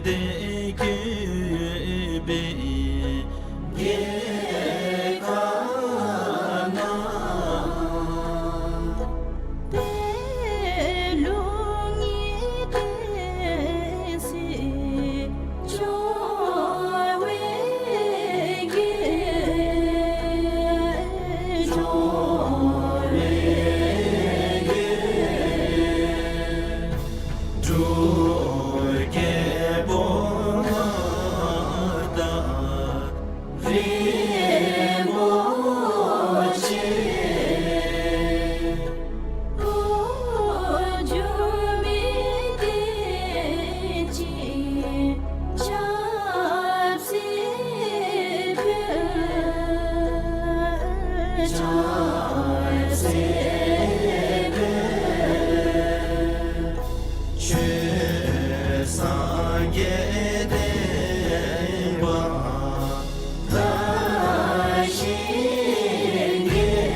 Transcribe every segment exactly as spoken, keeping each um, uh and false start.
དེ་གུས་པའི་རྒྱལ་ཁ་ན། དེ་ལུ་ངེས་ཏེ་སྲིད་འབྱོར་བའི་རྒྱལ། འབྱོར་བའི་རྒྱལ། འབྲུག་རྒྱལ་པོ་མངའ་བདག་རིན་པོ་ཆེ། འགོ་འཛུགས་མི་དེ་ཅིག་ཆབ་སྲིད་ཆོས་སངས་རྒྱས་བསྟན་པ་དར་ཞིང་རྒྱས།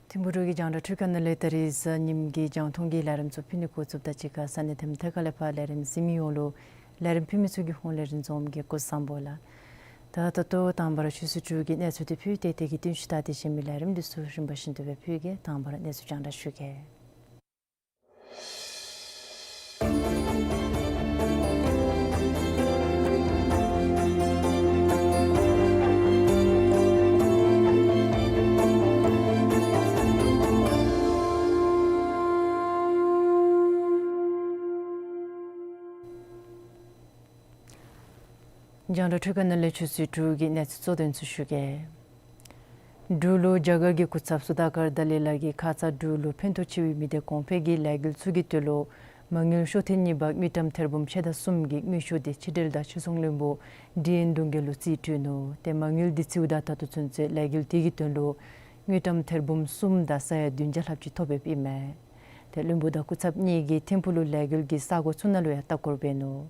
ཐིམ་ཕུག་འབྲུག་གི་རྒྱང་བསྒྲགས་འཕྲུལ་ཁང་ནང་ལས་ད་རིས་གཟའ་ཉིམ་གི་རྒྱང་མཐོང་གི་ལས་རིམ་ཚུ་ཕུལ་ནི་འགོ་བཙུགསཔ་དང་གཅིག་ཁར་ས་གནས་དེ་ཐད་ཁ་ལས་ཕར་ལས་རིམ་གཟིགས་མི་ཡོངས་ལུ་ལས་རིམ་ཕུལ་མི་ཚུ་གི་ཧོངས་ལས་རིན་འཛོམས་ཀྱིས་སྐུ་གཟུགས་བཟང་པོ་ལགས། ད་ད་ལྟོ་དང་པ་ར་ཆུ་ཚོད་དྲུག་གི་གནས་ཚུལ་དེ་ཕུལ་ཏེ་དེ་གི་བསྟུན་ཞུ་ད་དེ་གཞན་མི་ལས་རིམ་འདི་ཚུ་རིམ་པ་བཞིན་དུ་སྦེ་ཕུལ་གེ། དང་པ་ར་གནས་ཚུལ་རྒྱང་བསྒྲགས་ཞུ་གེ། རྒྱང་བསྒྲགས་འཕྲུལ་ཁང་ནང་ལས་ཆུ་ཚོད་དྲུག་གི་གནས་ཚུལ་གཙོ་དོན་ཚུ་ཞུ་གེ། འབྲུག་ལུ་རྒྱ་གར་གྱི་སྐུ་ཚབ་སུ་དཱ་ཀར་དཱ་ལའི་ལགས་ཀྱིས་ཁ་ཙ་འབྲུག་ལུ་ཕན་ཐོགས་ཆེ་བའི་མི་སྡེ་གོང་འཕེལ་གྱི་ལས་འགུལ་ཚུ་གི་དོན་ལུ་མ་དངུལ་ཤོག་ཐེངས་གཉིས་པ་དངུལ་ཀྲམ་ཐེར་འབུམ་ཕྱེད་དང་གསུམ་གྱི་དངུལ་ཤུགས་དེ་ཕྱི་འབྲེལ་དང་སྤྱི་ཚོགས་བློན་པོ་ཌི་ཨེན་གདུང་རྒྱལ་ལུ་རྩིས་སྤྲོད་ནུག། ཏེ་མ་དངུལ་འདི་ཚུ་དང་ད་ལྟོ་ཚུན་ཚོད་ལས་འགུལ་དེ་གི་དོན་ལུ་དངུལ་ཀྲམ་ཐེར་འབུམ་གསུམ་དང་ས་ཡ་བདུན་བརྒྱ་ལྷགཔ་ཅིག་ཐོབ་ཡོདཔ་ཨིན་མས། ཏེ་བློན་པོ་དང་སྐུ་ཚབ་གཉིས་ཀྱིས་ཐིམ་ཕུག་ལུ་ལས་འགུལ་གྱི་ས་གོ་ཚུ་ནང་ལུ་ཡང་ལྟ་སྐོར་འབད་ནུག།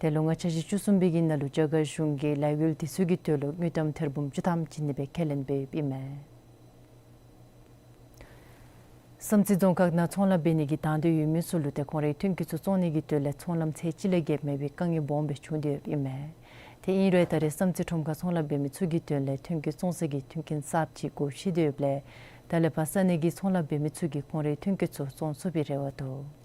ཏེ་ལོ་ལྔ་འཆར་གཞི་བཅུ་གསུམ་པའི་གི་ནང་ལུ་རྒྱ་གར་གཞུང་གིས་ལས་འགུལ་དེ་ཚུ་གི་དོན་ལུ་དངུལ་ཀྲམ་ཐེར་འབུམ་བཅུ་ཐམ་ཅིག་ནི་སྦེ་ཁས་ལེན་འབདཝ་ཨིན་མས། བསམ་རྩེ་རྫོང་ཁག་ནང་ཚོང་ལཱ་འབད་ནི་གི་དང་འདོད་ཡོད་མི་ཚུ་ལུ་ཏེ་ཁོང་རའི་ཐོན་སྐྱེད་ཚུ་བཙོང་ནི་གི་དོན་ལས་ཚོང་ལམ་ཚད་ཅིག་ལས་བརྒལ་མེད་པའི་དཀའ་ངལ་སྦོམ་སྦེ་བྱུང་སྟེ་ཡོདཔ་ཨིན་མས། ཏེ་ཨིན་རུང་ད་རེས་བསམ་རྩེ་ཁྲོམ་ཁར་ཚོང་ལཱ་འབད་མི་ཚུ་གི་དོན་ལས་ཐོན་སྐྱེད་བཙོང་ས་གི་མཐུན་རྐྱེན་གསརཔ་ཅིག་བགོ་བཤའ་སྟེ་ཡོདཔ་ལས་ད་ལས་ཕར་ས་གནས་ཀྱི་ཚོང་ལཱ་འབད་མི་ཚུ་གིས་ཁོང་རའི་ཐོན་སྐྱེད་ཚུ་བཙོང་ཚུགས་པའི་རེ་བ་འདུག།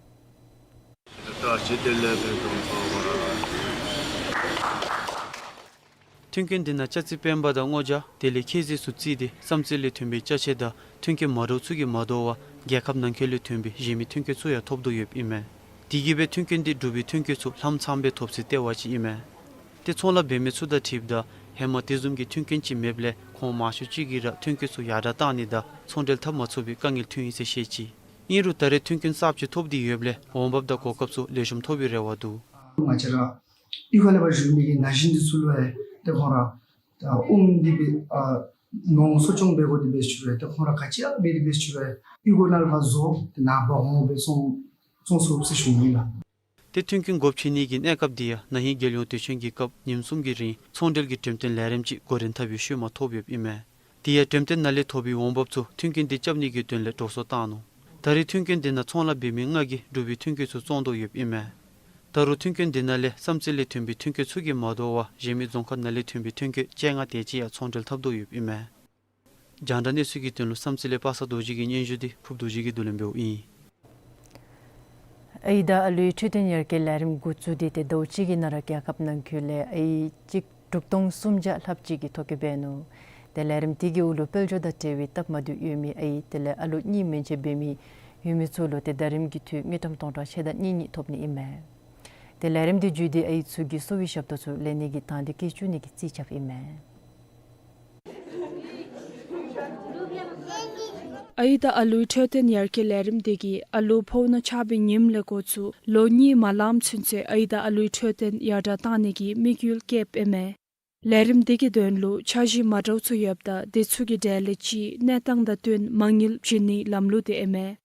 མཐུན་རྐྱེན་འདི་ནང་ལྕགས་རྩི་སྤེན་པ་དང་སྔོ་ཇ་དེ་ལས་ཁྱེད་ཟས་ཚུ་བརྩིས་ཏེ་བསམ་རྩེ་ལས་ཐོན་པའི་ཅ་ཆས་དང་མཐུན་རྐྱེན་མ་འདྲཝ་ཚུ་གིས་མ་དོ་བར་རྒྱལ་ཁབ་ནང་འཁོད་ལས་ཐོན་པའི་གཞན་མི་མཐུན་རྐྱེན་ཚུ་ཡང་ཐོབ་དོ་ཡོདཔ་ཨིན་མས། དེ་གིས་སྦེ་མཐུན་རྐྱེན་འདི་འབྲུག་པའི་མཐུན་རྐྱེན་ཚུ་ལྷམ་ཚངམ་སྦེ་ཐོབ་སའི་ལྟེ་བ་ཅིག་ཨིན་མས། ཏེ་ཚོང་ལཱ་འབད་མི་ཚུ་དང་འཁྲིལཝ་ད་ཧེ་མ་དེ་བཟུམ་གྱི་མཐུན་རྐྱེན་ཅིག་མེདཔ་ལས་ཁོང་མང་ཤོས་ཅིག་གིས་ར་མཐུན་རྐྱེན་ཚུ་ཡར་དྲག་བཏང་ནི་དང་ཚོང་འབྲེལ་འཐབ་མ་ཚུགས་པའི་དཀའ་ངལ་ཐོན་ཡི་ཟེར་བཤད་ཅི། ཨིན་རུང་ད་རེས་མཐུན་རྐྱེན་གསརཔ་ཅིག་ཐོབ་སྟེ་ཡོདཔ་ལས་འོང་འབབ་དང་གོ་སྐབས་ཚུ་ལེགས་ཤོམ་ཐོབ་པའི་རེ་བ་འདུག། ང་བཅས་ར་གཡུས་ཁ་ལས་ཕར་བཞུགས་མི་གི་ན་གཞོན་འདི་ཚུ་ལུ་ཡང་ཏེ་ཁོང་ར་ད་ཨུམ་འདི་སྦེ་ཨ་ནོར་གསོ་སྐྱོང་འབད་དགོ་དེ་འབད་ཞུ་རུང་ཏེ་ཁོང་ར་ག་ཅི་ཡང་མེད་དེ་འབད་ཞུ་རུང་གཡུས་སྒོ་ནང་ལས་ཕར་བཟོ་ཏེ་ནངས་པ་འོང་སྦེ་བཙོང་བཙོང་ཚུགས་ཟེར་ཞུ་ནི་ལགས། ཏེ་མཐུན་རྐྱེན་སྒོ་ཕྱེ་ནི་གི་གནས་སྐབས་འདི་ཡང་ན་ཧིང་རྒྱལ་ཡོངས་དུས་ཆེན་གྱི་སྐབས་ཉིནམ་གསུམ་གྱི་རིང་ཚོང་འབྲེལ་གྱི་འགྲེམས་སྟོན་ལས་རིམ་ཅིག་འགོ་འདྲེན་འཐབ་པའི་ཤུལ་མ་ཐོབ་ཡོདཔ་ཨིན་མས། དེ་ཡང་འགྲེམས་སྟོན་ནང་ལས་ཐོབ་པའི་འོང་འབབ་ཚུ་མཐུན་རྐྱེན་འདི་རྐྱབ་ནི་གི་དོན་ལས་འགྲོ་སོང་བཏང་ནུག། ད་རེས་མཐུན་རྐྱེན་འདི་ནང་ཚོང་ལཱ་འབད་མི་ལྔ་གིས་འབྲུག་པའི་མཐུན་རྐྱེན་ཚུ་བཙོང་དོ་ཡོདཔ་ཨིན་མས། ད་རུང་མཐུན་རྐྱེན་འདི་ནང་ལས་བསམ་རྩེ་ལས་ཐོན་པའི་མཐུན་རྐྱེན་ཚུ་གིས་མ་དོ་བར་གཞན་མི་རྫོང་ཁག་ནང་ལས་ཐོན་པའི་མཐུན་རྐྱེན་བཅོ་ལྔ་དེ་ཅིག་ཡང་ཚོང་འབྲེལ་འཐབ་དོ་ཡོདཔ་ཨིན་མས། རྒྱང་བསྒྲགས་གནས་ཚུལ་གྱི་དོན་ལུ་བསམ་རྩེ་ལས་པ་སངས་རྡོ་རྗེ་གི་སྙན་ཞུ་འདི་ཕུརབ་རྡོ་རྗེ་གིས་བསྡུ་ལེན་འབདཝ་ཨིན། ཨའི་དང་ཨ་ལུའི་འཕྲོད་བསྟེན་ཡར་རྒྱས་ལས་རིམ་འགོ་བཙུགས་ཏེ་ཏེ་ཟླཝ་གཅིག་གི་ནང་ར་རྒྱལ་ཁབ་ནང་འཁོད་ལས་ཨའི་གཅིག་དྲུག་སྟོང་སུམ་བརྒྱ་ལྷགཔ་ཅིག་གིས་ཐོ་བཀོད་འབད་ནུག། ཏེ་ལས་རིམ་དེ་གི་འོག་ལུ་དཔལ་འབྱོར་དང་འབྲེལ་བའི་སྟབས་མ་བདེཝ་ཡོད་མི་ཨའི་དེ་ལས་ཨ་ལུ་གཉིས་མན་ཆད་འབད་མི་ཡོད་མི་ཚུ་ལུ་ཏེ་ཟླ་རིམ་གྱི་འཐུས་དངུལ་ཀྲམ་སྟོང་ཕྲག་ཕྱེད་དང་གཉིས་གཉིས་ཐོབ་ནི་ཨིན་མས། ཏེ་ལས་རིམ་དེ་བརྒྱུད་དེ་ཨའི་ཚུ་གི་གསོ་བའི་ཞབས་ཏོག་ཚུ་ལེན་ནི་གི་དང་འདོད་བསྐྱེད་བཅུག་ནི་གི་རྩིས་རྐྱབ་ཨིན་མས། ཨའི་དང་ཨ་ལུའི་འཕྲོད་བསྟེན་ཡར་རྒྱས་ལས་རིམ་དེ་གིས་ཨ་ལུ་ཕོཝ་ནང་ཆགས་པའི་ཉིནམ་ལས་འགོ་བཙུགས་ལོ་གཉིས་མ་ལངམ་ཚུན་ཚོད་ཨའི་དང་ཨ་ལུའི་འཕྲོད་བསྟེན་ཡར་དྲགས་གཏང་ནི་གི་དམིགས་ཡུལ་བསྐྱེདཔ་ཨིན་མས། ལས་རིམ་དེ་གི་དོན་ལུ་འཆར་གཞི་མ་འདྲཝ་ཚུ་ཡོདཔ་ད་དེ་ཚུ་གི་གྲས་ལས་གཅིག་གནས་སྟངས་དང་བསྟུན་མ་དངུལ་བྱིན་ནིའི་ལམ་ལུགས་དེ་ཨིན་མས།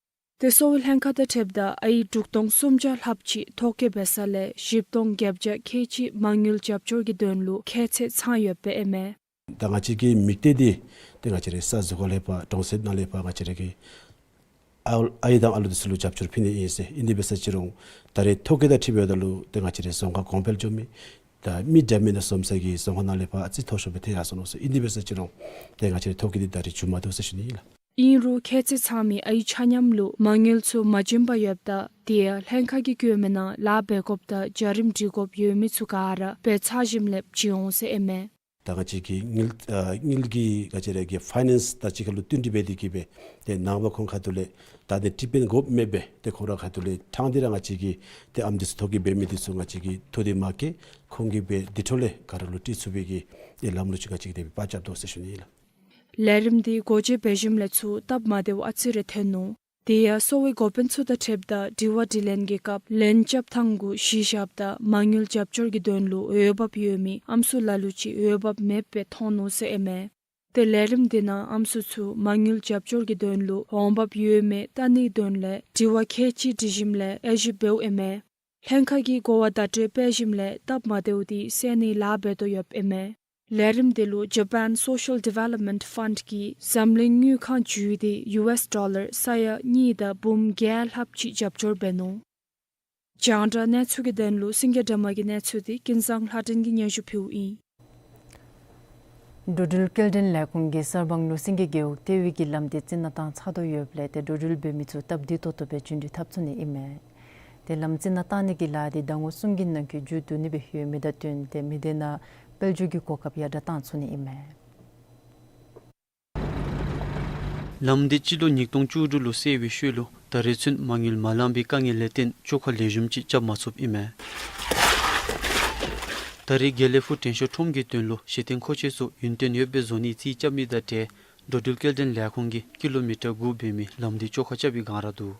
དེ་གསོ་བའི་ལྷན་ཁག་དང་འཁྲིལཝ་ད་ཨའི་དྲུག་སྟོང་སུམ་བརྒྱ་ལྷགཔ་ཅིག་ཐོ་བཀོད་འབད་ས་ལས་བཞི་སྟོང་བརྒྱད་བརྒྱ་ཁལ་གཅིག་མ་དངུལ་རྒྱབ་སྐྱོར་གྱི་དོན་ལུ་ཁྱད་ཚད་ཚང་ཡོདཔ་ཨིན་མས། ད་ང་བཅས་ཀྱི་དམིགས་གཏད་འདི་ཏེ་ང་བཅས་རའི་ས་ཟུར་ཁ་ལས་ཕར་གྲོང་གསེབ་ནང་ལས་ཕར་ང་བཅས་ར་གི་ཨའི་དང་ཨ་ལུ་འདི་ཚུ་ལུ་རྒྱབ་སྐྱོར་ཕུལ་ནི་ཨིན་ཟེར། ཨིན་དེ་འབད་ས་ཅིག་རུང་ད་རེས་ཐོ་བཀོད་དང་འཁྲིལ་བའི་ད་ལུ་ཏེ་ང་བཅས་རའི་རྫོང་ཁག་གོང་འཕེལ་འགྱོ་མི་ད་མི་འདྲ་མིན་ནང་འཛོམས་ས་གི་རྫོང་ཁག་ནང་ལས་ཕར་ཨ་ཙི་མཐོ་ཤོས་སྦེ་ཐལ་ཡར་སོ་ནུག་ཟེར། ཨིན་དེ་འབད་ས་ཅིག་རུང་ཏེ་ང་བཅས་རའི་ཐོ་བཀོད་འདི་ད་རེས་མཇུག་མ་བསྡུ་ཟེར་ཞུ་ནི་ཨིན་ལགས། ཨིན་རུང་ཁྱད་ཚད་ཚང་མི་ཨའི་ཆ་མཉམ་ལུ་མ་དངུལ་ཚུ་མ་བྱིན་པར་ཡོདཔ་ད་དེ་ཡང་ལྷན་ཁག་གི་བཀོད་མི་ནང་ལཱ་འབད་དགོཔ་དང་བྱ་རིམ་སྒྲིག་དགོཔ་ཡོད་མི་ཚུ་ག་ར་འབད་ཚར་ཞིནམ་ལས་བྱིན་འོང་ཟེར་ཨིན་མས། ད་ང་བཅས་ཀྱི་དངུལ་ཨ་དངུལ་གྱི་ང་བཅས་ར་གི་ཕའི་ནེནསི་དང་གཅིག་ཁར་ལུ་བསྟུན་ཏེ་འབད་དེ་གིས་སྦེ་ཏེ་ནངས་པ་ཁོང་ཁ་ཐུག་ལས་ད་ཏེ་ཊིཊ་མེནཊ་དགོཔ་མེདཔ་སྦེ་ཏེ་ཁོང་ར་ཁ་ཐུག་ལས་ཕྲང་སྟེ་ར་ང་བཅས་ཀྱི་ཏེ་ཨམ་འདི་ཚུ་ཐོ་བཀོད་འབད་མི་འདི་ཚུ་ང་བཅས་ཀྱིས་ཐོ་འདི་མ་བཀོད། ཁོང་གིས་སྦེ་འདི་འཕྲོ་ལས་ག་ར་ལུ་སྤྲོད་ཚུགས་པའི་གི་ཏེ་ལམ་ལུགས་ཅིག་ང་བཅས་ཀྱིས་དེ་སྦེ་པ་རྐྱབ་དོ་ཟེར་ཞུ་ནི་ཨིན་ལགས། ལས་རིམ་འདི་འགོ་འབྱེད་འབད་ཞིནམ་ལས་ཚུར་སྟབས་མ་བདེཝ་ཨ་ཙི་རེ་ཐོན་ནུག། དེ་ཡང་གསོ་བའི་འགོ་དཔོན་ཚུ་དང་འཁྲིལཝ་ད་དྲི་བ་དྲིས་ལན་གྱི་སྐབས་ལན་རྐྱབ་ཐངས་གུ་གཞི་བཞགཔ་ད་མ་དངུལ་རྒྱབ་སྐྱོར་གྱི་དོན་ལུ་འོས་འབབ་ཡོད་མི་ཨམ་སྲུ་ལ་ལུ་ཅིག་འོས་འབབ་མེདཔ་སྦེ་མཐོང་ནུག་ཟེར་ཨིན་མས། ཏེ་ལས་རིམ་འདི་ནང་ཨམ་སྲུ་ཚུ་མ་དངུལ་རྒྱབ་སྐྱོར་གྱི་དོན་ལུ་འོང་འབབ་ཡོད་མེད་བལྟ་ནིའི་དོན་ལས་དྲི་བ་ཁལ་གཅིག་དྲི་ཞིནམ་ལས་དབྱེ་ཞིབ་འབདཝ་ཨིན་མས། ལྷན་ཁག་གིས་གོ་བ་བརྡ་སྤྲོད་འབད་ཞིནམ་ལས་སྟབས་མ་བདེཝ་འདི་སེལ་ནིའི་ལཱ་འབད་དོ་ཡོདཔ་ཨིན་མས། ལས་རིམ་འདི་ལུ་ཇ་པཱན་སོ་ཤལ་ཌི་ཝེ་ལོབ་མེནཊ་ཕཱནཌ་གིས་འཛམ་གླིང་དངུལ་ཁང་བརྒྱུད་དེ་ཡུ་ཨེསི་ཌོ་ལར་ས་ཡ་གཉིས་དང་འབུམ་བརྒྱད་ལྷགཔ་ཅིག་རྒྱབ་སྐྱོར་འབད་ནུག། རྒྱང་བསྒྲགས་གནས་ཚུལ་གྱི་དོན་ལུ་སེང་གེ་སྒྲོལ་མ་གི་གནས་ཚུལ་འདི་ཀུན་བཟང་ལྷ་སྒྲོན་གྱིས་སྙན་ཞུ་ཕུལཝ་ཨིན། འགྲོ་འགྲུལ་སྐྱེལ་འདྲེན་ལས་ཁུངས་ཀྱིས་གསར་སྤང་ལུ་སེང་གེ་རྒེད་འོག་ལྟེ་བའི་གི་ལམ་འདི་རྩི་ནག་བཏང་ཚར་དོ་ཡོདཔ་ལས་ཏེ་འགྲོ་འགྲུལ་འབད་མི་ཚུ་སྟབས་བདེ་ཏོག་ཏོ་སྦེ་རྒྱུན་འགྲུལ་འཐབ་ཚུགས་ནི་ཨིན་མས། ཏེ་ལམ་རྩི་ནག་བཏང་ནི་གི་ལཱ་འདི་ཟླ་ངོ་གསུམ་གྱི་ནང་འཁོད་མཇུག་བསྡུ་ནི་སྦེ་ཡོད་མི་དང་བསྟུན་ཏེ་མི་སྡེ་ནང་དཔལ་འབྱོར་གྱི་གོ་སྐབས་ཡར་དྲགས་བཏང་ཚུགས་ནི་ཨིན་མས། ལམ་འདི་སྤྱི་ལོ་ཉིས་སྟོང་བཅུ་དྲུག་ལུ་བསལ་བའི་ཤུལ་ལུ་ད་རེས་ཚུན་མ་དངུལ་མ་ལང་པའི་དཀའ་ངལ་ལས་བརྟེན་བཅོ་ཁ་ལེགས་ཤོམ་ཅིག་རྐྱབ་མ་ཚུགསཔ་ཨིན་མས། ད་རེས་དགེ་ལེགས་ཕུག་དྲན་ཤོར་ཁྲོམ་གྱི་དོན་ལུ་གཞི་རྟེན་མཁོ་ཆས་ཚུ་ཡུན་བརྟན་ཡོདཔ་སྦེ་བཟོ་ནིའི་རྩིས་རྐྱབ་མི་དང་འབྲེལ་འགྲོ་འགྲུལ་སྐྱེལ་འདྲེན་ལས་ཁུངས་ཀྱིས་ཀི་ལོ་མི་ཊར་དགུ་འབད་མི་ལམ་འདི་བཅོ་ཁ་རྐྱབ་པའི་སྒང་ར་འདུག།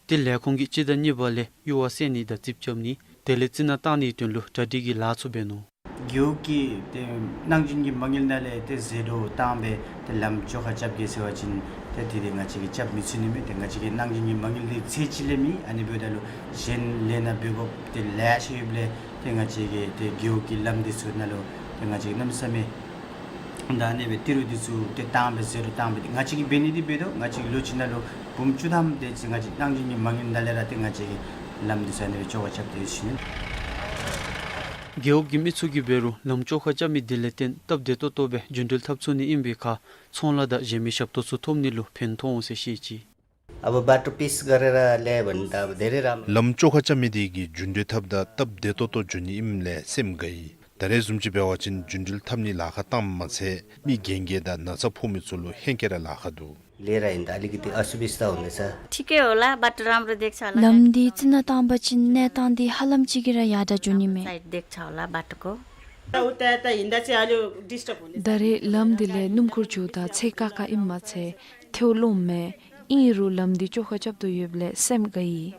ཏེ་ལས་ཁུངས་ཀྱིས་སྤྱི་ཟླ་གཉིས་པ་ལས་གཡུར་བ་བསལ་ནི་དང་རྩིགཔ་རྐྱབ་ནི་དེ་ལས་རྩི་ནག་བཏང་ནིའི་དོན་ལུ་གྲ་སྒྲིག་གི་ལཱ་ཚུ་འབད་ནུག། རྒེད་འོག་གི་ཏེ་གནང་སྦྱིན་གྱི་མ་དངུལ་ནང་ལས་ཏེ་ཟད་འགྲོ་བཏང་སྦེ་ཏེ་ལམ་བཅོ་ཁ་རྐྱབ་གེ་ཟེར་བ་ཅིན་ཏེ་དེ་འདི་ང་བཅས་ཀྱིས་རྐྱབ་མི་ཚུགས་ནི་མས། ཏེ་ང་བཅས་ཀྱི་གནང་སྦྱིན་གྱི་མ་དངུལ་འདི་ཚད་ཅིག་ལས་མེད། ཨ་ནི་འབདཝ་ད་ལུ་གཞན་ལས་སྣ་འབད་དགོཔ་ཏེ་ལེ་ཤ་ཡོདཔ་ལས་ཏེ་ང་བཅས་ཀྱི་ཏེ་རྒེད་འོག་གི་ལམ་འདི་ཚུ་ནང་ལུ་ཏེ་ང་བཅས་ཀྱིས་གནམ་མེད་ས་མེད་ད་ཨ་ནི་སྦེ་ཏི་རུ་འདི་ཚུ་ཏེ་བཏང་སྦེ་ཟད་འགྲོ་བཏང་སྦེ་ང་བཅས་ཀྱིས་འབད་ནི་འདི་འབད་དོ། ང་བཅས་ཀྱིས་ལོ་གཅིག་ནང་ལུ་འབུམ་བཅུ་ཐམ་དེ་ཅིག་ང་བཅས་གནང་སྦྱིན་གྱི་མ་དངུལ་ནང་ལས་ར་ཏེ་ང་བཅས་ཀྱིས་ལམ་འདི་ཚུ་ཨ་ནི་སྦེ་བཅོ་ཁ་རྐྱབ་སྟེ་ཡོད་ཟེར་ཞུ་ནི། རྒེད་འོག་གི་མི་ཚུ་གིས་འབད་རུང་ལམ་བཅོ་ཁ་རྐྱབ་མི་འདི་ལས་བརྟེན་སྟབས་བདེ་ཏོག་ཏོ་སྦེ་རྒྱུན་འགྲུལ་འཐབ་ཚུགས་ནི་ཨིན་པའི་ཁར་ཚོང་ལཱ་དང་གཞན་མི་ཞབས་ཏོག་ཚུ་ཐོབ་ནི་ལུ་ཕན་ཐོགས་འོང་ཟེར་བཤད་ཅི། अब बाटो पिच गरेर ल्यायो भने त अब धेरै राम्रो। ལམ་བཅོ་ཁ་རྐྱབ་མི་དེ་གིས་རྒྱུན་འགྲུལ་འཐབ་ད་སྟབས་བདེ་ཏོག་ཏོ་འགྱོ་ནི་ཨིནམ་ལས་སེམས་དགའ་ཡི། ད་རེས་བཟུམ་ཅིག་འབད་བ་ཅིན་རྒྱུན་འགྲུལ་འཐབ་ནི་ལཱ་ཁག་བཏངམ་མ་ཚད་མི་རྒན་རྒས་དང་ན་ཚ་ཕོག་མི་ཚུ་ལུ་ཧེང་སྐལ་ར་ལཱ་ཁག་འདུག། लिएर हिँड्दा अलिकति असुविस्ता हुँदैछ। ठिकै होला, बाटो राम्रो देख्छ होला। ལམ་འདི་རྩི་ནག་བཏང་པ་ཅིན་གནས་སྟངས་འདི་ཧ་ལམ་ཅིག་གིས་ར་ཡར་དྲགས་འགྱོ་ནི་མས། साइड देख्छ होला बाटोको। ད་རེས་ལམ་འདི་ལས་སྣུམ་འཁོར་འགྱོཝ་ད་ཚེགས་ཁག་ཁ་ཨིནམ་མ་ཚད་ཐལཝ་ལོངམ་མས། ཨིན་རུང་ལམ་འདི་བཅོ་ཁ་རྐྱབ་དོ་ཡོདཔ་ལས་སེམས་དགའ་ཡི།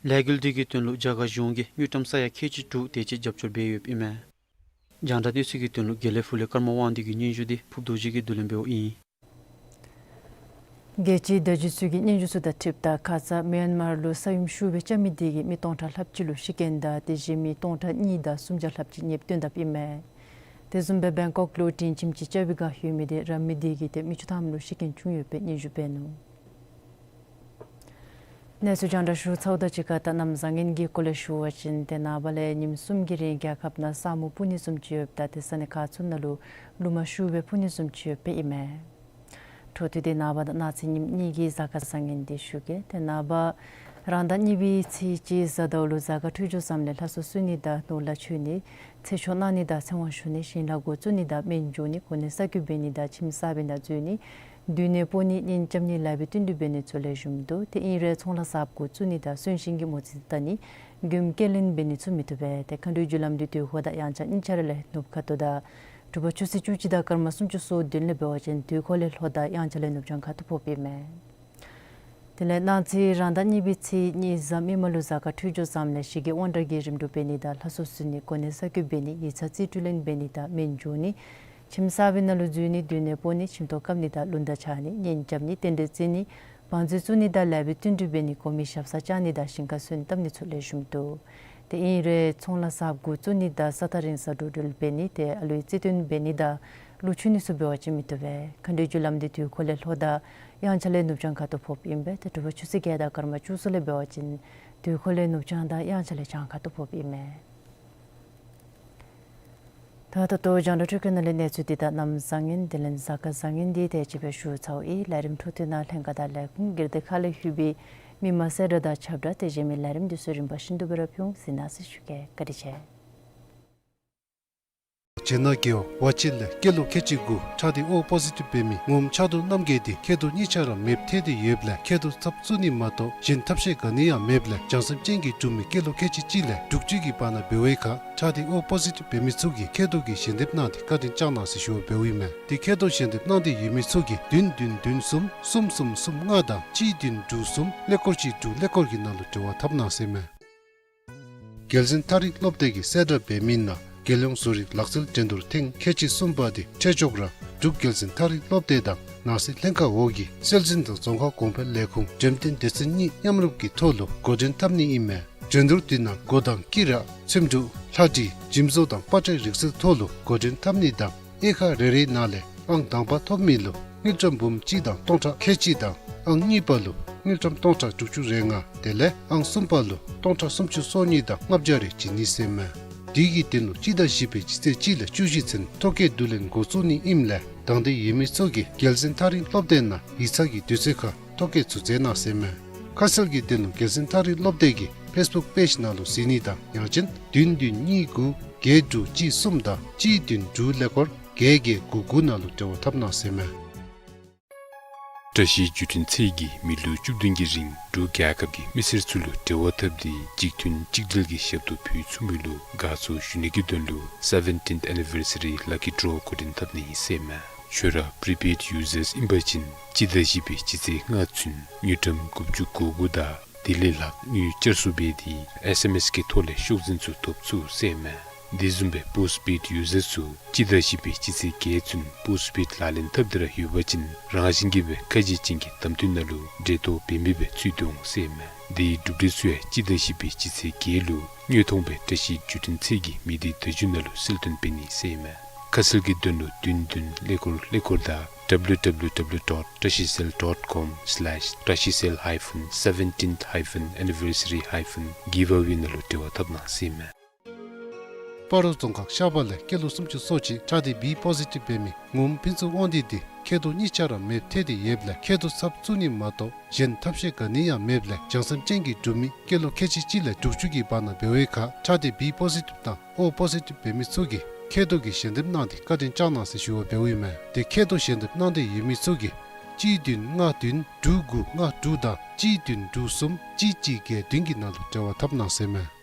ལས་འགུལ་འདི་གི་དོན་ལུ་རྒྱ་གར་གཞུང་གིས་དངུལ་ཀྲམ་ས་ཡ་ཁལ་གཅིག་དྲུག་དེ་ཅིག་རྒྱབ་སྐྱོར་འབད་ཡོདཔ་ཨིན་མས། རྒྱང་བསྒྲགས་གནས་ཚུལ་གྱི་དོན་ལུ་དགེ་ལེགས་ཕུག་ལས་ཀརྨ་དབང་འདུས་ཀྱི་སྙན་ཞུ་འདི་ཕུརབ་རྡོ་རྗེ་གིས་བསྡུ་ལེན་འབདཝ་ཨིན། རྒྱལ་སྤྱིའི་བརྡ་བརྒྱུད་ཚུ་གི་སྙན་ཞུ་ཚུ་དང་འཁྲིལཝ་ད་ཁ་ཙ་མིའན་མར་ལུ་ས་ཡོམ་ཤུགས་སྦེ་རྐྱབ་མི་དེ་གིས་མི་སྟོང་ཕྲག་ལྷགཔ་ཅིག་ལུ་ཤི་རྐྱེན་དང་དེ་བཞིན་མི་སྟོང་ཕྲག་གཉིས་དང་སུམ་བརྒྱ་ལྷགཔ་ཅིག་ཉེསཔ་བཏོན་དཔ་ཨིན་མས། དེ་བཟུམ་སྦེ་བེང་ཀོག་ལུ་དྲིན་ཁྱིམ་ཅིག་རྐྱབ་པའི་སྒང་ཡོད་མི་དེ་ར་མི་དེ་གིས་ཏེ་མི་བཅུ་ཐམ་ལུ་ཤི་རྐྱེན་བྱུང་ཡོད་པའི་སྙན་ཞུ་འབད་ནུག། གནས་ཚུལ་རྒྱང་བསྒྲགས་ཞུ་ཚརཝ་དང་གཅིག་ཁར་ད་གནམ་བཟང་ངན་གྱི་སྐོར་ལས་ཞུ་བ་ཅིན་ཏེ་ནངས་པ་ལས་ཉིནམ་གསུམ་གྱི་རིང་རྒྱལ་ཁབ་ནང་ས་སྨུག་སྤུབ་ནི་བཟུམ་ཅིག་ཡོདཔ་ད་ཏེ་ས་གནས་ཁག་ཚུ་ནང་ལུ་ལུ་མ་ཤུགས་སྦེ་འཕུ་ནི་བཟུམ་ཅིག་ཡོདཔ་ཨིན་མས། འཕྲོ་མཐུད་དེ་ནངས་པ་དང་གནངས་ཚེ་ཉིནམ་གཉིས་ཀྱི་གཟའ་སྐར་བཟང་ངན་འདི་ཞུ་གེ། ཏེ་ནངས་པ་རང་ཟླ་གཉིས་པའི་ཚེས་གཅིག་གཟའ་ཟླཝ་ལུ་གཟའ་སྐར་འཕྲོད་སྦྱོར་བཟངམ་ལས་ལྷ་གསོལ་གསོལ་ནི་དང་ནོར་ལྷ་མཆོད་ནི། ཚེ་ཆོག་གནང་ནི་དང་ཚེ་དབང་ཞུ་ནི། ཞིང་ལཱ་འགོ་བཙུགས་ནི་དང་སྨན་བྱུང་ནི། གོ་གནས་གསར་བསྐོ་འབད་ནི་དང་ཁྱིམ་གསར་པའི་ནང་འཛུལ་ནི། བསྡུ་ནི་སྤོ་ནི་གཉེན་རྐྱབ་ནི་ལཱ་འབད་བསྟུན་གྲོས་འབད་ནི་ཚུ་ལེགས་ཤོམ་འདུག། ཏེ་ཨིན་རུང་ཚོང་ལཱ་གསརཔ་འགོ་བཙུགས་ནི་དང་གསོན་གཤིན་གྱི་མོ་རྩིས་བལྟ་ནི། མགྱོནམ་སྐྱེལ་ལེན་འབད་ནི་ཚུ་མི་བཏུབ་པས། ཏེ་མཁའ་འགྲོའི་རྒྱུ་ལམ་འདི་དུས་འཁོར་དང་དབྱངས་འཆར་གཉིས་ཆ་ར་ལས་ནུབ་ཁ་ཐུག་དང་། དྲོ་པ་ཆུ་ཚོད་བཅུ་གཅིག་དང་སྐར་མ་སུམ་ཅུ་སོ་བདུན་ལས་འབད་བ་ཅིན་དུས་འཁོར་ལས་ལྷོ་དང་དབྱངས་འཆར་ལས་ནུབ་བྱང་ཁ་ཐུག་ཕོགཔ་ཨིན་མས། དེ་ལས་གནངས་ཚེ་རང་ཟླ་གཉིས་པའི་ཚེས་གཉིས་གཟའ་མིག་དམར་ལུ་གཟའ་སྐར་འཕྲོད་སྦྱོར་བཟངམ་ལས་ཞི་རྒྱས་དབང་དྲག་གི་རིམ་གྲོ་འབད་ནི་དང་ལྷ་གསོལ་གསོལ་ནི་གོ་གནས་གསར་བསྐོ་འབད་ནི་ཡིག་ཚང་རྩིས་སྤྲོད་ལེན་འབད་ནི་དང་སྨན་འཇུ་ནི་ཁྱིམ་གསར་པའི་ནང་ལུ་འཛུལ་ནི་སྡོད་གནས་སྤོ་ནི་ཁྱིམ་ཐོག་བཀབ་ནི་དང་རླུང་རྟ་འཕྱར་ནི་གཉེན་རྐྱབ་ནི་རྟེན་འབྲེལ་བརྩི་ནི་བང་མཛོད་བཙུགས་ནི་དང་ལེགས་པའི་བསྟུན་གྲོས་འབད་ནི་གོང་མའི་ཞབས་སར་བཅར་ནི་དང་ཞིང་ཁར་སོན་བཏབ་ནི་ཚུ་ལེགས་ཤོམ་འདུག། དེ་ཨིན་རུང་ཚོང་ལཱ་གསརཔ་འགོ་བཙུགས་ནི་དང་ས་ཐག་རིང་སར་འགྲོ་འགྲུལ་འབད་ནི་དེ་ཨ་ལུའི་རྩིས་སྟོན་འབད་ནི་དང་ལུག་འཁྱུ་ནི་ཚུ་འབད་བ་ཅིན་མི་བཏུབ་པས། མཁའ་འགྲོའི་རྒྱུ་ལམ་འདི་དུས་འཁོར་ལས་ལྷོ་དང་དབྱངས་འཆར་ལས་ནུབ་བྱང་ཁ་ཐུག་ཕོགཔ་ཨིན་པས། ཏེ་དྲོ་པ་ཆུ་ཚོད་བརྒྱད་དང་སྐར་མ་བཅུ་གསུམ་ལས་འབད་བ་ཅིན་དུས་འཁོར་ལས་ནུབ་བྱང་དང་དབྱངས་འཆར་ལས་བྱང་ཁ་ཐུག་ཕོགཔ་ཨིན་མས། ད་ད་ལྟོ་རྒྱང་བསྒྲགས་སྒྲིག་ཁང་ནང་ལས་གནས་ཚུལ་འདི་དང་གནམ་བཟང་ངན་དེ་ལས་གཟའ་སྐར་བཟང་ངན་འདི་དེ་ཅིག་སྦེ་ཞུ་ཚརཝ་ཨིན། ལས་རིམ་འཕྲོ་མཐུད་ནང་ལྷན་ཁག་དང་ལས་ཁུངས་སྒེར་སྡེ་ཁག་ལས་ལྷོད་པའི་མི་མང་གསལ་བསྒྲགས་དང་ཁྱབ་བསྒྲགས་དེ་གཞན་མི་ལས་རིམ་འདི་ཚུ་རིམ་པ་བཞིན་དུ་སྦེ་ར་ཕུལ་འོང་ཟེར་གནང་ཟེར་ཞུ་གེ། བཀའ་དྲིན་ཆེ། རྗེ་ན་རྒྱལ་བ་ཝ་ཅན་ལས་སྐྱེས་ལོ་ཁལ་གཅིག་དགུ་ཁྲག་ལྡན་ཨོ་པོ་ཟི་ཊིབ་འབད་མི་ངོམ་ཆགས་རྡུགས་རྣམ་རྒྱལ་འདི་མཁལ་རྡོག་གཉིས་ཆ་ར་མེདཔ་ཐལ་ཏེ་ཡོདཔ་ལས་མཁལ་རྡོག་ཚབ་བཙུགས་ནི་མ་གཏོགས་གཞན་ཐབས་ཤེས་ག་ནི་ཡང་མེདཔ་ལས་བྱང་སེམས་ཅན་གྱི་འབྲུག་མི་སྐྱེས་ལོ་ཁལ་གཅིག་གཅིག་ལས་དྲུག་ཅུ་གི་བར་ན་འབད་བའི་ཁར་ཁྲག་ལྡན་ཨོ་པོ་ཟི་ཊིབ་འབད་མི་ཚུ་གིས་མཁལ་རྡོག་གི་ཞལ་འདེབས་གནང་སྟེ་བཀའ་དྲིན་བསྐྱང་གནང་ཟེར་ཞུ་བ་འབདཝ་ཨིན་མས། དེ་མཁལ་རྡོག་ཞལ་འདེབས་གནང་སྟེ་ཡོད་མི་ཚུ་གིས་བདུན་བདུན་བདུན་གསུམ་གསུམ་གསུམ་གསུམ་ལྔ་དང་གཅིག་བདུན་དྲུག་གསུམ་ཀླད་ཀོར་གཅིག་དྲུག་ཀླད་ཀོར་གྱི་ནང་ལུ་འབྲེལ་བ་འཐབ་གནང་ཟེར་མས། རྒྱལ་གསུང་ཐག་རིང་སློབ་སྡེ་གིས་གསལ་བསྒྲགས་འབད་མི་ནང་རྒྱལ་ཡོངས་བཟོ་རིག་ལག་རྩལ་འགྲན་བསྡུར་ཐེངས་ཁལ་གཅིག་གསུམ་པ་འདི་འཕྲལ་མགྱོགས་ར་འབྲུག་རྒྱལ་གསུང་ཐག་རིང་སློབ་སྡེ་དང་ནང་སྲིད་ལྷན་ཁག་འོག་གི་སྲོལ་འཛིན་དང་རྫོང་ཁ་གོང་འཕེལ་ལས་ཁུངས་འགྲེམས་སྟོན་སྡེ་ཚན་གཉིས་མཉམ་རུབ་ཀྱི་ཐོག་ལུ་འགོ་འདྲེན་འཐབ་ནི་ཨིན་མས། འགྲན་བསྡུར་འདི་ནང་སྒོ་དང་དཀྱི་ར་ཚེམ་དྲུབ་ལྷ་བྲིས་འཇིམ་བཟོ་དང་པ་ཏྲའི་རིག་རྩལ་ཐོག་ལུ་འགོ་འདྲེན་འཐབ་ནི་དང་དབྱེ་ཁག་རེ་རེའི་ནང་ལས་ཨང་དང་པ་ཐོབ་མི་ལུ་དངུལ་ཀྲམ་འབུམ་གཅིག་དང་སྟོང་ཕྲག་ཁལ་གཅིག་དང་ཨང་གཉིས་པ་ལུ་དངུལ་ཀྲམ་སྟོང་ཕྲག་དྲུག་ཅུ་རེ་ལྔ་དེ་ལས་ཨང་གསུམ་པ་ལུ་སྟོང་ཕྲག་སུམ་ཅུ་སོ་གཉིས་དང་ལྔ་བརྒྱ་རེ་བྱིན་ནི་ཟེར་མས། དེ་གི་དོན་ལུ་སྤྱི་ཟླ་བཞི་པའི་སྤྱི་ཚེས་གཅིག་ལས་བཅུ་བཞི་ཚུན་ཐོ་བཀོད་བསྡུ་ལེན་འགོ་བཙུགས་ནི་ཨིནམ་ལས་དང་འདོད་ཡོད་མི་ཚུ་གིས་རྒྱལ་གསུང་ཐག་རིང་སློབ་སྡེ་ནང་ཡིག་ཚང་གི་དུས་ཚོད་ཁར་ཐོ་བཀོད་ཚུ་མཛད་གནང་ཟེར་མས། ཁ་གསལ་གྱི་དོན་ལུ་རྒྱལ་གསུང་ཐག་རིང་སློབ་སྡེ་གི་ཕེསི་བུཀ་པེཇ་ནང་ལུ་གཟིགས་ནི་དང་ཡང་ཅིན་བདུན་བདུན་གཉིས་དགུ་བརྒྱད་དྲུག་གཅིག་གསུམ་དང་གཅིག་བདུན་དྲུག་ཀླད་ཀོར་བརྒྱད་བརྒྱད་དགུ་དགུ་ནང་ལུ་འབྲེལ་བ་འཐབ་གནང་ཟེར་མས། བཀྲ་ཤིས་བརྒྱུད་འཕྲིན་ཚད་ཀྱིས་མི་ལོ་བཅུ་བདུན་གྱི་རིང་འབྲུག་རྒྱལ་ཁབ་ཀྱི་མི་སེར་ཚུ་ལུ་འབྲེལ་བ་འཐབ་སྟེ་འཇིག་རྟེན་གཅིག་སྒྲིལ་གྱི་ཞབས་ཏོག་ཕུལ་ཚུགས་མི་ལུ་དགའ་ཚོར་ཞུ་ནི་གི་དོན་ལུ་Seventeenth Anniversary Lucky Draw འགོ་འདྲེན་འཐབ་ནི་ཨིན་ཟེར་མས། ཁྱོད་ར་པི་རི་པེཌ་ཡུ་ཛརསི་ཨིན་པ་ཅིན་སྤྱི་ཟླ་བཞི་པའི་སྤྱི་ཚེས་ལྔ་ཚུན་དངུལ་ཀྲམ་དགུ་བཅུ་གོ་དགུ་དང་དེ་ལས་ལྷག་དངུལ་བསྐྱར་གསོ་འབད་དེ་ཨེསི་ཨེམ་ཨེསི་གི་ཐོག་ལས་ཤོག་འཛིན་ཚུ་ཐོབ་ཚུགས་ཟེར་མས། དེ་བཟུམ་སྦེ་པོསཊ་པེཌ་ཡུ་ཛརསི་ཚུ་སྤྱི་ཟླ་བཞི་པའི་སྤྱི་ཚེས་བརྒྱད་ཚུན་པོསཊ་པེཌ་ལག་ལེན་འཐབ་སྟེ་ར་ཡོད་པ་ཅིན་རང་བཞིན་གྱིས་སྦེ་ཁ་གྱེས་ཅན་གྱི་བདམས་ཐོན་ནང་ལུ་འབྲེལ་གཏོགས་འབད་མི་སྦེ་ཚུད་དེ་འོང་ཟེར་མས། དེའི་གྲུབ་འབྲས་ཚུ་ཡང་སྤྱི་ཟླ་བཞི་པའི་སྤྱི་ཚེས་བརྒྱད་ལུ་དངོས་མཐོང་སྦེ་བཀྲ་ཤིས་བརྒྱུད་འཕྲིན་ཚད་ཀྱི་མི་སྡེ་བརྡ་བརྒྱུད་ནང་ལུ་གསལ་སྟོན་འབད་ནི་ཟེར་མས། ཁ་གསལ་གྱི་དོན་ལུ་བདུན་བདུན་ཀླད་ཀོར་ཀླད་ཀོར་དང་W W W dot trashicell dot com slash trashicell hyphen seventeenth hyphen anniversary hyphen giveaway ནང་ལུ་འབྲེལ་བ་འཐབ་གནང་ཟེར་མས། སྤ་རོ་རྫོང་ཁག་ཤར་པ་ལས་སྐྱེས་ལོ་སུམ་ཅུ་སོ་གཅིག་ཁྲག་སྡེ་བི་པོ་ཟི་ཊིབ་འབད་མི་ངོམ་ཕུན་ཚོགས་དབང་འདུས་འདི་མཁལ་རྡོག་གཉིས་ཆ་ར་མེདཔ་ཐལ་ཏེ་ཡོདཔ་ལས་མཁལ་རྡོག་ཚབ་བཙུགས་ནི་མ་གཏོགས་གཞན་ཐབས་ཤེས་ག་ནི་ཡང་མེདཔ་ལས་བྱང་སེམས་ཅན་གྱི་འབྲུག་མི་སྐྱེས་ལོ་ཁལ་གཅིག་གཅིག་ལས་དྲུག་ཅུ་གི་བར་ན་འབད་བའི་ཁར་ཁྲག་སྡེ་བི་པོ་ཟི་ཊིབ་དང་ཨོ་པོ་ཟི་ཊིབ་འབད་མི་ཚུ་གིས་མཁལ་རྡོག་གི་ཞལ་འདེབས་གནང་སྟེ་བཀའ་དྲིན་བསྐྱང་གནང་ཟེར་ཞུ་བ་འབདཝ་ཨིན་མས། དེ་མཁལ་རྡོག་ཞལ་འདེབས་གནང་འདོད་ཡོད་མི་ཚུ་གིས་གཅིག་བདུན་ལྔ་བདུན་དྲུག་དགུ་ལྔ་དྲུག་དང་གཅིག་བདུན་དྲུག་གསུམ་གཅིག་གཅིག་བརྒྱད་བདུན་གྱི་ནང་ལུ་འབྲེལ་བ་འཐབ་གནང་ཟེར་མས།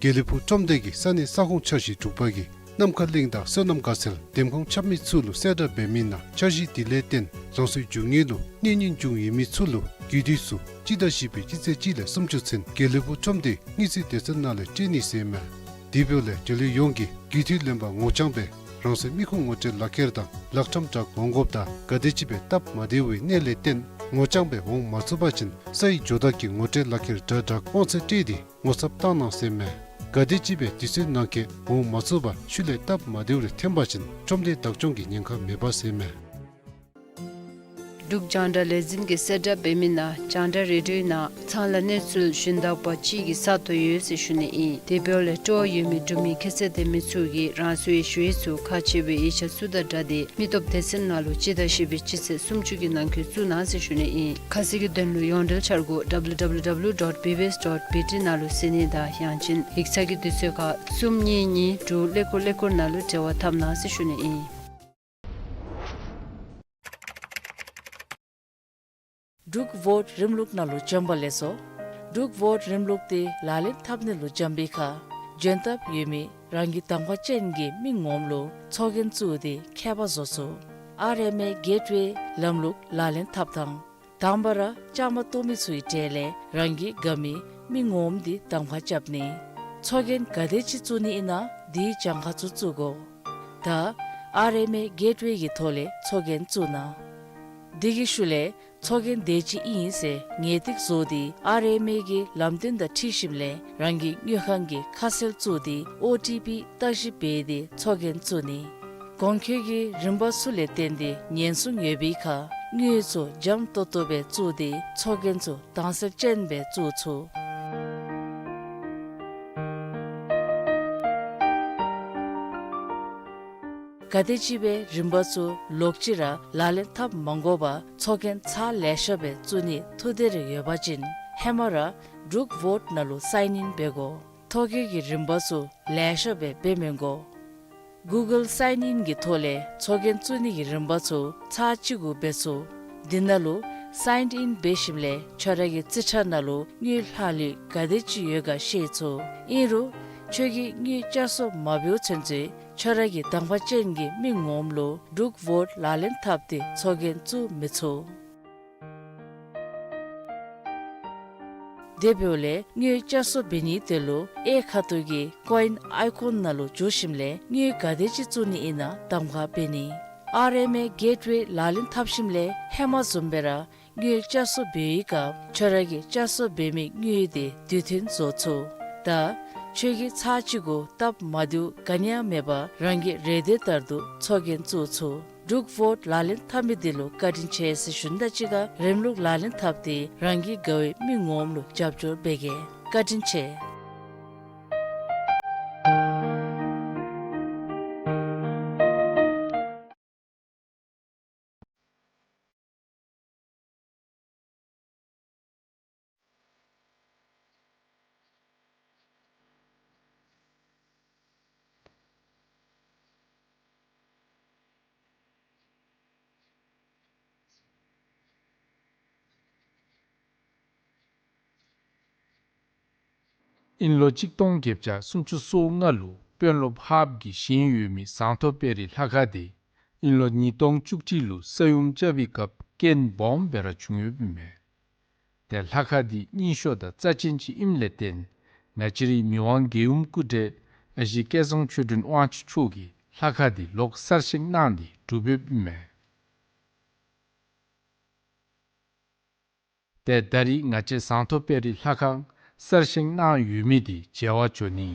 དགེ་ལེགས་ཕུག་ཁྲོམ་སྡེ་གིས་ས་གནས་ས་ཁོངས་འཆར་གཞི་དྲུག་པ་གི་ནམ་མཁའ་གླིང་དང་སོ་ནམ་དགའ་ཚལ་འདེམས་ཁོངས་ཁྱབ་མི་ཚུ་ལུ་གསལ་བསྒྲགས་འབད་མི་ནང་འཆར་གཞི་དེ་ལས་བརྟེན་རང་སོའི་རྒྱུ་དངོས་ལུ་གནོད་ཉེན་བྱུང་ཡོད་མི་ཚུ་ལུ་རྒུད་འཐུས་ཚུ་སྤྱི་ཟླ་བཞི་པའི་སྤྱི་ཚེས་གཅིག་ལས་སུམ་ཅུ་ཚུན་དགེ་ལེགས་ཕུག་ཁྲོམ་སྡེའི་དངུལ་རྩིས་སྡེ་ཚན་ནང་ལས་སྤྲོད་ནི་ཟེར་མས། དེ་འབདཝ་ལས་འབྲེལ་ཡོད་ཡོངས་ཀྱིས་རྒུད་འཐུས་ལེན་པར་ངོ་རྐྱང་སྦེ་རང་སོའི་མི་ཁུངས་ངོ་སྤྲོད་ལག་ཁྱེར་དང་ལག་ཁྲམ་བསྒྲགས་འོང་དགོཔ་དང་ག་དེམ་ཅིག་སྦེ་སྟབས་མ་བདེ་བའི་གནད་ལས་བརྟེན་ངོ་རྐྱང་སྦེ་འོང་མ་ཚུགས་པ་ཅིན་ས་ཡི་ཇོ་བདག་གི་ངོ་སྤྲོད་ལག་ཁྱེར་དྲ་བདག་དབང་ཚད་སྤྲོད་དེ་ངོ་ཚབ་བཏང་གནང་ཟེར་མས། ག་དེམ་ཅིག་སྦེ་དུས་ཚོད་ནང་འཁོད་འོང་མ་ཚུགས་པར་ཤུལ་ལས་སྟབས་མ་བདེཝ་རེ་ཐོན་པ་ཅིན་ཁྲོམ་སྡེ་བདག་སྐྱོང་གི་ཉེན་ཁ་མེད་པ་ཟེར་མས། འབྲུག་རྒྱང་བསྒྲགས་ལས་འཛིན་གྱིས་གསལ་བསྒྲགས་འབད་མི་ནང་རྒྱང་བསྒྲགས་རེ་ཌིའོ་ནང་ཚང་ལ་གནས་ཚུལ་ཞུན་དག་པ་ཅིག་གི་ས་ཐོབ་ཡོད་ཟེར་ཞུ་ནི་ཨིན། དེ་འབདཝ་ལས་སྤྲོ་བ་ཡོད་མི་འབྲུག་མི་ཁྱད་ཚད་ལྡན་མི་ཚུ་གིས་རང་སོའི་ཞུ་ཡིག་ཚུ་ཁག་ཆེ་བའི་ཡིག་ཆ་ཚུ་དང་སྦྲགས་ཏེ་མི་སྟོབས་སྡེ་ཚན་ནང་ལུ་སྤྱི་ཟླ་བཞི་པའི་སྤྱི་ཚེས་སུམ་ཅུ་གི་ནང་འཁོད་བཙུགས་གནང་ཟེར་ཞུ་ནི་ཨིན། ཁ་གསལ་གྱི་དོན་ལུ་ཡོངས་འབྲེལ་འཆར་སྒོ་W W W dot B B S dot B T ནང་ལུ་གཟིགས་ནི་དང་ཡང་ཅིན་ཡིག་ཚང་གི་དུས་ཚོད་ཁར་གསུམ་གཉིས་གཉིས་དྲུག་ཀླད་ཀོར་ཀླད་ཀོར་ནང་ལུ་འབྲེལ་བ་འཐབ་གནང་ཟེར་ཞུ་ནི་ཨིན། འབྲུག་བོཊ་རིམ་ལུགས་ནང་ལུ་འཛོམས་པ་ལེགས་སོ། འབྲུག་བོཊ་རིམ་ལུགས་འདི་ལག་ལེན་འཐབ་ནི་ལུ་འཛོམས་པའི་ཁར་འཇོན་ཐབས་ཡོད་མི་ རང་གི་གདམ་ཁ་ཅན་གྱི་མི་ངོམ་ལུ་ཚོགས་རྒྱན་བཙུགས་ཏེ་ཁྱད་པར་བཟོ་ཚུགས། ཨར་ཨེམ་ཨེ་གེཊ་ཝེ་ལམ་ལུགས་ལག་ལེན་འཐབ་ཐངས། དང་པ་ར་བཅའ་མར་གཏོགས་མི་ཚུའི་གྲས་ལས་རང་གི་དགའ་མི་མི་ངོམ་འདི་གདམ་ཁ་རྐྱབ་ནི། ཚོགས་རྒྱན་ག་དེ་ཅིག་བཙུགས་ནི་ཨིན་ན་དེའི་གྱངས་ཁ་ཚུ་བཙུགས་དགོ། ད་ཨར་ཨེམ་ཨེ་གེཊ་ཝེ་གི་ཐོག་ལས་ཚོགས་རྒྱན་བཙུགས་གནང་། དེ་གི་ཤུལ་ལས་ཚོགས་རྒྱན་དེ་ཅིག་ཨིན་ཟེར་ངེས་ཏིག་བཟོ་སྟེ་ཨར་ཨེམ་ཨེ་གི་ལམ་སྟོན་དང་འཁྲིལ་ཞིནམ་ལས་རང་གི་དངུལ་ཁང་གི་ཁ་གསལ་བཙུགས་ཏེ་ཨོ་ཊི་པི་བརྟག་ཞིབ་འབད་དེ་ཚོགས་རྒྱན་བཙུགས་ནི། གོང་འཁོད་ཀྱི་རིམ་པ་ཚུ་ལས་བརྟེན་ཏེ་ཉེན་སྲུང་ཡོད་པའི་ཁར་དངུལ་ཚུ་འཇམ་ཏོང་ཏོ་སྦེ་བཙུགས་ཏེ་ཚོགས་རྒྱན་ཚུ་དྭངས་གསལ་ཅན་སྦེ་བཙུགས་ཚུགས། ག་དེམ་ཅིག་སྦེ་རིམ་པ་ཚུ་ལོག་ཅི་ར་ལག་ལེན་འཐབ་མ་དགོ་པར་ཚོགས་རྒྱན་ཚར་ལེ་ཤ་སྦེ་བཙུགས་ནི་ཐུགས་འདོད་རེ་ཡོད་པ་ཅིན་ཧེ་མ་ར་ཌུཀ་ཝོཊ་ནང་ལུ་སའིན་ཨིན་འབད་དགོ། ཐོ་བཀོད་ཀྱི་རིམ་པ་ཚུ་ལེ་ཤ་སྦེ་འབད་མི་དགོ། གུ་གཱལ་སའིན་ཨིན་གྱི་ཐོག་ལས་ཚོགས་རྒྱན་བཙུགས་ནི་གི་རིམ་པ་ཚུ་ཚར་གཅིག་གུ་འབད་ཚུགས། དེ་ནང་ལུ་སའིན་ཨིན་འབད་ཞིནམ་ལས་ཁྱོད་ར་གི་རྩིས་ཁྲ་ནང་ལུ་དངུལ་ལྷག་ལུས་ག་དེ་ཅིག་ཡོད་ག་ཤེས་ཚུགས། ཨིན་རུང་ཁྱོད་ཀྱིས་དངུལ་བསྐྱར་གསོ་མ་འབདཝ་ཚུན་ཚོད་ཁྱོད་ར་གི་གདམ་ཁ་ཅན་གྱི་མི་ངོམ་ལུ་ཌུཀ་ཝོཊ་ལག་ལེན་འཐབ་སྟེ་ཚོགས་རྒྱན་བཙུགས་མི་ཚུགས། དེ་འབདཝ་ལས་དངུལ་བསྐྱར་གསོ་འབད་ནིའི་དོན་ལུ་གཡས་ཁ་ཐུག་གི་ཀོ་ཨིན་ཨའི་ཀོན་ནང་ལུ་འཛུལ་ཞིནམ་ལས་དངུལ་ག་དེ་ཅིག་བཙུགས་ནི་ཨིན་ན་གདམ་ཁ་འབད་ནི། ཨར་ཨེམ་ཨེ་གེཊ་ཝེ་ལག་ལེན་འཐབ་ཞིནམ་ལས་ཧེ་མ་བཟུམ་སྦེ་ར་དངུལ་བསྐྱར་གསོ་འབད་བའི་སྐབས་ཁྱོད་ར་གིས་བསྐྱར་གསོ་འབད་མི་དངུལ་དེ་དུས་མཐུན་བཟོ་ཚུགས། ད་ཁྱོད་ཀྱིས་ཚར་གཅིག་གུ་སྟབས་མ་བདེཝ་ག་ནི་ཡང་མེད་པར་རང་གི་རེ་འདོད་ལྟར་དུ་ཚོགས་རྒྱན་བཙུགས་ཚུགས། ཌུཀ་ཝོཊ་ལག་ལེན་འཐབ་མི་དེ་ལུ་བཀའ་དྲིན་ཆེ་ཟེར་ཞུ་ནི་དང་གཅིག་ཁར་རིམ་ལུགས་ལག་ལེན་འཐབ་སྟེ་རང་གི་དགའ་བའི་མི་ངོམ་ལུ་རྒྱབ་སྐྱོར་འབད་གེ། བཀའ་དྲིན་ཆེ། ཨིན་ལོ་གཅིག་སྟོང་བརྒྱད་བརྒྱ་སུམ་ཅུ་སོ་ལྔ་ལུ་དཔོན་སློབ་ཧཱཔ་གིས་བཞེངས་ཡོད་མི་ཟངས་མདོག་དཔལ་རི་ལྷ་ཁང་དེ་ཨིན་ལོ་ཉིས་སྟོང་བཅུ་གཅིག་ལུ་ས་ཡོམ་རྐྱབ་པའི་སྐབས་རྐྱེན་སྦོམ་སྦེ་ར་བྱུང་ཡོདཔ་ཨིན་མས། ཏེ་ལྷ་ཁང་འདི་རྙིང་ཤོས་དང་རྩ་ཅན་ཅིག་ཨིནམ་ལས་བརྟེན་ང་བཅས་རའི་མི་དབང་རྒྱལ་ཡུམ་སྐུ་བགྲེས་ཨ་ཞེ་སྐལ་བཟང་ཆོས་སྒྲོན་དབང་ཕྱུག་མཆོག་གིས་ལྷ་ཁང་འདི་ལོག་གསར་བཞེངས་གནང་སྟེ་གྲུབ་ཡོདཔ་ཨིན་མས། ཏེ་ད་རིས་ང་བཅས་ཟངས་མདོག་དཔལ་རི་ལྷ་ཁང་གསར་བཞེངས་གནང་ཡོད་མི་འདི་མཇལ་བར་འགྱོ་ནི།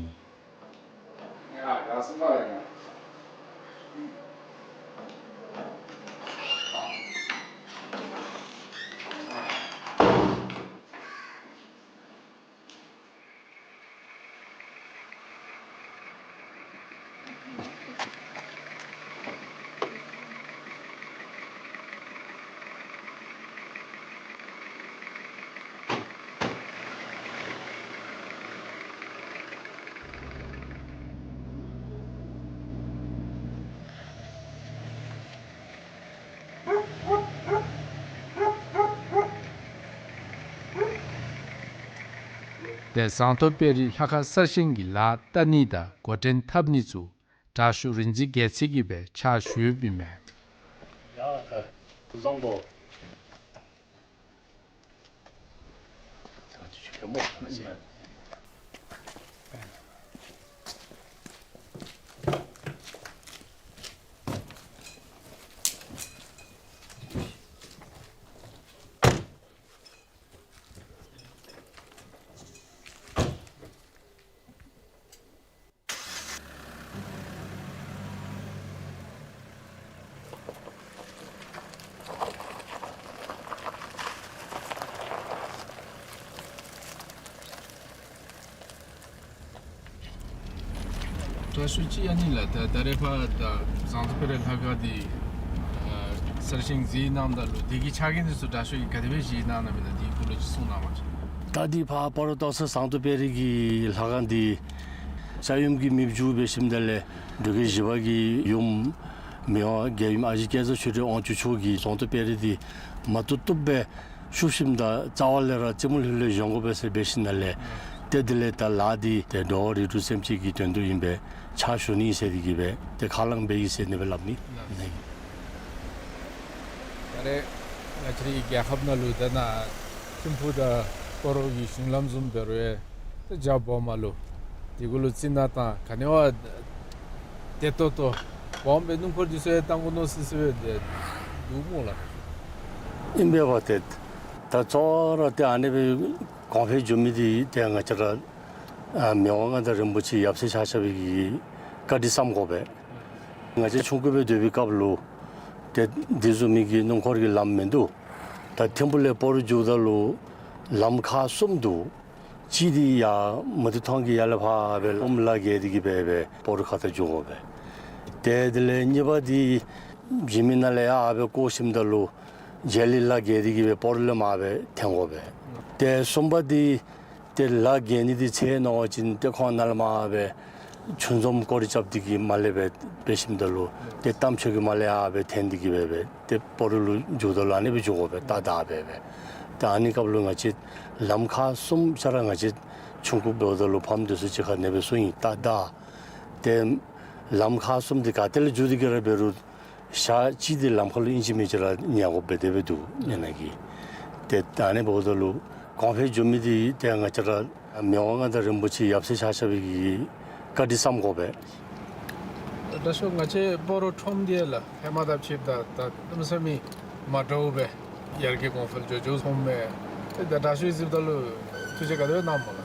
ཏེ་ཟངས་མདོག་དཔལ་རི་ལྷ་ཁང་གསར་བཞེངས་ཀྱི་ལཱ་བསྟར་ནི་དང་འགོ་འདྲེན་འཐབ་ནི་ཚུ་དྲག་ཤོས་རིག་འཛིན་རྒྱལ་མཚན་གྱིས་སྦེ་ཕྱག་ཞུ་ཡོདཔ་ཨིན་མས། དྲག་ཤོས་ཅིག་ཨ་ནི་ལགས། ད་ད་རེས་ཕར་ད་ཟངས་མདོག་དཔལ་རི་ལྷ་ཁང་འདི་ཨ་གསར་བཞེངས་མཛད་གནངམ་ད་ལུ་དེ་གི་ཆ་རྐྱེན་འདི་ཚུ་དྲག་ཤོས་ཀྱིས་ག་དེ་སྦེ་བཞེངས་གནང་གནངམ་ཨིན་ན་དེའི་སྐོར་ལས་ཅིག་གསུང་གནང་བ་ཅིན། ད་འདི་ཕར་སྤ་རོ་སྟག་ཚང་ཟངས་མདོག་དཔལ་རི་གི་ལྷ་ཁང་འདི་ས་ཡོམ་གྱིས་མེདཔ་འགྱོ་འབད་ཞིནམ་ད་ལས་འབྲུག་རྒྱལ་བཞི་པ་གི་ཡུམ་མི་དབང་རྒྱལ་ཡུམ་ཨ་ཞེ་སྐལ་བཟང་ཆོས་སྒྲོན་དབང་ཕྱུག་མཆོག་གིས་ཟངས་མདོག་དཔལ་རི་འདི་མ་བཏུབ་བཏུབ་སྦེ་བཤུབ་ཞིནམ་ད་རྩ་བ་ལས་ར་རྩེ་མོ་ལྷོད་ལྷོད་བཞེངས་དགོ་པས་ཟེར་འབད་ཞིནམ་ལས་ ཏེ་དེ་ལས་ད་ལཱ་འདི་ཏེ་འགྲོ་བ་རིགས་དྲུག་སེམས་ཅན་གྱི་དོན་དུ་ཨིན་པས། ཕྱག་ཞུ་ནི་ཟེར་ཏེ་གི་སྦེ་ཏེ་ཁས་བླངས་འབད་ཡི་ཟེར་ཨ་ནི་སྦེ་སླབ་ནི། ད་རེས་ང་བཅས་རའི་རྒྱལ་ཁབ་ནང་ལུ་ད་ནཱ་ཐིམ་ཕུག་དང་སྤ་རོ་གི་གཞུང་ལམ་བཟུམ་འབད་རུང་ཡང་ད་རྒྱ་སྦོམ་ལུ་དེ་གུ་ལུ་རྩི་ནག་དང་ག་ནི་བ་བདེ་ཏོག་ཏོ་སྦོམ་སྦེ་སྣུམ་འཁོར་འདི་ཚུ་ཡང་བཏང་དགོ་མནོ་སི་སི་སྦེ་འདུག་སྨོ་ལགས། ཨིན་པས་པ། ཏེ་ད་གཙོ་བོ་ར་ཏེ་ཨ་ནི་སྦེ་གོང་འཕེལ་འགྱོ་མི་འདི་ཏེ་ང་བཅས་ར་ཨ་མི་དབང་མངའ་བདག་རིན་པོ་ཆེ་ཡབ་སྲས་ཆ་ཁྱབ་ཀྱི་བཀའ་དྲིན་བསམ་དགོ་པས། ང་བཅས་ཆུང་ཀུ་སྦེ་སྡོད་པའི་སྐབས་ལུ་ཏེ་འདི་བཟུམ་མའི་གི་སྣུམ་འཁོར་གྱི་ལམ་མིན་འདུག། ད་ཐིམ་ཕུག་ལས་སྤ་རོ་འགྱོཝ་ད་ལུ་ལམ་ཁག་གསུམ་འདུག། གཅིག་འདི་ཡར་མུ་ཏིག་ཐང་གི་ཡར་ལས་ཕར་སྦེ་ཨོམ་ལ་བརྒལ་ཏེ་གི་སྦེ་སྦེ་སྤ་རོ་ཁ་ཐུག་འགྱོ་དགོ་པས། ཏེ་དེ་ལས་གཉིས་པ་འདི་འཇིགས་མེད་ནང་ལས་ཡར་སྦེ་བསྐོར་ཞིནམ་ད་ལུ་མཇལ་ལི་ལ་བརྒལ་ཏེ་གི་སྦེ་སྤ་རོ་ལས་མར་སྦེ་འཐེན་དགོ་པས། ཏེ་གསུམ་པ་འདི་ཏེ་ལ་བརྒལ་ནི་འདི་ཚེ་ནོར་བ་ཅིན་ཏེ་ཁོང་ནཱ་ལས་མར་སྦེ་ཆུ་འཛོམས་སྐོར་ར་རྐྱབ་སྟེ་གི་མར་ལས་སྦེ་འབད་ཞིནམ་ད་ལུ་ཏེ་རྟ་མཆོག་གི་མར་ལས་ཡར་སྦེ་འཐེན་ཏེ་གི་སྦེ་སྦེ་ཏེ་སྤ་རོ་ལུ་འགྱོཝ་ད་ལུ་ཨ་ནི་སྦེ་འགྱོ་དགོ་པས། ཏག་ཏག་སྦེ་སྦེ། ཏེ་ཨ་ནི་སྐབས་ལུ་ང་བཅས་ལམ་ཁག་གསུམ་ཆ་ར་ང་བཅས་ཆུང་ཀུ་འབདཝ་ད་ལུ་ཕམ་འདི་ཚུ་གཅིག་ཁར་ཨ་ནི་སྦེ་གསུངས་ཡི། ཏག་ཏག། ཏེ་ལམ་ཁག་གསུམ་འདི་ག་ཏེ་ལས་འགྱོ་སྟེ་གི་ར་འབད་རུང་ཞག་གཅིག་འདི་ལམ་ཁར་ལུ་ཨིན་ཅི་མིན་ཅི་ར་ཉལ་དགོཔ་སྦེ་དེ་སྦེ་འདུག་ཨ་ནི་གི། ཏེ་ད་ཨ་ནི་འབདཝ་ད་ལུ་གོང་འཕེལ་འགྱོ་མི་འདི་ཏེ་ང་བཅས་ར་མི་དབང་མངའ་བདག་རིན་པོ་ཆེ་ཡབ་སྲས་ཆ་ཁྱབ་ཀྱི་བཀའ་དྲིན་བསམ་དགོ་པས། ད་ཞུ་ང་བཅས་སྤ་རོ་ཁྲོམ་འདི་ལགས་ཧེ་མ་དང་ཕྱདཔ་ད་ད་གནམ་མེད་ས་མེད་མ་འདྲཝ་སྦེ་ཡར་རྒྱས་གོང་འཕེལ་འགྱོ་འགྱོཝ་སོངམ་མས། ཏེ་ད་ད་ཞུ་གཟིགསཔ་ད་ལུ་ཐུགས་རྗེ་ག་དེ་སྦེ་གནངམ་སྨོ་ལགས།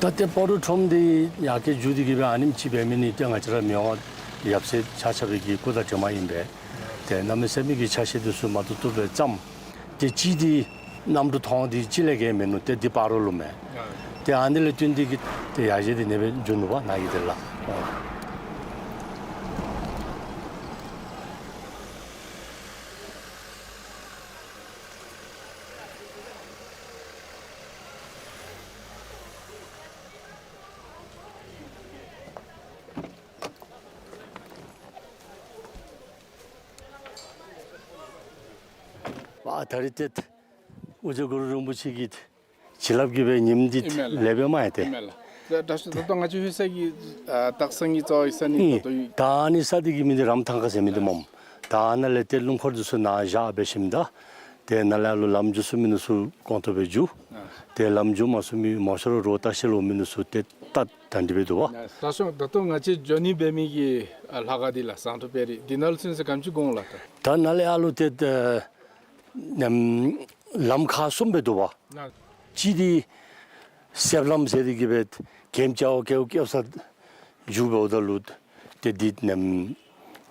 ད་ཏེ་སྤ་རོ་ཁྲོམ་འདི་ཡར་རྒྱས་འགྱོ་སྟེ་གི་སྦེ་ཨ་ནེམ་ཅིག་འབད་མི་འདི་ཏེ་ང་བཅས་ར་མི་དབང་ཡབ་སྲས་ཆ་ཁྱབ་ཀྱི་སྐུ་དང་གྲིབ་མ་ཨིན་པས། ཏེ་གནམ་མེད་ས་མེད་ཀྱི་ཆ་ཤས་འདི་ཚུ་མ་བཏུབ་བཏུབ་སྦེ་བརྩམས། ཏེ་གཅིག་འདི་གནམ་གྲུ་ཐོག་འདི་གཅིག་ལས་བརྒལ་མིན་ནུག། ཏེ་འདི་སྤ་རོ་ལུ་མས། ཏེ་ཨ་ནི་ལས་བརྟེན་ཏེ་གི་ཏེ་ཡར་རྒྱས་འདི་ཨ་ནི་སྦེ་འགྱོ་ནུག་པ་ནཱ་གི་དེ་ལགས། ཨ་ད་རིས་ཏེ་ཨོ་རྒྱན་གུ་རུ་རིན་པོ་ཆེ་གི་བྱིན་རླབས་ཀྱིས་སྦེ་ཉིནམ་འདི་ཨིན་མས་ལགས། ལེགས་པས་མ་ཡ་ཏེ། ཨིན་མས་ལགས། ད་ད་ཞུ་ད་ལྟོ་ང་བཅས་ལྷོད་ས་གི་ཨ་སྟག་ཚང་གི་རྩ་བའི་ས་གནས་ཨིན། ད་ལྟོ་ཡོད། ད་ཨ་ནི་ས་འདི་གི་མིང་འདི་རམ་ཐང་ཁ་ཟེར་མི་འདི་སྨོ། ད་ཨ་ནཱ་ལས་ཏེ་སྣུམ་འཁོར་འདི་ཚུ་ནཱ་བཞག་འབད་ཞིནམ་ད་ཏེ་ནཱ་ལས་ཨ་ལུ་ལམ་འགྱོ་ཚུགས་མི་འདི་ཚུ་གོང་ཐུབ་སྦེ་འགྱོ། ཨ་ཏེ་ལམ་འགྱོ་མ་ཚུགས་མི་མང་ཤོས་ར་རོགས་ལྟ་བཤལ་འོང་མི་འདི་ཚུ་ཏེ་ད་ད་འདི་སྦེ་འདུག་པ། ད་ཞུ་ད་ལྟོ་ང་བཅས་འགྱོ་ནི་འབད་མི་གི་ཨ་ལྷ་ཁང་འདི་ལགས་ཟངས་མདོག་དཔལ་རི་འདི་ནང་ལུ་ཚུན་ཚོད་ག་དེམ་ཅིག་འགོར་འོང་ལགས། ད་ད་ནཱ་ལས་ཨ་ལུ་ཏེ་ཏེ་ནམ་ལམ་ཁག་གསུམ་སྦེ་འདུག་པ། ལགས། གཅིག་འདི་གསེབ་ལམ་ཟེར་ཏེ་གི་སྦེ་གྱེམ་རྐྱབ་རྐྱབ་རྐྱབ་ས་འགྱོ་འབདཝ་ད་ལུ་ཏེ་འདི་ནམ་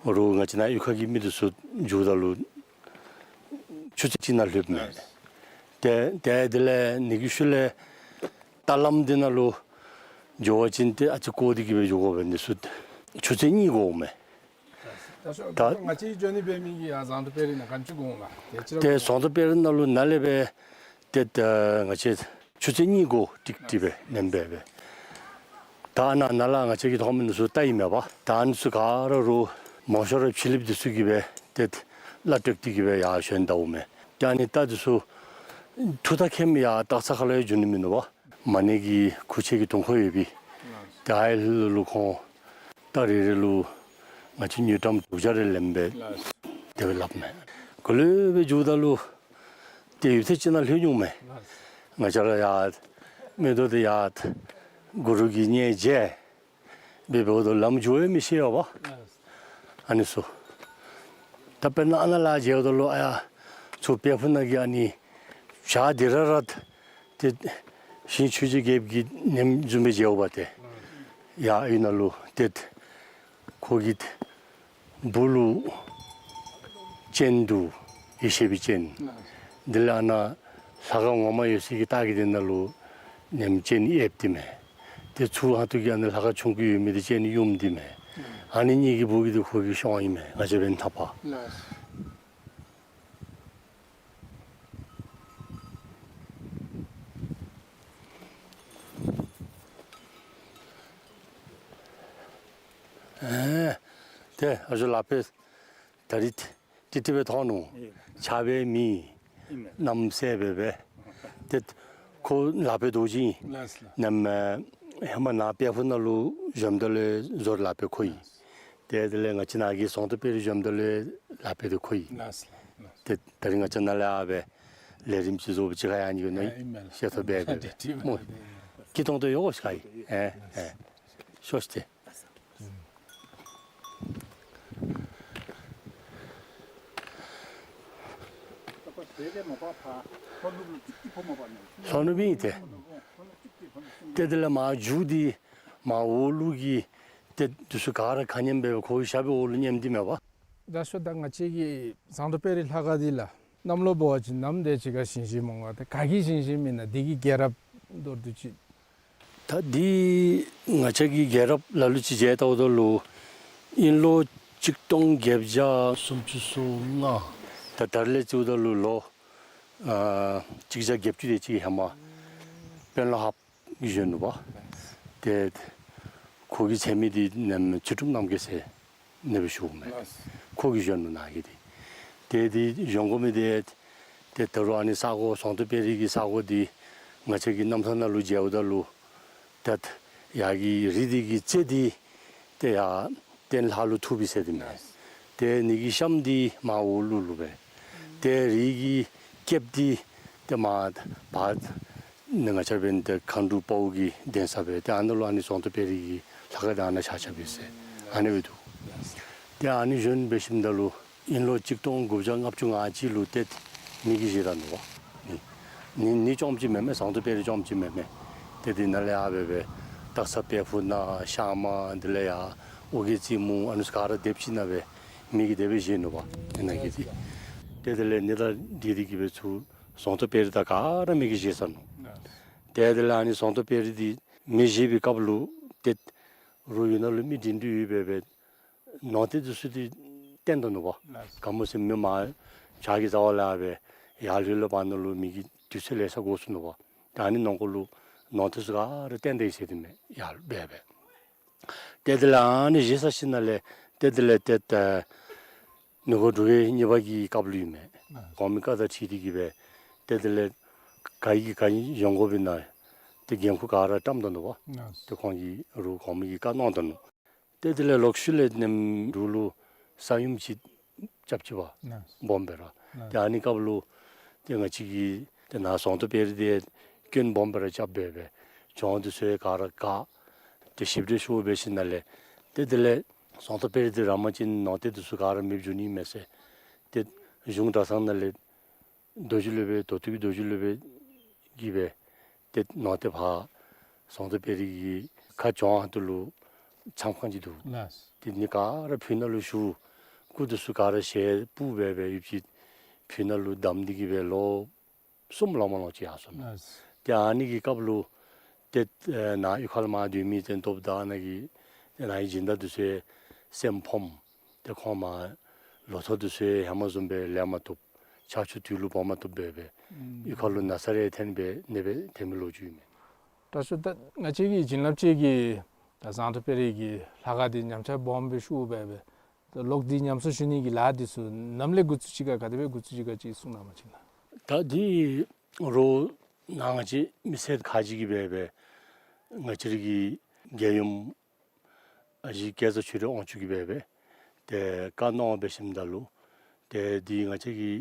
རོགས་ང་བཅས་ནཱ་གཡུས་ཁ་གི་མི་འདི་ཚུ་འགྱོཝ་ད་ལུ་ཆུ་ཚོད་གཅིག་ནང་ལྷོདཔ་མས། ཏེ་ཏེ་དེ་ལས་ཨ་ནི་གི་ཤུལ་ལས་རྟ་ལམ་འདི་ནང་ལུ་འགྱོ་བ་ཅིན་ཏེ་ཨ་ཙི་སྐོར་ཏེ་གི་སྦེ་འགྱོ་དགོ་པས། འདི་ཚུ་ཆུ་ཚོད་གཉིས་འགོརཝ་མས། ད་ད་ང་བཅས་འགྱོ་ནི་འབད་མི་གི་ཨ་ཟངས་མདོག་དཔལ་རི་ནང་ག་དེམ་ཅིག་འགོར་འོང་ལགས། ཏེ་ཟངས་མདོག་དཔལ་རི་ནང་ལུ་ནཱ་ལས་སྦེ་ཏེ་ད་ང་བཅས་ཆུ་ཚོད་གཉིས་འགོར་ཏིག་ཏིག་སྦེ་ནེམ་སྦེ་སྦེ། ད་ནཱ་ནཱ་ལས་ང་བཅས་ཀྱིས་མཐོང་མི་འདི་ཚུ་རྟ་ཨིན་མས་པ། ད་ཨ་ནི་ཚུ་ག་ར་རོགས་མང་ཤོས་ར་ཕྱི་གླིངཔ་འདི་ཚུ་གིས་སྦེ་ཏེ་གླ་སྤྲོད་དེ་གི་སྦེ་ཡར་བྱོན་ད་འོང་མས། ཏེ་ཨ་ནི་རྟ་འདི་ཚུ་ཐུགས་ཐག་ཁེམ་ཡར་སྟག་ཚང་ཁ་ལུ་ཡང་འགྱོ་ནི་མིན་འདུག་པ། མ་ཎི་གི་ཁུག་ཆེན་གྱི་དུང་ཁོག་ཡོད་པའི་ཏེ་ཨའི་ལུ་ལུ་ཁོང་རྟ་རེ་རེ་ལུ་ང་བཅས་དངུལ་ཀྲམ་དྲུག་བརྒྱ་རེ་ལེན་པས། དེ་སྦེ་སླབ་མས། ག་ལུ་སྦེ་འགྱོཝ་ད་ལུ་ཏེ་ཡུད་ཐེངས་གཅིག་ནང་ལྷོད་འོང་མས། ང་བཅས་ར་ཡར་མིག་ཏོ་འདི་ཡར་གུ་རུ་གི་མཉེས་བྱས་སྦེ་འབདཝ་ད་ལམ་འགྱོ་ཡང་མི་ཤེས་པ། ཨ་ནི་ཚུ། ད་དཔེར་ན་ཨ་ནཱ་ལས་མཇལཝ་ད་ལུ་ཨ་ཡར་ཚུར་དཔལ་ཕུག་ནང་གི་ཨ་ནི་བྱག་འདི་ར་ར་ཏེ་ཞིང་ཆོས་རྗེ་རྒྱལཔོ་གི་ནེམ་བཟུམ་སྦེ་མཇལཝ་ཏེ། ཡར་ཨའི་ནང་ལུ་ཏེ་ཁོ་གི་སྦུག་ལུ་སྤྱན་འདུག། ཡེ་ཤེས་པའི་སྤྱན། དེ་ལས་ཨ་ནཱ་ལྷ་ཁང་ངོ་མ་ཡོད་སའི་གི་ལྟག་གི་དེ་ནང་ལུ་ནེམ་སྤྱན་ཡེབ་སྟེ་མས། ཏེ་ཚུར་ཧ་ཏུ་གི་ཨ་ནི་ལྷ་ཁང་ཆུང་ཀུ་ཡོད་མི་འདི་སྤྱན་ཡུམ་སྟེ་མས། ཨ་ནི་གཉིས་ཀྱི་སྦུག་གི་འདི་ཁོ་གི་གཤོང་ཨིན་མས། ང་བཅས་འབདན་ཐག་པ། ཨེ་ཏེ་ཨ་ཞུ་ལགས་པས། ད་རིས་ཏིག་ཏིག་སྦེ་མཐོང་ནུག། ཨེ་ཆརཔ་མེད། ཨིན་མས། གནམ་སེརཔོ་སྦེ་སྦེ། ཏེ་ ཁོ་ལག་པའི་རྡོ་རྗེ་ཨིན། ལགས་ལགས། ནམ་ཧེ་མ་ནཱ་དཔལ་ཕུག་ནང་ལུ་བཞོནམ་ད་ལུ་བཟོ་རིག་ལག་པའི་ཁོ་ཨིན། ལགས། ཏེ་དེ་ལས་ང་བཅས་ནཱ་གི་ཟོང་ཏོ་དཔལ་རི་བཞོནམ་ད་ལུ་ལག་པའི་དེ་ཁོ་ཨིན། ལགས་ལགས་ལགས། ཏེ་ད་རིས་ང་བཅས་ནཱ་ལས་ཡར་སྦེ་ལས་རིམ་ཅིག་བཟོ་བ་ཅིག་ཁར་ཡར་ནི་གི་ནི་ཨ་ཨིན་མས་ལགས། ཤེས་ཐོབ་སྦེ་སྦེ་ཏེ་ཏེ་སྨོ། སྐྱིད་ཏོང་ཏོ་ཡོད་ཤག་ཨིན། ཨེ་ཨེ། ཤོག་ཤིག་ཏེ། ལྷོ་ནུབ་ཨིན་ཏེ། ཏེ་དེ་ལས་མར་མཇུག་འདི་མར་འོག་ལུ་གི་ཏེ་འདི་ཚུ་ག་ར་ག་མཉམ་སྦེ་ཁོ་གི་ཞབས་པའི་འོག་ལུ་མཉམ་སྟེ་མེད་པ། ད་ཤོ་ད་ང་བཅས་ཀྱི་ཟོང་ཏོ་དཔལ་རི་ལྷ་ཁང་འདི་ལགས། གནམ་ལོ་འབད་བ་ཅིན་ནམ་དེ་ཅིག་ཁར་བཞེངས་བཞེངསམ་འོང་ག། ཏེ་ག་གིས་བཞེངས་བཞེངསམ་ཨིན་ན། འདི་གི་རྒྱལ་རབས་མདོར་བསྡུས་ཅིག། ད་འདི་ང་བཅས་ཀྱི་རྒྱལ་རབས་ལ་ལུ་ཅིག་མཇལ་བལྟཝ་ད་ལུ་དབྱིན་ལོ་གཅིག་སྟོང་བརྒྱད་བརྒྱ་སུམ་ཅུ་སོ་ལྔ། ད་ད་རིས་ལས་བརྩིཝ་ད་ལུ་ལོ་ཨ་གཅིག་བརྒྱ་བརྒྱད་ཅུ་དེ་ཅིག་ཧེ་མ་དཔོན་སློབ་ཧཱཔ་གིས་བཞོན་ནུག་པ། ཏེ་ཁོ་གི་མཚན་མི་འདི་ནམ་ཚུལ་ཁྲིམས་རྣམ་རྒྱལ་ཟེར་ཨ་ནི་སྦེ་ཞུཝ་མས། ལགས། ཁོ་གིས་བཞོན་ནུག་ནཱ་གི་འདི། ཏེ་འདི་བཞེངས་དགོ་མི་འདི་ཏེ་ད་རུང་ཨ་ནི་ས་གོ་ཟོང་ཏོ་དཔལ་རི་གི་ས་གོ་འདི་ང་བཅས་ཀྱི་རྣམ་ཐར་ནང་ལུ་མཇལཝ་ད་ལུ་ཏེ་ཡར་གྱི་རི་འདི་གི་རྩེ་འདི་ཏེ་ཡར་སྟེང་ལྷ་ལུ་ཐུག་པས་ཟེར་ཏེ་མས། ལགས། ཏེ་ཨ་ནི་གི་གཤམ་འདི་མར་འོག་ལུ་ལུ་སྦེ། ཏེ་རི་གི་སྐེདཔ་འདི་ཏེ་མར་བར་ནི་ང་བཅས་འབདན་ཏེ་མཁའ་འགྲོ་དཔའ་བོ་གི་གདན་ས་སྦེ་ཏེ་ཨ་ནཱ་ལུ་ཨ་ནི་ཟོང་ཏོ་དཔལ་རི་གི་ལྷ་ཁང་འདི་ཨ་ནཱ་ཆགས་ཆགསཔ་ཨིན་ཟེར་ཨ་ནི་སྦེ་འདུག། ཏེ་ཨ་ནི་བཞོན་འབད་ཞིནམ་ད་ལུ་དབྱིན་ལོ་གཅིག་སྟོང་དགུ་བརྒྱ་ལྔ་བཅུ་ང་གཅིག་ལུ་ཏེ་མེ་གིས་བཞེས་ད་ནུག་པ། ནི་ནི་ནི་རྐྱངམ་ཅིག་མེན་མས། ཟོང་ཏོ་དཔལ་རི་རྐྱངམ་ཅིག་མེན་མས། ཏེ་འདི་ནཱ་ལས་ཡར་སྦེ་སྦེ་སྟག་ཚང་དཔལ་ཕུག་ནང་ཤར་མ་འདི་ལས་ཡར་ཨོ་རྒྱན་རྩེ་མོ་ཨ་ནི་ཚུ་ག་ར་སྡེབ་ཅིག་ནང་སྦེ་མེ་གིས་དེ་སྦེ་བཞེས་ནུག་པ། ཨ་ནཱ་གི་འདི་ཏེ་དེ་ལས་ཨ་ནི་དང་འདི་འདི་གིས་སྦེ་ཚུར་ཟོང་ཏོ་དཔལ་རི་དང་ག་ར་མེ་གིས་བཞེས་ཚར་ནུག། ཏེ་དེ་ལས་ཨ་ནི་ཟོང་ཏོ་དཔལ་རི་འདི་མེ་བཞེས་པའི་སྐབས་ལུ་ཏེ་རུ་ཡུལ་ནང་ལུ་མི་འདི་འདི་ཡོད་པའི་སྦེ་ནོར་རྟེན་འདི་ཚུ་འདི་བཏོན་ད་ནུག་པ། ལགས། ག་མོ་ཟེར་མི་མར་བྱག་གི་རྩ་བ་ལས་སྦེ་ཡར་ལུས་ལུ་བར་ན་ལུ་མེ་གིས་དུས་ཚོད་ལེ་ཤ་འགོར་སོ་ནུག་པ། ད་ཨ་ནི་ནང་འཁོད་ལུ་ནོར་རྟེན་ཚུ་ག་ར་བཏོན་ད་ཡི་ཟེར་ཏེ་མས། ཡར་སྦེ་སྦེ། ཏེ་དེ་ལས་ཨ་ནི་བཞེས་ཚར་ཞིནམ་ལས་ཏེ་དེ་ལས་ཏེ་ད་མི་མགོ་འབྲུག་རྒྱལ་གཉིས་པ་གི་སྐབས་ལུ་ཨིན་མས། ལགས། གོང་མའི་བཀའ་དང་འཁྲིལ་ཏེ་གིས་སྦེ་ཏེ་དེ་ལས་ག་གིས་ག་བཞེངས་དགོ་པས་ན་ཏེ་འགན་ཁུར་ག་ར་བཀྲམ་ད་ནུག་པ། ལགས། ཏེ་ཁོང་གིས་རུ་གོང་མ་གིས་བཀའ་གནང་ད་ནུག། ཏེ་དེ་ལས་ལོག་ཤུལ་ལས་ནམ་རུ་ལུ་ས་ཡོམ་ཅིག་རྐྱབ་ཅི་པ། ལགས། སྦོམ་སྦེ་ར། ལགས། ཏེ་ཨ་ནི་སྐབས་ལུ་ཏེ་ང་བཅས་ཀྱི་ཏེ་ནཱ་ཟོང་ཏོ་དཔལ་རི་འདི་སྐྱོན་སྦོམ་སྦེ་ར་རྐྱབ་སྦེ་སྦེ་གྱོང་འདི་ཚུ་ག་ར་བཀག། ཏེ་ཞིབ་འགྲེལ་ཞུ་འབད་ཞིནམ་ལས་ཏེ་དེ་ལས་ཟོང་ཏོ་དཔལ་རི་འདི་ར་མ་ཅིན་ནོར་རྟེན་འདི་ཚུ་ག་ར་མེདཔ་འགྱོ་ནི་མས་ཟེར་ཏེ་གཞུང་གྲྭ་ཚང་ནང་ལས་རྡོ་རྗེ་སློབ་དཔོན་མདོ་སྟོད་ཀྱི་རྡོ་རྗེ་སློབ་དཔོན་གྱིས་སྦེ་ཏེ་ནོར་རྟེན་ཕར་ཟོང་ཏོ་དཔལ་རི་གི་ཁ་རྫོང་ཧོངས་ལུ་མཚམས་ཁང་ཅིག་འདུག། ལགས། ཏེ་ཨ་ནི་ག་ར་ཕུལ་ནང་ལུ་ཞུ། སྐུ་འདི་ཚུ་ག་ར་ཞལ་སྤུབས་སྦེ་སྦེ་ཡོདཔ་ཅིག་ཕུལ་ནང་ལུ་བསྡམས་ཏེ་གིས་སྦེ་ལོ་གསུམ་ལང་མ་ལང་ཅིག་ཡར་སོང་ནུག། ལགས། ཏེ་ཨ་ནི་གི་སྐབས་ལུ་ཏེ་ནཱ་གཡུས་ཁ་ལས་མར་སྡོད་མི་ཏེ་སྟོབས་དང་ནཱ་གི་ཏེ་ནཱ་གི་སྦྱིན་བདག་འདི་ཚུ་སེམས་ཕམ། ཏེ་ཁོང་མར་ལོ་ཐོག་འདི་ཚུ་ཧེ་མ་བཟུམ་སྦེ་ལེན་མ་བཏུབ། ཆར་ཆུ་དུས་ལུ་འབབ་མ་བཏུབ་སྦེ་སྦེ་ཨུམ་གཡུས་ཁ་ལུ་ན་ཚ་རེ་ཐོན་སྦེ་ནད་སྦེ་ཐོན་མི་ལོ་རྒྱུས་ཨིན་མས། དྲག་ཤོས་ད་ང་བཅས་ཀྱི་བྱིན་རླབས་ཅན་གྱི་ད་ཟངས་མདོག་དཔལ་རི་གི་ལྷ་ཁང་འདི་ཉམས་ཆག་སྦོམ་སྦེ་ཤོར་སྦེ་སྦེ་ད་ལོག་སྟེ་ཉམས་གསོ་ཞུ་ནི་གི་ལཱ་འདི་ཚུ་ནམ་ལས་འགོ་བཙུགས་ཅི་ག་ག་དེ་སྦེ་འགོ་བཙུགས་ཅི་ག་ཅིག་གསུང་གནང་བ་ཅིན་ལགས། ད་འདི་རུ་ནཱ་ང་བཅས་མི་སེར་ཁག་ཅིག་གིས་སྦེ་སྦེ་ང་བཅས་ར་གི་རྒྱལ་ཡུམ་ཨ་ཞེ་སྐལ་བཟང་ཆོས་སྒྲོན་དབང་ཕྱུག་གིས་སྦེ་སྦེ་ཏེ་བཀའ་གནང་འབད་ཞིནམ་ད་ལུ་ཏེ་འདི་ང་བཅས་ཀྱི་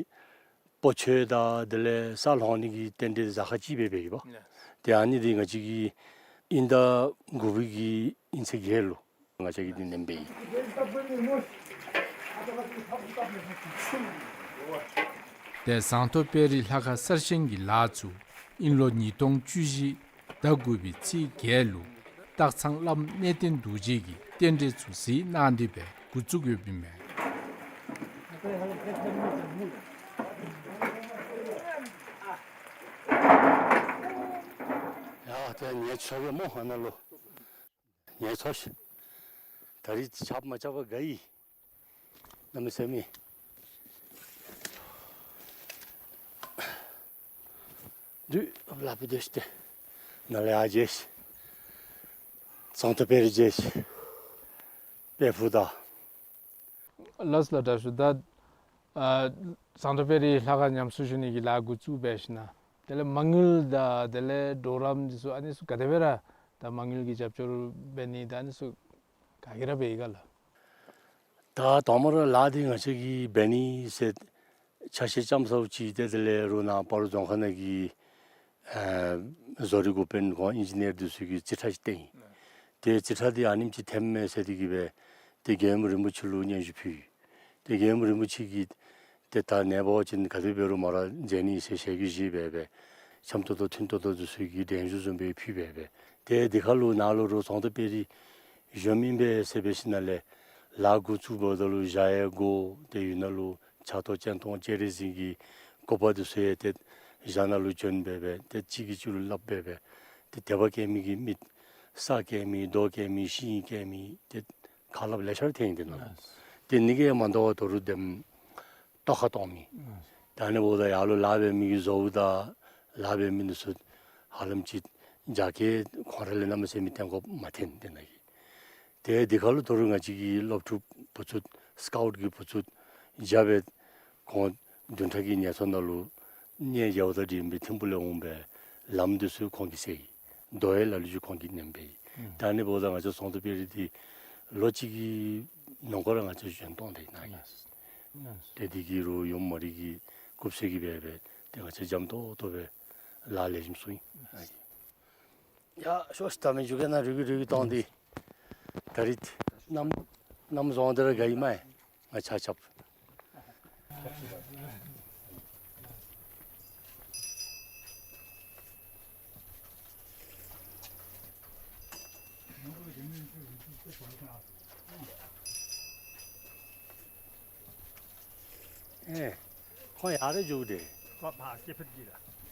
སྤོ་ཆོས་དང་དེ་ལས་ས་སློང་ནི་གི་རྟེན་འབྲེལ་གཟའ་སྐར་གཅིག་སྦེ་འབད་ཡི་པ། ལགས། ཏེ་ཨ་ནི་འདི་ང་བཅས་ཀྱིས་དབྱིན་ཟླ་དགུ་པའི་གི་དབྱིན་ཚེས་བརྒྱད་ལུ་ང་བཅས་ཀྱིས་འདི་ནེམ་འབད་ཡི། ཏེ་ཟངས་མདོག་དཔལ་རི་ལྷ་ཁང་གསར་བཞེངས་ཀྱི་ལཱ་ཚུ་དབྱིན་ལོ་ཉིས་སྟོང་བཅུ་བཞི་ཟླ་དགུ་པའི་ཚེས་བརྒྱད་ལུ་སྟག་ཚང་བླམ་གནས་བརྟན་རྡོ་རྗེ་གིས་རྟེན་འབྲེལ་ཚུ་གཟིགས་གནང་སྟེ་སྦེ་འགོ་བཙུགས་ཡོདཔ་ཨིན་མས། ཡ་ཏེ་ངལ་འཚོ་གེ་སྨོ་ཨ་ནཱ་ལུ། ངལ་འཚོ་ཤིག། ད་རིས་ཆརཔ་མ་རྐྱབ་པར་དགའ་ཡི། གནམ་མེད་ས་མེད། དུས་ལ་ཕུད་དེ་ཤི་སྟེ་ནཱ་ལས་ཡར་མཇལ་ཤིག། ཟངས་མདོག་དཔལ་རི་མཇལ་ཤིག། དཔལ་ཕུག་དང་། ལགས་ལགས་དྲག་ཤོས། ད་ཨ་ཟངས་མདོག་དཔལ་རི་ལྷ་ཁང་ཉམས་གསོ་ཞུ་ནི་གི་ལཱ་འགོ་བཙུགས་འབད་ཞིནམ་ན་ དེ་ལས་མ་དངུལ་དང་དེ་ལས་གྲོགས་རམ་འདི་ཚུ་ཨ་ནི་ཚུ་ག་དེ་སྦེ་ར་ད་མ་དངུལ་གྱི་རྒྱབ་སྐྱོར་འབད་ནི་དང་ཨ་ནི་ཚུ་ག་གིས་ར་འབད་ཡི་ག་ལགས། ད་དང་པ་ར་ལཱ་འདི་ང་བཅས་ཀྱིས་འབད་ནི་ཟེར་ཆ་ཤས་ཙམ་ཟཝ་ཅིག་ཏེ་དེ་ལས་རོགས་ནཱ་སྤ་རོ་རྫོང་ཁག་ནང་གི་ཨ་བཟོ་རིག་འགོ་དཔོན་ཁོང་ཨིན་ཇི་ནི་ཡར་འདི་ཚུ་གིས་རྩིས་ཁྲ་ཅིག་བཏོན་ཡི། ཏེ་རྩིས་ཁྲ་འདི་ཨ་ནེམ་ཅིག་འཐོནམ་མས་ཟེར་ཏེ་གིས་སྦེ་ཏེ་རྒྱལ་ཡུམ་རིན་པོ་ཆེ་ལུ་སྙན་ཞུ་ཕུལ་ཡི། ཏེ་རྒྱལ་ཡུམ་རིན་པོ་ཆེ་གིས་ཏེ་ད་ནངས་པ་ཅིན་ག་དེ་འབད་རུང་མ་ར་མཛད་ནི་ཟེར་ཞལ་གྱིས་བཞེས་སྦེ་སྦེ་འཆམ་ཏོག་ཏོ་མཐུན་ཏོག་ཏོ་འདི་ཚུ་གི་གདན་ཞུ་བཟུམ་སྦེ་ཕུལ་སྦེ་སྦེ། ཏེ་འདི་ཁར་ལུ་ནཱ་ལུ་རོགས་ཟངས་མདོག་དཔལ་རི་གཞོནམ་ཨིན་པས་ཟེར་འབད་ཞིནམ་ལས་ལཱ་འགོ་བཙུགས་འབདཝ་ད་ལུ་བཞག་ཡས་སྒོ་ཏེ་ཡུལ་ནང་ལུ་ཕྱག་ཐོག་སྤྱན་སྟོང་སྤྱན་རས་གཟིགས་ཀྱི་སྐུ་པར་འདི་ཚུ་ཡང་ཏེ་བཞག་ནང་ལུ་བྱོན་སྦེ་སྦེ་ཏེ་གཅིག་གིས་གཅིག་ལུ་སླབ་སྦེ་སྦེ་ཏེ་དད་པ་སྐྱེ་མི་གི་མི་ས་སྐྱེ་མི་རྡོ་སྐྱེ་མི་ཤིང་སྐྱེ་མི་ཏེ་ཁ་སླབ་ལེ་ཤ་ར་ཐོན་ཡི་འདི་ནང་ལུ། ལགས། ཏེ་ཨ་ནི་གིས་མ་དོ་བར་དོ་རུང་དེམ་ལྟོ་ཁ་གཏོང་མི། ལགས། ད་ཨ་ནི་འབདཝ་ད་ཡར་ལུ་ལཱ་འབད་མི་གི་བཟོཝ་ད་ལཱ་འབད་མི་འདི་ཚུ་ཧ་ལམ་ཅིག་རྒྱ་སྐྱེད་ཁོང་ར་ལས་གནམ་མེད་ས་མེད་བརྟན་ཁོག་མ་ཐོན་འདི་ནང་གི། ཏེ་འདི་ཁར་ལུ་དོ་རུང་ང་བཅས་ཀྱི་སློབ་ཕྲུག་བུ་ཚུ་སི་ཀའུཊ་གི་བུ་ཚུ་བརྒྱ་སྦེ་ཁོང་བདུན་ཕྲག་གི་ངལ་གསོ་ནང་ལུ་གནས་མཇལཝ་དང་འབྲེལ་བའི་ཐིམ་ཕུག་ལས་འོང་སྦེ་ལམ་འདི་ཚུ་ཁོང་གིས་བསལ་ཡི། རྡོ་ཡང་ལ་ལུ་ཅིག་ཁོང་གིས་མནན་པས། ཨུམ། ད་ཨ་ནི་འབདཝ་ད་ང་བཅས་ཟངས་མདོག་དཔལ་རི་འདི་ལོ་གཅིག་གི་ནང་འཁོད་ར་ང་བཅས་གཞན་སྟོང་སྟེ་ན་གི། ལགས། ལགས། ཏེ་འདི་གིས་རོགས་ཡུམ་མོ་རའི་གི་སྐུ་བསོད་ཀྱིས་སྦེ་སྦེ་ཏེ་ང་བཅས་འཇམ་ཏོག་ཏོ་སྦེ་ལཱ་ལེགས་ཤོམ་ཚུགས་ཡི། ཡ་ཤོག་ཤིག། ད་མི་འགྱོ་གེ་ན་རུལ་གི་རུལ་གི་གཏང་སྟེ། ད་རིས་གནམ་གནམ་བཟང་སྟེ་ར་དགའ་ཡི་མས། ང་ཆ་ཁྱབ། ཨེ། ཁོང་ཡར་ར་འགྱོ་དེས། ཁོ་ཕར་སྐྱེ་འཕེལ་གྱི་ལ།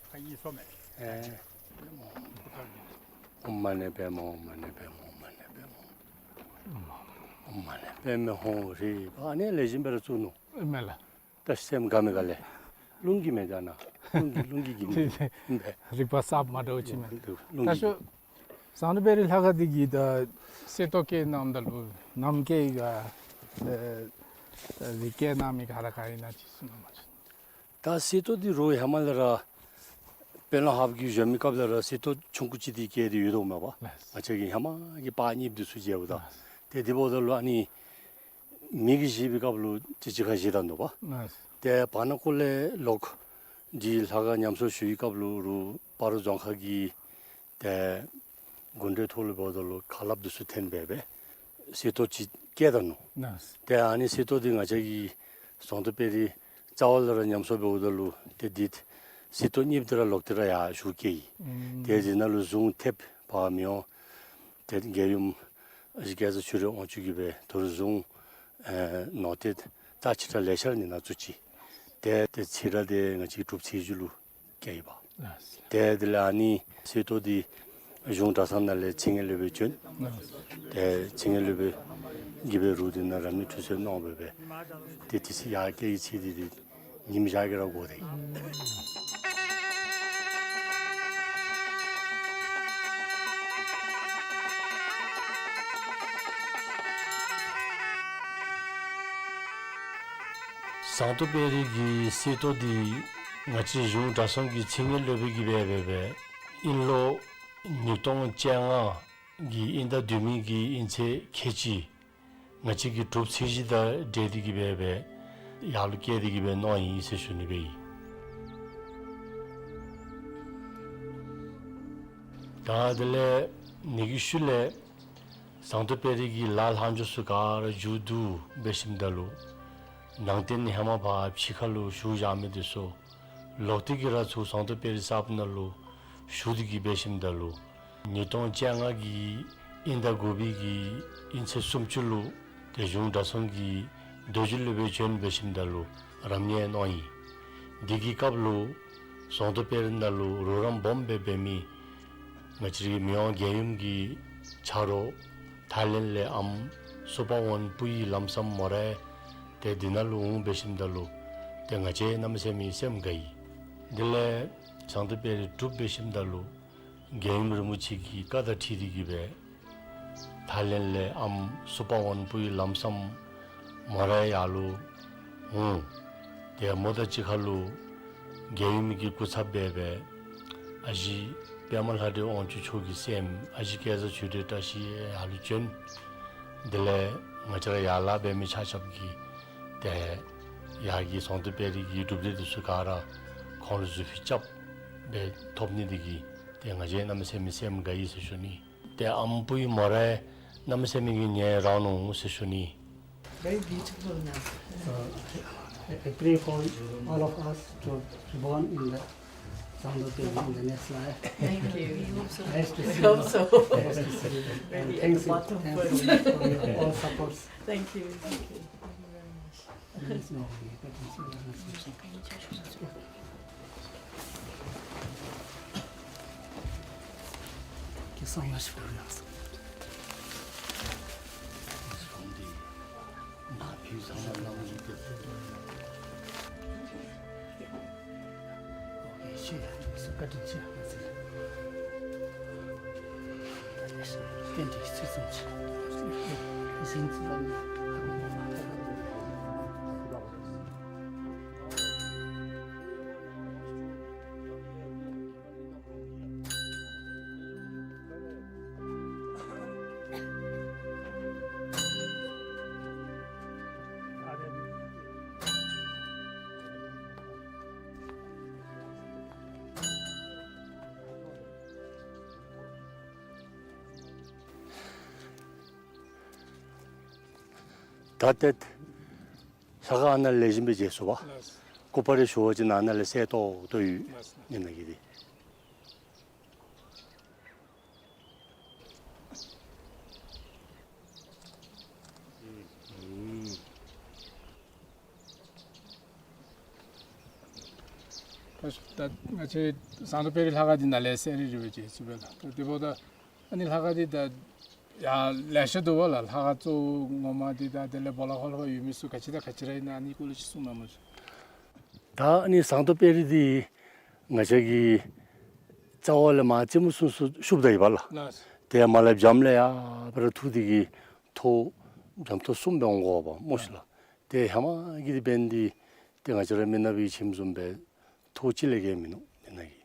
ཁ་གཡས་སོ་མས། ཨེ། ཨོཾ་མ་ཎི་པདྨེ་ཧཱུྃ། ཨོཾ་མ་ཎི་པདྨེ་ཧཱུྃ། ཨོཾ་མ་ཎི་པདྨེ་ཧཱུྃ། ཨོཾ་མ་ཎི་པདྨེ་ཧཱུྃ་ཧྲཱིཿ། ཨ་ནི་ལེགས་ཤོམ་སྦེ་ར་བཙུགས་ནུག། ཨིན་མས་ལགས། ད་སེམས་དགའ་མི་དགའ་ལས། རླུང་གིས་མེན་ད་ན། རླུང་གིས་རླུང་གིས་གིས་མེན། རིག་པ་གསརཔ་མ་འདྲཝ་ཅིག་མས། རླུང་གིས། ད་ཤོག། ཟངས་མདོག་དཔལ་རི་ལྷ་ཁང་འདི་གི་ད་གསེར་ཏོག་བཀལ་གནངམ་ད་ལུ་ནམ་མཁའི་ག་ཨེ་རི་བཀལ་གནང་མི་ག་ར་ག་ཨིན་ན་ཅིག་གསུང་གནང་བ་ཅིན། ད་གསེར་ཏོག་འདི་རོགས་ཧེ་མ་ལས་ར་དཔོན་སློབ་ཧཱཔ་གི་གཞོནམ་གི་སྐབས་ལས་ར་གསེར་ཏོག་ཆུང་ཀུ་ཅིག་འདི་བཀལ་ཏེ་ཡོད་དོ་མས་པ། ལགས། ང་བཅས་ཀྱི་ཧེ་མ་གི་པར་རྙིངམ་འདི་ཚུ་མཇལཝ་ད། ལགས། ཏེ་འདི་འབདཝ་ད་ལུ་ཨ་ནི་མི་གིས་བཞེས་པའི་སྐབས་ལུ་ཅིག་ཅིག་ཁར་བཞེས་ད་ནུག་པ། ལགས། ཏེ་བར་ན་ཀོ་ལས་ལོག་འདི་ལྷ་ཁང་ཉམས་གསོ་ཞུ་བའི་སྐབས་ལུ་རོགས་སྤ་རོ་རྫོང་ཁག་གི་ཏེ་གུང་ཁྲན་ཐོག་ལུ་འབདཝ་ད་ལུ་ཁ་སླབ་འདི་ཚུ་འཐོན་སྦེ་སྦེ་གསེར་ཏོག་ཅིག་བཀལ་ད་ནུག། ལགས། ཏེ་ཨ་ནི་གསེར་ཏོག་འདི་ང་བཅས་ཀྱི་ཟངས་མདོག་དཔལ་རི་རྩ་བ་ལས་ར་ཉམས་གསོ་འབདཝ་ད་ལུ་ཏེ་འདི་གསེར་ཏོག་རྙིངམ་འདི་ར་ལོག་སྟེ་ར་ཡར་ཞུ་བསྐྱལ་ཡི། ཨུམ། ཏེ་འདི་ནང་ལུ་གཟུངས་ཐེབས་པ་མི་འོང་། ཏེ་རྒྱལ་ཡུམ་ཨ་ཞེ་སྐལ་བཟང་ཆོས་རབ་དབང་ཕྱུག་གིས་སྦེ་དོ་རུང་གཟུངས་ཨེ་ནོར་དེ་རྩ་ཆེ་དྲགས་ལེ་ཤ་ར་ནི་ནང་བཙུགས་ཅི། ཏེ་ཏེ་ཚེ་ར་འདི་ང་བཅས་ཀྱི་གྲུབ་ཚེས་བཞི་ལུ་བསྐྱལ་ཡི་པ། ལགས། ཏེ་དེ་ལས་ཨ་ནི་གསེར་ཏོག་འདི་གཞུང་གྲྭ་ཚང་ནང་ལས་ཚེ་སྔོན་སློབ་དཔོན་བྱོན། ལགས། ཏེ་ཚེ་སྔོན་སློབ་དཔོན་གྱིས་སྦེ་རོགས་འདི་ནང་རབ་གནས་ཁྲུས་གསོལ་གནང་སྦེ་སྦེ་ཏེ་དེ་ཚེ་ཡར་བསྐྱལ་བའི་ཚེ་འདི་ཏེ་ཉིམ་ཞག་གིས་ར་འགོར་ཏེ། ཟངས་མདོག་དཔལ་རི་གི་གསེར་ཏོག་འདི་ང་བཅས་གཞུང་གྲྭ་ཚང་གི་ཚེ་སྔོན་སློབ་དཔོན་གྱིས་སྦེ་སྦེ་སྦེ་དབྱིན་ལོ་ཉིས་སྟོང་བཅོ་ལྔ་གི་དབྱིན་ཟླ་བདུན་མའི་གི་དབྱིན་ཚེས་ཁལ་གཅིག་ང་བཅས་ཀྱི་གྲུབ་ཚེས་བཞི་དང་འབྲེལ་ཏེ་གིས་སྦེ་སྦེ་ཡར་ལུ་བསྐྱལ་ཏེ་གིས་སྦེ་གནང་ཡི་ཟེར་ཞུ་ནི་སྦེ་ཨིན། ད་དེ་ལས་ཨ་ནི་གི་ཤུལ་ལས་ཟངས་མདོག་དཔལ་རི་གི་ལཱ་ལྷག་འཕྲོ་ཚུ་ག་ར་མཇུག་བསྡུ་འབད་ཞིནམ་ད་ལུ་ནང་རྟེན་ཧེ་མ་ཕར་ཕྱི་ཁ་ལུ་བཞུགས་བཞག་མི་འདི་ཚུ་ལོག་སྟེ་གིས་ར་ཚུར་ཟངས་མདོག་དཔལ་རི་གསརཔ་ནང་ལུ་བཞུགས་ཏེ་གིས་འབད་ཞིནམ་ད་ལུ་ཉིས་སྟོང་བཅོ་ལྔ་གི་དབྱིན་ཟླ་དགུ་པའི་གི་དབྱིན་ཚེས་སུམ་ཅུ་ལུ་ཏེ་གཞུང་གྲྭ་ཚང་གི་རྡོ་རྗེ་སློབ་དཔོན་བྱོན་འབད་ཞིནམ་ད་ལུ་རབ་གནས་གནང་ཡི། དེ་གི་སྐབས་ལུ་ཟངས་མདོག་དཔལ་རི་ནང་ལུ་རོགས་རམ་སྦོམ་སྦེ་འབད་མི་ང་བཅས་རའི་མི་དབང་རྒྱལ་ཡུམ་གྱི་ཆ་རོགས་ཐའི་ལེནཌ་ལས་ཨམ་སུ་པ་ཝན་པུའི་ལམ་སམ་མོ་རའི་ཏེ་འདི་ནང་ལུ་འོང་འབད་ཞིནམ་ད་ལུ་ཏེ་ང་བཅས་གནམ་མེད་ས་མེད་སེམས་དགའ་ཡི། དེ་ལས་ཟངས་མདོག་དཔལ་རི་གྲུབ་འབད་ཞིནམ་ད་ལུ་རྒྱལ་ཡུམ་རིན་པོ་ཆེ་གི་བཀའ་དང་འཁྲིལ་ཏེ་གིས་སྦེ་ཐའི་ལེནཌ་ལས་ཨམ་སུ་པ་ཝན་པུའི་ལམ་སམ་མོ་རའི་ཡར་ལུ་འོང་། ཏེ་མོ་དང་གཅིག་ཁར་ལུ་རྒྱལ་ཡུམ་གྱི་སྐུ་ཚབ་སྦེ་སྦེ་ ཨ་ཞེ་པདྨ་ལྷ་འདྲེ་དབང་ཕྱུག་མཆོག་གི་སྲསམོ་ཨ་ཞེ་སྐལ་བཟང་ཆོས་སྒྲོན་བཀྲ་ཤིས་ཡར་ལུ་བྱོན། དེ་ལས་ང་བཅས་ར་ཡར་ལས་འབད་མི་ཆ་ཁྱབ་ཀྱིས་ཏེ་ཡར་གྱི་ཟངས་མདོག་དཔལ་རི་གི་གྲུབ་སྡེ་འདི་ཚུ་ག་ར་ཁོང་ལུ་གཟུགས་ཕུད་རྐྱབ་སྦེ་ཐོབ་ནི་འདི་གིས་ཏེ་ང་བཅས་གནམ་མེད་ས་མེད་སེམས་དགའ་ཡི་ཟེར་ཞུ་ནི། ཏེ་ཨམ་བུའི་མོ་རའི་གནམ་མེད་ས་མེད་ཀྱི་ཉེ་རང་ནུག་ཟེར་ཞུ་ནི། Very beautiful now. So, I, I pray for all of us to be born in the Zangdo Peri in the next life. Thank you. We hope so. Nice to see you. We hope so. Nice to see you. And thanks, thanks so much for your all supports. Thank you. Thank you. Thank you very much. ད་ཏེ་ལྷ་ཁང་ཨ་ནཱ་ལེགས་ཤོམ་སྦེ་མཇལ་ཚུགས་པས། ལགས། སྐུ་པར་རེ་ཞུ་བ་ཅིན་ཨ་ནཱ་ལས་གསལ་ཏོག་ཏོ་ཡོད། ལགས། ཨ་ནཱ་གི་འདི། ད་ང་བཅས་ཟངས་མདོག་དཔལ་རི་ལྷ་ཁང་འདི་ནཱ་ལས་གསལ་རི་རི་སྦེ་མཇལ་ཚུགས་པས་ལགས། ད་དེ་འབདཝ་ད་ཨ་ནི་ལྷ་ཁང་འདི་ད་ཡར་ལེ་ཤ་འདུག་པ་ལགས། ལྷ་ཁང་གཙོ་བོ་ངོ་མ་འདི་དང་དེ་ལས་སྦོ་ལོགས་ཁར་ལྷོད་ཡོད་མི་ཚུ་ག་ཅི་དང་ག་ཅི་ར་ཨིན་ན་ཨ་ནི་སྐོར་ལས་ཅིག་གསུང་གནང་མ་ཤིག། ད་ཨ་ནི་ཟངས་མདོག་དཔལ་རི་འདི་ང་བཅས་ཀྱི་རྩ་བ་ལས་མར་རྩེ་མོ་ཚུན་ཚོད་ཤུབ་ད་ཡི་པ་ལགས། ལགས། ཏེ་མར་ལས་བྱམས་ལས་ཡར་སྦེ་ར་འཐུ་འདི་གིས་ཐོག་བྱམས་ཐོག་གསུམ་སྦེ་འོང་དགོ་པས་སྨོ་ཤིག་ལགས། ཏེ་ཧེ་མ་གི་འདི་འབད་ནི་འདི་ཏེ་ང་བཅས་ར་མི་ནག་པའི་ཁྱིམ་བཟུམ་སྦེ་ཐོག་གཅིག་ལས་བརྒལ་མིན་ནུག་མི་ནག་གི།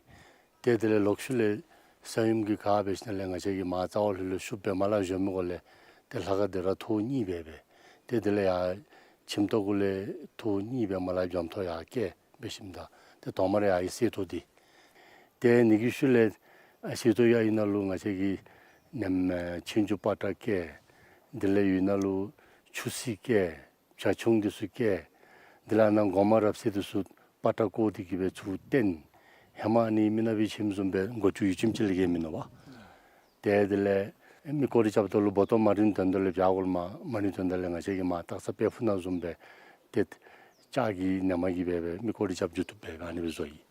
ཏེ་དེ་ལས་ལོག་ཤུལ་ལས་ས་ཡོམ་གྱིས་ག་འབད་ཞིནམ་ལས་ང་བཅས་ཀྱིས་མར་རྩ་བ་ལྷོད་ལྷོད་ཤུབ་སྦེ་མར་ལས་བཞོན་མི་གུ་ལས་ཏེ་ལྷ་ཁང་འདི་ར་ཐོག་གཉིས་སྦེ་སྦེ། ཏེ་དེ་ལས་ཡར་ཁྱིམ་ཐོག་གུ་ལས་ཐོག་གཉིས་སྦེ་མར་ལས་བྱམས་ཐོག་ཡར་བཀལ་འབད་ཞིནམ་ད་ཏེ་ཐོག་མར་ཡར་ཨིན་གསེར་ཏོག་འདི། ཏེ་ཨ་ནི་གི་ཤུལ་ལས་ཨ་གསེར་ཏོག་ཡར་ཨིན་ནང་ལུ་ང་བཅས་ཀྱིས་ནེམ་ཨེ་ཆོས་འབྱུང་པ་ཏྲ་བཀལ། དེ་ལས་ཡར་ཨིན་ནང་ལུ་ཆུ་སྲིན་བཀལ། བྱ་ཁྱུང་འདི་ཚུ་བཀལ། དེ་ལས་ཨ་ནཱ་སྒོ་མང་རབ་གསལ་འདི་ཚུ་པ་ཏྲ་བཀོ་སྟེ་གི་སྦེ་ཚུར་བཏོན། ཧེ་མ་ཨ་ནི་མི་ནག་པའི་ཁྱིམ་བཟུམ་སྦེ་སྒོ་ཅུང་ཡུད་ཙམ་ཅིག་ལས་བརྒལ་མིན་ནུག་པ། ཏེ་དེ་ལས་མི་སྐོར་ར་རྐྱབ་ད་ལུ་སྦོ་ཏོ་མ་རིལ་དོན་དག་ལས་བྱ་གུ་ལུ་མ་མ་རིལ་དོན་དག་ལས་ང་བཅས་ཀྱིས་མར་སྟག་ཚང་དཔལ་ཕུག་ནང་བཟུམ་སྦེ་ཏེ་ལྕགས་ཀྱི་ནེམ་གིས་སྦེ་སྦེ་མི་སྐོར་ར་རྐྱབ་འགྱོ་བཏུབ་སྦེ་ཨ་ནི་སྦེ་བཟོ་ཡི།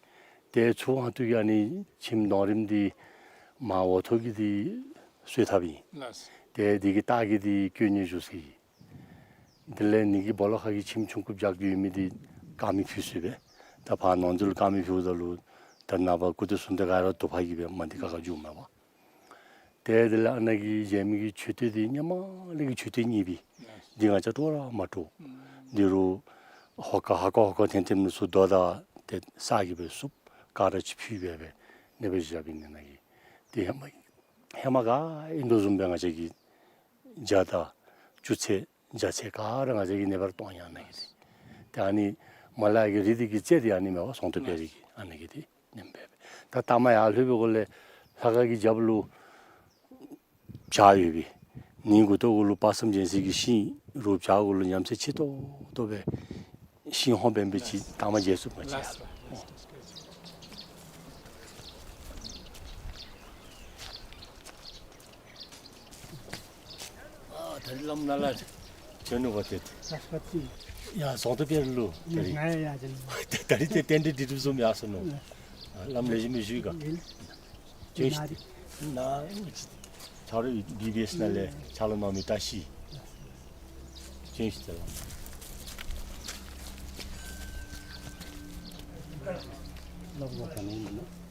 ཏེ་ཚུར་ཨ་ཐུར་གྱི་ཨ་ནི་ཁྱིམ་གདོང་རིངམ་འདི་མར་འོག་ཐོག་གི་འདི་གསོལ་ཐབ་ཨིན། ལགས། ཏེ་འདི་གི་ལྟག་གི་འདི་གྱོན་ནི་བཞུགས་ས་ཨིན། དེ་ལས་ཨ་ནི་གི་སྦོ་ལོགས་ཁ་གི་ཁྱིམ་ཆུང་ཀུ་བརྒྱབ་ཡོད་མི་འདི་དཀར་མེ་ཕུལ་སྲོལ་སྦེ། ད་ཕར་ནང་འཛུལ་དཀར་མེ་ཕུལཝ་ད་ལུ་ད་ནངས་པ་སྐུ་དེ་གསུམ་དེ་ག་ར་དུ་པ་གིས་སྦེ་མ་འདི་ཁ་ཁ་འགྱོཝ་མས་པ། ཏེ་དེ་ལས་ཨ་ནཱ་གི་བཞེངས་མི་གི་མཆོད་རྟེན་འདི་ཧེ་མ་ལས་ཀྱི་མཆོད་རྟེན་རྙིང་པའི་འདི་ང་བཅས་དཀྲོག་ར་མ་དཀྲོག། འདི་རུ་ཧོ་ཀ་ཧ་ཀ་ཧོ་ཀ་ཐེམ་ཐེམ་ནི་ཚུ་རྡོ་དང་ཏེ་ས་གིས་སྦེ་བསུབ། ག་ར་ཅིག་ཕུལ་སྦེ་སྦེ་ཨ་ནི་སྦེ་བཞགཔ་ཨིན། ཨ་ནཱ་གི་འདི་ཧེ་མ་ཧེ་མ་ག་ཨིན་དོ་བཟུམ་སྦེ་ང་བཅས་ཀྱི་རྒྱ་དང་བཅུ་ཚད་རྒྱ་ཚད་ག་ར་ང་བཅས་ཀྱིས་ཨ་ནི་སྦེ་ར་གཏང་ཡི། ཨ་ནཱ་གི་འདི་ཏེ་ཨ་ནི་མར་ལས་ཀྱི་རི་འདི་གི་རྩེ་འདི་ཨ་ནི་མས་པ། ཟངས་མདོག་དཔལ་རི་གི་ཨ་ནཱ་གི་འདི་ཨ་ནེམ་སྦེ་སྦེ། ད་ལྟ་མ་ཡར་ལྷོད་པའི་གུ་ལས་ལྷ་ཁང་གི་རྒྱབ་ལུ་བྱག་ཡོད་པས། ཨ་ནི་མགུ་ཏོ་གུ་ལུ་དཔག་བསམ་རྒྱལ་མཚན་གྱི་ཤིང་རུ་བྱག་གུ་ལུ་ཉམས་སད་ཆེ་ཏོག་ཏོ་སྦེ་ཤིང་ཧོང་འབད་འབད་ཅིག་ལྟ་མ་མཇལ་ཚུགས་པས། ལགས་སོ། ཨ་ད་རིས་བླམ་ནཱ་ལས་བྱོན་ནུག་པ་ཏེ། ལགས་སོ། ཡ་ཟངས་མདོག་དཔལ་རི་ལུ་ད་རིས། ང་ཡང་ཡར་བྱོན་ནུག། ད་རིས་ཏེ་རྟེན་འབྲེལ་འགྲིག་འགྲིགཔ་བཟུམ་ཡར་སོང་ནུག། ཨ་བླམ་ལེགས་ཤོམ་སྦེ་བཞུགས་ག། བྱོན་ཤིག། ནཱ་ཆ་རོགས་བི་བི་ཨེསི་ནང་ལས་ཕྱག་ལཱ་གནང་མི་བཀྲ་ཤིས། བྱོན་ཤིག་ཏེ་ལགས། ལས་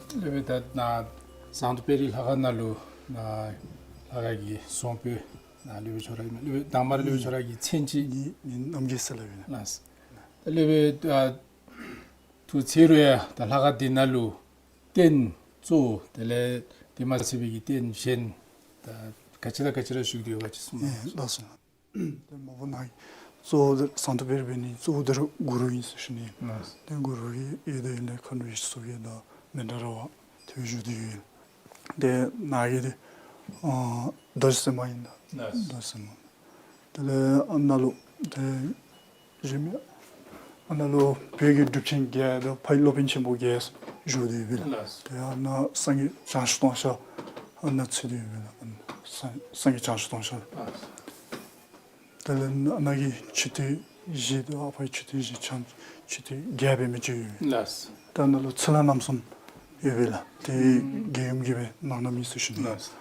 སྦེ་ད་ནཱ་ ཟངས་མདོག་དཔལ་རི་ལྷ་ཁང་ནང་ལུ་ན་ལྷ་ཁང་གི་བཟང་པོ་ན་སློབ་དཔོན་ཁྱོད་ར་ཨིན་ན། སློབ་དཔོན་དང་པ་ར་སློབ་དཔོན་ཁྱོད་ར་གི་མཚན་ཅིག་ངེའི་མཚན་རྣམ་རྒྱལ་ཟེར་སླབ་ཨིན་ན། ལགས། ད་སློབ་དཔོན་ད་ཐུགས་ཚེ་རུ་ཡང་ད་ལྷ་ཁང་འདི་ནང་ལུ་རྟེན་གཙོ་བོ་དེ་ལས་དེ་མ་ཚད་པའི་གི་རྟེན་གཞན་ད་ག་ཅི་དང་ག་ཅི་ར་བཞུགས་ཏེ་ཡོད་ག་ཅིག་གསུང་གནང་། ལགས་སོ། ཏེ་མ་པ་ནཱ་གི་གཙོ་བོ་འདི་ཟངས་མདོག་དཔལ་རི་འབད་ནི་གཙོ་བོ་འདི་ར་གུ་རུ་ཨིན་ཟེར་ཞུ་ནི། ལགས། ཏེ་གུ་རུ་གི་ཡོད་དེ་ཡོད་ལས་མཁའ་འགྲོ་ཡེ་ཤེས་མཚོ་རྒྱལ་དང་མནྡ་ར་བ་ཏེ་བཞུགས་ཏེ་ཡོད། ཏེ་ནཱ་གི་འདི་ཨ་རྡོ་རྗེ་སེམས་དཔའ་ཨིན་ད། ལགས། རྡོ་རྗེ་སེམས་དཔའ། དེ་ལས་ཨ་ནཱ་ལུ་ཏེ་གཞན་མི་ཨ་ནཱ་ལུ་བོད་ཀྱི་གྲུབ་ཆེན་བརྒྱད་དང་ཕ་ཡི་སློབ་དཔོན་ཆེན་པོ་བརྒྱད་བཞུགས་ཏེ་ཡོད་པས་ལགས། ལགས། ཏེ་ཨ་ནཱ་སངས་རྒྱས་བྱང་ཆུབ་ཏུང་ཤ་ཨ་ནཱ་ཚུད་དེ་ཡོད་པས་ལགས། ཨ་ནཱ་སངས་སངས་རྒྱས་བྱང་ཆུབ་ཏུང་ཤ། ལགས། དེ་ལས་ཨ་ནཱ་གི་མཆོད་རྟེན་བཞི་དང་ཨ་ཕ་གི་མཆོད་རྟེན་བཞི་ཆ་མཆོད་རྟེན་བརྒྱད་འབད་མི་ཅིག་ཡོད། ལགས། ད་ནཱ་ལུ་ཚུར་ལྷ་རྣམ་གསུམ་ཡོད་པས་ལགས། ཏེ་རྒྱལ་ཡུམ་གྱིས་སྦེ་གནང་གནངམ་ཨིན་ཟེར་ཞུ་ནི། ལགས།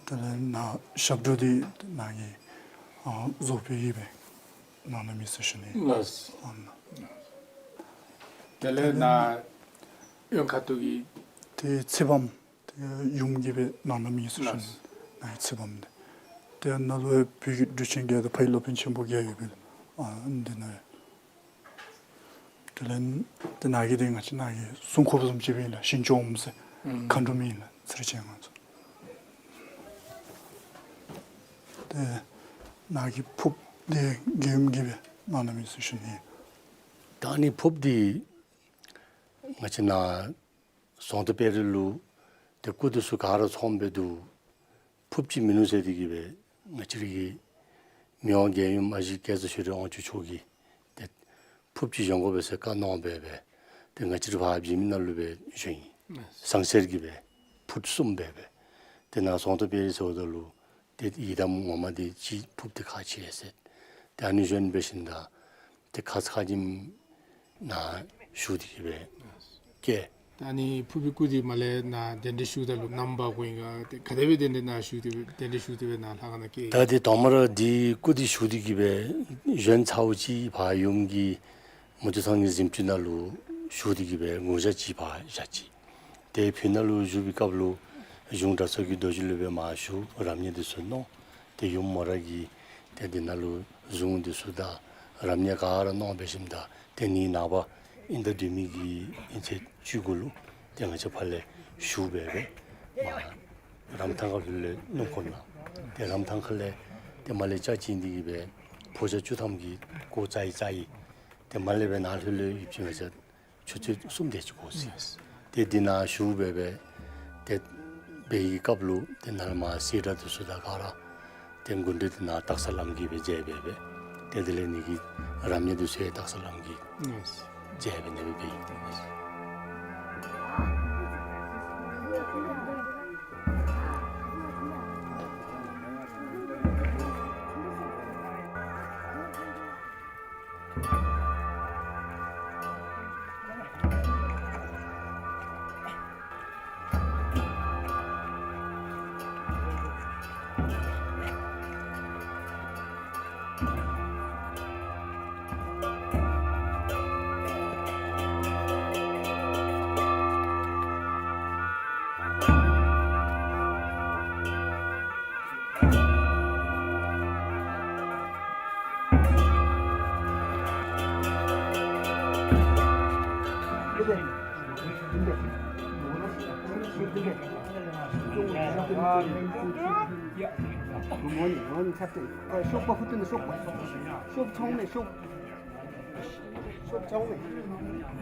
དེ་ལས་ནཱ་ཞབས་དྲུང་འདི་ནཱ་གི་ཨ་རྫོགས་པའི་གིས་སྦེ་གནང་གནངམ་ཨིན་ཟེར་ཞུ་ནི། ལགས། ཨ་ནཱ་དེ་ལས་ནཱ་གཡོན་ཁ་ཐུག་གི་ཏེ་ཚེ་བམ་ཏེ་ཡུམ་གྱིས་སྦེ་གནང་གནངམ་ཨིན་ཟེར་ཞུ་ནི། ལགས། ནཱ་གི་ཚེ་བམ་འདི། ཏེ་ནཱ་ལུ་ཡང་བོད་ཀྱི་གྲུབ་ཆེན་བརྒྱད་དང་ཕ་ཡི་སློབ་དཔོན་ཆེན་པོ་བརྒྱད་ཡོད་པས་ལགས། ཨ་འདི་ནང་ཡང་དེ་ལས་ཏེ་ནཱ་གི་འདི་ང་བཅས་ནཱ་གི་སྲུང་འཁོརཔ་བཟུམ་ཅིག་སྦེ་ཨིན་ལགས། ཞིང་སྐྱོང་འོགམ་ཟེར་ཨུམ་མཁའ་འགྲོམ་ཨིན་ལགས། ཚུར་བྱོན་ང་ཚུ། ཏེ་ནཱ་གི་ཕོརཔ་འདི་རྒྱལ་ཡུམ་གྱིས་སྦེ་གནང་གནངམ་ཨིན་ཟེར་ཞུ་ནི། ད་ཨ་ནི་ཕོརཔ་འདི་ང་བཅས་ནཱ་ཟངས་མདོག་དཔལ་རི་ལུ་ཏེ་སྐུ་འདི་ཚུ་ག་ར་ཚངམ་སྦེ་འདུག། ཕོརཔ་ཅིག་མིན་ནུག་ཟེར་ཏེ་གིས་སྦེ་ང་བཅས་ར་གི་མི་དབང་རྒྱལ་ཡུམ་ཨ་ཞེ་བཀྲ་ཤིས་ཆོས་སྒྲོན་དབང་ཕྱུག་མཆོག་གིས་ཏེ་ཕོརཔ་ཅིག་བཞེངས་དགོ་པས་ཟེར་བཀའ་གནང་སྦེ་སྦེ་ཏེ་ང་བཅས་ར་ཕར་བྱེ་མི་ནང་ལུ་སྦེ་བྱོན་ཡི། ལགས། ཟངས་གསེར་གྱི་སྦེ་ཕུཊ་གསུམ་སྦེ་སྦེ། ཏེ་ནཱ་ཟངས་མདོག་དཔལ་རི་ཟེརཝ་ད་ལུ་ཏེ་ཡི་དམ་ངོ་མ་འདི་ཅིག་ཕོརཔ་འདི་ཁག་ཆེ་ཟེར། ཏེ་ཨ་ནི་བཞེངས་འབད་ཞིནམ་ད་ཏེ་ཁ་ཙ་ཁ་ཉིནམ་ནཱ་བཞུགས་ཏེ་གིས་སྦེ་བསྐྱལ། ད་ཨ་ནི་ཕོར་པའི་སྐུ་འདི་མར་ལས་ནཱ་གདན་འདྲེན་ཞུཝ་ད་ལུ་ནམ་བར་འགོར་ཡི་ག། ཏེ་ག་དེ་སྦེ་གདན་འདྲེན་ནཱ་ཞུ་སྟེ་སྦེ་གདན་འདྲེན་ཞུ་སྟེ་སྦེ་ནཱ་ལྷ་ཁང་ནང་བསྐྱལ་ཡི། ད་འདི་དང་པ་ར་འདི་སྐུ་འདི་ཞུ་སྟེ་གིས་སྦེ་བཞེངས་ཚརཝ་ཅིག་ཕར་ཡུམ་གྱི་མུ་སྟེགས་ཚང་གི་གཟིམ་ཅུང་ནང་ལུ་ཞུ་སྟེ་གིས་སྦེ་ངོ་ཞ་ཅིག་ཕར་བཞག་ཅི། ཏེ་ཕི་ནང་ལུ་བཞུགས་པའི་སྐབས་ལུ་གཞུང་གྲྭ་ཚང་གི་རྡོ་རྗེ་སློབ་དཔོན་མར་བཞུགས། རབ་གནས་འདི་ཚུ་གནང་། ཏེ་ཡུམ་མོ་ར་གིས་ཏེ་འདི་ནང་ལུ་གཟུངས་འདི་ཚུ་དང་རབ་གནས་ག་ར་གནང་འབད་ཞིནམ་ད་ཏེ་ནི་ནངས་པ་ཨིན་ཟླ་བདུན་མའི་གི་ཨིན་ཚེས་བཅུ་དགུ་ལུ་ཏེ་ང་བཅས་ཕར་ལས་ཞུ་སྦེ་སྦེ་མར་རམ་ཐང་ཁ་ལུ་ལས་སྣུམ་འཁོར་ནང་ཏེ་རམ་ཐང་ཁ་ལས་ཏེ་མར་ལས་ལྕགས་བྱིན་ཏེ་གིས་སྦེ་ཕོ་རྒྱས་བཅུ་ཐམ་གྱིས་གོ་བཙའ་ཡི་བཙའ་ཡི། ཏེ་མར་ལས་སྦེ་ནཱ་ལྷོད་ལྷོད་ཡུདཔ་ཅིག་ང་བཅས་ཆུ་ཚོད་གསུམ་དེ་ཅིག་འགོར་ཅི། ཏེ་འདི་ནང་བཞུགས་སྦེ་སྦེ་ཏེ་འབད་བའི་སྐབས་ལུ་ཏེ་ནཱ་ལས་མར་སེར་སྒྲེང་འདི་ཚུ་དང་ག་ར་ཏེ་མགུ་འདྲེན་འདི་ནཱ་སྟག་ཚང་བླམ་གིས་སྦེ་མཇལ་སྦེ་སྦེ་ཏེ་དེ་ལས་ནི་གི་རབ་གནས་འདི་ཚུ་ཡང་སྟག་ཚང་བླམ་གིས་མཇལ་སྦེ་ནི་སྦེ་འབད་ཡི། ཤོག་པ་ཧུ་ཏུ་ནི་ཤོག་པ། ཤོག་ཚང་མས་ཤོག། ཤོག་ཚང་མས།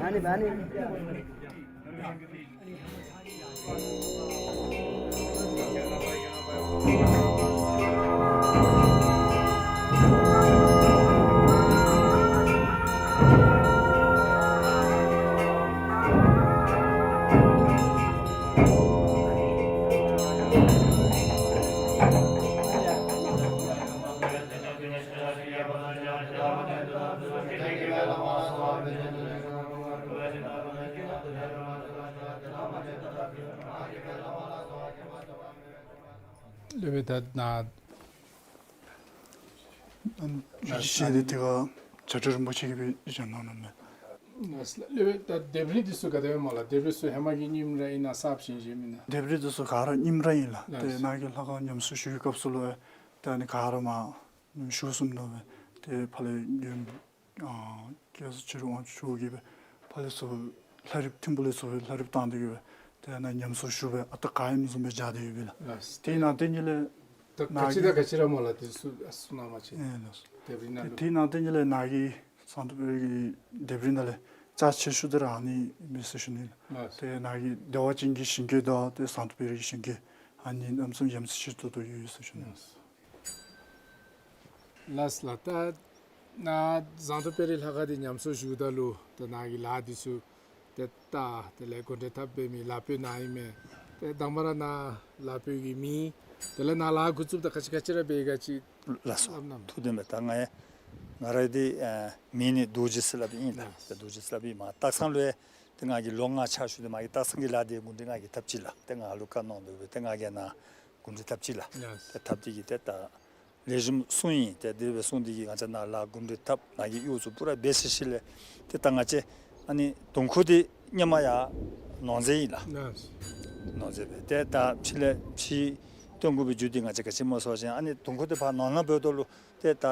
ཨ་ནི་ཨ་ནི། སློབ་དཔོན་ད་ནཱ་ཨམ་ཞལ་འདི་ཏེ་ག་བྱ་སྒྲོག་རིན་པོ་ཆེ་གིས་སྦེ་བཞེངས་གནང་ནུག་མས། ལགས་སོ་ལགས། ད་ལྡེབས་རིས་འདི་ཚུ་ག་དེ་སྦེ་སྨོ་ལགས། ལྡེབས་རིས་ཚུ་ཧེ་མ་གི་རྙིངམ་ར་ཨིན་ན་གསརཔ་བཞེངས་བཞེངསམ་ཨིན་ན། ལྡེབས་རིས་འདི་ཚུ་ག་ར་རྙིངམ་ར་ཨིན་ལགས། ལགས་སོ། ཏེ་ནཱ་གི་ལྷ་ཁང་ཉམས་གསོ་ཞུ་བའི་སྐབས་སུ་ལུ་ཏེ་ཨ་ནི་ག་ར་མར་ཞུ་སོངམ་ཨིན་པས། ཏེ་ཕར་ལས་ཨ་སྐལ་བཟང་ཆོས་སྒྲོན་དབང་ཕྱུག་གིས་སྦེ་ཕར་ལས་ཚུར་ལྷ་རིཔ་ཐིམ་ཕུག་ལས་ཚུར་ལྷ་རིཔ་བཏང་སྟེ་གིས་སྦེ་ཏེ་ནཱ་ཉམས་གསོ་ཞུ་སྦེ་ཨ་རྟག་ག་ཨིནམ་བཟུམ་སྦེ་སྦྱར་ཏེ་ཡོད་པས་ལགས། ལགས། དེ་ནང་དེ་ཉིད་ལས་ད་ནཱ་ག་ཅི་གི་དང་ག་ཅི་ར་སྨོ་ལགས། དེ་ཚུ་གསུང་གནང་བ་ཅིན། ཨེ་ལགས། ལྡེབས་རིས་ནང་ལུ། དེ་ནང་དེ་ཉིད་ལས་ནཱ་གི་ཟངས་མདོག་དཔལ་རི་གི་ལྡེབས་རིས་ནང་ལས་རྩ་ཆེ་ཤོས་འདི་ར་ཨ་ནི་ཨིན་མས་ཟེར་ཞུ་ནི་ལགས། ལགས། ཏེ་ནཱ་གི་བདེ་བ་ཅན་གྱི་ཞིང་གི་དང་ཏེ་ཟངས་མདོག་དཔལ་རི་གི་ཞིང་གི་ཨ་ནི་གནམ་མེད་ས་མེད་ཡ་མཚན་ཆེ་ཏོག་ཏོ་ཡོད་ཟེར་ཞུ་ནི་ལགས། ལགས་ལགས། ད་ནཱ་ཟངས་མདོག་དཔལ་རི་ལྷ་ཁང་འདི་ཉམས་གསོ་ཞུཝ་ད་ལུ་ད་ནཱ་གི་ལཱ་འདི་ཚུ་ཏེ་ད་དེ་ལས་གོ་འདྲེན་འཐབ་འབད་མི་ལཱ་འབད་ནཱ་ཨིན་མས། ཏེ་དང་པ་ར་ནཱ་ལཱ་འབད་མི་དེ་ལས་ནཱ་ལཱ་འགོ་བཙུགསཔ་ད་ག་ཅི་ག་ཅི་ར་འབད་ག་ཅི། ལགས་སོ། སླབ་གནང་། ཐུགས་བདེན་པས། ད་ང་ཡང་ང་ར་འདི་ཨ་མིང་ནི་རྡོ་རྗེ་ཟེར་སླབ་ཨིན་ལགས། ལགས། ཏེ་རྡོ་རྗེ་ཟེར་སླབ་ཨིན། མར་སྟག་ཚང་ལུ་ཡང་ཏེ་ང་གིས་ལོ་ལྔ་ཕྱག་ཞུ་སྟེ་མ་གི་སྟག་ཚང་གི་ལཱ་འདི་འགོ་འདྲེན་ང་གིས་འཐབ་ཅི་ལགས། ཏེ་ང་ལུ་བཀའ་གནང་དོ་སྦེ་ཏེ་ང་གིས་ནཱ་འགོ་འདྲེན་འཐབ་ཅི་ལགས། ལགས། ཏེ་འཐབ་སྟེ་གིས་ཏེ་ད་ལེགས་ཤོམ་སོང་ཡི། ཏེ་དེ་སྦེ་སོང་སྟེ་གིས་ང་བཅས་ནཱ་ལཱ་འགོ་འདྲེན་འཐབ་ནཱ་གི་གཡོག་ཚུ་པུ་ར་འབད་ཚར་ཞིནམ་ལས་ཏེ་ད་ང་བཅས་ཨ་ནི་དུང་ཁོག་འདི་སྔོན་མ་ཡར་ནོར་རྫས་ཨིན་ལགས། ལགས། ནོར་རྫས་སྦེ་ཏེ་ད་ཕྱི་ལས་ཕྱིར་བཏོན་དགོ་པའི་རྒྱུ་འདི་ང་བཅས་ག་ཅི་སྨོ་ཟེར་བ་ཅིན་ཨ་ནི་དུང་ཁོག་འདི་ཕར་ནོར་ནང་འབདཝ་ད་ལུ་ཏེ་ད་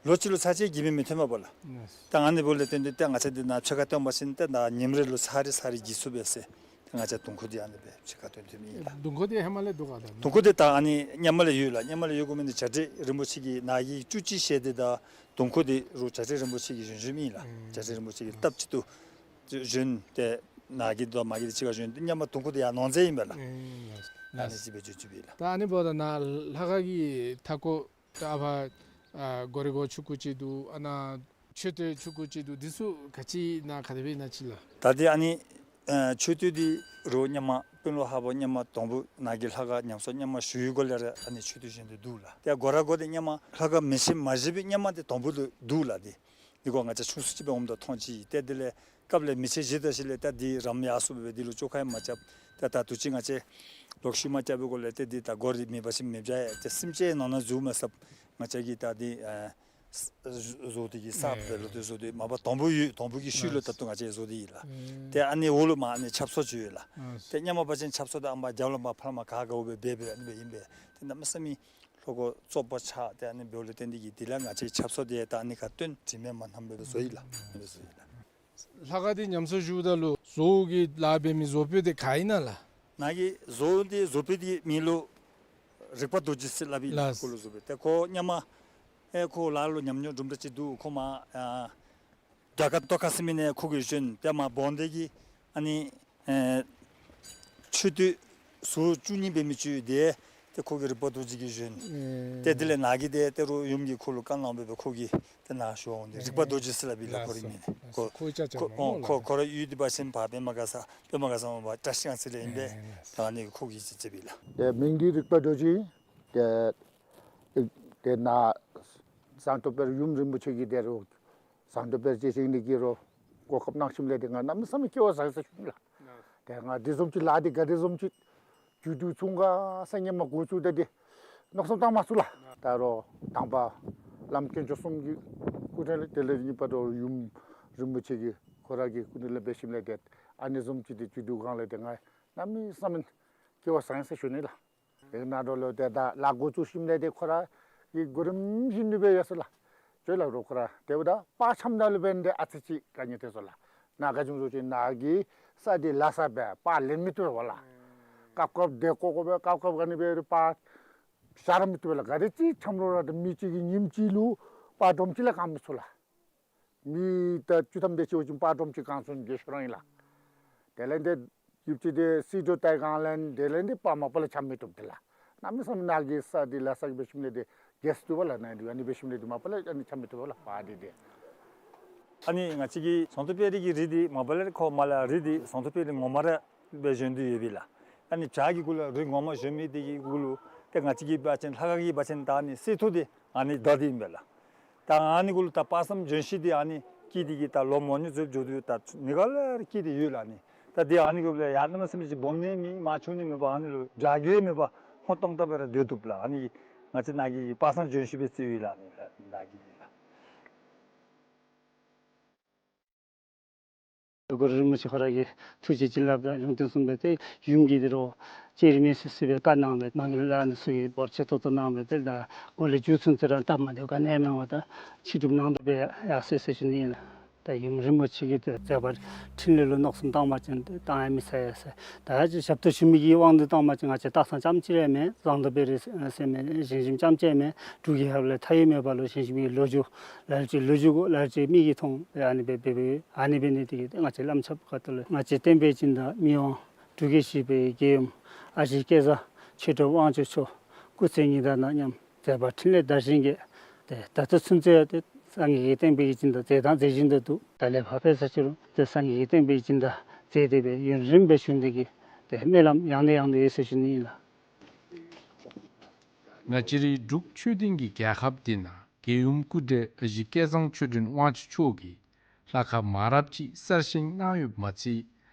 ལོ་གཅིག་ལུ་ཚར་གཅིག་གིས་མི་མི་ཐོན་པས་ལགས། ལགས། ད་ཨ་ནི་འབདཝ་ལས་བརྟེན་ཏེ་ཏེ་ང་བཅས་འདི་ནཱ་ཕྱི་ཁར་བཏོན་པ་ཅིན་ཏེ་ད་ཉིནམ་རེ་ལུ་ཚར་རེ་ཚར་རེ་གྱིས་ཚུགས་པས་ཟེར། ང་བཅས་དུང་ཁོག་འདི་ཨ་ནི་སྦེ་ཕྱི་ཁར་བཏོན་བཏོནམ་ཨིན་ལགས། དུང་ཁོག་འདི་ཧེ་མ་ལས་འདུག་ག་ད། དུང་ཁོག་འདི་ད་ཨ་ནི་སྔོན་མ་ལས་ཡོད་ལགས། སྔོན་མ་ལས་ཡོད་དགོ་མི་འདི་བྱ་བྲལ་རིན་པོ་ཆེ་གིས་ནཱ་གི་བཅུད་ཅིག་བཞེས་ཏེ་ད་དུང་ཁོག་འདི་རུང་བྱ་བྲལ་རིན་པོ་ཆེ་གིས་བཞེངས་བཞེངསམ་ཨིན་ལགས། ཨུམ། བྱ་བྲལ་རིན་པོ་ཆེ་གིས་སྟབས་གཅིག་ཏུ་བཞེངས་ཏེ་ནཱ་གི་དང་མ་གི་འདི་གཅིག་ཁར་བཞེངས་ཏེ་སྔོན་མ་དུང་ཁོག་འདི་ཡར་ནོར་རྫས་ཨིན་པས་ལགས། ཨུམ། ཨ་ནི་ཅིག་སྦེ་བརྗོད་བརྗོདཔ་ཨིན་ལགས། ད་ཨ་ནི་འབདཝ་ད་ནཱ་ལྷ་ཁང་གི་མཐའ་སྐོར་ད་ཨ་ཕར་ཨ་སྒོ་རའི་སྒོ་ཆུང་ཀུ་ཅིག་འདུག། ཨ་ནཱ་མཆོད་རྟེན་ཆུང་ཀུ་ཅིག་འདུག། འདི་ཚུ་ག་ཅི་ནཱ་ག་དེ་སྦེ་ཨིན་ན་ཅིག་ལགས། ད་འདི་ཨ་ནི་ཨ་མཆོད་རྟེན་འདི་རུང་སྔོན་མ་དཔོན་སློབ་ཧ་བོ་སྔོན་མ་དང་པོ་ནཱ་གི་ལྷ་ཁང་ཉམས་གསོ་སྔོན་མ་ཞུ་བའི་སྒང་ལས་ར་ཨ་ནི་མཆོད་རྟེན་བཞེངས་ཏེ་འདུག་ལགས། ཏེ་སྒོ་ར་སྒོ་འདི་སྔོན་མ་ལྷ་ཁང་མེ་ཆེན་མ་བཞེངས་པའི་སྔོན་མ་འདི་དང་པོ་ལུ་འདུག་ལགས། འདི་འདི་ཁོ་ང་བཅས་ཆུང་སུ་ཅིག་འབདཝ་ད་མཐོང་ཅི། ཏེ་དེ་ལས་སྐབས་ལས་མེ་ཆེན་བཞེངས་ད་ཞིནམ་ལས་ད་འདི་རམ་ཡར་སོང་སྦེ་འདི་ལུ་བཅོ་ཁ་ཡང་མ་རྐྱབ། ཏེ་ད་དུས་ཅི་ང་བཅས་ལོག་ཤུལ་མ་རྐྱབ་པའི་སྒང་ལས་ཏེ་འདི་ད་སྒོ་འདི་མེད་པ་ཅིན་མེདཔ་བྱ་ཡི། ཏེ་སེམས་ཅན་ནང་ན་འཛུལ་མ་ཚུགསཔ་ང་བཅས་ཀྱིས་ད་འདི་ཨ་བཟོ་སྟེ་གིས་གསརཔ་སྦེ་ལོག་སྟེ་བཟོ་སྟེ་མ་པ་དང་པོ་ཡོད། དང་པོ་གི་ཤུལ་ལུ་ད་ལྟོ་ང་བཅས་བཟོ་སྟེ་ཡོད་ལགས། ཏེ་ཨ་ནི་འོག་ལུ་མར་ཨ་ནི་ཆབ་གསང་ཅིག་ཡོད་ལགས། ཏེ་སྔོན་མ་འབད་བ་ཅིན་ཆབ་གསང་འདི་ཨ་མར་རྒྱབ་ལུ་མར་ཕར་མར་ག་དགའཝ་སྦེ་འབད་འབད་ཨ་ནི་སྦེ་ཨིན་པས། ཏེ་གནམ་མེད་ས་མེད་ལྷོ་སྒོ་བཙོག་པ་ཆགས་ཏེ་ཨ་ནི་འབདཝ་ལས་བརྟེན་ཏེ་གིས་དེ་ལས་ང་བཅས་ཆབ་གསང་འདི་ད་ཨ་ནི་ཁར་བཏོན། དྲི་མེད་མ་ནམ་སྦེ་བཟོ་ཡི་ལགས། ཨ་ནི་བཟོ་ཡི་ལགས། ལྷ་ཁང་འདི་ཉམས་གསོ་ཞུཝ་ད་ལུ་བཟོ་བོ་གི་ལཱ་འབད་མི་བཟོ་དཔོན་འདི་ག་ཨིན་ན་ལགས། ནཱ་གི་བཟོ་བོ་འདི་བཟོ་དཔོན་འདི་མིང་ལུ་རིག་པ་རྡོ་རྗེ་ཟེར་སླབ་ཨིན་ལགས། ལགས། ཁོ་ལུ་བཟོ་དཔོན་ཏེ་ཁོ་སྔོན་མ་ཨེ་ཁོ་ལཱ་ལུ་ཉམས་མྱོང་དུམ་གྲ་ཅིག་འདུག། ཁོ་མར་ཨ་རྒྱ་གར་མདོ་ཁམས་ཟེར་མི་ནང་ཁོ་གིས་བཞེངས། ཏེ་མར་བོན་སྡེ་གི་ཨ་ནི་ཨེ་མཆོད་རྟེན་ཟུར་བཅུ་གཉིས་འབད་མི་ཅིག་ཡོད། ཏེ་ཏེ་ཁོ་གིས་རིག་པ་རྡོ་རྗེ་གིས་བཞེངས། ཨེ་ཏེ་དེ་ལས་ནཱ་གི་ཏེ་ཏེ་རུང་ཡུམ་གྱིས་ཁོ་ལུ་བཀའ་གནང་སྦེ་སྦེ་ཁོ་གིས་ཏེ་ནཱ་བཞེངས་ཏེ་རིག་པ་རྡོ་རྗེ་ཟེར་སླབ་ཨིན་ལགས། ཁོ་རའི་མིང་ནི་ཁོ་ཁོ་ཁོ་ཁོ་ཁོ་ར་ཡུལ་འདི་འབད་བ་ཅིན་ཕར་པདྨ་དགའ་ས་པདྨ་དགའ་ས་མར་བཀྲ་ཤིས་སྒང་ཚང་ལས་ཨིན་པས། ཨེ་ད་ཨ་ནི་ཁོ་གིས་ཅིག་མཛད་པས་ལགས། ཏེ་མིང་འདི་རིག་པ་རྡོ་རྗེ། ཏེ་ཏེ་ནཱ་ཟངས་མདོག་དཔལ་ཡུམ་རིན་པོ་ཆེ་གིས་ཏེ་རུང་ཟངས་མདོག་དཔལ་རྗེ་བཞེངས་ནི་གི་རུང་གོ་སྐབས་གནང་ཞིནམ་ལས་ཏེ་ང་གནམ་མེད་ས་མེད་སྐལ་བ་བཟང་ཡི་ཟེར་ཞུ་ནི་ལགས། ཏེ་ང་འདི་བཟུམ་ཅིག་ལཱ་འདི་ག་དེ་བཟུམ་ཅིག་མཇུག་བསྡུ་ཚུགས་ག་ཟེར་སྔོན་མ་འགོ་བཙུགས་ད་འདི་མནོ་བསམ་བཏང་མ་ཚུགས་ལགས། ད་རུང་དང་པ་བླམ་དཀོན་མཆོག་གསུམ་གྱི་སྐུ་དྲིན་ལས་དེ་ལས་གཉིས་པ་ད་རུང་ཡུམ་རིན་པོ་ཆེ་གི་ཁོ་ར་གི་སྐུ་དྲིན་ལས་འབད་ཞིནམ་ལས་ཏེ་ཨ་ནི་བཟུམ་ཅིག་འདི་མཇུག་བསྡུ་གང་ལས་ཏེ་ང་གནམ་མེད་ས་མེད་སྐལ་བ་བཟང་ཡི་ཟེར་ཞུ་ནི་ལགས། ཏེ་ནཱ་འགྱོ་ལོ་ཏེ་ད་ལཱ་འགོ་བཙུགས་ཞིནམ་ལས་ཏེ་ཁོ་ར་གི་གོ་རིམ་བཞིན་དུ་སྦེ་ཡོད་ཟེར་ལགས། ཅོག་ལ་རོགས་ཁོ་ར་ཏེ་འབདཝ་ད་པར་འཆམ་ད་ལུ་འབད་ནི་འདི་ཨ་ཙི་ཅིག་དཀའ་ངལ་ཐོན་སོང་ལགས། ནཱ་ག་ཅི་སྨོ་ཟེར་བ་ཅིན་ནཱ་གི་ས་འདི་ལ་ས་སྦེ་པར་ལེན་མི་བཏུབ་པས་ལགས། སྐབས་སྐབས་དེ་ཀོ་ཀོ་སྦེ་སྐབས་སྐབས་ག་ནི་སྦེ་རུང་པར་བཞག་ར་མི་བཏུབ་པས་ལགས། ག་དེ་ཅིག་འཆམ་རུང་ར་ཏེ་མི་གཅིག་གིས་ཉིནམ་གཅིག་ལུ་པར་སྒྲོམ་གཅིག་ལས་གང་མི་ཚུགས་ལགས། མི་ད་བཅུ་ཐམ་དེ་ཅིག་འབད་བ་ཅིན་པར་སྒྲོམ་གཅིག་གང་ཚུགས་ནི་གི་ཤོ་རང་ཨིན་ལགས། དེ་ལས་ཏེ་ཡུདཔ་ཅིག་ཏེ་སིལ་ཏོག་ཏེ་གང་ལས་དེ་ལས་ཏེ་པར་མ་པ་ལས་འཆམ་མི་བཏུབ་དེ་ལགས། གནམ་མེད་ས་མེད་ནཱ་གི་ས་འདི་ལ་ས་གི་འབད་ཞིནམ་ལས་ཏེ་གེས་བཏུབ་པས་ལགས། ནཱ་འདི་ཨ་ནི་འབད་ཞིནམ་ལས་ཏེ་མ་པ་ལས་ཨ་ནི་འཆམ་མི་བཏུབ་པས་ལགས་པར་འདི་ཏེ། ཨ་ནི་ང་བཅས་ཀྱི་ཟངས་མདོག་དཔལ་རི་གི་རི་འདི་མ་པ་ལས་ཁོ་མར་ལས་རི་འདི་ཟངས་མདོག་དཔལ་རི་ངོ་མ་ར་སྦེ་བཞེངས་ཏེ་ཡོད་པས་ལགས། ཨ་ནི་བྱག་གི་གུ་ལུ་རི་ངོ་མ་བཞེངས་མི་འདི་གི་གུ་ལུ་ཏེ་ང་བཅས་ཀྱི་འབད་བ་ཅིན་ལྷ་ཁང་གི་འབད་བ་ཅིན་ད་ཨ་ནི་གསེར་ཐུར་འདི་ཨ་ནི་བདའ་སྟེ་ཨིན་པས་ལགས། ད་ཨ་ནི་གུ་ལུ་ད་དཔག་བསམ་ལྗོན་ཤིང་འདི་ཨ་ནི་སྐྱེས་ཏེ་གིས་ད་ལོ་མང་ཉུང་ཚུ་འགྱོ་དོ་ཡོད། ད་ནི་ག་ལས་སྐྱེས་ཏེ་ཡོད་ལགས་ཨ་ནི། ད་འདི་ཨ་ནི་གུ་ལུ་ཡང་གནམ་མེད་ས་མེད་ཅིག་སྦོམ་ནི་མེད་མར་ཆུང་ནི་མེད་པར་ཨ་ནི་ལུ་བྱ་རྒོད་མེད་པར་སྔོ་ཏོང་ཏོ་སྦེ་ར་སྡོད་བཏུབ་ལགས། ཨ་ནི་ང་བཅས་ནཱ་གི་དཔག་བསམ་ལྗོན་ཤིང་སྦེ་བརྩིཝ་ཨིན་ལགས་ཨ་ནི་ནཱ་གི་ལགས། གུ་རུ་རིན་པོ་ཆེ་ཁོ་ར་གི་ཐུགས་རྗེ་བྱིན་རླབས་དང་ལུང་བསྟན་གསུངས་པའི་ཏེ་ཡུམ་གྱིས་དེ་རུ་ཅེ་རི་མེ་སི་སི་སྦེ་བཀའ་གནང་སྦེ་མ་གི་ལས་ནི་ཚུ་གིས་འབོར་ཆེ་ཏོག་ཏོ་གནང་སྦེ་ཏེ་ད་གོ་ལེ་མཇུག་ཚུན་ཚོད་ར་སྟབས་མ་བདེཝ་ག་ནི་མ་གནང་བར་ད་ཕྱི་སྒྲུབ་གནང་དོ་སྦེ་ཡར་སོ་ཡི་ཟེར་ཞུ་ནི་ཨིན་ལགས། ད་ཡུམ་རིན་པོ་ཆེ་གི་ཏེ་མཛད་པ་འཕྲིན་ལས་ལུ་མནོ་བསམ་བཏང་བ་ཅིན་ཏེ་བཏང་ཡང་མི་ཚར་ཡ་ཟེར། ད་ཅི་ཞབས་ཏོག་ཞུ་མི་གི་དབང་དུ་བཏང་བ་ཅིན་ང་བཅས་སྟག་ཚང་རྐྱངམ་གཅིག་ར་མེན། བཟང་ཐོབ་བེ་རི་ཟེར་མི་ཞིང་གཞིམ་རྐྱངམ་གཅིག་མེན། འབྲུག་གི་ཧབ་ལས་མཐའ་ཡས་མེད་པ་ལུ་ཞིང་གཞིམ་གྱི་ལོ་རྒྱུས་ལ་ལུ་ཅིག་ལོ་རྒྱུས་གུ་ལ་ལུ་ཅིག་མི་གིས་མཐོང་སྦེ་ཨ་ནི་སྦེ་འབད་འབདཝ་ཨ་ནི་འབད་ནི་དེ་གིས་ཏེ་ང་བཅས་བླམ་ཆབ་ཁ་ཐུག་ལས་ང་བཅས་བསྟན་པའི་སྦྱིན་བདག་མི་དབང་འབྲུག་རྒྱལ་བཞི་པའི་རྒྱལ་ཡུམ་ཨ་ཞེ་སྐལ་བཟང་ཆོས་གྲུབ་དབང་ཕྱུག་མཆོག་སྐུ་ཚེ་ཉི་ཟླ་ནང་མཉམ་མཛད་པ་འཕྲིན་ལས་དར་ཞིང་རྒྱས། ཏེ་ད་ལྟོ་ཚུན་ཚོད་ཡང་ཏེ་སངས་རྒྱས་ཀྱི་བསྟན་པའི་སྦྱིན་བདག་མཛད་དང་མཛད་བཞིན་དུ་འདུག། ད་ལས་ཕར་འབད་ས་ཅི་རུང་ཏེ་སངས་རྒྱས་ཀྱི་བསྟན་པའི་སྦྱིན་བདག་མཛད་དེ་སྦེ་ཡུན་རིངམོ་སྦེ་བཞུགས་ནི་དེ་གིས་ཏེ་སྨོན་ལམ་ཡང་ནས་ཡང་དུ་ཡོད་ཟེར་ཞུ་ནི་ཨིན་ལགས། ང་བཅས་རའི་འབྲུག་ཆོས་ལྡན་གྱི་རྒྱལ་ཁབ་འདི་ནང་རྒྱལ་ཡུམ་སྐུ་བགྲེས་ཨ་ཞེ་སྐལ་བཟང་ཆོས་སྒྲོན་དབང་ཕྱུག་མཆོག་གིས་ལྷ་ཁང་མང་རབས་ཅིག་གསར་བཞེངས་གནང་ཡོདཔ་མ་ཚད་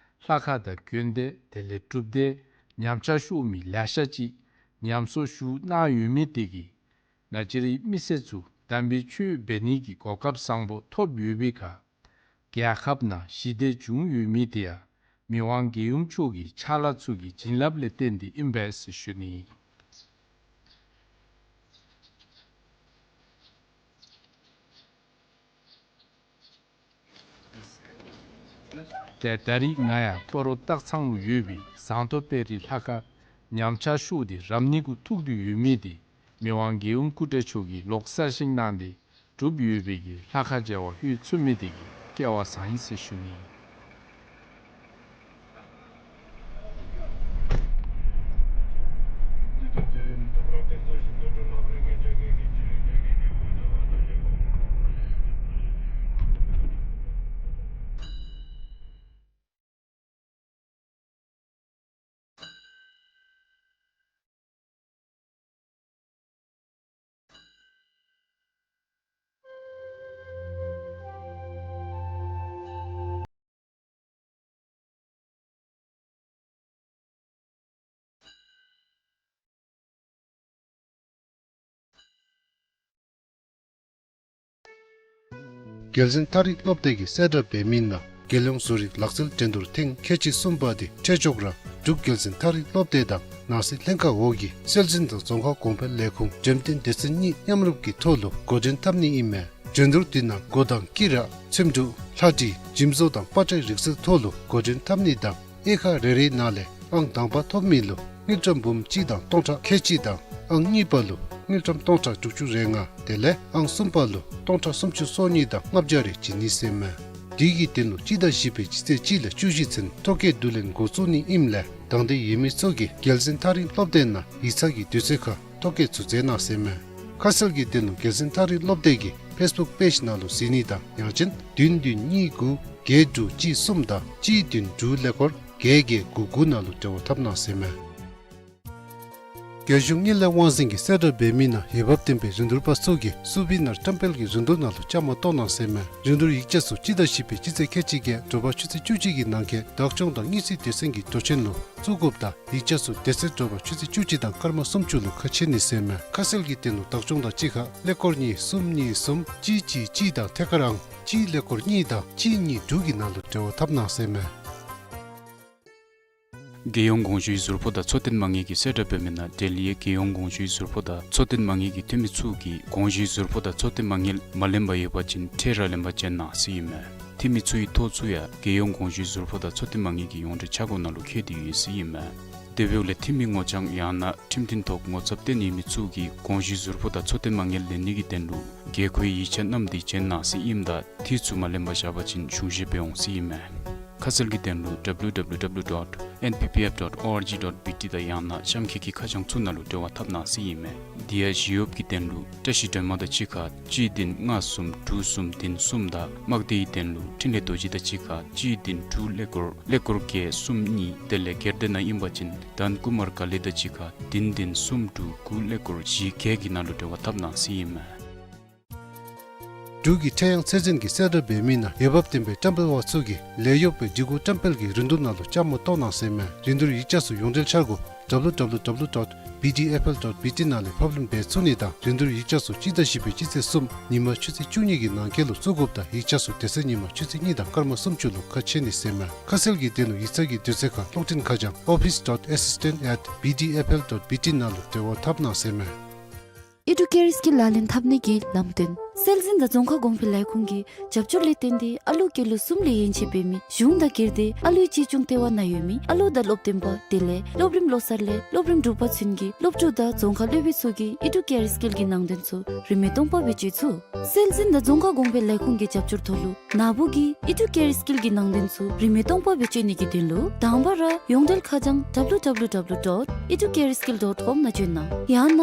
ལྷ་ཁང་དང་དགོན་སྡེ་དེ་ལས་སྒྲུབ་སྡེ་ཉམས་ཆག་ཤོར་མི་ལེ་ཤ་ཅིག་ཉམས་གསོ་ཞུ་གནང་ཡོད་མི་དེ་གིས་ང་བཅས་རའི་མི་སེར་ཚུ་དམ་པའི་ཆོས་འབད་ནི་གི་གོ་སྐབས་བཟང་པོ་ཐོབ་ཡོད་པའི་ཁར་རྒྱལ་ཁབ་ནང་ཞི་བདེ་བྱུང་ཡོད་མི་དེ་ཡང་མི་དབང་རྒྱལ་ཡུམ་མཆོག་གི་ཕྱག་ལཱ་ཚུ་གི་བྱིན་རླབས་ལས་བརྟེན་ཏེ་ཨིན་པས་ཟེར་ཞུ་ནི། ཏེ་ད་རིས་ང་ཡང་སྤ་རོ་སྟག་ཚང་ལུ་ཡོད་པའི་ཟངས་མདོག་དཔལ་རི་ལྷ་ཁང་ཉམས་ཆག་ཤོར་ཏེ་རབ་གནས་གུ་ཐུག་སྟེ་ཡོད་མི་དེ་མི་དབང་རྒྱལ་ཡུམ་སྐུ་བགྲེས་མཆོག་གིས་ལོག་གསར་བཞེངས་གནང་སྟེ་གྲུབ་ཡོད་པའི་གི་ལྷ་ཁང་མཇལ་བར་ལྷོད་ཚུགས་མི་དེ་གིས་སྐལ་བ་བཟང་ཡི་ཟེར་ཞུ་ནི། རྒྱལ་མཚན་ཐག་རིང་སློབ་སྡེ་གིས་གསལ་བསྒྲགས་འབད་མི་ནང་རྒྱལ་ཡོངས་བཟོ་རིག་ལག་རྩལ་འགྲན་བསྡུར་ཐེངས་ཁལ་གཅིག་གསུམ་པ་དེ་འཕྲལ་མགྱོགས་ར་འབྲུག་རྒྱལ་མཚན་ཐག་རིང་སློབ་སྡེ་དང་ནང་སྲིད་ལྷན་ཁག་འོག་གི་སྲོལ་འཛིན་དང་རྫོང་ཁ་གོང་འཕེལ་ལས་ཁུངས་འགྲེམས་སྟོན་སྡེ་ཚན་གཉིས་མཉམ་རུབ་ཀྱི་ཐོག་ལུ་འགོ་འདྲེན་འཐབ་ནི་ཨིན་མས། འགྲན་བསྡུར་དེ་ནང་སྒོ་དང་དཀྱི་ར་ཚེམ་དྲུབ་ལྷ་བྲིས་འཇིམ་བཟོ་དང་པ་ཏྲའི་རིག་རྩལ་ཐོག་ལུ་འགོ་འདྲེན་འཐབ་ནི་དང་དབྱེ་ཁག་རེ་རེའི་ནང་ལས་ཨང་དང་པ་ཐོབ་མི་ལུ་དངུལ་ཀྲམ་འབུམ་གཅིག་དང་སྟོང་ཕྲག་ཁལ་གཅིག་དང་ཨང་གཉིས་པ་ལུ་དངུལ་ཀྲམ་སྟོང་ཕྲག་དྲུག་ཅུ་རེ་ལྔ་དེ་ལས་ཨང་གསུམ་པ་ལུ་སྟོང་ཕྲག་སུམ་ཅུ་སོ་གཉིས་དང་ལྔ་བརྒྱ་རེ་བྱིན་ནི་ཟེར་མས། དེ་གི་དོན་ལུ་སྤྱི་ཟླ་བཞི་པའི་སྤྱི་ཚེས་གཅིག་ལས་བཅུ་བཞི་ཚུན་ཐོ་བཀོད་བསྡུ་ལེན་འགོ་བཙུགས་ནི་ཨིནམ་ལས་དང་འདོད་ཡོད་མི་ཚུ་གིས་རྒྱལ་མཚན་ཐག་རིང་སློབ་སྡེ་ནང་ཡིག་ཚང་གི་དུས་ཚོད་ཁར་ཐོ་བཀོད་ཚུ་མཛད་གནང་ཟེར་མས། ཁ་གསལ་གྱི་དོན་ལུ་རྒྱལ་མཚན་ཐག་རིང་སློབ་སྡེ་གི་ཕེསི་བུཀ་པེཇ་ནང་ལུ་གཟིགས་ནི་དང་ཡང་ཅིན་བདུན་བདུན་གཉིས་དགུ་བརྒྱད་དྲུག་གཅིག་གསུམ་དང་གཅིག་བདུན་དྲུག་ཀླད་ཀོར་བརྒྱད་བརྒྱད་དགུ་དགུ་ནང་ལུ་འབྲེལ་བ་འཐབ་གནང་ཟེར་མས། རྒྱལ་གཞུང་དངུལ་ལས་དབང་འཛིན་གྱིས་གསལ་བསྒྲགས་འབད་མི་ནང་འོས་འབབ་ལྡན་པའི་རིན་བསྡུར་པ་ཚུ་གིས་སུ་བི་ནར་བཀྲམ་སྤེལ་གྱི་རིན་བསྡུར་ནང་ལུ་བཅའ་མར་གཏོགས་གནང་ཟེར་མས། རིན་བསྡུར་ཡིག་ཆ་ཚུ་སྤྱི་ཟླ་བཞི་པའི་སྤྱི་ཚེས་ཁལ་གཅིག་བརྒྱད་དྲོ་པ་ཆུ་ཚོད་བཅུ་གཅིག་གི་ནང་འཁོད་བདག་སྐྱོང་དང་དངུལ་རྩིས་སྡེ་ཚན་གྱི་འགྲོ་ཆེན་ལུ་བཙུགས་དགོཔ་དང་ཡིག་ཆ་ཚུ་དེ་ཚེ་དྲོ་པ་ཆུ་ཚོད་བཅུ་གཅིག་དང་སྐར་མ་སུམ་ཅུ་ལུ་ཁ་ཕྱེ་ནི་ཟེར་མས། ཁ་གསལ་གྱི་དོན་ལུ་བདག་སྐྱོང་དང་གཅིག་ཁར་ཀླད་ཀོར་གཉིས་གསུམ་གཉིས་གསུམ་གཅིག་གཅིག་གཅིག་དང་ཐད་ཀར་ཨང་གཅིག་ཀླད་ཀོར་གཉིས་དང་གཅིག་གཉིས་དྲུག་གི་ནང་ལུ་འབྲེལ་བ་འཐབ་གནང་ཟེར་མས། རྒྱལ་ཡོངས་དགོངས་ཞུའི་ཟུར་ཕོགས་དང་འཚོ་རྟེན་མ་དངུལ་གྱིས་གསལ་བསྒྲགས་འབད་མི་ནང་འབྲེལ་ཡོད་རྒྱལ་ཡོངས་དགོངས་ཞུའི་ཟུར་ཕོགས་དང་འཚོ་རྟེན་མ་དངུལ་གྱི་འཐུས་མི་ཚུ་གིས་དགོངས་ཞུའི་ཟུར་ཕོགས་དང་འཚོ་རྟེན་མ་དངུལ་མ་ལེན་པར་ཡོད་པ་ཅིན་ཁྲལ་ར་ལེན་པར་བྱོན་གནང་ཟེར་ཨིན་མས། འཐུས་མི་ཚུ་གི་ཐོ་ཚུ་ཡང་རྒྱལ་ཡོངས་དགོངས་ཞུའི་ཟུར་ཕོགས་དང་འཚོ་རྟེན་མ་དངུལ་གྱི་ཡོངས་འབྲེལ་ཆ་བགོས་ནང་ལུ་བཀོད་དེ་ཡོད་ཟེར་ཨིན་མས། དེ་འབདཝ་ལས་འཐུས་མི་ངོ་རྐྱང་ཡང་ན་ཁྲིམས་མཐུན་ཐོག་ངོ་ཚབ་བཏོན་ཡོད་མི་ཚུ་གིས་དགོངས་ཞུའི་ཟུར་ཕོགས་དང་འཚོ་རྟེན་མ་དངུལ་ལེན་ནི་གི་དོན་ལུ་དགོས་མཁོའི་ཡིག་ཆ་བསྣམས་ཏེ་བྱོན་གནང་ཟེར་ཨིནམ་ད་འཐུས་ཚུ་མ་ལེན་པར་བཞག་པ་ཅིན་གཞུང་བཞེས་འབད་འོང་ཟེར་ཨིན་མས། ཁ་གསལ་གྱི་དོན་ལུ་W W W dot N P P F dot org dot B T དང་ཡང་ན་གཤམ་འཁོད་ཀྱི་ཁ་བྱང་ཚུ་ནང་ལུ་འབྲེལ་བ་འཐབ་གནང་ཟེར་ཨིན་མས། དེ་ཡང་ཞི་གཡོགཔ་གི་དོན་ལུ་བཀྲ་ཤིས་སྒྲོལ་མ་དང་གཅིག་ཁར་གཅིག་བདུན་ལྔ་གསུམ་དྲུག་གསུམ་བདུན་གསུམ་དང་དམག་སྡེའི་དོན་ལུ་འཕྲིན་ལས་རྡོ་རྗེ་དང་གཅིག་ཁར་གཅིག་བདུན་དྲུག་ཀླད་ཀོར་ཀླད་ཀོར་བརྒྱད་གསུམ་གཉིས། དེ་ལས་སྒེར་སྡེ་ནང་ཨིན་པ་ཅིན་དཱན་ཀུ་མར་ག་ལེ་དང་གཅིག་ཁར་བདུན་བདུན་གསུམ་དྲུག་དགུ་ཀླད་ཀོར་བཞི་བརྒྱད་ཀྱི་ནང་ལུ་འབྲེལ་བ་འཐབ་གནང་ཟེར་ཨིན་མས། འབྲུག་གི་ཁྲལ་གཡང་ཚད་འཛིན་གྱིས་གསལ་བསྒྲགས་འབད་མི་ནང་འོས་འབབ་ལྡན་པའི་བཀྲམ་སྤེལ་བ་ཚུ་གིས་ལས་གཡོག་པའི་སྒྲིག་གོ་བཀྲམ་སྤེལ་གྱི་རིན་བསྡུར་ནང་ལུ་བཅའ་མར་གཏོགས་གནང་ཟེར་མས། རིན་བསྡུར་ཡིག་ཆ་ཚུ་ཡོངས་འབྲེལ་འཆར་སྒོ་ W W W dot B D F L dot B T ནང་ལས་ཕབ་ལེན་འབད་ཚུགས་ནི་དང་། རིན་བསྡུར་ཡིག་ཆ་ཚུ་སྤྱི་ཟླ་བཞི་པའི་སྤྱི་ཚེས་གསུམ་ཉིན་མ་ཆུ་ཚོད་བཅུ་གཉིས་ཀྱི་ནང་འཁོད་ལུ་བཙུགས་དགོཔ་དང་། ཡིག་ཆ་ཚུ་དེ་ཚེ་ཉིན་མ་ཆུ་ཚོད་གཉིས་དང་སྐར་མ་སུམ་ཅུ་ལུ་ཁ་ཕྱེ་ནི་ཟེར་མས། ཁ་གསལ་གྱི་དོན་ལུ་ཡིག་ཚང་གི་དུས་ཚོད་ཁར་གློག་འཕྲིན་ཁ་བྱང་office dot assistant at B D F L dot B T ནང་ལུ་འབྲེལ་བ་འཐབ་གནང་ཟེར་མས། ཨི་ཌུ་ཀེ་རི་སི་ཀིལ་ལག་ལེན་འཐབ་ནི་གི་ལམ་སྟོན། སྲོལ་འཛིན་དང་རྫོང་ཁ་གོང་འཕེལ་ལས་ཁུངས་ཀྱི་རྒྱབ་སྐྱོར་ལས་བརྟེན་ཏེ་ཨ་ལུ་སྐྱེས་ལོ་གསུམ་ལས་ཡན་ཆད་འབད་མི་གཞུང་དང་སྒེར་སྡེ་ཨ་ལུའི་གཅེས་སྐྱོང་ལྟེ་བ་ནང་ཡོད་མི་ཨ་ལུ་དང་སློབ་སྟོན་པ་དེ་ལས་སློབ་རིམ་སློབ་གསར་ལས་སློབ་རིམ་དྲུག་པ་ཚུན་གྱི་སློབ་ཕྲུག་དང་རྫོང་ཁ་སློབ་དཔོན་ཚུ་གིས་ཨི་ཌུ་ཀེ་རི་སི་ཀིལ་གྱི་ནང་དོན་ཚུ་རིན་མེད་སྟོང་པ་སྦེ་སྤྱོད་ཚུགས། སྲོལ་འཛིན་དང་རྫོང་ཁ་གོང་འཕེལ་ལས་ཁུངས་ཀྱི་རྒྱབ་སྐྱོར་ཐོག་ལུ་ན་བུ་གིས་ཨི་ཌུ་ཀེ་རི་སི་ཀིལ་གྱི་ནང་དོན་ཚུ་རིན་མེད་སྟོང་པ་སྦེ་སྤྱོད་ནི་གི་དོན་ལུ་དང་པ་ར་ཡོངས་འབྲེལ་ཁ་བྱང་W W W dot educareskill dot com ནང་བྱོན་གནང་། ཡང་ན་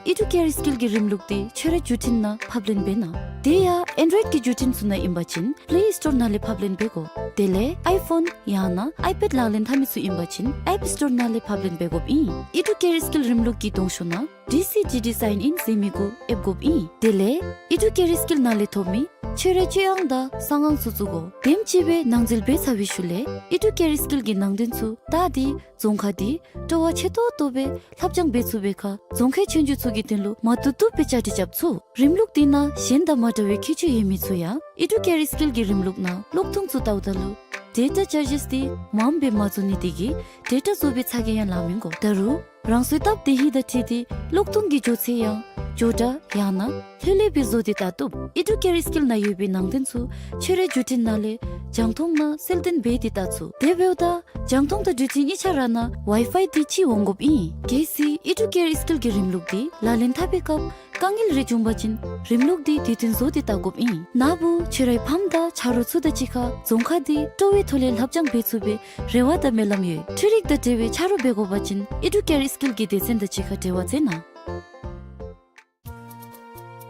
ཨི་ཌུ་ཀེ་རི་སི་ཀིལ་གྱི་རིམ་ལུགས་འདི་ཁྱོད་རའི་བརྒྱུད་འཕྲིན་ནང་ཕབ་ལེན་འབད་གནང་། དེ་ཡང་ཨེན་ཌོ་རོའིཌ་ཀྱི་བརྒྱུད་འཕྲིན་ཚུ་ནང་ཨིན་པ་ཅིན་Play Store ནང་ལས་ཕབ་ལེན་འབད་དགོ། དེ་ལས་ཨའི་ཕོན་ཡང་ན་ཨའི་པེཌ་ལག་ལེན་འཐབ་མི་ཚུ་ཨིན་པ་ཅིན་App Store ནང་ལས་ཕབ་ལེན་འབད་དགོཔ་ཨིན། ཨི་ཌུ་ཀེ་རི་སི་ཀིལ་རིམ་ལུགས་ཀྱི་གདོང་ཤོག་ནང་D C G D sign in ཟེར་མི་གུ་ཨེབ་དགོཔ་ཨིན། དེ་ལས་ཨི་ཌུ་ཀེ་རི་སི་ཀིལ་ནང་ལས་ཐོབ་མི་ཁྱོད་རའི་སྤྱོད་དབང་དང་གསང་དབང་ཚུ་བཙུགས་དགོ། དེམ་ཅིག་སྦེ་ནང་འཛུལ་འབད་ཚར་བའི་ཤུལ་ལས་ཨི་ཌུ་ཀེ་རི་སི་ཀིལ་གྱི་ནང་དོན་ཚུ་བལྟ་སྟེ་རྫོང་ཁ་འདི་སྤྲོ་བ་ཆེ་ཏོག་ཏོ་སྦེ་ལྷབ་སྦྱང་འབད་ཚུགས་པའི་ཁར་རྫོང་ཁའི་ཆོས་རྒྱུགས་ཚུ་གི་དོན་ལུ་མ་བཏུབ་བཏུབ་སྦེ་བཅའ་སྒྲིག་རྐྱབ་ཚུགས། རིམ་ལུགས་འདི་ནང་གཞན་དང་མ་འདྲ་བའི་ཁྱད་ཆོས་ཡོད་མི་ཚུ་ཡང་ཨི་ཌུ་ཀེ་རི་སི་ཀིལ་གྱི་རིམ་ལུགས་ནང་གློག་ཐུང་ཚུ་བལྟཝ་ད་ལུ་ཌེ་ཊ་ཅར་ཇིསི་འདི་མངམ་སྦེ་མ་བཙུགས་ནི་དེ་གིས་ཌེ་ཊ་བཙུགས་པའི་ཚ་གྱང་ཡང་ལང་མི་དགོ། ད་རུང་རང་སོའི་སྟབས་བདེ་ཧིང་དང་འཁྲིལ་ཏེ་གློག་ཐུང་གི་མགྱོགས་ཚད་ཡང་མགྱོགས་དྲགས་ཡང་ན་ལྷོད་ལྷོད་སྦེ་བཟོ་སྟེ་བལྟ་བཏུབ། ཨི་ཌུ་ཀེ་རི་སི་ཀིལ་ནང་ཡོད་པའི་ནང་དོན་ཚུ་ཁྱོད་རའི་བརྒྱུད་འཕྲིན་ནང་ལས་རྒྱང་མཐོང་ནང་གསལ་སྟོན་འབད་དེ་བལྟ་ཚུགས། དེ་འབདཝ་ད་རྒྱང་མཐོང་དང་འགྲུལ་འཕྲིན་གཉིས་ཆ་ར་ནང་ཝའི་ཕའི་འདི་གཅིག་འོང་དགོཔ་ཨིན། གལ་སྲིད་ཨི་ཌུ་ཀེ་རི་སི་ཀིལ་གྱི་རིམ་ལུགས་འདི་ལག་ལེན་འཐབ་པའི་སྐབས་དཀའ་ངལ་རེ་བྱུང་པ་ཅིན་རིམ་ལུགས་འདི་དུས་མཐུན་བཟོ་སྟེ་བལྟ་དགོཔ་ཨིན། ན་བུ་ཁྱོད་རའི་ཕམ་དང་ཆ་རོགས་ཚུ་དང་གཅིག་ཁར་རྫོང་ཁ་འདི་སྤྲོ་བའི་ཐོག་ལས་ལྷབ་སྦྱང་འབད་ཚུགས་པའི་རེ་བ་དང་སྨོན་ལམ་ཡོད། འཕྲུལ་རིག་དང་འབྲེལ་བའི་ཆ་རོགས་འབད་དགོ་པ་ཅིན་ཨི་ཌུ་ཀེ་རི་སི་ཀིལ་གྱི་སྡེ་ཚན་དང་གཅིག་ཁར་འབྲེལ་བ་མཛད་གནང་།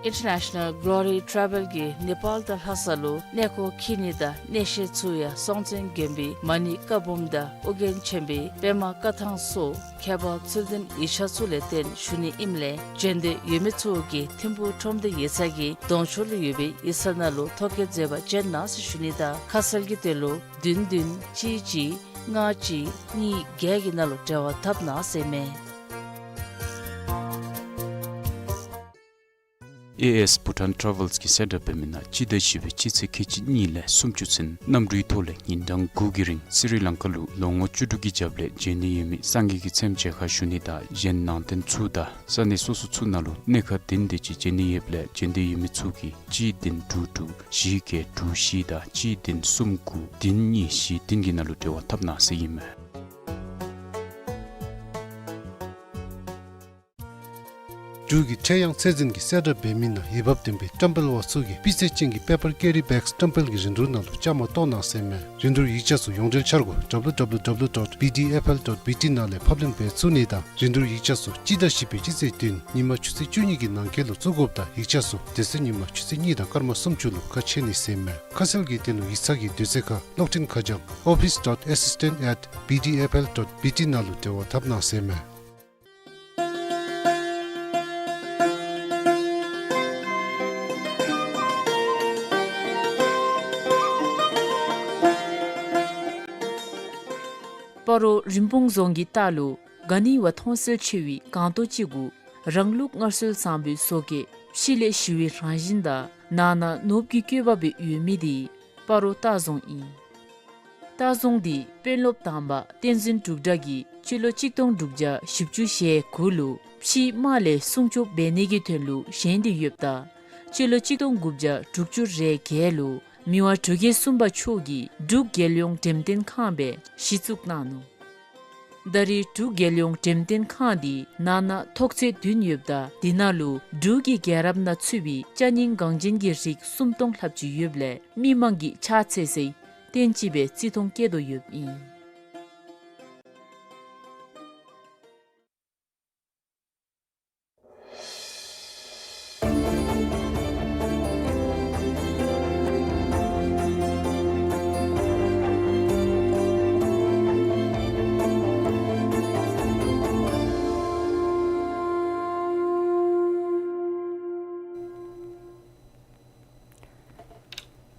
International Glory Travel གིས་ནེ་པཱལ་དང་ལྷ་ས་ལུ་གནས་སྐོར་འཁྱིད་ནི་དང་གནས་བཤད་ཚུ་ཡང་སྲོང་བཙན་སྒམ་པོའི་མ་ཎི་བཀའ་འབུམ་དང་ཨོ་རྒྱན་ཆེན་པོའི་པདྨ་བཀའ་ཐང་སོགས་ཁྱད་པར་ཚུལ་ལྡན་ཡིག་ཆ་ཚུ་ལས་བརྟེན་ཞུ་ནི་ཨིནམ་ལས་བྱོན་འདོད་ཡོད་མི་ཚུ་གིས་ཐིམ་ཕུག་ཁྲོམ་སྡེ་ཡིག་ཚང་གི་གདོང་ཕྱོགས་ལུ་ཡོད་པའི་ཡིག་ཚང་ནང་ལུ་ཐོ་བཀོད་མཛད་པར་བྱོན་གནང་ཟེར་ཞུ་ནི་དང་ཁ་གསལ་གྱི་དོན་ལུ་བདུན་བདུན་གཅིག་གཅིག་ལྔ་གཅིག་གཉིས་བརྒྱད་ཀྱི་ནང་ལུ་འབྲེལ་བ་འཐབ་གནང་ཟེར་མས། ཨེ་ཨེསི་Bhutan Travels གིས་གསལ་བསྒྲགས་འབད་མི་ནང་སྤྱི་ཟླ་བཞི་པའི་སྤྱི་ཚེས་ཁལ་གཅིག་གཉིས་ལས་སུམ་ཅུ་ཚུན་གནམ་གྲུའི་ཐོག་ལས་ཉིན་གྲངས་དགུ་གི་རིང་སི་རི་ལང་ཀ་ལུ་ལོ་ངོ་བཅུ་དྲུག་གི་རྒྱབ་ལས་བྱོན་ནི་ཡོད་མི་སངས་རྒྱས་ཀྱི་ཚེམས་མཇལ་ཁ་ཞུ་ནི་དང་གཞན་ནང་རྟེན་ཚུ་དང་ས་གནས་སོ་སོ་ཚུ་ནང་ལུ་གནས་ཁག་བདུན་དེ་ཅིག་བྱོན་ནི་ཡོདཔ་ལས་བྱོན་འདོད་ཡོད་མི་ཚུ་གིས་གཅིག་བདུན་དྲུག་དྲུག་བཞི་བརྒྱད་དྲུག་བཞི་དང་གཅིག་བདུན་གསུམ་དགུ་བདུན་གཉིས་བཞི་བདུན་གྱི་ནང་ལུ་འབྲེལ་བ་འཐབ་གནང་ཟེར་ཨིན་མས། འབྲུག་གི་ཁྲེ་ཡང་ཚད་འཛིན་གྱིས་གསལ་བསྒྲགས་འབད་མི་ནང་འོས་འབབ་ལྡན་པའི་བཀྲམ་སྤེལ་བ་ཚུ་གིས་སྤུས་ཚད་ཅན་གྱི་པེ་པར་ཀེ་རི་བེགསི་བཀྲམ་སྤེལ་གྱི་རིན་བསྡུར་ནང་ལུ་བཅའ་མར་གཏོགས་གནང་ཟེར་མས། རིན་བསྡུར་ཡིག་ཆ་ཚུ་ཡོངས་འབྲེལ་འཆར་སྒོ་W W W dot B D F L dot B T ནང་ལས་ཕབ་ལེན་འབད་ཚུགས་ནི་དང་རིན་བསྡུར་ཡིག་ཆ་ཚུ་སྤྱི་ཟླ་བཞི་པའི་སྤྱི་ཚེས་བདུན་ཉིན་མ་ཆུ་ཚོད་བཅུ་གཉིས་ཀྱི་ནང་འཁོད་ལུ་བཙུགས་དགོཔ་དང་ཡིག་ཆ་ཚུ་དེ་ཚེ་ཉིན་མ་ཆུ་ཚོད་གཉིས་དང་སྐར་མ་སུམ་ཅུ་ལུ་ཁ་ཕྱེ་ནི་ཟེར་མས། ཁ་གསལ་གྱི་དོན་ལུ་ཡིག་ཚང་གི་དུས་ཚོད་ཁར་གློག་འཕྲིན་ཁ་བྱང་office dot assistant at B D F L dot B T ནང་ལུ་འབྲེལ་བ་འཐབ་གནང་ཟེར་མས། སྤ་རོ་རིན་སྤུངས་རྫོང་གི་ལྟག་ལུ་ག་ནི་བ་མཐོང་གསལ་ཆེ་བའི་སྒང་ཏོག་ཅིག་གུ་རང་ལུགས་སྔར་སྲོལ་བཟང་པོའི་བཟོ་བཀོད་ཕྱི་ལས་ཞི་བའི་རང་བཞིན་དང་ནང་ན་ནོར་བུ་གི་བཀོད་པ་སྦེ་ཡོད་མི་འདི་སྤ་རོ་ལྟ་རྫོང་ཨིན། ལྟ་རྫོང་འདི་དཔོན་སློབ་དང་པ་བསྟན་འཛིན་འབྲུག་གྲགས་ཀྱིས་སྤྱི་ལོ་གཅིག་སྟོང་དྲུག་བརྒྱ་བཞི་བཅུ་ཞེ་དགུ་ལུ་ཕྱིའི་དམག་ལས་སྲུང་སྐྱོབ་འབད་ནི་གི་དོན་ལུ་བཞེངས་ཏེ་ཡོདཔ་ད་སྤྱི་ལོ་གཅིག་སྟོང་དགུ་བརྒྱ་དྲུག་ཅུ་རེ་བརྒྱད་ལུ་མི་དབང་འབྲུག་རྒྱལ་གསུམ་པ་མཆོག་གིས་འབྲུག་རྒྱལ་ཡོངས་འགྲེམས་སྟོན་ཁང་སྦེ་གཞི་བཙུགས་གནང་ནུག། ད་རེས་འབྲུག་རྒྱལ་ཡོངས་འགྲེམས་སྟོན་ཁང་འདི་ནང་ན་ཐོག་ཚད་བདུན་ཡོདཔ་ད་འདི་ནང་ལུ་འབྲུག་གི་རྒྱལ་རབས་ནང་ཚུད་པའི་ཅ་རྙིང་འགངས་ཅན་གྱི་རིགས་སུམ་སྟོང་ལྷགཔ་ཅིག་ཡོདཔ་ལས་མི་མང་གིས་ཕྱག་འཚལ་སའི་རྟེན་ཅིག་སྦེ་བརྩི་མཐོང་བསྐྱེད་དོ་ཡོདཔ་ཨིན།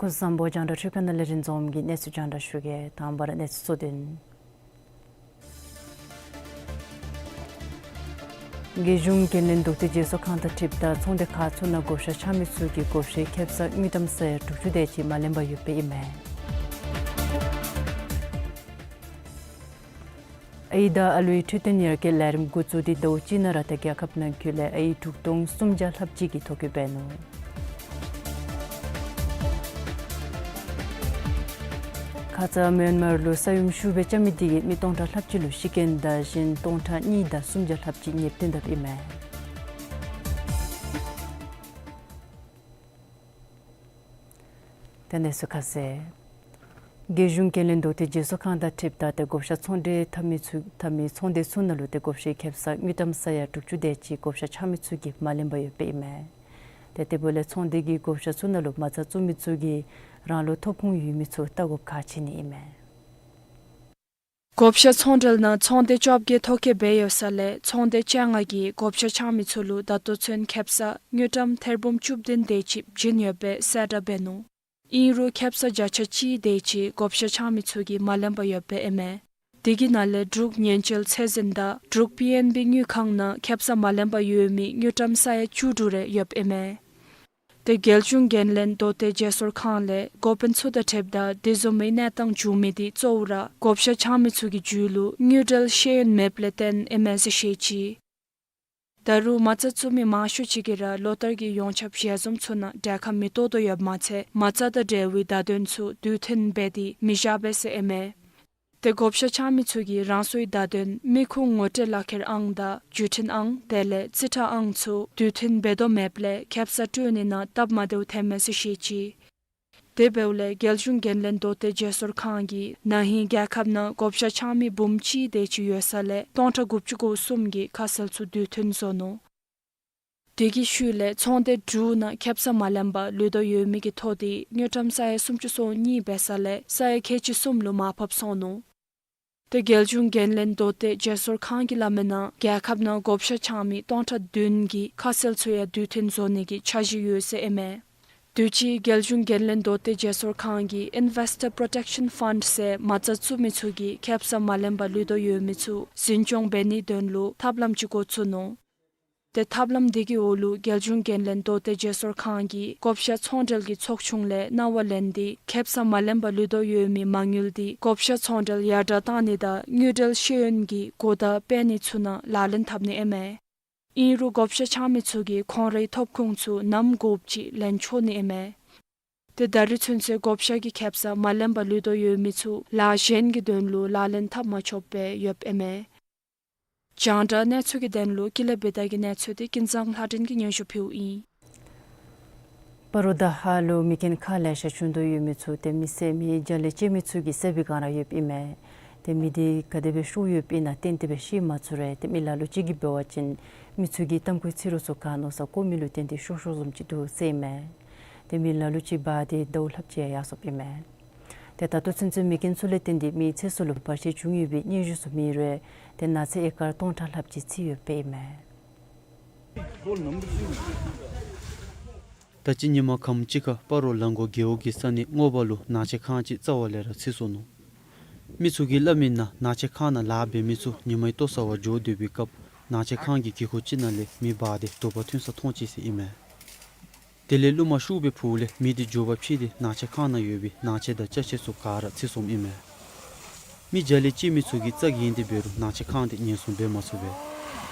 སྐུ་གཟུགས་བཟང་པོ། རྒྱང་བསྒྲགས་འཕྲུལ་ཁང་ནང་ལས་རིན་འཛོམས་ཀྱིས་གནས་ཚུལ་རྒྱང་བསྒྲགས་ཞུ་གེ། དང་པ་ར་གནས་ཚུལ་གཙོ་དོན། རྒྱལ་གཞུང་འགན་ལེན་མདོ་སྟོད་རྒྱལ་ཚོགས་ཁང་དང་འཁྲིལཝ་ད་ཚོང་སྡེ་ཁག་ཚུ་ནང་བགོ་བཤའ་འཆང་མི་ཚུ་གིས་བགོ་བཤའི་ཁེབ་ས་དངུལ་ཀྲམ་ས་ཡ་དྲུག་ཅུ་དེ་ཅིག་མ་ལེན་པར་ཡོདཔ་ཨིན་མས། ཨའི་དང་ཨ་ལུའི་འཕྲོད་བསྟེན་ཡར་རྒྱས་ལས་རིམ་འགོ་བཙུགས་ཏེ་ཟླཝ་གཅིག་ནང་ར་ཏེ་རྒྱལ་ཁབ་ནང་འཁོད་ལས་ཨའི་དྲུག་སྟོང་སུམ་བརྒྱ་ལྷགཔ་ཅིག་གིས་ཐོ་བཀོད་འབད་ནུག། ཁ་ཙ་མིའན་མར་ལུ་ས་ཡོམ་ཤུགས་སྦེ་རྐྱབ་མི་དེ་གིས་མི་སྟོང་ཕྲག་ལྷགཔ་ཅིག་ལུ་ཤི་རྐྱེན་དང་གཞན་སྟོང་ཕྲག་གཉིས་དང་སུམ་བརྒྱ་ལྷགཔ་ཅིག་ཉེས་བརྟན་དཝ་ཨིན་མས། དེ་ལས་ཚུ་ཁ་གསལ། རྒྱལ་གཞུང་འགན་ལེན་མདོ་སྟོད་རྒྱལ་ཚོགས་ཁང་དང་འཁྲིལཝ་ད་ཏེ་བགོ་བཤའ་ཚོང་འབྲེལ་འཐབ་མི་ཚུ་འཐབ་མི་ཚོང་སྡེ་ཚུ་ནང་ལུ་ཏེ་བགོ་བཤའི་ཁེབ་ས་དངུལ་ཀྲམ་ས་ཡ་དྲུག་ཅུ་དེ་ཅིག་བགོ་བཤའ་འཆང་མི་ཚུ་གིས་མ་ལེན་པར་ཡོདཔ་ཨིན་མས། ཏེ་དེ་འབདཝ་ལས་ཚོང་སྡེ་གིས་བགོ་བཤའ་ཚུ་ནང་ལུ་མ་རྩ་བཙུགས་མི་ཚུ་གིས་རང་ལུ་ཐོབ་ཁུངས་ཡོད་མི་ཚུ་བལྟ་དགོཔ་ཁག་ཆེ་ནི་ཨིན་མས། བགོ་བཤའ་ཚོང་འབྲེལ་ནང་ཚོང་སྡེ་བཅོ་བརྒྱད་ཐོ་བཀོད་འབད་ཡོད་ས་ལས་ཚོང་སྡེ་བཅོ་ལྔ་གིས་བགོ་བཤའ་འཆང་མི་ཚུ་ལུ་ད་ལྟོ་ཚུན་ཁེབ་ས་དངུལ་ཀྲམ་ཐེར་འབུམ་བཅུ་བདུན་དེ་ཅིག་བྱིན་ཡོདཔ་སྦེ་གསལ་བསྒྲགས་འབད་ནུག། ཨིན་རུང་ཁེབ་ས་བརྒྱ་ཆ་གཅིག་དེ་ཅིག་བགོ་བཤའ་འཆང་མི་ཚུ་གིས་མ་ལེན་པར་ཡོདཔ་ཨིན་མས། དེ་གི་ནང་ལས་འབྲུག་ཉེན་བཅོལ་ཚད་འཛིན་དང་འབྲུག་པི་ཨེན་བི་དངུལ་ཁང་ནང་ཁེབ་ས་མ་ལེན་པར་ཡོད་མི་དངུལ་ཀྲམ་ས་ཡ་བཅུ་དྲུག་རེ་ཡོདཔ་ཨིན་མས། ཏེ་རྒྱལ་གཞུང་འགན་ལེན་མདོ་སྟོད་བཅད་གསོར་ཁང་ལས་འགོ་དཔོན་ཚུ་དང་འཁྲིལཝ་ད་དེ་བཟུམ་མའི་གནས་སྟངས་བྱུང་མི་དེ་གཙོ་བོ་ར་བགོ་བཤའ་འཆང་མི་ཚུ་གི་རྒྱུད་ལུ་དངུལ་འབྲེལ་ཤེས་ཡོན་མེདཔ་ལས་བརྟེན་ཨིན་མས་ཟེར་བཤད་ཅི། ད་རུང་མ་རྩ་བཙུགས་མི་མང་ཤོས་ཅིག་གིས་ར་ལོ་ལྟར་གྱི་ཡོངས་ཁྱབ་ཞལ་འཛོམས་ཚུ་ནང་གྲལ་ཁར་མི་གཏོགས་དོ་ཡོདཔ་མ་ཚད་མ་རྩ་དང་འབྲེལ་བའི་བརྡ་དོན་ཚུ་དུས་མཐུན་འབད་དེ་མི་བཞག་པས་ཟེར་ཨིན་མས། ཏེ་བགོ་བཤའ་འཆང་མི་ཚུ་གིས་རང་སོའི་བརྡ་དོན་མི་ཁུངས་ངོ་སྤྲོད་ལག་ཁྱེར་ཨང་དང་བརྒྱུད་འཕྲིན་ཨང་དེ་ལས་རྩིས་ཁྲ་ཨང་ཚུ་དུས་མཐུན་འབད་དོ་མེདཔ་ལས་ཁེབ་ས་སྤྲོད་ནི་ནང་སྟབས་མ་བདེཝ་ཐོན་མས་ཟེར་བཤད་ཅི། དེ་འབདཝ་ལས་རྒྱལ་གཞུང་འགན་ལེན་མདོ་སྟོད་བཅད་གསོར་ཁང་གིས་ན་ཧིང་རྒྱལ་ཁབ་ནང་བགོ་བཤའ་འཆང་མི་འབུམ་གཅིག་དེ་ཅིག་ཡོད་ས་ལས་སྟོང་ཕྲག་དགུ་བཅུ་གོ་གསུམ་གྱིས་ཁ་གསལ་ཚུ་དུས་མཐུན་བཟོ་ནུག། དེ་གི་ཤུལ་ལས་ཚོང་སྡེ་དྲུག་ནང་ཁེབ་ས་མ་ལེན་པར་ལུས་དོ་ཡོད་མི་གི་ཐོ་དེ་དངུལ་ཀྲམ་ས་ཡ་སུམ་ཅུ་སོ་གཉིས་འབད་ས་ལས་ས་ཡ་ཁལ་གཅིག་གསུམ་ལུ་མར་ཕབ་སོང་ནུག། ཏེ་རྒྱལ་གཞུང་འགན་ལེན་མདོ་སྟོད་བཅད་གསོར་ཁང་གིས་སླབ་མིའི་ནང་རྒྱལ་ཁབ་ནང་བགོ་བཤའ་འཆང་མི་སྟོང་ཕྲག་བདུན་གྱི་ཁ་གསལ་ཚུ་ཡང་དུས་མཐུན་བཟོ་ནི་གི་འཆར་གཞི་ཡོད་ཟེར་ཨིན་མས། དུས་ཅི་རྒྱལ་གཞུང་འགན་ལེན་མདོ་སྟོད་བཅད་གསོར་ཁང་གིས་Investor Protection Fund ཟེར་མ་རྩ་བཙུགས་མི་ཚུ་གིས་ཁེབ་ས་མ་ལེན་པར་ལུས་དོ་ཡོད་མི་ཚུ་འཛིན་སྐྱོང་འབད་ནིའི་དོན་ལུ་ཐབས་ལམ་ཅིག་འགོ་བཙུགས་ནུག། ཏེ་ཐབས་ལམ་དེ་གི་འོག་ལུ་རྒྱལ་གཞུང་འགན་ལེན་མདོ་སྟོད་བཅད་གསོར་ཁང་གིས་བགོ་བཤའ་ཚོང་འབྲེལ་གྱི་ཚོགས་ཆུང་ལས་གནང་བ་ལེན་ཏེ་ཁེབ་ས་མ་ལེན་པར་ལུས་དོ་ཡོད་མི་མ་དངུལ་དེ་བགོ་བཤའ་ཚོང་འབྲེལ་ཡར་དྲག་གཏང་ནི་དང་དངུལ་འབྲེལ་ཤེས་ཡོན་གྱི་གོ་བརྡ་སྤེལ་ནི་ཚུ་ནང་ལག་ལེན་འཐབ་ནི་ཨིན་མས། ཨིན་རུང་བགོ་བཤའ་འཆང་མི་ཚུ་གིས་ཁོང་རའི་ཐོབ་ཁུངས་ཚུ་ནམ་དགོཔ་ཅིག་ལེན་ཆོག་ནི་ཨིན་མས། ཏེ་ད་རིས་ཚུན་ཚོད་བགོ་བཤའ་གི་ཁེབ་ས་མ་ལེན་པར་ལུས་དོ་ཡོད་མི་ཚུ་ལཱ་གཞན་གྱི་དོན་ལུ་ལག་ལེན་འཐབ་མ་ཆོགཔ་སྦེ་ཡོདཔ་ཨིན་མས། རྒྱང་བསྒྲགས་གནས་ཚུལ་གྱི་དོན་ལུ་ཀུན་ལེགས་བི་དྷ་གི་གནས་ཚུལ་དེ་ཀུན་བཟང་ལྷ་སྒྲོན་གྱིས་སྙན་ཞུ་ཕུལཝ་ཨིན། སྤ་རོ་དང་ཧཱ་ལུ་མེ་རྐྱེན་ཁག་ལེ་ཤ་བྱུང་དོ་ཡོད་མི་ཚུ་ཏེ་མེ་བསད་མི་རྒྱ་ལས་བཅད་མི་ཚུ་གིས་བསད་པའི་བསྒང་ར་ཡོདཔ་ཨིན་མས། ཏེ་མེ་དེ་ག་དེ་སྦེ་ཤོར་ཡོདཔ་ཨིན་ན་གཏན་གཏན་སྦེ་ཤེས་མ་ཚུགས་རུང་ཏེ་མི་ལ་ལུ་ཅིག་གིས་འབད་བ་ཅིན་མི་ཚུ་གིས་ཏམ་ཁུའི་ཚིག་རོ་ཚུ་ག་མནོ་ས་གོ་མི་ལུ་བརྟེན་ཏེ་ཤོར་ཤོརཝ་བཟུམ་ཅིག་འདུག་ཟེར་ཨིན་མས། ཏེ་མི་ལ་ལུ་ཅིག་འབག་སྟེ་ཟླཝ་ལྷགཔ་ཅིག་ཡར་སོཔ་ཨིན་མས། ཏེ་ད་ལྟོ་ཚུན་ཚོད་མེ་རྐྱེན་ཚུ་ལས་བརྟེན་ཏེ་མི་ཚེ་སྲོག་ལུ་བར་ཆད་བྱུང་ཡོད་པའི་སྙན་ཞུ་ཚུ་མེད་རུང་ཏེ་ནགས་ཚལ་ཨེ་ཀར་སྟོང་ཕྲག་ལྷགཔ་ཅིག་འཚིག་ཡོདཔ་ཨིན་མས། ད་ཅི་ཉིན་མ་ཁམས་ཅིག་ཁར་སྤ་རོ་ལ་མགོ་རྒེད་འོག་གི་ས་གནས་རྔོག་པ་ལུ་ནགས་ཚལ་ཁང་ཅིག་རྩ་བ་ལས་ར་འཚིག་སོ་ནུག། མི་ཚུ་གིས་སླབ་མིའི་ནང་ནགས་ཚལ་ཁང་ནང་ལཱ་འབད་མི་ཚུ་ཉི་མའི་ལྟོ་བཟའ་བར་འགྱོ་སྡོད་པའི་སྐབས་ནགས་ཚལ་ཁང་གི་གི་ཁུག་ཅིག་ནང་ལས་མེ་འབར་ཏེ་དུ་པ་ཐོན་ས་མཐོང་ཅི་ཟེར་ཨིན་མས། དེ་ལས་རླུང་མ་ཤུགས་སྦེ་འཕུཝ་ལས་མེ་དེ་མགྱོགས་པར་འཕེལ་ཏེ་ནགས་ཚལ་ཁང་ནང་ཡོད་པའི་ནགས་ཚལ་དང་ཅ་ཆས་ཚུ་ག་ར་འཚིག་སོངམ་ཨིན་མས། མི་རྒྱ་ལས་བཅད་མི་ཚུ་གིས་རྩ་འགེངས་ཏེ་འབད་རུང་ནགས་ཚལ་ཁང་དེ་ཉེན་སྲུང་འབད་མ་ཚུགས་པས།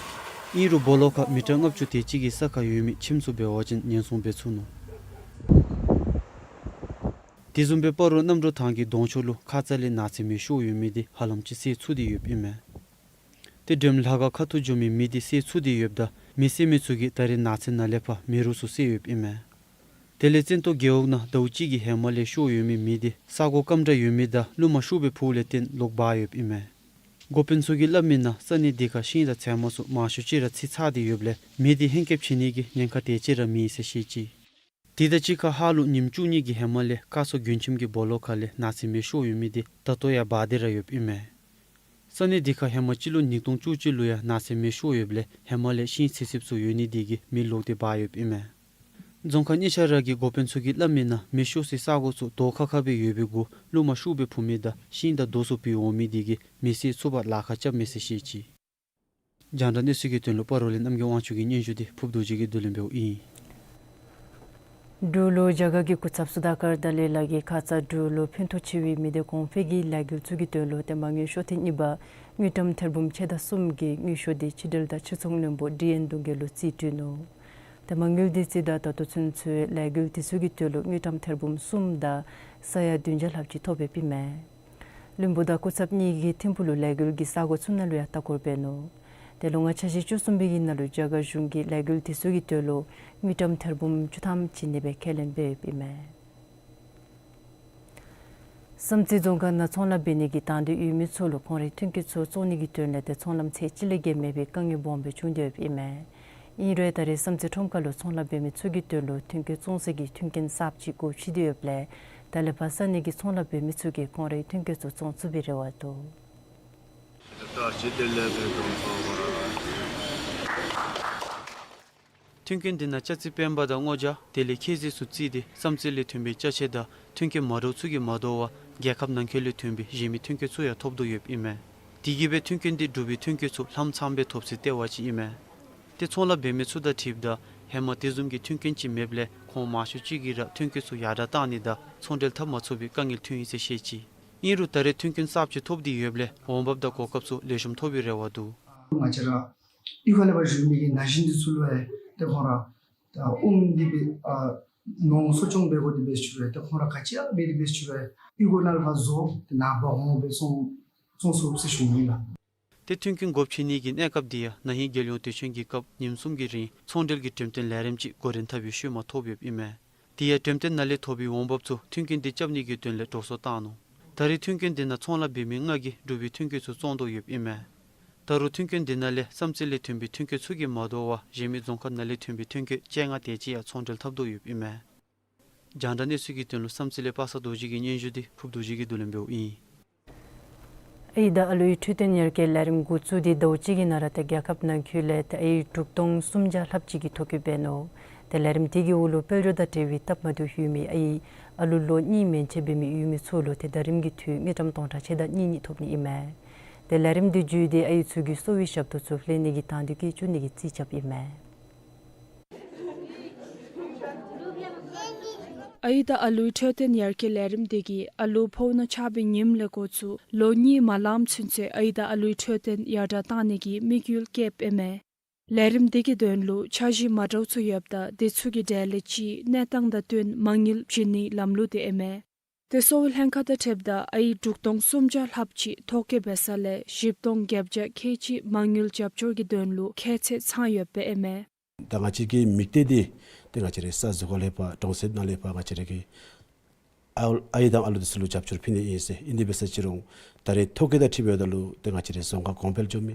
ཨིན་རུང་སྦོ་ལོགས་ཁར་མི་ཊར་ལྔ་བཅུ་དེ་ཅིག་གི་ས་ཁར་ཡོད་མི་ཁྱིམ་ཚུ་འབད་བ་ཅིན་ཉེན་སྲུང་འབད་ཚུགས་ནུག། དེ་བཟུམ་སྦེ་སྤ་རོ་གནམ་གྲུ་ཐང་གི་གདོང་ཕྱོགས་ལུ་ཁ་ཙ་ལས་ནགས་ཚལ་མེ་ཤོར་ཡོད་མི་དེ་ཧ་ལམ་ཅིག་བསད་ཚུགས་ཏེ་ཡོདཔ་ཨིན་མས། དེ་འགྲེམ་ལྷ་ཁང་ཁ་ཐུག་འགྱོ་མི་མེ་དེ་བསད་ཚུགས་ཏེ་ཡོདཔ་ད་མེ་བསད་མི་ཚུ་གིས་ད་རེས་ནགས་ཚལ་ནང་ལས་ཕར་མེ་རོ་ཚུ་བསད་ཡོདཔ་ཨིན་མས། དེ་ལས་བཙན་ཏོ་རྒེད་འོག་ནང་ཟླཝ་གཅིག་གི་ཧེ་མ་ལས་ཤོར་ཡོད་མི་མེ་དེ་ས་གོ་སྐམ་དྲགས་ཡོད་མི་དང་རླུང་མ་ཤུགས་སྦེ་འཕུཝ་ལས་བརྟེན་ལོག་འབར་ཡོདཔ་ཨིན་མས། འགོ་དཔོན་ཚུ་གིས་སླབ་མིའི་ནང་ས་གནས་དེ་ཁར་ཤིང་དང་ཚལ་མ་ཚུ་མང་ཤོས་ཅིག་ར་འཚིག་ཚར་ཏེ་ཡོདཔ་ལས་མེ་དེ་ཧེང་སྐལ་བྱིན་ནི་གི་ཉེན་ཁ་དེ་ཅིག་ར་མེད་ཟེར་བཤད་ཅི། དེ་དང་གཅིག་ཁར་ཧཱ་ལུ་ཉིནམ་བཅུ་གཉིས་ཀྱི་ཧེ་མ་ལས་ཀ་སོ་མགྲོན་ཁྱིམ་གྱི་སྦོ་ལོགས་ཁ་ལས་ནགས་ཚལ་མེ་ཤོར་ཡོད་མི་དེ་ད་ལྟོ་ཡང་འབར་ཏེ་ར་ཡོདཔ་ཨིན་མས། ས་གནས་དེ་ཁར་ཧེ་མ་སྤྱི་ལོ་ཉིས་སྟོང་བཅུ་གཅིག་ལུ་ཡང་ནགས་ཚལ་མེ་ཤོར་ཡོདཔ་ལས་ཧེ་མ་ལས་ཤིང་འཚིག་འཚིགཔ་ཚུ་ཡོད་ནི་དེ་གིས་མེ་ལོག་སྟེ་འབར་ཡོདཔ་ཨིན་མས། རྫོང་ཁག་གཉིས་ཆ་ར་གི་འགོ་དཔོན་ཚུ་གིས་སླབ་མིའི་ནང་མེ་ཤོར་སའི་ས་གོ་ཚུ་རྡོ་ཁ་ཁ་སྦེ་ཡོད་པའི་གུ་རླུང་མ་ཤུགས་སྦེ་འཕུ་མི་དང་ཤིང་དང་རྡོ་ཚུ་བུད་འོང་མི་དེ་གིས་མེ་བསད་ཚུགས་པར་ལཱ་ཁག་རྐྱབ་མས་ཟེར་བཤད་ཅི། རྒྱང་བསྒྲགས་གནས་ཚུལ་གྱི་དོན་ལུ་པར་རོ་ལས་རྣམ་རྒྱལ་དབང་ཕྱུག་གི་སྙན་ཞུ་འདི་ཕུབ་རྡོ་རྗེ་གིས་བསྡུ་ལེན་འབདཝ་ཨིན། འབྲུག་ལུ་རྒྱ་གར་གྱི་སྐུ་ཚབ་སུ་དཱ་ཀར་དཱ་ལའི་ལ་གིས་ཁ་ཙ་འབྲུག་ལུ་ཕན་ཐོགས་ཆེ་བའི་མི་སྡེ་གོང་འཕེལ་གྱི་ལས་འགུལ་ཚུ་གི་དོན་ལུ་ཏེ་མ་དངུལ་ཤོག་ཐེངས་གཉིས་པ་དངུལ་ཀྲམ་ཐེར་འབུམ་ཕྱེད་དང་གསུམ་གྱི་དངུལ་ཤོག་འདི་ཕྱི་འབྲེལ་དང་ཕྱིར་ཚོང་བློན་པོ་ཌི་ཨེན་གདོང་རྒྱལ་ལུ་རྩིས་སྤྲོད་ནུག། ཏེ་མ་དངུལ་འདི་རྩིས་དང་ད་ལྟོ་ཚུན་ཚོད་ལས་འགུལ་དེ་ཚུ་གི་དོན་ལུ་དངུལ་ཀྲམ་ཐེར་འབུམ་གསུམ་དང་ས་ཡ་བདུན་བརྒྱ་ལྷགཔ་ཅིག་ཐོབ་ཡོདཔ་ཨིན་མས། བློན་པོ་དང་སྐུ་ཚབ་གཉིས་ཀྱིས་ཐིམ་ཕུག་ལུ་ལས་འགུལ་གྱི་ས་གོ་ཚུ་ནང་ལུ་ཡང་ལྟ་སྐོར་འབད་ནུག། ཏེ་ལོ་ལྔ་འཆར་གཞི་བཅུ་གསུམ་པའི་གི་ནང་ལུ་རྒྱ་གར་གཞུང་གིས་ལས་འགུལ་དེ་ཚུ་གི་དོན་ལུ་དངུལ་ཀྲམ་ཐེར་འབུམ་བཅུ་ཐམ་ཅིག་གནས་སྦེ་ཁས་ལེན་འབད་ཡོདཔ་ཨིན་མས། བསམ་རྩེ་རྫོང་ཁག་ནང་ཚོང་ལཱ་འབད་ནི་གི་དང་འདོད་ཡོད་མི་ཚུ་ལུ་ཁོང་རའི་ཐོན་སྐྱེད་ཚུ་བཙོང་ནི་གི་དོན་ལས་ཏེ་ཚོང་ལམ་ཚད་ཅིག་ལས་བརྒལ་མེད་པའི་དཀའ་ངལ་སྦོམ་སྦེ་བྱུང་སྟེ་ཡོདཔ་ཨིན་མས། ཨིན་རུང་ད་རེས་བསམ་རྩེ་ཁྲོམ་ཁ་ལུ་ཚོང་ལཱ་འབད་མི་ཚུ་གི་དོན་ལུ་ཐོན་སྐྱེད་བཙོང་སའི་གི་མཐུན་རྐྱེན་གསརཔ་ཅིག་སྒོ་ཕྱེ་སྟེ་ཡོདཔ་ལས་ད་ལས་ཕར་ས་གནས་ཀྱི་ཚོང་ལཱ་འབད་མི་ཚུ་གིས་ཁོང་རའི་ཐོན་སྐྱེད་ཚུ་བཙོང་ཚུགས་པའི་རེ་བ་འདུག། མཐུན་རྐྱེན་འདི་ནང་ལྕགས་རྩི་སྤེན་པ་དང་སྔོ་ལྗང་དེ་ལས་ཁྱེད་ཟས་ཚུ་བརྩིས་ཏེ་བསམ་རྩེ་ལས་ཐོན་པའི་ཅ་ཆས་དང་མཐུན་རྐྱེན་མ་འདྲཝ་ཚུ་གིས་མ་དོ་བར་རྒྱལ་ཁབ་ནང་འཁོད་ལས་ཐོན་པའི་གཞན་མི་མཐུན་རྐྱེན་ཚུ་ཡང་ཐོབ་དོ་ཡོདཔ་ཨིན་མས། དེ་གིས་སྦེ་མཐུན་རྐྱེན་འདི་འབྲུག་པའི་ཐོན་སྐྱེད་ཚུ་ལྷམ་ཚངམ་སྦེ་ཐོབ་སའི་ལྟེ་བ་ཅིག་ཨིན་མས། ཏེ་ཚོང་ལཱ་འབད་མི་ཚུ་དང་འཁྲིལཝ་ད་ཧེ་མ་དེ་བཟུམ་གྱི་མཐུན་རྐྱེན་ཅིག་མེདཔ་ལས་ཁོང་མང་ཤོས་ཅིག་གིས་ར་ཐོན་སྐྱེད་ཚུ་ཡར་དྲགས་གཏང་ནི་དང་ཚོང་འབྲེལ་འཐབ་མ་ཚུགས་པའི་དཀའ་ངལ་ཐོན་ཡི་ཟེར་བཤད་ཅི། ཨིན་རུང་ད་རེས་མཐུན་རྐྱེན་གསརཔ་ཅིག་ཐོབ་སྟེ་ཡོདཔ་ལས་འོང་འབབ་དང་གོ་སྐབས་ཚུ་ལེགས་ཤོམ་ཐོབ་པའི་རེ་བ་འདུག། ང་བཅས་ར་གཡུས་ཁ་ལས་ཕར་བཞུགས་མི་གི་ན་གཞོན་འདི་ཚུ་ལུ་ཡང་ཏེ་ཁོང་ར་ད་ཨོམ་འདི་སྦེ་ཨ་ནོར་གསོ་སྐྱོང་འབད་དགོ་འདི་འབད་ཞུ་རུང་ཏེ་ཁོང་ར་ག་ཅི་ཡང་མེད་འདི་འབད་ཞུ་རུང་གཡུས་སྒོ་ནང་ལས་ཕར་བཟོ་ཏེ་ནཱ་འབག་འོང་སྦེ་བཙོང་བཙོང་ཚུགས་ཟེར་ཞུ་ནི་ལགས། ཏེ་མཐུན་རྐྱེན་སྒོ་ཕྱེ་ནི་གི་གནས་སྐབས་འདི་ཡང་ན་ཧིང་རྒྱལ་ཡོངས་དུས་ཆེན་གྱི་སྐབས་ཉིནམ་གསུམ་གྱི་རིང་ཚོང་འབྲེལ་གྱི་འགྲེམས་སྟོན་ལས་རིམ་ཅིག་འགོ་འདྲེན་འཐབ་པའི་ཤུལ་མ་ཐོབ་ཡོདཔ་ཨིན་མས། དེ་ཡང་འགྲེམས་སྟོན་ནང་ལས་ཐོབ་པའི་འོང་འབབ་ཚུ་མཐུན་རྐྱེན་འདི་རྐྱབ་ནི་གི་དོན་ལས་འགྲོ་སོང་བཏང་ནུག། ད་རེས་མཐུན་རྐྱེན་འདི་ནང་ཚོང་ལཱ་འབད་མི་ལྔ་གིས་འབྲུག་པའི་ཐོན་སྐྱེད་ཚུ་བཙོང་དོ་ཡོདཔ་ཨིན་མས། ད་རུང་མཐུན་རྐྱེན་འདི་ནང་ལས་བསམ་རྩེ་ལས་ཐོན་པའི་ཐོན་སྐྱེད་ཚུ་གིས་མ་དོ་བར་གཞན་མི་རྫོང་ཁག་ནང་ལས་ཐོན་པའི་ཐོན་སྐྱེད་བཅོ་ལྔ་དེ་ཅིག་ཡང་ཚོང་འབྲེལ་འཐབ་དོ་ཡོདཔ་ཨིན་མས། རྒྱང་བསྒྲགས་གནས་ཚུལ་གྱི་དོན་ལུ་བསམ་རྩེ་ལས་པ་སངས་རྡོ་རྗེ་གི་སྙན་ཞུ་འདི་ཕུབ་རྡོ་རྗེ་གིས་བསྡུ་ལེན་འབདཝ་ཨིན། ཨའི་དང་ཨ་ལུའི་འཕྲོད་བསྟེན་ཡར་རྒྱས་ལས་རིམ་འགོ་བཙུགས་ཏེ་ཟླཝ་གཅིག་གི་ནང་ར་ཏེ་རྒྱལ་ཁབ་ནང་འཁོད་ལས་ཏེ་ཨའི་དྲུག་སྟོང་སུམ་བརྒྱ་ལྷགཔ་ཅིག་གིས་ཐོ་བཀོད་འབད་ནུག། ཏེ་ལས་རིམ་དེ་གི་འོག་ལུ་དཔལ་འབྱོར་དང་འབྲེལ་བའི་སྟབས་མ་བདེཝ་ཡོད་མི་ཨའི་ཨ་ལུ་ལོ་གཉིས་མན་ཆད་འབད་མི་ཡོད་མི་ཚུ་ལུ་ཏེ་ཟླ་རིམ་གྱི་འཐུས་དངུལ་ཀྲམ་སྟོང་ཕྲག་ཕྱེད་དང་གཉིས་གཉིས་ཐོབ་ནི་ཨིན་མས། ཏེ་ལས་རིམ་འདི་བརྒྱུད་དེ་ཨའི་ཚུ་གི་གསོ་བའི་ཞབས་ཏོག་ཚུ་ལེན་ནི་གི་དང་འདོད་བསྐྱེད་བཅུག་ནི་གི་རྩིས་རྐྱབ་ཨིན་མས། ཨའི་དང་ཨ་ལུའི་འཕྲོད་བསྟེན་ཡར་རྒྱས་ལས་རིམ་དེ་གིས་ཨ་ལུ་ཕོཝ་ནང་ཆགས་པའི་ཉིནམ་ལས་འགོ་བཙུགས་ལོ་གཉིས་མ་ལངམ་ཚུན་ཚོད་ཨའི་དང་ཨ་ལུའི་འཕྲོད་བསྟེན་ཡར་དྲགས་གཏང་ནི་གི་དམིགས་ཡུལ་བསྐྱེདཔ་ཨིན་མས། ལས་རིམ་དེ་གི་དོན་ལུ་འཆར་གཞི་མ་འདྲཝ་ཚུ་ཡོདཔ་ད་དེ་ཚུ་གི་གྲས་ལས་གཅིག་གནས་སྟངས་དང་བསྟུན་མ་དངུལ་བྱིན་ནིའི་ལམ་ལུགས་དེ་ཨིན་མས། ཏེ་གསོ་བའི་ལྷན་ཁག་དང་འཁྲིལཝ་ད་ཨའི་དྲུག་སྟོང་སུམ་བརྒྱ་ལྷགཔ་ཅིག་ཐོ་བཀོད་འབད་ས་ལས་བཞི་སྟོང་བརྒྱད་བརྒྱ་ཁལ་གཅིག་མ་དངུལ་རྒྱབ་སྐྱོར་གྱི་དོན་ལུ་ཁྱད་ཚད་ཚང་ཡོདཔ་ཨིན་མས། ད་ང་བཅས་ཀྱི་དམིགས་གཏད་འདི་ཏེ་ང་བཅས་རའི་ས་ཟུར་ཁ་ལས་ཕར་གྲོང་གསེབ་ནང་ལས་ཕར་ང་བཅས་ར་གི་ཨའི་དང་ཨ་ལུ་དེ་ཚུ་ལུ་རྒྱབ་སྐྱོར་ཕུལ་ནི་ཨིན་ཟེར། ཨིན་དེ་འབད་ས་ཅིག་རུང་ད་རེས་ཐོ་བཀོད་དང་འཁྲིལ་བའི་ད་ལུ་ཏེ་ང་བཅས་རའི་རྫོང་ཁག་གོང་འཕེལ་འགྱོ་མི་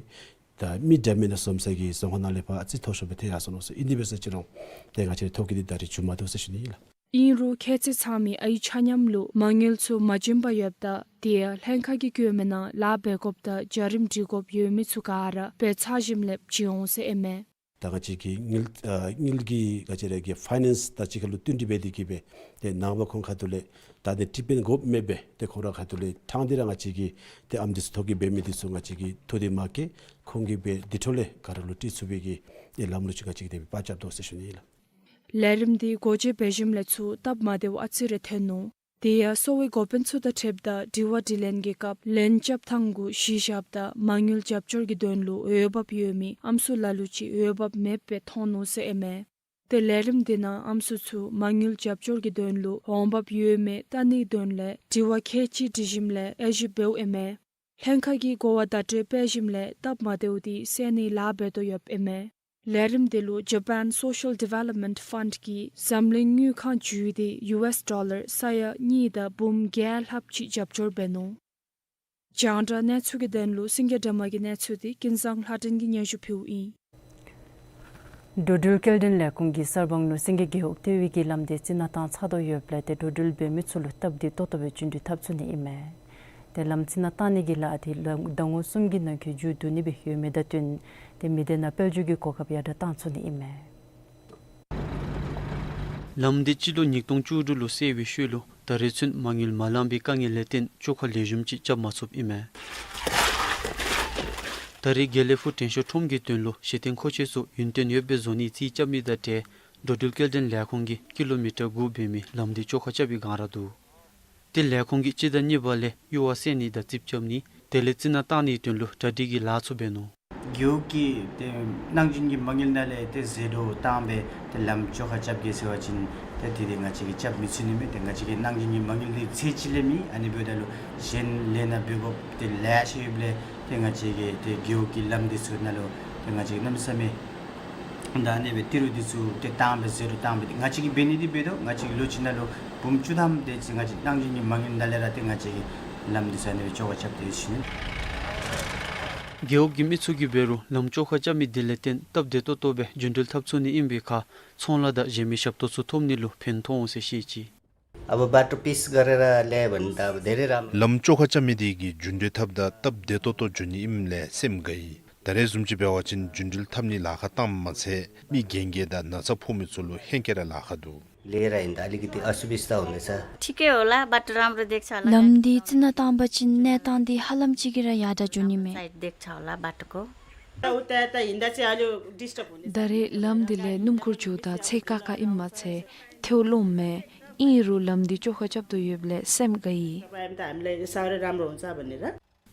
ད་མི་འདྲ་མིན་ནང་འཛོམས་ས་གི་རྫོང་ཁག་ནང་ལས་ཕར་ཨ་ཙི་མཐོ་ཤོས་སྦེ་ཐལ་ཡར་སོ་ནུག་ཟེར། ཨིན་དེ་འབད་ས་ཅིག་རུང་ཏེ་ང་བཅས་རའི་ཐོ་བཀོད་འདི་ད་རེས་མཇུག་མ་བསྡུ་ཟེར་ཞུ་ནི་ཨིན་ལགས། ཨིན་རུང་ཁྱད་ཚད་ཚང་མི་ཨའི་ཆ་མཉམ་ལུ་མ་དངུལ་ཚུ་མ་བྱིན་པར་ཡོདཔ་ད་དེ་ཡང་ལྷན་ཁག་གིས་བཀོད་མི་ནང་ལཱ་འབད་དགོཔ་དང་བྱ་རིམ་སྒྲིག་དགོཔ་ཡོད་མི་ཚུ་ག་ར་འབད་ཚར་ཞིནམ་ལས་བྱིན་འོང་ཟེར་ཨིན་མས། ད་ང་བཅས་ཀྱི་དངུལ་ཨ་དངུལ་གྱི་ང་བཅས་ར་གི་ཕའི་ནེནསི་དང་གཅིག་ཁར་ལུ་བསྟུན་ཏེ་འབད་དེ་གིས་སྦེ་ཏེ་ནངས་པ་ཁོང་ཁ་ཐུག་ལས་ད་ཏེ་ཊི་པི་ཨེན་དགོཔ་མེདཔ་སྦེ་ཏེ་ཁོང་ར་ཁ་ཐུག་ལས་ཐང་འདི་ར་ང་བཅས་ཀྱི་ཏེ་ཨམ་འདི་ཚུ་ཐོ་བཀོད་འབད་མི་འདི་ཚུ་ང་བཅས་ཀྱིས་ཐོ་འདི་མ་བཀོད་ཁོང་གིས་སྦེ་འདི་འཕྲོ་ལས་ག་ར་ལུ་སྤྲོད་ཚུགས་པའི་གི་ཏེ་ལམ་ལུགས་ཅིག་ང་བཅས་ཀྱིས་དེ་སྦེ་པར་རྐྱབ་དོ་ཟེར་ཞུ་ནི་ཨིན་ལགས། ལས་རིམ་འདི་སྒོ་འབྱེད་འབད་ཞིནམ་ལས་ཚུར་སྟབས་མ་བདེཝ་ཨ་ཙི་རེ་ཐོན་ནུག། དེ་ཡང་གསོ་བའི་འགོ་དཔོན་ཚུ་དང་འཁྲིལཝ་ད་དྲི་བ་དྲིས་ལན་གྱི་སྐབས་ལན་རྐྱབ་ཐངས་གུ་གཞི་བཞགཔ་ད་མ་དངུལ་རྒྱབ་སྐྱོར་གྱི་དོན་ལུ་འོས་འབབ་ཡོད་མི་ཨམ་སྲུ་ལ་ལུ་ཅིག་འོས་འབབ་མེདཔ་སྦེ་མཐོང་ནུག་ཟེར་ཨིན་མས། ཏེ་ལས་རིམ་འདི་ནང་ཨམ་སྲུ་ཚུ་མ་དངུལ་རྒྱབ་སྐྱོར་གྱི་དོན་ལུ་འོང་འབབ་ཡོད་མེད་བལྟ་ནིའི་དོན་ལས་དྲི་བ་ཁལ་གཅིག་དྲི་ཞིནམ་ལས་དབྱེ་ཞིབ་འབདཝ་ཨིན་མས། ལྷན་ཁག་གིས་གོ་བ་བརྡ་སྤྲོད་འབད་ཞིནམ་ལས་སྟབས་མ་བདེཝ་འདི་སེལ་ནིའི་ལཱ་འབད་དོ་ཡོདཔ་ཨིན་མས། ལས་རིམ་འདི་ལུ་ཇ་པཱན་སོ་ཤལ་ཌི་ཝེ་ལོབ་མེནཊ་ཕཱནཌ་གིས་འཛམ་གླིང་དངུལ་ཁང་བརྒྱུད་དེ་ཡུ་ཨེསི་ཌོ་ལར་ས་ཡ་གཉིས་དང་འབུམ་བརྒྱད་ལྷགཔ་ཅིག་རྒྱབ་སྐྱོར་འབད་ནུག། རྒྱང་བསྒྲགས་གནས་ཚུལ་གྱི་དོན་ལུ་སེང་གེ་སྒྲོལ་མ་གི་གནས་ཚུལ་འདི་ཀུན་བཟང་ལྷ་སྒྲོན་གྱིས་སྙན་ཞུ་ཕུལཝ་ཨིན། འགྲོ་འགྲུལ་སྐྱེལ་འདྲེན་ལས་ཁུངས་ཀྱིས་གསར་སྤང་ལུ་སེང་གེ་རྒེད་འོག་ལྟེ་བའི་གི་ལམ་འདི་རྩི་ནག་བཏང་ཚར་དོ་ཡོདཔ་ལས་ཏེ་འགྲོ་འགྲུལ་འབད་མི་ཚུ་ལུ་སྟབས་བདེ་ཏོག་ཏོ་སྦེ་འགྲོ་འགྲུལ་འཐབ་ཚུགས་ནི་ཨིན་མས། ཏེ་ལམ་རྩི་ནག་བཏང་ནི་གི་ལཱ་འདི་ལ་ཟླ་ངོ་གསུམ་གྱི་ནང་འཁོད་མཇུག་བསྡུ་ནི་སྦེ་ཡོད་མི་དང་བསྟུན་ཏེ་མི་སྡེ་ནང་དཔལ་འབྱོར་གྱི་གོ་སྐབས་ཡར་དྲགས་བཏང་ཚུགས་ནི་ཨིན་མས། ལམ་འདི་སྤྱི་ལོ་ཉིས་སྟོང་བཅུ་དྲུག་ལུ་བསལ་བའི་ཤུལ་ལུ་ད་རེས་ཚུན་མ་དངུལ་མ་ལངམ་པའི་དཀའ་ངལ་ལས་བརྟེན་བཅོ་ཁ་ལེགས་ཤོམ་ཅིག་རྐྱབ་མ་ཚུགསཔ་ཨིན་མས། ད་རེས་དགེ་ལེགས་ཕུག་དྲན་ཤོག་ཁྲོམ་གྱི་དོན་ལུ་གཞི་རྟེན་མཁོ་ཆས་ཚུ་ཡུན་བརྟན་ཡོདཔ་སྦེ་བཟོ་ནིའི་རྩིས་རྐྱབ་མི་དང་འབྲེལ་འགྲོ་འགྲུལ་སྐྱེལ་འདྲེན་ལས་ཁུངས་ཀྱིས་ཀི་ལོ་མི་ཊར་དགུ་འབད་མི་ལམ་འདི་བཅོ་ཁ་རྐྱབ་པའི་སྒང་ར་འདུག། ཏེ་ལས་ཁུངས་ཀྱིས་སྤྱི་ཟླ་གཉིས་པ་ལས་ཡུར་བ་བསལ་ནི་དང་རྩིགཔ་རྐྱབ་ནི་དེ་ལས་རྩི་ནག་བཏང་ནིའི་དོན་ལུ་གྲ་སྒྲིག་གི་ལཱ་ཚུ་འབད་ནུག། རྒེད་འོག་གི་ཏེ་གནང་སྦྱིན་གྱི་མ་དངུལ་ནང་ལས་ཏེ་ཟད་འགྲོ་བཏང་སྦེ་ཏེ་ལམ་བཅོ་ཁ་རྐྱབ་གེ་ཟེར་བ་ཅིན་ཏེ་དེ་ཏེ་ང་བཅས་ཀྱིས་རྐྱབ་མི་ཚུགས་ནི་མས། ཏེ་ང་བཅས་ཀྱི་གནང་སྦྱིན་གྱི་མ་དངུལ་འདི་ཚད་ཅིག་ལས་མེད། ཨ་ནི་འབདཝ་ད་ལུ་གཞན་ལས་སྣ་འབད་དགོཔ་ཏེ་ལེ་ཤ་ཡོདཔ་ལས་ཏེ་ང་བཅས་ཀྱིས་ཏེ་རྒེད་འོག་གི་ལམ་འདི་ཚུ་ནང་ལུ་ཏེ་ང་བཅས་ཀྱིས་གནམ་མེད་ས་མེད་ད་ཨ་ནི་སྦེ་ཏི་རུ་འདི་ཚུ་ཏེ་བཏང་སྦེ་ཟད་འགྲོ་བཏང་སྦེ་ཏེ་ང་བཅས་ཀྱིས་འབད་ནི་འདི་འབད་དོ། ང་བཅས་ཀྱིས་ལོ་གཅིག་ནང་ལུ་འབུམ་བཅུ་ཐམ་དེ་ཅིག་ང་བཅས་གནང་སྦྱིན་གྱི་མ་དངུལ་ནང་ལས་ར་ཏེ་ང་བཅས་ཀྱིས་ལམ་འདི་ཚུ་ཨ་ནི་སྦེ་བཅོ་ཁ་རྐྱབ་སྟེ་ཡོད་ཟེར་ཞུ་ནི། རྒེད་འོག་གི་མི་ཚུ་གིས་འབད་རུང་ལམ་བཅོ་ཁ་རྐྱབ་མི་དེ་ལས་བརྟེན་སྟབས་བདེ་ཏོག་ཏོ་སྦེ་རྒྱུན་འགྲུལ་འཐབ་ཚུགས་ནི་ཨིན་པའི་ཁར་ཚོང་ལཱ་དང་གཞན་མི་ཞབས་ཏོག་ཚུ་ཐོབ་ནི་ལུ་ཕན་ཐོགས་འོང་ཟེར་བཤད་ཅི། अब बाटो पिच गरेर ल्यायो भने त अब धेरै राम्रो। ལམ་བཅོ་ཁ་རྐྱབ་མི་དེ་གིས་རྒྱུན་འགྲུལ་འཐབ་ད་སྟབས་བདེ་ཏོག་ཏོ་འགྱོ་ནི་ཨིནམ་ལས་སེམས་དགའ་ཡི། ད་རེས་བཟུམ་ཅིག་འབད་བ་ཅིན་རྒྱུན་འགྲུལ་འཐབ་ནི་ལཱ་ཁག་བཏངམ་མ་ཚད་མི་རྒན་རྒས་དང་ན་ཚ་ཕོག་མི་ཚུ་ལུ་ཧེང་སྐལ་ར་ལཱ་ཁག་འདུག། लिएर हिँड्दा अलिकति असुविस्ता हुँदैछ। ठिकै होला, बाटो राम्रो देख्छ होला। ལམ་འདི་རྩི་ནག་བཏང་པ་ཅིན་གནས་སྟངས་འདི་ཧ་ལམ་ཅིག་གིས་ར་ཡར་དྲག་འགྱོ་ནི་མས། साइड देख्छ होला बाटोको। उता यता हिँड्दा चाहिँ अलि डिस्टर्ब हुने। ད་རེས་ལམ་འདི་ལས་སྣུམ་འཁོར་འགྱོཝ་ད་ཚེགས་ཁག་ཁ་ཨིནམ་མ་ཚད་ཐལཝ་ལོངམ་མས། ཨིན་རུང་ལམ་འདི་བཅོ་ཁ་རྐྱབ་དོ་ཡོདཔ་ལས་སེམས་དགའ་ཡི། तपाईँ आयो भने त हामीलाई साह्रै राम्रो हुन्छ भनेर।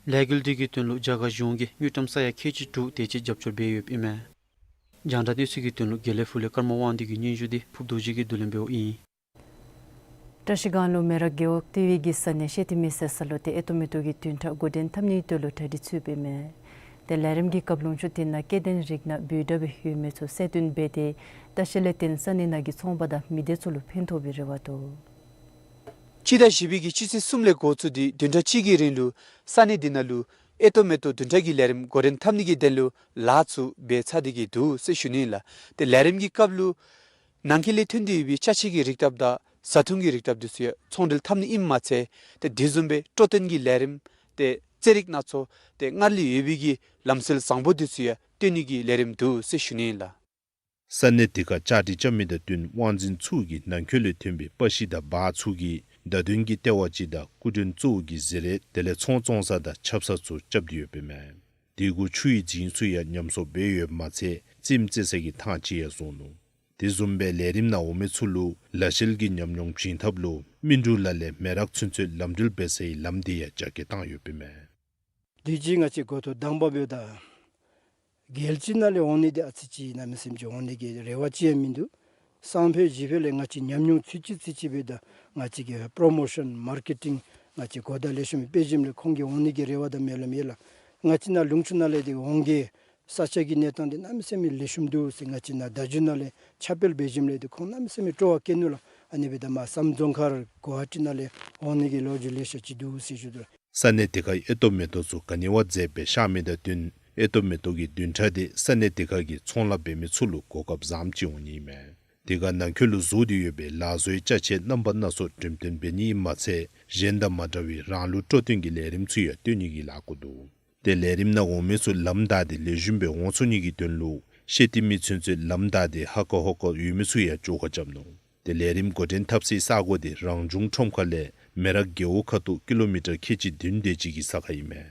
ལས་འགུལ་འདི་གི་དོན་ལུ་རྒྱ་གར་གཞུང་གིས་དངུལ་ཀྲམ་ས་ཡ་ཁལ་གཅིག་དྲུག་དེ་ཅིག་རྒྱབ་སྐྱོར་འབད་ཡོདཔ་ཨིན་མས། རྒྱང་བསྒྲགས་གནས་ཚུལ་གྱི་དོན་ལུ་དགེ་ལེགས་ཕུག་ལས་ཀརྨ་དབང་འདུས་ཀྱི་སྙན་ཞུ་འདི་ཕུརཔ་རྡོ་རྗེ་གིས་བསྡུ་ལེན་འབདཝ་ཨིན། བཀྲ་ཤིས་སྒང་ལུ་མེ་རག་རྒེད་འོག་ཏི་ཝི་གི་ས་གནས་ཤེ་ཏི་མི་སེར་ས་ལུ་ཏེ་ཨེ་ཏོག་མེ་ཏོག་གི་བདུན་ཕྲག་འགོ་འདྲེན་འཐབ་ནིའི་དོན་ལུ་གྲ་སྒྲིག་ཚུད་པའི་མས། ཏེ་ལས་རིམ་གྱི་སྐབས་ལུང་ཕྱོགས་དེ་ནང་སྐྱེ་ལྡན་རིགས་སྣ་འབོལ་དྲགས་སྦེ་ཡོད་མི་ཚུ་གསལ་སྟོན་འབད་དེ་ལྟ་བཤལ་ལས་བརྟེན་ས་གནས་ནང་གི་ཚོང་པ་དང་མི་སྡེ་ཚུ་ལུ་ཕན་ཐོགས་པའི་རེ་བ་འདུག། སྤྱི་ཟླ་བཞི་པའི་གི་སྤྱི་ཚེས་གསུམ་ལས་འགོ་བཙུགས་ཏེ་བདུན་ཕྲག་གཅིག་གི་རིང་ལུ་ས་གནས་འདི་ནང་ལུ་ཨེ་ཏོག་མེ་ཏོག་བདུན་ཕྲག་གི་ལས་རིམ་འགོ་འདྲེན་འཐབ་ནི་གི་དོན་ལུ་ལཱ་ཚུ་འབད་ཚར་ཏེ་གི་འདུག་ཟེར་ཞུ་ནི་ཨིན་ལགས། ཏེ་ལས་རིམ་གྱི་སྐབས་ལུ་ནང་འཁོད་ལས་ཐོན་ཏེ་ཡོད་པའི་ཅ་ཆས་ཀྱི་རིགས་བཏབ་དང་བཟའ་འཐུང་གི་རིགས་བཏབ་འདི་ཚུ་ཡང་ཚོང་འབྲེལ་འཐབ་ནི་ཨིནམ་མ་ཚད་ཏེ་དེ་བཟུམ་སྦེ་སྤྲོ་སྟོན་གྱི་ལས་རིམ་ཏེ་རྩེད་རིགས་སྣ་ཚོགས་ཏེ་སྔར་ལས་ཡོད་པའི་གི་ལམ་སྲོལ་བཟང་པོ་འདི་ཚུ་ཡང་སྟོན་ནི་གི་ལས་རིམ་འདུག་ཟེར་ཞུ་ནི་ཨིན་ལགས། ས་གནས་དེ་ཁར་བཅའ་སྒྲིག་རྐྱབ་མི་དང་བསྟུན་དབང་འཛིན་ཚུ་གིས་ནང་འཁོད་ལས་ཐོན་པའི་པར་ཤིང་དང་འབག་ཚུ་གིས་བརྡ་དོན་གྱི་ལྟེ་བ་ཅིག་དང་སྐུ་མགྲོན་གཙོ་བོ་གི་གཟི་རས་དེ་ལས་ཚོང་བཙོང་ས་དང་ཆབ་གསང་ཚུ་རྐྱབ་སྟེ་ཡོདཔ་ཨིན་མས། དེ་གུ་ཆུའི་རྫིང་ཚུ་ཡང་ཉམས་གསོ་འབད་ཡོདཔ་མ་ཚད་རྩེདམོ་རྩེ་ས་གི་ཐང་ཅིག་ཡང་བཟོ་ནུག། དེ་བཟུམ་སྦེ་ལས་རིམ་ནང་འོང་མི་ཚུ་ལུ་ལ་བཤལ་གྱི་ཉམས་མྱོང་བྱིན་ཐབས་ལུ་སྨིན་དྲུག་ལ་ལས་མེ་རག་ཚུན་ཚོད་ལམ་འགྲུལ་འབད་སའི་ལམ་དེ་ཡང་རྒྱ་སྐྱེད་བཏང་ཡོདཔ་ཨིན་མས། དུས་ཅི་ང་བཅས་འགོ་ཐོག་དང་པ་འབདཝ་ད་རྒྱལ་སྤྱི་ནང་ལས་འོང་ནི་དེ་ཨ་ཙི་ཅིག་གནམ་མེད་ས་མེད་ཅིག་འོང་ནི་གི་རེ་བ་ཅིག་ཡང་མིན་འདུག། སང་ཕོད་གཞེས་ཕོད་ལས་ང་བཅས་ཉམས་མྱོང་ཚུད་ཅི་ཚུད་ཅི་འབདཝ་ད་ང་བཅས་ཀྱིས་པོརོ་མོ་ཤཱན་མར་ཀེ་ཊིང་ང་བཅས་གོ་བརྡ་ལེགས་ཤོམ་སྤེལ་ཞིནམ་ལས་ཁོང་གིས་འོང་ནི་གི་རེ་བ་དང་སྨོན་ལམ་ཡོད་ལགས། ང་བཅས་ནཱ་ལུང་ཕྱོགས་ནང་ལས་དེ་འོང་གེ་ས་ཆ་གི་གནས་སྟངས་དེ་གནམ་མེད་ས་མེད་ལེགས་ཤོམ་འདུག་ཟེར་ང་བཅས་ནཱ་བརྡ་བརྒྱུད་ནང་ལས་ཁྱབ་སྤེལ་འབད་ཞིནམ་ལས་དེ་ཁོང་གནམ་མེད་ས་མེད་སྤྲོ་བ་བསྐྱེད་ནུག་ལགས། ཨ་ནི་འབདཝ་ད་མར་སམ་རྫོང་ཁག་གུ་ཝ་ཧ་ཊི་ནང་ལས་འོང་ནི་གི་ལོ་རྒྱུས་ལེ་ཤ་ཅིག་འདུག་ཟེར་ཞུ་དོ་ལགས། ས་གནས་དེ་ཁར་ཨེ་ཏོག་མེ་ཏོག་ཚུ་ག་ནི་བ་མཛེས་སྦེ་ཤར་མི་དང་བསྟུན་ཨེ་ཏོག་མེ་ཏོག་གི་བདུན་ཕྲག་དེ་ས་གནས་དེ་ཁར་གྱི་ཚོང་ལཱ་འབད་མི་ཚུ་ལུ་གོ་སྐབས་བཟངམ་ཅིག་འོང་ནི་ཨིན་མས། དེ་ཁར་ནང་འཁོད་ལུ་བཟོ་སྟེ་ཡོད་པའི་ལག་བཟོའི་ཅ་ཆས་རྣམ་པ་སྣ་ཚོགས་འགྲེམས་སྟོན་འབད་ནི་ཨིནམ་མ་ཚད་གཞན་དང་མ་འདྲ་བའི་རང་ལུགས་སྤྲོ་སྟོན་གྱི་ལས་རིམ་ཚུ་ཡང་སྟོན་ནི་གི་ལས་འགུལ་འདུག། ཏེ་ལས་རིམ་ནང་འོང་མི་ཚུ་ལམ་བདའ་སྟེ་ལེགས་ཤོམ་སྦེ་འོང་ཚུགས་ནི་གི་དོན་ལུ་ཤེ་ཏི་མི་ཚུན་ཚོད་ལམ་བདའ་སྟེ་ཧ་ཀ་ཧོ་ཀ་ཡོད་མི་ཚུ་ཡང་བཅོ་ཁ་རྐྱབ་ནུག། ཏེ་ལས་རིམ་འགོ་འདྲེན་འཐབ་སའི་ས་གོ་དེ་རང་བྱུང་ཁྲོམ་ཁ་ལས་མེ་རག་རྒེད་འོག་ཁ་ཐུག་ཀི་ལོ་མི་ཊར་ཁལ་གཅིག་བདུན་དེ་ཅིག་གི་ས་ཁར་ཨིན་མས།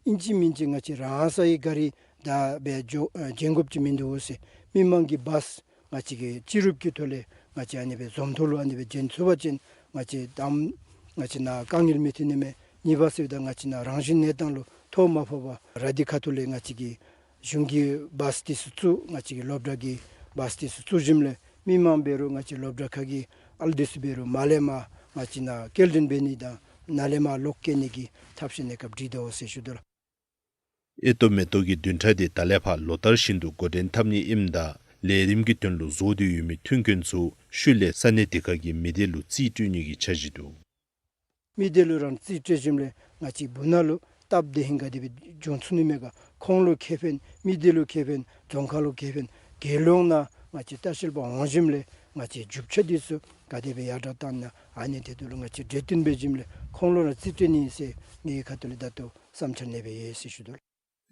ཨིན་ཅི་མིན་ཅི་ང་བཅས་རང་སོའི་ག་རི་བདའ་སྦེ་འགྱོ་ཨ་འགྱོ་དགོཔ་ཅིག་མིན་འདུག་ཟེར། མི་མང་གི་བཱས་ང་བཅས་ཀྱིས་སྤྱི་རུབ་ཀྱི་ཐོག་ལས་ང་བཅས་ཨ་ནི་སྦེ་འཛོམས་ཐོག་ལུ་ཨ་ནི་སྦེ་འགྱོ་ཚུགས་པ་ཅིན་ང་བཅས་དང་ང་བཅས་ནཱ་དཀའ་ངལ་མི་ཐོན་ནི་མས། གཉིས་པ་ཟེརཝ་ད་ང་བཅས་ནཱ་རང་བཞིན་གནས་སྟངས་ལུ་ཐོ་མ་ཕོག་པར་ར་དྷི་ཁ་ཐུག་ལས་ང་བཅས་ཀྱིས་གཞུང་གི་བཱས་འདི་ཚུ་བཙུགས། ང་བཅས་ཀྱི་སློབ་གྲྭ་གི་བཱས་འདི་ཚུ་བཙུགས་ཞིནམ་ལས་མི་མང་འབད་རུང་ང་བཅས་སློབ་གྲྭ་ཁག་གི་ཨ་ལུ་འདི་ཚུ་འབད་རུང་མར་ལས་མར་ང་བཅས་ནཱ་སྐྱེལ་འདྲེན་འབད་ནི་དང་ནཱ་ལས་མར་ལོག་སྐྱེལ་ནི་གི་ཐབས་ཤེས་གནས་སྐབས་སྒྲིག་དོ་ཟེར་ཞུ་དོ་ལགས། ཨེ་ཏོག་མེ་ཏོག་གི་བདུན་ཕྲག་དེ་ད་ལས་ཕར་ལོ་ལྟར་བཞིན་དུ་འགོ་འདྲེན་འཐབ་ནི་ཨིནམ་ད་ལས་རིམ་གྱི་དོན་ལུ་བཟོ་སྟེ་ཡོད་མི་མཐུན་རྐྱེན་ཚུ་ཤུལ་ལས་ས་གནས་དེ་ཁར་གྱི་མི་སྡེ་ལུ་རྩིས་སྤྲོད་ནི་གི་འཆར་གཞི་འདུག། མི་སྡེ་ལུ་རང་རྩིས་སྤྲོད་ཞིནམ་ལས་ང་བཅས་སྦུག་ནང་ལུ་སྟབས་བདེ་ཧིང་ག་དེ་སྦེ་འགྱོ་ཚུགས་ནི་མས་ག། ཁོང་ལུ་ཁེ་ཕན་མི་སྡེ་ལུ་ཁེ་ཕན་རྫོང་ཁག་ལུ་ཁེ་ཕན་དགེ་སློང་ནང་ང་བཅས་ལྟ་བཤལ་པ་འོང་ཞིནམ་ལས་ང་བཅས་རྒྱུ་ཆ་འདི་ཚུ་ག་དེ་སྦེ་ཡར་དྲག་བཏང་ན་ཨ་ནི་དེ་ཚུ་ལུ་ང་བཅས་གྲོས་བསྟུན་འབད་ཞིནམ་ལས་ཁོང་ལུ་རང་རྩིས་སྤྲོད་ནི་ཨིན་ཟེར་ངེའི་ཁ་ཐུག་ལས་ད་ལྟོ་བསམ་འཆར་གནས་སྦེ་ཡོད་ཟེར་ཞུ་དོ།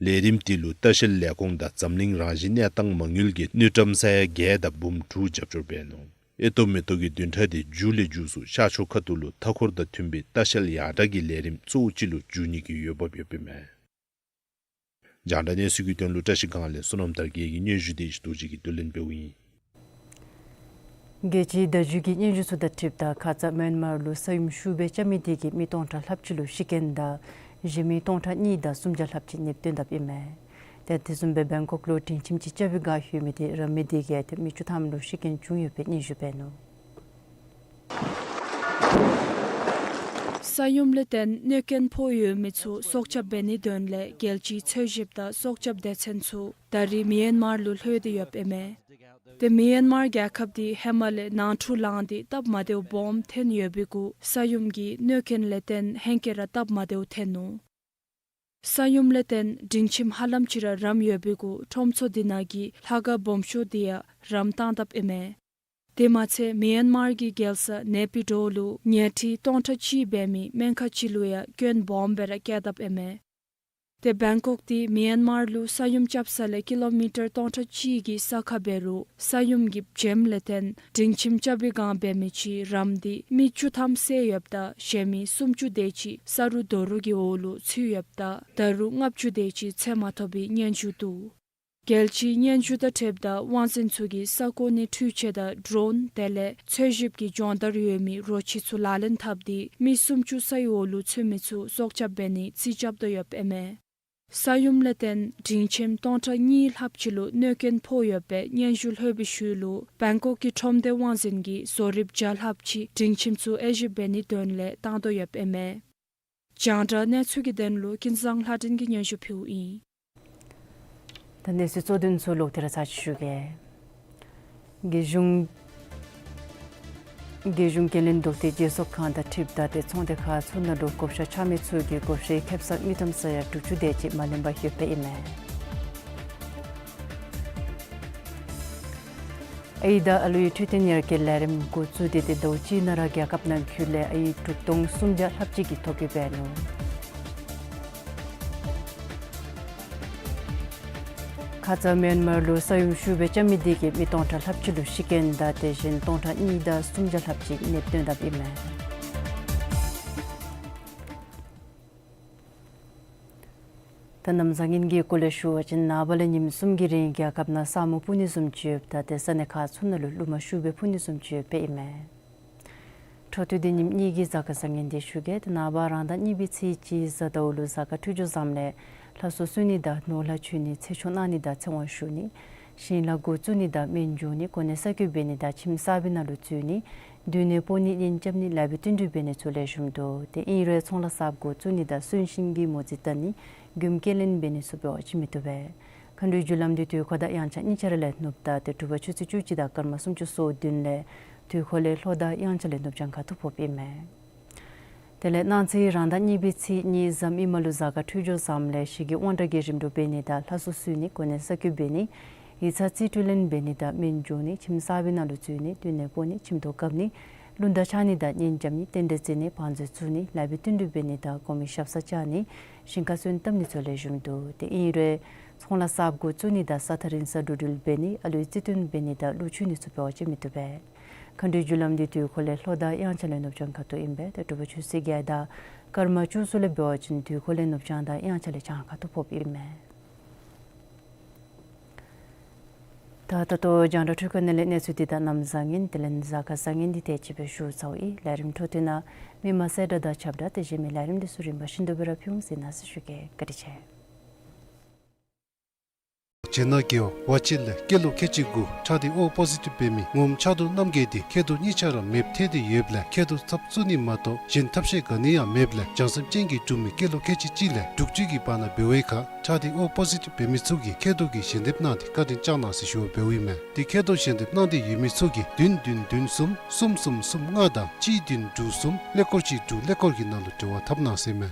ལས་རིམ་དེ་ལུ་ལྟ་བཤལ་ལས་ཁུངས་དང་འཛམ་གླིང་རང་བཞིན་གནས་སྟངས་མ་དངུལ་གྱིས་དངུལ་ཀྲམ་ས་ཡ་བརྒྱད་དང་འབུམ་དྲུག་རྒྱབ་སྐྱོར་འབད་ནུག། ཨེ་ཏོག་མེ་ཏོག་གི་བདུན་ཕྲག་དེ་མཇུག་ལས་མཇུག་སུ་ཤར་ཕྱོགས་ཁ་ཐུག་ལུ་མཐའ་འཁོར་དང་མཐུན་པའི་ལྟ་བཤལ་ཡར་དྲག་གི་ལས་རིམ་གཙོ་བོ་ཅིག་ལུ་འགྱུར་ནི་གི་འོས་འབབ་ཡོདཔ་ཨིན་མས། རྒྱང་བསྒྲགས་གནས་ཚུལ་གྱི་དོན་ལུ་བཀྲ་ཤིས་སྒང་ལས་བསོད་ནམས་དར་རྒྱས་ཀྱི་སྙན་ཞུ་དེ་ཅིག་རྡོ་རྗེ་གིས་བསྡུ་ལེན་འབདཝ་ཨིན། རྒྱལ་སྤྱིའི་བརྡ་བརྒྱུད་ཀྱི་སྙན་ཞུ་ཚུ་དང་འཁྲིལཝ་ད་ཁ་ཙ་མཱན་མར་ལུ་ས་ཡོམ་ཤུགས་སྦེ་རྐྱབ་མི་དེ་གིས་མི་སྟོང་ཕྲག་ལྷགཔ་ཅིག་ལུ་ཤི་རྐྱེན་དང་གཞན་མི་སྟོང་ཕྲག་གཉིས་དང་སུམ་བརྒྱ་ལྷགཔ་ཅིག་ནདཔ་བཏོན་དཔ་ཨིན་མས། ཏེ་དེ་བཟུམ་སྦེ་བེང་ཀོག་ལུ་སྒྲིང་ཁྱིམ་ཅིག་རྐྱབ་པའི་སྒང་ལྷོད་མི་དེ་ར་མི་དེ་གིས་ཏེ་མི་བཅུ་ཐམ་ལུ་ཤི་རྐྱེན་བྱུང་ཡོད་པའི་སྙན་ཞུ་འབད་ནུག། ས་ཡོམ་ལས་བརྟེན་གནོད་རྐྱེན་ཕོག་ཡོད་མི་ཚུ་སྲོག་སྐྱབས་འབད་ནིའི་དོན་ལས་རྒྱལ་སྤྱིའི་འཚོལ་ཞིབ་དང་སྲོག་སྐྱབས་སྡེ་ཚན་ཚུ་ད་རེས་མི་ཡན་མར་ལུ་ལྷོད་དེ་ཡོདཔ་ཨིན་མས། ཏེ་མི་ཡན་མར་རྒྱལ་ཁབ་དེ་ཧེ་མ་ལས་ནང་འཁྲུག་ལངས་ཏེ་སྟབས་མ་བདེཝ་སྦོམ་ཐོན་ཡོད་པའི་གུ་ས་ཡོམ་གྱི་གནོད་རྐྱེན་ལས་བརྟེན་ཧེང་སྐལ་ར་སྟབས་མ་བདེཝ་ཐོན་ནུག། ས་ཡོམ་ལས་བརྟེན་སྒྲིང་ཁྱིམ་ཧ་ལམ་ཅིག་ར་རམ་ཡོད་པའི་གུ་ཁྲོམ་ཚོགས་དེ་ནང་གི་ལྷ་ཁང་སྦོམ་ཤོས་དེ་ཡང་རམ་བཏང་དཔ་ཨིན་མས། དེ་མ་ཚད་མི་ཡན་མར་གྱི་རྒྱལ་ས་ནེ་པི་ཌོ་ལུ་ཉལ་ཁྲི་སྟོང་ཕྲག་གཅིག་འབད་མི་སྨན་ཁང་ཅིག་ལུ་ཡང་སྐྱོན་སྦོམ་སྦེ་ར་བཀལ་དཔ་ཨིན་མས། ཏེ་བེང་ཀོག་དེ་མི་ཡན་མར་ལུ་ས་ཡོམ་རྐྱབ་ས་ལས་ཀི་ལོ་མི་ཊར་སྟོང་ཕྲག་གཅིག་གི་ས་ཁར་འབད་རུང་ས་ཡོམ་གྱི་བྱེམ་ལས་བརྟེན་སྒྲིང་ཁྱིམ་རྐྱབ་པའི་སྒང་འབད་མི་ཅིག་རམ་སྟེ་མི་བཅུ་ཐམ་བསད་ཡོདཔ་ད་གཞན་མི་སུམ་ཅུ་དེ་ཅིག་ས་རུད་རྡོ་རུད་ཀྱི་འོག་ལུ་ཚུད་ཡོདཔ་ད་ད་རུང་ལྔ་བཅུ་དེ་ཅིག་འཚོལ་མ་ཐོབ་པའི་སྙན་ཞུ་འདུག། རྒྱལ་སྤྱིའི་སྙན་ཞུ་དང་འཁྲིལཝ་ད་དབང་འཛིན་ཚུ་གིས་ས་གོ་ནས་འཕྲུལ་ཆས་དང་ཌྲོན་དེ་ལས་འཚོལ་ཞིབ་ཀྱི་སྦྱོང་བརྡར་ཡོད་མི་རོ་ཁྱི་ཚུ་ལག་ལེན་འཐབ་སྟེ་མི་སུམ་ཅུ་སའི་འོག་ལུ་ཚུད་མི་ཚུ་སྲོག་སྐྱབས་འབད་ནིའི་རྩིས་རྐྱབ་དོ་ཡོདཔ་ཨིན་མས། ས་ཡོམ་ལས་བརྟེན་སྒྲིང་ཁྱིམ་སྟོང་ཕྲག་གཉིས་ལྷགཔ་ཅིག་ལུ་གནོད་རྐྱེན་ཕོག་ཡོད་པའི་སྙན་ཞུ་ལྷོད་པའི་ཤུལ་ལུ་བེང་ཀོག་གི་ཁྲོམ་སྡེ་དབང་འཛིན་གྱིས་བཟོ་རིགཔ་བརྒྱ་ལྷགཔ་ཅིག་སྒྲིང་ཁྱིམ་ཚུ་དབྱེ་ཞིབ་འབད་ནིའི་དོན་ལས་བཏང་དོ་ཡོདཔ་ཨིན་མས། རྒྱང་བསྒྲགས་གནས་ཚུལ་གྱི་དོན་ལུ་ཀུན་བཟང་ལྷ་སྒྲོན་གྱིས་སྙན་ཞུ་ཕུལཝ་ཨིན། ད་གནས་ཚུལ་གཙོ་དོན་ཚུ་ལོག་སྟེ་ར་ཚར་ཅིག་ཞུ་གེ། རྒྱལ་གཞུང་རྒྱལ་གཞུང་འགན་ལེན་བདོག་སྟེ་རྒྱལ་སོབ་ཁང་དང་འཁྲིལཝ་ད་ཏེ་ཚོང་སྡེ་ཁག་ཚུ་ནང་ལུ་བགོ་བཤའ་རྐྱབ་མི་ཚུ་གིས་བགོ་བཤའི་ཁེབ་ས་མི་ཐམ་ས་ཡ་དྲུག་ཅུ་དེ་ཅིག་མ་ལེན་པར་ལྷོད་པའི་ཨིན་མས། ཨའི་དང་ཨ་ལུའི་འཕྲོད་བསྟེན་ཡར་རྒྱས་ལས་རིམ་འགོ་བཙུགས་ཏེ་ཏེ་ཟླཝ་གཅིག་ནང་ར་རྒྱལ་ཁབ་ནང་འཁོད་ལས་ཨའི་དྲུག་སྟོང་སུམ་བརྒྱ་ལྷགཔ་ཅིག་གིས་ཐོ་བཀོད་འབད་ནུག། ཁ་ཙ་མཱན་མར་ལུ་ས་ཡོམ་ཤུགས་སྦེ་རྐྱབ་མི་དེ་གིས་མི་སྟོང་ཕྲག་ལྷགཔ་ཅིག་ལུ་ཤི་རྐྱེན་དང་དེ་བཞིན་སྟོང་ཕྲག་གཉིས་དང་སུམ་བརྒྱ་ལྷགཔ་ཅིག་ནདཔ་བཏོན་དཔ་ཨིན་མས། ད་གནམ་བཟང་ངན་གྱི་སྐོར་ལས་ཞུ་བ་ཅིན་ནངས་པ་ལས་ཉིནམ་གསུམ་གྱི་རིང་རྒྱལ་ཁབ་ནང་ས་སྨུག་སྤུབ་ནི་བཟུམ་ཅིག་ཡོདཔ་ད་ཏེ་ས་གནས་ཁག་ཚུ་ནང་ལུ་རླུང་མ་ཤུགས་སྦེ་འཕུ་ནི་བཟུམ་ཅིག་ཡོདཔ་ཨིན་མས། འཕྲོ་མཐུད་དེ་ཉིནམ་གཉིས་ཀྱི་གཟའ་སྐར་བཟང་ངན་དེ་ཞུ་གེ། ཏེ་ནངས་པ་རང་ཟླ་གཉིས་པའི་ཚེས་གཅིག་གཟའ་ཟླཝ་ལུ་གཟའ་སྐར་འཕྲོད་སྦྱོར་བཟངམ་ལས་ལྷ་གསོལ་གསོལ་ནི་དང་ནོར་ལྷ་མཆོད་ནི་ཚེ་ཆུང་གནང་ནི་དང་ཚེ་དབང་ཞུ་ནི་ཞིང་ལཱ་འགོ་བཙུགས་ནི་དང་སྨན་འཇོག་ནི་གོ་གནས་གསར་བསྐོ་འབད་ནི་དང་ཁྱིམ་གསར་པའི་ནང་ལུ་འཛུལ་ནི་སྡོད་གནས་སྤོ་ནི་གཉེན་རྐྱབ་ནི་ལཱ་འབད་བསྟུན་གྲོས་འབད་ནི་ཚུ་ལེགས་ཤོམ་འདུག། ཏེ་ཨིན་རུང་ཚོང་ལཱ་གསརཔ་འགོ་བཙུགས་ནི་དང་གསོན་གཤིན་གྱི་མོ་རྩིས་བལྟ་ནི་མགྱོནམ་སྐྱེལ་ལེན་འབད་ནི་ཚུ་འབད་བ་ཅིན་མི་བཏུབ་པས། མཁའ་འགྲོའི་རྒྱུ་ལམ་འདི་དུས་འཁོར་དང་དབྱངས་འཆར་གཉིས་ཆ་ར་ལས་ནུབ་ད་ཏེ་དྲོ་པ་ཆུ་ཚོད་བཅུ་གཅིག་དང་སྐར་མ་སུམ་ཅུ་སོ་བདུན་ལས་དུས་འཁོར་ལས་ལྷོ་དང་དབྱངས་འཆར་ལས་ནུབ་བྱང་ཁ་ཐུག་ཕོགཔ་ཨིན་མས། དེ་ལས་གནངས་ཚེ་རང་ཟླ་གཉིས་པའི་ཚེས་གཉིས་གཟའ་མིག་དམར་ལུ་གཟའ་སྐར་འཕྲོད་སྦྱོར་བཟངམ་ལས་ཞི་རྒོལ་དབང་དྲག་གི་རིམ་གྲོ་འབད་ནི་དང་ལྷ་གསོལ་གསོལ་ནི་གོ་གནས་གསར་བསྐོ་འབད་ནི་ཡིག་ཚང་རྩིས་སྤྲོད་ལེན་འབད་ནི་དང་སྨན་འཇོག་ནི་ཁྱིམ་གསར་པའི་ནང་ལུ་འཛུལ་ནི་སྡོད་གནས་སྤོ་ནི་ཁྱིམ་ཐོག་བཀབ་ནི་ལུང་བརྡ་འཆང་ནི་དང་གཉེན་རྐྱབ་ནི་རྟེན་འབྲེལ་བརྩི་ནི་བང་མཛོད་བཙུགས་ནི་ལཱ་འབད་བསྟུན་གྲོས་འབད་ནི་དང་གོང་མའི་ཞབས་སར་བཅར་ནི་ཞིང་ཁ་སོན་བཏབ་ནི་ཚུ་ལེགས་ཤོམ་འདུག། ཏེ་ཨིན་རུང་ཚོང་ལཱ་གསརཔ་འགོ་བཙུགས་ནི་དང་ས་ཐག་རིང་ས་འགྲོ་འགྲུལ་འབད་ནི་ཨ་ལུའི་རྩིས་སྟོན་འབད་ནི་དང་གླུ་མཆོད་ནི་ཚུ་འབད་བ་ཅིན་མི་བཏུབ་པས། མཁའ་འགྲོའི་རྒྱུ་ལམ་འདི་དུས་འཁོར་ལས་ལྷོ་དང་དབྱངས་འཆར་ལས་ནུབ་བྱང་ཁ་ཐུག་ཨིན་པས། ཏེ་དྲོ་པ་ཆུ་ཚོད་བརྒྱད་དང་སྐར་མ་བཅུ་གསུམ་ལས་འབད་བ་ཅིན་དུས་འཁོར་ལས་ནུབ་བྱང་དང་དབྱངས་འཆར་ལས་བྱང་ཁ་ཐུག་ཕོགཔ་ཨིན་མས། ད་ད་ལྟོ་རྒྱང་བསྒྲགས་འཕྲུལ་ཁང་ནང་ལས་གནས་ཚུལ་འདི་དང་གནམ་བཟང་ངན་དེ་ལས་གཟའ་སྐར་བཟང་ངན་འདི་དེ་ཅིག་སྦེ་ཞུ་ཚརཝ་ཨིན། ལས་རིམ་འཕྲོ་མཐུད་ནང་མི་མང་གསལ་བསྒྲགས་དང་ཁྱབ་བསྒྲགས་དེ་བཞིན་མི་ལས་རིམ་འདི་ཚུ་རིམ་པ་བཞིན་དུ་སྦེ་ར་ཕུལ་འོང་ཟེར་གནང་ཞུ་གེ། བཀའ་དྲིན་ཆེ། རྗེས་ན་དགེ་བ་བ་ཅིག་ལས་སྐྱེས་ལོ་ཁལ་གཅིག་དགུ་ཁྲག་ཐིགས་ཨོ་པོ་ཟི་ཊིབ་འབད་མི་ངོམ་ཆགས་རྡོ་རྣམ་རྒྱལ་འདི་མཁལ་རྡོག་གཉིས་ཆ་ར་མེདཔ་ཐལ་ཏེ་ཡོདཔ་ལས་མཁལ་རྡོག་ཚབ་བཙུགས་ནི་མ་གཏོགས་གཞན་ཐབས་ཤེས་ག་ནི་ཡང་མེདཔ་ལས་བྱང་སེམས་ཅན་གྱི་འབྲུག་མི་སྐྱེས་ལོ་ཁལ་གཅིག་གཅིག་ལས་དྲུག་ཅུ་གི་བར་ན་འབད་བའི་ཁར་ཁྲག་ཐིགས་ཨོ་པོ་ཟི་ཊིབ་འབད་མི་ཚུ་གིས་མཁལ་རྡོག་གི་ཞལ་འདེབས་གནང་སྟེ་བཀའ་དྲིན་བསྐྱང་གནང་ཟེར་ཞུ་བ་འབདཝ་ཨིན་མས། ཏེ་མཁལ་རྡོག་ཞལ་འདེབས་གནང་སྟེ་ཡོད་མི་ཚུ་གིས་བདུན་བདུན་བདུན་གསུམ་གསུམ་གསུམ་གསུམ་ལྔ་དང་གཅིག་བདུན་དྲུག་གསུམ་ཀླད་ཀོར་གཅིག་དྲུག་ཀླད་ཀོར་གྱི་ནང་ལུ་འབྲེལ་བ་འཐབ་གནང་ཟེར་མས།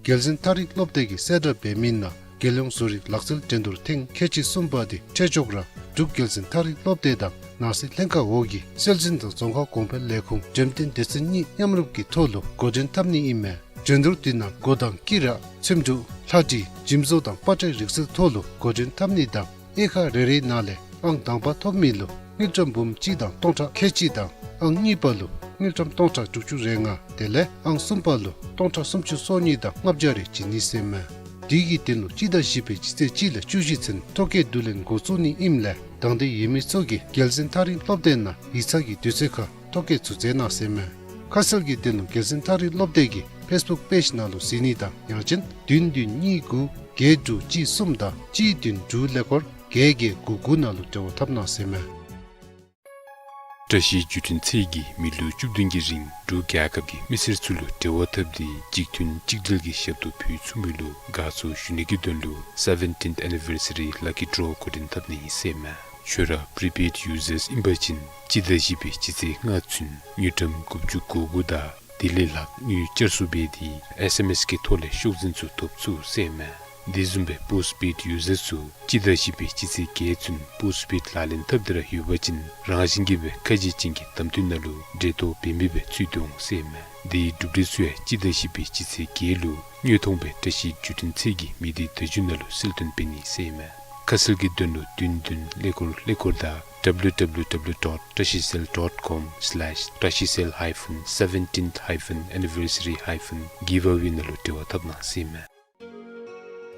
རྒྱལ་གསུང་ཐག་རིང་སློབ་སྡེ་གིས་གསལ་བསྒྲགས་འབད་མི་ནང་རྒྱལ་ཡོངས་བཟོ་རིག་ལག་རྩལ་འགྲན་བསྡུར་ཐེངས་ཁལ་གཅིག་གསུམ་པ་དེ་འཕྲལ་མགྱོགས་ར་འབྲུག་རྒྱལ་གསུང་ཐག་རིང་སློབ་སྡེ་དང་ནང་སྲིད་ལྷན་ཁག་འོག་གི་སྲོལ་འཛིན་དང་རྫོང་ཁ་གོང་འཕེལ་ལས་ཁུངས་འགྲེམས་སྟོན་སྡེ་ཚན་གཉིས་མཉམ་རུབ་ཀྱི་ཐོག་ལུ་འགོ་འདྲེན་འཐབ་ནི་ཨིན་མས། འགྲན་བསྡུར་དེ་ནང་སྒོ་དང་དཀྱི་ར་ཚེམ་དྲུབ་ལྷ་བྲིས་འཇིམ་བཟོ་དང་པ་ཏྲའི་རིག་རྩལ་ཐོག་ལུ་འགོ་འདྲེན་འཐབ་ནི་དང་དབྱེ་ཁག་རེ་རེའི་ནང་ལས་ཨང་དང་པ་ཐོབ་མི་ལུ་དངུལ་ཀྲམ་འབུམ་གཅིག་དང་སྟོང་ཕྲག་ཁལ་གཅིག་དང་ཨང་གཉིས་པ་ལུ་དངུལ་ཀྲམ་སྟོང་ཕྲག་དྲུག་ཅུ་རེ་ལྔ་དེ་ལས་ཨང་གསུམ་པ་ལུ་སྟོང་ཕྲག་སུམ་ཅུ་སོ་གཉིས་དང་ལྔ་བརྒྱ་རེ་བྱིན་ནི་ཟེར་མས། དེ་གི་དོན་ལུ་སྤྱི་ཟླ་བཞི་པའི་སྤྱི་ཚེས་གཅིག་ལས་བཅུ་བཞི་ཚུན་ཐོ་བཀོད་བསྡུ་ལེན་འགོ་བཙུགས་ནི་ཨིནམ་ལས་དང་འདོད་ཡོད་མི་ཚུ་གིས་རྒྱལ་འཛིན་ཐག་རིང་སློབ་སྡེ་ནང་ཡིག་ཚང་གི་དུས་ཚོད་ཁར་ཐོ་བཀོད་ཚུ་མཛད་གནང་ཟེར་མས། ཁ་གསལ་གྱི་དོན་ལུ་རྒྱལ་འཛིན་ཐག་རིང་སློབ་སྡེ་གི་ཕེསི་བུཀ་པེཇ་ནང་ལུ་གཟིགས་ནི་དང་ཡང་ཅིན་བདུན་བདུན་གཉིས་དགུ་བརྒྱད་དྲུག་གཅིག་གསུམ་དང་གཅིག་བདུན་དྲུག་ཀླད་ཀོར་བརྒྱད་བརྒྱད་དགུ་དགུ་ནང་ལུ་འབྲེལ་བ་འཐབ་གནང་ཟེར་མས། བཀྲ་ཤིས་བརྒྱུད་འཕྲིན་ཚད་ཀྱིས་མི་ལོ་བཅུ་བདུན་གྱི་རིང་འབྲུག་རྒྱལ་ཁབ་ཀྱི་མི་སེར་ཚུ་ལུ་འབྲེལ་བ་འཐབ་སྟེ་གཅིག་མཐུན་གཅིག་སྒྲིལ་གྱི་ཞབས་ཏོག་ཕུལ་ཚུགས་མི་ལུ་དགའ་ཚོར་ཞུ་ནི་གི་དོན་ལུ་seventeenth anniversary lucky draw འགོ་འདྲེན་འཐབ་ནི་ཨིན་ཟེར་མས། ཁྱོད་ར་prepaid users ཨིན་པ་ཅིན་སྤྱི་ཟླ་བཞི་པའི་སྤྱི་ཚེས་ལྔ་ཚུན་དངུལ་ཀྲམ་དགུ་བཅུ་གོ་དགུ་དང་དེ་ལས་ལྷག་དངུལ་བསྐྱར་གསོ་འབད་དེ་ཨེསི་ཨེམ་ཨེསི་གི་ཐོག་ལས་ཤོག་འཛིན་ཚུ་ཐོབ་ཚུགས་ཟེར་མས། དེ་བཟུམ་སྦེ་postpaid users ཚུ་སྤྱི་ཟླ་བཞི་པའི་སྤྱི་ཚེས་བརྒྱད་ཚུན་postpaid ལག་ལེན་འཐབ་སྟེ་ར་ཡོད་པ་ཅིན་རང་བཞིན་གྱིས་སྦེ་ཁ་གྱེས་ཅན་གྱི་གདམ་འཐུ་ནང་ལུ་འབྲེལ་གཏོགས་འབད་མི་སྦེ་ཚུད་དེ་འོང་ཟེར་མས། དེའི་གྲུབ་འབྲས་ཚུ་ཡང་སྤྱི་ཟླ་བཞི་པའི་སྤྱི་ཚེས་བརྒྱད་ལུ་དངོས་མཐོང་སྦེ་བཀྲ་ཤིས་བརྒྱུད་འཕྲིན་ཚད་ཀྱི་མི་སྡེ་བརྡ་བརྒྱུད་ནང་ལུ་གསལ་སྟོན་འབད་ནི་ཟེར་མས། ཁ་གསལ་གྱི་དོན་ལུ་བདུན་བདུན་ཀླད་ཀོར་ཀླད་ཀོར་དང་www dot trashicell dot com slash trashicell hyphen seventeenth hyphen anniversary hyphen giveaway ནང་ལུ་འབྲེལ་བ་འཐབ་གནང་ཟེར་མས།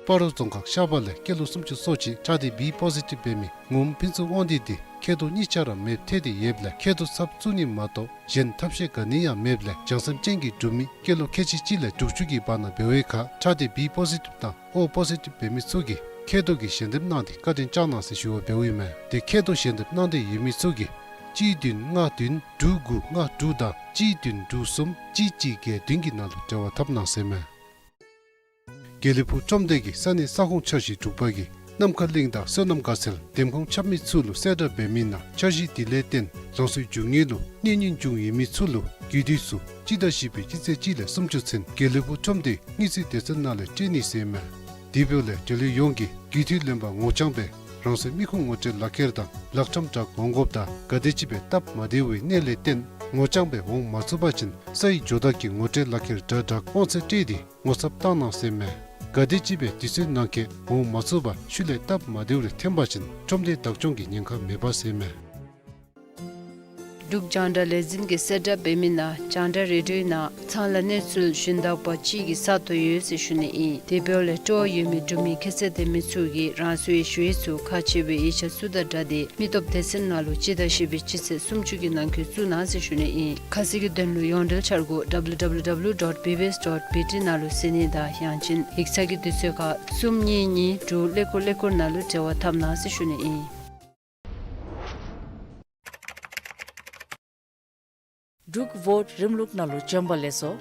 སྤ་རོ་རྫོང་ཁག་ཤར་པ་ལས་སྐྱེས་ལོ་སུམ་ཅུ་སོ་གཅིག་ཁྲག་སྡེ་B positive འབད་མི་ངོམ་ཕུན་ཚོགས་དབང་འདུས་འདི་མཁལ་རྡོག་གཉིས་ཆ་ར་མེདཔ་ཐལ་ཏེ་ཡོདཔ་ལས་མཁལ་རྡོག་ཚབ་བཙུགས་ནི་མ་གཏོགས་གཞན་ཐབས་ཤེས་ག་ནི་ཡང་མེདཔ་ལས་བྱང་སེམས་ཅན་གྱི་འབྲུག་མི་སྐྱེས་ལོ་ཁལ་གཅིག་གཅིག་ལས་དྲུག་ཅུ་གི་བར་ན་འབད་བའི་ཁར་ཁྲག་སྡེ་B positive དང་O positive འབད་མི་ཚུ་གིས་མཁལ་རྡོག་གི་ཞལ་འདེབས་གནང་སྟེ་བཀའ་དྲིན་བསྐྱང་གནང་ཟེར་ཞུ་བ་འབདཝ་ཨིན་མས། དེ་མཁལ་རྡོག་ཞལ་འདེབས་གནང་འདོད་ཡོད་མི་ཚུ་གིས་གཅིག་བདུན་ལྔ་བདུན་དྲུག་དགུ་ལྔ་དྲུག་དང་གཅིག་བདུན་དྲུག་གསུམ་གཅིག་གཅིག་བརྒྱད་བདུན་གྱི་ནང་ལུ་འབྲེལ་བ་འཐབ་གནང་ཟེར་མས། དགེ་ལེགས་ཕུག་ཁྲོམ་སྡེ་གིས་ས་གནས་ས་ཁོངས་འཆར་གཞི་དྲུག་པ་གི་ནམ་མཁའ་གླིང་དང་བསོད་ནམས་དགའ་ཚལ་འདེམས་ཁོངས་ཁྱབ་མི་ཚུ་ལུ་གསལ་བསྒྲགས་འབད་མི་ནང་འཆར་གཞི་དེ་ལས་བརྟེན་རང་སོའི་རྒྱུ་དངོས་ལུ་གནོད་ཉེན་བྱུང་ཡོད་མི་ཚུ་ལུ་རྒུད་འཐུས་ཚུ་སྤྱི་ཟླ་བཞི་པའི་སྤྱི་ཚེས་གཅིག་ལས་སུམ་ཅུ་ཚུན་དགེ་ལེགས་ཕུག་ཁྲོམ་སྡེའི་དངུལ་རྩིས་སྡེ་ཚན་ནང་ལས་སྤྲོད་ནི་ཟེར་མས། དེ་འབདཝ་ལས་འབྲེལ་ཡོད་ཡོངས་ཀྱིས་རྒུད་འཐུས་ལེན་པར་ངོ་རྐྱང་སྦེ་རང་སོའི་མི་ཁུངས་ངོ་སྤྲོད་ལག་ཁྱེར་དང་ལག་ཁྲམ་དྲག་འོང་དགོཔ་དང་ག་དེམ་ཅིག་སྦེ་སྟབས་མ་བདེ་བའི་གནད་ལས་བརྟེན་ངོ་རྐྱང་སྦེ་འོང་མ་ཚུགས་པ་ཅིན་སའི་ཇོ་བདག་གི་ངོ་སྤྲོད་ལག་ཁྱེར་དྲག་དྲག་དབང་ཚད་སྤྲོད་དེ་ངོ་ཚབ་བཏང་གནང་ཟེར་མས། ག་དེམ་ཅིག་སྦེ་དུས་ཚོད་ནང་འཁོད་འོང་མ་ཚུགས་པར་ཤུལ་ལས་སྟབས་མ་བདེཝ་རེ་ཐོན་པ་ཅིན་ཁྲོམ་སྡེ་བདག་སྐྱོང་གི་ཉེན་ཁ་མེད་པ་ཟེར་མས། འབྲུག་རྒྱང་བསྒྲགས་ལས་འཛིན་གྱིས་གསལ་བསྒྲགས་འབད་མི་ནང་རྒྱང་བསྒྲགས་རེ་ཌིའོའི་ནང་ཚང་ལ་གནས་ཚུལ་ཞུན་དག་པ་ཅིག་གི་ས་སྟོང་ཡོད་ཟེར་ཞུ་ནི་ཨིན། དེ་འབདཝ་ལས་སྤྲོ་བ་ཡོད་མི་འབྲུག་མི་ཁྱད་ཚད་ལྡན་མི་ཚུ་གིས་རང་སོའི་ཞུ་ཡིག་ཚུ་ཁག་ཆེ་བའི་ཡིག་ཆ་ཚུ་དང་སྦྲགས་ཏེ་མི་སྟོབས་སྡེ་ཚན་ནང་ལུ་སྤྱི་ཟླ་བཞི་པའི་སྤྱི་ཚེས་སུམ་ཅུ་གི་ནང་འཁོད་བཙུགས་གནང་ཟེར་ཞུ་ནི་ཨིན། ཁ་གསལ་གྱི་དོན་ལུ་ཡོངས་འབྲེལ་འཆར་སྒོ་www dot bbs dot bt ནང་ལུ་གཟིགས་ནི་དང་ཡང་ཅིན་ཡིག་ཚང་གི་དུས་ཚོད་ཁར་གསུམ་གཉིས་གཉིས་དྲུག་ཀླད་ཀོར་ཀླད་ཀོར་ནང་ལུ་འབྲེལ་བ་འཐབ་གནང་ཟེར་ཞུ་ནི་ཨིན། འབྲུག་ཝོཊ་རིམ་ལུགས་ནང་ལུ་འབྱོན་པ་ལེགས་སོ།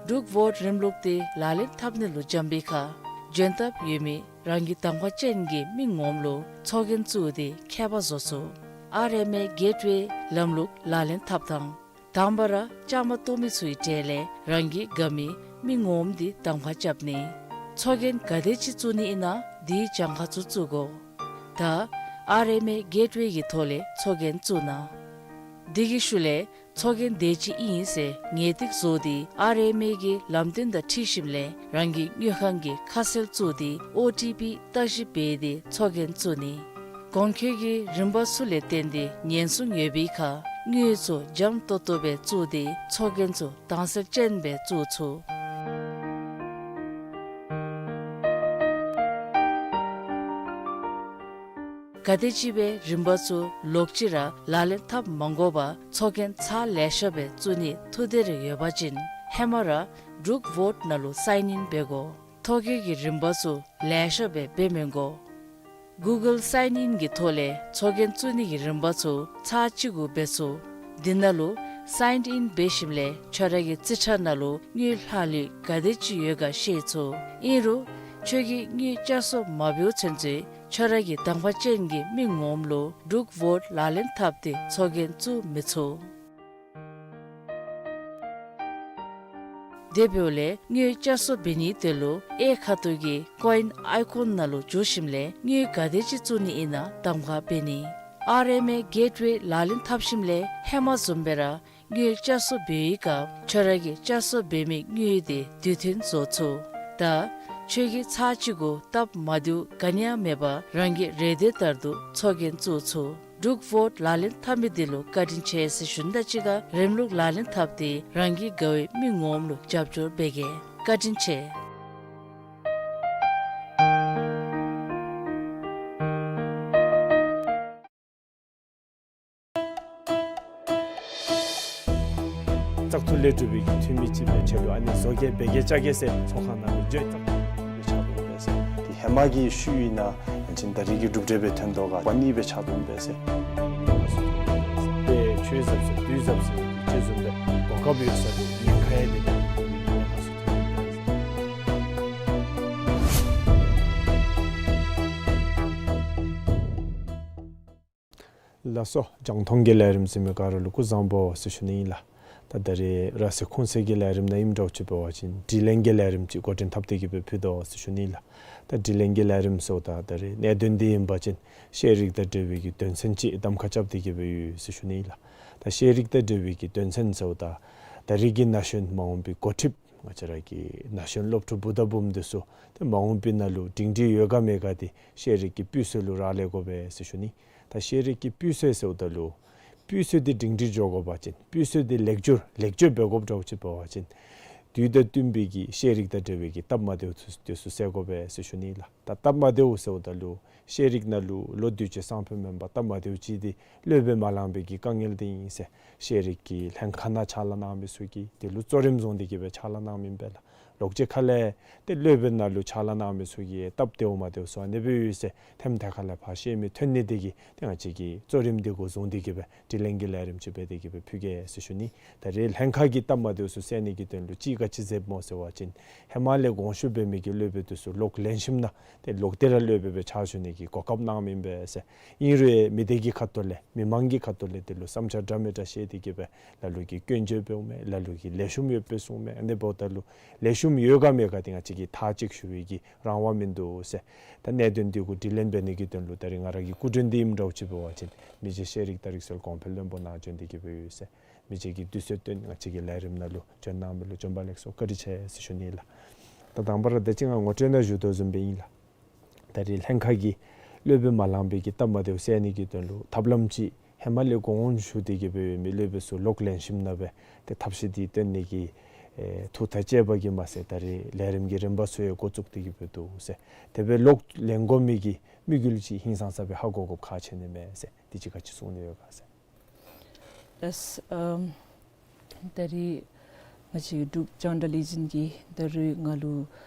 འབྲུག་ཝོཊ་རིམ་ལུགས་འདི་ལག་ལེན་འཐབ་ནི་ལུ་འབྱོན་པའི་ཁར་འབྱོན་ཐབས་ཡོད་མི་རང་གི་གདམ་ཁ་ཅན་གྱི་མི་ངོམ་ལུ་ཚོགས་རྒྱན་བཙུགས་ཏེ་ཁྱད་པར་བཟོ་ཚུགས། ཨར་ཨེམ་ཨེ་གེཊ་ཝེ་ལམ་ལུགས་ལག་ལེན་འཐབ་ཐངས། དང་པ་ར་བཅའ་མར་གཏོགས་མི་ཚུའི་གྲས་ལས་རང་གི་དགའ་མི་མི་ངོམ་འདི་གདམ་ཁ་རྐྱབ་ནི། ཚོགས་རྒྱན་ག་དེ་ཅིག་བཙུགས་ནི་ཨིན་ན་དེའི་གྱངས་ཁ་ཚུ་བཙུགས་དགོ། ད་ཨར་ཨེམ་ཨེ་གེཊ་ཝེ་གི་ཐོག་ལས་ཚོགས་རྒྱན་བཙུགས་གནང་། དེ་གི་ཤུལ་ལས་ཚོགས་རྒྱན་དེ་ཅིག་ཨིན་ཟེར་ངེས་ཏིག་བཟོ་སྟེ་ཨར་ཨེམ་ཨེ་གི་ལམ་སྟོན་དང་འཁྲིལ་ཞིནམ་ལས་རང་གི་དངུལ་ཁང་གི་ཁ་གསལ་བཙུགས་ཏེ་ཨོ་ཊི་པི་བརྟག་ཞིབ་འབད་དེ་ཚོགས་རྒྱན་བཙུགས་ནི། གོང་འཁོད་ཀྱི་རིམ་པ་ཚུ་ལས་བརྟེན་ཏེ་ཉེན་སྲུང་ཡོད་པའི་ཁར་དངུལ་ཚུ་འཇམ་ཏོག་ཏོ་སྦེ་བཙུགས་ཏེ་ཚོགས་རྒྱན་ཚུ་དྭངས་གསལ་ཅན་སྦེ་བཙུགས་ཚུགས། ག་དེམ་ཅིག་སྦེ་རིམ་པ་ཚུ་ལོག་ཅི་ར་ལག་ལེན་འཐབ་མ་དགོ་པར་ཚོགས་རྒྱན་ཚར་ལེ་ཤ་སྦེ་བཙུགས་ནི་ཐུགས་འདོད་རེ་ཡོད་པ་ཅིན་ཧེ་མ་ར་འབྲུག་ཝོཊ་ནང་ལུ་སའིན་ཨིན་འབད་དགོ། ཐོ་བཀོད་ཀྱི་རིམ་པ་ཚུ་ལེ་ཤ་སྦེ་འབད་མི་དགོ། གུ་གཱལ་སའིན་ཨིན་གྱི་ཐོག་ལས་ཚོགས་རྒྱན་བཙུགས་ནི་གི་རིམ་པ་ཚུ་ཚར་གཅིག་གུ་འབད་ཚུགས། འདི་ནང་ལུ་སའིན་ཨིན་འབད་ཞིནམ་ལས་ཁྱོད་ར་གི་རྩིས་ཁྲ་ནང་ལུ་དངུལ་ལྷག་ལུས་ག་དེ་ཅིག་ཡོད་ག་ཤེས་ཚུགས། ཨིན་རུང་ཁྱོད་ཀྱིས་དངུལ་བསྐྱར་གསོ་མ་འབདཝ་ཚུན་ཚོད་ཁྱོད་ར་གི་གདམ་ཁ་ཅན་གྱི་མི་ངོམ་ལུ་འབྲུག་ཝོཊ་ལག་ལེན་འཐབ་སྟེ་ཚོགས་རྒྱན་བཙུགས་མི་ཚུགས། དེ་འབདཝ་ལས་དངུལ་བསྐྱར་གསོ་འབད་ནིའི་དོན་ལུ་གཡས་ཁ་ཐུག་གི་ཀོ་ཨིན་ཨའི་ཀོན་ནང་ལུ་འཛུལ་ཞིནམ་ལས་དངུལ་ག་དེ་ཅིག་བཙུགས་ནི་ཨིན་ན་གདམ་ཁ་འབད་ནི། ཨར་ཨེམ་ཨེ་གེཊ་ཝེ་ལག་ལེན་འཐབ་ཞིནམ་ལས་ཧེ་མ་བཟུམ་སྦེ་ར་དངུལ་བསྐྱར་གསོ་འབད་བའི་སྐབས་ཁྱོད་ར་གིས་བསྐྱར་གསོ་འབད་མི་དངུལ་དེ་དུས་མཐུན་བཟོ་ཚུགས། ད་ཁྱོད་ཀྱིས་ཚར་གཅིག་གུ་སྟབས་མ་བདེཝ་ག་ནི་ཡང་མེད་པར་རང་གི་རེ་འདོད་ལྟར་དུ་ཚོགས་རྒྱན་བཙུགས་ཚུགས། འབྲུག་ཝོཊ་ལག་ལེན་འཐབ་མི་འདི་ལུ་བཀའ་དྲིན་ཆེ་ཟེར་ཞུ་ནི་དང་གཅིག་ཁར་རིམ་ལུགས་ལག་ལེན་འཐབ་སྟེ་རང་གི་དགའ་བའི་མི་ངོམ་ལུ་རྒྱབ་སྐྱོར་འབད་གེ། བཀའ་དྲིན་ཆེ། བཙག་འཐུ་ལས་གྲུབ་པའི་གི་འཐུས་མི་ཅིག་སྦེ་ཆ་ལུ་ཨ་ནི་བཟོ་བཀོད་འབད་གེ་བཅའ་གེ་ཟེར་ཚོགས་ཁང་ནང་ལུ་བརྗོད་བཙག་འཐུ་སྦེ་ཆགས་འོང་པས་ཟེར། དེ་ཧེ་མ་གི་ཤུལ་ཨིན་ན་ཡང་ཅིན་ད་རེས་ཀྱི་གྲུབ་འབྲས་སྦེ་ཐོན་དོ་ག་པ་ནི་སྦེ་ཆགས་འོང་པས་ཟེར། དེ་ཆོས་ཟབ་ཟེར་དུས་ཟབ་ཟེར་ཅིག་བཟུམ་སྦེ་གོ་སྐབས་ཡོད་ས་ལུ་ཉེན་ཁ་ཡང་མེད་པར་ཐོན་ཡི་ཟེར། ལགས་སོ། རྒྱང་མཐོང་གི་ལས་རིམ་གཟིགས་མི་ག་ར་ལུ་སྐུ་གཟུགས་བཟང་པོ་ཟེར་ཞུ་ནི་ཨིན་ལགས། ད་ད་རེས་ར་སེ་ཁུངས་སེ་གི་ལས་རིམ་ནང་ཨིནམ་འདྲཝ་ཅིག་འབད་བ་ཅིན་དྲི་ལན་གྱི་ལས་རིམ་ཅིག་འགོ་འདྲེན་འཐབ་སྟེ་གི་སྦེ་ཕུལ་དོ་ཟེར་ཞུ་ནི་ལགས། ད་དྲི་ལན་གྱི་ལས་རིམ་ཟེརཝ་ད་ད་རེས་གནད་དོན་འདི་ཨིན་པ་ཅིན་ཤེས་རིག་དང་འབྲེལ་བའི་གི་དོན་ཚན་ཅིག་གདམ་ཁ་རྐྱབ་སྟེ་གི་སྦེ་ཡོད་ཟེར་ཞུ་ནི་ལགས། ད་ཤེས་རིག་དང་འབྲེལ་བའི་གི་དོན་ཚན་ཟེརཝ་ད་ད་རེས་ཀྱི་ན་གཞོན་མ་འོངས་པའི་འགོ་ཁྲིདཔ་ང་བཅས་ར་གི་ན་གཞོན་སློབ་ཕྲུག་བུ་དང་བུམོ་འདི་ཚུ་ཏེ་མ་འོངས་པའི་ནང་ལུ་སྒྲིང་སྒྲི་ཡོད་ག་མེད་ག་འདི་ཤེས་རིག་གི་སྤུས་ཚད་ལུ་རག་ལས་དགོ་པས་ཟེར་ཞུ་ནི། ད་ཤེས་རིག་གི་སྤུས་ཚད་ཟེརཝ་ད་ལུ་སྤུས་ཚད་འདི་སྒྲིང་སྒྲི་འགྱོ་དགོ་པ་ཅིན་སྤུས་ཚད་འདི་ལེགས་བསྒྱུར་ལེགས་བཅོས་འབད་དགོཔ་འདྲཝ་ཅིག་འབད་བ་ཅིན་དུས་དང་བསྟུན་པའི་གི་ཤེས་རིག་དང་འབྲེལ་བའི་གི་སྟབས་མ་བདེཝ་ཚུ་དེ་ཚུ་སེལ་དགོ་པས་ཟེར་ཞུ་ནི་ལགས། ད་སྟབས་མ་བདེཝ་ཟེརཝ་ད་ལུ་ཤེས་རིག་ནང་ལུ་ལོ་དུས་ཅི་སང་ཕོད་མེན་པར་སྟབས་མ་བདེཝ་ཅིག་འདི་སློབ་དཔོན་མ་ལང་པའི་གི་དཀའ་ངལ་འདི་ཨིན་ཟེར་ཤེས་རིག་གི་ལྷན་ཁག་ནང་ཕྱག་ལཱ་གནང་མི་ཚུ་གིས་དེ་ལུ་གཙོ་རིམ་བཟུང་སྟེ་གི་སྦེ་ཕྱག་ལཱ་གནངམ་ཨིན་པས་ལགས། ལོག་ཅིག་ཁ་ལས་ཏེ་སློབ་དཔོན་ནང་ལུ་ཕྱག་ལཱ་གནང་མི་ཚུ་གིས་སྟབས་བདེཝ་མ་བདེཝ་ཚུ་ཨ་ནི་སྦེ་ཡོད་ཟེར་ཐེམ་ཐེ་ཁ་ལས་ཕར་ཤེས་མི་ཐོན་ནི་དེ་གིས་ཏེ་ང་བཅས་ཀྱིས་གཙོ་རིམ་འདི་འགོ་བཟུང་སྟེ་གི་སྦེ་དྲི་ལན་གྱི་ལས་རིམ་ཅིག་འབད་དེ་གི་སྦེ་ཕུལ་གེ་ཟེར་ཞུ་ནི། ད་རེས་ལྷན་ཁག་གི་སྟབས་མ་བདེཝ་ཚུ་སེལ་ནི་གི་དོན་ལུ་ཅིག་ག་ཅི་མཛདཔ་སྨོ་ཟེར་བ་ཅིན་ཧེ་མ་ལས་དགོངས་ཞུ་འབད་མི་གི་སློབ་དཔོན་འདི་ཚུ་ལོག་ལེན་ཞིནམ་ན་ཏེ་ལོག་སྟེ་ར་སློབ་དཔོན་སྦེ་ཕྱག་ཞུ་ནི་གི་གོ་སྐབས་གནངམ་ཨིན་པས་ཟེར། ཨིན་རུང་མི་སྡེ་གི་ཁ་ཐུག་ལས་མི་མང་གི་ཁ་ཐུག་ལས་དེ་ལུ་བསམ་འཆར་འདྲ་མི་འདྲ་བཤད་དེ་གི་སྦེ་ལ་ལུ་གིས་སྐྱོན་བརྗོད་འབདཝ་མས། ལ་ལུ་གིས་ལེགས་ཤོམ་ཡོདཔ་སྦེ་གསུངམ་མས། ཨ་ནི་འབདཝ་ད་ལུ་ལེགས་ཤོམ་ཡོད་ག་མེད་ག་འདི་ང་བཅས་ཀྱིས་མཐའ་གཅིག་ཞུ་བའི་གི་རང་དབང་མིན་འདུག་ཟེར། ད་གནད་དོན་འདི་གུ་དྲི་ལན་འབད་ནི་གི་དོན་ལུ་ད་རེས་ང་ར་གི་སྐུ་མགྲོན་འདི་ཨིནམ་འདྲཝ་ཅིག་འབད་བ་ཅིན་མི་རྗེ་ཤེས་རིག་དང་རིག་གསལ་གོང་འཕེལ་བློན་པོ་ནཱ་བྱོན་ཏེ་གི་སྦེ་ཡོད་ཟེར། མི་རྗེ་གིས་དུས་ཚོད་བཏོན་ང་བཅས་ཀྱི་ལས་རིམ་ནང་ལུ་བྱོན་གནང་མི་ལུ་བྱོན་པ་ལེགས་སོ་བཀའ་དྲིན་ཆེ་ཟེར་ཞུ་ནི་ལགས། ད་དང་པ་ར་ད་ཅི་ང་ངོ་སྤྲོད་ནང་ཞུ་དོ་བཟུམ་སྦེ་ཨིན་ལགས། ད་རེས་ལྷན་ཁག་གིས་སློབ་དཔོན་མ་ལང་པའི་གི་སྟབས་མ་བདེཝ་སེལ་ནི་གི་དོན་ལུ་ཐབས་ལམ་ཅིག་ཧེ་མ་ལས་དགོངས་ཞུ་སྟེ་གི་སྦེ་ཡོད་མི་སློབ་དཔོན་ཚུ་ལོག་ལེན་ཞིནམ་ན་སྦེ་ཏེ་ཐབས་ཤེས་འདི་སྟོན་ནི་གི་ཨེ་ཐུགས་ཐག་བཅད་པ་གིས་མ་ཚད་ད་རེས་ལས་རིམ་གྱི་རིམ་པ་ཚུ་ཡང་འགོ་བཙུགས་ཏེ་གི་སྦེ་འདུག་ཟེར། དེ་སྦེ་ལོག་ལེན་དགོ་མི་གི་དམིགས་ཡུལ་ཅིག་ཧིང་སངས་ས་སྦེ་ཧ་གོ་དགོཔ་ཁག་ཆེ་ནི་མས་ཟེར། དེ་ཅིག་ག་ཅི་གསུང་ནི་ཡོད་ག་ཟེར། ལགས། ཨམ་ད་རེས་ང་བཅས་འབྲུག་རྒྱང་བསྒྲགས་ལས་འཛིན་གྱིས་ད་རེས་ང་ལུ་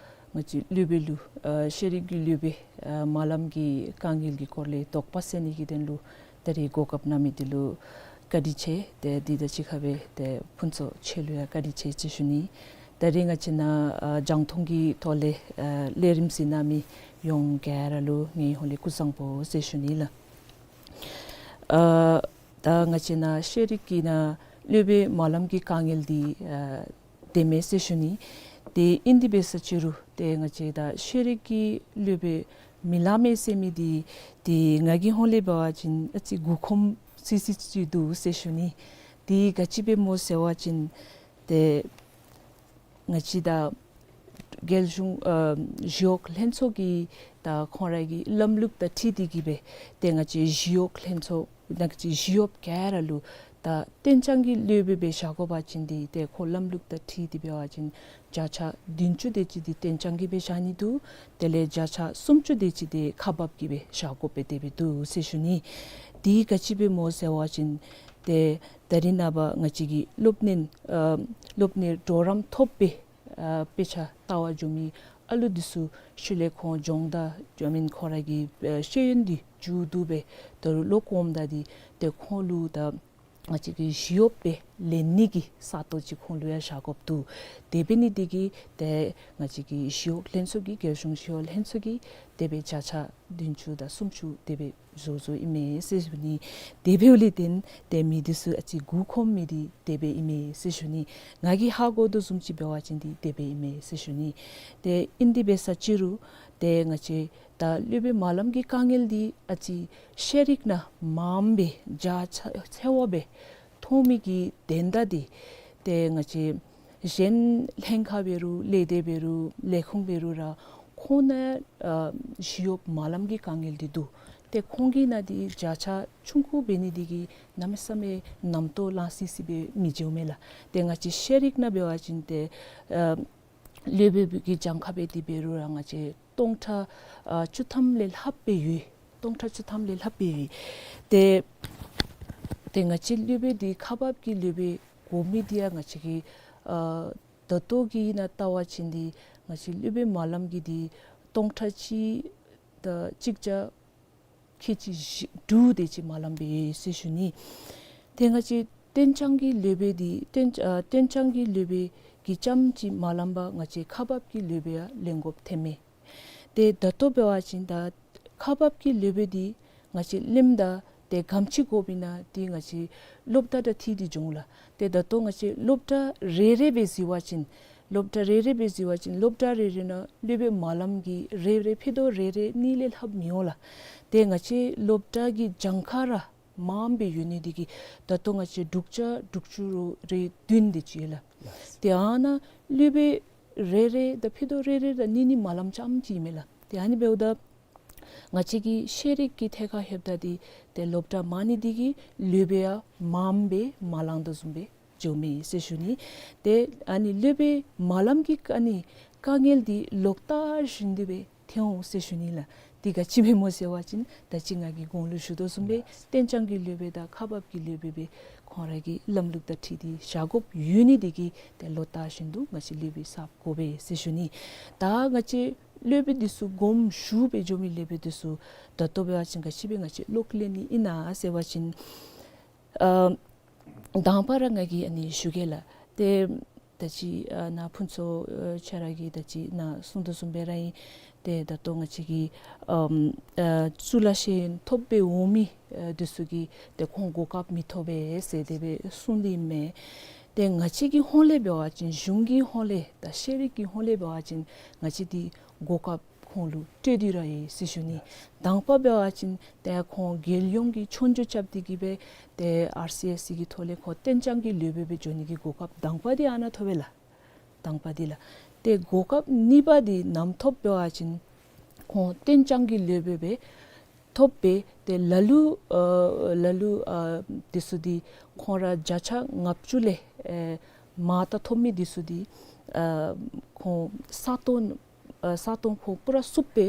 ང་བཅས་སློབ་དཔོན་ལུ་ཨ་ཤེས་རིག་གི་སློབ་དཔོན་ཨ་མ་ལམ་གྱི་དཀའ་ངལ་གྱི་སྐོར་ལས་དོགས་པ་སེལ་ནི་གི་དོན་ལུ་ད་རེས་གོ་སྐབས་གནང་མི་འདི་ལུ་བཀའ་དྲིན་ཆེ། ཏེ་འདི་དང་གཅིག་ཁར་སྦེ་ཏེ་ཕུན་ཚོགས་ཁྱོད་ལུ་ཡང་བཀའ་དྲིན་ཆེ་ཟེར་ཞུ་ནི། ད་རེས་ང་བཅས་ནཱ་ཨ་རྒྱང་མཐོང་གི་ཐོག་ལས་ཨ་ལས་རིམ་གཟིགས་གནང་མི་ཡོངས་ག་ར་ལུ་ངེའི་ཧོངས་ལས་སྐུ་གཟུགས་བཟང་པོ་ཟེར་ཞུ་ནི་ལགས། ཨ་ད་ང་བཅས་ནཱ་ཤེས་རིག་གི་ནང་སློབ་དཔོན་མ་ལམ་གྱི་དཀའ་ངལ་འདི་ཨ་དེ་མེན་ཟེར་ཞུ་ནི། ཏེ་ཨིན་དེ་འབད་ས་ཅི་རུང་ཏེ་ང་བཅས་ད་ཤེས་རིག་གི་སློབ་དཔོན་མི་ལང་མས་ཟེར་མི་འདི་ཏེ་ང་གི་ཧོངས་ལས་འབད་བ་ཅིན་ཨ་ཙི་མགུ་འཁོམས་སི་སི་ཅིག་འདུག་ཟེར་ཞུ་ནི། འདི་ག་ཅི་སྦེ་སྨོ་ཟེར་བ་ཅིན་ཏེ་ང་བཅས་ད་རྒྱལ་གཞུང་ཨ་ཞི་གཡོག་ལྷན་ཚོགས་ཀྱི་ད་ཁོང་ར་གི་ལམ་ལུགས་དང་འཁྲིལ་ཏེ་གི་སྦེ་ཏེ་ང་བཅས་ཞི་གཡོག་ལྷན་ཚོགས་ནང་གི་ཞི་གཡོགཔ་ག་ར་ལུ་ད་གཏན་འཇགས་ཀྱི་སློབ་དཔོན་སྦེ་བཞག་དགོ་པ་ཅིན་འདི་ཏེ་ཁོ་ལམ་ལུགས་དང་འཁྲིལ་ཏེ་འབད་བ་ཅིན་བརྒྱ་ཆ་བདུན་ཅུ་དེ་ཅིག་འདི་གཏན་འཇགས་ཀྱི་སྦེ་བཞག་ནི་འདུག། དེ་ལས་བརྒྱ་ཆ་སུམ་ཅུ་དེ་ཅིག་འདི་ཁག་འབགཔ་ཀྱི་སྦེ་བཞག་དགོཔ་སྦེ་དེ་སྦེ་འདུག་ཟེར་ཞུ་ནི། འདི་ག་ཅི་སྦེ་སྨོ་ཟེར་བ་ཅིན་ཏེ་ད་རེས་ནངས་པ་ང་བཅས་ཀྱི་སློབ་གཉེར་ཨ་སློབ་གཉེར་གྲོགས་རམ་ཐོབ་སྦེ་ཨ་དཔེ་ཆ་ལྟ་བར་འགྱོ་མི་ཨ་ལུ་འདི་ཚུ་ཤུལ་ལས་ཁོང་སྦྱོང་ད་ཨ་མེན་ཁོང་ར་གི་ཨ་ཤེས་ཡོན་འདི་མཇུག་བསྡུ་སྦེ་ད་རུང་ལོག་འོངམ་ད་འདི་ཏེ་ཁོང་ལུ་ད་ང་བཅས་ཀྱི་ཞི་གཡོགཔ་སྦེ་ལེན་ནི་གི་ས་སྟོང་ཅིག་ཁོང་ལུ་ཡང་བཞག་དགོཔ་འདུག། དེ་འབད་ནི་འདི་གིས་ཏེ་ང་བཅས་ཀྱི་ཞི་གཡོག་ལྷན་ཚོགས་ཀྱིས་རྒྱལ་གཞུང་ཞི་གཡོག་ལྷན་ཚོགས་ཀྱིས་དེ་སྦེ་བརྒྱ་ཆ་བདུན་ཅུ་དང་སུམ་ཅུ་དེ་སྦེ་བཟོ་བཟོཝ་ཨིན་མས་ཟེར་ཞུ་ནི། དེ་འབདཝ་ལས་བརྟེན་ཏེ་མི་འདི་ཚུ་ཨ་ཙི་མགུ་འཁོམས་མི་འདི་དེ་སྦེ་ཨིན་མས་ཟེར་ཞུ་ནི། ང་གིས་ཧ་གོ་དོ་བཟུམ་ཅིག་འབད་བ་ཅིན་འདི་དེ་སྦེ་ཨིན་མས་ཟེར་ཞུ་ནི། ཏེ་ཨིན་དེ་འབད་ས་ཅི་རུང་ཏེ་ང་བཅས་ད་སློབ་དཔོན་མ་ལམ་གྱི་དཀའ་ངལ་འདི་ཨ་ཙི་ཤེས་རིག་ནང་མངམ་སྦེ་རྒྱ་ཆེ་བ་སྦེ་མཐོང་མི་གི་དོན་དག་འདི་ཏེ་ང་བཅས་གཞན་ལྷན་ཁག་འབད་རུང་ལས་སྡེ་འབད་རུང་ལས་ཁུངས་འབད་རུང་ར་ཁོང་ནང་ཨ་ཞི་གཡོགཔ་མ་ལམ་གྱི་དཀའ་ངལ་འདི་འདུག། ཏེ་ཁོང་གི་ནང་འདི་བརྒྱ་ཆ་ཆུང་ཀུ་འབད་ནི་འདི་གིས་གནམ་མེད་ས་མེད་རྣམ་རྟོག་ལང་སི་སི་སྦེ་མི་འགྱོཝ་མས་ལགས། ཏེ་ང་བཅས་ཤེས་རིག་ནང་འབད་བ་ཅིན་ཏེ་ཨ་སློབ་དཔོན་གྱི་གྱངས་ཁ་སྦེ་འདི་འབད་རུང་ར་ང་བཅས་སྟོང་ཕྲག་ཨ་བཅུ་ཐམ་ལས་ལྷགཔ་སྦེ་ཡོད། སྟོང་ཕྲག་བཅུ་ཐམ་ལས་ལྷགཔ་སྦེ་ཡོད། ཏེ་ཏེ་ང་བཅས་སློབ་དཔོན་འདི་ཁག་འབགཔ་ཀྱི་སློབ་དཔོན་ འབོ་མི་འདི་ཡང་ང་བཅས་ཀྱི་ཨ་ད་ལྟོ་གི་ནང་ལྟ་བ་ཅིན་འདི་ང་བཅས་སློབ་དཔོན་སྨོན་ལམ་གྱི་འདི་སྟོང་ཕྲག་གཅིག་དང་གཅིག་བརྒྱ་ཁལ་གཅིག་བཞི་དྲུག་དེ་ཅིག་སྨོན་ལམ་འབད་ཡོད་ཟེར་ཞུ་ནི། ཏེ་ང་བཅས་གཏན་འཇགས་ཀྱི་སློབ་དཔོན་འདི་གཏན་ཨ་གཏན་འཇགས་ཀྱི་སློབ་དཔོན་གྱིས་རྐྱངམ་ཅིག་སྨོན་ལམ་འབད་ང་བཅས་ཁག་འབག་གི་སློབ་དཔོན་ཡང་ལེན་དགོཔ་ཐོནམ་མས། ཏེ་ད་ལྟོ་འབད་བ་ཅིན་ད་ཁག་འབག་གི་སློབ་དཔོན་འདི་ང་བཅས་ལེནམ་ད་ཏེ་ག་དེམ་ཅིག་དགོཔ་ཨིན་ན་འདི་ང་བཅས་སློབ་གྲྭ་དང་འཁྲིལ་ཏེ་འགྱོ་འོང་ལགས། ཏེ་ད་ལྟོ་ང་བཅས་སློབ་གྲྭ་རེ་རེ་སྦེ་གཟིགས་པ་ཅིན་སློབ་གྲྭ་རེ་རེ་སྦེ་གཟིགས་པ་ཅིན་སློབ་གྲྭ་རེ་རེ་ནང་སློབ་དཔོན་སྨོན་ལམ་གྱི་རེ་རེ་ཕྱེད་དོ་རེ་རེ་གཉིས་ལས་ལྷགཔ་མི་འོང་ལགས། ཏེ་ང་བཅས་སློབ་གྲྭ་གི་གྱངས་ཁ་ར་མངམ་སྦེ་ཡོད་ནི་འདི་གིས་ད་ལྟོ་ང་བཅས་དྲུག་བརྒྱ་དྲུག་ཅུ་རེ་བདུན་དེ་ཅིག་ཡོད་ལགས། ཏེ་ཨ་ནཱ་སློབ་དཔོན་རེ་རེ་དང་ཕྱེད་དོ་རེ་རེ་ར་གཉིས་གཉིས་སྨོན་ལམ་རྐྱངམ་ཅིག་ཨིན་མས་ལགས། ཏེ་ཨ་ནི་འབདཝ་ད་ང་བཅས་ཀྱི་ཤེས་རིག་གི་ཐད་ཁར་ལྷོདཔ་ད་འདི་ཏེ་སློབ་གྲྭ་མང་ནི་འདི་གིས་སློབ་དཔོན་ཡང་མངམ་སྦེ་མ་ལང་དོ་བཟུམ་སྦེ་འགྱོཝ་མས་ཟེར་ཞུ་ནི། ཏེ་ཨ་ནི་སློབ་དཔོན་སྨོན་ལམ་གྱི་ཨ་ནི་དཀའ་ངལ་འདི་ལོག་ལྟ་བཞིན་དུ་སྦེ་ཐོན་འོང་ཟེར་ཞུ་ནི་ལགས། འདི་ག་ཅི་སྦེ་སྨོ་ཟེར་བ་ཅིན་ད་ཅི་ང་གིས་གོང་ལུ་ཞུ་དོ་བཟུམ་སྦེ་གཏན་འཇགས་ཀྱི་སློབ་དཔོན་དང་ཁག་འབག་གི་སློབ་དཔོན་སྦེ་ཁོང་ར་གི་ལམ་ལུགས་དང་འཁྲིལ་ཏེ་བཞག་དགོཔ་ཡོད་ནི་འདི་གིས་ཏེ་ལོག་ལྟ་བཞིན་དུ་ང་བཅས་སློབ་དཔོན་གསརཔ་དགོ་པས་ཟེར་ཞུ་ནི། ད་ང་བཅས་སློབ་དཔོན་འདི་ཚུ་དགོངསམ་ཞུ་སྦེ་འགྱོ་མི་སློབ་དཔོན་འདི་ཚུ་ད་ལྟོ་འབད་བ་ཅིན་ག་ཅི་སྦེ་ང་བཅས་ལོག་ལེན་ནི་ཨིན་ན་ཟེར་བ་ཅིན་ཨ་དང་པ་ར་ང་གིས་ཨ་ནི་ཞུ་གེ་ལགས། ཏེ་ད་ཅི་ཨ་ནཱ་ཕུན་ཚོགས་ཨ་ཁྱོད་ར་གིས་ད་ཅི་ནཱ་གསུངས་དོ་བཟུམ་སྦེ་ར་ཨིན། ཏེ་ད་ལྟོ་ང་བཅས་ཀྱི་ཨམ་ཨ་གཙུག་ལག་ཤེས་ཡོན་ཐོབ་སྦེ་འོང་མི་ཨ་འདི་ཚུ་གིས་ཏེ་ཁོང་གོ་སྐབས་མི་ཐོབ་པས་ཟེར་དེ་སྦེ་གསུངས་ཏེ་ཨིན་མས། ཏེ་ང་བཅས་ཀྱི་ཧོངས་ལས་འབད་བ་ཅིན་གཞུང་གི་ཧོངས་ལས་དང་ཤེས་རིག་གི་ཧོངས་ལས་འབད་བ་ཅིན་ང་བཅས་འདི་གོ་སྐབས་ཁོང་ལུ་སྤྲོད་དེ་ར་ཡོད་ཟེར་ཞུ་ནི། དང་པ་འབད་བ་ཅིན་ཏེ་ཁོང་རྒྱལ་ཡོངས་ཀྱི་ཆོས་རྒྱུགས་རྐྱབ་སྟེ་གིས་སྦེ་ཏེ་ཨར་སི་ཨེསི་སི་གི་ཐོག་ལས་ཁོང་གཏན་འཇགས་ཀྱི་སློབ་དཔོན་སྦེ་འགྱོ་ནི་གི་གོ་སྐབས་དང་པ་འདི་ཨ་ནཱ་ཐོབ་པས་ལགས། དང་པ་འདི་ལགས། ཏེ་གོ་སྐབས་གཉིས་པ་འདི་ནམ་ཐོབ་འབད་བ་ཅིན་ཁོང་གཏན་འཇགས་ཀྱི་སློབ་དཔོན་སྦེ་ཐོབ་སྦེ་ཏེ་ལ་ལུ་ཨ་ལ་ལུ་ཨ་འདི་ཚུ་འདི་ཁོང་ར་བརྒྱ་ཆ་ལྔ་བཅུ་ལས་ཨེ་མར་ད་ཐོབ་མི་འདི་ཚུ་འདི་ཨ་ཁོང་ས་སྟོང་ཨ་ས་སྟོང་ཁོང་པུ་ར་བསུབ་སྦེ་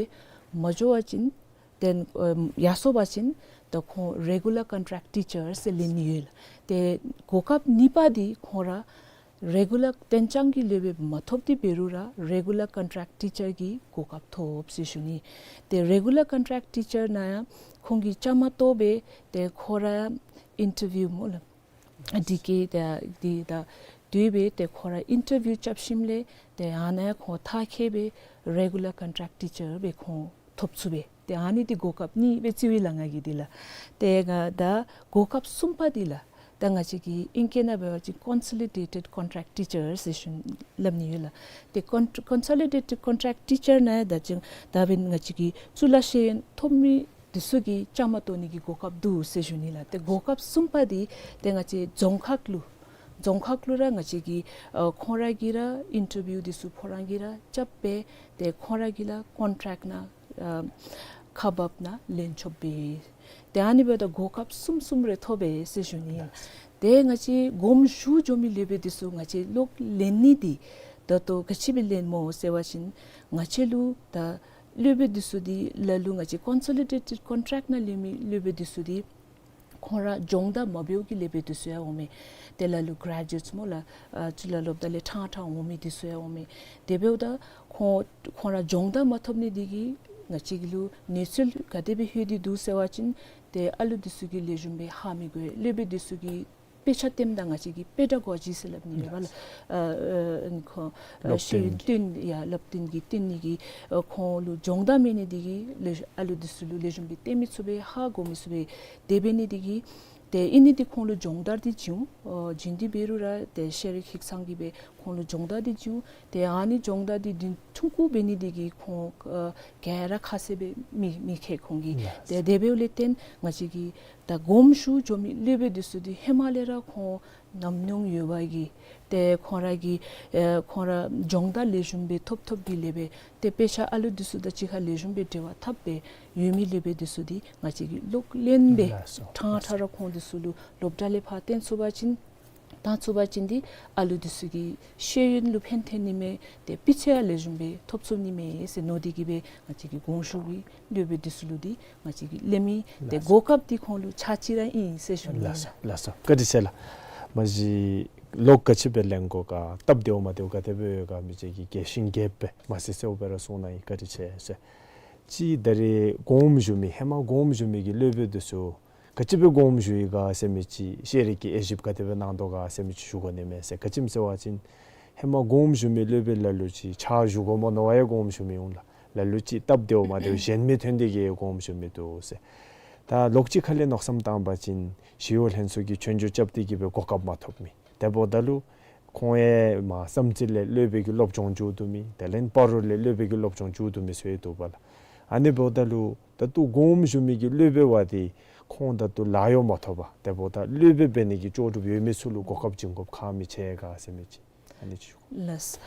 མ་འགྱོ་བ་ཅིན་ཏེ་ཨ་ཡར་སོང་པ་ཅིན་ད་ཁོང་རེ་གུ་ལར་ཀོན་ཊེཀཊ་ཊི་ཅར་ཟེར་ལེན་ནི་ཡོད་ལགས། ཏེ་གོ་སྐབས་གཉིས་པ་འདི་ཁོང་ར་རེ་གུ་ལར་གཏན་འཇགས་ཀྱི་སློབ་དཔོན་མ་ཐོབ་སྟེ་འབད་རུང་ར་རེ་གུ་ལར་ཀོན་ཊེཀཊ་ཊི་ཅར་གྱི་གོ་སྐབས་ཐོབ་ཟེར་ཞུ་ནི། ཏེ་རེ་གུ་ལར་ཀོན་ཊེཀཊ་ཊི་ཅར་ནང་ཡང་ཁོང་གིས་བཅའ་མར་གཏོགས་སྦེ་ཏེ་ཁོང་ར་ཨིན་ཊར་བིའུ་སྨོ་ལགས། འདི་གིས་ད་འདི་ད་དེ་སྦེ་ཏེ་ཁོང་ར་ཨིན་ཊར་བིའུ་རྐྱབ་ཞིནམ་ལས་ཏེ་ཨ་ནཱ་ཁོང་མཐར་འཁྱོལ་སྦེ་རེ་གུ་ལར་ཀོན་ཊེཀཊ་ཊི་ཅར་སྦེ་ཁོང་ཐོབ་ཚུགས་པས། ཏེ་ཨ་ནི་འདི་གོ་སྐབས་གཉིས་སྦེ་རྩིཝ་ཨིན་ལགས་ང་གིས་འདི་ལགས། ཏེ་ང་ད་གོ་སྐབས་གསུམ་པ་འདི་ལགས། ད་ང་བཅས་ཀྱི་ཨིང་སྐད་ནང་འབད་བ་ཅིན་ཀོན་སོ་ལི་ཌེ་ཊེཌ་ཀོན་ཊེཀཊ་ཊི་ཅར་ཟེར་ཞུ་སླབ་ནི་ཡོད་ལགས། ཏེ་ཀོན་ཀོན་སོ་ལི་ཌེ་ཊེཌ་ཀོན་ཊེཀཊ་ཊི་ཅར་ནང་ད་ཅི་ད་འབདན་ང་བཅས་ཀྱི་གཙུག་ལག་ཤེས་ཡོན་ཐོབ་མི་འདི་ཚུ་གིས་བཅའ་མར་གཏོགས་ནི་གི་གོ་སྐབས་འདུག་ཟེར་ཞུ་ནི་ལགས། ཏེ་གོ་སྐབས་གསུམ་པ་འདི་ཏེ་ང་བཅས་རྫོང་ཁག་ལུ་རྫོང་ཁག་ལུ་ར་ང་བཅས་ཀྱིས་ཨ་ཁོང་ར་གིས་ར་ཨིན་ཊར་བིའུ་འདི་ཚུ་ཁོང་ར་གིས་ར་རྐྱབ་སྦེ་ཏེ་ཁོང་ར་གིས་ར་ཀོན་ཊེཀཊ་ནང་ཨ་ཁག་འབག་ནང་ལེན་ཆོགཔ་སྦེ། ཏེ་ཨ་ནི་འབདཝ་ད་གོ་སྐབས་གསུམ་གསུམ་རེ་ཐོབ་པས་ཟེར་ཞུ་ནི། ཏེ་ང་བཅས་དགོངསམ་ཞུ་འགྱོ་མི་སློབ་དཔོན་འདི་ཚུ་ང་བཅས་ལོག་ལེན་ནི་འདི་ད་ལྟོ་ག་ཅི་སྦེ་ལེནམ་སྨོ་ཟེར་བ་ཅིན་ང་བཅས་ལུ་ད་སློབ་དཔོན་འདི་ཚུ་འདི་ལ་ལུ་ང་བཅས་ཀོན་སོ་ལི་ཌེ་ཊེཌ་ཀོན་ཊེཀཊ་ནང་ལེན་མི་སློབ་དཔོན་འདི་ཚུ་འདི་ཁོང་ར་སྦྱོང་བརྡར་མ་འབད་བའི་སློབ་དཔོན་འདི་ཚུ་ཡང་འོང་མས། ཏེ་ལ་ལུ་གྲེ་ཇུ་ཨེཊསི་སྨོ་ལགས། ཨ་གཙུག་ལག་སློབ་གྲྭ་ལས་ཕྲང་ཕྲང་འོང་མི་འདི་ཚུ་ཡང་འོང་མས། དེ་འབདཝ་ད་ཁོང་ཁོང་ར་སྦྱོང་བརྡར་མ་ཐོབ་ནི་འདི་གིས་ང་བཅས་ཀྱི་ལུ་གནས་ཚུལ་ག་དེ་སྦེ་ལྷོད་དེ་འདུག་ཟེར་བ་ཅིན་ཏེ་ཨ་ལུ་འདི་ཚུ་གིས་ལེགས་ཤོམ་སྦེ་ཧ་མི་གོ། སློབ་དཔོན་འདི་ཚུ་གིས་དཔེ་ཆ་སྟོནམ་ད་ང་བཅས་ཀྱིས་པེ་ཌ་གོ་ཇི་ཟེར་སླབ་ནི་ཡོད་པ་ལགས། ཨ་ཨ་ཁོང་ཨ་སློབ་སྟོན། ཤེས་ཡོན་སྟོན་ཡ་སློབ་སྟོན་གྱི་སྟོན་ནི་གི་ཨ་ཁོང་ལུ་སྦྱོང་བརྡར་མེད་ནི་འདི་གིས་ལེགས་ཨ་ལུ་འདི་ཚུ་ལུ་ལེགས་ཤོམ་སྦེ་སྟོན་མི་ཚུགས་པས། ཧ་གོ་མི་ཚུགས་པས། དེ་འབད་ནི་འདི་གིས་ཏེ་ཨིན་ནི་འདི་ཁོང་ལུ་སྦྱོང་བརྡར་འདི་བྱིན་འོང་། ཨ་བྱིན་ཏེ་འབད་རུང་ར་ཏེ་ཤེས་རིག་ཧིང་སངས་ཀྱིས་སྦེ་ཁོང་ལུ་སྦྱོང་བརྡར་འདི་བྱིན་འོང་། ཏེ་ཨ་ནི་སྦྱོང་བརྡར་འདི་འདི་ཐུང་ཀུ་འབད་ནི་འདི་གིས་ཁོང་ཨ་ག་ར་ཁ་གསལ་སྦེ་མི་མི་མཁྱེན་ཁོང་གིས། ལགས། ཏེ་དེ་འབདཝ་ལས་བརྟེན་ང་བཅས་ཀྱིས་ད་དགོངསམ་ཞུ་འགྱོ་མི་སློབ་དཔོན་འདི་ཚུ་འདི་ཧེ་མ་ལས་ར་ཁོང་ཉམས་མྱོང་ཡོད་པ་གིས་ཏེ་ཁོང་ར་གིས་ཨེ་ཁོང་ར་སྦྱོང་བརྡར་ལེགས་ཤོམ་སྦེ་ཐོབ་ཐོབ་སྦེ་ལས་སྦེ་ཏེ་དཔེ་ཆ་ཨ་ལུ་འདི་ཚུ་དང་གཅིག་ཁར་ལེགས་ཤོམ་སྦེ་འབྲེལ་བ་འཐབ་སྦེ་ཡོད་མི་སློབ་དཔོན་འདི་ཚུ་འདི་ང་བཅས་ཀྱིས་ལོག་ལེན་སྦེ། ལགས་སོ། ཕྲང་ཕྲང་ར་ཁོང་འདི་ཚུ་ལུ་སློབ་གྲྭ་ལས་ཕར་བཏོན་ཚུགས་པ་ཅིན་བཏང་ཚུགས་པ་ཅིན་འདི་ཨ་ལུ་འདི་ཚུ་གི་ཤེས་ཡོན་ལུ་ཕན་ཐོགས་ནི་མས། ཏེ་སྤུས་ཚད་ཡང་ལེགས་ཤོམ་སྦེ་ཐོབ་ཚུགས་ནི་མས་ཟེར་མནོ་སྟེ་གིས་སྦེ་ང་བཅས་ཀྱིས་དགོངསམ་ཞུ་གི་སློབ་དཔོན་འདི་ཚུ་ལུ་འདི་ང་བཅས་ཀྱིས་ལེན་མི་ཏེ། ལགས་སོ། གོ་སྐབས་འདི་ཁོང་ལུ་ཆ་ཅིག་ར་ཨིན་ཟེར་ཞུ་ནི། ལགས་སོ། ལགས་སོ། བཀའ་དྲིན་ཆེ་ལགས། མ་གཞི་ ལོག་ག་ཅི་སྦེ་ལེན་དགོ་ག་སྟབས་བདེཝ་མ་བདེཝ་ག་དེ་སྦེ་ཡོད་ག་མི་ཅིག་གིས་རྒྱས་ཤིང་རྒྱསཔ་སྦེ་མ་གསལ་གསལཝ་སྦེ་ར་གསུང་གནང་ཡི། བཀའ་དྲིན་ཆེ་ཟེར། ཅིག་ད་རེས་དགོངསམ་ཞུ་མི་ཧེ་མ་དགོངསམ་ཞུ་མི་གི་སློབ་དཔོན་འདི་ཚུ་ག་ཅི་སྦེ་དགོངསམ་ཞུ་ཡི་ག་ཟེར་མི་ཅིག་ཤེས་རིག་གིས་དབྱེ་ཞིབ་ག་དེ་སྦེ་གནང་དོ་ག་ཟེར་མི་ཅིག་ཞུ་དགོ་ནི་མས་ཟེར། ག་ཅི་སྨོ་ཟེར་བ་ཅིན་ཧེ་མ་དགོངསམ་ཞུ་མི་སློབ་དཔོན་ལ་ལུ་ཅིག་ཕྱག་ཞུ་དགོ་མ་མནོ་བར་ཡང་དགོངསམ་ཞུ་མི་འོང་ལགས། ལ་ལུ་ཅིག་སྟབས་བདེཝ་མ་བདེཝ་གཞན་མི་ཐོན་ཏེ་གིས་དགོངསམ་ཞུ་མི་འདུག་ཟེར། ད་ལོགས་ཅིག་ཁ་ལས་མནོ་བསམ་བཏང་བ་ཅིན་ཞི་གཡོག་ལྷན་ཚོགས་ཀྱིས་སྐྱོན་བརྗོད་རྐྱབ་སྟེ་གིས་སྦེ་གོ་སྐབས་མ་ཐོབ་མི། དེ་འབདཝ་ད་ལུ་ཁོང་ཡང་མར་བསམ་རྩེ་ལས་སློབ་དཔོན་གྱི་སློབ་སྦྱོང་མཇུག་བསྡུ་མི། དེ་ལས་སྤ་རོ་ལས་སློབ་དཔོན་གྱི་སློབ་སྦྱོང་མཇུག་བསྡུ་མི་ཚུ་ཡང་འདུག་པ་ལགས། ཨ་ནི་འབདཝ་ད་ལུ་ད་ལྟོ་དགོངསམ་ཞུ་མི་གི་སློབ་དཔོན་བ་འདི་ཁོང་ད་ལྟོ་ལཱ་གཡོག་མ་ཐོབ་པར་དེ་འབདཝ་ད་སློབ་དཔོན་འབད་ནི་གི་ལྕོགས་གྲུབ་ཡོད་མི་ཚུ་ལུ་གོ་སྐབས་བྱིན་དགོཔ་ཁག་མི་ཆེ་ག་ཟེར་མི་ཅིག་ཨ་ནི་ཅིག་ཞུ། ལགས།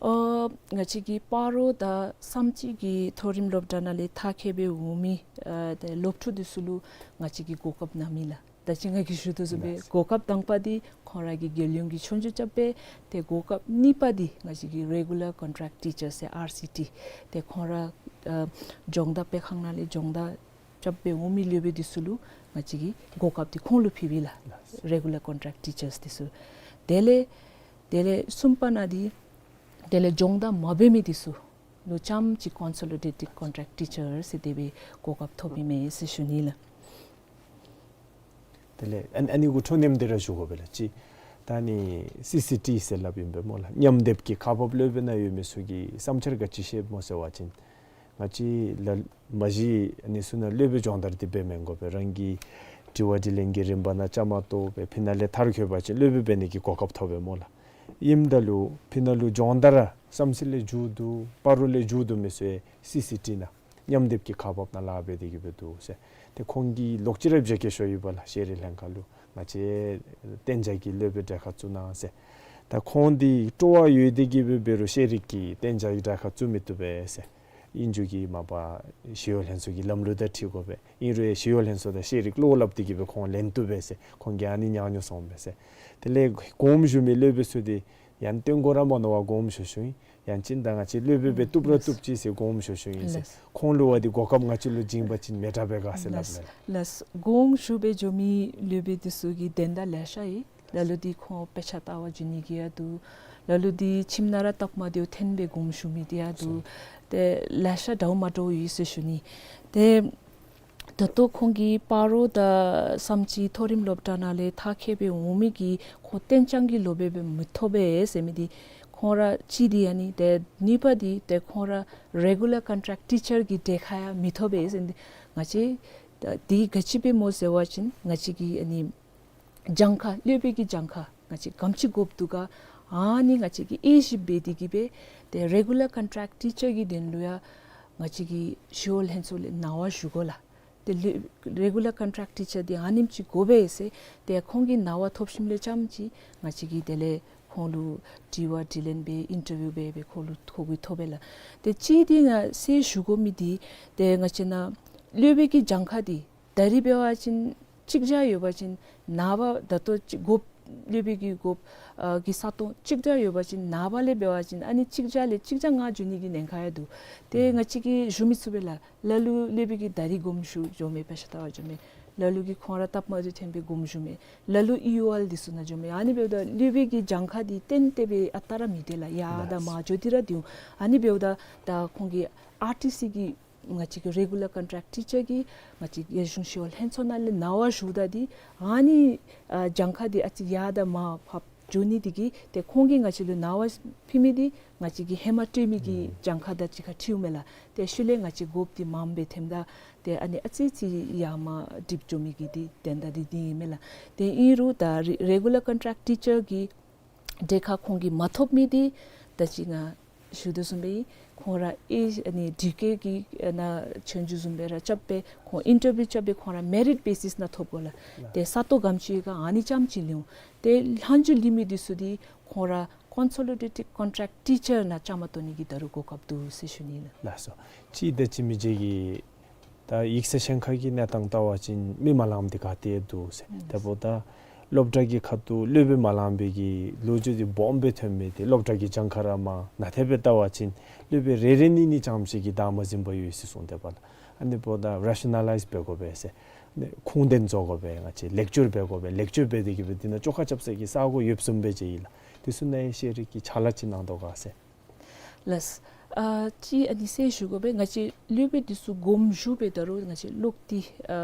ཨ་ང་བཅས་ཀྱི་སྤ་རོ་དང་བསམ་རྩེ་གི་མཐོ་རིམ་སློབ་གྲྭ་ནང་ལས་མཐར་འཁྱོལ་སྦེ་འོང་མི་ཨ་ཏེ་སློབ་ཕྲུག་འདི་ཚུ་ལུ་ང་བཅས་ཀྱིས་གོ་སྐབས་གནང་མི་ལགས། ད་ཅི་ང་གིས་ཞུ་དོ་བཟུམ་སྦེ་ལགས། གོ་སྐབས་དང་པ་འདི་ཁོང་ར་གིས་རྒྱལ་ཡོངས་ཀྱི་སྐྱོན་བརྗོད་རྐྱབ་སྦེ། ཏེ་གོ་སྐབས་གཉིས་པ་འདི་ང་བཅས་ཀྱི་རེ་གུ་ལར་ཀོན་ཊེཀཊ་ཊི་ཅར་ཟེར་ཨར་སི་ཊི། ཏེ་ཁོང་ར་ཨ་སྦྱོང་བརྡར་སྤེལ་ཁང་ནང་ལས་སྦྱོང་བརྡར་རྐྱབ་སྦེ་འོང་མི་སློབ་དཔོན་འདི་ཚུ་ལུ་ང་བཅས་ཀྱིས་གོ་སྐབས་འདི་ཁོང་ལུ་ཕུལ་བས་ལགས། ལགས། རེ་གུ་ལར་ཀོན་ཊེཀཊ་ཊི་ཅརསི་འདི་ཚུ། དེ་ལས་དེ་ལས་གསུམ་པ་ནང་འདི་དེ་ལས་སྦྱོང་བརྡར་མ་འབད་མི་འདི་ཚུ་ལུ་རྐྱངམ་ཅིག་ཀོན་སོ་ལི་ཌེ་ཊེཌ་ཀོན་ཊེཀཊ་ཊི་ཅར་ཟེར་དེ་སྦེ་གོ་སྐབས་ཐོབ་ཨིན་མས་ཟེར་ཞུ་ནི་ལགས། དེ་ལས་ཨ་ཨ་ནི་གུ་འཕྲོ་མཉམ་འདི་ར་ཞུ་དགོ་པས་ལགས། ཅིག་ད་ནི་སི་སི་ཊི་ཟེར་སླབ་ཨིན་པས་སྨོ་ལགས། མཉམ་སྡེབ་ཀྱི་ཁག་འབགཔ་སློབ་དཔོན་ནང་ཡོད་མི་ཚུ་གིས་བསམ་འཆར་ག་ཅི་བཤདཔ་སྨོ་ཟེར་བ་ཅིན་ང་བཅས་ལ་མ་གཞི་ཨ་ནི་ཚུ་ནང་སློབ་དཔོན་སྦྱོང་བརྡར་འདི་འབད་མི་དགོ་པས། རང་གི་དྲི་བ་དྲིས་ལན་གྱི་རིམ་པ་ནང་བཅའ་མར་གཏོགས་སྦེ་ཕི་ནང་ལས་མཐར་འཁྱོལ་བ་ཅིན་སློབ་དཔོན་འབད་ནི་གི་གོ་སྐབས་ཐོབ་པས་སྨོ་ལགས། ཨིནམ་ད་ལུ་ཕི་ནང་ལུ་སྦྱོང་བརྡར་ར་བསམ་རྩེ་ལས་མཇུག་བསྡུ་སྤ་རོ་ལས་མཇུག་བསྡུ་མི་ཚུ་ཡང་སི་སི་ཊི་ནང་མཉམ་སྡེབ་ཀྱི་ཁག་འབགཔ་ནང་ལཱ་འབད་དེ་གི་སྦེ་འདུག་ཟེར། ཏེ་ཁོང་གིས་ལོག་ཅི་ར་བཞེས་སྒོ་ཞུ་ཡི་པ་ལགས། ཤེས་རིག་ལྷན་ཁག་ལུ་ང་བཅས་གཏན་འཇགས་ཀྱི་སློབ་དཔོན་གྲལ་ཁར་བཙུགས་གནང་ཟེར། ད་ཁོང་འདི་སྤྲོ་བ་ཡོད་དེ་གི་སྦེ་འབད་རུང་ཤེས་རིག་གི་གཏན་འཇགས་ཀྱི་གྲལ་ཁར་བཙུགས་མི་བཏུབ་པས་ཟེར། ཨིན་རུང་གི་མ་པ་ཞི་གཡོག་ལྷན་ཚོགས་ཀྱི་ལམ་ལུགས་དང་འཁྲིལ་དགོ་པས། ཨིན་རུང་ཡང་ཞི་གཡོག་ལྷན་ཚོགས་དང་ཤེས་རིག་བློ་སླབ་སྟེ་གི་སྦེ་ཁོང་ལེན་བཏུབ་པས་ཟེར། ཁོང་གིས་ཨ་ནི་ཉག་ཉོག་གསུངམ་མས་ཟེར། དེ་ལས་དགོངསམ་ཞུ་མི་སློབ་དཔོན་ཚུ་འདི་ཡང་སྟོན་དགོ་ར་མ་མནོ་བར་དགོངསམ་ཞུ་ཞུཝ་ཨིན། ཡང་ཅིན་ད་ང་བཅས་སློབ་དཔོན་སྦེ་བཏུབ་ར་བཏུབ་ཅི་ཟེར་དགོངསམ་ཞུ་ཞུཝ་ཨིན་ཟེར། ལགས། ཁོང་ལུ་བ་འདི་གོ་སྐབས་ང་བཅས་ལུ་བྱིན་པ་ཅིན་མི་དྲག་པས་ག་ཟེར་སླབ་ལགས། མས། ལགས། དགོངསམ་ཞུ་སྦེ་འགྱོ་མི་སློབ་དཔོན་འདི་ཚུ་གི་དོན་དག་ལེ་ཤ་ཡོད། ལ་ལུ་འདི་ཁོང་དཔེ་ཆ་ལྟ་བར་འགྱོ་ནི་གི་ཡང་འདུག། ལ་ལུ་འདི་ཁྱིམ་ནང་ར་སྟབས་མ་བདེཝ་ཐོན་སྦེ་དགོངསམ་ཞུ་མི་འདི་ཡང་འདུག། ཏེ་ལེ་ཤ་འདྲཝ་མ་འདྲཝ་ཡོད་ཟེར་ཞུ་ནི། ཏེ་ད་ལྟོ་ཁོང་གིས་སྤ་རོ་དང་བསམ་རྩེ་མཐོ་རིམ་སློབ་གྲྭ་ནང་ལས་མཐར་འཁྱོལ་སྦེ་འོང་མི་གི་ཁོང་གཏན་འཇགས་ཀྱི་སློབ་དཔོན་སྦེ་མི་ཐོབ་པས་ཟེར་མི་འདི་ཁོང་ར་གཅིག་འདི་ཨ་ནི། ཏེ་གཉིས་པ་འདི་ཏེ་ཁོང་ར་རེ་གུ་ལར་ཀོན་ཊེཀཊ་ཊི་ཅར་གྱི་གྲལ་ཁར་ཡང་མི་ཐོབ་པས་ཟེར་མི་འདི། ང་བཅས་ད་འདི་ག་ཅི་སྦེ་སྨོ་ཟེར་བ་ཅིན་ང་བཅས་ཀྱི་ཨ་ནི་གྱངས་ཁ་སློབ་དཔོན་གྱི་གྱངས་ཁ་ང་བཅས་ག་དེམ་ཅིག་དགོཔ་འདུག་ག་ཨ་ནི་ང་བཅས་ཀྱིས་དབྱེ་ཞིབ་འབད་དེ་གི་སྦེ་ཏེ་རེ་གུ་ལར་ཀོན་ཊེཀཊ་ཊི་ཅར་གྱི་དོན་ལུ་ཡང་ང་བཅས་ཀྱིས་ཞི་གཡོག་ལྷན་ཚོགས་ལས་གནང་བ་ཞུ་དགོ་ལགས། ཏེ་རེ་གུ་ལར་ཀོན་ཊེཀཊ་ཊི་ཅར་འདི་ཨ་ནེམ་ཅིག་དགོ་པས་ཟེར་ཏེ་ཁོང་གིས་གནང་བ་ཐོབ་ཞིནམ་ལས་རྐྱངམ་ཅིག་ང་བཅས་ཀྱིས་དེ་ལས་ཁོང་ལུ་དྲི་བ་དྲིས་ལན་འབད་ཨིན་ཊར་བིའུ་འབད་སྦེ་ཁོང་ལུ་ཐོ་འགོད་ཐོབ་པས་ལགས། ཏེ་གཅིག་འདི་ང་གསལ་ཞུ་དགོ་མི་འདི་ཏེ་ང་བཅས་ནཱ་སློབ་དཔོན་གྱི་གྱངས་ཁ་འདི་ད་རིས་འབད་བ་ཅིན་གཅིག་བརྒྱ་ཡོད་པ་ཅིན་ནངས་པ་ད་ལྟོ་ཅིག་དགོཔ་སློབ་དཔོན་གྱི་དགོཔ་ཨ་གི་ས་སྟོང་གཅིག་བརྒྱ་ཡོད་པ་ཅིན་ནངས་པ་ལས་འབད་བ་ཅིན་ཨ་ནི་གཅིག་བརྒྱ་ལས་གཅིག་བརྒྱ་ལྔ་འགྱོ་ནི་གི་ཉེན་ཁ་ཡང་འདུག། ཏེ་ང་བཅས་ཀྱིས་ཞུ་མི་ཚུགས་པས་ལགས། ལ་ལུ་སློབ་དཔོན་གྱིས་ད་རིས་དགོངསམ་ཞུ་འགྱོ་མི་དཔེ་ཆ་ལྟ་བར་འགྱོ་མི། ལ་ལུ་གིས་ཁོང་ར་སྟབས་མ་བདེཝ་ཐོན་སྦེ་དགོངསམ་ཞུ་མི། ལ་ལུ་ཨི་ཡུ་ཨེལ་འདི་ཚུ་ནང་འགྱོ་མི། ཨ་ནི་འབདཝ་ད་སློབ་དཔོན་གྱི་གྱངས་ཁ་འདི་ཏན་ཏན་སྦེ་ཨ་རྟག་ར་མི་སྡོད་ལགས། ཡར་དང་མར་འགྱོ་སྟེ་ར་སྡོད་འོང་། ཨ་ནི་འབདཝ་ད་ད་ཁོང་གིས་ཨར་ཊི་སི་གི་ང་བཅས་ཀྱི་རེ་གུ་ལར་ཀོན་ཊེཀཊ་ཊི་ཅར་གྱི་ང་བཅས་རྒྱལ་གཞུང་ཞི་གཡོག་ལྷན་ཚོགས་ནང་ལས་གནང་བ་ཞུཝ་ད་འདི་ཨ་ནི་ཨ་གྱངས་ཁ་འདི་ཨ་ཙི་ཡར་དང་མར་ཕར་འགྱོ་ནི་འདི་གིས་ཏེ་ཁོང་གིས་ང་བཅས་ལུ་གནང་བ་ཕུལ་མི་འདི་ང་བཅས་ཀྱིས་ཧེ་མ་སྤྲོད་མི་གི་ཨུམ་གྱངས་ཁ་དང་གཅིག་ཁར་འཁྲིལཝ་མས་ལགས། ཏེ་ཤུལ་ལས་ང་བཅས་དགོཔ་འདི་མངམ་སྦེ་ཐོནམ་ད་ཏེ་ཨ་ནི་ཨ་ཙི་ཅིག་ཡར་མར་འགྲིབ་འགྱོ་མི་གི་འདི་དོན་དག་འདི་འདི་ཨིན་མས་ལགས། ཏེ་ཨིན་རུང་ད་རེ་རེ་གུ་ལར་ཀོན་ཊེཀཊ་ཊི་ཅར་གྱི་གྲལ་ཁར་ཁོང་གིས་མ་ཐོབ་མི་འདི་ད་ཅི་ང་ཞུ་དོ་བཟུམ་སྦེ་ཁོང་ར་ཨེ་ཨ་ནི་འདི་གི་གི་ཨ་ནཱ་སྐྱོན་བརྗོད་བཟུམ་སྦེ་ར་རྐྱབ་སྦེ་ཁོང་ཨིན་ཊར་བིའུ་རྐྱབ་སྦེ་ཁོང་ར་མེ་རིཊ་བེ་སིསི་ནང་ཐོབ་དགོ་ལགས། ཏེ་ས་སྟོང་ག་དེམ་ཅིག་ཡོད་ག་ཨ་ནི་རྐྱངམ་ཅིག་ལེན་འོང་། ཏེ་ལྷག་འཛུལ་ལེན་མི་འདི་ཚུ་འདི་ཁོང་ར་ཀོན་སོ་ལི་ཌེ་ཊེཌ་ཀོན་ཊེཀཊ་ཊི་ཅར་ནང་བཅའ་མར་གཏོགས་ནི་གི་ད་རུང་གོ་སྐབས་འདུག་ཟེར་ཞུ་ནི་ལགས། ལགས་སོ། ཅིག་ད་ཅི་མི་རྗེ་གིས་ད་ཡིག་ཚང་གཞན་ཁ་གི་གནས་སྟངས་བལྟ་བ་ཅིན་མི་མ་ལངམ་འདི་ག་ཏེ་འདུག་ཟེར། ཨུམ་དེ་འབདཝ་ད་སློབ་གྲྭ་གི་ཁ་ཐུག་སློབ་དཔོན་མ་ལང་པའི་གི་ལོ་རྒྱུས་འདི་སྦོམ་སྦེ་ཐོན་མི་འདི་སློབ་གྲྭ་གི་གྱངས་ཁ་ར་མར་ནང་ཐད་སྦེ་བལྟ་བ་ཅིན་སློབ་དཔོན་རེ་རེ་གཉིས་གཉིས་རྐྱངམ་ཅིག་གིས་བདའ་མ་ཟུན་པར་ཡོད་ཟེར་གསུངས་དེས་པ་ལགས། ཨ་ནི་འབདཝ་ད་རེ་ཤ་ནཱ་ལའིཛ་འབད་དགོ་པས་ཟེར། ནི་ཁུངས་ལྡན་བཟོ་དགོ་པས། ང་བཅས་ལེགས་སྒྱུར་འབད་དགོ་པས། ལེགས་སྒྱུར་འབད་དེ་གི་སྦེ་འདི་ནང་བཅོ་ཁ་རྐྱབ་ས་གི་ས་སྒོ་ཡོདཔ་བཟུམ་སྦེ་ཅིག་ཨིན་ལགས། དེ་ཚུ་ནང་ཤེས་རིག་གི་ཕྱག་ལཱ་ཅིག་གནང་དོ་ག་ཟེར། ལགས། ཨ་ཅིག་ཨ་ནི་གསལ་ཞུ་དགོ་པས། ང་བཅས་སློབ་དཔོན་འདི་ཚུ་དགོངས་ཞུ་འབད་ད་རུང་ང་བཅས་སློབ་སྟེ་ཨ་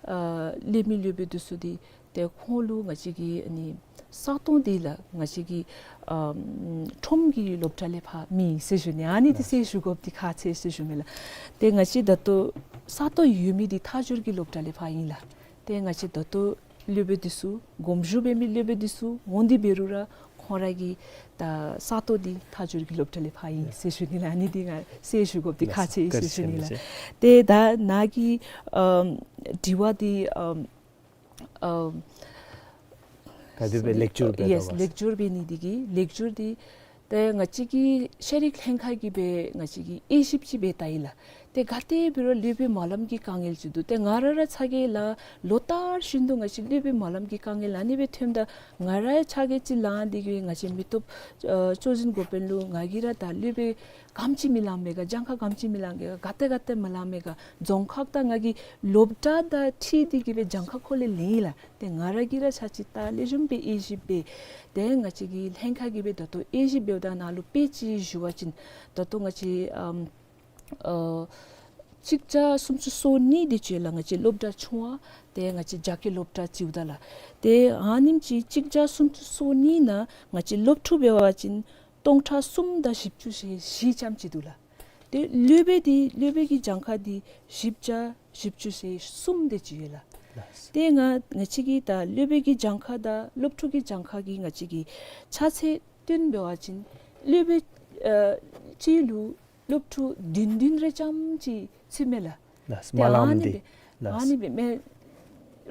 ཨ་ལས་མི་སློབ་དཔོན་འདི་ཚུ་འདི་ཏེ་ཁོང་ལུ་ང་བཅས་ཀྱིས་ཨ་ནི་ས་སྟོང་འདི་ལགས་ང་བཅས་ཀྱི་ཨམ་ཁྲོམ་གྱི་སློབ་གྲྭ་ལས་ཕར་མེད་ཟེར་ཞུ་ནི། ཨ་ནི་འདི་གསལ་ཞུ་དགོཔ་འདི་ཁག་ཆེ་ཟེར་ཞུ་མི་ལགས། ཏེ་ང་བཅས་ད་ལྟོ་ས་སྟོང་ཡོད་མི་འདི་མཐའ་འཁྱོལ་གྱི་སློབ་གྲྭ་ལས་ཕར་ཨིན་ལགས། ཏེ་ང་བཅས་ད་ལྟོ་སློབ་དཔོན་འདི་ཚུ་དགོངས་ཞུ་འབད་མི་སློབ་དཔོན་འདི་ཚུ་འོང་སྟེ་འབད་རུང་ར་ཁོང་ར་གི་ད་ས་སྟོང་འདི་མཐའ་འཁྱོལ་གྱི་སློབ་གྲྭ་ལས་ཕར་ཨིན་ཟེར་ཞུ་ནི་ལགས། ཨ་ནི་འདི་ང་གསལ་ཞུ་དགོཔ་འདི་ཁག་ཆེ་ཟེར་ཞུ་ནི་ལགས། ཏེ་ད་ནཱ་གི་ཨམ་དྲི་བ་འདི་ཨམ་ཨམ་ག་དེ་སྦེ་ལེགས་སྒྱུར་འབད་ཡེས་དོ་ག་ལེགས་སྒྱུར་འབད་ནི་འདི་གིས་ལེགས་སྒྱུར་འདི་ཏེ་ང་བཅས་ཀྱི་ཤེས་རིག་ལྷན་ཁག་གིས་སྦེ་ང་བཅས་ཀྱིས་དབྱེ་ཞིབ་ཅིག་འབད་བལྟ་ཡི་ལགས། ཏེ་ག་ཏེ་འབད་རུང་སློབ་དཔོན་མ་ལམ་གྱི་དཀའ་ངལ་ཅིག་འདུག། ཏེ་ང་ར་ར་ཚ་གྱང་ལང་། ལོ་ལྟར་བཞིན་དུ་ང་བཅས་སློབ་དཔོན་མ་ལམ་གྱི་དཀའ་ངལ་ཨ་ནི་སྦེ་ཐོནམ་ད་ང་ར་ཚ་གྱང་ཅིག་ལང་། དེ་གིས་ང་བཅས་མི་སྟོབས་ཨ་ཅོ་འཛིན་འགོ་དཔོན་ལུ་ང་གིས་ར་ད་སློབ་དཔོན་ག་དེམ་ཅིག་མི་ལང་མས་ག། གྱངས་ཁ་ག་དེམ་ཅིག་མི་ལང་མས་ག། ག་ཏེ་ག་ཏེ་མི་ལང་མས་ག། རྫོང་ཁག་དང་ང་གི་སློབ་གྲྭ་དང་འཁྲིལ་ཏེ་གིས་སྦེ་གྱངས་ཁ་ཁོ་ལས་ལེན་ཡི་ལགས། ཏེ་ང་ར་གིས་ར་ཚར་གཅིག་ད་ལེགས་ཤོམ་སྦེ་དབྱེ་ཞིབ་འབད། ཏེ་ང་བཅས་ཀྱི་ལྷན་ཁག་གིས་སྦེ་ད་ལྟོ་དབྱེ་ཞིབ་འབདཝ་ད་ནཱ་ལུ་དཔེ་ཅིག་ཞུ་བ་ཅིན་ད་ལྟོ་ང་བཅས་ཨམ་ཨ་གཅིག་བརྒྱ་སུམ་ཅུ་སོ་གཉིས་དེ་ཅིག་ཡོད་ལགས། ང་བཅས་སློབ་གྲྭ་ཆུང་བ་ཏེ་ང་བཅས་རྒྱ་སྐད་སློབ་གྲྭ་ཅིག་ཡོདཔ་ད་ལགས། ཏེ་ཨ་ནེམ་ཅིག་གཅིག་བརྒྱ་སུམ་ཅུ་སོ་གཉིས་ནང་ང་བཅས་སློབ་ཕྲུག་འབད་བ་ཅིན་སྟོང་ཕྲག་གསུམ་དང་བཞི་བཅུ་ཞེ་བཞི་ཙམ་ཅིག་འདུག་ལགས། ཏེ་སློབ་དཔོན་འདི་སློབ་དཔོན་གྱི་གྱངས་ཁ་འདི་བཞི་བརྒྱ་བཞི་བཅུ་ཞེ་གསུམ་དེ་ཅིག་ཡོད་ལགས། ལགས། ཏེ་ང་ང་བཅས་ཀྱིས་ད་སློབ་དཔོན་གྱི་གྱངས་ཁ་དང་སློབ་ཕྲུག་གི་གྱངས་ཁ་གི་ང་བཅས་ཀྱིས་ཆ་ཚད་སྟོན་འབད་བ་ཅིན་སློབ་དཔོན་ཨ་གཅིག་ལུ་སློབ་ཕྲུག་བདུན་བདུན་རེ་ཙམ་ཅིག་ཚུད་མས་ལགས། ལགས། ཏེ་མ་ལམ་ཨ་ནི་འདི་སྦེ་ལགས། ཨ་ནི་སྦེ་མས་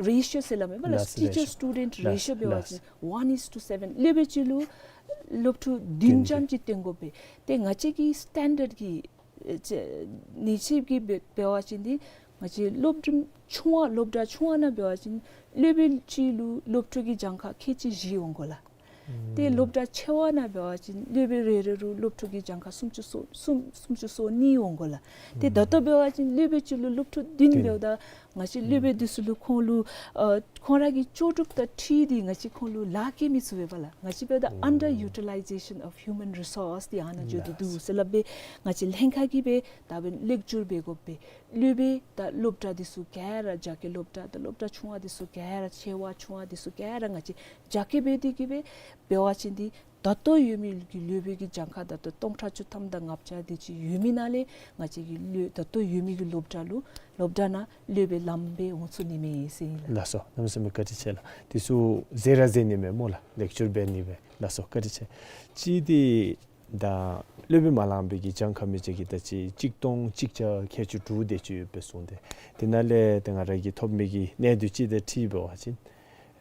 རེ་ཤིའོ་ཟེར་སླབ་མས་པ་ལགས། ལགས། ཊི་ཅར་རེ་ཤིའོ་སི་ཊུ་ཌེནཊ་ལགས། རེ་ཤིའོ་འབད་བ་ལགས། ཅིན་ཝན་ཨིས་ཊུ་སེ་ཝེན། སློབ་དཔོན་གཅིག་ལུ་སློབ་ཕྲུག་བདུན་བདུན་ཙམ་ཅིག་སྟོན་དགོ་པས། ཏེ་ང་བཅས་ཀྱི་སི་ཊེན་ཌརཌ་ཀྱི་ཨེ་ཅེ་ནི་ཆིབ་ཀྱི་འབད་འབད་བ་ཅིན་འདི་ང་བཅས་སློབ་འབྲིང་ཆུང་བ་སློབ་གྲྭ་ཆུང་བ་ནང་འབད་བ་ཅིན་སློབ་དཔོན་གཅིག་ལུ་སློབ་ཕྲུག་གི་གྱངས་ཁ་ཁལ་གཅིག་བཞི་འོང་དགོ་ལགས། ཨུམ། ཏེ་སློབ་གྲྭ་ཆེ་བ་ནང་འབད་བ་ཅིན་སློབ་དཔོན་རེ་རེ་ལུ་སློབ་ཕྲུག་གི་གྱངས་ཁ་སུམ་ཅུ་སོ་གསུམ་སུམ་ཅུ་སོ་གཉིས་འོང་དགོ་ལགས། ཏེ་ད་ལྟོ་འབད་བ་ཅིན་སློབ་དཔོན་གཅིག་ལུ་སློབ་ཕྲུག་བདུན་བདུན་འབདཝ་ད་ང་བཅས་སློབ་དཔོན་འདི་ཚུ་ལུ་ཁོང་ལུ་ཨ་ཁོང་ར་གི་ལྕོགས་གྲུབ་དང་འཁྲིལ་ཏེ་ང་བཅས་ཁོང་ལུ་ལཱ་བཀལ་མི་ཚུགས་པས་པ་ལགས། ང་བཅས་འབདཝ་ད་ཨོ་ཨན་ཌར་ཡུ་ཊི་ལའི་ཛེ་ཤཱན་ཨོཕ་ཧིའུ་མཱན་རི་སོརསི་འདི་ཨ་ནཱ་འགྱོ་སྟེ་ལགས། འདུག་ཟེར་སླབ་སྦེ་ང་བཅས་ལྷན་ཁག་གིས་སྦེ་ད་འབདན་ལེགས་སྒྱུར་འབད་དགོ་པས། སློབ་དཔོན་དང་སློབ་གྲྭ་འདི་ཚུ་ག་ར་རྒྱ་སྐད་སློབ་གྲྭ་དང་སློབ་གྲྭ་ཆུང་བ་འདི་ཚུ་ག་ར་ཆེ་བ་ཆུང་བ་འདི་ཚུ་ག་ར་ང་བཅས་རྒྱ་སྐད་འབད་དེ་གིས་སྦེ་འབད་བ་ཅིན་འདི་ད་ལྟོ་ཡོད་མི་གི་སློབ་དཔོན་གྱི་གྱངས་ཁ་ད་ལྟོ་སྟོང་ཕྲག་བཅུ་ཐམ་དང་ལྔ་བརྒྱ་དེ་ཅིག་ཡོད་མི་ནང་ལས་ང་བཅས་ཀྱི་སློབ་ད་ལྟོ་ཡོད་མི་གི་སློབ་གྲྭ་ལུ་སློབ་གྲྭ་ནང་སློབ་དཔོན་ལངམ་སྦེ་འོང་ཚུགས་ནི་མས་ཟེར་ཨིན་ལགས། ལགས་སོ། གནམ་མེད་ས་མེད་བཀའ་དྲིན་ཆེ་ལགས། དེ་ཚུ་ཟེར་ར་ཟེར་ནི་མས་སྨོ་ལགས། ལེགས་སྒྱུར་འབད་ནི་སྦེ། ལགས་སོ། བཀའ་དྲིན་ཆེ། གཅིག་འདི་ད་སློབ་དཔོན་མ་ལངམ་སྦེ་གི་གྱངས་ཁ་མི་ཅིག་གིས་ད་ཅི་གཅིག་སྟོང་གཅིག་བརྒྱ་ཁལ་གཅིག་དྲུག་དེ་ཅིག་ཡོད་པས་གསུངས་ཏེ། དེ་ནང་ལས་ད་ང་ར་གིས་ཐོབ་མི་གི་གནས་ཚུལ་ཅིག་དང་འཁྲིལ་འབད་བ་ཅིན་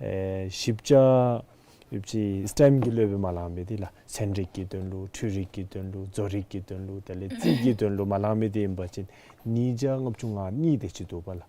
ཨེ་བཞི་བརྒྱ་ཡོད་ཅིག་སི་ཊེམ་གྱི་སློབ་དཔོན་མ་ལངམ་སྦེ་འདི་ལགས། ཚན་རིག་གི་དོན་ལུ་འཕྲུལ་རིག་གི་དོན་ལུ་རྫོང་རིག་གི་དོན་ལུ་དེ་ལས་རྩིས་ཀྱི་དོན་ལུ་མ་ལངམ་སྦེ་འདི་ཨིན་པ་ཅིན་ཉིས་བརྒྱ་ལྔ་བཅུ་ང་གཉིས་དེ་ཅིག་འདུག་པ་ལགས།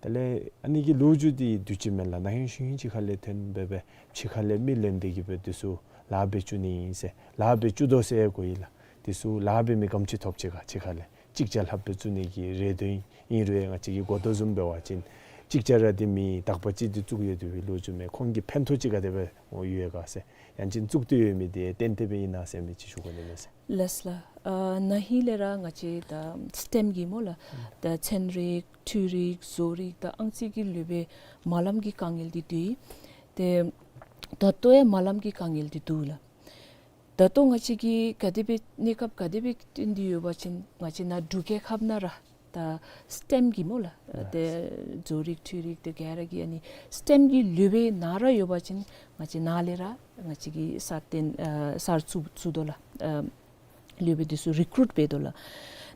དེ་ལས་ཨ་ནི་གི་ལོ་རྒྱུས་འདི་དུས་ཅི་མེན་ལགས། ན་ཧིང་གཞེས་ཧིང་ཅིག་ཁ་ལས་ཐོན་སྦེ་སྦེ་ཕྱི་ཁ་ལས་མི་ལེན་ཏེ་གིས་སྦེ་འདི་ཚུ་ལཱ་འབད་བཅུག་ནི་ཨིན་ཟེར་ལཱ་འབད་བཅུག་དོ་ཟེར་གོ་ཡི་ལགས། འདི་ཚུ་ལཱ་འབད་མི་ག་དེམ་ཅིག་ཐོབ་ཅི་ག་ཕྱི་ཁ་ལས། གཅིག་བརྒྱ་ལྷགཔ་སྦེ་བཙུགས་ནི་གི་རེ་འདུན་ཨིན་རུང་ང་བཅས་ཀྱིས་གོ་དོ་བཟུམ་འབད་བ་ཅིན་གཅིག་བརྒྱ་ར་འདི་མི་དག་པ་ཅིག་འདི་བཙུགས་ཡོད་དེ་སྦེ་ལོ་རྒྱུས་མས། ཁོང་གི་ཕན་ཐོགས་ཅིག་ག་དེ་སྦེ་འོང་ཡོད་ག་ཟེར། ཡང་ཅིན་བཙུགས་ཏེ་ཡོད་མི་འདི་ཏན་ཏན་སྦེ་ཨིན་ན་ཟེར་མི་ཅིག་ཞུ་དགོ་ནི་མས་ཟེར། ལགས་ལགས། ཨ་ན་ཧིང་ལས་ར་ང་བཅས་ད་སི་ཊེམ་གྱི་སྨོ་ལགས། ཨུམ། ད་ཚན་རིག་འཕྲུལ་རིག་རྫོང་རིག་དང་ཨང་རྩིས་ཀྱི་སློབ་དཔོན་མ་ལམ་གྱི་དཀའ་ངལ་འདི་འདུག། ཏེ་ད་ལྟོ་ཡང་མ་ལམ་གྱི་དཀའ་ངལ་འདི་འདུག་ལགས། ད་ལྟོ་ང་བཅས་ཀྱིས་ག་དེ་སྦེ་གནས་སྐབས་ག་དེ་སྦེ་བསྟུན་ཏེ་ཡོད་པ་ཅིན་ང་བཅས་ནཱ་འབྲུག་རྒྱལ་ཁབ་ནང་ར་ད་སི་ཊེམ་གྱི་སྨོ་ལགས། ཨ་ཏེ་རྫོང་རིག་འཕྲུལ་རིག་དེ་ག་ར་གི་ཨ་ནི་སི་ཊེམ་གྱི་སློབ་དཔོན་ནཱ་ར་ཡོད་པ་ཅིན་ང་བཅས་ནཱ་ལས་ར་ང་བཅས་ཀྱིས་སར་བཏོན་ཨ་སར་བཙུགས་བཙུགས་དོ་ལགས། ཨ་སློབ་དཔོན་འདི་ཚུ་རི་ཀུ་རུཊ་འབད་དོ་ལགས།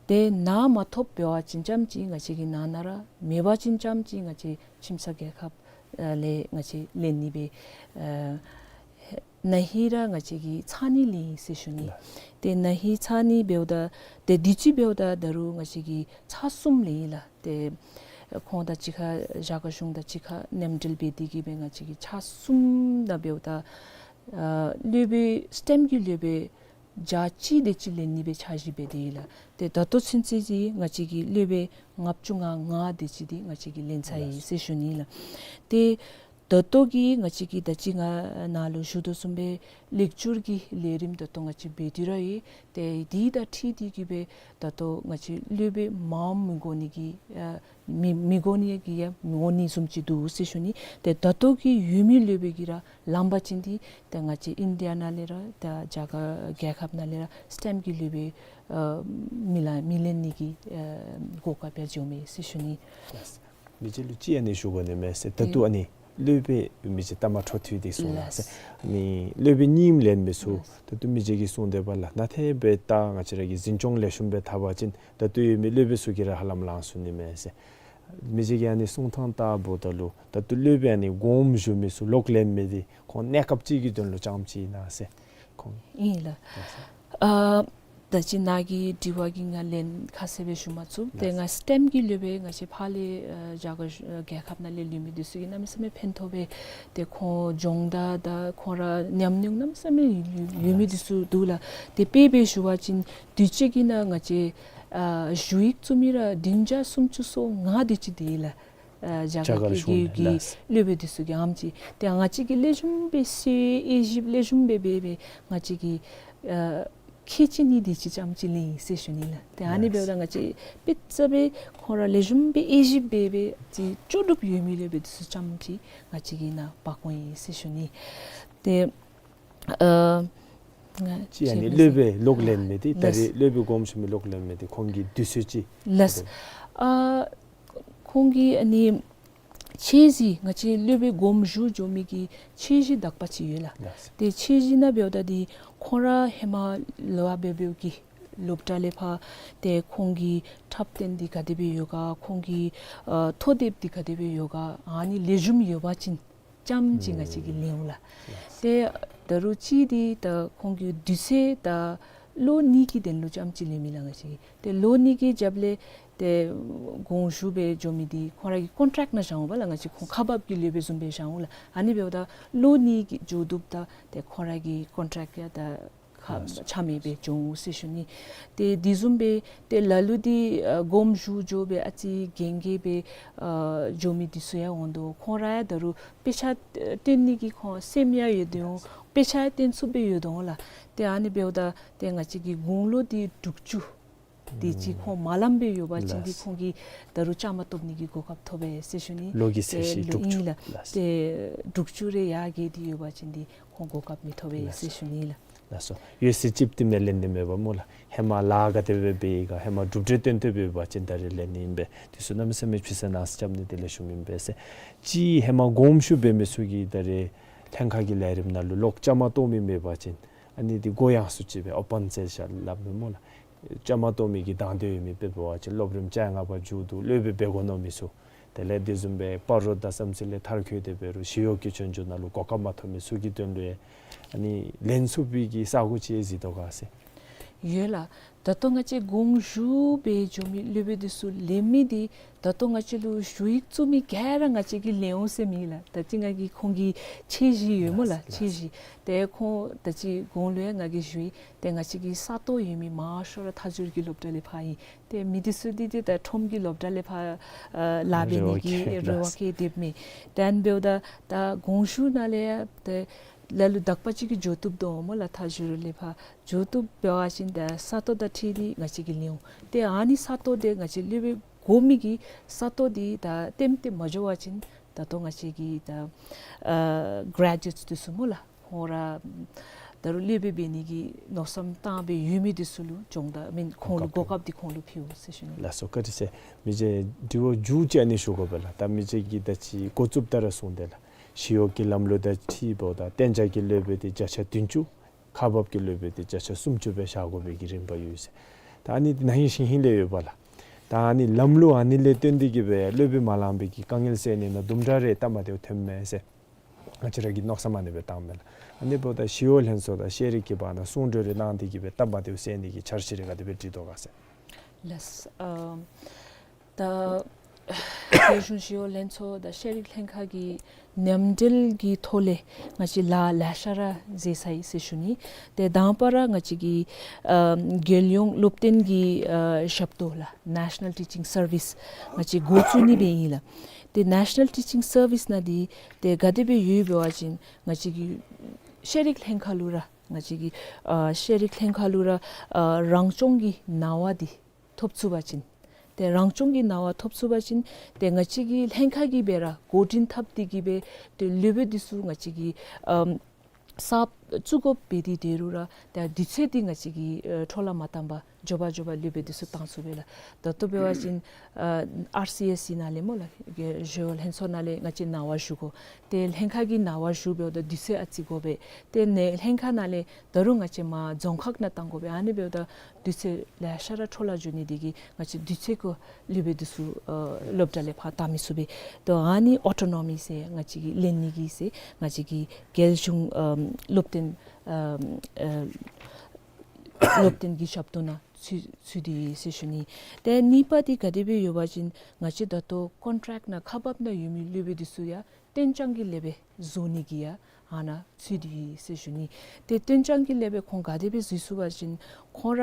ཏེ་ནཱ་མ་ཐོབ་འབད་བ་ཅིན་ཙམ་ཅིག་ང་བཅས་ཀྱིས་ནཱ་ནཱ་ར་མེད་པ་ཅིན་ཙམ་ཅིག་ང་བཅས་ཁྱིམ་ཚང་རྒྱལ་ཁབ་ཨ་ལས་ང་བཅས་ལེན་ནི་སྦེ་ཨ་ན་ཧིང་ར་ང་བཅས་ཀྱིས་ཚར་གཉིས་ལེན་ཡི་ཟེར་ཞུ་ནི། ཏེ་ན་ཧིང་ཚར་གཉིས་འབདཝ་ད་ཏེ་དུས་ཅི་འབདཝ་ད་ད་རུང་ང་བཅས་ཀྱིས་ཚར་གསུམ་ལེན་ཡི་ལགས། ཏེ་ཁོང་དང་གཅིག་ཁར་རྒྱ་གར་གཞུང་དང་གཅིག་ཁར་མཉམ་འབྲེལ་འབད་དེ་གིས་སྦེ་ང་བཅས་ཀྱིས་ཚར་གསུམ་ནང་འབདཝ་ད་ཨ་སློབ་དཔོན་སི་ཊེམ་གྱི་སློབ་དཔོན་ བརྒྱ་གཅིག་དེ་ཅིག་ལེན་ནི་སྦེ་འཆར་གཞི་འབད་དེ་ཡོད་ལགས། ཏེ་ད་ལྟོ་ཚུན་ཚོད་ཀྱི་ང་བཅས་ཀྱིས་སློབ་དཔོན་ལྔ་བཅུ་ང་ལྔ་དེ་ཅིག་འདི་ང་བཅས་ཀྱིས་ལེན་ཚར་ཡི་ཟེར་ཞུ་ནི་ལགས། ཏེ་ད་ལྟོ་གི་ང་བཅས་ཀྱིས་ད་ཅི་ང་ནཱ་ལུ་ཞུ་དོ་བཟུམ་སྦེ་ལེགས་བཅོས་ཀྱི་ལས་རིམ་ད་ལྟོ་ང་བཅས་འབད་དེ་ར་ཡོད། ཏེ་དེ་དང་འཁྲིལ་ཏེ་གིས་སྦེ་ད་ལྟོ་ང་བཅས་སློབ་དཔོན་མངམ་མི་དགོ་ནི་གི་ཨ་མི་མི་དགོ་ནི་གི་ཡང་མི་འོང་ནི་བཟུམ་ཅིག་འདུག་ཟེར་ཞུ་ནི། ཏེ་ད་ལྟོ་གི་ཡོད་མི་སློབ་དཔོན་གྱིས་ར་ལངམ་པ་ཅིན་འདི་ཏེ་ང་བཅས་ཨིན་ཌི་ཡ་ནང་ལས་ར་ཏེ་རྒྱ་གར་རྒྱལ་ཁབ་ནང་ལས་ར་སི་ཊེམ་གྱི་སློབ་དཔོན་ཨ་མི་ལ་མི་ལེན་ནི་གི་ཨ་གོ་སྐབས་ཡང་འབྱུངམ་མས་ཟེར་ཞུ་ནི། མི་རྗེ་ལུ་ཅིག་ཨ་ནི་ཞུ་དགོ་ནི་མས་ཟེར། ད་ལྟོ་ཨ་ནི་སློབ་དཔོན་མི་རྗེ་ལྟ་མ་འཕྲོ་མཐུད་དེ་གསུངས་ལགས་ཟེར། ཨ་ནི་སློབ་དཔོན་གཉིསམ་ལེན་མི་ཚུ་ད་ལྟོ་མི་རྗེ་གིས་གསུངས་དེ་འབདཝ་ལགས། ནཱ་ཏེ་འབདཝ་ད་ང་བཅས་ར་གིས་འཛིན་སྐྱོང་ལེགས་ཤོམ་སྦེ་འཐབ་པ་ཅིན་ད་ལྟོ་ཡོད་མི་སློབ་དཔོན་ཚུ་གིས་ར་ཧ་ལམ་ལང་ཚུགས་ནི་མས་ཟེར། མི་རྗེ་གིས་ཨ་ནི་གསུང་ཐངས་ལྟ་བུ་ད་ལུ་ད་ལྟོ་སློབ་དཔོན་ཨ་ནི་དགོངསམ་ཞུ་མི་ཚུ་ལོག་ལེན་མི་འདི་ཁོང་གནས་སྐབས་ཅིག་གི་དོན་ལུ་རྐྱངམ་ཅིག་ཨིན་ན་ཟེར། ཁོང་ཨིན་ལགས། ཨ་ད་ཅི་ནཱ་གི་དྲི་བ་གི་ང་ལན་ཁ་གསལ་སྦེ་ཞུ་མ་ཚུགས། ཏེ་ལགས། ང་སི་ཊེམ་གྱི་སློབ་དཔོན་ང་བཅས་ཕར་ལས་ཨ་རྒྱ་གར་རྒྱལ་ཁབ་ནང་ལས་ལུས་མི་འདི་ཚུ་གིས་གནམ་མེད་ས་མེད་ཕན་ཐོགས་སྦེ་ཏེ་ཁོང་སྦྱོང་བརྡར་དང་ཁོང་ར་ཉམས་མྱོང་གནམ་མེད་ས་མེད་ཡོད་ཡོད་མི་འདི་ཚུ་འདུག་ལགས། ཏེ་དཔེ་སྦེ་ཞུ་བ་ཅིན་དུས་ཅི་གི་ནང་ང་བཅས་ཨ་ཞུ་ཡིག་བཙུགས་མི་ར་བདུན་བརྒྱ་སུམ་ཅུ་སོ་ལྔ་དེ་ཅིག་འདུག་ལགས། ཨ་རྒྱ་རྒྱ་གར་གར་གྱི་གཞུང་གི་ནང་ལགས། སློབ་དཔོན་འདི་ཚུ་གིས་ཨེམ་ཅིག་ཏེ་ང་བཅས་ཀྱིས་ལེགས་ཤོམ་སྦེ་སེལ་ཨེ་ཞིབ་ལེགས་ཤོམ་སྦེ་འབད་སྦེ་ང་བཅས་ཀྱིས་ཨ་མཁས་ཅི་ནི་དེ་ཅིག་རྐྱངམ་ཅིག་ལེན་ཡི་ཟེར་ཞུ་ནི་ལགས། ཏེ་ཨ་ནི་ལགས། འབདཝ་ད་ང་བཅས་དཔེ་ཆ་སྦེ་ཁོང་ར་ལེགས་ཤོམ་སྦེ་ཨེ་ཞིབ་འབད་སྦེ་ཅིག་ལྕོགས་གྲུབ་ཡོད་མི་སློབ་དཔོན་འདི་ཚུ་རྐྱངམ་ཅིག་ང་བཅས་ཀྱིས་ནཱ་འབག་འོང་ཡི་ཟེར་ཞུ་ནི། ཏེ་ཨ་ང་ཅིག་ཨ་ནི་ཅིག་སློབ་དཔོན་ལོག་ལེན་མི་འདི་ད་ལགས། རེས་སློབ་དཔོན་དགོངསམ་ཞུ་མི་ལོག་ལེན་མི་འདི་ཁོང་གི་དུས་ཚོད་ཅིག་ལགས། ཨ་ཁོང་གི་ཨ་ནི་ཚད་གཞི་ང་བཅས་སློབ་དཔོན་དགོངསམ་ཞུ་འགྱོ་མི་གི་ཚད་གཞི་དག་པ་ཅིག་ཡོད་ལགས། ལགས། ཏེ་ཚད་གཞི་ནང་འབདཝ་ད་འདི་ཁོང་ར་ཧེ་མ་ལོ་ཨ་འབད་འབདཝ་གི་སློབ་གྲྭ་ལས་ཕར་ཏེ་ཁོང་གི་འཁྲབ་སྟོན་འདི་ག་དེ་སྦེ་ཡོད་ག་ཁོང་གི་ཨ་ཐོ་དེབ་འདི་ག་དེ་སྦེ་ཡོད་ག་ཨ་ནི་ལེགས་ཤོམ་ཡོད་པ་ཅིན་རྐྱངམ་ཅིག་ང་བཅས་ཀྱིས་ལེན་འོང་ལགས། ཏེ་ད་རུང་ཅིག་འདི་ད་ཁོང་གི་དུས་ཚོད་ད་ལོ་གཉིས་ཀྱི་དོན་ལུ་རྐྱངམ་ཅིག་ལེན་མི་ལགས་ང་བཅས་ཀྱིས། ཏེ་ལོ་གཉིས་ཀྱི་རྒྱབ་ལས་ཏེ་དགོངསམ་ཞུ་སྦེ་འགྱོ་མི་འདི་ཁོང་ར་གི་ཀོན་ཊེཀཊ་ནང་བཞག་འོང་པ་ལགས། ང་བཅས་ཁོང་ཁག་འབགཔ་གི་སློབ་དཔོན་བཟུམ་སྦེ་བཞག་འོང་ལགས། ཨ་ནི་འབདཝ་ད་ལོ་གཉིས་ཀྱི་འགྱོ་བཏུབ་ད་ཏེ་ཁོང་ར་གི་ཀོན་ཊེཀཊ་ཡང་ད་ཁ་ཆ་མེད་སྦེ་འགྱོ་འོང་ཟེར་ཞུ་ནི། ཏེ་དེ་བཟུམ་སྦེ་ཏེ་ལ་ལུ་འདི་ཨ་དགོངསམ་ཞུ་འགྱོ་སྦེ་ཨ་ཙི་རྒན་རྒས་སྦེ་ཨ་འགྱོ་མི་འདི་ཚུ་ཡང་འོང་དོ། ཁོང་ར་ཡང་ད་རུང་དཔེ་ཆ་སྟོན་ནི་གི་ཁོང་སེམས་ཡང་ཡོད་དེ་འོང་། དཔེ་ཆ་ཡང་སྟོན་ཚུགསཔ་སྦེ་ཡོད་དོ་འོང་ལགས། ཏེ་ཨ་ནི་འབདཝ་ད་ཏེ་ང་བཅས་ཀྱི་དགུང་ལོ་འདི་དྲུག་ཅུ་དེ་ཅིག་ཁོང་མ་ལངམ་སྦེ་ཡོད་པ་ཅིན་འདི་ལགས། ཁོང་གིས་ད་རུང་བཅའ་མར་གཏོགས་ནི་གི་གོ་སྐབས་ཐོབ་པས་ཟེར་ཞུ་ནི། ལོ་གི་ཚད་གཞི་ཏེ་ལོ་དྲུག་ཅུ་ཨིན་ལགས། ལགས། ཏེ་དྲུག་ཅུ་རེ་ཡར་རྒལ་ཏེ་ཡོད་པ་ཅིན་འདི་ཁོང་གོ་སྐབས་མི་ཐོབ་པས་ཟེར་ཞུ་ནི་ལགས། ལགས་སོ། ཡོད་ཚད་ཅིག་དེ་མེན་ལེན་ནི་མེད་པ་སྨོ་ལགས། ཧེ་མ་ལཱ་ག་དེ་སྦེ་འབད་ཡི་ག་ཧེ་མ་གྲུབ་འབྲས་སྟོན་ཏེ་འབད་བ་ཅིན་ད་རེས་ལེན་ནི་ཨིན་པས། དེ་ཚུ་གནམ་མེད་ས་མེད་ཕྱི་སེ་ནང་སེ་རྐྱབ་ནི་དེ་ལེགས་ཤོམ་ཨིན་པས་ཟེར། ཅིག་ཧེ་མ་དགོངསམ་ཞུ་འབད་མི་ཚུ་གིས་ད་རེས་ལྷན་ཁག་གི་ལས་རིམ་ནང་ལུ་ལོག་བཅའ་མར་གཏོགས་མི་མེད་པ་ཅིན་ཨ་ནི་འདི་གོ་ཡངས་སུ་ཅིག་སྦེ་ཨོ་པཱན་ཟེར་ཞིནམ་ལས་སྨོ་ལགས། བཅའ་མར་གཏོགས་མི་གི་དང་འདོད་ཡོད་མི་དཔེ་འབད་བ་ཅིན་སློབ་རིམ་བཅོ་ལྔ་པ་མཇུག་བསྡུ་སློབ་དཔོན་འབད་དགོ་མནོ་མི་ཚུ་དེ་ལས་དེ་བཟུམ་སྦེ་སྤ་རོ་དང་བསམ་རྩེ་ལས་མཐར་འཁྱོལ་ཏེ་འབད་རུང་ཞི་གཡོག་གི་སྐྱོན་བརྗོད་ནང་ལུ་གོ་སྐབས་མ་ཐོབ་མི་ཚུ་གི་དོན་ལུ་ཡང་ཨ་ནི་ལེན་ཚུགས་པའི་གི་ས་གོ་ཅིག་གཟིགས་དོ་ག་ཟེར། ཡོད་ལགས། ད་ལྟོ་ང་བཅས་དགོངསམ་ཞུ་སྦེ་འགྱོ་མི་སློབ་དཔོན་འདི་ཚུ་ལེན་མི་འདི་ད་ལྟོ་ང་བཅས་ལུ་ཞུ་ཡིག་བཙུགས་མི་ག་ར་ང་བཅས་ཀྱིས་ལེན་འོང་ཟེར་མེན་ལགས། ད་ཅི་ང་གིས་ཁོང་གི་ཚད་གཞི་ཡོད་སྨོ་ལགས། ལགས། ཚད་གཞི། ཏེ་ཁོང་ད་ཅི་གོང་ལུ་ཡང་ང་གིས་ཞུ་ཡི། ཏེ་ང་བཅས་ཀྱི་ས་སྟོང་ཡོད་མི་མང་ཤོས་ར་མཐའ་སྦྱོར་གྱི་སློབ་གྲྭ་ལས་ཕར་ཨིན། ཏེ་མི་འདི་ཚུ་འདི་ཏེ་ད་ཁྲོམ་གྱི་སློབ་གྲྭ་ལས་ཕར་ཨ་ལཱ་འབད་ནི་གི་རེ་བ་རེ་བ་བསྐྱེད་དེ་མེན། ཏེ་ཨ་ནི་འབདཝ་ད་ད་དགོངསམ་ཞུ་ནང་ལས་ཡང་ཏེ་ལ་ལུ་དག་པ་ཅིག་གིས་འགྱོ་བཏུབ་དོ་སྨོ་ལགས། མཐའ་སྦྱོར་ལས་ཕར་འགྱོ་བཏུབ་འབད་བ་ཅིན་ད་ས་སྟོང་དང་འཁྲིལ་ཏེ་ང་བཅས་ཀྱིས་ལེན་འོང་། ཏེ་ཨ་ནི་ས་སྟོང་དེ་ང་བཅས་སློབ་དཔོན་དགོ་མི་གི་ས་སྟོང་འདི་ད་ལྟདམོ་ཏེ་མ་འགྱོ་བ་ཅིན་ད་ལྟོ་ང་བཅས་ཀྱི་ད་ཨ་གྲེ་ཇུ་ཨེཊསི་འདི་ཚུ་སྨོ་ལགས། ཁོང་ར་ད་རུང་སློབ་དཔོན་འབད་ནི་གི་མནོ་བསམ་བཏང་སྦེ་ཡོད་མི་འདི་ཚུ་ལུ་སྦྱོང་བརྡར་མེན་ཁོང་ལུ་གོ་སྐབས་འདི་ཁོང་ལུ་ཕུལ་འོང་ཟེར་ཞུ་ནི། ལགས་སོ། བཀའ་དྲིན་ཆེ། མི་རྗེ་དྲི་བ་མཇུག་ཅིག་ཨ་ནི་ཞུ་དགོ་པས་ལགས། ད་མི་རྗེ་གིས་ད་ཅི་འགོ་བཙུགསཔ་ད་ར་གསུངས་ཏེ་ལགས། ཞི་གཡོག་གི་ལམ་ལུགས་དང་འཁྲིལཝ་ད་གཏན་འཇགས་ཀྱི་སློབ་དཔོན་འདི་བརྒྱ་ཆ་བདུན་ཅུ། ཁག་འབགཔ་གི་སློབ་དཔོན་འདི་བརྒྱ་ཆ་སུམ་ཅུ་སྦེ་བཞག་དགོ་པའི་གི་རིམ་པ་ཡོད་ཟེར། ད་ཨ་ནི་འདི་ན་ཧིང་ཤིང་ཧིང་ལས་ཡོདཔ་ལགས། ད་ཨ་ནི་ལམ་ལུགས་ཨ་ནི་ལས་བརྟེན་ཏེ་གིས་སྦེ་སློབ་དཔོན་མ་ལང་པའི་གི་དཀའ་ངལ་སེལ་ནི་ནང་དུམ་གྲ་རེ་སྟབས་མ་བདེཝ་ཐོནམ་མས་ཟེར། ང་བཅས་ར་གིས་མནོ་བསམ་ཨ་ནི་སྦེ་བཏངམ་མས་ལགས། ཨ་ནི་འབདཝ་ད་ཞི་གཡོག་ལྷན་ཚོགས་དང་ཤེས་རིག་གི་བར་ན་གསུང་གྲོས་རེ་གནང་སྟེ་གིས་སྦེ་སྟབས་མ་བདེཝ་སེལ་ནི་གི་འཆར་གཞི་རེ་ག་དེ་སྦེ་བསྒྲིགས་དོ་ག་ཟེར། ལགས། ཨ་ད་ རྒྱལ་གཞུང་ཞི་གཡོག་ལྷན་ཚོགས་དང་ཤེས་རིག་ལྷན་ཁག་གི་མཉམ་འབྲེལ་གྱི་ཐོག་ལས་ང་བཅས་ལཱ་ལེ་ཤ་ར་མཛད་ཚར་ཡི་ཟེར་ཞུ་ནི། ཏེ་དང་པ་ར་ང་བཅས་ཀྱི་ཨ་རྒྱལ་ཡོངས་སློབ་སྟོན་གྱི་ཨ་ཞབས་ཏོག་ལགས། National Teaching Service ང་བཅས་འགོ་བཙུགས་ནི་སྦེ་ཨིན་ལགས། ཏེ་National Teaching Service ནང་འདི་ཏེ་ག་དེ་སྦེ་ཡོདཔ་འབད་བ་ཅིན་ང་བཅས་ཀྱི་ཤེས་རིག་ལྷན་ཁག་ལུ་ར་ང་བཅས་ཀྱི་ཨ་ཤེས་རིག་ལྷན་ཁག་ལུ་ར་ཨ་རང་སྐྱོང་གི་གནང་བ་འདི་ཐོབ་ཚུགས་པ་ཅིན། ཏེ་རང་སྐྱོང་གི་གནང་བ་ཐོབ་ཚུགས་པ་ཅིན་ཏེ་ང་བཅས་ཀྱི་ལྷན་ཁག་གིས་སྦེ་ར་འགོ་འདྲེན་འཐབ་སྟེ་གིས་སྦེ་ཏེ་སློབ་དཔོན་འདི་ཚུ་ང་བཅས་ཀྱིས་ཨམ་གསརཔ་བཙུགས་དགོཔ་འབད་དེ་འབད་རུང་ར་ཏེ་དུས་ཚོད་འདི་ང་བཅས་ཀྱིས་ཨ་འཕྲོ་བརླག་མ་བཏང་པར་མགྱོགས་པ་མགྱོགས་པ་སློབ་དཔོན་འདི་ཚུ་བཏང་ཚུགས་པས་ལགས། ད་ལྟོ་འབད་བ་ཅིན་ཨ་ཨར་སི་ཨེསི་སི་ནང་ལས་སྨོ་ལགས། ཞི་གཡོག་ལྷན་ཚོགས་ནང་ལས་ང་བཅས་གནང་བ་ཞུ་དགོ། ཏེ་ལྷན་ཁག་གིས་གནང་བ་ཞུ་འབདཝ་ད་དུས་ཚོད་ཨ་ཙི་དགོ་པས། ཏེ་ནཱ་ལྷན་ཁག་ནང་ལས་ད་རུང་ང་བཅས་མར་རྫོང་ཁག་ནང་བཏང་དགོ་པས། ཨ་ནི་འབདཝ་ད་དུས་ཚོད་ལེ་ཤ་ར་འཕྲོ་བརླག་འགྱོ་ནི་འདི་གིས་ང་བཅས་དུས་ཚོད་ཁར་སློབ་དཔོན་འདི་ཚུ་ཨ་སློབ་གྲྭ་ལས་ཕར་བཏང་མི་ཚུགས་པས། ད་ཨ་ནི་ཨོ་ཊོ་ནོ་མི་ཟེར་ང་བཅས་ཀྱི་ལེན་ནི་གི་ཟེར་ང་བཅས་ཀྱི་རྒྱལ་གཞུང་ཨམ་སློབ་སྟོན་ཨམ་ཨ་སློབ་སྟོན་གྱི་ཞབས་ཏོག་ནང་ཚུད་ཚུད་དེ་ཡོད་ཟེར་ཞུ་ནི། ཏེ་གཉིས་པ་འདི་ག་དེ་སྦེ་ཡོད་པ་ཅིན་ང་བཅས་ད་ལྟོ་ཀོན་ཊེཀཊ་ནང་ཁག་འབགཔ་ནང་ཡོད་མི་སློབ་དཔོན་འདི་ཚུ་ཡང་གཏན་འཇགས་ཀྱི་སློབ་དཔོན་བཟོ་ནི་གི་ཡང་ཨ་ནཱ་ཚུད་དེ་ཡོད་ཟེར་ཞུ་ནི། ཏེ་གཏན་འཇགས་ཀྱི་སློབ་དཔོན་ཁོང་ག་དེ་སྦེ་འཛུལ་ཚུགས་པ་ཅིན་ཁོང་ར་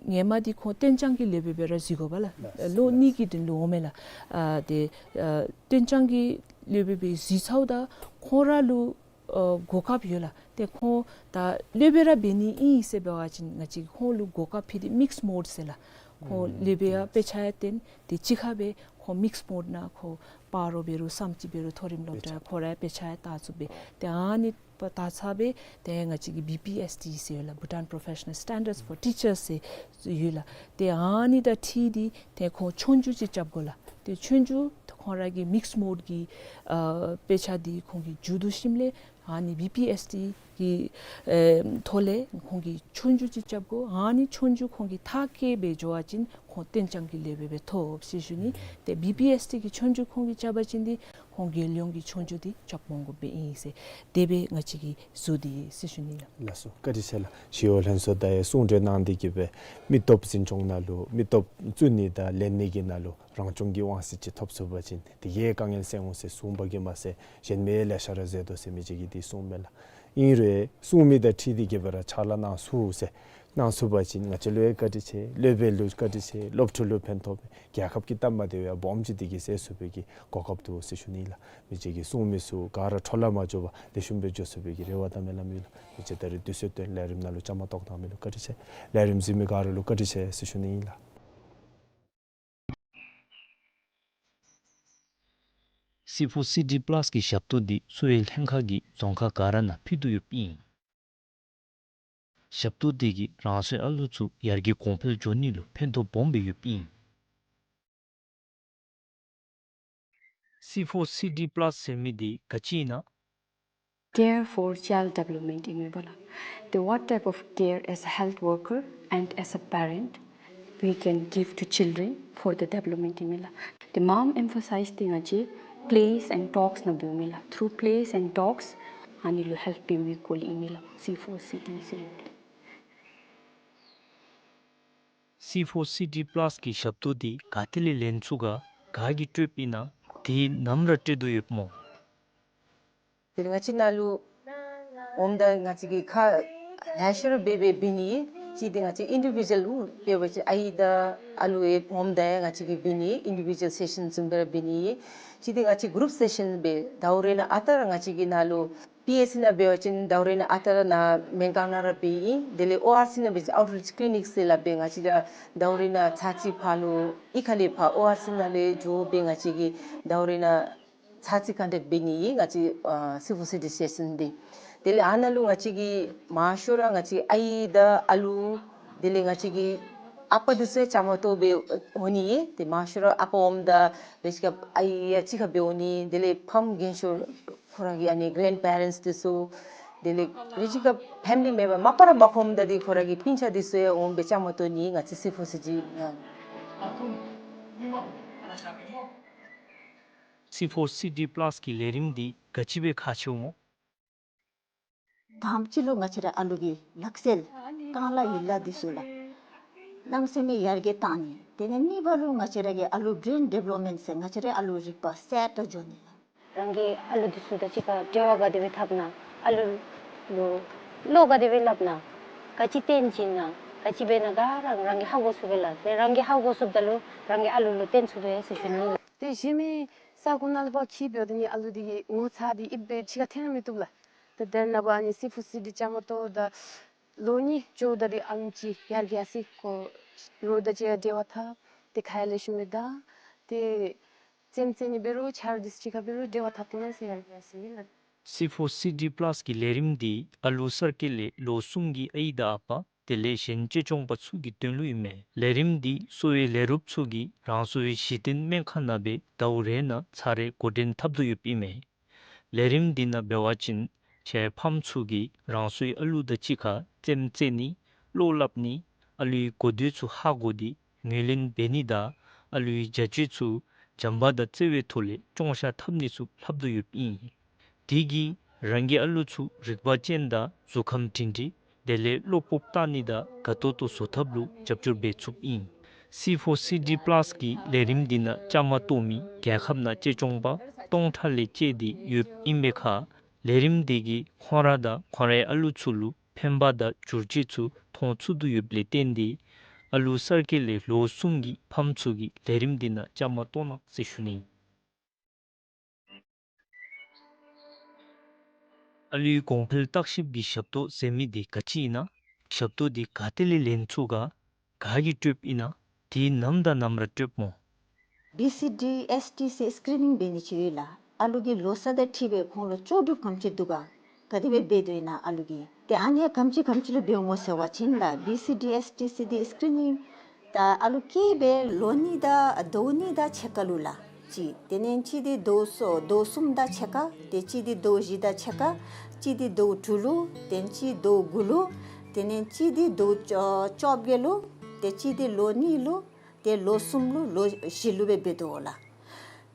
ཧེ་མ་འདི་ཁོང་གཏན་འཇགས་ཀྱི་སློབ་དཔོན་སྦེ་ར་འཛུལ་དགོ་པས་ལགས། ལགས། ལོ་ལགས། གཉིས་ཀྱི་དོན་ལུ་འོང་མས་ལགས། ཨ་ཏེ་ཨ་གཏན་འཇགས་ཀྱི་སློབ་དཔོན་སྦེ་འཛུལ་ཚརཝ་ད་ཁོང་ར་ལུ་ཨ་གོ་སྐབས་ཡོད་ལགས། ཏེ་ཁོང་ད་སློབ་དཔོན་ར་འབད་ནི་ཨིན་ཟེར་འབད་བ་ཅིན་ང་བཅས་ཁོང་ལུ་གོ་སྐབས་ཕུལ་ཏེ་མིགསི་མོཌ་ཟེར་ལགས། ཁོང་ཨུམ་སློབ་དཔོན་ཡང་དཔེ་ཆ་ཡང་སྟོན། ཏེ་གཅིག་ཁར་སྦེ་ཁོང་མིགསི་མོཌ་ནང་ཁོང་སྤ་རོ་འབད་རུང་བསམ་སྤྱིལ་འབད་རུང་མཐོ་རིམ་སློབ་གྲྭ་ཁོང་ར་དཔེ་ཆ་ཡང་ལྟ་ཚུགས་པས། ཏེ་ཨ་ནི་ད་ཚར་སྦེ་ཏེ་ང་བཅས་ཀྱི་བི་པི་ཨེསི་ཊི་ཟེར་ཡོད་ལགས། Bhutan Professional Standards for Teachers ཟེར་ཡོད་ལགས། ཏེ་ཨ་ནི་དང་འཁྲིལ་ཏེ་ཏེ་ཁོང་ཆོས་རྒྱུགས་ཅིག་རྐྱབ་དགོ་ལགས། ཏེ་ཆོས་རྒྱུགས་ཁོང་ར་གི་མིགསི་མོཌ་གི་ཨ་དཔེ་ཆ་འདི་ཁོང་གིས་མཇུག་བསྡུ་ཞིནམ་ལས་ཨ་ནི་བི་པི་ཨེསི་ཊི་གི་ཨེ་ཐོག་ལས་ཁོང་གིས་ཆོས་རྒྱུགས་ཅིག་རྐྱབ་དགོ། ཨ་ནི་ཆོས་རྒྱུགས་ཁོང་གིས་མཐར་འཁྱོལ་སྦེ་འགྱོ་བ་ཅིན་ཁོང་གཏན་འཇགས་ཀྱི་སློབ་དཔོན་སྦེ་ཐོབ་ཟེར་ཞུ་ནི། ཏེ་བི་པི་ཨེསི་ཊི་གི་ཆོས་རྒྱུགས་ཁོང་གིས་རྐྱབ་པ་ཅིན་འདི་ཁོང་རྒྱལ་ཡོངས་ཀྱི་ཆོས་རྒྱུགས་འདི་རྐྱབ་འོང་དགོཔ་སྦེ་ཨིན་ཟེར་དེ་སྦེ་ང་བཅས་ཀྱིས་བཟོ་སྟེ་ཡོད་ཟེར་ཞུ་ནི་ལགས། ལགས་སོ། བཀའ་དྲིན་ཆེ་ལགས། ཞི་གཡོག་ལྷན་ཚོགས་དང་ཡང་གསུང་གྲོས་གནང་སྟེ་གིས་སྦེ་མི་སྟོབས་འཛིན་སྐྱོང་ནང་ལུ་མི་སྟོབས་བཙུགས་ནི་དང་ལེན་ནི་གི་ནང་ལུ་རང་སྐྱོང་གི་དབང་ཚད་ཅིག་ཐོབ་ཚུགས་པ་ཅིན་དེ་གིས་དཀའ་ངལ་སེལ་འོང་ཟེར་གསུངས་པ་གིས་མ་ཚད་གཞན་མི་ལེ་ཤ་ར་མཛད་དོ་ཟེར་མི་ཅིག་གིས་དེ་གསུངས་མས་ལགས། ཨིན་རུང་གསུང་མི་དང་འཁྲིལ་ཏེ་གིས་སྦེ་ར་ཕྱག་ལཱ་གནང་ཚུགས་ཟེར་གནང་ཚུགས་པ་ཅིན་ང་བཅས་ལུ་ཡང་བཀའ་དྲིན་ཆེ། སློབ་དཔོན་ལུ་བཀའ་དྲིན་ཆེ། སློབ་ཕྲུག་ལུ་ཕན་ཐོགས་པས། རྒྱལ་ཁབ་ཀྱི་སྟབས་མ་བདེཝ་ཡང་སྦོམ་ཅིག་དེ་གིས་སེལ་ཚུགས་པའི་གི་གོ་སྐབས་འདུག་ཟེར་ཞུ་ནི་ལགས། མི་ཅིག་གིས་གསུང་མི་ཚུ་ག་ར་འཕྲོ་བརླག་མ་འགྱོ་བར་ལེགས་ཤོམ་སྦེ་འགྱོ་ཚུགས་པའི་གི་རེ་བ་དང་སྨོན་ལམ་ཡོད་ལགས། མི་ཅིག་ད་རིས་དུས་ཚོད་བཏོན་ལས་རིམ་ནང་ལུ་བཅའ་མར་གཏོགས་གནང་མི་ལུ་བཀའ་དྲིན་ཆེ། ལས་རིམ་གཟིགས་མི་ག་ར་ལུ་བཀའ་དྲིན་ཆེ་ཟེར་ཞུ་ནི་ཨིན་ལགས། སི་ཕོར་སི་ཌི་པ་ལཱས་ཀྱི་ཞབས་ཏོག་འདི་གསོ་བའི་ལྷན་ཁག་གིས་རྫོང་ཁག་ག་ར་ནང་ཕུལ་དོ་ཡོདཔ་ཨིན། ཞབས་ཏོག་འདི་གིས་རང་སོའི་ཨ་ལོ་ཚུ་ཡར་རྒྱས་གོང་འཕེལ་འགྱོ་ནི་ལུ་ཕན་ཐོགས་སྦོམ་སྦེ་ཡོདཔ་ཨིན། སི་ཕོར་སི་ཌི་པ་ལཱས་ཟེར་མི་འདི་ག་ཅི་ཨིན་ན། Care for child development ཨིན་མས་པ་ལགས། The what type of care as a health worker and as a parent we can give to children for the development ཨིན་མས་ལགས། The མངམ་emphasize འདི་ང་བཅས་plays and talks ནང་འབདཝ་མས་ལགས། Through plays and talks ཨ་ནི་ལུ་help འབད་བའི་སྐོར་ལས་ཨིན་མས་ལགས། སི་ཕོར་སི་ཌི་ཟེར་མི་འདི། སི་ཕོར་སི་ཌི་པ་ལཱས་ཀྱི་ཞབས་ཏོག་འདི་ག་ཏེ་ལས་ལེན་ཚུགས་ག་ག་གིས་སྤྲོདཔ་ཨིན་ན། དེ་ནམ་ར་སྤྲོད་དོ་ཡོདཔ་སྨོ། དེ་ལས་ང་བཅས་ནང་ལུ་འོངམ་ད་ང་བཅས་ཀྱིས་ཁག་ལེ་ཤ་ར་འབད་འབད་འབད་ནི། གཅིག་འདི་ང་བཅས་ཨིན་ཌི་བི་ཌུ་ཨལ་འབད་བ་ཅིན་ཨའི་དང་ཨ་ལུ་ཡང་འོངམ་ད་ཡང་ང་བཅས་ཀྱིས་འབད་ནི། ཨིན་ཌི་བི་ཌུ་ཨལ་སེ་ཤཱན་བཟུམ་སྦེ་ར་འབད་ནི། གཅིག་འདི་ང་བཅས་གུ་རུབ་སེ་ཤཱན་འབད། ཟླཝ་རེ་ནང་ཨ་རྟག་ར་ང་བཅས་ཀྱི་ནང་ལུ་པི་ཨེཆ་སི་ནང་འབད་བ་ཅིན་ཟླཝ་རེ་ནང་ཨ་རྟག་ར་ནཱ་མེན་ཀོང་ནང་ར་འབད་ཨིན། དེ་ལས་ཨོ་ཨར་སི་ནང་འབད་བ་ཅིན་ཨའུཊ་རིཆ་ཀི་ལི་ནིཀ་ཟེར་སླབ་སྦེ་ང་བཅས་ར་ཟླཝ་རེ་ནང་ཚར་གཅིག་ཕར་ལུ་གཡུས་ཁ་ལས་ཕར་ཨོ་ཨར་སི་ནང་ལས་འགྱོ་སྦེ་ང་བཅས་ཀྱིས་ཟླཝ་རེ་ནང་ཚར་གཅིག་ཀོན་ཊེཀཊ་འབད་ནི་ཨིན། ང་བཅས་ཨ་སི་ཕོར་སི་ཌི་སེ་ཤཱན་འདི། དེ་ལས་ཨ་ནཱ་ལུ་ང་བཅས་ཀྱིས་མང་ཤོས་ར་ང་བཅས་ཨའི་དང་ཨ་ལུ་དེ་ལས་ང་བཅས་ཀྱི་ཨ་པ་འདི་ཚུ་ཡང་བཅའ་མར་གཏོགས་སྦེ་འོང་ནི་ཨིན། ཏེ་མང་ཤོས་ར་ཨ་པ་འོངམ་ད་རེ་ཅིག་ཨའི་ཡང་གཅིག་ཁར་སྦེ་འོང་ནི། དེ་ལས་ཕམ་རྒན་ཤོས་ཁོ་ར་གི་ཨ་ནི་གེ་རེནཌ་པེ་རེནཊསི་འདི་ཚུ་དེ་ལས་རེ་ཅིག་ཕེ་མི་ལི་མེམ་བར་མ་པ་ར་མ་ཁོམ་ད་འདི་ཁོ་ར་གི་སྤུན་ཆ་འདི་ཚུ་ཡང་འོང་སྦེ་བཅའ་མར་གཏོགས་ནི་ཨིན། ང་བཅས་སི་ཕོར་སི་ཌི་ནང་། སི་ཕོར་སི་ཌི་པ་ལཱས་ཀྱི་ལས་རིམ་འདི་ག་ཅི་སྦེ་ཁག་ཆེཝ་སྨོ། དང་པ་ཅིག་ལུ་ང་བཅས་ར་ཨ་ལུ་གི་ལག་རྩལ་རྐང་ལག་ཡན་ལག་འདི་ཚུ་ལགས། གནམ་མེད་ས་མེད་ཡར་རྒྱས་བཏང་ནི། དེ་ལས་གཉིས་པ་ལུ་ང་བཅས་ར་གི་ཨ་ལུ་བྲེན་ཌི་བེ་ལོབ་མེནཊ་ཟེར་ང་བཅས་རའི་ཨ་ལུ་རིག་པ་གསརཔ་ད་འགྱོ་ནི་ལགས། རང་གི་ཨ་ལུ་འདི་ཚུ་དང་གཅིག་ཁར་འབྲེལ་བ་ག་དེ་སྦེ་འཐབ་ན། ཨ་ལུ་ལུ་བློ་ག་དེ་སྦེ་སླབ་ན། ག་ཅི་སྟོན་བྱིན་ན། ག་ཅི་འབད་ན་ག་ར་རང་གིས་ཧ་གོ་ཚུགས་པས་ལགས། དེ་རང་གིས་ཧ་གོ་ཚུགསཔ་ད་ལུ་རང་གི་ཨ་ལུ་ལུ་སྟོན་ཚུགས་པས་ཟེར་ཞུ་ནི་ལགས། དེ་གཞན་མི་ས་གོ་ནང་ལུ་ཕར་འཁྱིད་འབདཝ་ད་ནི་ཨ་ལུ་འདི་གིས་ངོ་ཚ་སྟེ་ཨིབ་སྦེ་ཕྱི་ཁར་འཐོན་ར་མི་བཏུབ་ལགས། ད་དེ་ནངས་པ་ཨ་ནི་སི་ཕོར་སི་ཌི་བཅའ་མར་གཏོགས་ད་ལོ་གཉིས་འགྱོཝ་ད་ར་ཨ་ལུ་ཅིག་ཡར་རྒྱས་སོ་ཡི། ཁོ་རོགས་དང་གཅིག་ཁར་འབྲེལ་བ་འཐབ། དེ་ཁ་ཡར་ལེགས་ཤོམ་སྦེ་བདའ། དེ་རྩེདམོ་རྩེ་ནི་འབད་རུང་ཆ་རོགས་འདི་ཚུ་གཅིག་ཁར་འབད་རུང་འབྲེལ་བ་འཐབ་བཏུབ་ན་ཟེར་ཡར་རྒྱས་སོ་ཡི་ལགས། སི་ཕོར་སི་ཌི་པ་ལཱསི་གི་ལས་རིམ་འདི་ཨ་ལུ་གསར་སྐྱེས་ལས་ལོ་གསུམ་གྱི་ཨའི་དང་ཨ་པ་དེ་ལས་གཞན་གཅེས་སྐྱོང་པ་ཚུ་གི་དོན་ལུ་ཨིན་མས། ལས་རིམ་འདི་གསོ་བའི་ལས་རོགསཔ་ཚུ་གིས་རང་སོའི་གཞི་རྟེན་སྨན་ཁང་ནང་སྦེ་ཟླཝ་རེ་ནང་ཚར་རེ་འགོ་འདྲེན་འཐབ་དོ་ཡོདཔ་ཨིན་མས། ལས་རིམ་འདི་ནང་འབད་བ་ཅིན་ཁྱེད་ཕམ་ཚུ་གིས་རང་སོའི་ཨ་ལུ་དང་གཅིག་ཁར་རྩེདམོ་རྩེ་ནི་བློ་སླབ་ནི་ཨ་ལུའི་གོ་དོན་ཚུ་ཧ་གོ་སྟེ་ངོས་ལེན་འབད་ནི་དང་ཨ་ལུའི་བྱ་སྤྱོད་ཚུ་བྱམས་པ་དང་བརྩེ་བའི་ཐོག་ལས་སྐྱོང་བཞག་འཐབ་ནི་ཚུ་ལྷབ་དོ་ཡོདཔ་ཨིན། དེ་གིས་རང་གི་ཨ་ལུ་ཚུ་རིག་པ་ཅན་དང་གཟུགས་ཁམས་སྒྲིང་སྒྲིང་དེ་ལས་བློ་སྤོབས་བཏང་ནི་དང་དགའ་ཏོག་ཏོ་བཟོ་ཐབས་ལུ་རྒྱབ་སྐྱོར་འབད་ཚུགསཔ་ཨིན། སི་ཕོར་སི་ཌི་པ་ལཱསི་གི་ལས་རིམ་འདི་ནང་བཅའ་མར་གཏོགས་མི་རྒྱལ་ཁབ་ནང་གཅེས་སྐྱོང་པ་སྟོང་ཕྲག་ལས་བཅད་དེ་ཡོདཔ་ཨིན་པའི་ཁར་ལས་རིམ་འདི་གིས་ཁོང་ར་དང་ཁོང་རའི་ཨ་ལུ་ཚུ་ལུ་ཕན་པ་དང་བསྒྱུར་བཅོས་ཚུ་མཐོང་ཚུགས་དོ་ཡོདཔ་ལས་བརྟེན་ཏེ་ཨ་ལུ་གསར་སྐྱེས་ལས་ལོ་གསུམ་གྱི་ཕམ་ཚུ་གིས་ལས་རིམ་འདི་ནང་བཅའ་མར་གཏོགས་གནང་ཟེར་ཞུ་ནི། ཨ་ལུའི་གོང་འཕེལ་བརྟག་ཞིབ་ཀྱི་ཞབས་ཏོག་ཟེར་མི་འདི་ག་ཅི་ཨིན་ན། ཞབས་ཏོག་འདི་ག་ཏེ་ལས་ལེན་ཚུགས་ག། ག་གིས་སྤྲོདཔ་ཨིན་ན། དེ་ནམ་དང་ནམ་ར་སྤྲོདཔ་སྨོ། བི་སི་ཌི་ཨེསི་ཊི་སི་སི་ཀི་རི་ནིང་འབད་ནི་ཅིག་ཡོད་ལགས། ཨ་ལུ་གི་ལོ་ས་དང་འཁྲིལ་སྦེ་ཁོང་ལུ་ལྕོགས་གྲུབ་ག་དེམ་ཅིག་འདུག་ག། ག་དེ་སྦེ་འབད་དོ་ཨིན་ན་ཨ་ལུ་གིས། ཏེ་ཨ་ནི་ག་དེམ་ཅིག་ག་དེམ་ཅིག་ལུ་འབདཝ་སྨོ་ཟེར་བ་ཅིན་ལགས། བི་སི་ཌི་ཨེསི་ཊི་སི་འདི་སི་ཀི་རི་ནིང་ད་ཨ་ལུ་སྐྱེས་སྦེ་ལོ་གཉིས་དང་ཟླཝ་གཉིས་དང་ཕྱེད་ཀ་ལུ་ལགས། གཅིག། དེ་ལས་གཅིག་འདི་ཟླཝ་གསུམ་ཟླཝ་གསུམ་དང་ཕྱེད་ཀ། ཏེ་གཅིག་འདི་ཟླཝ་བཞི་དང་ཕྱེད་ཀ། གཅིག་འདི་ཟླཝ་དྲུག་ལུ། ཏེ་གཅིག་ཟླཝ་དགུ་ལུ། དེ་ལས་གཅིག་འདི་ཟླཝ་བཅོ་བཅོ་བརྒྱད་ལུ། ཏེ་གཅིག་འདི་ལོ་གཉིས་ལུ། ཏེ་ལོ་གསུམ་ལུ་ལོ་བཞི་ལུ་སྦེ་འབད་དོ་ལགས།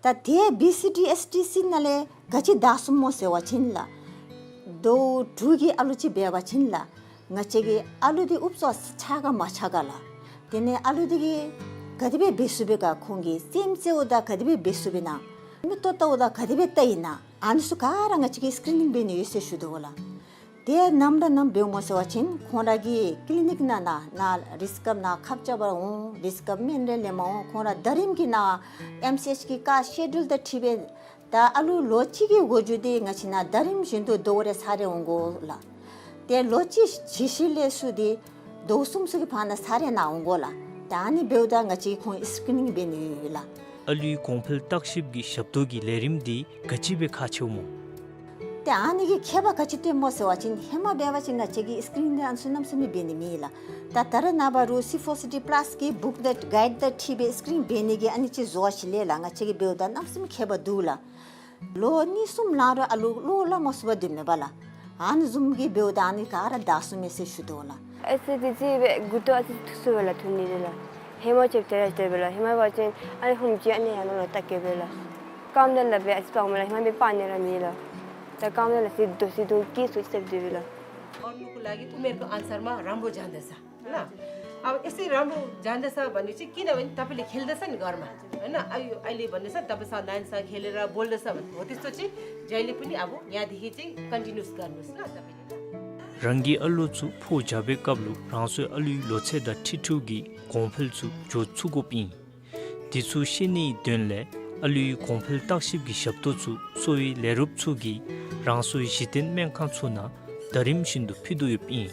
ད་དེ་བི་སི་ཌི་ཨེསི་ཊི་སི་ནང་ལས་ག་ཅི་བདའ་ཚུགསཔ་སྨོ་ཟེར་བ་ཅིན་ལགས། ཟླཝ་དྲུག་གི་ཨ་ལུ་ཅིག་འབད་བ་ཅིན་ལགས། ང་བཅས་ཀྱི་ཨ་ལུ་འདི་ཨུབ་སོ་ཆགས་ག་མ་ཆགས་ག་ལགས། དེ་ལས་ཨ་ལུ་འདི་གིས་ག་དེ་སྦེ་འབད་ཚུགས་པས་ག། ཁོང་གིས་རྩེདམོ་རྩེཝ་ད་ག་དེ་སྦེ་འབད་ཚུགས་པས་ན། མིག་ཏོ་བལྟཝ་ད་ག་དེ་སྦེ་བལྟ་ཡི་ན། ཨ་ནི་ཚུ་ག་ར་ང་བཅས་ཀྱིས་སི་ཀི་རི་ནིང་འབད་ནི་ཡོད་ཟེར་ཞུ་དོ་ལགས། དེ་ནམ་ར་ནམ་འབདཝ་སྨོ་ཟེར་བ་ཅིན་ཁོང་ར་གི་ཀི་ལི་ནིཀ་ནང་ན་ན་རིགས་སྐམ་ནང་ཁབ་རྐྱབ་པར་འོང་། རིགས་སྐམ་སྨན་རེ་ལེནམ་འོང་། ཁོང་ར་ཟླ་རིམ་གྱི་ནང་ཨེམ་སི་ཨེཆ་གི་ཀ་སི་ཀེ་ཇུལ་དང་འཁྲིལ་སྦེ་ད་ཨ་ལུ་ལོ་གཅིག་གི་འགོ་འགྱུར་འདི་ང་བཅས་ནང་ཟླ་རིམ་བཞིན་དུ་ཟླཝ་རེ་ཚར་རེ་འོང་དགོ་ལགས། ཏེ་ལོ་གཅིག་གི་ཤུལ་ལས་ཚུར་འདི་ཟླཝ་གསུམ་ཚུ་གི་བར་ན་ཚར་རེ་ནང་འོང་དགོ་ལགས། ད་ཨ་ནི་འབདཝ་ད་ང་བཅས་ཁོང་སི་ཀི་རི་ནིང་འབད་ནི་ཡོད་ལགས། ཨ་ལུའི་གོང་འཕེལ་བརྟག་ཞིབ་ཀྱི་ཞབས་ཏོག་གི་ལས་རིམ་འདི་ག་ཅི་སྦེ་ཁག་ཆེཝ་སྨོ། ཏེ་ཨ་ནི་གི་ཁྱད་པར་ག་ཅི་སྟོནམ་སྨོ་ཟེར་བ་ཅིན་ཧེ་མ་འབད་བ་ཅིན་ང་བཅས་ཀྱིས་སི་ཀི་རི་ནིང་འདི་ཨ་ནི་ཚུ་གནམ་མེད་ས་མེད་འབད་ནི་མེད་ལགས། ད་ད་རེས་ནངས་པ་རུང་སི་ཕོར་སི་ཌི་པ་ལཱསི་གི་བུཀ་དང་གའིཌ་དང་འཁྲིལ་སྦེ་སི་ཀི་རི་ནིང་འབད་ནི་གི་ཨ་ནི་ཅིག་བཟོ་བ་ཅིག་ལས་ལགས། ང་བཅས་ཀྱིས་འབདཝ་ད་གནམ་མེད་ས་མེད་ཁྱད་པར་འདུག་ལགས། ལོ་གཉིས་གསུམ་ལང་རུང་ཨ་ལུ་བློ་སླབ་མ་ཚུགས་པར་སྡོདཔ་མས་པ་ལགས། ཨ་ནི་བཟུམ་གྱི་འབདཝ་ད་ཨ་ནི་ག་ར་བདའ་ཚུགས་མས་ཟེར་ཞུ་དོ་ལགས། ཨེ་སི་ཌི་སི་སྦེ་མགུ་ཏོ་ཨ་ཙི་ཐུག་སོང་པས་ལགས། ཐུག་ནི་རེ་ལགས། ཧེ་མ་ཅིག་དེ་ར་དེ་སྦེ་ལགས། ཧེ་མ་འབད་བ་ཅིན་ཨ་ནི་ཧོམ་ཅིག་ཨ་ནི་ཡར་ལོང་ལོང་བལྟ་གེ་སྦེ་ལགས། རྐངམ་དེ་ལག་པས་ཨ་ཙི་སྤརཝ་མས་ལགས། ཧེ་མ་སྦེ་སྤར་ནི་ར་མེད་ལགས། ད་རྐངམ་དེ་ལགས་ཨ་ཙི་རྡོག་ཙི་རྡོག་སྐྱེས་སོང་ཟེར་སྡོདཔ་མས་ལགས། ཨ་ནུ་གུ་ལགས་ཀྱིས་ཐུགས་མེད་ཀྱི་ཨན་སར་མ་རམ་བུ་ཇང་དེ་ས། ན། ཨ་ཨེ་སི་རམ་བུ་ཇང་དེ་ས་བ་ནི་ཅིག་ཀི་ན་བན་ཏ་པི་ལི་ཁེལ་དེ་ས་ནི་གར་མ། ན། ཨ་ཡོ་ཨ་ལི་བ་ནི་ས་ཏ་པི་ས་ནན་ས་ཁེལ་ར་བོལ་དེ་ས་བ་ནི། འོ་དེ་སོ་ཅིག་ཇའི་ལི་པུ་ནི་ཨ་བུ་ཉ་དེ་ཧེ་ཅིག་ཀོན་ཊི་ནིའུ་སི་གར་ནུས་ན་ཏ་པི་ལི་ན། རང་གི་ཨ་ལོ་ཚུ་ཕོ་རྒྱས་པའི་སྐབས་ལུ་རང་སོའི་ཨ་ལུའི་ལོ་ཚད་དང་འཁྲིལ་འཁྲིལཝ་གི་གོང་འཕེལ་ཚུ་འགྱོ་ཚུགས་དགོཔ་ཨིན། དེ་ཚུ་ཤེས་ནིའི་དོན་ལས་ཨ་ལུའི་གོང་འཕེལ་བརྟག་ཞིབ་ཀྱི་ཞབས་ཏོག་ཚུ་གསོ་བའི་ལས་རོགསཔ་ཚུ་གིས་རང་སོའི་གཞི་རྟེན་སྨན་ཁང་ཚུ་ནང་ཟླ་རིམ་བཞིན་དུ་ཕུལ་དོ་ཡོདཔ་ཨིན།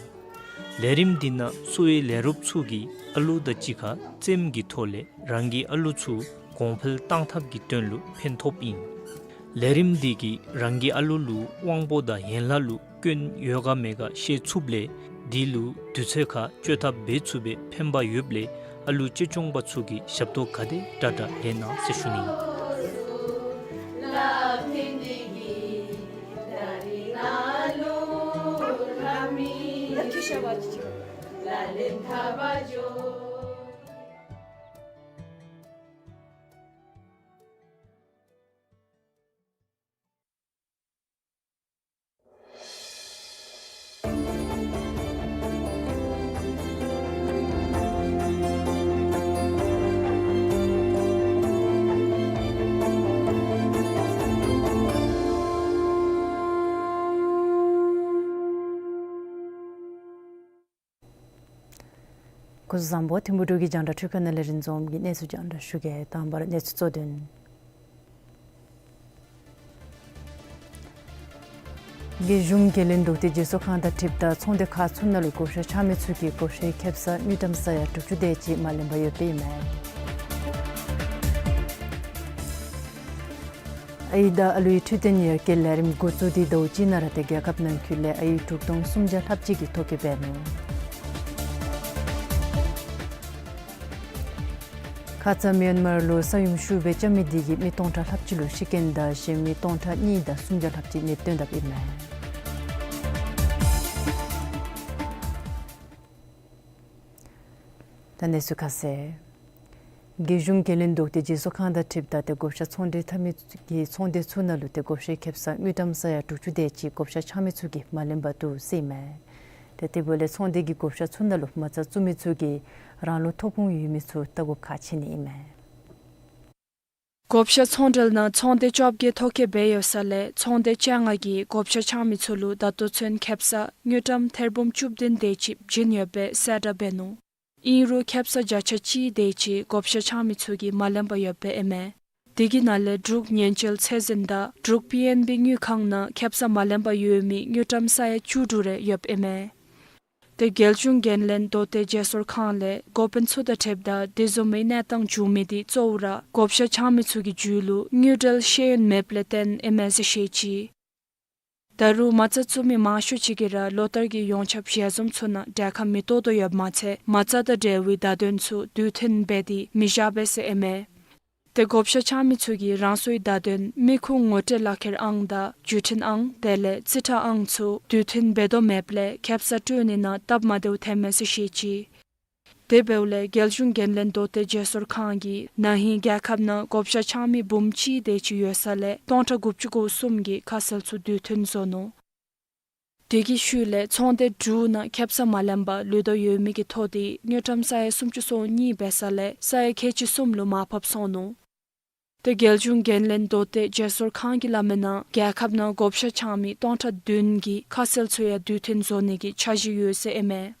ལས་རིམ་འདི་ནང་གསོ་བའི་ལས་རོགསཔ་ཚུ་གིས་ཨ་ལུ་དང་གཅིག་ཁར་རྩེདམོ་གི་ཐོག་ལས་རང་གི་ཨ་ལུ་ཚུ་གོང་འཕེལ་བཏང་ཐབས་ཀྱི་དོན་ལུ་ཕན་ཐོགསཔ་ཨིན། ལས་རིམ་འདི་གིས་རང་གི་ཨ་ལུ་ལུ་དབང་པོ་དང་ཡན་ལག་ལུ་སྐྱོན་ཡོད་ག་མེད་ག་ཤེས་ཚུགསཔ་ལས་དེ་ལུ་དུས་ཚོད་ཁར་བཅོས་ཐབས་འབད་ཚུགས་པའི་ཕན་པ་ཡོདཔ་ལས་ཨ་ལུ་གཅེས་སྐྱོང་པ་ཚུ་གིས་ཞབས་ཏོག་ག་དེ་དྲག་དྲག་ལེན་གནང་ཟེར་ཞུ་ནི། སྐུ་གཟུགས་བཟང་པོ། ཐིམ་ཕུག་འབྲུག་གི་རྒྱང་བསྒྲགས་འཕྲུལ་ཁང་ནང་ལས་རིན་འཛོམས་ཀྱིས་གནས་ཚུལ་རྒྱང་བསྒྲགས་ཞུ་གེ། དང་པ་ར་གནས་ཚུལ་གཙོ་དོན། རྒྱལ་གཞུང་འགན་ལེན་མདོ་སྟོད་རྗེས་སོར་ཁང་དང་འཁྲིལཝ་ད་ཚོང་སྡེ་ཁག་ཚུ་ནང་ལུ་བགོ་བཤའ་འཆང་མི་ཚུ་གིས་བགོ་བཤའི་ཁེབ་ས་དངུལ་ཀྲམ་ས་ཡ་དྲུག་ཅུ་དེ་ཅིག་མ་ལེན་པར་ཡོདཔ་ཨིན་མས། ཨའི་དང་ཨ་ལུའི་འཕྲོད་བསྟེན་ཡར་རྒྱས་ལས་རིམ་འགོ་བཙུགས་ཏེ་ཟླཝ་གཅིག་ནང་ར་ཏེ་རྒྱལ་ཁབ་ནང་འཁོད་ལས་ཨའི་དྲུག་སྟོང་སུམ་བརྒྱ་ལྷགཔ་ཅིག་གིས་ཐོ་བཀོད་འབད་ནུག། ཁ་ཙ་མིའན་མར་ལུ་ས་ཡོམ་ཤུགས་སྦེ་རྐྱབ་མི་དེ་གིས་མི་སྟོང་ཕྲག་ལྷགཔ་ཅིག་ལུ་ཤི་རྐྱེན་དང་གཞན་མི་སྟོང་ཕྲག་གཉིས་དང་སུམ་བརྒྱ་ལྷགཔ་ཅིག་མེདཔ་བཏོན་དཔ་ཨིན་མས། ད་གནས་ཚུལ་ཁ་གསལ། རྒྱལ་གཞུང་འགན་ལེན་མདོ་སྟོད་རྗེས་སོར་ཁང་དང་འཁྲིལཝ་ད་ཏེ་བགོ་བཤའ་ཚོང་འབྲེལ་འཐབ་མི་ཚུ་གིས་ཚོང་སྡེ་ཚུ་ནང་ལུ་ཏེ་བགོ་བཤའི་ཁེབ་ས་དངུལ་ཀྲམ་ས་ཡ་དྲུག་ཅུ་དེ་ཅིག་བགོ་བཤའ་འཆང་མི་ཚུ་གིས་མ་ལེན་པར་འདུག་ཟེར་ཨིན་མས། ཏེ་དེ་འབདཝ་ལས་ཚོང་སྡེ་གི་བགོ་བཤའ་ཚུ་ནང་ལུ་མ་རྩ་བཙུགས་མི་ཚུ་གིས་རང་ལུ་ཐོབ་ཁུངས་ཡོད་མི་ཚུ་བལྟ་དགོཔ་ཁག་ཆེ་ནི་ཨིན་མས། བགོ་བཤའ་ཚོང་འབྲེལ་ནང་ཚོང་སྡེ་བཅོ་བརྒྱད་ཐོ་བཀོད་འབད་ཡོད་ས་ལས་ཚོང་སྡེ་བཅོ་ལྔ་གིས་བགོ་བཤའ་འཆང་མི་ཚུ་ལུ་ད་ལྟོ་ཚུན་ཁེབ་ས་དངུལ་ཀྲམ་ཐེར་འབུམ་བཅུ་བདུན་དེ་ཅིག་བྱིན་ཡོདཔ་སྦེ་གསལ་བསྒྲགས་འབད་ནུག། ཨིན་རུང་ཁེབ་ས་བརྒྱ་ཆ་གཅིག་དེ་ཅིག་བགོ་བཤའ་འཆང་མི་ཚུ་གིས་མ་ལེན་པར་ཡོདཔ་ཨིན་མས། དེ་གི་ནང་ལས་འབྲུག་ཉེན་བཅོལ་ཚད་འཛིན་དང་འབྲུག་པི་ཨེན་བི་དངུལ་ཁང་ནང་ཁེབ་ས་མ་ལེན་པར་ཡོད་མི་དངུལ་ཀྲམ་ས་ཡ་བཅུ་དྲུག་རེ་ཡོདཔ་ཨིན་མས། ཏེ་རྒྱལ་གཞུང་འགན་ལེན་མདོ་སྟོད་རྗེས་སོར་ཁང་ལས་འགོ་དཔོན་ཚུ་དང་འཁྲིལཝ་ད་དེ་བཟུམ་མའི་གནས་སྟངས་བྱུང་མི་དེ་གཙོ་བོ་ར་བགོ་བཤའ་འཆང་མི་ཚུ་གི་རྒྱུད་ལུ་དངུལ་འབྲེལ་ཤེས་ཡོན་མེདཔ་ལས་བརྟེན་ཨིན་མས་ཟེར་བཤད་ཅི། ད་རུང་མ་རྩ་བཙུགས་མི་མང་ཤོས་ཅིག་གིས་ར་ལོ་ལྟར་གྱི་ཡོངས་ཁྱབ་ཞལ་འཛོམས་ཚུ་ནང་གྲལ་ཁར་མི་གཏོགས་དོ་ཡོདཔ་མ་ཚད་མ་རྩ་དང་འབྲེལ་བའི་བརྡ་དོན་ཚུ་དུས་མཐུན་འབད་དེ་མི་བཞག་པས་ཟེར་ཨིན་མས། ཏེ་བགོ་བཤའ་འཆང་མི་ཚུ་གིས་རང་སོའི་བརྡ་དོན་མི་ཁུངས་ངོ་སྤྲོད་ལག་ཁྱེར་ཨང་དང་བརྒྱུད་འཕྲིན་ཨང་དེ་ལས་རྩིས་ཁྲ་ཨང་ཚུ་དུས་མཐུན་འབད་དོ་མེདཔ་ལས་ཁེབ་ས་སྤྲོད་ནི་ནང་སྟབས་མ་བདེཝ་ཐོན་མས་ཟེར་བཤད་ཅི། དེ་འབདཝ་ལས་རྒྱལ་གཞུང་འགན་ལེན་མདོ་སྟོད་རྗེས་སོར་ཁང་གིས་ན་ཧིང་རྒྱལ་ཁབ་ནང་བགོ་བཤའ་འཆང་མི་འབུམ་གཅིག་དེ་ཅིག་ཡོད་ས་ལས་སྟོང་ཕྲག་དགུ་བཅུ་གོ་གསུམ་གྱིས་ཁ་གསལ་ཚུ་དུས་མཐུན་བཟོ་ནུག། དེ་གི་ཤུལ་ལས་ཚོང་སྡེ་དྲུག་ནང་ཁེབ་ས་མ་ལེན་པར་ལུས་དོ་ཡོད་མི་གི་ཐོ་དེ་དངུལ་ཀྲམ་ས་ཡ་སུམ་ཅུ་སོ་གཉིས་འབད་ས་ལས་ས་ཡ་ཁལ་གཅིག་གསུམ་ལུ་མར་ཕབ་སོང་ནུག། ཏེ་རྒྱལ་གཞུང་འགན་ལེན་མདོ་སྟོད་རྗེས་སོར་ཁང་གིས་སླབ་མིའི་ནང་རྒྱལ་ཁབ་ནང་བགོ་བཤའ་འཆང་མི་སྟོང་ཕྲག་བདུན་གྱི་ཁ་གསལ་ཚུ་ཡང་དུས་མཐུན་བཟོ་ནི་གི་འཆར་གཞི་ཡོད་ཟེར་ཨིན་མས།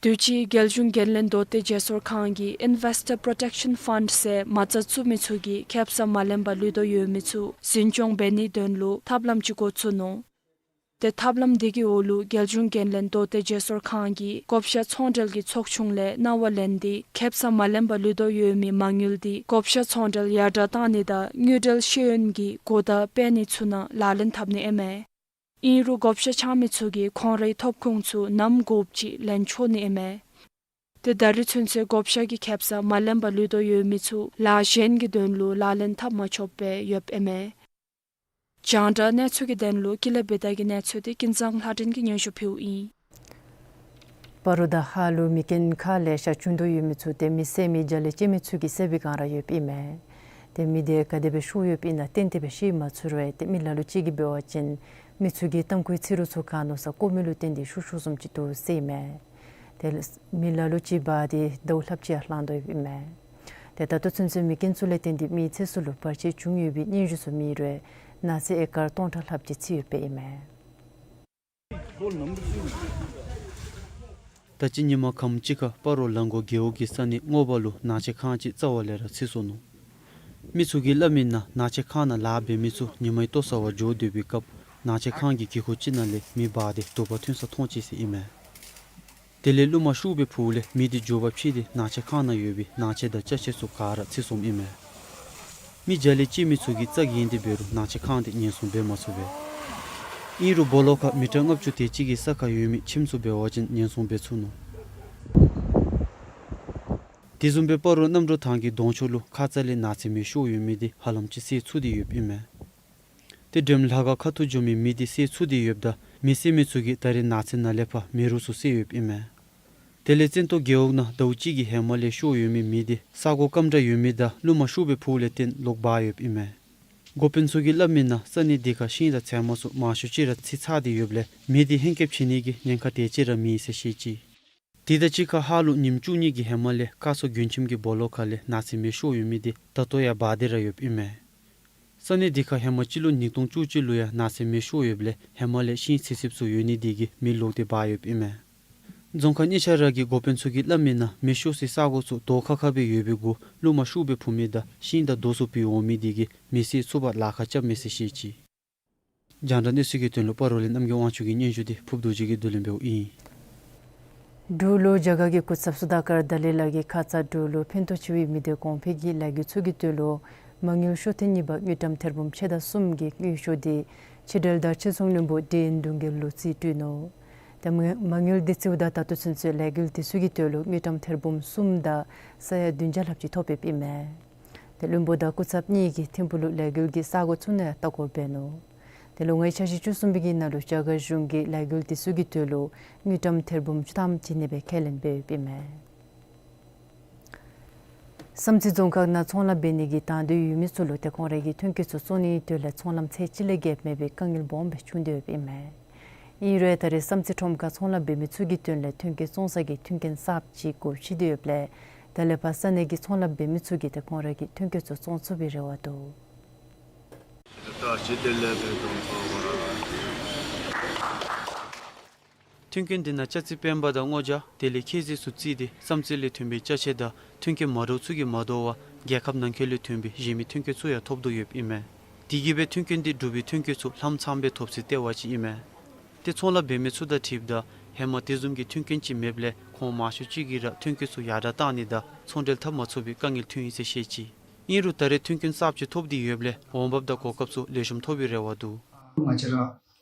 དུས་ཅི་རྒྱལ་གཞུང་འགན་ལེན་མདོ་སྟོད་རྗེས་སོར་ཁང་གིས་Investor Protection Fund ཟེར་མ་རྩ་བཙུགས་མི་ཚུ་གིས་ཁེབ་ས་མ་ལེན་པར་ལུས་དོ་ཡོད་མི་ཚུ་འཛིན་སྐྱོང་འབད་ནིའི་དོན་ལུ་ཐབས་ལམ་ཅིག་འགོ་བཙུགས་ནུག། ཏེ་ཐབས་ལམ་དེ་གི་འོག་ལུ་རྒྱལ་གཞུང་འགན་ལེན་མདོ་སྟོད་རྗེས་སོར་ཁང་གིས་བགོ་བཤའ་ཚོང་འབྲེལ་གྱི་ཚོགས་ཆུང་ལས་གནང་བ་ལེན་ཏེ་ཁེབ་ས་མ་ལེན་པར་ལུས་དོ་ཡོད་མི་མ་དངུལ་དེ་བགོ་བཤའ་ཚོང་འབྲེལ་ཡར་དྲགས་གཏང་ནི་དང་དངུལ་འབྲེལ་ཤེས་ཡོན་གྱི་གོ་བརྡ་སྤེལ་ནི་ཚུ་ནང་ལག་ལེན་འཐབ་ནི་ཨིན་མས། ཨིན་རུང་བགོ་བཤའ་འཆང་མི་ཚུ་གིས་ཁོང་རའི་ཐོབ་ཁུངས་ཚུ་ནམ་དགོཔ་ཅིག་ལེན་ཆོག་ནི་ཨིན་མས། ཏེ་ད་རིས་ཚུན་ཚོད་བགོ་བཤའ་གི་ཁེབ་ས་མ་ལེན་པར་ལུས་དོ་ཡོད་མི་ཚུ་ལཱ་གཞན་གྱི་དོན་ལུ་ལག་ལེན་འཐབ་མ་ཆོགཔ་སྦེ་ཡོདཔ་ཨིན་མས། རྒྱང་བསྒྲགས་གནས་ཚུལ་གྱི་དོན་ལུ་ཀུན་ལེགས་བི་དྷ་གི་གནས་ཚུལ་དེ་ཀུན་བཟང་ལྷ་སྒྲོན་གྱིས་སྙན་ཞུ་ཕུལཝ་ཨིན། སྤ་རོ་དང་ཧཱ་ལུ་མེ་རྐྱེན་ཁག་ལས་ཤ་བཅུག་དོ་ཡོད་མི་ཚུ་ཏེ་མེ་བསད་མི་རྒྱ་ལས་བཅད་མི་ཚུ་གིས་བསད་པའི་བསྒང་ར་ཡོདཔ་ཨིན་མས། ཏེ་མེ་དེ་ག་དེ་སྦེ་ཤོར་ཡོདཔ་ཨིན་ན་གཏན་གཏན་སྦེ་ཤེས་མ་ཚུགས་རུང་ཏེ་མི་ལ་ལུ་ཅིག་གིས་འབད་བ་ཅིན་མི་ཚུ་གིས་ཏམ་ཁུའི་ཚིག་རོ་ཚུ་ག་ནོ་ས་བཀོ་མི་ལུ་བརྟེན་ཏེ་ཤོར་ཤོརཝ་བཟུམ་ཅིག་འདུག་ཟེར་ཨིན་མས། ཏེ་མི་ལ་ལུ་ཅིག་འབག་སྟེ་ཟླཝ་ལྷགཔ་ཅིག་ཡང་ལང་དོ་ཡོདཔ་ཨིན་མས། ཏེ་ད་ལྟོ་ཚུན་ཚོད་མེ་རྐྱེན་ཚུ་ལས་བརྟེན་ཏེ་མིའི་ཚེ་སྲོག་ལུ་བར་ཆད་བྱུང་ཡོད་པའི་སྙན་ཞུ་ཚུ་མེད་རུང་ནགས་ཚལ་ཨེ་ཀར་སྟོང་ཕྲག་ལྷགཔ་ཅིག་འཚིག་ཡོདཔ་ཨིན་མས། ད་ཅི་ཉིན་མ་ཁམས་ཅིག་ཁར་སྤ་རོ་ལ་མགོ་རྒེད་འོག་གི་ས་གནས་རྔོག་པ་ལུ་ནགས་ཚལ་ཁང་ཅིག་རྩ་བ་ལས་ར་འཚིག་སོ་ནུག། མི་ཚུ་གིས་སླབ་མིའི་ནང་ནགས་ཚལ་ཁང་ནང་ལཱ་འབད་མི་ཚུ་ཉི་མའི་ལྟོ་ཟ་བར་འགྱོ་སྡོད་པའི་སྐབས་ནགས་ཚལ་ཁང་གི་གི་ཁུག་ཅིག་ནང་ལས་མེ་འབར་ཏེ་དུ་པ་ཐོན་ས་མཐོང་ཅི་ཟེར་ཨིན་མས། དེ་ལས་རླུང་མ་ཤུགས་སྦེ་ཕུཝ་ལས་མེ་དེ་མགྱོགས་པ་འཕེལ་ཏེ་ནགས་ཚལ་ཁང་ནང་ཡོད་པའི་ནགས་ཚལ་དང་ཅ་ཆས་ཚུ་ག་ར་འཚིག་སོངམ་ཨིན་མས། མི་རྒྱ་ལས་བཅད་མི་ཚུ་གིས་རྩ་འགེངས་ཏེ་འབད་རུང་ནགས་ཚལ་ཁང་དེ་ཉེན་སྲུང་འབད་མ་ཚུགས་པས། ཨིན་རུང་སྦོ་ལོགས་ཁར་མི་ཊར་ལྔ་བཅུ་དེ་ཅིག་གི་ས་ཁར་ཡོད་མི་ཁྱིམ་ཚུ་འབད་བ་ཅིན་ཉེན་སྲུང་འབད་ཚུགས་ནུག། དེ་བཟུམ་སྦེ་སྤ་རོ་རྣམ་གྲོལ་ཐང་གི་གདོང་ཕྱོགས་ལུ་ཁ་ཙ་ལས་ནགས་ཚལ་མེ་ཤོར་ཡོད་མི་དེ་ཧ་ལམ་ཅིག་བསད་ཚུགས་ཏེ་ཡོདཔ་ཨིན་མས། ཏེ་འགྲེམ་ལྷ་ཁང་ཁ་ཐུག་འགྱོ་མི་མེ་དེ་བསད་ཚུགས་ཏེ་ཡོདཔ་ད་མེ་བསད་མི་ཚུ་གིས་ད་རེས་ནགས་ཚལ་ནང་ལས་ཕར་མེ་རོ་ཚུ་བསད་ཡོདཔ་ཨིན་མས། དེ་ལས་བཙན་ཏོ་རྒེད་འོག་ནང་ཟླཝ་གཅིག་གི་ཧེ་མ་ལས་ཤོར་ཡོད་མི་མེ་དེ་ས་གོ་སྐམ་དྲགས་ཡོད་མི་དང་རླུང་མ་ཤུགས་སྦེ་ཕུཝ་ལས་བརྟེན་ལོག་འབར་ཡོདཔ་ཨིན་མས། འགོ་དཔོན་ཚུ་གིས་སླབ་མིའི་ནང་ས་གནས་དེ་ཁར་ཤིང་དང་ཚལ་མ་ཚུ་མང་ཤོས་ཅིག་ར་འཚིག་ཚར་ཏེ་ཡོདཔ་ལས་མེ་དེ་ཧེང་སྐལ་བྱིན་ནི་གི་ཉེན་ཁ་དེ་ཅིག་ར་མེད་ཟེར་བཤད་ཅི། དེ་དང་གཅིག་ཁར་ཧཱ་ལུ་ཉིནམ་བཅུ་གཉིས་ཀྱི་ཧེ་མ་ལས་ཀ་སོ་དགོན་ཁྱིམ་གྱི་སྦོ་ལོགས་ཁ་ལས་ནགས་ཚལ་མེ་ཤོར་ཡོད་མི་དེ་ད་ལྟོ་ཡང་འབར་ཏེ་ར་ཡོདཔ་ཨིན་མས། ས་གནས་དེ་ཁར་ཧེ་མ་སྤྱི་ལོ་ཉིས་སྟོང་བཅུ་གཅིག་ལུ་ཡང་ནགས་ཚལ་མེ་ཤོར་ཡོདཔ་ལས་ཧེ་མ་ལས་ཤིང་འཚིག་འཚིགཔ་ཚུ་ཡོད་ནི་དེ་གིས་མེ་ལོག་སྟེ་འབར་ཡོདཔ་ཨིན་མས། རྫོང་ཁག་གཉིས་ཆ་ར་གི་འགོ་དཔོན་ཚུ་གིས་སླབ་མི་ནང་མེ་ཤོར་སའི་ས་གོ་ཚུ་རྡོ་ཁ་ཁ་སྦེ་ཡོད་པའི་གུ་རླུང་མ་ཤུགས་སྦེ་འཕུ་མི་དང་ཤིང་དང་རྡོ་ཚུ་ཕུ་འོང་མི་དེ་གིས་མེ་བསད་ཚུགས་པར་ལཱ་ཁག་རྐྱབ་མས་ཟེར་བཤད་ཅི། རྒྱང་བསྒྲགས་གནས་ཚུལ་གྱི་དོན་ལུ་སྤ་རོ་ལས་རྣམ་རྒྱལ་དབང་ཕྱུག་གི་སྙན་ཞུ་དེ་ཕུརཔ་རྡོ་རྗེ་གིས་བསྡུ་ལེན་འབདཝ་ཨིན། འབྲུག་ལུ་རྒྱ་གར་གྱི་སྐུ་ཚབ་སུ་དཱ་ཀར་དཱ་ལའི་ལ་གིས་ཁ་ཙ་འབྲུག་ལུ་ཕན་ཐོགས་ཆེ་བའི་མི་སྡེ་གོང་འཕེལ་གྱི་ལས་འགུལ་ཚུ་གི་དོན་ལུ་མ་དངུལ་ཤོག་ཐེངས་གཉིས་པ་དངུལ་ཀྲམ་ཐེར་འབུམ་ཕྱེད་དང་གསུམ་གྱི་དངུལ་ཤོག་དེ་ཕྱི་འབྲེལ་དང་ཕྱིར་ཚོང་བློན་པོ་ཌི་ཨེན་དུང་དཀར་ལུ་རྩིས་སྤྲོད་ནུག། ཏེ་མ་མ་དངུལ་དེ་རྩིཝ་ད་ད་ལྟོ་ཚུན་ཚོད་ལས་འགུལ་དེ་ཚུ་གི་དོན་ལུ་དངུལ་ཀྲམ་ཐེར་འབུམ་གསུམ་དང་ས་ཡ་བདུན་བརྒྱ་ལྷགཔ་ཅིག་ཐོབ་ཡོདཔ་ཨིན་མས། ཏེ་བློན་པོ་དང་སྐུ་ཚབ་གཉིས་ཀྱིས་ཐིམ་ཕུག་ལུ་ལས་འགུལ་གྱི་ས་གོ་ཚུ་ནང་ལྟ་སྐོར་འབད་ནུག། ཏེ་ལོ་ལྔའི་འཆར་གཞི་བཅུ་གསུམ་པའི་གི་ནང་ལུ་རྒྱ་གར་གཞུང་གིས་ལས་འགུལ་དེ་ཚུ་གི་དོན་ལུ་དངུལ་ཀྲམ་ཐེར་འབུམ་བཅུ་ཐམ་ཅིག་གནས་སྦེ་ཁས་ལེན་འབད་ཡོདཔ་ཨིན་མས། བསམ་རྩེ་རྫོང་ཁག་ནང་ཚོང་ལཱ་འབད་ནི་གི་དང་འདོད་ཡོད་མི་ཚུ་ལུ་ཏེ་ཁོང་རའི་གི་ཐོན་སྐྱེད་ཚུ་བཙོང་ནིའི་དོན་ལས་ཚོང་ལམ་ཚད་གཅིག་ལས་བརྒལ་མེད་པའི་དཀའ་ངལ་སྦོམ་སྦེ་བྱུང་སྟེ་ཡོདཔ་ཨིན་མས། ཨིན་རུང་ད་རེས་བསམ་རྩེ་ཁྲོམ་ཁར་ཚོང་ལཱ་འབད་མི་ཚུ་གི་དོན་ལས་ཐོན་སྐྱེད་བཙོང་ས་གི་མཐུན་རྐྱེན་གསརཔ་ཅིག་དགོཔ་ཆེ་སྟེ་ཡོདཔ་ལས་ད་ལས་ཕར་ས་གནས་ཀྱི་ཚོང་ལཱ་འབད་མི་ཚུ་གིས་ཏེ་ཁོང་རའི་གི་ཐོན་སྐྱེད་ཚུ་བཙོང་ཚུགས་པའི་རེ་བ་འདུག། མཐུན་རྐྱེན་དེ་ནང་ལྕགས་རྩི་སྤེན་པ་དང་སྔོ་ལྗང་དེ་ལས་ཁྱེད་ཟས་ཚུ་བརྩིས་ཏེ་བསམ་རྩེ་ལས་ཐོན་པའི་ཅ་ཆས་དང་མཐུན་རྐྱེན་མ་འདྲཝ་ཚུ་གིས་མ་དོ་བར་རྒྱལ་ཁབ་ནང་འཁོད་ལས་ཐོན་པའི་གཞན་མི་མཐུན་རྐྱེན་ཚུ་ཡང་ཐོབ་དོ་ཡོདཔ་ཨིན་མས། དེ་གིས་སྦེ་མཐུན་རྐྱེན་དེ་འབྲུག་པའི་མཐུན་རྐྱེན་ཚུ་ལྷམ་ཚངམ་སྦེ་ཐོབ་སའི་ལྟེ་བ་ཅིག་ཨིན་མས། ཏེ་ཚོང་ལཱ་འབད་མི་ཚུ་དང་འཁྲིལཝ་ད་ཧེ་མ་དེ་བཟུམ་གྱི་མཐུན་རྐྱེན་ཅིག་མེདཔ་ལས་ཁོང་མང་ཤོས་ཅིག་གིས་ར་མཐུན་རྐྱེན་ཚུ་ཡར་དྲག་བཏང་ནི་དང་ཚོང་འབྲེལ་འཐབ་མ་ཚུགས་པའི་དཀའ་ངལ་ཐོན་ཡི་ཟེར་བཤད་ཅི། ཨིན་རུང་ད་རེས་མཐུན་རྐྱེན་གསརཔ་ཅིག་ཐོབ་སྟེ་ཡོདཔ་ལས་འོང་འབབ་དང་གོ་སྐབས་ཚུ་ལེགས་ཤོམ་ཐོབ་པའི་རེ་བ་འདུག། ང་བཅས་ར་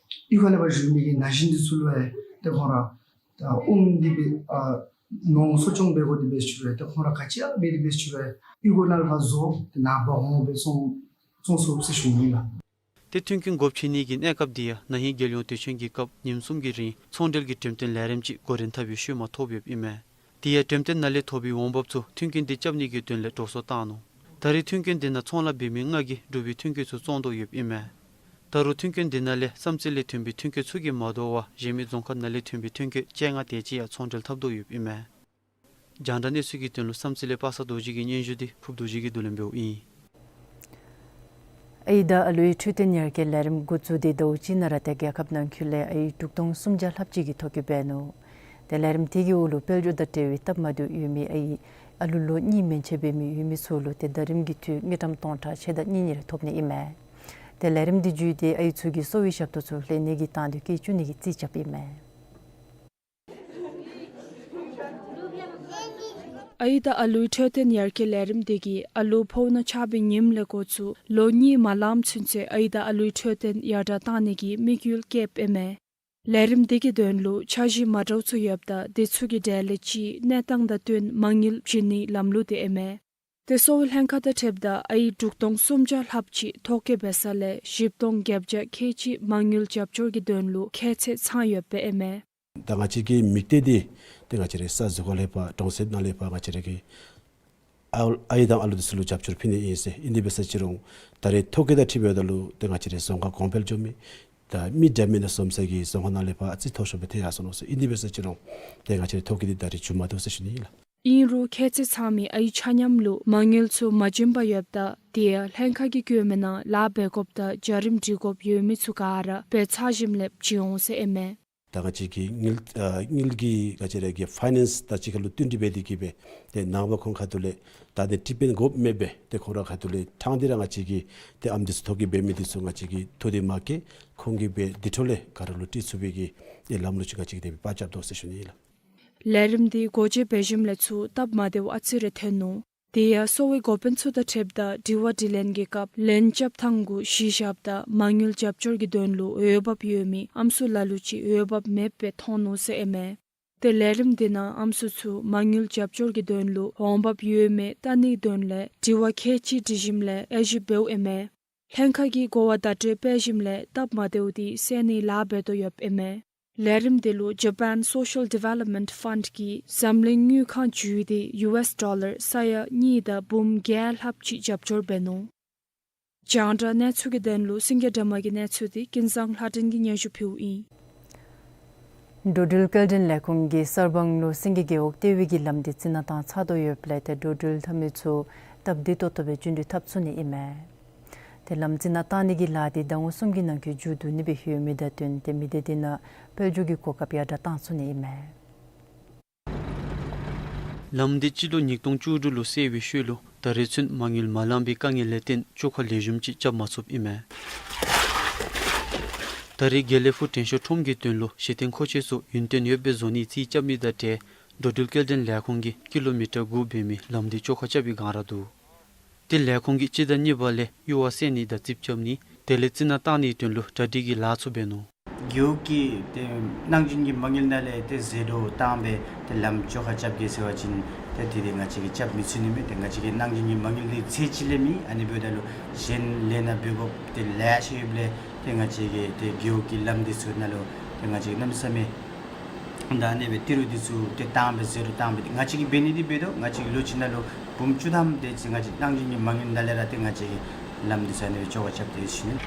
གཡུས་ཁ་ལས་ཕར་བཞུགས་མི་གི་ན་གཞོན་འདི་ཚུ་ལུ་ཡང་ཏེ་ཁོང་ར་ད་ཨོམ་འདི་སྦེ་ཨ་ནོར་གསོ་སྐྱོང་འབད་དགོ་འདི་འབད་ཞུ་རུང་ཏེ་ཁོང་ར་ག་ཅི་ཡང་མེད་འདི་འབད་ཞུ་རུང་གཡུས་སྒོ་ནང་ལས་ཕར་བཟོ་ཏེ་ནཱ་འབག་འོང་སྦེ་བཙོང་བཙོང་ཚུགས་ཟེར་ཞུ་ནི་ལགས། ཏེ་མཐུན་རྐྱེན་དགོཔ་ཆེ་ནི་གི་གནས་སྐབས་འདི་ཡང་ན་ཧིང་རྒྱལ་ཡོངས་དུས་ཆེན་གྱི་སྐབས་ཉིནམ་གསུམ་གྱི་རིང་ཚོང་འབྲེལ་གྱི་འགྲེམས་སྟོན་ལས་རིམ་ཅིག་འགོ་འདྲེན་འཐབ་པའི་ཤུལ་མ་ཐོབ་ཡོདཔ་ཨིན་མས། དེ་ཡང་འགྲེམས་སྟོན་ནང་ལས་ཐོབ་པའི་འོང་འབབ་ཚུ་མཐུན་རྐྱེན་དེ་རྐྱབ་ནི་གི་དོན་ལས་འགྲོ་སོང་བཏང་ནུག། ད་རེས་མཐུན་རྐྱེན་དེ་ནང་ཚོང་ལཱ་འབད་མི་ལྔ་གིས་འབྲུག་པའི་མཐུན་རྐྱེན་ཚུ་བཙོང་དོ་ཡོདཔ་ཨིན་མས། ད་རུང་མཐུན་རྐྱེན་དེ་ནང་ལས་བསམ་རྩེ་ལས་ཐོན་པའི་མཐུན་རྐྱེན་ཚུ་གིས་མ་དོ་བར་གཞན་མི་རྫོང་ཁག་ནང་ལས་ཐོན་པའི་མཐུན་རྐྱེན་བཅོ་ལྔ་དེ་ཅིག་ཡང་ཚོང་འབྲེལ་འཐབ་དོ་ཡོདཔ་ཨིན་མས། རྒྱང་བསྒྲགས་གནས་ཚུལ་གྱི་དོན་ལུ་བསམ་རྩེ་ལས་པ་སངས་རྡོ་རྗེ་གི་སྙན་ཞུ་དེ་ཕུརཔ་རྡོ་རྗེ་གིས་བསྡུ་ལེན་འབདཝ་ཨིན། ཨའི་དང་ཨ་ལུའི་འཕྲོད་བསྟེན་ཡར་རྒྱས་ལས་རིམ་འགོ་བཙུགས་ཏེ་ཟླཝ་གཅིག་ནང་ར་ཏེ་རྒྱལ་ཁབ་ནང་འཁོད་ལས་ཨའི་དྲུག་སྟོང་སུམ་བརྒྱ་ལྷགཔ་ཅིག་གིས་ཐོ་བཀོད་འབད་ནུག། ཏེ་ལས་རིམ་དེ་གི་འོག་ལུ་དཔལ་འབྱོར་དང་འབྲེལ་བའི་སྟབས་མ་བདེཝ་ཡོད་མི་ཨའི་ཨ་ལུ་ལོ་གཉིས་མན་ཆད་འབད་མི་ཡོད་མི་ཚུ་ལུ་ཏེ་ཟླ་རིམ་གྱི་འཐུས་དངུལ་ཀྲམ་སྟོང་ཕྲག་ཕྱེད་དང་གཉིས་གཉིས་རེ་ཐོབ་ནི་ཨིན་མས། ཏེ་ལས་རིམ་དེ་བརྒྱུད་དེ་ཨའི་ཚུ་གི་གསོ་བའི་ཞབས་ཏོག་ཚུ་ལེན་ནི་གི་དང་འདོད་བསྐྱེད་བཅུག་ནི་གི་རྩིས་རྐྱབ་ཨིན་མས། ཨའི་དང་ཨ་ལུའི་འཕྲོད་བསྟེན་ཡར་རྒྱས་ལས་རིམ་དེ་གིས་ཨ་ལུ་ཕོཝ་ནང་ཆགས་པའི་ཉིནམ་ལས་འགོ་བཙུགས་ལོ་གཉིས་མ་ལངམ་ཚུན་ཚོད་ཨའི་དང་ཨ་ལུའི་འཕྲོད་བསྟེན་ཡར་དྲག་བཏང་ནི་གི་དམིགས་ཡུལ་བསྐྱེདཔ་ཨིན་མས། ལས་རིམ་དེ་གི་དོན་ལུ་འཆར་གཞི་མ་འདྲཝ་ཚུ་ཡོདཔ་ད་དེ་ཚུ་གི་གྲས་ལས་གཅིག་གནས་སྟངས་དང་བསྟུན་མ་དངུལ་བྱིན་ནིའི་ལམ་ལུགས་དེ་ཨིན་མས། ཏེ་གསོ་བའི་ལྷན་ཁག་དང་འཁྲིལཝ་ད་ཨའི་དྲུག་སྟོང་སུམ་བརྒྱ་ལྷགཔ་ཅིག་ཐོ་བཀོད་འབད་ས་ལས་བཞི་སྟོང་བརྒྱད་བརྒྱ་ཁལ་གཅིག་མ་དངུལ་རྒྱབ་སྐྱོར་གྱི་དོན་ལུ་ཁྱད་ཚད་ཚང་ཡོདཔ་ཨིན་མས། ད་ང་བཅས་ཀྱི་དམིགས་གཏད་འདི་ཏེ་ང་བཅས་རའི་ས་ཟུར་ཁ་ལས་ཕར་གྲོང་གསེབ་ནང་ལས་ཕར་ང་བཅས་ར་གི་ཨའི་དང་ཨ་ལུ་འདི་ཚུ་ལུ་རྒྱབ་སྐྱོར་ཕུལ་ནི་ཨིན་ཟེར། ཨིན་དེ་འབད་ས་ཅིག་རུང་ད་རེས་ཐོ་བཀོད་དང་འཁྲིལ་བའི་ད་ལུ་ཏེ་ང་བཅས་རའི་རྫོང་ཁག་གོང་འཕེལ་འགྱོ་མི་ད་མི་འདྲ་མིན་ནང་འཛོམས་ས་གི་རྫོང་ཁག་ནང་ལས་ཕར་ཨ་ཙི་མཐོ་ཤོས་སྦེ་ཐལ་ཡར་སོ་ནུག་ཟེར། ཨིན་དེ་འབད་ས་ཅིག་རུང་ཏེ་ང་བཅས་རའི་ཐོ་བཀོད་འདི་ད་རེས་མཇུག་མ་བསྡུ་ཟེར་ཞུ་ནི་ཨིན་ལགས། ཨིན་རུང་ཁྱད་ཚད་ཚང་མི་ཨའི་ཆ་མཉམ་ལུ་མ་དངུལ་ཚུ་མ་བྱིན་པར་ཡོདཔ་ད་དེ་ཡང་ལྷན་ཁག་གིས་བཀོད་མི་ནང་ལཱ་འབད་དགོཔ་དང་བྱ་རིམ་སྒྲིག་དགོཔ་ཡོད་མི་ཚུ་ག་ར་འབད་ཚར་ཞིནམ་ལས་བྱིན་འོང་ཟེར་ཨིན་མས། ད་ང་བཅས་ཀྱི་དངུལ་ཨ་དངུལ་གྱི་ང་བཅས་ར་གི་ཕའི་ནེནསི་དང་གཅིག་ཁར་ལུ་བསྟུན་ཏེ་འབད་དེ་གིས་སྦེ་ཏེ་ནངས་པ་ཁོང་ཁ་ཐུག་ལས་ད་ཏེ་ཊི་པི་ཨེན་དགོཔ་མེད་པས། ཏེ་ཁོང་ར་ཁ་ཐུག་ལས་ཕྲང་སྟེ་ར་ང་བཅས་ཀྱི་ཏེ་ཨམ་འདི་ཚུ་ཐོ་བཀོད་འབད་མི་འདི་ཚུ་ང་བཅས་ཀྱིས་ཐོ་འདི་མ་བཀལ། ཁོང་གིས་སྦེ་འདི་འཕྲོ་ལས་ག་ར་ལུ་སྤྲོད་ཚུགས་པའི་གི་ཏེ་ལམ་ལུགས་ཅིག་ང་བཅས་ཀྱིས་ཏེ་སྦེ་པར་རྐྱབ་དོ་ཟེར་ཞུ་ནི་ཨིན་ལགས། ལས་རིམ་འདི་སྒོ་འབྱེད་འབད་ཞིནམ་ལས་ཚུར་སྟབས་མ་བདེཝ་ཨ་ཙི་རེ་ཐོན་ནུག། དེ་ཡང་གསོ་བའི་འགོ་དཔོན་ཚུ་དང་འཁྲིལཝ་ད་དྲི་བ་དྲིས་ལན་གྱི་སྐབས་ལན་རྐྱབ་ཐངས་གུ་གཞི་བཞགཔ་ད་མ་དངུལ་རྒྱབ་སྐྱོར་གྱི་དོན་ལུ་འོས་འབབ་ཡོད་མི་ཨམ་སྲུ་ལ་ལུ་ཅིག་འོས་འབབ་མེདཔ་སྦེ་མཐོང་ནུག་ཟེར་ཨིན་མས། ཏེ་ལས་རིམ་འདི་ནང་ཨམ་སྲུ་ཚུ་མ་དངུལ་རྒྱབ་སྐྱོར་གྱི་དོན་ལུ་འོང་འབབ་ཡོད་མེད་བལྟ་ནིའི་དོན་ལས་དྲི་བ་ཁལ་གཅིག་དྲི་ཞིནམ་ལས་དབྱེ་ཞིབ་འབདཝ་ཨིན་མས། ལྷན་ཁག་གིས་གོ་བ་བརྡ་སྤྲོད་འབད་ཞིནམ་ལས་སྟབས་མ་བདེཝ་འདི་སེལ་ནིའི་ལཱ་འབད་དོ་ཡོདཔ་ཨིན་མས། ལས་རིམ་འདི་ལུ་Japan Social Development Fund གིས་འཛམ་གླིང་དངུལ་ཁང་བརྒྱུད་དེ་ཡུ་ཨེསི་ཌོ་ལར་ས་ཡ་གཉིས་དང་འབུམ་བརྒྱད་ལྷགཔ་ཅིག་རྒྱབ་སྐྱོར་འབད་ནུག། རྒྱང་བསྒྲགས་གནས་ཚུལ་གྱི་དོན་ལུ་སེང་གེ་སྒྲོལ་མ་གི་གནས་ཚུལ་དེ་ཀུན་བཟང་ལྷ་སྒྲོན་གྱིས་སྙན་ཞུ་ཕུལཝ་ཨིན། འགྲོ་འགྲུལ་སྐྱེལ་འདྲེན་ལས་ཁུངས་ཀྱིས་གསར་སྤང་ལུ་སེང་གེ་རྒེད་འོག་ལྟེ་བའི་གི་ལམ་འདི་རྩི་ནག་བཏང་ཚར་དོ་ཡོདཔ་ལས་ཏེ་འགྲོ་འགྲུལ་འཐབ་མི་ཚུ་སྟབས་བདེ་ཏོག་ཏོ་སྦེ་འགྲོ་འགྲུལ་འཐབ་ཚུགས་ནི་ཨིན་མས། ཏེ་ལམ་རྩི་ནག་བཏང་ནི་གི་ལཱ་འདི་ཟླ་ངོ་གསུམ་གྱི་ནང་འཁོད་མཇུག་བསྡུ་ནི་སྦེ་ཡོད་མི་དང་བསྟུན་ཏེ་མི་སྡེ་འདི་ནང་དཔལ་འབྱོར་གྱི་གོ་སྐབས་ཡར་དྲག་བཏང་ཚུགས་ནི་ཨིན་མས། ལམ་འདི་སྤྱི་ལོ་ཉིས་སྟོང་བཅུ་དྲུག་ལུ་བསལ་བའི་ཤུལ་ལུ་ད་རེས་ཚུན་མ་དངུལ་མ་ལངམ་པའི་དཀའ་ངལ་ལས་བརྟེན་བཅོ་ཁ་ལེགས་ཤོམ་ཅིག་རྐྱབ་མ་ཚུགསཔ་ཨིན་མས། ད་རེས་དགེ་ལེགས་ཕུག་དྲན་ཤོག་ཁྲོམ་གྱི་དོན་ལུ་གཞི་རྟེན་མཁོ་ཆས་ཚུ་ཡུན་བརྟན་ཡོདཔ་སྦེ་བཟོ་ནིའི་རྩིས་རྐྱབ་མི་དང་འབྲེལ་འགྲོ་འགྲུལ་སྐྱེལ་འདྲེན་ལས་ཁུངས་ཀྱིས་ཀི་ལོ་མི་ཊར་དགུ་འབད་མི་ལམ་འདི་བཅོ་ཁ་རྐྱབ་པའི་སྒང་ར་འདུག། ཏེ་ལས་ཁུངས་ཀྱིས་སྤྱི་ཟླ་གཉིས་པ་ལས་གཡུར་བ་བསལ་ནི་དང་རྩིགཔ་རྐྱབ་ནི་དེ་ལས་རྩི་ནག་བཏང་ནིའི་དོན་ལུ་གྲ་སྒྲིག་གི་ལཱ་ཚུ་འབད་ནུག། རྒེད་འོག་གི་ཏེ་གནང་སྦྱིན་གྱི་མ་དངུལ་ནང་ལས་ཏེ་ཟད་འགྲོ་བཏང་སྦེ་ཏེ་ལམ་བཅོ་ཁ་རྐྱབ་གེ་ཟེར་བ་ཅིན་ཏེ་དེ་འདི་ང་བཅས་ཀྱིས་རྐྱབ་མི་ཚུགས་ནི་མས། ཏེ་ང་བཅས་ཀྱི་གནང་སྦྱིན་གྱི་མ་དངུལ་འདི་ཚད་ཅིག་ལས་མེད། ཨ་ནི་འབདཝ་ད་ལུ་གཞན་ལས་སྣ་འབད་དགོཔ་ཏེ་ལེ་ཤ་ཡོདཔ་ལས་ཏེ་ང་བཅས་ཀྱིས་ཏེ་རྒེད་འོག་གི་ལམ་འདི་ཚུ་ནང་ལུ་ཏེ་ང་བཅས་ཀྱིས་གནམ་མེད་ས་མེད་ད་ཨ་ནི་སྦེ་ཏི་རུ་འདི་ཚུ་ཏེ་བཏང་སྦེ་ཟད་འགྲོ་བཏང་སྦེ་ཏེ་ང་བཅས་ཀྱིས་འབད་ནི་འདི་འབད་དོ། ང་བཅས་ཀྱིས་ལོ་གཅིག་ནང་ལུ་འབུམ་བཅུ་ཐམ་དེ་ཅིག་ང་བཅས་གནང་སྦྱིན་གྱི་མ་དངུལ་ནང་ལས་ར་ཏེ་ང་བཅས་ཀྱིས་ལམ་འདི་ཚུ་ཨ་ནི་སྦེ་བཅོ་ཁ་རྐྱབ་སྟེ་ཡོད་ཟེར་ཞུ་ནི།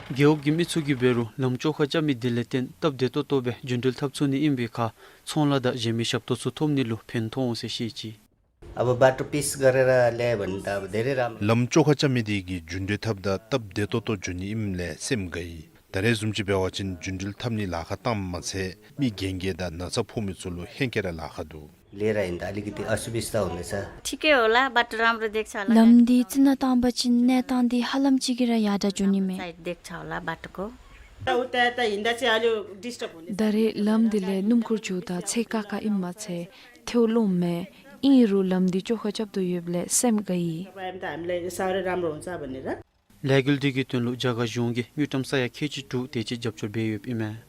རྒེད་འོག་གི་མི་ཚུ་གིས་འབད་རུང་ལམ་བཅོ་ཁ་རྐྱབ་མི་འདི་ལས་བརྟེན་སྟབས་བདེ་ཏོག་ཏོ་སྦེ་རྒྱུན་འགྲུལ་འཐབ་ཚུགས་ནི་ཨིན་པའི་ཁར་ཚོང་ལཱ་དང་གཞན་མི་ཞབས་ཏོག་ཚུ་ཐོབ་ནི་ལུ་ཕན་ཐོགས་འོང་ཟེར་བཤད་ཅི། अब बाटो पिच गरेर ल्यायो भने त अब धेरै राम्रो। ལམ་བཅོ་ཁ་རྐྱབ་མི་འདི་གིས་རྒྱུན་འགྲུལ་འཐབ་ད་སྟབས་བདེ་ཏོག་ཏོ་འགྱོ་ནི་ཨིནམ་ལས་སེམས་དགའ་ཡི། ད་རེས་བཟུམ་ཅིག་འབད་བ་ཅིན་རྒྱུན་འགྲུལ་འཐབ་ནི་ལཱ་ཁག་བཏངམ་མ་ཚད་མི་རྒན་རྒས་དང་ན་ཚ་ཕོག་མི་ཚུ་ལུ་ཧེང་སྐལ་ར་ལཱ་ཁག་འདུག། लिएर हिँड्दा अलिकति असुविस्ता हुँदैछ। ठिकै होला, बाटो राम्रो देख्छ होला। ལམ་འདི་རྩི་ནག་བཏང་པ་ཅིན་གནས་སྟངས་འདི་ཧ་ལམ་ཅིག་གིས་ར་ཡར་དྲག་འགྱོ་ནི་མས། सायद देख्छ होला बाटोको। उता यता हिँड्दा चाहिँ अलि डिस्टर्ब हुँदैछ। ད་རེས་ལམ་འདི་ལས་སྣུམ་འཁོར་འགྱོཝ་ད་ཚེགས་ཁག་ཁ་ཨིནམ་མ་ཚད་ཐལཝ་ལོང་མས། ཨིན་རུང་ལམ་འདི་བཅོ་ཁ་རྐྱབ་དོ་ཡོདཔ་ལས་སེམས་དགའ་ཡི། तपाईँलाई साह्रै राम्रो हुन्छ भनेर། ལས་འགུལ་འདི་གི་དོན་ལུ་རྒྱ་གར་གཞུང་གིས་དངུལ་ཀྲམ་ས་ཡ་ཁལ་གཅིག་དྲུག་དེ་ཅིག་རྒྱབ་སྐྱོར་འབད་ཡོདཔ་ཨིན་མས།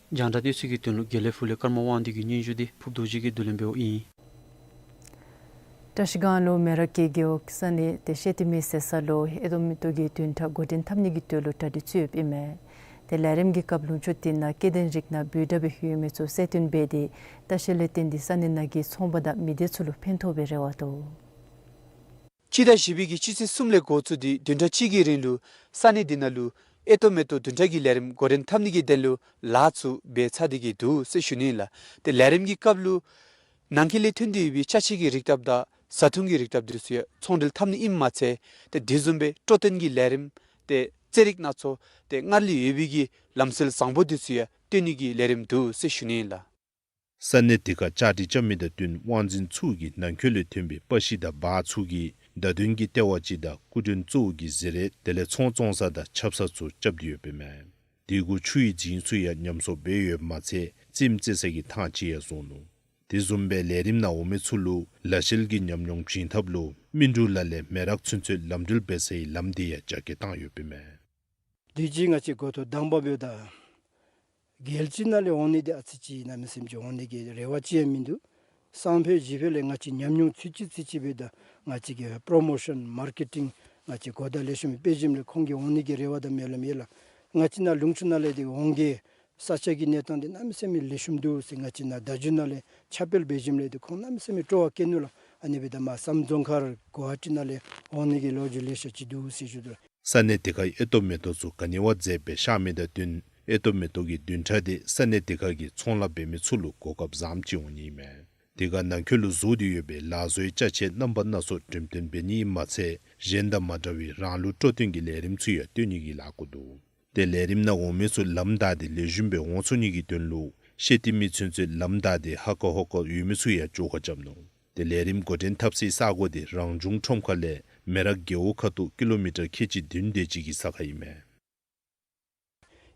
རྒྱང་བསྒྲགས་གནས་ཚུལ་གྱི་དོན་ལུ་དགེ་ལེགས་ཕུག་ལས་ཀརྨ་དབང་འདུས་ཀྱི་སྙན་ཞུ་འདི་ཕུརབ་རྡོ་རྗེ་གིས་བསྡུ་ལེན་འབདཝ་ཨིན། བཀྲ་ཤིས་སྒང་ལུ་མེ་རག་གི་རྒེད་འོག་ས་གནས་ཏེ་ཤེ་ཏི་མི་ཟེར་ས་ལུ་ཨེ་ཏོ་མེ་ཏོག་གི་བདུན་ཕྲག་འགོ་འདྲེན་འཐབ་ནི་གི་དོན་ལུ་གྲ་སྒྲིག་ཚུད་ཡོདཔ་ཨིན་མས། ཏེ་ལས་རིམ་གྱི་སྐབས་ལུང་ཕྱོགས་དེ་ནང་སྐྱེ་ལྡན་རིགས་སྣ་འབོལ་དྲགས་སྦེ་ཡོད་མི་ཚུ་གསལ་སྟོན་འབད་དེ་ལྟ་བཤལ་ལས་བརྟེན་ཏེ་ས་གནས་ནང་གི་ཚོང་པ་དང་མི་སྡེ་ཚུ་ལུ་ཕན་ཐོགས་པའི་རེ་བ་འདུག། སྤྱི་ཟླ་བཞི་པའི་གི་སྤྱི་ཚེས་གསུམ་ལས་འགོ་བཙུགས་ཏེ་བདུན་ཕྲག་གཅིག་གི་རིང་ལུ་ས་གནས་འདི་ནང་ལུ་ཨེ་ཏོ་མེ་ཏོག་བདུན་ཕྲག་གི་ལས་རིམ་འགོ་འདྲེན་འཐབ་ནི་གི་དོན་ལུ་ལཱ་ཚུ་འབད་ཚར་ཏེ་གི་འདུག་ཟེར་ཞུ་ནི་ཨིན་ལགས། ཏེ་ལས་རིམ་གྱི་སྐབས་ལུ་ནང་འཁོད་ལས་ཐོན་ཏེ་ཡོད་པའི་ཅ་ཆས་ཀྱི་རིགས་བཏབ་དང་བཟའ་འཐུང་གི་རིགས་བཏབ་འདི་ཚུ་ཡང་ཚོང་འབྲེལ་འཐབ་ནི་ཨིནམ་མ་ཚད་ཏེ་དེ་བཟུམ་སྦེ་སྤྲོ་སྟོན་གྱི་ལས་རིམ་ཏེ་རྩེད་རིགས་སྣ་ཚོགས་ཏེ་སྔར་ལས་ཡོད་པའི་གི་ལམ་སྲོལ་བཟང་པོ་འདི་ཚུ་ཡང་སྟོན་ནི་གི་ལས་རིམ་འདུག་ཟེར་ཞུ་ནི་ཨིན་ལགས། ས་གནས་དེ་ཁར་བཅའ་སྒྲིག་རྐྱབ་མི་དང་བསྟུན་དབང་འཛིན་ཚུ་གིས་ནང་འཁོད་ལས་ཐོན་པའི་པར་ཤིང་དང་འབག་ཚུ་གིས་བརྡ་དོན་གྱི་ལྟེ་བ་ཅིག་དང་སྐུ་མགྲོན་གཙོ་བོ་གི་གཟི་རས་དེ་ལས་ཚོང་བཙོང་ས་དང་ཆབ་གསང་ཚུ་རྐྱབ་སྟེ་ཡོདཔ་ཨིན་མས། དེ་གུ་ཆུ་ཡི་རྫིང་ཚུ་ཡང་ཉམས་གསོ་འབད་ཡོདཔ་མ་ཚད་རྩེདམོ་རྩེ་ས་གི་ཐང་ཅིག་ཡང་བཟོ་ནུག། དེ་བཟུམ་སྦེ་ལས་རིམ་ནང་འོང་མི་ཚུ་ལུ་ལཱ་བཤལ་གྱི་ཉམས་མྱོང་བྱིན་ཐབས་ལུ་སྨིན་དྲུག་ལ་ལས་མེ་རག་ཚུན་ཚོད་ལམ་འགྲུལ་འབད་སའི་ལམ་དེ་ཡང་རྒྱ་སྐྱེད་བཏང་ཡོདཔ་ཨིན་མས། དུས་ཅི་ང་བཅས་འགོ་ཐོག་དང་པ་འབདཝ་ད་རྒྱལ་སྤྱི་ནང་ལས་འོང་ནི་འདི་ཨ་ཙི་ཅིག་གནམ་མེད་ས་མེད་ཅིག་འོང་ནི་གི་རེ་བ་ཅིག་ཡང་མིན་འདུག། སང་ཕོད་གཞེས་ཕོད་ལས་ང་བཅས་ཉམས་མྱོང་ཚུད་ཅི་ཚུད་ཅི་འབདཝ་ད་ང་བཅས་ཀྱིས་པོརོ་མོ་ཤཱན་མར་ཀེ་ཊིང་ང་བཅས་གོ་བརྡ་ལེགས་ཤོམ་སྤེལ་ཞིནམ་ལས་ཁོང་གི་འོང་ནི་གི་རེ་བ་དང་སྨོན་ལམ་ཡོད་ལགས། ང་བཅས་ནཱ་ལུང་ཕྱོགས་ནང་ལས་འདི་འོང་གེ་ས་ཆ་གི་གནས་སྟངས་འདི་གནམ་མེད་ས་མེད་ལེགས་ཤོམ་འདུག་ཟེར་ང་བཅས་ནཱ་བརྡ་བརྒྱུད་ནང་ལས་ཁྱབ་སྤེལ་འབད་ཞིནམ་ལས་འདི་ཁོང་གནམ་མེད་ས་མེད་སྤྲོ་བ་བསྐྱེད་ནུག་ལགས། ཨ་ནི་འབདཝ་ད་མར་སམ་རྫོང་ཁག་གུ་ཝ་ཧ་ཊི་ནང་ལས་འོང་ནི་གི་ལོ་རྒྱུས་ལེ་ཤ་ཅིག་འདུག་ཟེར་ཞུ་དོ་ལགས། ས་གནས་དེ་ཁར་ཨེ་ཏོ་མེ་ཏོག་ཚུ་ག་ནི་བ་མཛེས་སྦེ་ཤར་མི་དང་བསྟུན་ཨེ་ཏོ་མེ་ཏོག་གི་བདུན་ཕྲག་དེ་ས་གནས་དེ་ཁར་གྱི་ཚོང་ལཱ་འབད་མི་ཚུ་ལུ་གོ་སྐབས་བཟངམ་ཅིག་འོང་ནི་ཨིན་མས། དེ་ཁར་ནང་འཁོད་ལུ་བཟོ་སྟེ་ཡོད་པའི་ལག་བཟོའི་ཅ་ཆས་རྣམ་པ་སྣ་ཚོགས་འགྲེམས་སྟོན་འབད་ནི་ཨིནམ་མ་ཚད་གཞན་དང་མ་འདྲ་བའི་རང་ལུགས་སྤྲོ་སྟོན་གྱི་ལས་རིམ་ཚུ་ཡང་སྟོན་ནི་གི་ལཱ་འགོ་འདུག། ཏེ་ལས་རིམ་ནང་འོང་མི་ཚུ་ལམ་བདའ་སྟེ་ལེགས་ཤོམ་སྦེ་འོང་ཚུགས་ནི་གི་དོན་ལུ་ཤེ་ཏི་མི་ཚུན་ཚོད་ལམ་བདའ་སྟེ་ཧ་ཀ་ཧོ་ཀ་ཡོད་མི་ཚུ་ཡང་བཅོ་ཁ་རྐྱབ་ནུག། ཏེ་ལས་རིམ་འགོ་འདྲེན་འཐབ་སའི་ས་གོ་དེ་རང་བྱུང་ཁྲོམ་ཁ་ལས་མེ་རག་རྒེད་འོག་ཁ་ཐུག་ཀི་ལོ་མི་ཊར་ཁལ་གཅིག་བདུན་དེ་ཅིག་གི་ས་ཁར་ཨིན་མས།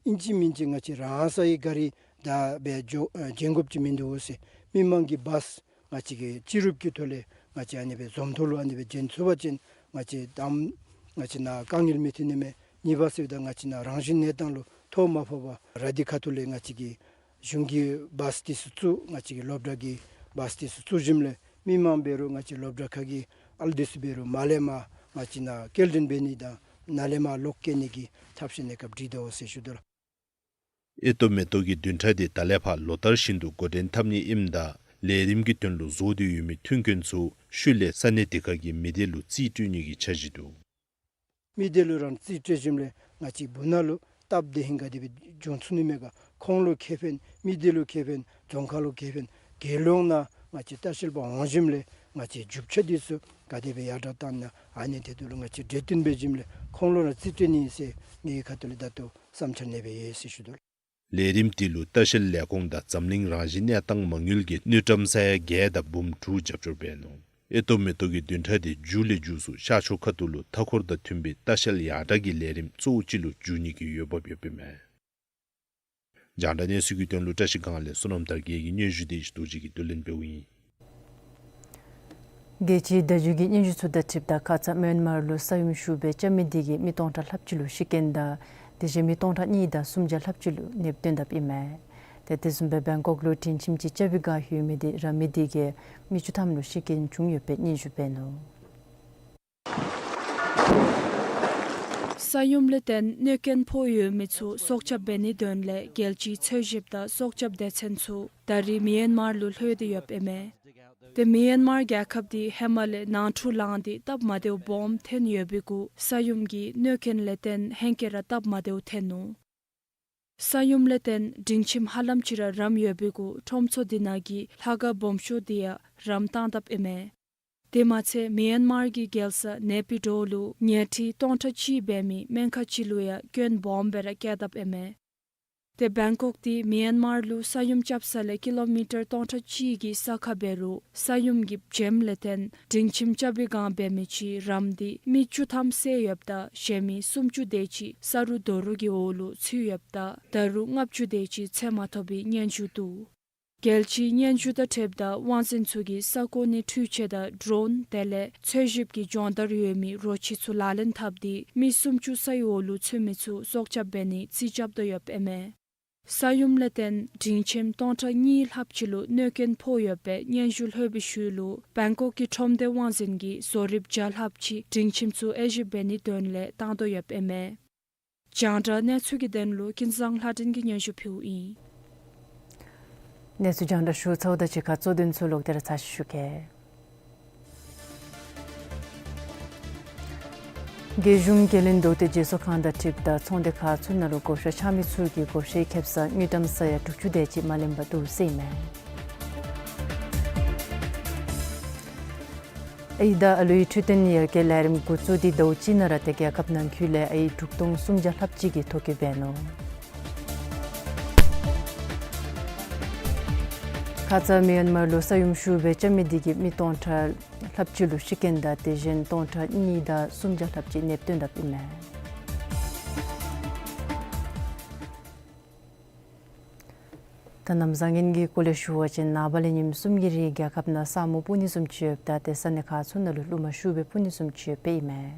ཨིན་ཅི་མིན་ཅི་ང་བཅས་རང་སའི་ག་རི་བདའ་སྦེ་འགྱོ་ཨ་འགྱོ་དགོཔ་ཅིག་མིན་འདུག་ཟེར། མི་མང་གི་བཱས་ང་བཅས་ཀྱིས་སྤྱི་རུབ་ཀྱི་ཐོག་ལས་ང་བཅས་ཨ་ནི་སྦེ་འཛོམས་ཐོག་ལུ་ཨ་ནི་སྦེ་འབྱོན་ཚུགས་པ་ཅིན་ང་བཅས་དང་ང་བཅས་ནཱ་དཀའ་ངལ་མི་ཐོན་ནི་མས། གཉིས་པ་ཟེརཝ་ད་ང་བཅས་ནཱ་རང་བཞིན་གནས་སྟངས་ལུ་ཐོ་མ་ཕོག་པར་ར་དྷི་ཁ་ཐུག་ལས་ང་བཅས་ཀྱིས་གཞུང་གི་བཱས་འདི་ཚུ་བཙུགས། ང་བཅས་ཀྱི་སློབ་གྲྭ་གི་བཱས་འདི་ཚུ་བཙུགས་ཞིནམ་ལས་མི་མང་འབད་རུང་ང་བཅས་སློབ་གྲྭ་ཁག་གི་ཨ་ལུ་འདི་ཚུ་འབད་རུང་མར་ལས་མར་ང་བཅས་ནཱ་སྐྱེལ་འདྲེན་འབད་ནི་དང་ནཱ་ལས་མར་ལོག་སྐྱེལ་ནི་གི་ཐབས་ཤེས་གནས་སྐབས་སྒྲིག་དོ་ཟེར་ཞུ་དོ་ལགས། ཨེ་ཏོ་མེ་ཏོག་གི་བདུན་ཕྲག་དེ་ད་ལས་ཕར་ལོ་ལྟར་བཞིན་དུ་འགོ་འདྲེན་འཐབ་ནི་ཨིནམ་ད་ལས་རིམ་གྱི་དོན་ལུ་བཟོ་སྟེ་ཡོད་མི་མཐུན་རྐྱེན་ཚུ་ཤུལ་ལས་ས་གནས་དེ་ཁར་གྱི་མི་སྡེ་ལུ་རྩིས་སྤྲོད་ནི་གི་འཆར་གཞི་འདུག། མི་སྡེ་ལུ་རང་རྩིས་སྤྲོད་ཞིནམ་ལས་ང་བཅས་སྦུག་ན་ལུ་སྟབས་བདེ་ཧིང་ག་དེ་སྦེ་འགྱོ་ཚུགས་ནི་མས་ག། ཁོང་ལུ་ཁེ་ཕན་མི་སྡེ་ལུ་ཁེ་ཕན་རྫོང་ཁག་ལུ་ཁེ་ཕན་དགེ་སློང་ནང་ང་བཅས་ལྟ་བཤལ་པ་འོང་ཞིནམ་ལས་ང་བཅས་རྒྱུ་ཆ་འདི་ཚུ་ག་དེ་སྦེ་ཡར་དྲག་བཏང་ན་ཨ་ནི་དེ་ཚུ་ལུ་ང་བཅས་གྲོས་བསྟུན་འབད་ཞིནམ་ལས་ཁོང་ལུ་རང་རྩིས་སྤྲོད་ནི་ཨིན་ཟེར་ངེའི་ཁ་ཐུག་ལས་ད་ལྟོ་བསམ་འཆར་གནས་སྦེ་ཡོད་ཟེར་ཞུ་དོ་ལགས། ལས་རིམ་དེ་ལུ་ལྟ་བཤལ་ལས་ཁུངས་དང་འཛམ་གླིང་རང་བཞིན་གནས་སྟངས་མ་དངུལ་གྱིས་དངུལ་ཀྲམ་ས་ཡ་བརྒྱད་དང་འབུམ་དྲུག་རྒྱབ་སྐྱོར་འབད་ནུག། ཨེ་སྟོབས་མེ་ཏོག་གི་བདུན་ཕྲག་དེ་མཇུག་ལས་མཇུག་སུ་ཤར་ཕྱོགས་ཁ་ཐུག་ལུ་མཐའ་འཁོར་དང་མཐུན་པའི་ལྟ་བཤལ་ཡར་དྲག་གི་ལས་རིམ་གཙོ་བོ་ཅིག་ལུ་འགྱུར་ནི་གི་འོས་འབབ་ཡོདཔ་ཨིན་མས། རྒྱང་བསྒྲགས་གནས་ཚུལ་གྱི་དོན་ལུ་བཀྲ་ཤིས་སྒང་ལས་བསོད་ནམས་དར་རྒྱས་ཀྱི་སྙན་ཞུ་དེ་རྡོ་རྗེ་གིས་བསྡུ་ལེན་འབདཝ་ཨིན། རྒྱལ་སྤྱིའི་བརྡ་བརྒྱུད་ཀྱི་སྙན་ཞུ་ཚུ་དང་འཁྲིལཝ་ད་ཁ་ཙ་མིའན་མར་ལུ་ས་ཡོམ་ཤུགས་སྦེ་རྐྱབ་མི་དེ་གིས་མི་སྟོང་ཕྲག་ལྷགཔ་ཅིག་ལུ་ཤི་རྐྱེན་དང་དེ་བཞིན་མི་སྟོང་ཕྲག་གཉིས་དང་སུམ་བརྒྱ་ལྷགཔ་ཅིག་ལུ་ནདཔ་བཏོན་དཔ་ཨིན་མས། ཏེ་དེ་བཟུམ་སྦེ་བེང་ཀོག་ལུ་སྤྲིན་ཆིམ་ཅིག་རྐྱབ་པའི་བསྒང་ལྷོད་མི་དེ་ར་མི་དེ་གིས་མི་བཅུ་ཐམ་ལུ་ཤི་རྐྱེན་བྱུང་ཡོདཔ་སྦེ་སྙན་ཞུ་འབད་ནུག། ས་ཡོམ་ལས་བརྟེན་གནོད་རྐྱེན་ཕོག་ཡོད་མི་ཚུ་སྲོག་སྐྱབས་འབད་ནིའི་དོན་ལས་རྒྱལ་སྤྱིའི་འཚོལ་ཞིབ་དང་སྲོག་སྐྱབས་སྡེ་ཚན་ཚུ་ད་རིས་མིའན་མར་ལུ་ལྷོད་དེ་ཡོདཔ་ཨིན་མས། ཏེ་མིའན་མར་རྒྱལ་ཁབ་དེ་ཧེ་མ་ལས་ནང་འཁྲུག་ལངས་ཏེ་སྟབས་མ་བདེཝ་སྦོམ་ཐོན་ཡོད་པའི་གུ་ས་ཡོམ་གྱི་གནོད་རྐྱེན་ལས་བརྟེན་ཧེང་སྐལ་ར་སྟབས་མ་བདེཝ་ཐོན་ནུག། ས་ཡོམ་ལས་བརྟེན་སྤྲིན་ཆིམ་ཧ་ལམ་ཅིག་ར་རམ་ཡོད་པའི་གུ་ཁྲོམ་ཚོགས་དེ་ནང་གི་ལྷ་ཁང་སྦོམ་ཤོས་དེ་ཡང་རམ་བཏང་དཔ་ཨིན་མས། དེ་མ་ཚད་མིའན་མར་གྱི་རྒྱལ་ས་ནེ་པི་ཌོ་ལུ་ཉལ་ཁྲི་སྟོང་ཕྲག་གཅིག་འབད་མི་སྨན་ཁང་ཅིག་ལུ་ཡང་སྐྱོན་སྦོམ་སྦེ་ར་བཀལ་དཔ་ཨིན་མས། ཏེ་བེང་ཀོག་དེ་མིའན་མར་ལུ་ས་ཡོམ་རྐྱབ་ས་ལས་ཀི་ལོ་མི་ཊར་སྟོང་ཕྲག་གཅིག་གི་ས་ཁར་འབད་རུང་ས་ཡོམ་གྱི་བྱེམ་ལས་བརྟེན་སྤྲིན་ཆིམ་རྐྱབ་པའི་བསྒང་འབད་མི་ཅིག་རམ་སྟེ་མི་བཅུ་ཐམ་བསད་ཡོདཔ་ད་གཞན་མི་སུམ་ཅུ་དེ་ཅིག་ས་རུད་རྡོ་རུད་ཀྱི་འོག་ལུ་ཚུད་ཡོདཔ་ད་ད་རུང་ལྔ་བཅུ་དེ་ཅིག་འཚོལ་མ་ཐོབ་པའི་སྙན་ཞུ་འདུག། རྒྱལ་སྤྱིའི་སྙན་ཞུ་དང་འཁྲིལཝ་ད་དབང་འཛིན་ཚུ་གིས་ས་གོ་ནས་འཕྲུལ་ཆས་དང་ཌོ་རོན་དེ་ལས་འཚོལ་ཞིབ་ཀྱི་སྦྱོང་བརྡར་ཡོད་མི་རོ་ཁྱི་ཚུ་ལག་ལེན་འཐབ་སྟེ་མི་སུམ་ཅུ་སའི་འོག་ལུ་ཚུད་མི་ཚུ་སྲོག་སྐྱབས་འབད་ནིའི་རྩིས་རྐྱབ་དོ་ཡོདཔ་ཨིན་མས། ས་ཡོམ་ལས་བརྟེན་སྤྲིན་ཆིམ་སྟོང་ཕྲག་གཉིས་ལྷགཔ་ཅིག་ལུ་གནོད་རྐྱེན་ཕོག་ཡོདཔ་སྦེ་སྙན་ཞུ་ལྷོད་པའི་ཤུལ་ལུ་བེང་ཀོག་གི་ཁྲོམ་སྡེ་དབང་འཛིན་གྱིས་བཟོ་རིགཔ་བརྒྱ་ལྷགཔ་ཅིག་སྤྲིན་ཆིམ་ཚུ་དབྱེ་ཞིབ་འབད་ནིའི་དོན་ལས་བཏང་དོ་ཡོདཔ་ཨིན་མས། རྒྱང་བསྒྲགས་གནས་ཚུལ་གྱི་དོན་ལུ་ཀུན་བཟང་ལྷ་སྒྲོན་གྱིས་སྙན་ཞུ་ཕུལཝ་ཨིན། གནས་ཚུལ་རྒྱང་བསྒྲགས་ཞུ་ཚརཝ་དང་གཅིག་ཁར་གཙོ་དོན་ཚུ་ལོག་སྟེ་ར་ཚར་ཅིག་ཞུ་གེ། རྒྱལ་གཞུང་རྒྱལ་ཡོངས་རྡོ་གཏེར་བརྗེ་སོར་ཁང་དང་འཁྲིལཝ་ད་ཚོང་སྡེ་ཁག་ཚུ་ནང་ལུ་བགོ་བཤའ་རྐྱབ་མི་ཚུ་གི་བགོ་བཤའི་ཁེབ་ས་དངུལ་ཀྲམ་ས་ཡ་དྲུག་ཅུ་དེ་ཅིག་མ་ལེན་པར་འདུག་ཟེར་ཨིན་མས། ཨའི་དང་ཨ་ལུའི་འཕྲོད་བསྟེན་ཡར་རྒྱས་ལས་རིམ་འགོ་བཙུགས་ཏེ་ཟླཝ་གཅིག་ནང་ར་ཏེ་རྒྱལ་ཁབ་ནང་འཁོད་ལས་ཨའི་དྲུག་སྟོང་སུམ་བརྒྱ་ལྷགཔ་ཅིག་གིས་ཐོ་བཀོད་འབད་ནུག། ཁ་ཙ་མིའན་མར་ལུ་ས་ཡོམ་ཤུགས་སྦེ་རྐྱབ་མི་དེ་གིས་མི་སྟོང་ཕྲག་ལྷགཔ་ཅིག་ལུ་ཤི་རྐྱེན་དང་དེ་བཞིན་སྟོང་ཕྲག་གཉིས་དང་སུམ་བརྒྱ་ལྷགཔ་ཅིག་ནདཔ་བཏོན་དཔ་ཨིན་མས། ད་གནམ་བཟང་ངན་གྱི་སྐོར་ལས་ཞུ་བ་ཅིན་ནངས་པ་ལས་ཉིནམ་གསུམ་གྱི་རིང་རྒྱལ་ཁབ་ནང་ས་སྨུག་སྤུབ་ནི་བཟུམ་ཅིག་ཡོདཔ་ད་ཏེ་ས་གནས་ཁག་ཚུ་ནང་ལུ་རླུང་མ་ཤུགས་སྦེ་སྤུབ་ནི་བཟུམ་ཅིག་ཡོདཔ་ཨིན་མས།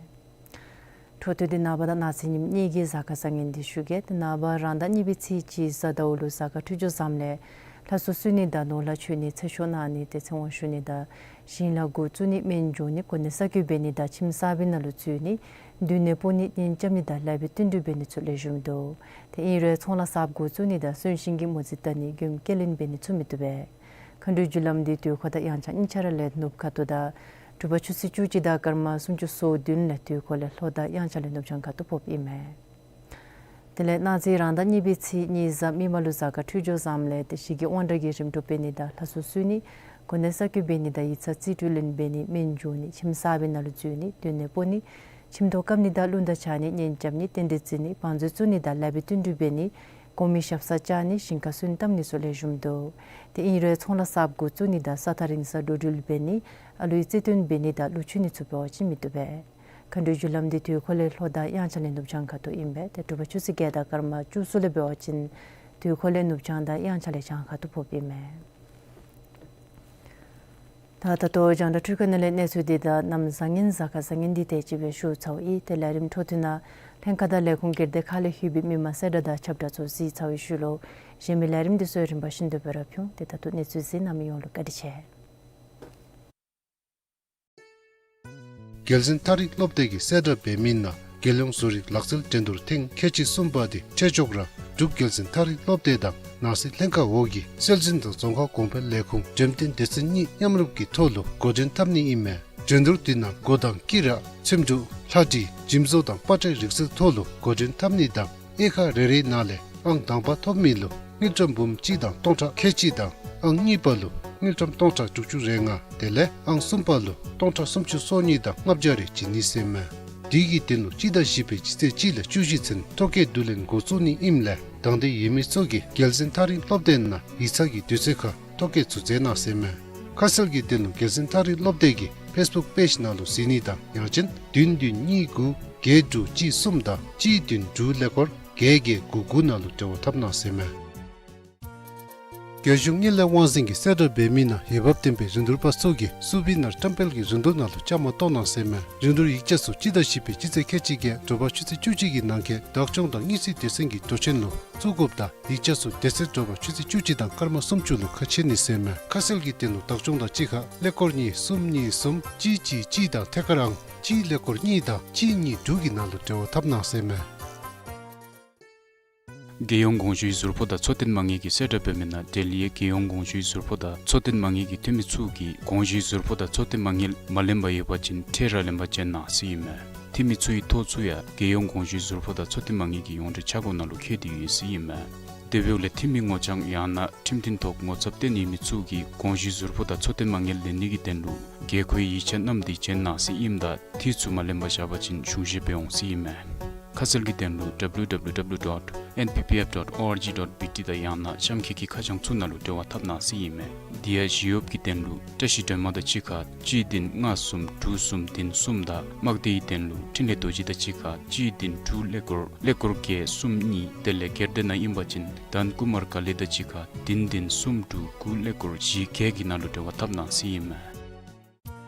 འཕྲོ་མཐུད་དེ་ནངས་པ་དང་གནངས་ཚེ་ཉིནམ་གཉིས་ཀྱི་གཟའ་སྐར་བཟང་ངན་འདི་ཞུ་གེ། ཏེ་ནངས་པ་རང་ཟླ་གཉིས་པའི་ཚེས་གཅིག་གཟའ་ཟླཝ་ལུ་གཟའ་སྐར་འཕྲོད་སྦྱོར་བཟངམ་ལས་ལྷ་གསོལ་གསོལ་ནི་དང་ནོར་ལྷ་མཆོད་ནི་ཚེ་ཆོག་གནང་ནི་ཏེ་ཚེ་དབང་ཞུ་ནི་དང་ཞིང་ལཱ་འགོ་བཙུགས་ནི་སྨན་སྦྱོང་ནི་གོ་གནས་གསར་བསྐོ་འབད་ནི་དང་ཁྱིམ་གསར་པའི་ནང་ལུ་འཛུལ་ནི་མདུན་ནད་ཕོག་ནི་གཉེན་རྐྱབ་ནི་དང་ལེགས་པའི་བསྟུན་གྲོས་འབད་ནི་ཚུ་ལེགས་ཤོམ་འདུག། ཏེ་ཨིན་རུང་ཚོང་ལཱ་གསརཔ་འགོ་བཙུགས་ནི་དང་གསོན་གཤིན་གྱི་མོ་རྩིས་བལྟ་ནི་མགྱོནམ་སྐྱེལ་ལེན་འབད་ནི་ཚུ་མི་བཏུབ་པས། མཁའ་འགྲོའི་རྒྱུ་ལམ་འདི་དུས་འཁོར་དང་དབྱངས་འཆར་གཉིས་ཆ་ར་ལས་ནུབ་ཁ་ཐུག་དང་དྲོ་པ་ཆུ་ཚོད་བཅུ་གཅིག་དང་སྐར་མ་སུམ་ཅུ་སོ་བདུན་ལས་དུས་འཁོར་ལས་ལྷོ་དང་དབྱངས་འཆར་ལས་ནུབ་བྱང་ཁ་ཐུག་ཕོགཔ་ཨིན་མས། དེ་ལས་གནངས་ཚེ་རང་ཟླ་གཉིས་པའི་ཚེས་གཉིས་གཟའ་མིག་དམར་ལུ་གཟའ་སྐར་འཕྲོད་སྦྱོར་བཟངམ་ལས་ཏེ་ཞི་རྒྱས་དབང་དྲག་གི་རིམ་གྲོ་འབད་ནི་དང་ལྷ་གསོལ་གསོལ་ནི་གོ་གནས་གསར་བསྐོ་འབད་ནི་དང་ཡིག་ཚང་རྩིས་སྤྲོད་ལེན་འབད་ནི་སྨན་སྦྱོང་ནི་ཁྱིམ་གསར་པའི་ནང་ལུ་འཛུལ་ནི་མདུན་ནད་ཕོག་ནི་ཁྱིམ་ཐོག་བཀབ་ནི་དང་རླུང་རྟ་འཕྱར་ནི་གཉེན་རྐྱབ་ནི་རྟེན་འབྲེལ་བརྩི་ནི་བང་མཛོད་བཙུགས་ནི་དང་ལེགས་པའི་བསྟུན་གྲོས་འབད་ནི་གོང་མའི་ཞབས་སར་བཅར་ནི་ཞིང་ཁར་སོན་བཏབ་ནི་ཚུ་ལེགས་ཤོམ་འདུག། ཏེ་ཨིན་རུང་ཚོང་ལཱ་གསརཔ་འགོ་བཙུགས་ནི་དང་ས་ཐག་རིང་སར་འགྲོ་འགྲུལ་འབད་ནི་ཨ་ལུའི་རྩེ་སྟོན་འབད་ནི་དང་ལུ་ཆུ་ནི་ཚུ་འབད་བ་ཅིན་མི་བཏུབ་པས། མཁའ་འགྲོའི་རྒྱུ་ལམ་འདི་དུས་འཁོར་ལས་ལྷོ་དང་དབྱངས་འཆར་ལས་ནུབ་བྱང་ཁ་ཐུག་ཨིན་པས། ཏེ་དྲོ་པ་ཆུ་ཚོད་བརྒྱད་དང་སྐར་མ་བཅུ་གསུམ་ལས་འབད་བ་ཅིན་དུས་འཁོར་ལས་ནུབ་བྱང་དང་དབྱངས་འཆར་ལས་བྱང་ཁ་ཐུག་ཕོགཔ་ཨིན་མས། ད་ད་ལྟོ་རྒྱང་བསྒྲགས་འཕྲུལ་ཁང་ནང་ལས་གནས་ཚུལ་འདི་དང་གནམ་བཟང་ངན་གཟའ་སྐར་བཟང་ངན་འདི་དེ་ཅིག་སྦེ་ཞུ་ཚརཝ་ཨིན། ཏེ་ལས་རིམ་འཕྲོ་མཐུད་ནང་ལྷན་ཁག་དང་ལས་ཁུངས་སྒེར་སྡེ་ཁག་ལས་ལྷོད་པའི་མི་མང་གསལ་བསྒྲགས་དང་ཁྱབ་བསྒྲགས་ཚུ་གཟིགས་ཚར་བའི་ཤུལ་ལུ་གཞན་མི་ལས་རིམ་འདི་ཚུ་རིམ་པ་བཞིན་དུ་སྦེ་ར་ཕུལ། ཏེ་ད་ལྟོ་གནས་ཚུལ་གཟིགས་གནང་མི་ཡོངས་ལུ་བཀའ་དྲིན་ཆེ། རྒྱལ་འཛིན་ཐག་རིང་སློབ་སྡེ་གིས་གསལ་བསྒྲགས་འབད་མི་ནང་རྒྱལ་ཡོངས་བཟོ་རིག་ལག་རྩལ་འགྲན་བསྡུར་ཐེངས་ཁལ་གཅིག་གསུམ་པ་དེ་ཆོས་རྒྱལ་འབྲུག་རྒྱལ་འཛིན་ཐག་རིང་སློབ་སྡེ་དང་ནང་སྲིད་ལྷན་ཁག་འོག་གི་སྲོལ་འཛིན་དང་རྫོང་ཁ་གོང་འཕེལ་ལས་ཁུངས་འགྲེམས་སྟོན་སྡེ་ཚན་གཉིས་མཉམ་རུབ་ཀྱི་ཐོག་ལུ་འགོ་འདྲེན་འཐབ་ནི་ཨིན་མས། འགྲན་བསྡུར་དེ་ནང་སྒོ་དང་དཀྱིལ་ར་འཚེམ་དྲུབ་ལྷ་བྲིས་འཇིམ་བཟོ་དང་པ་ཏྲའི་རིག་རྩལ་ཐོག་ལུ་འགོ་འདྲེན་འཐབ་ནི་དང་དབྱེ་ཁག་རེ་རེའི་ནང་ལས་ཨང་དང་པ་ཐོབ་མི་ལུ་དངུལ་ཀྲམ་འབུམ་གཅིག་དང་སྟོང་ཕྲག་ཁལ་གཅིག་དང་ཨང་གཉིས་པ་ལུ་དངུལ་ཀྲམ་སྟོང་ཕྲག་དྲུག་ཅུ་རེ་ལྔ་དེ་ལས་ཨང་གསུམ་པ་ལུ་སྟོང་ཕྲག་སུམ་ཅུ་སོ་གཉིས་དང་ལྔ་བརྒྱ་རེ་བྱིན་ནི་ཟེར་མས། དེ་གི་དོན་ལུ་སྤྱི་ཟླ་བཞི་པའི་སྤྱི་ཚེས་གཅིག་ལས་བཅུ་བཞི་ཚུན་ཐོ་བཀོད་བསྡུ་ལེན་འགོ་བཙུགས་ནི་ཨིནམ་ལས་ དང་འདོད་ཡོད་མི་ཚུ་གིས་རྒྱལ་འཛིན་ཐག་རིང་སློབ་སྡེ་ནང་ཡིག་ཚང་གི་དུས་ཚོད་ཁར་ཐོ་བཀོད་ཚུ་མཛད་གནང་ཟེར་མས། ཁ་གསལ་གྱི་དོན་ལུ་རྒྱལ་འཛིན་ཐག་རིང་སློབ་སྡེ་གི་ཕེསི་བུཀ་པེཇ་ནང་ལུ་གཟིགས་ནི་དང་ཡང་ཅིན་བདུན་བདུན་གཉིས་དགུ་བརྒྱད་དྲུག་གཅིག་གསུམ་དང་གཅིག་བདུན་དྲུག་ཀླད་ཀོར་བརྒྱད་བརྒྱད་དགུ་དགུ་ནང་ལུ་འབྲེལ་བ་འཐབ་གནང་ཟེར་མས། རྒྱལ་གཞུང་དངུལ་ལས་དབང་འཛིན་གྱིས་གསལ་བསྒྲགས་འབད་མི་ནང་འོས་འབབ་ལྡན་པའི་རིན་བསྡུར་པ་ཚུ་གིས་སུ་བི་ནར་བཀྲམ་སྤེལ་གྱི་རིན་བསྡུར་ནང་ལུ་བཅའ་མར་གཏོགས་གནང་ཟེར་མས། རིན་བསྡུར་ཡིག་ཆ་ཚུ་སྤྱི་ཟླ་བཞི་པའི་སྤྱི་ཚེས་ཁལ་གཅིག་བརྒྱད་དྲོ་པ་ཆུ་ཚོད་བཅུ་གཅིག་གི་ནང་འཁོད་བདག་སྐྱོང་དང་དངུལ་རྩིས་སྡེ་ཚན་གྱི་འགྲོ་མཁན་ལུ་བཙུགས་དགོཔ་དང་ཡིག་ཆ་ཚུ་དེ་ཚེ་དྲོ་པ་ཆུ་ཚོད་བཅུ་གཅིག་དང་སྐར་མ་སུམ་ཅུ་ལུ་ཁ་ཕྱེ་ནི་ཟེར་མས། ཁ་གསལ་གྱི་དོན་ལུ་བདག་སྐྱོང་དང་གཅིག་ཁར་ཀླད་ཀོར་གཉིས་གསུམ་གཉིས་གསུམ་གཅིག་གཅིག་གཅིག་དང་ཐད་ཀར་ཨང་གཅིག་ཀླད་ཀོར་གཉིས་དང་གཅིག་གཉིས་དྲུག་གི་ནང་ལུ་འབྲེལ་བ་འཐབ་གནང་ཟེར་མས། རྒྱལ་ཡོངས་དགོངས་ཞུའི་ཟུར་ཕོགས་དང་འཚོ་རྟེན་མ་དངུལ་གྱིས་གསལ་བསྒྲགས་འབད་མི་ནང་འབྲེལ་ཡོད་རྒྱལ་ཡོངས་དགོངས་ཞུའི་ཟུར་ཕོགས་དང་འཚོ་རྟེན་མ་དངུལ་གྱི་འཐུས་མི་ཚུ་གིས་དགོངས་ཞུའི་ཟུར་ཕོགས་དང་འཚོ་རྟེན་མ་དངུལ་མ་ལེན་པར་ཡོད་པ་ཅིན་འཕྲལ་ར་ལེན་པར་བྱོན་གནང་ཟེར་ཨིན་མས། འཐུས་མི་ཚུ་གི་ཐོ་ཚུ་ཡང་རྒྱལ་ཡོངས་དགོངས་ཞུའི་ཟུར་ཕོགས་དང་འཚོ་རྟེན་མ་དངུལ་གྱི་ཡོངས་འབྲེལ་འཆར་སྒོ་ནང་ལུ་བཀོད་དེ་ཡོད་ཟེར་ཨིན་མས། དེ་འབདཝ་ལས་འཐུས་མི་ངོ་རྐྱང་ཡང་ན་ཁྲིམས་མཐུན་ཐོག་ངོ་ཚབ་བཏོན་ཡོད་མི་ཚུ་གིས་དགོངས་ཞུའི་ཟུར་ཕོགས་དང་འཚོ་རྟེན་མ་དངུལ་ལེན་ནི་གི་དོན་ལུ་དགོས་མཁོའི་ཡིག་ཆ་བསྣམས་ཏེ་བྱོན་གནང་ཟེར་ཨིནམ་ད་འཐུས་ཚུ་མ་ལེན་པར་བཞག་པ་ཅིན་གཞུང་བཞེས་འབད་འོང་ཟེར་ཨིན་མས། ཁ་གསལ་གྱི་དོན་ལུ་W W W dot N P P F dot O R G dot B T དང་ཡང་ན་གཤམ་འཁོད་ཀྱི་ཁ་བྱང་ཚུ་ནང་ལུ་འབྲེལ་བ་འཐབ་གནང་ཟེར་ཨིན་མས། དེ་ཡང་ཞི་གཡོགཔ་གི་དོན་ལུ་བཀྲ་ཤིས་སྒྲོལ་མ་དང་གཅིག་ཁར་གཅིག་བདུན་ལྔ་གསུམ་དྲུག་གསུམ་བདུན་གསུམ་དང་དམངས་སྡེའི་དོན་ལུ་འཕྲིན་ལས་རྡོ་རྗེ་དང་གཅིག་ཁར་གཅིག་བདུན་དྲུག་ཀླད་ཀོར་ཀླད་ཀོར་བརྒྱད་གསུམ་གཉིས། དེ་ལས་སྒེར་སྡེ་ནང་ཨིན་པ་ཅིན་དཱན་ཀུ་མར་ཀ་ལི་དང་གཅིག་ཁར་བདུན་བདུན་གསུམ་དྲུག་དགུ་ཀླད་ཀོར་བཞི་བརྒྱད་ཀྱི་ནང་ལུ་འབྲེལ་བ་འཐབ་གནང་ཟེར་ཨིན་མས།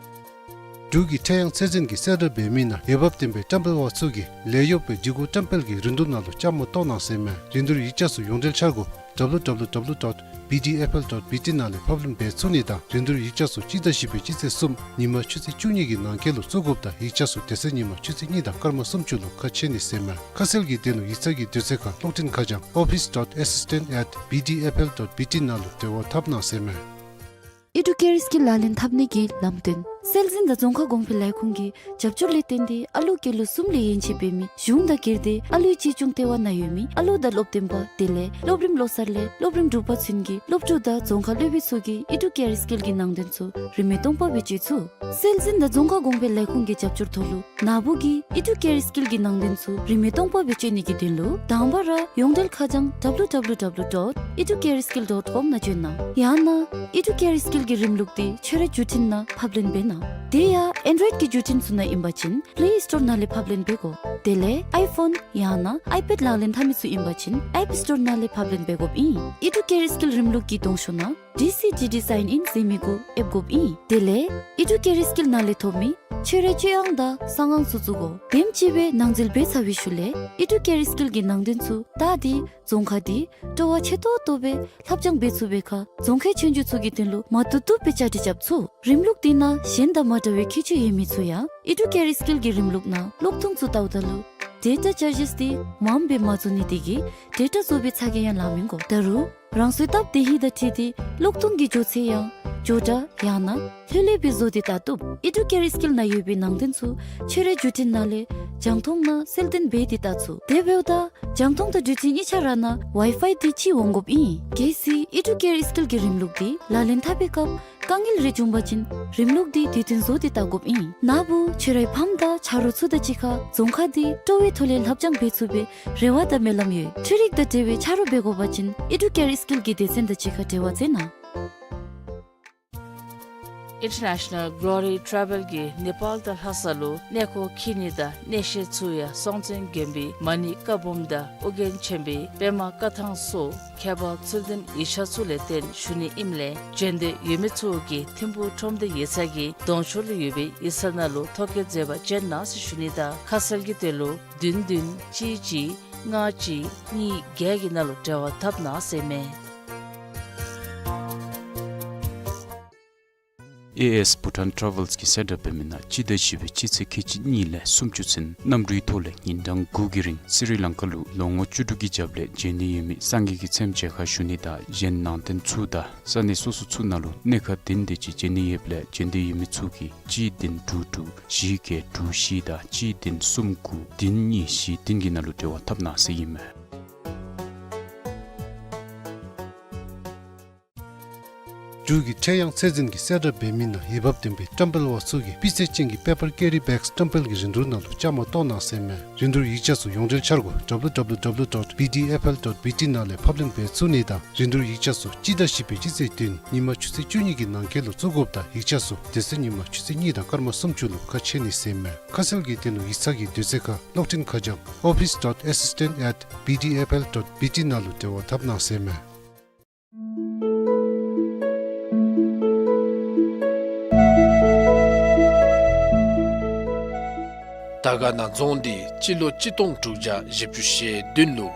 འབྲུག་གི་ཁྲལ་གཡང་ཚད་འཛིན་གྱིས་གསལ་བསྒྲགས་འབད་མི་ནང་འོས་འབབ་ལྡན་པའི་བཀྲམ་སྤེལ་པ་ཚུ་གིས་ལས་གཡོག་པའི་སྒྲིག་གོ་བཀྲམ་སྤེལ་གྱི་རིན་བསྡུར་ནང་ལུ་བཅའ་མར་གཏོགས་གནང་ཟེར་མས། རིན་བསྡུར་ཡིག་ཆ་ཚུ་ཡོངས་འབྲེལ་འཆར་སྒོ་W W W dot B D F L dot B T ནང་ལས་ཕབ་ལེན་འབད་ཚུགས་ནི་དང་རིན་བསྡུར་ཡིག་ཆ་ཚུ་སྤྱི་ཟླ་བཞི་པའི་སྤྱི་ཚེས་གསུམ་ཉིན་མ་ཆུ་ཚོད་བཅུ་གཉིས་ཀྱི་ནང་འཁོད་ལུ་བཙུགས་དགོཔ་དང་ཡིག་ཆ་ཚུ་དེ་ཚེ་ཉིན་མ་ཆུ་ཚོད་གཉིས་དང་སྐར་མ་སུམ་ཅུ་ལུ་ཁ་ཕྱེ་ནི་ཟེར་མས། ཁ་གསལ་གྱི་དོན་ལུ་ཡིག་ཚང་གི་དུས་ཚོད་ཁར་གློག་འཕྲིན་ཁ་བྱང་office dot assistant at B D F L dot B T ནང་ལུ་འབྲེལ་བ་འཐབ་གནང་ཟེར་མས། ཨི་ཌུ་ཀེ་རི་སི་ཀིལ་ལག་ལེན་འཐབ་ནི་གི་ལམ་སྟོན། སྲོལ་འཛིན་དང་རྫོང་ཁ་གོང་འཕེལ་ལས་ཁུངས་ཀྱི་རྒྱབ་སྐྱོར་ལས་བརྟེན་ཏེ་ཨ་ལུ་སྐྱེས་ལོ་གསུམ་ལས་ཡན་ཆད་འབད་མི་གཞུང་དང་སྒེར་སྡེ་ཨ་ལུའི་གཅེས་སྐྱོང་ལྟེ་བ་ནང་ཡོད་མི་ཨ་ལུ་དང་སློབ་སྟོན་པ་དེ་ལས་སློབ་རིམ་བློ་གསར་ལས་སློབ་རིམ་དྲུག་པ་ཚུན་གྱི་སློབ་ཕྲུག་དང་རྫོང་ཁ་སློབ་དཔོན་ཚུ་གིས་ཨི་ཌུ་ཀེ་རི་སི་ཀིལ་གྱི་ནང་དོན་ཚུ་རིན་མེད་སྟོང་པ་སྦེ་སྤྱོད་ཚུགས། སྲོལ་འཛིན་དང་རྫོང་ཁ་གོང་འཕེལ་ལས་ཁུངས་ཀྱི་རྒྱབ་སྐྱོར་ཐོག་ལུ་ན་བུ་གིས་ཨི་ཌུ་ཀེ་རི་སི་ཀིལ་གྱི་ནང་དོན་ཚུ་རིན་མེད་སྟོང་པ་སྦེ་སྤྱོད་ནི་གི་དོན་ལུ་དང་པ་ར་ཡོངས་འབྲེལ་ཁ་བྱང་W W W dot educareskill dot com ནང་བྱོན་གནང་། ཡང་ན་ཨི་ཌུ་ཀེ་རི་སི་ཀིལ་གྱི་རིམ་ལུགས་དེ་ཁྱོད་རའི་བརྒྱུད་འཕྲིན་ནང་ཕབ་ལེན་འབད་གནང་། དེ་ཡང་ཨེན་ཌོ་རོའིཌ་ཀྱི་བརྒྱུད་འཕྲིན་ཚུ་ནང་ཨིན་པ་ཅིན་པླེ་སི་ཊོར་ནང་ལས་ཕབ་ལེན་འབད་དགོ། དེ་ལས་ཨའི་ཕོན་ཡང་ན་ཨའི་པེཌ་ལག་ལེན་འཐབ་མི་ཚུ་ཨིན་པ་ཅིན་ཨེཔ་སི་ཊོར་ནང་ལས་ཕབ་ལེན་འབད་དགོཔ་ཨིན། ཨི་ཌུ་ཀེ་རི་སི་ཀིལ་རིམ་ལུགས་ཀྱི་གདོང་ཤོག་ནང་ཌི་སི་ཌི་ཌི་སའིན་ཨིན་ཟེར་མི་གུ་ཨེབ་དགོཔ་ཨིན། དེ་ལས་ཨི་ཌུ་ཀེ་རི་སི་ཀིལ་ནང་ལས་ཐོབ་མི་ཁྱོད་རའི་སྤྱོད་དབྱངས་དང་གསང་ཨང་ཚུ་བཙུགས་དགོ། དེམ་ཅིག་སྦེ་ནང་འཛུལ་འབད་ཚར་བའི་ཤུལ་ལས་ཨི་ཌུ་ཀེ་རི་སི་ཀིལ་གྱི་ནང་དོན་ཚུ་ད་འདི་རྫོང་ཁ་འདི་སྤྲོ་བ་ཆེ་ཏོག་ཏོ་སྦེ་ལྷབ་སྦྱང་འབད་ཚུགས་པའི་ཁར་རྫོང་ཁའི་ཆོས་རྒྱུགས་ཚུ་གི་དོན་ལུ་མ་བཏུབ་བཏུབ་སྦེ་བཅའ་སྒྲིག་རྐྱབ་ཚུགས། རིམ་ལུགས་འདི་ནང་གཞན་དང་མ་འདྲ་བའི་ཁྱད་ཆོས་ཡོད་མི་ཚུ་ཡང་ཨི་ཌུ་ཀེ་རི་སི་ཀིལ་གྱི་རིམ་ལུགས་ནང་གློག་ཐུང་ཚུ་བལྟཝ་ད་ལུ་ཌེ་ཊ་ཅར་ཇེས་འདི་མངམ་སྦེ་མ་བཙུགས་ནི་དེ་གིས་ཌེ་ཊ་བཙུགས་པའི་ཚ་གྱང་ཡང་ལང་མི་དགོ། ད་རུང་རང་སོའི་སྟབས་བདེ་ཧིང་དང་འཁྲིལ་ཏེ་གློག་ཐུང་གི་མགྱོགས་ཚད་ཡང་མགྱོགས་དྲགས་ཡང་ན་ལྷོད་ལྷོད་སྦེ་བཟོ་སྟེ་བལྟ་བཏུབ། ཨི་ཌུ་ཀེ་རི་སི་ཀིལ་ནང་ཡོད་པའི་ནང་དོན་ཚུ་ཁྱོད་རའི་བརྒྱུད་འཕྲིན་ནང་ལས་རྒྱང་མཐོང་ནང་གསལ་སྟོན་འབད་དེ་བལྟ་ཚུགས། དེ་འབདཝ་ད་རྒྱང་མཐོང་དང་བརྒྱུད་འཕྲིན་གཉིས་ཆ་ར་ནང་ཝའི་ཕའི་འདི་གཅིག་འོང་དགོཔ་ཨིན། གལ་སྲིད་ཨི་ཌུ་ཀེ་རི་སི་ཀིལ་གྱི་རིམ་ལུགས་འདི་ལག་ལེན་འཐབ་པའི་སྐབས་དཀའ་ངལ་རེ་བྱུང་པ་ཅིན་རིམ་ལུགས་འདི་དུས་མཐུན་བཟོ་སྟེ་བལྟ་དགོཔ་ཨིན། ན་བུ་ཁྱོད་རའི་ཕམ་དང་ཆ་རོགས་ཚུ་དང་གཅིག་ཁར་རྫོང་ཁ་འདི་སྤྲོ་བའི་ཐོག་ལས་ལྷབ་སྦྱང་འབད་ཚུགས་པའི་རེ་བ་དང་སྨོན་ལམ་ཡོད། འཕྲུལ་རིག་དང་འབྲེལ་བའི་ཆ་རོགས་འབད་དགོ་པ་ཅིན་ཨི་ཌུ་ཀེ་རི་སི་ཀིལ་གྱི་སྡེ་ཚན་དང་གཅིག་ཁར་འབྲེལ་བ་མཛད་གནང་། International Glory Travel གིས་ནེ་པཱལ་དང་ལྷ་ས་ལུ་གནས་སྐོར་འཁྱིད་ནི་དང་གནས་བཤད་ཚུ་ཡང་སྲོང་བཙན་སྒམ་པོའི་མ་ཎི་བཀའ་འབུམ་དང་ཨོ་རྒྱན་ཆེན་པོའི་པདྨ་བཀའ་ཐང་སོགས་ཁྱད་པར་ཚུལ་ལྡན་ཡིག་ཆ་ཚུ་ལས་བརྟེན་ཞུ་ནི་ཨིནམ་ལས་བྱོན་འདོད་ཡོད་མི་ཚུ་གིས་ཐིམ་ཕུག་ཁྲོམ་སྡེ་ཡིག་ཚང་གི་གདོང་ཤོག་ལུ་ཡོད་པའི་ཡིག་ཚང་ནང་ལུ་ཐོ་བཀོད་མཛད་པར་བྱོན་གནང་ཟེར་ཞུ་ནི་དང་ཁ་གསལ་གྱི་དོན་ལུ་བདུན་བདུན་གཅིག་གཅིག་ལྔ་གཅིག་གཉིས་བརྒྱད་ཀྱི་ནང་ལུ་འབྲེལ་བ་འཐབ་གནང་ཟེར་མས། ཨེ་ཨེས་བྷུ་ཊཱན་ཊ་རེ་ཝེལསི་གིས་གསལ་བསྒྲགས་འབད་མི་ནང་སྤྱི་ཟླ་བཞི་པའི་སྤྱི་ཚེས་ཁལ་གཅིག་གཉིས་ལས་སུམ་ཅུ་ཚུན་གནམ་གྲུའི་ཐོག་ལས་ཉིན་གྲངས་དགུ་གི་རིང་སི་རི་ལང་ཀ་ལུ་ལོ་ངོ་བཅུ་དྲུག་གི་རྒྱབ་ལས་བྱོན་ནི་ཡོད་མི་སངས་རྒྱས་ཀྱི་ཚེམས་མཇལ་ཁ་ཞུ་ནི་དང་གཞན་ནང་རྟེན་ཚུ་དང་ས་གནས་སོ་སོ་ཚུ་ནང་ལུ་གནས་ཁག་བདུན་དེ་ཅིག་བྱོན་ནི་ཡོདཔ་ལས་བྱོན་འདོད་ཡོད་མི་ཚུ་གིས་གཅིག་བདུན་དྲུག་དྲུག་བཞི་བརྒྱད་དྲུག་བཞི་དང་གཅིག་བདུན་གསུམ་དགུ་བདུན་གཉིས་བཞི་བདུན་གྱི་ནང་ལུ་འབྲེལ་བ་འཐབ་གནང་ཟེར་ཨིན་མས། འབྲུག་གི་ཁྲེ་ཡང་ཚད་འཛིན་གྱི་གསལ་བསྒྲགས་འབད་མི་ནང་འོས་འབབ་ལྡན་པའི་བཀྲམ་སྤེལ་པ་ཚུ་གིས་སྤུས་ཚད་ཅན་གྱི་པེ་པར་ཀེ་རི་བེགསི་བཀྲམ་སྤེལ་གྱི་རིན་བསྡུར་ནང་ལུ་བཅའ་མར་གཏོགས་གནང་ཟེར་མས། རིན་བསྡུར་ཡིག་ཆ་ཚུ་ཡོངས་འབྲེལ་འཆར་སྒོ་ཌབ་ལུ་ཌབ་ལུ་ཌབ་ལུ་ཌོཊ་བི་ཌི་ཨེཕ་ཨེལ་ཌོཊ་བི་ཊི་ནང་ལས་ཕབ་ལེན་འབད་ཚུགས་ནི་དང་རིན་བསྡུར་ཡིག་ཆ་ཚུ་སྤྱི་ཟླ་བཞི་པའི་སྤྱི་ཚེས་བདུན་ཉིན་མ་ཆུ་ཚོད་བཅུ་གཉིས་ཀྱི་ནང་འཁོད་ལུ་བཙུགས་དགོཔ་དང་ཡིག་ཆ་ཚུ་དེ་ཚེ་ཉིན་མ་ཆུ་ཚོད་གཉིས་དང་སྐར་མ་སུམ་ཅུ་ལུ་ཁ་ཕྱེ་ནི་ཟེར་མས། ཁ་གསལ་གྱི་དོན་ལུ་ཡིག་ཚང་གི་དུས་ཚོད་ཁར་གློག་འཕྲིན་ཁ་བྱང་office dot assistant at B D F L dot B T ནང་ལུ་འབྲེལ་བ་འཐབ་གནང་ཟེར་མས། དར་དཀར་ན་རྫོང་འདི་སྤྱི་ལོ་གཅིག་སྟོང་དྲུག་བརྒྱ་བཞི་བཅུ་ཞེ་བདུན་ལུ་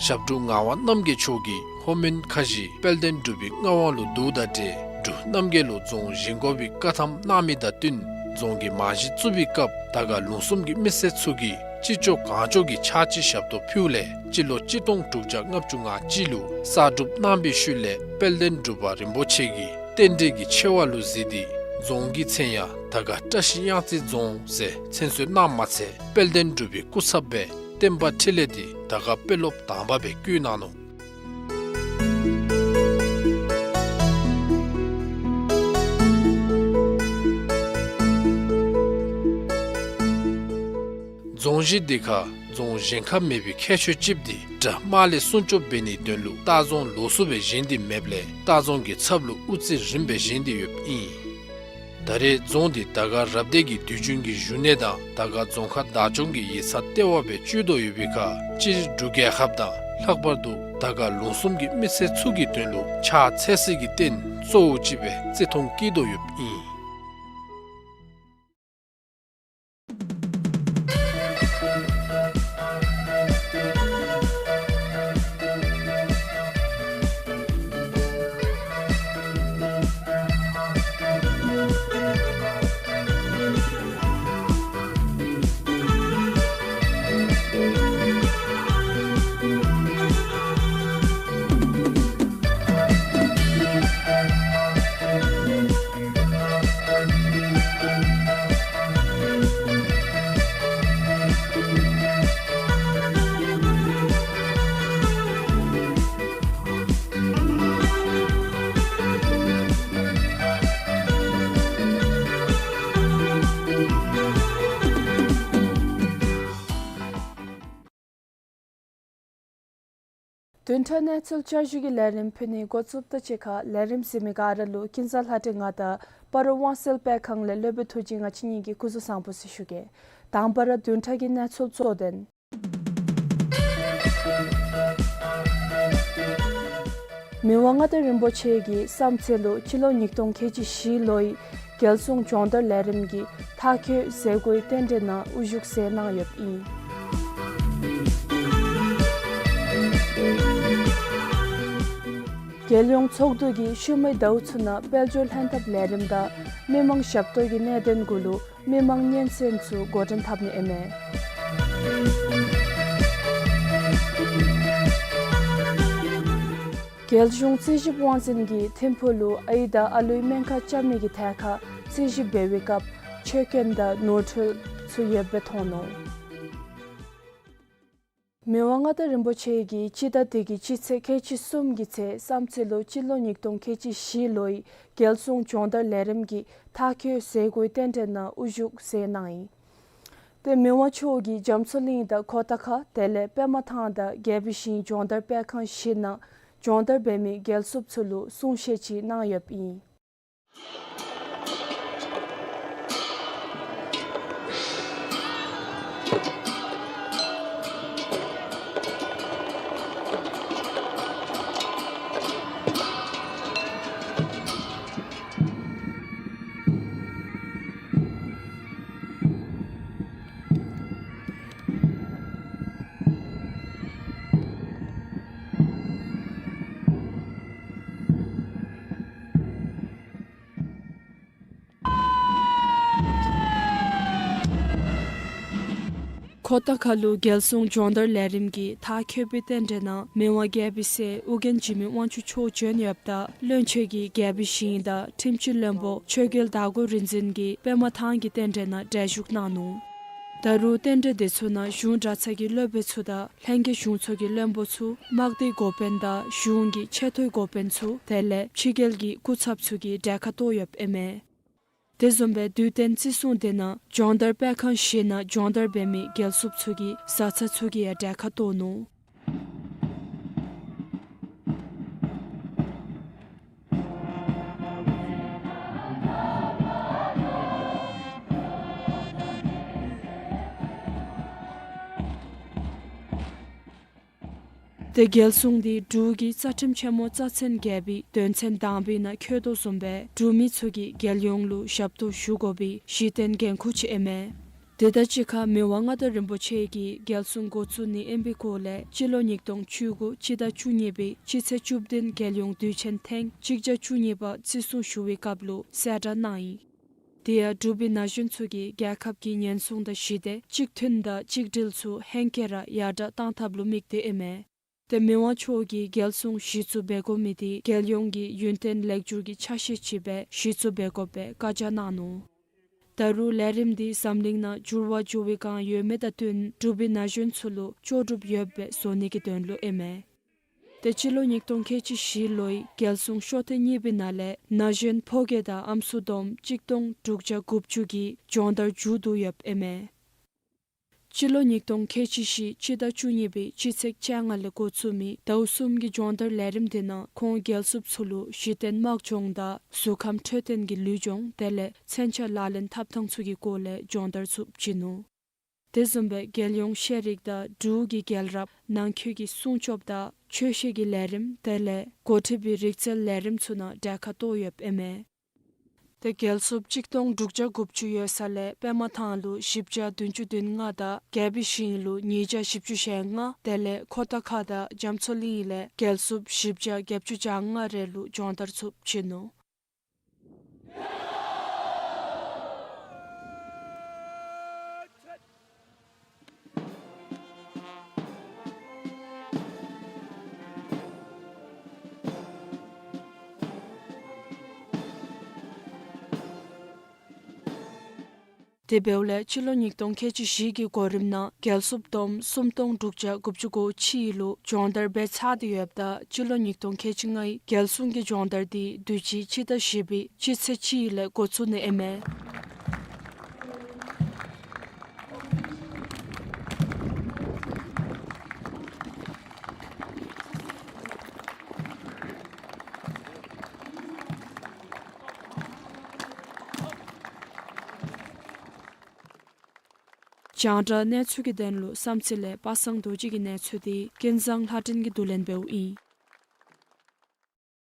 ཞབས་དྲུང་ངག་དབང་རྣམ་རྒྱལ་མཆོག་གིས་ལྷོ་མོན་ཁ་བཞི་དཔལ་ལྡན་འབྲུག་པའི་མངའ་དབང་ལུ་བསྡུཝ་དང་འབྲེལ་འབྲུག་རྣམ་རྒྱལ་ལུ་རྫོང་བཞེངས་དགོ་པའི་བཀའ་ཐམ་གནང་མི་དང་བསྟུན་རྫོང་གི་རྨང་གཞི་བཙུགས་པའི་སྐབས་དར་དཀར་ལུང་གསུམ་གྱི་མི་སེར་ཚུ་གིས་ཅི་ལྕོགས་གང་ལྕོགས་ཀྱི་ཕྱག་ཕྱི་ཞབས་ཏོག་ཕུལཝ་ལས་སྤྱི་ལོ་གཅིག་སྟོང་དྲུག་བརྒྱ་ལྔ་བཅུ་ང་གཅིག་ལུ་གསར་སྒྲུབ་གནང་པའི་ཤུལ་ལས་དཔལ་ལྡན་འབྲུག་པ་རིན་པོ་ཆེ་གིས་རྟེན་འབྲེལ་གྱི་ཆེ་བ་ལུ་གཟིགས་ཏེ་རྫོང་གི་མཚན་ཡང་དར་དཀར་བཀྲ་ཤིས་གཡང་རྩེ་རྫོང་ཟེར་མཚན་གསོལ་གནངམ་མ་ཚད་དཔལ་ལྡན་འབྲུག་པའི་སྐུ་ཚབ་སྦེ་བསྟན་པ་འཕྲིན་ལས་འདི་དར་དཀར་དཔོན་སློབ་དང་པ་སྦེ་བསྐོ་གནང་ནུག། རྫོང་གཞི་འདི་ཁར་རྫོང་བཞེངས་ཁ་མེད་པའི་ཁྱད་ཆོས་ཅིག་འདི་དགྲ་དམག་ལས་སྲུང་སྐྱོབ་འབད་ནིའི་དོན་ལུ་ལྟ་རྫོང་ལོགས་སུ་སྦེ་བཞེངས་ཏེ་མེདཔ་ལས་ལྟ་རྫོང་གི་ཚབ་ལུ་དབུ་རྩེ་རིམ་སྦེ་བཞེངས་ཏེ་ཡོདཔ་ཨིན། ད་རེས་རྫོང་འདི་དར་དཀར་རབ་སྡེ་གི་དུས་རྒྱུན་གྱི་བཞུགས་གནས་དང་དར་དཀར་རྫོང་ཁག་བདག་སྐྱོང་གི་ཡིག་ཚང་ལྟེ་བ་སྦེ་སྤྱོད་དོ་ཡོད་པའི་ཁར་སྤྱིར་འབྲུག་རྒྱལ་ཁབ་དང་ལྷག་པར་དུ་དར་དཀར་ལུང་གསུམ་གྱི་མི་སེར་ཚུ་གི་དོན་ལུ་ཕྱག་འཚལ་སའི་རྟེན་གཙོ་བོ་ཅིག་སྦེ་བརྩི་མཐོང་བསྐྱེད་དོ་ཡོདཔ་ཨིན། བདུན་ཕྲག་གནས་ཚུལ་བསྐྱར་ཞུ་གི་ལས་རིམ་ཕུལ་ནི་འགོ་བཙུགསཔ་ད་ཕྱི་ཁར་ལས་རིམ་གཟིགས་མི་ག་ར་ལུ་ཀུན་བཟང་ལྷ་སྒྲོན་ང་དང་སྤ་རོ་དབང་གསལ་སྤེལ་ཁང་ལས་སློབ་དཔོན་ཐུགས་རྗེ་ང་བཅས་གཉིས་ཀྱིས་སྐུ་གཟུགས་བཟང་པོ་ཟེར་ཞུ་གེ། དང་པ་ར་བདུན་ཕྲག་གི་གནས་ཚུལ་གཙོ་དོན། མི་དབང་མངའ་བདག་རིན་པོ་ཆེ་གི་བསམ་ཚུལ་ལུ་སྤྱི་ལོ་ཉིས་སྟོང་ཁལ་གཅིག་བཞི་ལོའི་རྒྱལ་སྲུང་སྦྱོང་བརྡར་ལས་རིམ་གྱི་མཐར་འཁྱོལ་མཛད་སྒོའི་རྟེན་འབྲེལ་ནང་དབུ་བཞུགས་མཛད་གནང་ཡོདཔ་ཨིན། རྒྱལ་ཡོངས་ཚོགས་འདུ་གིས་ཤུལ་མའི་ཟླཝ་ཚུ་ནང་དཔལ་འབྱོར་ལྷན་ཐབས་ལས་རིམ་དང་མི་མང་ཞབས་ཏོག་གི་གནད་དོན་གུ་ལུ་མི་མང་སྙན་སེང་ཚུ་འགོ་འདྲེན་འཐབ་ནི་ཨིན་མས། རྒྱལ་གཞུང་རྩིས་ཞིབ་དབང་འཛིན་གྱིས་ཐིམ་ཕུག་ལུ་ཨའི་དང་ཨ་ལུའི་སྨན་ཁང་རྐྱབ་མི་གི་ཐད་ཁར་རྩིས་ཞིབ་འབད་བའི་སྐབས་ཆོད་གོས་དང་ནོར་འཁྲུལ་ཚུ་ཡོདཔ་སྦེ་མཐོང་ནུག། མི་དབང་མངའ་བདག་རིན་པོ་ཆེ་གིས་སྤྱི་ཟླ་འདི་གི་སྤྱི་ཚེས་ཁལ་གཅིག་གསུམ་གྱི་ཚེ་བསམ་ཚུལ་ལུ་སྤྱི་ལོ་ཉིས་སྟོང་ཁལ་གཅིག་བཞི་ལོའི་རྒྱལ་སྲུང་སྦྱོང་བརྡར་ལས་རིམ་གྱི་མཐར་འཁྱོལ་མཛད་སྒོའི་རྟེན་འབྲེལ་ནང་དབུ་བཞུགས་མཛད་གནང་ཡི། ཏེ་མི་དབང་མཆོག་གིས་རྒྱ་མཚོ་གླིང་དང་ཁོ་ཐང་ཁ་དེ་ལས་པདྨ་ཐང་དང་རྒྱལ་པོའི་ཞིང་སྦྱོང་བརྡར་སྤེལ་ཁང་བཞི་ནང་སྦྱོང་བརྡར་འབད་མི་རྒྱལ་སྲུངཔ་ཚུ་ལུ་གསུང་བཤད་ཅིག་གནང་ཡོདཔ་ཨིན། ཁོ་ཐང་ཁ་ལུ་རྒྱལ་སྲུང་སྦྱོང་བརྡར་ལས་རིམ་གྱི་མཐར་འཁྱོལ་བའི་རྟེན་འབྲེལ་ནང་མི་དབང་རྒྱལ་པོའི་སྲས་ཨོ་རྒྱན་འཇིགས་མེད་དབང་ཕྱུག་མཆོག་བྱོན་ཡོདཔ་ད་བློན་ཆེན་གྱིས་རྒྱལ་པོའི་ཞིང་དང་ཁྲིམས་སྤྱི་བློན་པོ་ཆོས་རྒྱལ་དར་གོས་རིག་འཛིན་གྱིས་པདྨ་ཐང་གི་རྟེན་འབྲེལ་ནང་གྲལ་བཞུགས་གནང་ནུག། ད་རུང་རྟེན་འབྲེལ་དེ་ཚུ་ནང་གཞུང་གྲྭ་ཚང་གི་སློབ་དཔོན་ཚུ་དང་ལྷན་རྒྱས་གཞུང་ཚོགས་ཀྱི་བློན་པོ་ཚུ་དམག་སྡེའི་འགོ་དཔོན་དང་གཞུང་གི་ཆེ་མཐོའི་འགོ་དཔོན་ཚུ་དེ་ལས་ཕྱི་རྒྱལ་གྱི་སྐུ་ཚབ་ཚུ་གིས་གྲལ་ཁར་གཏོགས་ཡོདཔ་ཨིན་མས། དེ་བཟུམ་སྦེ་དུས་སྟོན་བརྩི་སྲུང་དེ་ནང་སྦྱོང་བརྡར་སྤེལ་ཁང་བཞི་ནང་སྦྱོང་བརྡར་འབད་མི་རྒྱལ་སྲུངཔ་ཚུ་གིས་བཟའ་ཚང་ཚུ་གི་ཡང་གྲལ་ཁར་གཏོགས་ནུག། ཏེ་རྒྱལ་སྲུང་འདི་འབྲུག་གི་རྩ་ཁྲིམས་ཆེན་མོ་རྩ་ཚན་བརྒྱད་པའི་དོན་ཚན་དང་པའི་ནང་འཁོད་དོ་བཟུམ་སྦེ་འབྲུག་མི་ཚུ་གིས་རྒྱལ་ཡོངས་ལུ་ཞབས་ཏོག་ཞུ་དགོ་པའི་གཞི་རྟེན་འགན་ཁུར་ཅིག་ཨིན་མས། དེ་དང་གཅིག་ཁར་མི་དབང་མངའ་བདག་རིན་པོ་ཆེ་གིས་རྒྱལ་སྲུང་འགོ་བཙུགས་ནི་ཨིན་པའི་སྐོར་ལས་སྤྱི་ལོ་ཉིས་སྟོང་བཅུ་དགུ་སྤྱི་ཟླ་བཅུ་གཉིས་པའི་སྤྱི་ཚེས་བཅུ་བདུན་རྒྱལ་ཡོངས་དུས་ཆེན་ཐེངས་གཅིག་བརྒྱ་བཅུ་གཉིས་པ་བརྩི་སྲུང་ཞུ་བའི་སྐབས་ལུ་གསལ་བསྒྲགས་གནང་ཡི། དེ་ཡང་འབྲུག་པའི་ན་གཞོན་ཚུ་གིས་རྒྱལ་ཁབ་ཀྱི་ཉེན་སྲུང་དང་ཞི་བདེ་གཅིག་མཐུན་དང་གཅིག་སྒྲིལ་ཚུ་ཧེང་སྐལ་ར་ཡར་དྲག་གཏང་ཐབས་ལུ་དམིགས་ཏེ་ཨིན་མས། ཏེ་མི་དབང་མཆོག་གིས་རྒྱལ་སྲུང་གཞི་བཙུགས་འབད་དགོ་མི་དེ་རྒྱལ་ཡོངས་ཀྱི་ཡུན་བརྟན་ལེགས་བསྒྱུར་གྱི་ཆ་ཤས་ཅིག་སྦེ་གཞི་བཙུགས་འབད་དགོཔ་སྦེ་བཀའ་རྒྱ་གནང་ནུག། ད་རུང་ལས་རིམ་འདི་འཛམ་གླིང་ནང་འགྱུར་བ་འགྱུར་བའི་བསྒང་ཡོད་མི་དང་བསྟུན་འབྲུག་པའི་ན་གཞོན་ཚུ་ལུ་ལྕོགས་གྲུབ་ཡོདཔ་སྦེ་བཟོ་ནི་གི་དོན་ལུ་ཨིན་མས། ཏེ་སྤྱི་ལོ་ཉིས་སྟོང་ཁལ་གཅིག་བཞི་ལོའི་རྒྱལ་སྲུང་ཤོག་ཐེངས་གཉིས་པའི་ནང་ལས་ན་གཞོན་ཕོ་སྐྱེས་དང་ཨམ་སྲུ་བསྡོམས་གཅིག་སྟོང་དྲུག་བརྒྱ་དགུ་བཅུ་གིས་སྦྱོང་བརྡར་མཇུག་བསྡུ་ཡོདཔ་ཨིན་མས། སྤྱི་ལོ་ཉིས་སྟོང་ཁལ་གཅིག་བཞི་སྤྱི་ཟླ་བཅུ་གཉིས་པའི་སྤྱི་ཚེས་བཅོ་ལྔ་ལས་འགོ་བཙུགས་མི་ཟླཝ་གསུམ་གྱི་སྦྱོང་བརྡར་ལས་རིམ་དེ་ནང་ཁོང་རྒྱལ་སྲུངཔ་ཚུ་ལུ་གཞི་རྟེན་དམག་སྦྱོང་དང་གཟུགས་ཁམས་འཕྲོད་བསྟེན་གྱི་ལུས་སྦྱོང་དེ་ལས་མཚོན་ཆ་ལག་ལེན་འཐབ་ཐངས་ཚུ་གི་སྐོར་ལས་སྦྱོང་བརྡར་ཚུ་བྱིན་ནུག། དེ་བཟུམ་སྦེ་རྒྱལ་ཡོངས་ཤེས་རིག་དང་འབྲུག་གི་རྒྱལ་རབས་ནང་འཁོད་ཀྱི་སྲུང་སྐྱོབ་དང་ཆོས་བཤད་ཀྱི་ལས་རིམ་དེ་ལས་འགོ་ཁྲིད་པའི་རིག་རྩལ་ལས་རིམ་ཚུ་ནང་གྲལ་ཁར་གཏོགས་ཡོདཔ་ཨིན་མས། ཏེ་རྒྱལ་སྲུངཔ་གཅིག་སྟོང་དྲུག་བརྒྱ་དགུ་བཅུ་ཡོད་ས་ལས་པདྨ་ཐང་ལུ་བཞི་བརྒྱ་བདུན་ཅུ་དོན་ལྔ་དང་རྒྱལ་པོའི་ཞིང་ལུ་ཉིས་བརྒྱ་བཞི་བཅུ་ཞེ་ལྔ་དེ་ལས་ཁོ་ཐང་ཁ་དང་རྒྱ་མཚོ་གླིང་ལས་རྒྱལ་སྲུངཔ་བཞི་བརྒྱ་བརྒྱད་ཅུ་གྱ་ལྔ་རེ་ལུ་སྦྱོང་བརྡར་ཚུ་བྱིན་ནུག། དེ་འབདཝ་ལས་སྤྱི་ལོ་ཉིས་སྟོང་ཁལ་གཅིག་བཞི་གི་གོ་རིམ་ནང་རྒྱལ་སྲུངཔ་བསྡོམས་སུམ་སྟོང་དྲུག་བརྒྱ་དགུ་བཅུ་གོ་གཅིག་ལུ་སྦྱོང་བརྡར་འབད་ཚར་ཏེ་ཡོདཔ་ད་སྤྱི་ལོ་ཉིས་སྟོང་ཁལ་གཅིག་ལྔའི་རྒྱལ་སྲུང་གི་སྦྱོང་བརྡར་དེ་དུས་ཅི་སྤྱི་ཟླ་བཞི་པའི་སྤྱི་ཚེས་གཅིག་ལས་འགོ་བཙུགས་ནི་ཨིན་མས། རྒྱང་བསྒྲགས་གནས་ཚུལ་གྱི་དོན་ལུ་བསམ་རྩེ་ལས་པ་སངས་རྡོ་རྗེ་གི་གནས་ཚུལ་དེ་ཀུན་བཟང་ལྷ་སྒྲོན་གྱིས་བསྡུ་ལེན་འབདཝ་ཨིན།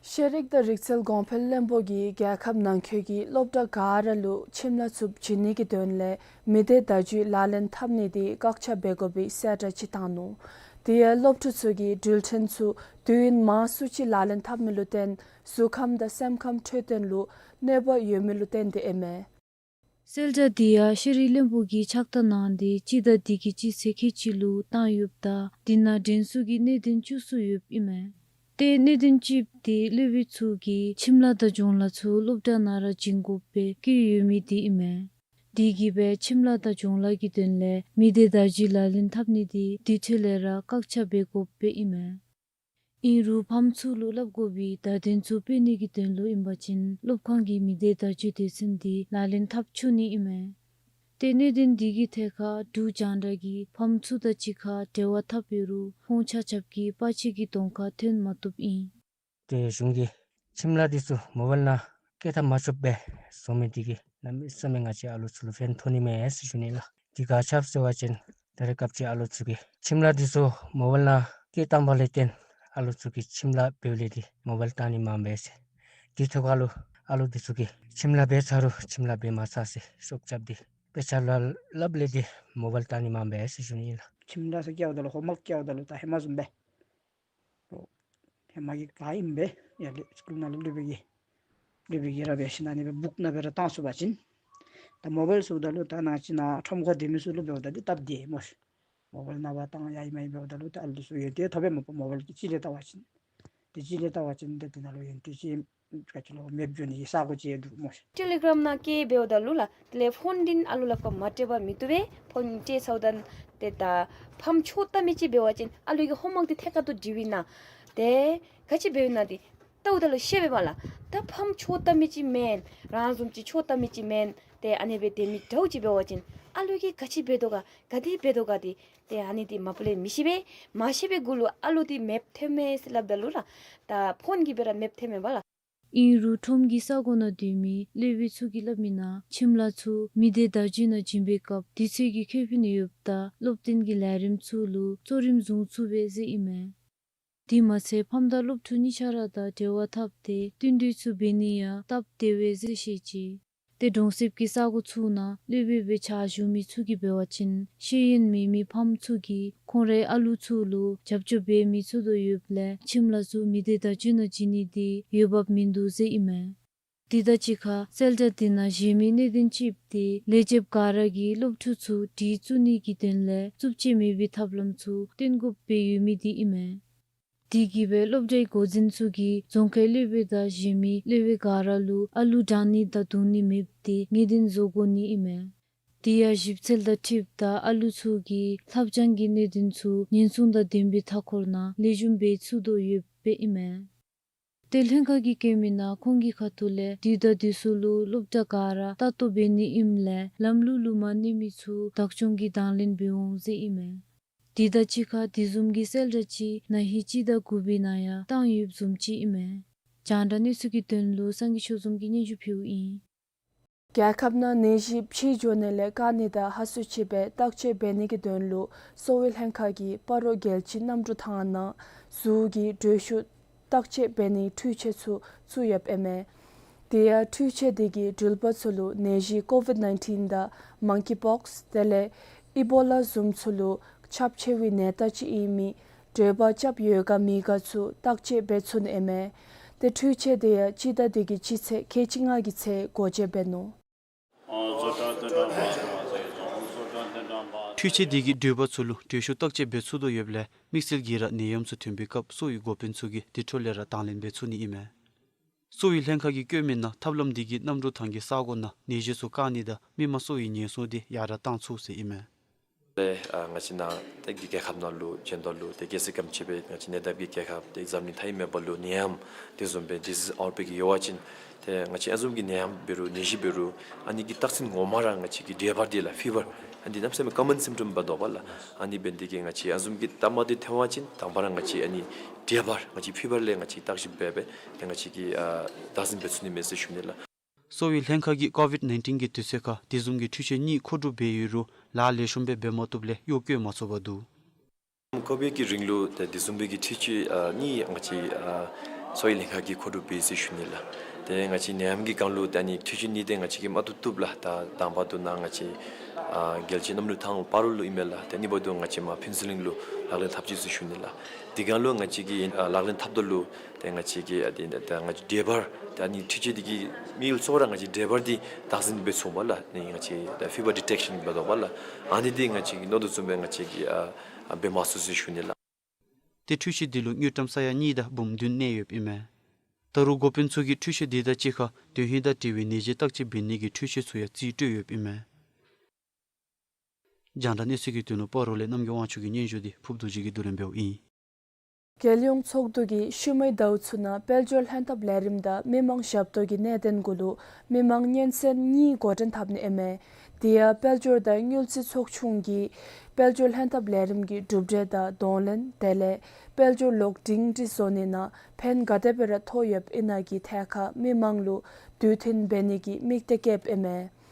ཤེས་རིག་དང་རིག་རྩལ་གོང་འཕེལ་བློན་པོ་གིས་རྒྱལ་ཁབ་ནང་འཁོད་ཀྱི་སློབ་གྲྭ་ག་ར་ལུ་ཁྱིམ་ལཱ་ཚུ་བྱིན་ནི་གི་དོན་ལས་མི་སྡེ་བརྡ་བརྒྱུད་ལག་ལེན་འཐབ་ནི་དེ་བཀག་ཆ་འབད་དགོ་པའི་གསལ་བསྒྲགས་ཅིག་བཏང་ནུག། དེ་ཡང་སློབ་ཕྲུག་ཚུ་གིས་འགྲུལ་འཕྲིན་ཚུ་དུས་ཡུན་མང་སུ་ཅིག་ལག་ལེན་འཐབ་མི་ལུ་བརྟེན་གཟུགས་ཁམས་དང་སེམས་ཁམས་འཕྲོད་བསྟེན་ལུ་གནོད་པ་ཡོད་མི་ལུ་བརྟེན་ཏེ་ཨིན་མས། གསལ་བསྒྲགས་དེ་ཡང་ཤེས་རིག་བློན་པོ་གིས་ཕྱག་བསྟར་གནང་སྟེ་སྤྱི་ཟླ་འདི་གི་སྤྱི་ཚེས་ཁལ་གཅིག་ལུ་བཏང་ཡོདཔ་ད་དེ་ནང་དྲན་གསོ་གི་གནད་དོན་བཅུ་གསུམ་ཡོདཔ་ཨིན་མས། ཏེ་གནད་དོན་གཅིག་དེ་སློབ་དཔོན་ཚུ་གིས་ཁྱིམ་ལཱ་དང་སྦྱོང་ལཱ་ཚུ་སློབ་གྲྭ་ནང་ར་བྱིན་དགོཔ་སྦེ་བཀོད་ཡོད་མི་དེ་ཨིན་མས། དེ་གིས་སྦེ་ཁྱིམ་ལཱ་དང་སྦྱོང་ལཱ་གི་དོན་ལས་མི་སྡེ་བརྡ་བརྒྱུད་ལག་ལེན་འཐབ་ནི་དེ་དེ་འཕྲོ་ལས་ར་བཀག་ཆ་འབད་དགོཔ་སྦེ་ཨིན་མས། ཨིན་རུང་ཕམ་ཚུ་ལུ་སླབ་དགོ་པའི་བརྡ་དོན་ཚུ་སྤེལ་ནི་གི་དོན་ལུ་ཨིན་པ་ཅིན་སློབ་ཁང་གི་མི་སྡེ་བརྡ་བརྒྱུད་སྡེ་ཚན་དེ་ལག་ལེན་འཐབ་ཆོག་ནི་ཨིན་མས། ཏེ་གནད་དོན་འདི་གི་ཐད་ཁར་འབྲུག་རྒྱང་བསྒྲགས་ཀྱིས་ཕམ་ཚུ་དང་གཅིག་ཁར་འབྲེལ་བ་འཐབ་ཡོད་རུང་ཁོང་ཆ་ཁྱབ་ཀྱིས་པར་ཆས་ཀྱི་གདོང་ཁར་ཐོན་མ་བཏུབ་ཨིན། ཏེ་གཞུང་གིས་ཁྱིམ་ལཱ་འདི་ཚུ་མོ་བཱའིལ་ནང་བཀལ་བཏང་མ་ཆོགཔ་སྦེ་བཟོ་མི་འདི་གིས་གནམ་མེད་ས་མེད་ང་བཅས་ཨ་ལོ་ཚུ་ལུ་ཕན་ཐོགས་ནི་མས་ཟེར་ཞུ་ནི་ལགས། འདི་ག་ཅི་སྦེ་ཟེར་བ་ཅིན་ད་རེས་སྐབས་ཅིག་ཨ་ལོ་ཚུ་གིས་ཁྱིམ་ལཱ་འདི་ཚུ་མོ་བཱའིལ་ནང་བཀལ་བཏང་བ་ལས་བརྟེན་ཨ་ལོ་ཚུ་གིས་ཁྱིམ་ལཱ་འབདཝ་ལས་འདི་མོ་བཱའིལ་བཏང་ནི་མངམ་སྦེ་ཟེར། དེ་ཐོག་ཁར་ལུ་ཨ་ལོ་འདི་ཚུ་གིས་ཁྱིམ་ལཱ་འབད་ཚར་རུང་ཁྱིམ་ལཱ་འབད་མ་ཚར་ཟེར་ཤོབ་རྐྱབ་སྟེ་དཔེ་ཆ་ལཱ་སླབ་ལས་འདི་མོ་བཱའིལ་བཏང་ནི་མངམ་སྦེ་ཟེར་ཞུ་ནི་ཨིན་ལགས། ཁྱིམ་ལཱ་ཟེར་བཀལཝ་ད་ལུ་ཧོམ་ཝརཀ་བཀལཝ་ད་ལུ་ད་ཧེ་མ་བཟུམ་སྦེ་ཧེ་མ་གི་ག་ཨིནམ་སྦེ་ཡར་ལས་སི་ཀུལ་ནང་ལས་སློབ་དཔོན་གྱིས་སློབ་དཔོན་གྱིས་ར་འབད་ཞིནམ་ལས་ཨ་ནི་སྦེ་བུཀ་ནང་སྦེ་ར་བཏང་ཚུགས་པ་ཅིན། ད་མོ་བཱའིལ་ཟེརཝ་ད་ལུ་ད་ནང་ཅིག་ནང་ཁྲོམ་ཁར་སྡོད་མི་ཚུ་ལུ་འབདཝ་ད་འདི་སྟབས་བདེ་སྨོ་ཤིག། མོ་བཱའིལ་ནང་འབག་བཏང་ཡར་ཡར་མར་འབདཝ་ད་ལུ་ད་ཨ་ལུ་ཚུ་ཡོན་ཏན་ཐོབ་པས་སྨོ། མོ་བཱའིལ་གྱི་ཅིག་ལས་བལྟ་བ་ཅིན། ཏེ་ཅིག་ལས་བལྟ་བ་ཅིན་ཏེ་དེ་ནང་ལུ་ཡོན་ཏན་ཅིག་ ག་ཅི་ལོ་མེདཔ་འགྱོ་ནི་གི་ས་གོ་ཅིག་འདུག་སྨོ་ཤ། ཊེ་ལི་གྲམ་ནང་བཀལ་འབདཝ་ད་ལུ་ལགས། དེ་ལས་ཕོན་འདི་ཨ་ལུ་ལག་པར་མ་སྤྲོད་པར་མི་བཏུབ་པས། ཕོན་སྤྲོད་ཚརཝ་ད་ཏེ་ད་ཕམ་ཆོག་ལྟ་མི་ཅིག་འབད་བ་ཅིན་ཨ་ལུ་གི་ཧོམ་ཝརཀ་འདི་ཐད་ཀར་དུ་འབྲི་བའི་ནང་ཏེ་ག་ཅི་འབདཝ་ཨིན་ན་འདི་བལྟཝ་ད་ལུ་ཤེས་པས་པ་ལགས། ད་ཕམ་ཆོག་ལྟ་མི་ཅིག་མེན། རང་བཟུམ་ཅིག་ཆོག་ལྟ་མི་ཅིག་མེན། ཏེ་ཨ་ནི་སྦེ་སྡོད་མི་འདྲཝ་ཅིག་འབད་བ་ཅིན་ཨ་ལུ་གིས་ག་ཅི་འབད་དོ་ག་ག་དེ་འབད་དོ་ག་འདི་ཏེ་ཨ་ནི་འདི་མ་པ་ལས་མི་ཤེས་པས། མ་ཤེས་པའི་གུ་ལུ་ཨ་ལུ་འདི་མེདཔ་ཐོནམ་མས་ཟེར་སླབ་ད་ལུ་ལགས། ད་ཕོན་གྱིས་སྦེ་ར་མེདཔ་ཐོནམ་མས་པ་ལགས། ཨིན་རུང་ཁྲོམ་གྱི་ས་གོ་ནང་སྡོད་མི་སློབ་དཔོན་ཚུ་གིས་སླབ་མིའི་ནང་ཁྱིམ་ལཱ་ཚུ་མི་སྡེ་བརྡ་བརྒྱུད་ནང་བྱིན་པའི་སྐབས་དུས་ཚོད་ཀྱི་ཁེ་ཕན་ཡོདཔ་དང་སློབ་སྟོན་གྱི་ལས་རིམ་ཚུ་ལུ་གཙོ་རིམ་བཟུང་ཚུགས་པས་ཟེར་ཨིན་མས། དེ་མ་ཚད་ཕམ་དང་སློབ་ཕྲུག་གཉིས་ཆ་ར་དང་འབྲེལ་བ་འཐབ་སྟེ་བསྟུན་གྲོས་ཚུ་འབད་ནི་ཡང་སྟབས་བདེ་བས་ཟེར་བཤད་ཅི། ཏེ་གྲོང་གསེབ་ཀྱི་ས་གོ་ཚུ་ནང་སློབ་དཔོན་སྦེ་ཕྱག་ཞུ་མི་ཚུ་གིས་འབད་བ་ཅིན་ཤེས་ཡོན་མེད་མི་ཕམ་ཚུ་གིས་ཁོང་རའི་ཨ་ལུ་ཚུ་ལུ་རྒྱབ་སྐྱོར་འབད་མི་ཚུགས་དོ་ཡོདཔ་ལས་ཁྱིམ་ལཱ་ཚུ་མི་སྡེ་བརྡ་བརྒྱུད་ནང་བྱིན་ནི་འདི་འོས་འབབ་མིན་འདུག་ཟེར་ཨིན་མས། དེ་དང་གཅིག་ཁར་གསལ་བསྒྲགས་འདི་ནང་གཞན་མི་གནད་དོན་ཅིག་འདི་ལས་བྱེདཔ་ག་ར་གིས་སློབ་ཕྲུག་ཚུ་གྲལ་བཙུགས་ནི་གི་དོན་ལས་རྩུབ་སྤྱོད་མེད་པའི་ཐབས་ལམ་ཚུ་སྟོན་དགོཔ་སྦེ་ཡོད་མི་འདི་ཨིན་མས། དེ་གིས་སྦེ་སློབ་གྲྭའི་འགོ་འཛིན་ཚུ་གིས་རྫོང་ཁའི་སློབ་དཔོན་དང་གཞན་མི་སློབ་དཔོན་ག་ར་ལུ་ཨ་ལུ་དྲང་ནི་དང་བརྡུང་ནི་མེདཔ་འདི་ངེས་གཏན་བཟོ་དགོ་ནི་ཨིན་མས། དེ་ཡང་ཞིབ་འཚོལ་དང་འཁྲིལཝ་ད་ཨ་ལུ་ཚུ་གིས་ལྷབ་སྦྱང་གི་གནད་དོན་ཚུ་ཉེན་སྲུང་དང་ལྡན་པའི་མཐའ་འཁོར་ནང་ལེགས་ཤོམ་སྦེ་ཚུགས་དོ་ཡོདཔ་སྦེ་ཨིན་མས། ཏེ་ལྷན་ཁག་གིས་བཀོད་མིའི་ནང་ཁོང་གི་ཁ་ཐུག་ལས་དུས་དང་དུས་སུ་ལུ་སློབ་གྲྭ་ག་ར་ལྟ་རྟོག་འབད་ནི་ཨིནམ་ལས་ལམ་ལུགས་ལུ་མ་གནས་མི་ཚུ་བདག་སྐྱོང་གིས་དང་ལེན་འབད་འོང་ཟེར་ཨིན་མས། དེ་དང་གཅིག་ཁར་དེ་བཟུམ་གྱི་གསལ་བསྒྲགས་ཅིག་ན་ཧིང་སྤྱི་ཟླ་དགུ་པའི་ནང་ཡང་བཏང་ཡོདཔ་བཟུམ་ཅིག་ཨིན་མས། རྒྱང་བསྒྲགས་གནས་ཚུལ་གྱི་དོན་ལུ་སངས་རྒྱས་ཆོས་འཛོམས་ཀྱིས་སྙན་ཞུ་ཕུལཝ་ཨིན། རྒྱལ་ཁབ་ནང་ནད་གཞི་ཕྱི་འགྱོ་ནི་ལས་བཀག་ནི་དང་ཧ་སུ་ཅིག་སྦེ་བརྟག་དཔྱད་འབད་ནི་གི་དོན་ལུ་གསོ་བའི་ལྷན་ཁག་གིས་སྤ་རོ་རྒྱལ་སྤྱིའི་གནམ་གྲུ་ཐང་ནང་གཟུགས་ཀྱི་དྲོད་ཤུགས་བརྟག་དཔྱད་འབད་ནིའི་འཕྲུལ་ཆས་ཚུ་བཙུགས་ཡོདཔ་ཨིན་མས། དེ་ཡང་འཕྲུལ་ཆས་དེ་གིས་འགྲུལ་པ་ཚུ་ལུ་ནད་གཞི་ཀོ་ཝིཌ་ནའིན་ཊིན་དང་མང་ཀི་པོགསི་དེ་ལས་ཨི་བོ་ལ་བཟུམ་ཚུ་ལུ་ཁྱབ་ཆེ་བའི་ནད་རྟགས་ཅིག་ཨིན་མི་དྲོད་འབར་རྐྱབ་ཡོད་ག་མེད་ག་ཚུ་བརྟག་དཔྱད་འབད་ཚུགས་ནི་ཨིན་མས། ཏེ་འཕྲུལ་ཆས་དེ་ཡང་སྤྱི་ཟླ་འདི་གི་སྤྱི་ཚེས་ཁལ་གཅིག་ལྔ་གི་ཚེ་སྒོ་འབྱེད་འབད་ནུག། འཕྲུལ་ཆས་དེ་གིས་འགྲུལ་པ་ཚུ་ལུ་དྲོད་ཤུགས་བརྟག་དཔྱད་འབད་ཚུགས་དོ་ཡོདཔ་ལས་དམིགས་བསལ་གྱིས་ར་ནད་ཡམས་ཚུ་ཐོན་པའི་སྐབས་གསོ་བའི་འགོ་དཔོན་ཚུ་གིས་དེ་འཕྲོ་ལས་ར་དང་ལེན་འབད་ཚུགས་ནི་ཨིན་མས། གསོ་བའི་ལྷན་ཁག་གིས་བཀོད་མིའི་ནང་ཐབས་ལམ་འདི་གིས་གནམ་གྲུ་ཐང་གི་ས་གོ་ནང་ནད་གཞི་ཚུ་བཀག་ནི་དང་མི་མང་གསོ་བའི་ཉེན་སྲུང་འདི་ཡར་ར་བཏང་ཚུགས་ཟེར་ཨིན་མས། ཏེ་ཨ་ང་བཅས་ནཱ་ཏེ་གི་རྒྱལ་ཁབ་ནང་ལུ་འབྱོན་དོ་ལུ་ཏེ་གལ་སྲིད་ག་དེམ་ཅིག་སྦེ་ང་བཅས་ཉེ་འདབས་ཀྱི་རྒྱལ་ཁབ་ཏེ་འཛམ་གླིང་མཐའ་ཡས་མེད་པ་ལུ་ནད་ཡམས་དེ་བཟུམ་སྦེ་ཌི་ཟིས་ཨའུཊ་བྷེག་ཡོད་པ་ཅིན་ཏེ་ང་བཅས་ཨ་བཟུམ་གྱི་ནད་ཡམས་འབད་རུང་ནད་གཞི་འབད་རུང་ཨ་ནི་གི་རྟགས་མཚན་ངོ་མ་ར་ང་བཅས་ཀྱི་ཌེ་བར་འདི་ལགས་ཕི་བར་ཨ་ནི་གནམ་མེད་ས་མེད་ཀོ་མཱན་སིམ་ཊམ་འབད་དོ་བ་ལགས། ཨ་ནི་འབད་ནི་དེ་གིས་ང་བཅས་ཨ་བཟུམ་གྱི་རྟགས་མ་དེ་ཐོན་པ་ཅིན་དང་པ་ར་ང་བཅས་ཨ་ནི་ཌེ་བར་ང་བཅས་ཕི་བར་ལས་ང་བཅས་བརྟག་ཞིབ་འབད་སྦེ་ཏེ་ང་བཅས་ཀྱིས་ཨ་བདག་འཛིན་འབད་ཚུགས་ནི་མས་ཟེར་ཞུ་ནི་ལགས། གསོ་བའི་ལྷན་ཁག་གིས་ཀོ་ཝིཌ་ནའིན་ཊིན་གྱི་དུས་ཚོད་ཁར་དེ་བཟུམ་གྱི་འཕྲུལ་ཆས་གཉིས་མཁོ་སྒྲུབ་འབད་ཡོད་རུང་ལཱ་ལེགས་ཤོམ་སྦེ་འབད་མ་བཏུབ་ལས་གཡོག་བཀོལ་མ་ཚུགས་པར་འདུག། ཀོ་ཝིཌ་ཀྱི་རིང་ལུ་ཏེ་དེ་བཟུམ་སྦེ་གི་འཕྲུལ་ཆས་ཨ་གཉིས་ང་བཅས་ཨ་གསོ་བའི་ལྷན་ཁག་གིས་མཁོ་སྒྲུབ་འབད་ཡི་ཟེར་ཞུ་ནི་ལགས། ཏེ་ང་བཅས་ནད་ཡམས་ཀྱི་སྒང་ལུ་ད་ཨ་ནི་འཕྲུལ་ཆས་གཉིས་དེ་ང་བཅས་ཀྱིས་མ་བཏུབ་བཏུབ་ལགས། ད་དང་པ་དུ་ནཱ་ང་བཅས་ཨ་རྒྱལ་སྤྱིའི་གནམ་གྲུ་ཐང་སྤ་རོ་ལུ་ཨིན་མས་ལགས། ཏེ་གཉིས་པ་དུ་ང་བཅས་མར་ཕུན་ཚོགས་གླིང་ལུ་ལག་ལེན་འཐབ་ཅི་ཟེར་ཞུ་ནི་ལགས། དེ་སྒང་ལུ་ང་བཅས་ཀྱིས་ཨ་ལག་ལེན་འཐབ་དོ་ལུ་ཏེ་ང་བཅས་ཀྱིས་ཨ་དེ་ད་ང་བཅས་ཌེ་བར་ད་ཨ་ནི་འཕྲུལ་ཆས་དེ་གིས་དམིགས་ཡུལ་གཙོ་བོ་ར་ང་བཅས་ཌེ་བར་འདི་བདག་འཛིན་འབད་ཚུགས་པ་ལགས། ཨ་ནི་ང་བཅས་ད་ཕི་བར་ཌི་ཊེག་ཤཱན་འབད་དོ་བ་ལགས། ཨ་ནི་འདི་ང་བཅས་ཀྱིས་མནོ་དོ་བཟུམ་སྦེ་ང་བཅས་ཀྱིས་ཨ་ཨ་འབད་མ་ཚུགས་ཟེར་ཞུ་ནི་ལགས། ཏེ་འཕྲུལ་ཆས་འདི་ལུ་དངུལ་ཀྲམ་ས་ཡ་གཉིས་དང་འབུམ་བདུན་གནས་ཡོདཔ་ཨིན་མས། ད་རུང་འགོ་དཔོན་ཚུ་གིས་འཕྲུལ་ཆས་འདི་དང་གཅིག་ཁར་དོན་ཧིང་དང་འབྲེལ་བའི་ནད་གཞི་བརྟག་དཔྱད་འབད་ནི་གི་འཕྲུལ་ཆས་ཚུ་ཡང་རྩིས་སྤྲོད་ཡོདཔ་ཨིན་མས། རྒྱང་བསྒྲགས་གནས་ཚུལ་གྱི་དོན་ལུ་སྤ་རོ་ལས་རྣམ་རྒྱལ་དབང་ཕྱུག་གི་སྙན་ཞུ་འདི་ཕུབ་རྡོ་རྗེ་གིས་བསྡུ་ལེན་འབདཝ་ཨིན། རྒྱལ་ཡོངས་ཚོགས་འདུ་གིས་ཤུལ་མའི་ཟླཝ་ཚུ་ནང་དཔལ་འབྱོར་ལྷན་ཐབས་ལས་རིམ་དང་མི་མང་ཞབས་ཏོག་གི་གནད་དོན་གུ་ལུ་མི་མང་སྙན་གསན་གཉིས་འགོ་འདྲེན་འཐབ་ནི་ཨིན་མས། དེ་ཡང་དཔལ་འབྱོར་དང་དངུལ་རྩིས་ཚོགས་ཆུང་གིས་དཔལ་འབྱོར་ལྷན་ཐབས་ལས་རིམ་གྱི་གྲུབ་འབྲས་དང་གདོང་ལེན་དེ་ལས་དཔལ་འབྱོར་ལོག་སྒྲིང་སྒྲི་བཟོ་ནི་ནང་ཕན་ག་དེ་སྦེ་ར་ཐོགས་ཡོདཔ་ཨིན་ན་གི་ཐད་ཁར་མི་མང་ལུ་དུས་མཐུན་འབད་ནི་གི་དམིགས་གཏད་བསྐྱེདཔ་ཨིན་མས།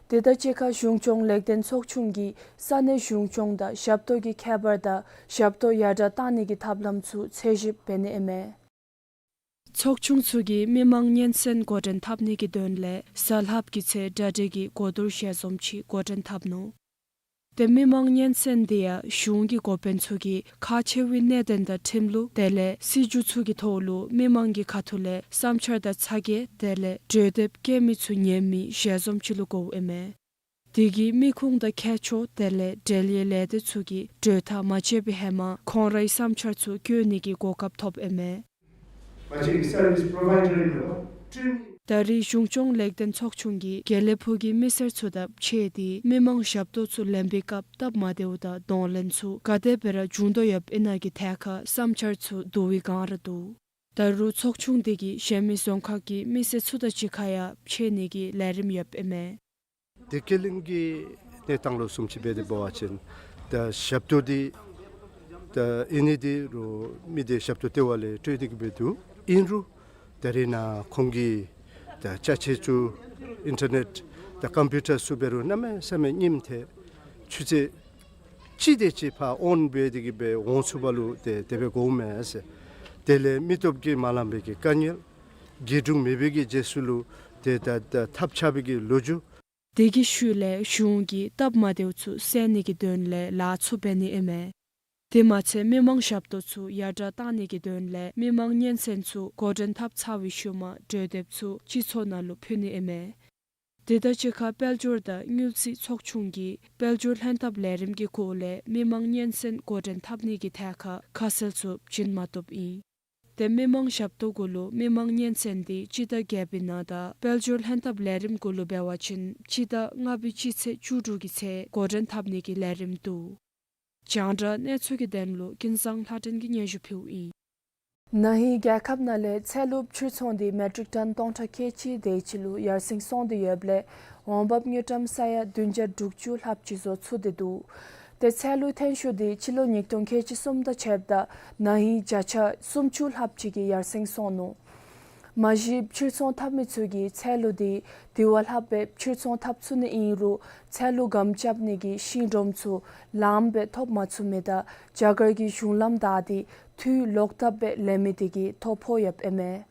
དེ་དང་གཅིག་ཁར་གཞུང་སྐྱོང་ལེགས་ལྡན་ཚོགས་ཆུང་གིས་ས་གནས་གཞུང་སྐྱོང་དང་ཞབས་ཏོག་གི་ཁྱད་པར་དང་ཞབས་ཏོག་ཡར་དྲག་གཏང་ནི་གི་ཐབས་ལམ་ཚུ་འཚོལ་ཞིབ་འབད་ནི་ཨིན་མས། ཚོགས་ཆུང་ཚུ་གིས་མི་མང་སྙན་གསན་འགོ་འདྲེན་འཐབ་ནི་གི་དོན་ལས་གཟའ་ལྷགཔ་གི་ཚེ་གྲ་སྒྲིག་གི་གོ་བསྡུར་ཞལ་འཛོམས་ཅིག་འགོ་འདྲེན་འཐབ་ནུག། ཏེ་མི་མང་སྙན་གསན་དེ་ཡང་གཞུང་གི་འགོ་དཔོན་ཚུ་གིས་ཁག་ཆེ་བའི་གནད་དོན་དང་ཁྲིམས་ལུགས་དེ་ལས་སྲིད་བྱུས་ཚུ་གི་ཐོག་ལུ་མི་མང་གི་ཁ་ཐུག་ལས་བསམ་འཆར་དང་ཚ་གྱང་དེ་ལས་གྲོས་འདེབས་བཀོད་མི་ཚུ་ཉན་མི་ཞལ་འཛོམས་ཅིག་ལུ་གོཝ་ཨིན་མས། དེ་གིས་མི་ཁུངས་དང་མཁས་མཆོག་དེ་ལས་འབྲེལ་ཡོད་ལས་སྡེ་ཚུ་གིས་གྲོས་ཐག་མ་བཅད་པའི་ཧེ་མ་ཁོང་རའི་བསམ་འཆར་ཚུ་བཀོད་ནི་གི་གོ་སྐབས་ཐོབ་ཨིན་མས། ང་བཅས་ཀྱི་སར་བིསི་པོ་རོ་བའི་ཌར་ཨིན་རུང་སྤྲོད་ནི། ད་རེས་གཞུང་སྐྱོང་ལེགས་ལྡན་ཚོགས་ཆུང་གིས་དགེ་ལེགས་ཕུག་གི་མི་སེར་ཚུ་དང་ཕྱད་དེ་མི་མང་ཞབས་ཏོག་ཚུ་ལེན་པའི་སྐབས་སྟབས་མ་བདེཝ་དང་གདོང་ལེན་ཚུ་ག་དེ་སྦེ་ར་འབྱུང་དོ་ཡོདཔ་ཨིན་ན་གི་ཐད་ཁར་བསམ་འཆར་ཚུ་བསྡུ་བའི་སྒང་ར་འདུག། ད་རུང་ཚོགས་ཆུང་དེ་གིས་གཞན་མི་རྫོང་ཁག་གི་མི་སེར་ཚུ་དང་གཅིག་ཁར་ཡང་ཕྱད་ནི་གི་ལས་རིམ་ཡོདཔ་ཨིན་མས། དེ་ཁས་ལེན་གྱི་གནས་སྟངས་ལུ་བཟུམ་ཅིག་འབད་དེ་འབད་བ་ཅིན་ད་ཞབས་ཏོག་འདི་ད་ཨིན་ནི་འདི་རུང་མི་སྡེ་ཞབས་ཏོག་ལྟེ་བ་ལས་སྤྲོད་དེ་གི་སྦེ་འདུག། ཨིན་རུང་ད་རེས་ནཱ་ཁོང་གི་ད་ཅ་ཆས་ཚུ་ཨིན་ཊར་ནེཊ་ད་ཀམ་པིའུ་ཊར་ཚུ་འབད་རུང་གནམ་མེད་ས་མེད་རྙིངམ་ཐལ། ཆུ་ཚོད་གཅིག་དེ་ཅིག་ཕར་ཨོན་འབད་དེ་གི་སྦེ་འོང་ཚུགས་པ་ལུ་ཏེ་དེ་སྦེ་དགོཔ་མས་ཟེར། དེ་ལས་མི་སྟོབས་ཀྱིས་མ་ལངམ་པའི་གི་དཀའ་ངལ། འགྱིར་འགྲུལ་མེད་པའི་གི་རྗེས་སུ་ལུ་ཏེ་ད་ད་ཐབས་ཆག་པའི་གི་ལོ་རྒྱུས། དེ་གི་ཤུལ་ལས་གཞུང་གིས་སྟབས་མ་བདེཝ་ཚུ་སེལ་ནི་གི་དོན་ལས་ལཱ་ཚུ་འབད་ནི་ཨིན་མས། དེ་མ་ཚད་མི་མང་ཞབས་ཏོག་ཚུ་ཡར་དྲག་གཏང་ནི་གི་དོན་ལས་མི་མང་སྙན་གསན་ཚུ་འགོ་འདྲེན་འཐབ་ཚར་བའི་ཤུལ་མ་གྲོས་འདེབས་ཚུ་སྤྱི་ཚོགས་ནང་ལུ་ཕུལ་ནི་ཨིན་མས། དེ་དང་གཅིག་ཁར་དཔལ་འབྱོར་དང་དངུལ་རྩིས་ཚོགས་ཆུང་གིས་དཔལ་འབྱོར་ལྷན་ཐབས་ལས་རིམ་གྱི་སྒོ་ལས་མི་མང་སྙན་གསན་འགོ་འདྲེན་འཐབ་ནི་གི་ཐད་ཁར་ཁ་གསལ་ཚུ་བྱིན་མ་བཏུབ་ཨིན། ཏེ་མི་མང་ཞབས་ཏོག་གུ་ལུ་མི་མང་སྙན་གསན་འདི་སྤྱི་ཟླ་བརྒྱད་པའི་ནང་དང་དཔལ་འབྱོར་ལྷན་ཐབས་ལས་རིམ་གུ་ལུ་འབད་བ་ཅིན་སྤྱི་ཟླ་ལྔ་པའི་སྤྱི་ཚེས་བཅུ་དྲུག་གི་ཚེ་འགོ་འདྲེན་འཐབ་ནི་གི་ལས་རིམ་འདུག། རྒྱང་བསྒྲགས་གནས་ཚུལ་གྱི་དོན་ལུ་ཀུན་བཟང་ལྷ་སྒྲོན་གྱིས་སྙན་ཞུ་ཕུལཝ་ཨིན། ན་ཧིང་རྒྱལ་ཁབ་ནང་ལས་ཚལ་ལུ་ཕྱིར་ཚོང་འདི་མེ་ཊིག་ཊོན་སྟོང་ཕྲག་ཁལ་གཅིག་དེ་ཅིག་ལུ་ཡར་སེང་སོང་སྟེ་ཡོདཔ་ལས་འོང་འབབ་དངུལ་ཀྲམ་ས་ཡ་བདུན་བརྒྱ་དྲུག་ཅུ་ལྷགཔ་ཅིག་བཟོ་ཚུགས་ཏེ་འདུག། ཏེ་ཚལ་ལུ་ཐོན་ཤུགས་འདི་སྤྱི་ལོ་ཉིས་སྟོང་ཁལ་གཅིག་གསུམ་དང་ཕྱདཔ་ད་ན་ཧིང་བརྒྱ་ཆ་སུམ་ཅུ་ལྷགཔ་ཅིག་གིས་ཡར་སེང་སོང་ནུག། མ་གཞི་ཕྱིར་ཚོང་འཐབ་མི་ཚུ་གིས་ཚལ་ལུ་འདི་དེ་བ་ལྷགཔ་སྦེ་ཕྱིར་ཚོང་འཐབ་ཚུགས་ནི་ཨིན་རུང་ཚལ་ལུ་སྒམ་རྐྱབ་ནི་གི་ཤིང་སྒྲོམ་ཚུ་ལངམ་སྦེ་ཐོབ་མ་ཚུགས་མི་དང་རྒྱ་གར་གྱི་གཞུང་ལམ་བདའ་སྟེ་དུས་ལོག་ལྟབ་སྦེ་ལེན་མི་དེ་གིས་ཐོ་ཕོག་ཡོདཔ་ཨིན་མས།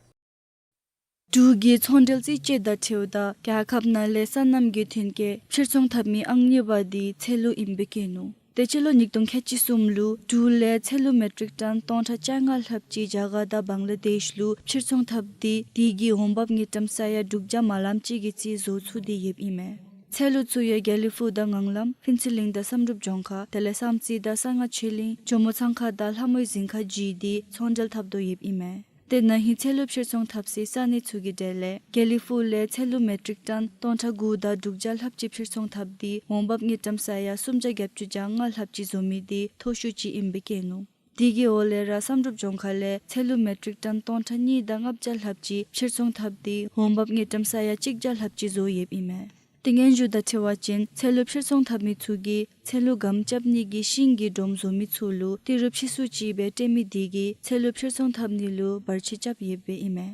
འབྲུག་གི་ཚོང་འབྲེལ་རྩིས་དཔྱད་དང་འཁྲིལཝ་ད་རྒྱལ་ཁབ་ནང་ལས་སོ་ནམ་གྱི་ཐོན་སྐྱེད་ཕྱིར་ཚོང་འཐབ་མི་ཨང་གཉིས་པ་འདི་ཚལ་ལུ་ཨིནམ་སྦེ་བཀོད་ནུག། ཏེ་སྤྱི་ལོ་ཉིས་སྟོང་ཁལ་གཅིག་གསུམ་ལུ་འབྲུག་ལས་ཚལ་ལུ་མེ་ཊིག་ཊོན་སྟོང་ཕྲག་བཅོ་ལྔ་ལྷགཔ་ཅིག་རྒྱ་གར་དང་བང་ལ་དེཤ་ལུ་ཕྱིར་ཚོང་འཐབ་སྟེ་དེ་གིས་འོང་འབབ་དངུལ་ཀྲམ་ས་ཡ་དྲུག་བརྒྱ་མ་ལངམ་ཅིག་གི་རྩིས་བཟོ་ཚུགས་ཏེ་ཡོདཔ་ཨིན་མས། ཚལ་ལུ་ཚུ་ཡང་དགེ་ལེགས་ཕུག་དང་ངང་ལམ་ཕུན་ཚོགས་གླིང་དང་བསམ་གྲུབ་ལྗོངས་མཁར་དེ་ལས་བསམ་རྩེ་དང་གསང་སྔགས་ཆོས་གླིང་ཇོ་མོ་ཚང་ཁ་དང་ལྷ་མོའི་རྫིང་ཁ་བརྒྱུད་དེ་ཚོང་འབྲེལ་འཐབ་དོ་ཡོདཔ་ཨིན་མས། ཏེ་ན་ཧིང་ཚལ་ལུ་ཕྱིར་ཚོང་འཐབ་སའི་ས་གནས་ཚུ་གི་གྲས་ལས་དགེ་ལེགས་ཕུག་ལས་ཚལ་ལུ་མེ་ཊིག་ཊོན་སྟོང་ཕྲག་དགུ་དང་དྲུག་བརྒྱ་ལྷགཔ་ཅིག་ཕྱིར་ཚོང་འཐབ་སྟེ་འོང་འབབ་དངུལ་ཀྲམ་ས་ཡ་སུམ་བརྒྱ་བརྒྱད་ཅུ་གྱ་ལྔ་ལྷགཔ་ཅིག་བཟོ་མི་འདི་མཐོ་ཤོས་ཅིག་ཨིནམ་སྦེ་བཀོད་ནུག། དེ་གི་འོག་ལས་ར་བསམ་གྲུབ་ལྗོངས་མཁར་ལས་ཚལ་ལུ་མེ་ཊིག་ཊོན་སྟོང་ཕྲག་གཉིས་དང་ལྔ་བརྒྱ་ལྷགཔ་ཅིག་ཕྱིར་ཚོང་འཐབ་སྟེ་འོང་འབབ་དངུལ་ཀྲམ་ས་ཡ་གཅིག་བརྒྱ་ལྷགཔ་ཅིག་བཟོ་ཡོདཔ་ཨིན་མས། ཏེ་སྙན་ཞུ་དང་འཁྲིལ་བ་ཅིན་ཚལ་ལུ་ཕྱིར་ཚོང་འཐབ་མི་ཚུ་གིས་ཚལ་ལུ་སྒམ་རྐྱབ་ནི་གི་ཤིང་གི་སྒྲོམ་བཟོ་མི་ཚུ་ལུ་ཏི་རུ་ཕྱིས་སུ་ཅིག་སྦེ་སྤྲོད་མི་དེ་གིས་ཚལ་ལུ་ཕྱིར་ཚོང་འཐབ་ནི་ལུ་བར་ཆད་རྐྱབ་ཡོདཔ་ཨིན་མས།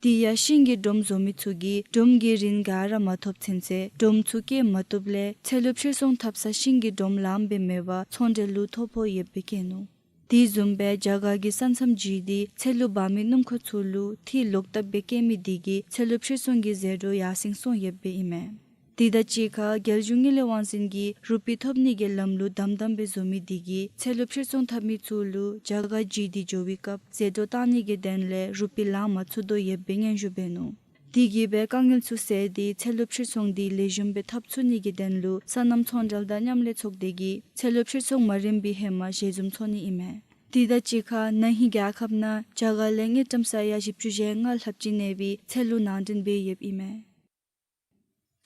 དེ་ཡང་ཤིང་གི་སྒྲོམ་བཟོ་མི་ཚུ་གིས་སྒྲོམ་གྱི་རིན་ག་ར་མ་ཐོབ་ཚུན་ཚོད་སྒྲོམ་ཚུ་བཀལ་མ་བཏུབ་ལས་ཚལ་ལུ་ཕྱིར་ཚོང་འཐབ་ས་ཤིང་གི་སྒྲོམ་ལངམ་སྦེ་མེད་པར་ཚོང་འབྲེལ་ལུ་ཐོ་ཕོག་ཡོདཔ་སྦེ་བཀོད་ནུག། དེ་བཟུམ་སྦེ་རྒྱ་གར་གྱི་ས་མཚམས་བརྒྱུད་དེ་ཚལ་ལུ་འབག་མི་སྣུམ་འཁོར་ཚུ་ལུ་ཏི་རུ་ལོག་ལྟབ་སྦེ་བཀལ་མི་དེ་གིས་ཚལ་ལུ་ཕྱིར་ཚོང་གི་ཟད་འགྲོ་ཡར་སེང་སོང་ཡོདཔ་ཨིན་མས། དེ་དང་གཅིག་ཁར་རྒྱལ་གཞུང་དངུལ་ལས་དབང་འཛིན་གྱིས་རུ་པི་ཐོབ་ནི་གི་ལམ་ལུགས་དམ་དམ་སྦེ་བཟོ་མི་དེ་གིས་ཚལ་ལུ་ཕྱིར་ཚོང་འཐབ་མི་ཚུ་ལུ་རྒྱ་གར་བརྒྱུད་དེ་འགྱོ་བའི་སྐབས་ཟད་འགྲོ་བཏང་ནི་གི་དོན་ལས་རུ་པི་ལང་མ་ཚུགས་དོ་ཡོདཔ་སྦེ་སྙན་ཞུ་འབད་ནུག། དེ་གིས་སྦེ་དཀའ་ངལ་ཚུ་སེལ་ཏེ་ཚལ་ལུ་ཕྱིར་ཚོང་འདི་ལེགས་ཤོམ་སྦེ་འཐབ་ཚུགས་ནི་གི་དོན་ལུ་སོ་ནམ་ཚོང་འབྲེལ་དང་མཉམ་ལས་ཚོགས་སྡེ་གིས་ཚལ་ལུ་ཕྱིར་ཚོང་མ་རན་པའི་ཧེ་མ་ཞལ་འཛོམས་ཚོགས་ནི་ཨིན་མས། དེ་དང་གཅིག་ཁར་ན་ཧིང་རྒྱལ་ཁབ་ནང་རྒྱ་གར་ལས་དངུལ་ཀྲམ་ས་ཡ་བཞི་བཅུ་ཞེ་ལྔ་ལྷགཔ་ཅིག་གནས་པའི་ཚལ་ལུ་ནང་འདྲེན་འབད་ཡོདཔ་ཨིན་མས།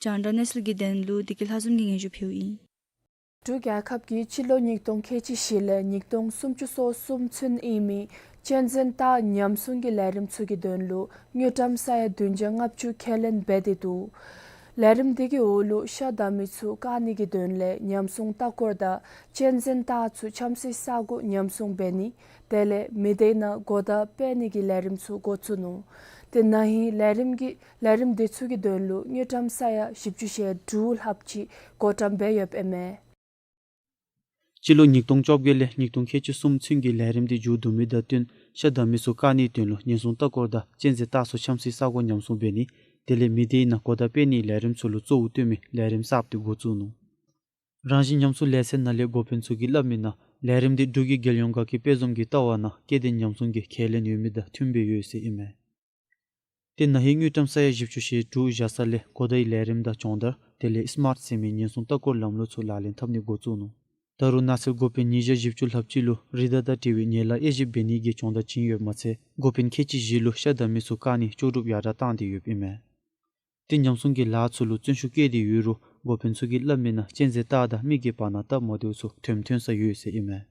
རྒྱང་བསྒྲགས་གནས་ཚུལ་གྱི་དོན་ལུ་བདེ་སྐྱིད་ལྷ་འཛོམས་ཀྱིས་སྙན་ཞུ་ཕུལཝ་ཨིན། འབྲུག་རྒྱལ་ཁབ་ཀྱིས་སྤྱི་ལོ་ཉིས་སྟོང་ཁལ་གཅིག་བཞི་ལས་ཉིས་སྟོང་སུམ་ཅུ་སོ་གསུམ་ཚུན་ཨིན་མི་གཅན་གཟན་སྟག་ཉམས་སྲུང་གི་ལས་རིམ་ཚུ་གི་དོན་ལུ་དངུལ་ཀྲམ་ས་ཡ་བདུན་བརྒྱ་ལྔ་བཅུ་ཁས་ལེན་འབད་དེ་འདུག། ལས་རིམ་དེ་གི་འོག་ལུ་ཤ་བདའ་མི་ཚུ་བཀག་ནི་གི་དོན་ལས་ཉམས་སྲུང་ལྟ་སྐོར་དང་གཅན་གཟན་སྟག་ཚུ་འཁྱམ་སའི་ས་གོ་ཉམས་སྲུང་འབད་ནི་དེ་ལས་མི་སྡེ་ནང་གོ་བརྡ་སྤེལ་ནི་གི་ལས་རིམ་ཚུ་འགོ་བཙུགས་ནུག། ཏེ་ན་ཧིང་ལས་རིམ་གྱི་ལས་རིམ་དེ་ཚུ་གི་དོན་ལུ་དངུལ་ཀྲམ་ས་ཡ་བཞི་བཅུ་ཞེ་དྲུག་ལྷགཔ་ཅིག་བགོ་བཀྲམ་འབད་ཡོདཔ་ཨིན་མས། སྤྱི་ལོ་ཉིས་སྟོང་བཅོ་བརྒྱད་ལས་ཉིས་སྟོང་ཁལ་གཅིག་གསུམ་ཚུན་གྱི་ལས་རིམ་དེ་མཇུག་བསྡུ་མི་དང་བསྟུན་ཤ་བདའ་མི་ཚུ་བཀག་ནིའི་དོན་ལུ་ཉེན་སྲུང་ལྟ་སྐོར་དང་གཅན་གཟན་སྟག་ཚུ་འཁྱམ་སའི་ས་གོ་ཉམས་སྲུང་འབད་ནི་དེ་ལས་མི་སྡེའི་ནང་གོ་བརྡ་སྤེལ་ནིའི་ལས་རིམ་ཚུ་ལུ་གཙོ་བོ་བཏོན་མི་ལས་རིམ་གསརཔ་དེ་འགོ་བཙུགས་ནུག། རང་བཞིན་ཉམས་སྲུང་ལས་ཚན་ནང་ལས་འགོ་དཔོན་ཚུ་གིས་སླབ་མིའི་ནང་ལས་རིམ་དེ་འབྲུག་གི་རྒྱལ་ཡོངས་དགའ་སྐྱིད་དཔལ་འཛོམས་ཀྱི་ལྟ་བ་ནང་སྐྱེ་ལྡན་ཉམས་སྲུང་གི་ཁས་ལེན་ཡོད་མི་དང་མཐུནམ་སྦེ་ཡོད་ཟེར་ཨིན་མས། ཏེ་ན་ཧིང་དངུལ་ཀྲམ་ས་ཡ་བཞི་བཅུ་ཞེ་དྲུག་བཞག་ས་ལས་གོ་བརྡའི་ལས་རིམ་དང་སྦྱོང་བརྡར་དེ་ལས་སི་མཱརཊ་ཟེར་མི་ཉེན་སྲུང་ལྟ་སྐོར་ལམ་ལུགས་ཚུ་ལག་ལེན་འཐབ་ནི་འགོ་བཙུགས་ནུག། ད་རུང་ནགས་ཚལ་འགོ་དཔོན་ཉིས་བརྒྱ་བཞི་བཅུ་ལྷགཔ་ཅིག་ལུ་རི་དྭགས་དང་འབྲེལ་བའི་ནད་ལཱ་དབྱེ་ཞིབ་འབད་ནི་གི་སྦྱོང་བརྡར་བྱིན་ཡོདཔ་མ་ཚད་འགོ་དཔོན་ཁལ་གཅིག་བཞི་ལུ་ཤ་དང་མི་ཚུ་བཀག་ནི་ལྕོགས་གྲུབ་ཡར་དྲག་བཏང་སྟེ་ཡོདཔ་ཨིན་མས། ཏེ་ཉམས་སྲུང་གི་ལཱ་ཚུ་ལུ་བརྩོན་ཤུགས་བསྐྱེད་དེ་ཡོད་རུང་འགོ་དཔོན་ཚུ་གིས་སླབ་མིའི་ནང་གཅན་གཟན་སྟག་དང་མི་གི་བར་ན་སྟབས་མ་བདེཝ་ཚུ་ཐོནམ་ཐོན་ས་ཡོད་ཟེར་ཨིན་མས།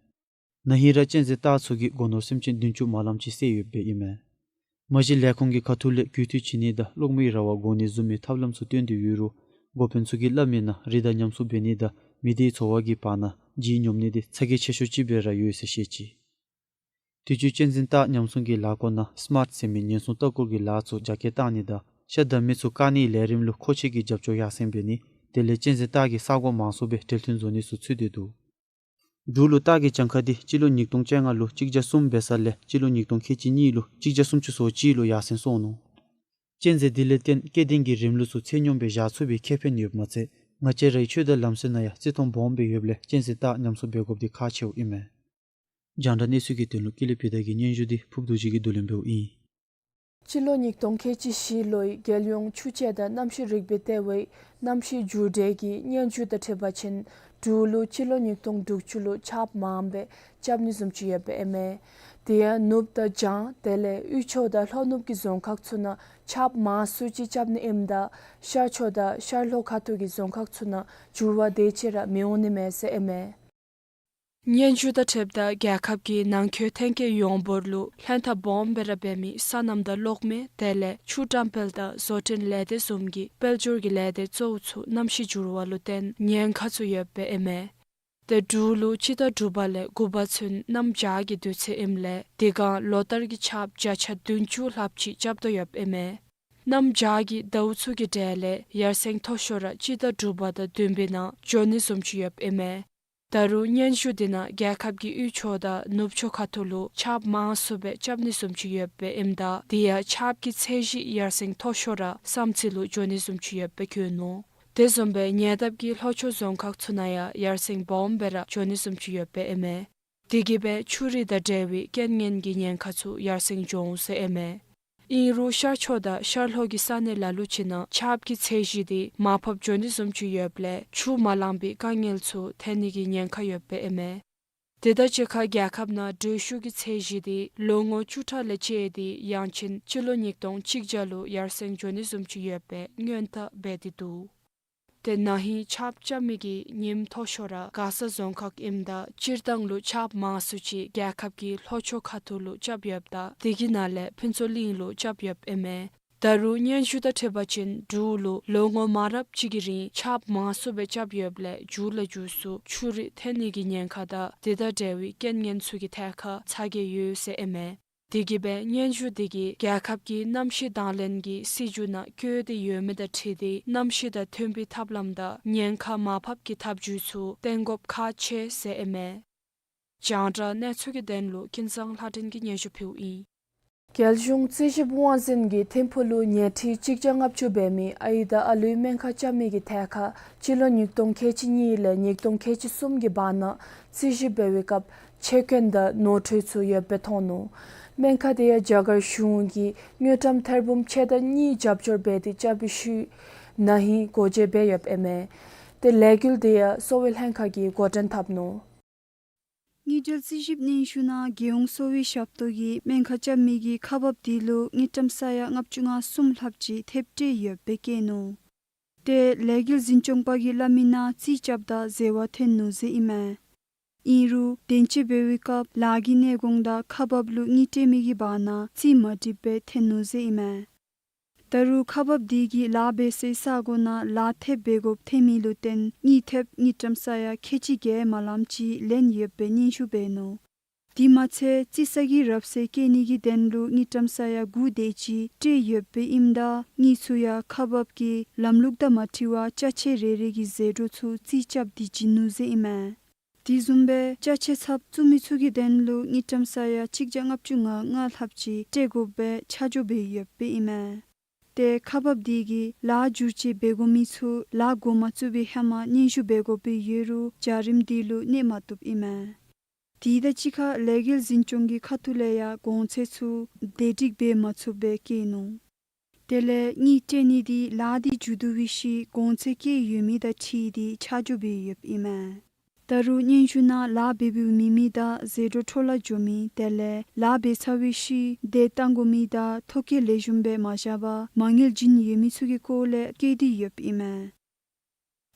ན་ཧིང་ར་གཅན་གཟན་སྟག་ཚུ་གིས་སྒོ་ནོར་སེམས་ཅན་བདུན་ཅུ་མ་ལངམ་ཅིག་བསད་ཡོདཔ་ཨིན་མས། མ་གཞི་ལས་ཁུངས་ཀྱི་ཁ་ཐུག་ལས་རྒུད་འཐུས་བྱིན་ནི་དང་གློག་མེའི་ར་བ་བཀོ་ནི་བཟུམ་མའི་ཐབས་ལམ་ཚུ་སྟོན་ཏེ་ཡོད་རུང་འགོ་དཔོན་ཚུ་གིས་སླབ་མིའི་ནང་རི་དྭགས་ཉམས་གསོ་འབད་ནི་དང་མི་སྡེའི་འཚོ་བ་གི་བར་ན་ལྗིད་སྙོམས་ནི་དེ་ཚ་གྱང་ཆེ་ཤོས་ཅིག་སྦེ་ར་ཡོད་ཟེར་བཤད་ཅི། དུས་ཅི་གཅན་གཟན་སྟག་ཉམས་སྲུང་གི་ལཱ་ཁོ་ནང་སི་མཱརཊ་ཟེར་མི་ཉེན་སྲུང་ལྟ་སྐོར་གྱི་ལཱ་ཚུ་རྒྱ་སྐྱེད་བཏང་ནི་དང་ཤ་དང་མི་ཚུ་བཀག་ནིའི་ལས་རིམ་ལུ་མཁོ་ཆས་ཀྱི་རྒྱབ་སྐྱོར་ཡར་སེང་འབད་ནི་དེ་ལས་གཅན་གཟན་སྟག་གི་ས་གོ་མང་སུ་སྦེ་གྲོས་མཐུན་བཟོ་ནི་ཚུ་ཚུད་དེ་འདུག། འབྲུག་ལུ་སྟག་གི་གྱངས་ཁ་དེ་སྤྱི་ལོ་ཉིས་སྟོང་བཅོ་ལྔ་ལུ་གཅིག་བརྒྱ་གསུམ་འབད་ས་ལས་སྤྱི་ལོ་ཉིས་སྟོང་ཁལ་གཅིག་གཉིས་ལུ་གཅིག་བརྒྱ་སུམ་ཅུ་སོ་གཅིག་ལུ་ཡར་སེང་སོང་ནུག། གཅན་གཟན་འདི་ལས་བརྟེན་སྐྱེ་ལྡན་གྱི་རིམས་ལུགས་ཚུ་ཚད་སྙོམས་སྦེ་བཞག་ཚུགས་པའི་ཁེ་ཕན་ཡོདཔ་མ་ཚད་ང་བཅས་རའི་ཆོས་དང་ལམ་སྲོལ་ནང་ཡང་བརྩི་མཐོང་སྦོམ་སྦེ་ཡོདཔ་ལས་གཅན་གཟན་སྟག་ཉམས་གསོ་འབད་དགོཔ་འདི་ཁག་ཆེཝ་ཨིན་མས། རྒྱང་བསྒྲགས་གནས་ཚུལ་གྱི་དོན་ལུ་ཀུན་ལེགས་བི་དྷ་གི་སྙན་ཞུ་འདི་ཕུརབ་རྡོ་རྗེ་གིས་བསྡུ་ལེན་འབདཝ་ཨིན། སྤྱི་ལོ་ཉིས་སྟོང་ཁལ་གཅིག་བཞི་ལོའི་རྒྱལ་ཡོངས་ཆུ་དཔྱད་དང་གནམ་གཤིས་རིག་པའི་ལྟེ་བའི་གནམ་གཤིས་འགྱུར་འགྲོས་ཀྱི་སྙན་ཞུ་དང་འཁྲིལ་བ་ཅིན་འབྲུག་ལུ་སྤྱི་ལོ་ཉིས་སྟོང་དྲུག་ཅུ་ལུ་ཆརཔ་མངམ་སྦེ་རྐྱབ་ནི་བཟུམ་ཅིག་ཡོདཔ་ཨིན་མས། དེ་ཡང་ནུབ་དང་བྱང་དེ་ལས་དབུས་ཕྱོགས་དང་ལྷོ་ནུབ་ཀྱི་རྫོང་ཁག་ཚུ་ནང་ཆརཔ་མང་སུ་ཅིག་རྐྱབ་ནི་ཨིནམ་ད་ཤར་ཕྱོགས་དང་ཤར་ལྷོ་ཁ་ཐུག་གི་རྫོང་ཁག་ཚུ་ནང་འགྱུར་བ་དེ་ཅིག་ར་མི་འོང་ནི་མས་ཟེར་ཨིན་མས། སྙན་ཞུ་དང་འཁྲིལཝ་ད་རྒྱལ་ཁབ་ཀྱི་ནང་འཁོད་ཐོན་སྐྱེད་ཡོངས་འབོར་ལུ་ལྷན་ཐབས་སྦོམ་སྦེ་ར་འབད་མི་སོ་ནམ་དང་གློག་མེ་དེ་ལས་ཆུ་བཀྲམ་སྤེལ་དང་བཟོ་སྐྲུན་ལས་སྡེ་བཟུམ་གྱི་དཔལ་འབྱོར་གྱི་ལས་སྡེ་གཙོ་བོ་ཚུ་གནམ་གཤིས་འགྱུར་བ་ལུ་བརྟེན་ཉེན་ཁ་ཚུ་ཡོདཔ་ཨིན་མས། ཏེ་འབྲུག་ལུ་སྤྱི་ཟླ་དྲུག་པ་ལས་དགུ་པ་ཚུན་གནམ་བྱཱར་གྱི་དུས་ཚོད་ཨིནམ་ལས་དེ་སྒང་ལོ་ལྟར་གྱི་ཆརཔ་བརྒྱ་ཆ་བདུན་ཅུ་ལྷགཔ་ཅིག་རྐྱབ་དོ་ཡོདཔ་ཨིན་མས། གནམ་བྱཱར་གྱི་ཟླཝ་ཚུ་གི་གྲས་ལས་ཡར་སེང་མཐོ་ཤོས་ར་སྤྱི་ཟླ་དྲུག་པ་དང་བདུན་པའི་ནང་འགྱོ་ནི་བཟུམ་ཅིག་ཡོདཔ་ཨིན་མས། ད་རུང་སྙན་ཞུ་འདི་ནང་རྒྱལ་ཁབ་ཀྱི་དབུས་ཕྱོགས་དང་ནུབ་ཕྱོགས་ཁ་ཐུག་ལུ་ཆརཔ་མང་སུ་སྦེ་རྐྱབ་ནི་བཟུམ་ཅིག་ཡོདཔ་ཨིནམ་ད་དེ་ཡང་ཆརཔ་གི་ཚད་གཞི་ཡར་སེང་མཐོ་ཤོས་ར་བསམ་རྩེ་ལུ་འགྱོ་ནི་བཟུམ་ཅིག་ཡོདཔ་སྦེ་བཀོད་ནུག། དེ་བཟུམ་སྦེ་ཉེ་འདབས་ཀྱི་ལྷོ་ཕྱོགས་རྫོང་ཁག་ཚུ་ནང་ཡང་ཡར་སེང་སྦོམ་སྦེ་ར་འགྱོ་ནི་བཟུམ་ཅིག་ཡོདཔ་ཨིན་མས། དེ་གིས་སྦེ་ཆུ་རུད་དང་འབྲེལ་བའི་རྐྱེན་ངན་གྱི་ཉེན་ཁ་ཚུ་ཡར་སེང་འགྱོ་འོང་ཟེར་ཨིན་མས། ཨིན་རུང་ཤར་ཕྱོགས་དང་ཤར་ལྷོ་གི་ས་གནས་ལ་ལུ་ཅིག་ནང་ཆརཔ་གི་ཚད་གཞི་དེ་མར་ཕབ་འགྱོ་ནི་བཟུམ་ཅིག་ཡོདཔ་ལས་ཆུ་མ་ལང་པའི་དཀའ་ངལ་ཚུ་ཐོན་ནི་གི་ཉེན་ཁ་ཡོདཔ་ཨིན་མས། དེ་དང་གཅིག་ཁར་རྒྱལ་ཁབ་ནང་དྲོད་ཤུགས་ཀྱི་ཚད་གཞི་དེ་ལོ་ངོ་བཅུ་ཕྲག་ལས་བཅད་དེ་ཡང་ཅིན་སྤྱི་ལོ་ཉིས་སྟོང་གཅིག་བརྒྱ་ལུ་ཡར་སེང་འགྱོ་ནི་བཟུམ་ཅིག་ཡོདཔ་སྦེ་སྔོན་བརྡ་འབད་དེ་འདུག། ཏེ་ན་ཧིང་ཆརཔ་རྐྱབ་མི་གི་ཉིནམ་མཐོ་ཤོས་ར་མགར་ས་རྫོང་ཁག་ཨིནམ་ད་སྤྱིར་བཏང་ལུ་ཆརཔ་མང་སུ་ཅིག་རྒྱལ་ཁབ་ཀྱི་ལྷོ་ཕྱོགས་ཁ་ཐུག་ལུ་རྐྱབ་ཡོདཔ་ད་དེ་གི་ནང་ལས་ཕུན་ཚོགས་གླིང་ལུ་རྐྱབ་ཡོདཔ་ཨིན་མས། ད་རུང་སྙན་ཞུ་དང་འཁྲིལ་བ་ཅིན་འབྲུག་ལུ་ལོ་ངོ་མང་རབས་ཅིག་གི་རིང་ཆརཔ་མང་སུ་སྦེ་རྐྱབ་ཡོདཔ་ལས་མཇུག་ལ་མཇུག་སུ་ཆུ་རུད་ཐོན་ནི་གི་ཉེན་ཁ་དང་དེ་དང་འབྲེལ་བའི་རྐྱེན་ངན་ཚུ་གི་ཐད་ཁར་ཚ་གྱང་ཡོད་ཟེར་ཨིན་མས། དེ་གིས་སྦེ་སྙན་ཞུ་དེ་གིས་རྒྱལ་ཁབ་ཀྱི་གནམ་གཤིས་དང་ལེན་གྱི་སྲིད་བྱུས་ནང་བཀོད་དེ་ཡོད་མི་དང་འཁྲིལ་ཏེ་གནམ་གཤིས་དང་མཐུན་པའི་ཐབས་ལམ་དང་ཉེན་ཁ་མར་ཕབ་ཀྱི་ཐབས་བྱུས་ཚུ་བཏོན་དགོཔ་ཁག་ཆེ་ཟེར་ཨིན་མས། རྒྱང་བསྒྲགས་གནས་ཚུལ་གྱི་དོན་ལུ་ཀུན་བཟང་ལྷ་སྒྲོན་གྱིས་སྙན་ཞུ་ཕུལཝ་ཨིན། རྒྱལ་གཞུང་རྩིས་ཞིབ་དབང་འཛིན་གྱིས་ཐིམ་ཕུག་ལུ་ཉལ་ཁྲི་གཅིག་བརྒྱ་ལྔ་བཅུ་འབད་མི་ཨའི་དང་ཨ་ལུའི་སྨན་ཁང་རྐྱབ་མི་གི་ཐད་ཁར་སྤྱི་ལོ་ཉིས་སྟོང་ཁལ་གཅིག་གཉིས་ལས་ཉིས་སྟོང་ཁལ་གཅིག་གསུམ་གྱི་བར་ན་རྩིས་ཞིབ་འབད་བའི་སྐབས་ཆད་སྐྱོན་དང་ནོར་འཁྲུལ་ཚུ་ཡོདཔ་སྦེ་མཐོང་ནུག། སྨན་ཁང་དེ་ཡང་རྒྱ་གར་གཞུང་གིས་དངུལ་ཀྲམ་ཐེར་འབུམ་ཕྱེད་དང་གཉིས་རྒྱབ་སྐྱོར་འབད་དེ་རྐྱབ་པའི་ཤུལ་ན་ཧིང་སྒོ་འབྱེད་འབད་ཡོདཔ་ཨིན་མས། ཏེ་ལས་འགུལ་དེ་ཡང་གསོ་བའི་ལྷན་ཁག་གིས་འགོ་འདྲེན་འཐབ་ནུག། དངུལ་འབྲེལ་རྩིས་ཞིབ་སྙན་ཞུ་ནང་རྒྱལ་ཡོངས་གསོ་བའི་ཞབས་ཏོག་གི་སྨན་ཁང་རྐྱབ་མི་གི་ཁག་འབགཔ་དེ་ལུ་དངུལ་ཀྲམ་ས་ཡ་ལྔ་བཅུ་ང་གསུམ་ལྷགཔ་ཅིག་ཐེབས་སྤྲོད་ཡོདཔ་སྦེ་བཀོད་ནུག། ཏེ་ལས་འགུལ་འཛིན་སྐྱོང་པ་གིས་སླབ་མིའི་ནང་རྩིས་རྐྱབ་ད་འཛོལ་བ་ཐོན་ནུག་ཟེར་ཨིན་མས། ཨིན་རུང་དོན་གཅོད་འབད་བའི་སྐབས་ལཱ་གི་གནས་གོང་དང་ཁག་འབགཔ་ལུ་དངུལ་སྤྲོད་མི་གི་བར་ན་རྩིས་མ་འགྲིགཔ་སྦེ་ཐོན་ནུག་ཟེར་ཨིན་མས། ད་རུང་ཁག་འབགཔ་དེ་གིས་ལཱ་འབད་སའི་ས་གོ་ནང་ལཱ་ཐེབས་འབད་དགོཔ་ཐོན་མི་ལུ་བརྟེན་དངུལ་ཐེབས་དངུལ་ཀྲམ་ས་ཡ་ཁལ་གཅིག་བརྒྱད་མ་ལངམ་ཅིག་ལེན་ཡོདཔ་སྦེ་སྙན་ཞུ་འབད་ནུག། དེ་མ་ཚད་རྩིས་ས་གི་རབས་གསལ་བཀོད་ནི་གི་དོན་ལུ་དངུལ་ཀྲམ་ས་ཡ་དགུ་དེ་ཅིག་སྤྲོད་ཡོདཔ་སྦེ་ཨིནམ་ད་དངུལ་ཚུ་ཡང་ཁག་འབགཔ་གིས་ལམ་ལུགས་དང་མ་འཁྲིལ་བར་ཅ་ཆས་རེ་རེ་གི་ཟད་འགྲོ་ཚུ་རྩིས་རྐྱབ་སྟེ་བྱིན་ནུག་ཟེར་ཨིན་མས། དེ་བཟུམ་སྦེ་ཅ་ཆས་ཚབ་བཙུགས་མི་ཚུ་གི་དོན་ལུ་དངུལ་ཀྲམ་ས་ཡ་གཅིག་བརྒྱ་ལྔ་བཅུ་ང་ལྔ་ལྷགཔ་ཅིག་སྤྲོད་དགོཔ་སྦེ་ཆ་འཇོག་འབད་ཡོདཔ་སྦེ་ཨིན་མས། ཏེ་ཁག་འབགཔ་དེ་གིས་ལཱ་བསྒྱུར་བཅོས་འབད་དགོ་མི་ཚུ་ལཱ་འགོ་མ་བཙུགས་པའི་ཧེ་མ་སྙན་ཞུ་འབད་དགོཔ་སྦེ་ཡོད་རུང་བྱ་རིམ་དེ་ལུ་གནོད་མ་བཏུབ་ཨིན་མས། དེ་དང་གཅིག་ཁར་ལས་འགུལ་འཛིན་སྐྱོང་གི་ཁ་ཐུག་ལས་ཡང་གོང་ཚད་ཚུ་བདེ་སྒྲིག་འབད་མ་ཚུགསཔ་སྦེ་བཀོད་ནུག། དེ་ལས་དངུལ་སྤྲོད་ནི་དེ་ལཱ་དེ་མཇུག་བསྡུ་བའི་ཤུལ་གོང་ཚད་བཀོད་ཡོད་མི་དང་འཁྲིལ་ཏེ་ཆ་འཇོག་འབད་ཡོདཔ་ཨིན་མས། ད་རུང་སྙན་ཞུ་ནང་ལཱ་འབད་འབདཝ་མེད་མི་དང་ཟད་འགྲོ་འཕྲོ་བརླག་འགྱོ་མི་དེ་ལས་ལཱ་འབད་ཚར་བའི་ཤུལ་དེ་བཏང་དགོ་མི་དང་ཐོ་བཀོད་ལེགས་ཤོམ་སྦེ་མ་བཞག་པར་མ་དངུལ་བྱིན་ཡོད་མི་ཚུ་གི་སྐོར་ལས་བཀོད་དེ་ཡོདཔ་ཨིན་མས།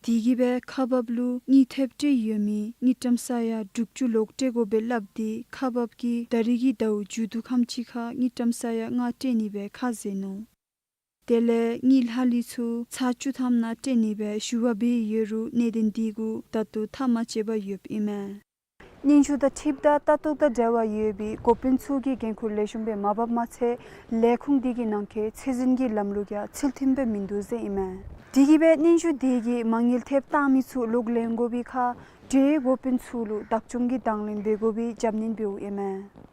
དེ་གིས་སྦེ་ཁག་འབགཔ་ལུ་དངུལ་ཐེབས་སྤྲོད་ཡོད་མི་དངུལ་ཀྲམ་ས་ཡ་དྲུག་ཅུ་ལོག་སྤྲོད་དགོ་པས་སླབ་སྟེ་ཁག་འབགཔ་གིས་ད་རིས་ཀྱི་ཟླཝ་མཇུག་བསྡུ་ཁམས་ཅིག་ཁར་དངུལ་ཀྲམ་ས་ཡ་ལྔ་སྤྲོད་ནི་སྦེ་ཁས་བླངས་ནུག། དེ་ལས་དངུལ་ལྷག་ལུས་ཚུ་ཚར་བཅུ་ཐམ་ནང་སྤྲོད་ནི་སྦེ་ཞུ་བ་འབད་ཡོད་རུང་གནད་དོན་དེ་གུ་ད་ལྟོ་ཐག་མ་བཅད་པར་ཡོདཔ་ཨིན་མས། སྙན་ཞུ་དང་འཁྲིལཝ་ད་ལྟ་རྟོག་དང་འབྲེལ་བ་ཡོད་པའི་འགོ་དཔོན་ཚུ་གིས་འགན་ཁུར་ལེགས་ཤོམ་སྦེ་མ་འབགཔ་མ་ཚད་ལས་ཁུངས་དེ་གི་ནང་འཁོད་ཚད་འཛིན་གྱི་ལམ་ལུགས་ཡང་ཚུལ་མཐུན་སྦེ་མིན་འདུག་ཟེར་ཨིན་མས། དེ་གིས་སྦེ་སྙན་ཞུ་དེ་གིས་མ་དངུལ་ཐེབས་བཏང་མི་ཚུ་ལོག་ལེན་དགོ་པའི་ཁར་འབྲེལ་ཡོད་འགོ་དཔོན་ཚུ་ལུ་བདག་སྐྱོང་གི་དང་ལེན་འབད་དགོ་པའི་རྒྱབ་སྣོན་འབདཝ་ཨིན་མས།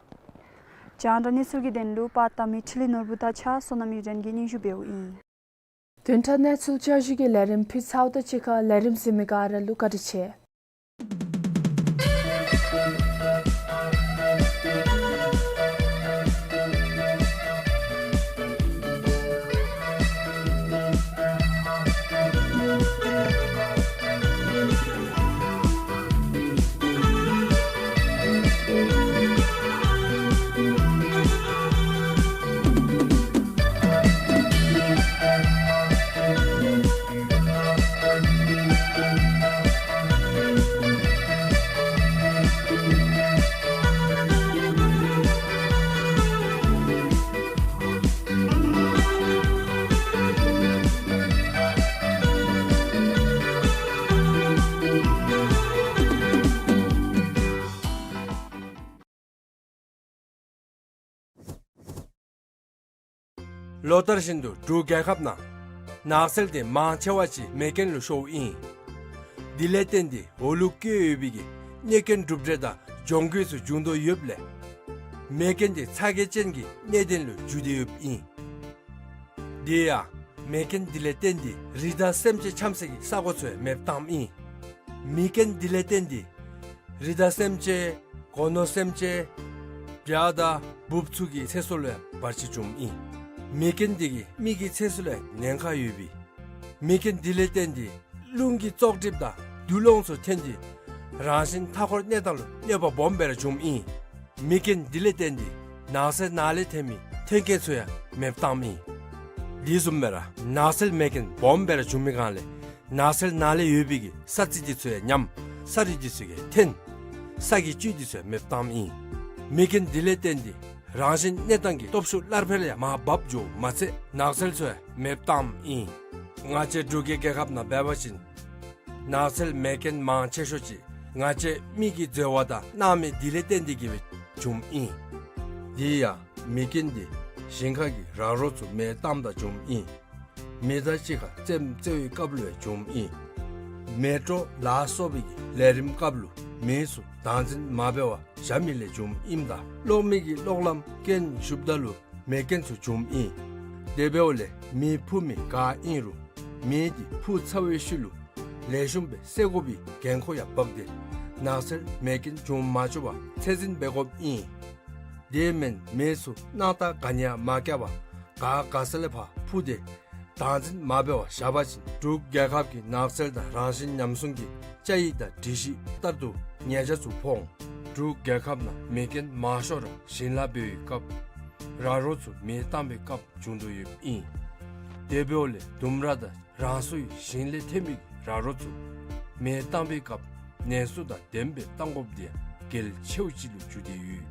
རྒྱང་བསྒྲགས་གནས་ཚུལ་གྱི་དོན་ལུ་པར་བཏབ་མི་འཕྲིན་ལས་ནོར་བུ་དང་གཅིག་ཁར་བསོད་ནམས་གཡུ་སྒྲོན་གྱིས་སྙན་ཞུ་འབདཝ་ཨིན། བདུན་ཕྲག་གནས་ཚུལ་བསྐྱར་ཞུ་གི་ལས་རིམ་ཕུལ་ཚརཝ་དང་གཅིག་ཁར་ལས་རིམ་གཟིགས་མི་ག་ར་ལུ་བཀའ་དྲིན་ཆེ། ལོ་ལྟར་བཞིན་དུ་འབྲུག་རྒྱལ་ཁབ་ནང་ནགས་ཚལ་དེ་མང་ཆེ་བ་ཅིག་མེ་རྐྱེན་ལུ་ཤོརཝ་ཨིན། དེ་ལས་བརྟེན་ཏེ་འོག་ལུ་བཀོད་ཡོད་པའི་གི་གནོད་སྐྱོན་གྲུབ་འབྲས་དང་གྱོང་གུད་ཚུ་འབྱུང་དོ་ཡོདཔ་ལས་མེ་རྐྱེན་དེ་ཚ་གྱང་ཅན་གྱི་གནད་དོན་ལུ་འགྱུར་ཏེ་ཡོདཔ་ཨིན། དེ་ཡང་མེ་རྐྱེན་དེ་ལས་བརྟེན་ཏེ་རི་དྭགས་སེམས་ཅན་འཁྱམས་སའི་གི་ས་གོ་ཚུ་ཡང་མེདཔ་བཏངམ་ཨིན། མེ་རྐྱེན་དེ་ལས་བརྟེན་ཏེ་རི་དྭགས་སེམས་ཅན་སྒོ་ནོར་སེམས་ཅན་བྱ་དང་འབུཔ་ཚུ་གི་ཚེ་སྲོག་ལུ་ཡང་བར་ཆད་བྱུངམ་ཨིན། མེ་རྐྱེན་དེ་གིས་མི་གི་ཚེ་སྲོག་ལུ་ཡང་ཉེན་ཁ་ཡོད་པས། མེ་རྐྱེན་དེ་ལས་བརྟེན་ཏེ་རླུང་གི་བཙོག་གྲིབ་དང་དུག་རླངས་ཚུ་ཐོན་ཏེ་རང་བཞིན་མཐའ་འཁོར་གནས་སྟངས་ལུ་གནོད་པ་སྦོམ་སྦེ་ར་བྱུངམ་ཨིན། མེ་རྐྱེན་དེ་ལས་བརྟེན་ཏེ་ནགས་ཚལ་ནང་ལས་ཐོན་མི་མཐུན་རྐྱེན་ཚུ་ཡང་མེདཔ་བཏངམ་ཨིན། དེ་བཟུམ་སྦེ་ར་ནགས་ཚལ་མེ་རྐྱེན་སྦོམ་སྦེ་ར་བྱུང་མི་སྒང་ལས་ནགས་ཚལ་ནང་ལས་ཡོད་པའི་གི་ས་རྩི་དེ་ཚུ་ཡང་ཉམས། ས་རུད་དེ་ཚུ་གིས་ཐོན། ས་གི་བཅུད་དེ་ཚུ་ཡང་མེདཔ་བཏངམ་ཨིན། མེ་རྐྱེན་དེ་ལས་བརྟེན་ཏེ་རང་བཞིན་གནས་སྟངས་ཀྱི་སྟོབས་ཤུགས་སླར་འཕེལ་ཡང་མར་བབས་འགྱོཝ་མ་ཚད་ནགས་ཚལ་ཚུ་ཡང་མེདཔ་བཏངམ་ཨིན། ང་བཅས་འབྲུག་གི་རྒྱལ་ཁབ་ནང་འབད་བ་ཅིན་ནགས་ཚལ་མེ་རྐྱེན་མང་ཆེ་ཤོས་ཅིག་ང་བཅས་མི་གི་འཛོལ་བ་དང་སྣང་མེད་དེ་ལས་བརྟེན་ཏེ་གིས་སྦེ་བྱུངམ་ཨིན། དེ་ཡང་མེ་རྐྱེན་དེ་ཞིང་ཁ་གི་ར་རོ་ཚུ་མེ་བཏངམ་ད་བྱུངམ་ཨིན། མེ་མདའ་གཅིག་ཁར་རྩེདམོ་རྩེ་བའི་སྐབས་ལུ་ཡང་བྱུངམ་ཨིན། མེ་དྲོད་ལ་སོགས་པའི་གི་ལས་རིམ་སྐབས་ལུ་མེ་ཚུ་བདག་འཛིན་མ་འབད་བར་བཞག་མི་ལས་བྱུངམ་ཨིནམ་ད་གློག་མེ་གི་གློག་ལམ་རྐྱེན་ཞུགསཔ་ད་ལུ་མེ་རྐྱེན་ཚུ་བྱུངམ་ཨིན། དེ་འབདཝ་ལས་མེ་འཕུ་མི་ག་ཨིན་རུང་མེ་དེ་འཕུ་ཚར་བའི་ཤུལ་ལུ་ལེགས་ཤོམ་སྦེ་བསད་དགོ་པའི་འགན་ཁུར་ཡང་འབག་སྟེ་ནགས་ཚལ་མེ་རྐྱེན་འབྱུང་མ་བཅུག་པར་ཚད་འཛིན་འབད་དགོཔ་ཨིན། དེ་མེན་མེ་ཚུ་སྣང་བཏགས་ག་ནི་ཡང་མ་བཀལ་བར་ག་ག་ས་ལས་ཕར་འཕུ་སྟེ་བདག་འཛིན་མ་འབད་བར་བཞག་པ་ཅིན་འབྲུག་རྒྱལ་ཁབ་ཀྱི་ནགས་ཚལ་དང་རང་བཞིན་ཉམས་སྲུང་གི་བཅའ་ཡིག་དང་སྒྲིག་གཞི་ལྟར་དུ་ཉེས་ཆད་ཚུ་ཕོག་འོང་། འབྲུག་རྒྱལ་ཁབ་ནང་མེ་རྐྱེན་མང་ཤོས་ར་ཞིང་ལཱ་འབད་བའི་སྐབས་ར་རོ་ཚུ་མེ་བཏང་བའི་སྐབས་བྱུང་དོ་ཡོདཔ་ཨིན། དེ་འབདཝ་ལས་ལྡུམ་ར་དང་རང་སོའི་ཞིང་ལས་ཐོན་མི་ར་རོ་ཚུ་མེ་བཏང་བའི་སྐབས་ནན་སོ་དང་ལྡནམ་སྦེ་བཏང་དགོཔ་དེ་ཡང་གལ་ཆེཝ་ཅིག་ལུ་གྱུར་ཏེ་ཡོད།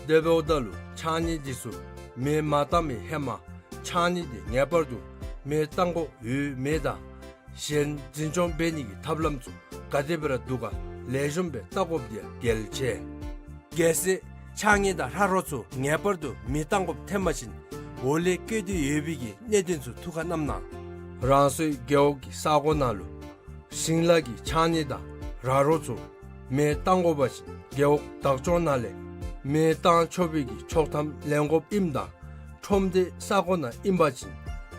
དེ་འབདཝ་ད་ལུ་ཕྱགས་སྙིགས་དེ་ཚུ་མེ་མ་བཏང་བའི་ཧེ་མ་ཕྱགས་སྙིགས་དེ་ངེས་པར་དུ་མེ་བཏང་དགོཔ་ཡོད་མེད་དང་གཞན་འཛིན་སྐྱོང་འབད་ནི་གི་ཐབས་ལམ་ཚུ་ག་དེ་སྦེ་ར་འདུག་ག་ལེགས་ཤོམ་སྦེ་བལྟ་དགོཔ་དེ་ཡང་གལ་ཆེ། གལ་སྲིད་ཕྱགས་སྙིགས་དང་ར་རོ་ཚུ་ངེས་པར་དུ་མེ་བཏང་དགོཔ་ཐོན་པ་ཅིན་འོག་ལས་བཀོད་དེ་ཡོད་པའི་གི་གནད་དོན་ཚུ་ཐུགས་ཁར་བསྣམ་གནང་། རང་སོའི་རྒེད་འོག་གི་ས་གོ་ནང་ལུ་ཞིང་ལཱ་གི་ཕྱགས་སྙིགས་དང་ར་རོ་ཚུ་མེ་བཏང་དགོ་པ་ཅིན་རྒེད་འོག་བདག་སྐྱོང་ནང་ལས་མེ་བཏང་ཆོག་པའི་གི་ཆོག་ཐམ་ལེན་དགོཔ་ཨིནམ་ད་ཁྲོམ་སྡེ་ས་གོ་ནང་ཨིན་པ་ཅིན་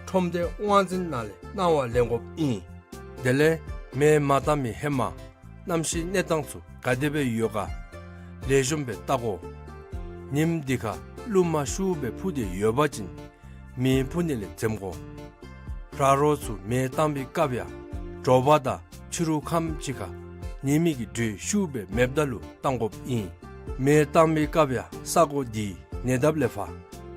ཁྲོམ་སྡེ་དབང་འཛིན་ནང་ལས་གནང་བ་ལེན་དགོཔ་ཨིན། དེ་ལས་མེ་མ་བཏང་མི་ཧེ་མ་གནམ་གཤིས་གནས་སྟངས་ཚུ་ག་དེ་སྦེ་ཡོད་ག་ལེགས་ཤོམ་སྦེ་བལྟ་དགོ། ཉིནམ་དེ་ཁར་རླུང་མ་ཤུགས་སྦེ་འཕུ་སྟེ་ཡོད་པ་ཅིན་མེ་འཕུ་ནི་ལས་འཛེམ་དགོ། ར་རོ་ཚུ་མེ་བཏང་བའི་སྐབས་ཡང་དྲོ་པ་དང་ཕྱི་རུ་ཁམས་ཅིག་ཁར་ ཉེས་མེད་ཀྱི་འགྲོས་ཤུགས་སྦེ་མེདཔ་ད་ལུ་བཏང་དགོཔ་ཨིན། མེ་བཏང་པའི་སྐབས་ཡང་ས་གོ་འདི་ཉེ་འདབས་ལས་ཕར་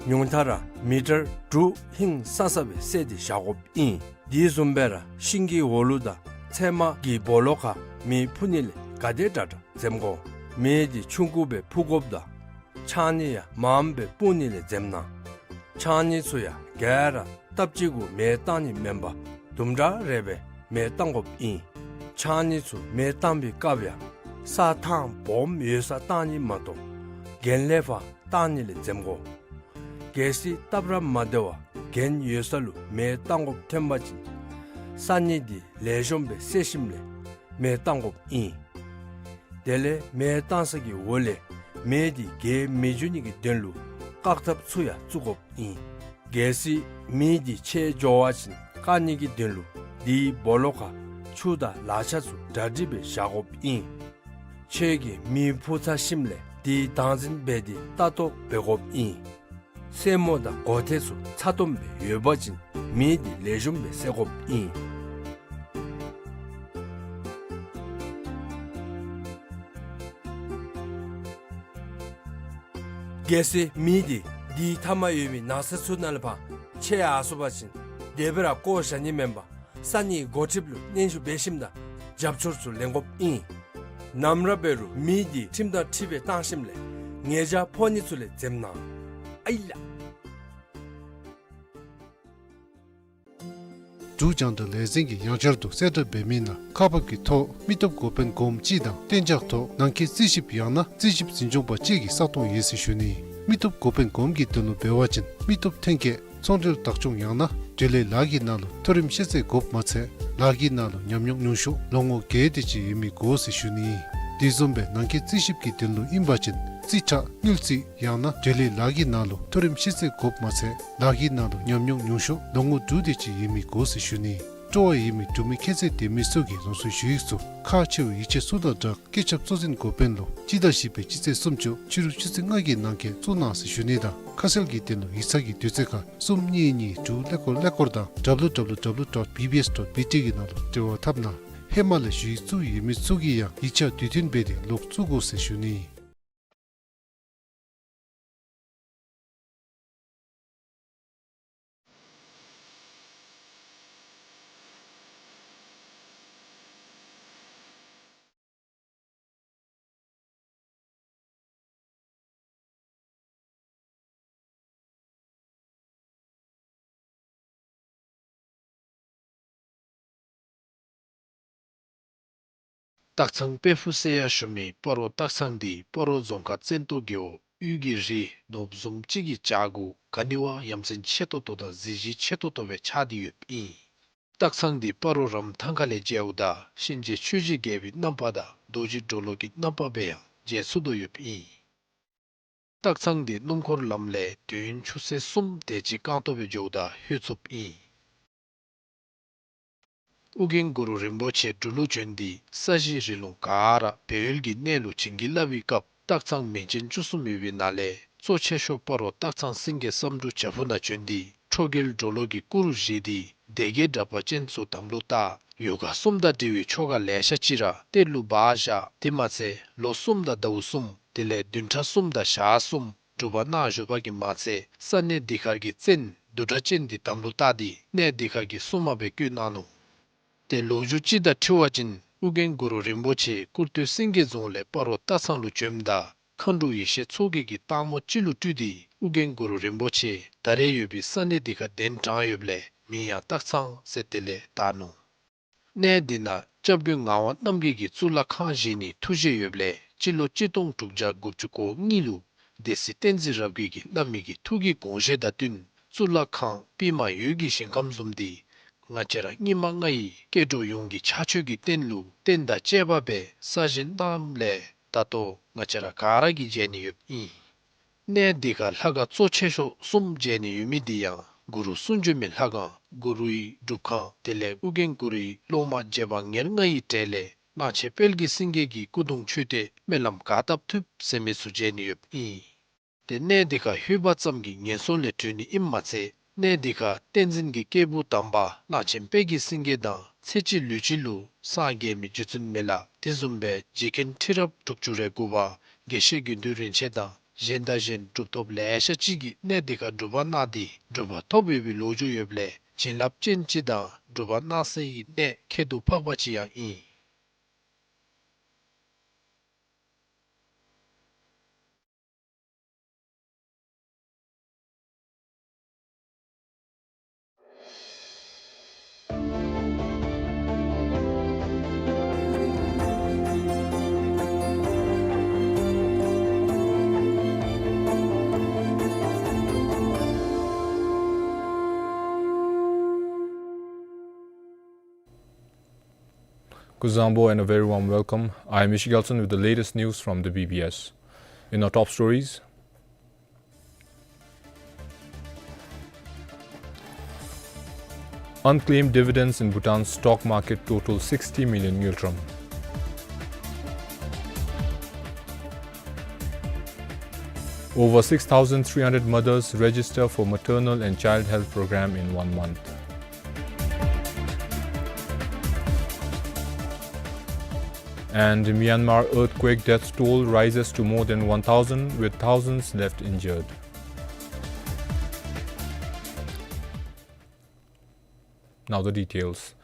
ཉུང་མཐའ་ར་མི་ཊར་དྲུག་ཧིང་སང་ས་སྦེ་བསལ་ཏེ་བཞག་དགོཔ་ཨིན། དེ་བཟུམ་སྦེ་ར་ཤིང་གི་འོག་ལུ་དང་ཚལ་མ་གི་སྦོ་ལོགས་ཁར་མེ་འཕུ་ནི་ལས་ག་དེ་དྲག་དྲག་འཛེམ་དགོ། མེ་འདི་ཆུང་ཀུ་སྦེ་འཕུ་དགོཔ་དང་ཆང་ནི་ཡང་མངམ་སྦེ་སྤུངས་ནི་ལས་འཛེམ་གནང་། ཆང་ནི་ཚུ་ཡང་ག་ར་སྟབས་གཅིག་གུ་མེ་བཏང་ནི་མེན་པར་དུམ་གྲ་རེ་སྦེ་མེ་བཏང་དགོཔ་ཨིན། ཆང་ནི་ཚུ་མེ་བཏང་པའི་སྐབས་ཡང་ས་ཐང་སྦོམ་ཡོད་སར་བཏང་ནི་མ་གཏོགས་གྱེན་ལས་ཕར་བཏང་ནི་ལས་འཛེམ་དགོ། གལ་སྲིད་སྟབས་ར་མ་བདེ་བར་གྱེན་ཡོད་ས་ལུ་མེ་བཏང་དགོཔ་ཐོན་པ་ཅིན་ས་གནས་འདི་ལེགས་ཤོམ་སྦེ་བསལ་ཞིནམ་ལས་མེ་བཏང་དགོཔ་ཨིན། དེ་ལས་མེ་བཏང་ས་གི་འོག་ལས་མེ་འདི་རྒྱས་མི་འགྱོ་ནི་གི་དོན་ལུ་བཀག་ཐབས་ཚུ་ཡང་བཙུགས་དགོཔ་ཨིན། གལ་སྲིད་མེ་འདི་ཆད་འགྱོ་བ་ཅིན་བཀག་ནི་གི་དོན་ལུ་དེའི་སྦོ་ལོགས་ཁར་ཆུ་དང་ལག་ཆ་ཚུ་གྲ་སྒྲིག་སྦེ་བཞག་དགོཔ་ཨིན། ཁྱོད་ཀྱིས་མེ་འཕུ་ཚར་ཞིནམ་ལས་དེ་དྭངས་འཛིན་འབད་དེ་ལྟ་རྟོག་འབད་དགོཔ་ཨིན། སེན་མོ་དང་སྒོ་ཐེལ་ཚུ་ཚ་ཏོམ་སྦེ་ཡོད་པ་ཅིན་མེ་འདི་ལེགས་ཤོམ་སྦེ་བསལ་དགོཔ་ཨིན། གལ་སྲིད་མེ་འདི་དེའི་མཐའ་མར་ཡོད་མི་ནགས་ཚལ་ཚུ་ནང་ལས་ཕར་ཆད་ཡར་སོང་པ་ཅིན་དེ་སྦེ་ར་བཀོ་བཞག་ནི་མེན་པར་ས་གནས་འགོ་ཁྲིདཔ་ལུ་སྙན་ཞུ་འབད་ཞིནམ་དང་རྒྱབ་སྐྱོར་ཚུ་ལེན་དགོཔ་ཨིན། ནམ་ར་འབད་རུང་མེ་འདི་ཁྲིམས་དང་འཁྲིལ་སྦེ་བཏང་ཞིནམ་ལས་ཉེས་བྱ་ཕོག་ནི་ཚུ་ལས་འཛེམ་གནང་། ཨའི་ལགས། འབྲུག་རྒྱང་བསྒྲགས་ལས་འཛིན་གྱིས་ཡང་བསྐྱར་དུ་གསལ་བསྒྲགས་འབད་མི་ནང་ཁག་འབག་གི་ཐོག་མི་སྟོབས་འགོ་དཔོན་གོངམ་ཅིག་དང་གཏན་འཇགས་ཐོག་ནང་འཁོད་རྩིས་ཞིབ་ཡང་ན་རྩིས་ཞིབ་འཛིན་སྐྱོང་པ་ཅིག་གི་ས་སྟོང་ཡོད་ཟེར་ཞུ་ནི། མི་སྟོབས་འགོ་དཔོན་གོངམ་གི་དོན་ལུ་འབད་བ་ཅིན་མི་སྟོབས་ཐོན་སྐྱེད་ཚོང་འབྲེལ་བདག་སྐྱོང་ཡང་ན་འབྲེལ་ཡོད་ལཱ་གི་ནང་ལུ་མཐོ་རིམ་ཤེས་ཚད་དགོཔ་མ་ཚད་ལཱ་གི་ནང་ལུ་ཉམས་མྱོང་ཉུང་ཤོས་ལོ་ངོ་བརྒྱད་དེ་ཅིག་ཡོད་མི་དགོ་ཟེར་ཞུ་ནི། དེ་བཟུམ་སྦེ་ནང་འཁོད་རྩིས་ཞིབ་ཀྱི་དོན་ལུ་ཨིན་པ་ཅིན་རྩིས་ཁྲ་དངུལ་རྩིས་ཡང་ན་འབྲེལ་ཡོད་ལཱ་གི་ནང་ལུ་མཐོ་རིམ་ཤེས་ཚད་དགོཔ་མ་ཚད་ལཱ་གི་ནང་ལུ་ཉམས་མྱོང་ཉུང་ཤོས་ལོ་ངོ་དྲུག་དེ་ཅིག་ཡོད་མི་དགོ་ཟེར་ཞུ་ནི། སྤྲོ་བ་ཡོད་མི་འབྲུག་མི་ཁྱད་ཚད་ལྡན་མི་ཚུ་གིས་རང་སོའི་ཞུ་ཡིག་ཚུ་ཁག་ཆེ་བའི་ཡིག་ཆ་ཚུ་དང་སྦྲགས་སྐུ་ཚབ་གཙོ་འཛིན་འགོ་དཔོན་ལུ་སྤྱི་ཟླ་བཞི་པའི་སྤྱི་ཚེས་སུམ་ཅུ་ཕྱི་རུ་ཆུ་ཚོད་ལྔ་གི་ནང་འཁོད་བཙུགས་གནང་ཟེར་ཞུ་ནི་དང་ཁ་གསལ་གྱི་དོན་ལུ་ཡིག་ཚང་གི་དུས་ཚོད་ཁར་གསུམ་གཉིས་གཉིས་དྲུག་ཀླད་ཀོར་ཀླད་ཀོར་དང་www dot bbs dot bt གི་ནང་ལུ་འབྲེལ་བ་འཐབ་གནང་། ཧེ་མ་ལས་ཞུ་ཡིག་བཙུགས་ཡོད་མི་ཚུ་གིས་ཡང་ཡིག་ཆ་དུས་མཐུན་འབད་དེ་ལོག་བཙུགས་དགོ་ཟེར་ཞུ་ནི། སྟག་ཚང་དཔལ་ཕུག་ཟེར་ཡང་ཞུ་མི་སྤ་རོ་སྟག་ཚང་འདི་སྤ་རོ་རྫོང་ཁག་བཙན་ཏོ་རྒེད་འོག་དབུས་ཀྱི་རི་ནོར་བུ་བཟུམ་ཅིག་གི་བྱག་གུ་ག་ནི་བ་ཡ་མཚན་ཆེ་ཏོག་ཏོ་དང་གཟི་བརྗིད་ཆེ་ཏོག་ཏོ་སྦེ་ཆགས་ཏེ་ཡོདཔ་ཨིན། སྟག་ཚང་འདི་སྤ་རོ་རམ་ཐང་ཁ་ལས་མཇལཝ་ད་གཤིན་རྗེ་ཆོས་ཀྱི་རྒྱལ་པོའི་རྣམ་པ་དང་རྡོ་རྗེ་གྲོ་ལོད་ཀྱི་རྣམ་པ་སྦེ་ཡང་མཇལ་ཚུགས་དོ་ཡོདཔ་ཨིན། སྟག་ཚང་འདི་སྣུམ་འཁོར་ལམ་ལས་དུས་ཡུན་ཆུ་ཚོད་གསུམ་དེ་ཅིག་རྐང་སྟོང་སྦེ་འགྱོཝ་ད་ལྷོད་ཚུགསཔ་ཨིན། ཨོ་རྒྱན་གུ་རུ་རིན་པོ་ཆེ་འབྲུག་ལུ་བྱོན་ཏེ་ས་གཞི་རི་ལུང་ག་ར་སྦས་ཡུལ་གྱི་གནས་ལུ་བྱིན་གྱིས་བརླབས་པའི་སྐབས་སྟག་ཚང་མིང་ཅན་བཅུ་གསུམ་ཡོད་པའི་ནང་ལས་གཙོ་ཆེ་ཤོས་སྤ་རོ་སྟག་ཚང་སེང་གེ་བསམ་འགྲུབ་བྱག་ཕུག་ནང་བྱོན་ཏེ་ཁྲོ་རྒྱལ་གྲོ་ལོད་ཀྱི་སྐུ་རུ་བཞེངས་ཏེ་སྡེ་བརྒྱད་དྲེགས་པ་ཅན་ཚུ་དམ་ལུ་བཏགས། ཡོ་ག་གསུམ་དང་འབྲེལ་བའི་ཆོ་ག་ལེ་ཤ་ཅིག་ར་གཏེར་ལུ་སྦ་བཞག། དེ་མ་ཚད་ལོ་གསུམ་དང་ཟླཝ་གསུམ་དེ་ལས་བདུན་ཕྲག་གསུམ་དང་ཞག་གསུམ་སྒྲུབ་པ་གནང་བཞུགས་པ་གིས་མ་ཚད་ས་གནས་འདི་ཁར་གྱི་བཙན་བདུད་གྲགས་ཅན་འདི་དམ་ལུ་བཏགས་ཏེ་གནས་འདི་ཁར་གྱི་སྲུང་མ་སྦེ་བསྐོས་གནང་ནུག། ཏེ་ལོ་རྒྱུས་ཅིག་དང་འཁྲིལ་བ་ཅིན་ཨོ་རྒྱན་གུ་རུ་རིན་པོ་ཆེ་སྐུར་སྟོད་སེང་གེ་རྫོང་ལས་སྤ་རོ་སྟག་ཚང་ལུ་བྱོནམ་ད་མཁའ་འགྲོ་ཡེ་ཤེས་མཚོ་རྒྱལ་གྱིས་སྟག་མོ་ཅིག་ལུ་སྤྲུལ་ཏེ་ཨོ་རྒྱན་གུ་རུ་རིན་པོ་ཆེ་ད་རེས་ཡོད་པའི་ས་གནས་འདི་ཁར་གདན་དྲངས་ཡོདཔ་ལས་མིང་ཡང་སྟག་ཚང་ཟེར་དེ་ལས་བཏགས་ནུག། གནས་འདི་ནང་སྐྱབས་མགོན་ངག་དབང་རྣམ་རྒྱལ་གྱིས་གཙུག་ལག་ཁང་བཞེངས་ནིའི་ཐུགས་བཞེད་ཡོདཔ་ལས་སྤྱི་ལོ་གཅིག་སྟོང་དྲུག་བརྒྱ་དགུ་བཅུ་གོ་གཉིས་ལུ་སྡེ་སྲིད་བསྟན་འཛིན་རབ་རྒྱས་ཀྱིས་གནང་མི་གི་ཐུགས་ཀྱི་དགོངས་བཞེད་དང་བསྟུན་གཙུག་ལག་ཁང་པདྨ་འོད་ཀྱི་ཞིང་ཁམས་བཟུམ་འདི་ང་བཅས་ར་སྙིགས་མ་ལྔ་ཡི་སྐྱེ་འགྲོ་ཡོངས་ཀྱི་ཕྱག་མཆོད་ཀྱི་རྟེན་ལུ་རྟེན་དང་བཅས་པ་སྦེ་གསར་བཞེངས་གནངམ་ལས་ད་ལྟོ་ང་བཅས་ར་ག་ར་གིས་མཇལ་ནི་ཡོདཔ་ཨིན། གནས་འདི་ཁར་ལྷ་ཁང་གཙོ་ཆེ་ཤོས་གསུམ་མཇལ་ནི་ཡོད་མི་འདི་ཡང་གུ་རུ་གསུང་བྱོན་མའི་ལྷ་ཁང་གུ་རུའི་སྒྲུབ་ཁང་དེ་ལས་ཨོ་རྒྱན་གུ་རུའི་སློབ་མ་རྗེ་འབངས་ཉེར་ལྔ་ཡི་གྲས་ལས་གླང་ཆེན་དཔལ་གྱི་སེང་གེ་གི་སྐུ་གདུང་མཆོད་རྟེན་སྨོན་ལམ་ག་བཏབ་ཐུབ་ཟེར་མི་ཚུ་མཇལ་ནི་ཡོདཔ་ཨིན། ཏེ་གནས་འདི་ཁར་ལྷོད་པ་ཙམ་གྱིས་ངན་སོང་ལས་གྲོལ་ནི་ཨིནམ་མ་ཚད་གནས་འདི་ཁར་བསྟན་འཛིན་གྱི་སྐྱེས་བུ་དམ་པ་གླང་ཆེན་དཔལ་གྱི་སེང་གེ་དང་ ཚེ་གཅིག་ལུས་གཅིག་ལུ་སངས་རྒྱས་མི་རྗེ་བཙུན་མི་ལ་དེ་བཟུམ་སྦེ་རྗེ་མཁན་ཁྲི་རབས་དྲུག་ཅུ་རེ་དགུ་པ་དགེ་བཤེས་དགེ་འདུན་རིན་ཆེན་དང་གཞན་དང་གཞན་གྲུབ་ཐོབ་ལེ་ཤ་ཅིག་གིས་གནས་འདི་ཁར་སྒྲུབ་པ་གནང་སྟེ་གྲུབ་པ་ཐོབ་ཡོད་པའི་ལོ་རྒྱུས་ཡོདཔ་ལས་བྱིན་རླབས་ཅན་ཅིག་དང་སྒྲུབ་པ་གནང་སའི་གནས་ཁྱད་དུ་འཕགས་པ་ཅིག་ཡང་ཨིན། Kuzuzangpo and a very warm welcome. I am Ishi Gyaltsen with the latest news from the B B S. In our top stories, unclaimed dividends in Bhutan stock market total sixty million ngultrum. Over six thousand three hundred mothers register for maternal and child health program in one month. And Myanmar earthquake death toll rises to more than one thousand, with thousands left injured. Now the details.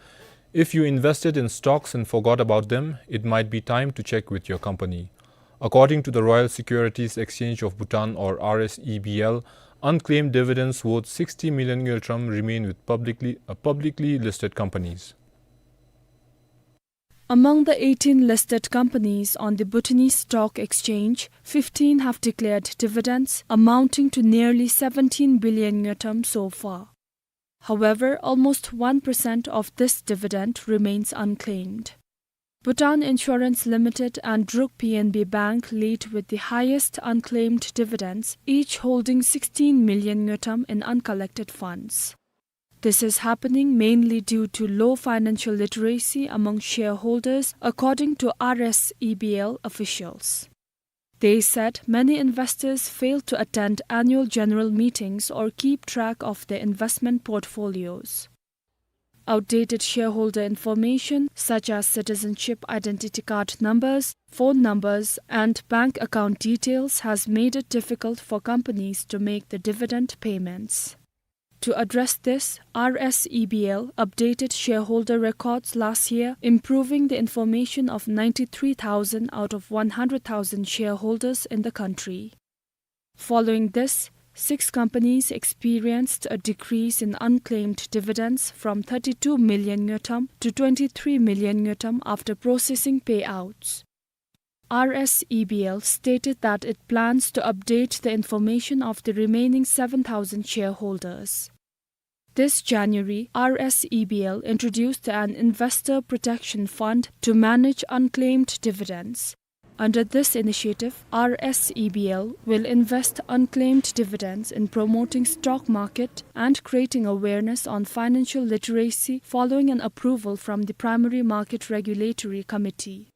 If you invested in stocks and forgot about them, it might be time to check with your company. According to the Royal Securities Exchange of Bhutan, or R S E B L, unclaimed dividends worth sixty million ngultrum remain with publicly, uh, publicly listed companies. Among the eighteen listed companies on the Bhutanese Stock Exchange, fifteen have declared dividends amounting to nearly seventeen billion ngultrum so far. However, almost one percent of this dividend remains unclaimed. Bhutan Insurance Limited and Druk P N B Bank lead with the highest unclaimed dividends, each holding sixteen million ngultrum in uncollected funds. This is happening mainly due to low financial literacy among shareholders, according to R S E B L officials. They said many investors fail to attend annual general meetings or keep track of their investment portfolios. Outdated shareholder information, such as citizenship identity card numbers, phone numbers, and bank account details, has made it difficult for companies to make the dividend payments. To address this, R S E B L updated shareholder records last year, improving the information of ninety-three thousand out of one hundred thousand shareholders in the country. Following this, six companies experienced a decrease in unclaimed dividends from thirty-two million ngultrum to twenty-three million ngultrum after processing payouts. R S E B L stated that it plans to update the information of the remaining seven thousand shareholders. This January, R S E B L introduced an investor protection fund to manage unclaimed dividends. Under this initiative, R S E B L will invest unclaimed dividends in promoting stock market and creating awareness on financial literacy following an approval from the Primary Market Regulatory Committee.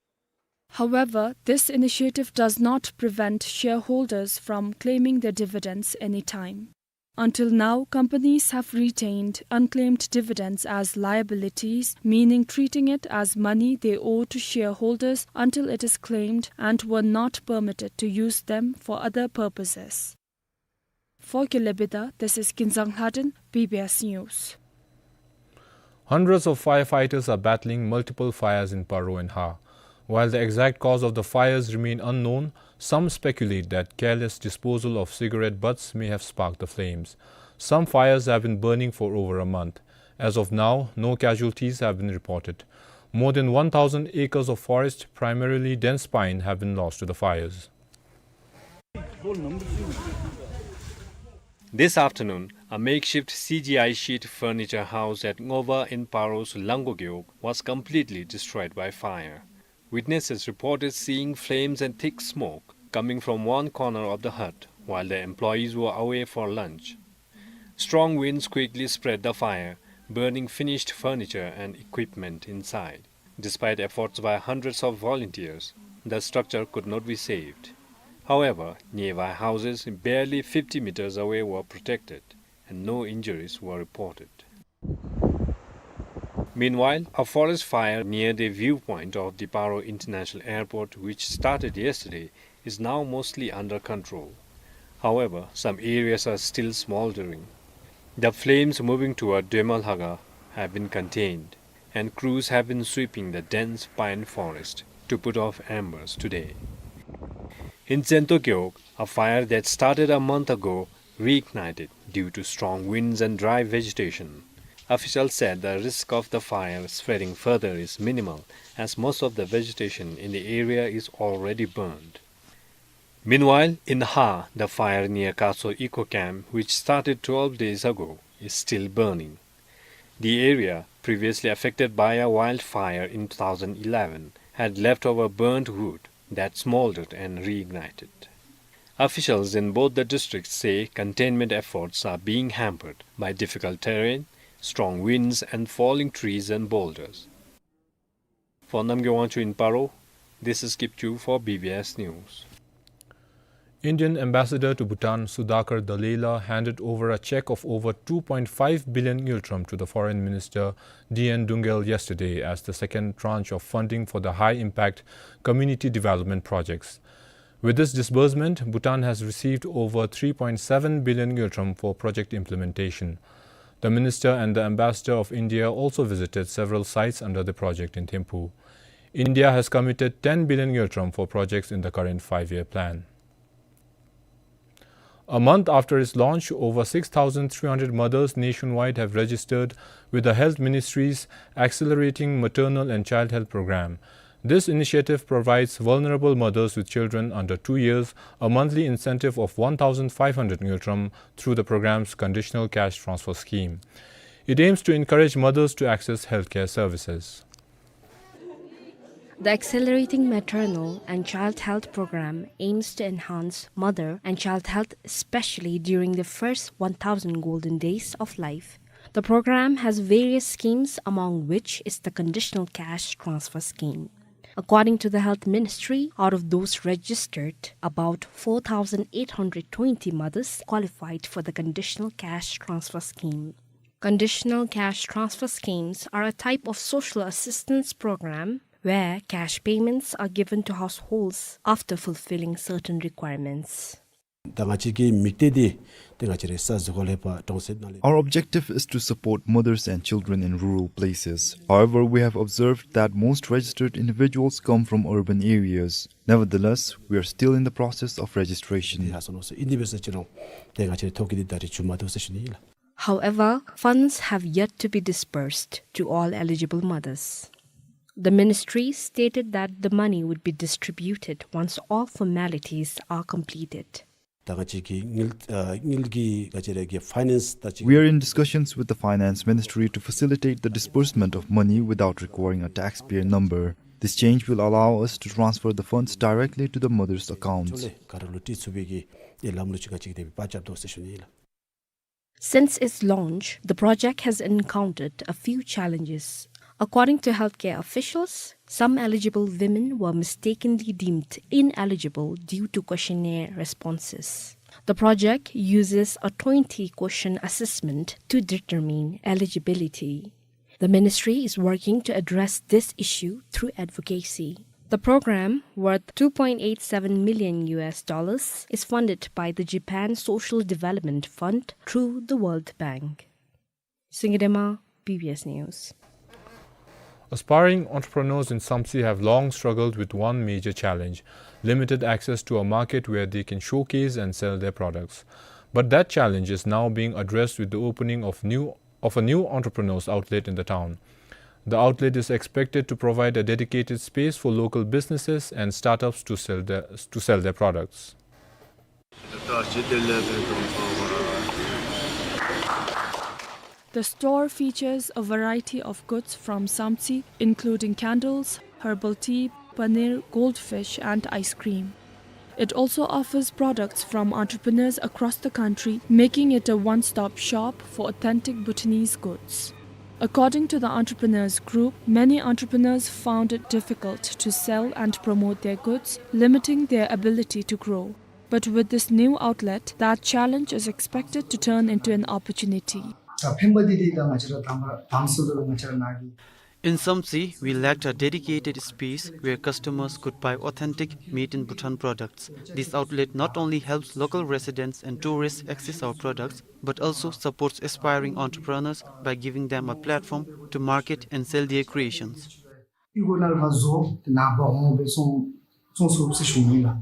However, this initiative does not prevent shareholders from claiming their dividends anytime. Until now, companies have retained unclaimed dividends as liabilities, meaning treating it as money they owe to shareholders until it is claimed, and were not permitted to use them for other purposes. For Kelebida, this is Kinzang Lhaden, B B S News. Hundreds of firefighters are battling multiple fires in Paro and Ha. While the exact cause of the fires remain unknown, some speculate that careless disposal of cigarette butts may have sparked the flames. Some fires have been burning for over a month. As of now, no casualties have been reported. More than one thousand acres of forest, primarily dense pine, have been lost to the fires. This afternoon, a makeshift C G I sheet furniture house at Ngoba in Paro's Lango Gewog was completely destroyed by fire. Witnesses reported seeing flames and thick smoke coming from one corner of the hut while the employees were away for lunch. Strong winds quickly spread the fire, burning finished furniture and equipment inside. Despite efforts by hundreds of volunteers, the structure could not be saved. However, nearby houses barely fifty meters away were protected, and no injuries were reported. Meanwhile, a forest fire near the viewpoint of the Paro International Airport, which started yesterday, is now mostly under control. However, some areas are still smoldering. The flames moving toward Demalhaga have been contained, and crews have been sweeping the dense pine forest to put off embers today. In Tsentokyo, a fire that started a month ago reignited due to strong winds and dry vegetation. Officials said the risk of the fire spreading further is minimal, as most of the vegetation in the area is already burned. Meanwhile, in Ha, the fire near Kaso Eco Camp, which started twelve days ago, is still burning. The area, previously affected by a wildfire in two thousand eleven, had leftover burnt wood that smoldered and reignited. Officials in both the districts say containment efforts are being hampered by difficult terrain, strong winds, and falling trees and boulders. For Namgay Wangchuk in Paro, this is Kipchoo for B B S News. Indian ambassador to Bhutan, Sudhakar Dalila, handed over a check of over two point five billion ngultrum to the Foreign Minister D N Doungel yesterday as the second tranche of funding for the high-impact community development projects. With this disbursement, Bhutan has received over three point seven billion ngultrum for project implementation. The minister and the ambassador of India also visited several sites under the project in Thimphu. India has committed ten billion ngultrum for projects in the current five-year plan. A month after its launch, over six thousand three hundred mothers nationwide have registered with the Health Ministry's Accelerating Maternal and Child Health Program. This initiative provides vulnerable mothers with children under two years a monthly incentive of one thousand five hundred ngultrum through the program's Conditional Cash Transfer Scheme. It aims to encourage mothers to access healthcare services. The Accelerating Maternal and Child Health Program aims to enhance mother and child health, especially during the first one thousand golden days of life. The program has various schemes, among which is the Conditional Cash Transfer Scheme. According to the Health Ministry, out of those registered, about four thousand eight hundred twenty mothers qualified for the Conditional Cash Transfer Scheme. Conditional cash transfer schemes are a type of social assistance program where cash payments are given to households after fulfilling certain requirements. ད་ང་བཅས་ཀྱི་དམིགས་གཏད་འདི་ཏེ་ང་བཅས་རའི་ས་གཟིག་གོ་ལས་ཕར་གྲོང་གསེབ་ནང་ལས། Our objective is to support mothers and children in rural places. However, we have observed that most registered individuals come from urban areas. Nevertheless, we are still in the process of registration. འདི་ཧ་སོང་ནོ་ཟེར་ཨིན་དེ་འབད་ཟེར་ཅི་རུང་ཏེ་ང་བཅས་རའི་ཐོ་གི་འདི་ད་རེས་འབྱུང་མ་བཏུབ་ཟེར་ཞུ་ནི་ཨིན་ལགས། However, funds have yet to be disbursed to all eligible mothers. The ministry stated that the money would be distributed once all formalities are completed. ད་ང་བཅས་ཀྱི་དངུལ་ཨ་དངུལ་གྱི་ང་བཅས་ར་གི་ཕའི་ནཱནསི་ད་ཅིག We are in discussions with the Finance Ministry to facilitate the disbursement of money without requiring a taxpayer number. This change will allow us to transfer the funds directly to the mothers' accounts. ཅོག་ལེ་ག་ར་ལུ་སྤྲོད་ཚུགས་པའི་གི་ཨེ་ལམ་ལུགས་ཅིག་ང་བཅས་ཀྱིས་དེ་སྦེ་པ་རྐྱབ་དོ་ཟེར་ཞུ་ནི་ཨིན་ལགས། Since its launch, the project has encountered a few challenges. According to healthcare officials, some eligible women were mistakenly deemed ineligible due to questionnaire responses. The project uses a twenty question assessment to determine eligibility. The ministry is working to address this issue through advocacy. The program, worth two point eight seven million U S dollars, is funded by the Japan Social Development Fund through the World Bank. Singye Dema, B B S News. Aspiring entrepreneurs in Samtse have long struggled with one major challenge: limited access to a market where they can showcase and sell their products. But that challenge is now being addressed with the opening of new of a new entrepreneur's outlet in the town. The outlet is expected to provide a dedicated space for local businesses and startups to sell their, to sell their products. The store features a variety of goods from Samtse, including candles, herbal tea, paneer, goldfish, and ice cream. It also offers products from entrepreneurs across the country, making it a one-stop shop for authentic Bhutanese goods. According to the entrepreneurs group, many entrepreneurs found it difficult to sell and promote their goods, limiting their ability to grow. But with this new outlet, that challenge is expected to turn into an opportunity. ཕན་པ་འདི་འདི་ད་ང་བཅས་ར་དང་པ་དང་སོ་དུ་ལུ་ང་བཅས་ར་ནང་གི In Samtse, we lacked a dedicated space where customers could buy authentic made in Bhutan products. This outlet not only helps local residents and tourists access our products, but also supports aspiring entrepreneurs by giving them a platform to market and sell their creations. ཨི་གོ་ནལ་ཕ་ཟོ་ཏེ་ནང་པ་འོང་སྦེ་སོང་སོང་སུ་སི་ཤུང་ཡིན་ལ།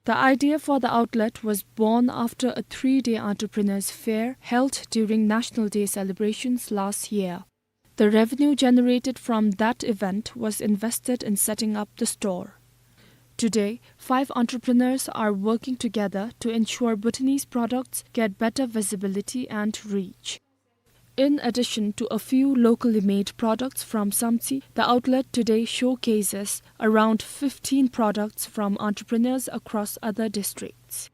The idea for the outlet was born after a three-day entrepreneurs fair held during National Day celebrations last year. The revenue generated from that event was invested in setting up the store. Today, five entrepreneurs are working together to ensure Bhutanese products get better visibility and reach. In addition to a few locally made products from Samtse, the outlet today showcases around fifteen products from entrepreneurs across other districts.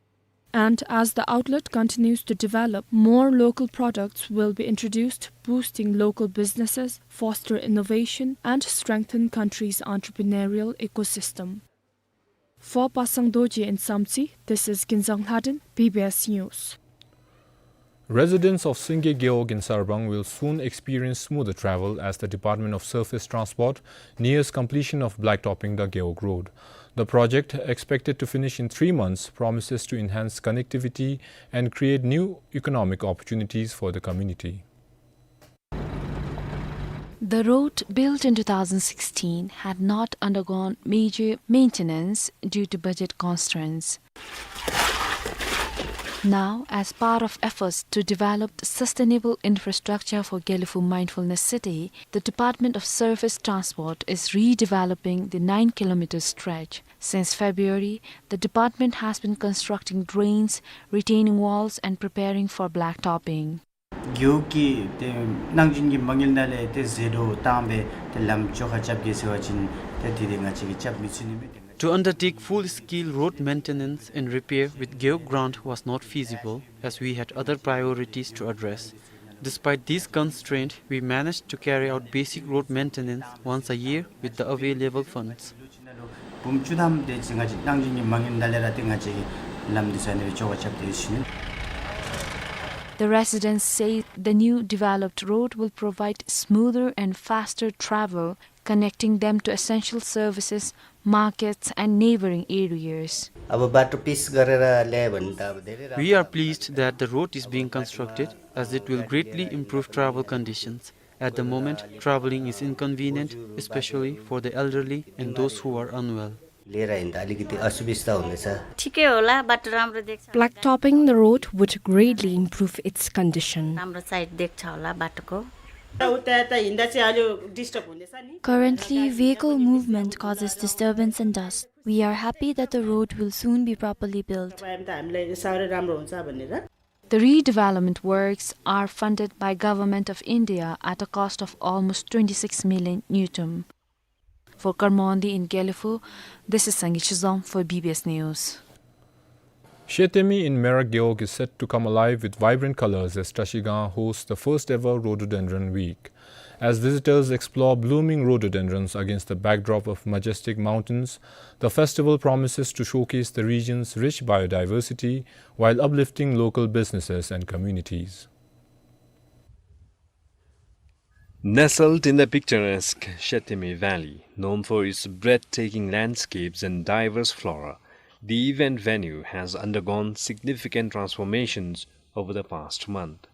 And as the outlet continues to develop, more local products will be introduced, boosting local businesses, foster innovation, and strengthen country's entrepreneurial ecosystem. For Pasang Dorji in Samtse, this is Kinzang Lhaden, B B S News. Residents of Singye Gewog in Sarbang will soon experience smoother travel as the Department of Surface Transport nears completion of blacktopping the Gewog Road. The project, expected to finish in three months, promises to enhance connectivity and create new economic opportunities for the community. The road, built in two thousand sixteen, had not undergone major maintenance due to budget constraints. Now, as part of efforts to develop sustainable infrastructure for Gelephu Mindfulness City, the Department of Surface Transport is redeveloping the nine kilometer stretch. Since February, the department has been constructing drains, retaining walls, and preparing for blacktopping. རྒེད་འོག་གི་ཏེ་གནང་སྦྱིན་གྱི་མ་དངུལ་ནང་ལས་ཏེ་ཟད་འགྲོ་བཏང་སྦེ་ཏེ་ལམ་བཅོ་ཁ་རྐྱབ་གེ་ཟེར་བ་ཅིན་ཏེ་དེ་འདི་ང་བཅས་ཀྱིས་རྐྱབ་མི་ཚུགས་ནི་མས། ཏེ་ང་བཅས། To undertake full-scale road maintenance and repair with Gewog grant was not feasible, as we had other priorities to address. Despite these constraints, we managed to carry out basic road maintenance once a year with the available funds. འབུམ་བཅུ་ཐམ་དེ་ཅིག་ང་བཅས་གནང་སྦྱིན་གྱི་མ་དངུལ་ནང་ལས་ར་ཏེ་ང་བཅས་ཀྱིས་ལམ་འདི་ས་ནི་སྦེ་བཅོ་ཁ་རྐྱབ་སྟེ་ཡོད་ཟེར་ཞུ་ནི། The residents say the new developed road will provide smoother and faster travel, connecting them to essential services, markets, and neighboring areas. अब बाटो पिच गरेर ल्यायो भने त अब धेरै राम्रो। We are pleased that the road is being constructed, as it will greatly improve travel conditions. At the moment, traveling is inconvenient, especially for the elderly and those who are unwell. लिएर हिँड्दा अलिकति असुबिस्ता हुँदैछ। ठिकै होला, बाटो राम्रो देख्छ। Blacktopping the road would greatly improve its condition. राम्रो साइड देख्छ होला बाटोको। उता यता हिँड्दा चाहिँ अलि डिस्टर्ब हुँदैछ नि। Currently, vehicle movement causes disturbance and dust. We are happy that the road will soon be properly built. तपाईँ त हामीलाई साह्रै राम्रो हुन्छ भनेर। The redevelopment works are funded by Government of India at a cost of almost twenty-six million ngultrum. For Karmondi in Gelephu, this is Sangay Chizom for B B S News. Shetemi in Merak Gewog is set to come alive with vibrant colors as Trashigang hosts the first ever Rhododendron Week. As visitors explore blooming rhododendrons against the backdrop of majestic mountains, the festival promises to showcase the region's rich biodiversity while uplifting local businesses and communities. Nestled in the picturesque Shetemi Valley, known for its breathtaking landscapes and diverse flora, the event venue has undergone significant transformations over the past month.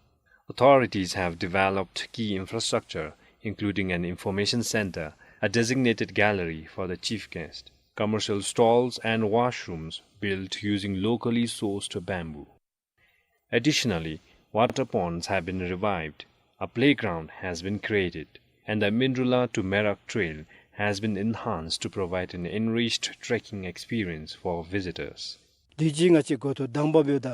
Authorities have developed key infrastructure, including an information center, a designated gallery for the chief guest, commercial stalls and washrooms built using locally sourced bamboo. Additionally, water ponds have been revived, a playground has been created, and the Mindrula to Merak trail has been enhanced to provide an enriched trekking experience for visitors. འདི་ཅིག་ང་བཅས་འགོ་ཐོག་དང་པ་འབདཝ་ད་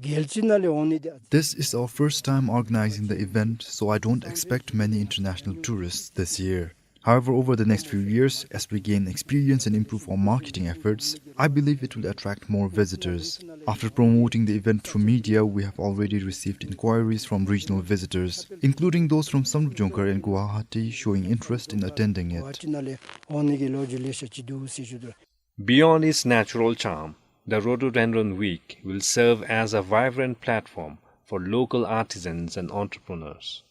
རྒྱལ་སྤྱི་ནང་ལས་འོང་ནི་དེ། This is our first time organizing the event, so I don't expect many international tourists this year. However, over the next few years, as we gain experience and improve our marketing efforts, I believe it will attract more visitors. After promoting the event through media, we have already received inquiries from regional visitors, including those from Samdrup Jongkhar and Guwahati, showing interest in attending it. Beyond its natural charm, the Rhododendron Week will serve as a vibrant platform for local artisans and entrepreneurs.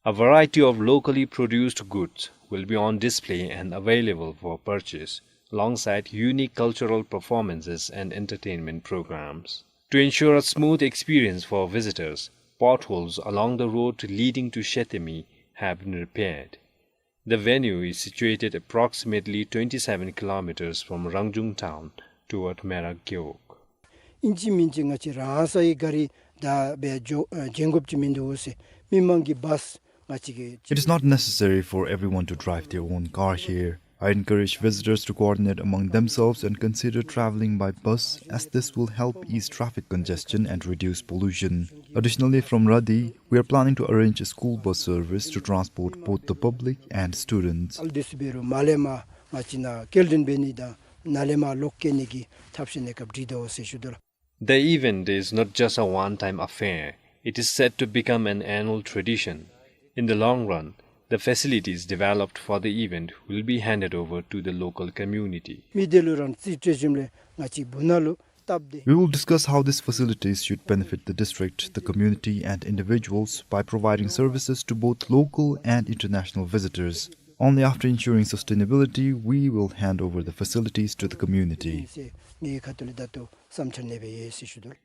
A variety of locally produced goods will be on display and available for purchase, alongside unique cultural performances and entertainment programs. To ensure a smooth experience for visitors, potholes along the road leading to Shethemi have been repaired. The venue is situated approximately twenty-seven kilometers from Rangjung town toward Merak Gewog. ཨིན་ཅི་མིན་ཅི་ང་བཅས་རང་སའི་ག་རི་ད་འབད་འགྱོ་ཨ་འགྱོ་དགོཔ་ཅིག་མིན་འདུག་ཟེར། མི་མང་གི་བཱསི་ང་བཅས་ཀྱི། It is not necessary for everyone to drive their own car here. I encourage visitors to coordinate among themselves and consider traveling by bus, as this will help ease traffic congestion and reduce pollution. Additionally, from Radi, we are planning to arrange a school bus service to transport both the public and students. ཨལ་དུས་སུ་འབད་རུང་མར་ལས་མར་ང་བཅས་ནཱ་སྐྱེལ་འདྲེན་འབད་ནི་དང་ནཱ་ལས་མར་ལོག་སྐྱེལ་ནི་གི་ཐབས་ཤེས་གནས་སྐབས་སྒྲིག་དོ་ཟེར་ཞུ་དོ་ལགས། The event is not just a one-time affair. It is set to become an annual tradition. In the long run, the facilities developed for the event will be handed over to the local community. མི་དེ་ལུ་རང་རྩིས་སྤྲོད་ཞིནམ་ལས་ང་བཅས་སྦུག་ནང་ལུ་སྟབས་བདེ། We will discuss how these facilities should benefit the district, the community, and individuals by providing services to both local and international visitors. Only after ensuring sustainability, we will hand over the facilities to the community. ཟེར་ངེའི་ཁ་ཐུག་ལས་ད་ལྟོ་བསམ་འཆར་གནས་སྦེ་ཡོད་ཟེར་ཞུ་དོ་ལགས།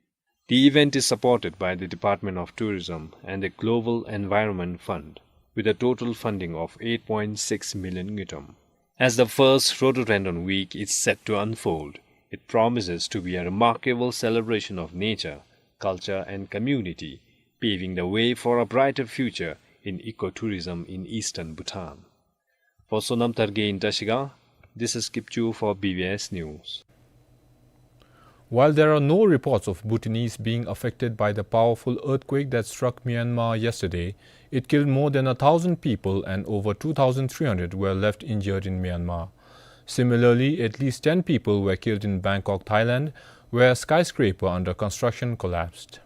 The event is supported by the Department of Tourism and the Global Environment Fund, with a total funding of eight point six million ngultrum. As the first Rhododendron Week is set to unfold, it promises to be a remarkable celebration of nature, culture, and community, paving the way for a brighter future in ecotourism in eastern Bhutan. For Sonam Targay in Trashigang, this is Kipchu for B B S News. While there are no reports of Bhutanese being affected by the powerful earthquake that struck Myanmar yesterday, it killed more than a thousand people and over two thousand three hundred were left injured in Myanmar. Similarly, at least ten people were killed in Bangkok, Thailand, where a skyscraper under construction collapsed.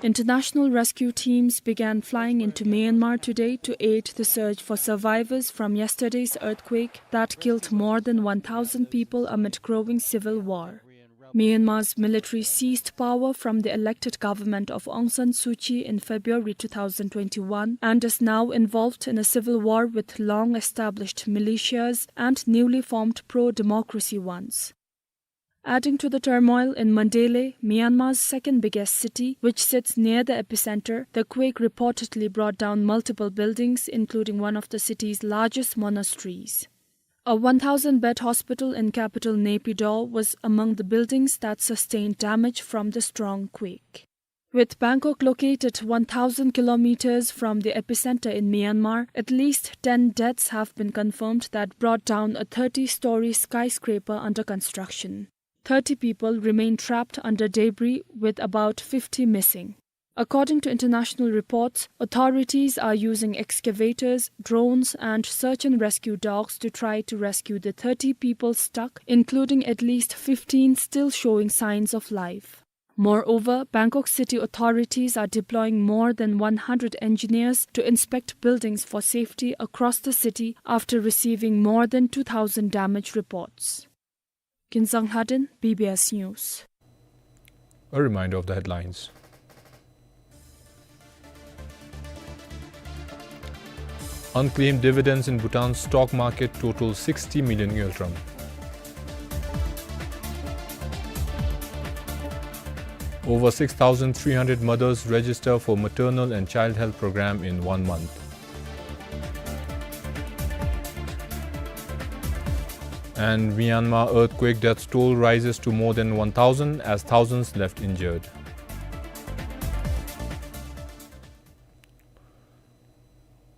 International rescue teams began flying into Myanmar today to aid the search for survivors from yesterday's earthquake that killed more than one thousand people amid growing civil war. Myanmar's military seized power from the elected government of Aung San Suu Kyi in February two thousand twenty-one and is now involved in a civil war with long-established militias and newly formed pro-democracy ones. Adding to the turmoil in Mandalay, Myanmar's second biggest city, which sits near the epicenter, the quake reportedly brought down multiple buildings, including one of the city's largest monasteries. A one thousand bed hospital in capital Naypyidaw was among the buildings that sustained damage from the strong quake. With Bangkok located one thousand kilometers from the epicenter in Myanmar, at least ten deaths have been confirmed that brought down a thirty-story skyscraper under construction. Thirty people remain trapped under debris, with about fifty missing. According to international reports, authorities are using excavators, drones, and search and rescue dogs to try to rescue the thirty people stuck, including at least fifteen still showing signs of life. Moreover, Bangkok city authorities are deploying more than one hundred engineers to inspect buildings for safety across the city after receiving more than two thousand damage reports. Kinzang Lhaden, B B S News. A reminder of the headlines. Unclaimed dividends in Bhutan's stock market total sixty million ngultrum. Over six thousand three hundred mothers register for maternal and child health program in one month. And Myanmar earthquake death toll rises to more than one thousand as thousands left injured.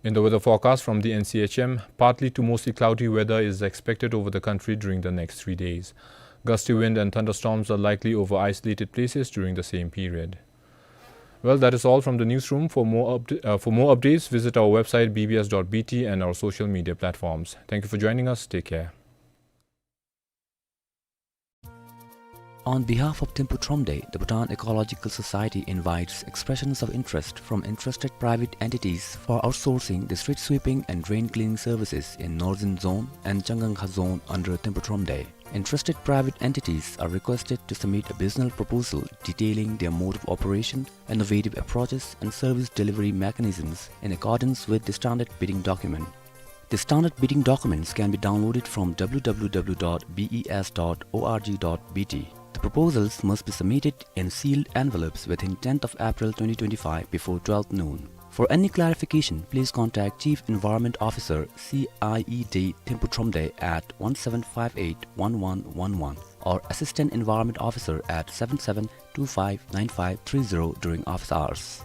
In the weather forecast from the N C H M, partly to mostly cloudy weather is expected over the country during the next three days. Gusty wind and thunderstorms are likely over isolated places during the same period. Well, that is all from the newsroom. For more upd-, uh, for more updates, visit our website B B S dot B T and our social media platforms. Thank you for joining us. Take care. On behalf of Thimphu Thromde, the Bhutan Ecological Society invites expressions of interest from interested private entities for outsourcing the street sweeping and drain cleaning services in Northern Zone and Changangkha Zone under Thimphu Thromde. Interested private entities are requested to submit a business proposal detailing their mode of operation, innovative approaches, and service delivery mechanisms in accordance with the standard bidding document. The standard bidding documents can be downloaded from w w w dot b e s dot o r g dot b t. The proposals must be submitted in sealed envelopes within tenth of April twenty twenty-five before twelve noon. For any clarification, please contact Chief Environment Officer, C I E D Thimphu Thromde at one seven five eight one one one one or Assistant Environment Officer at seven seven two five nine five three zero during office hours.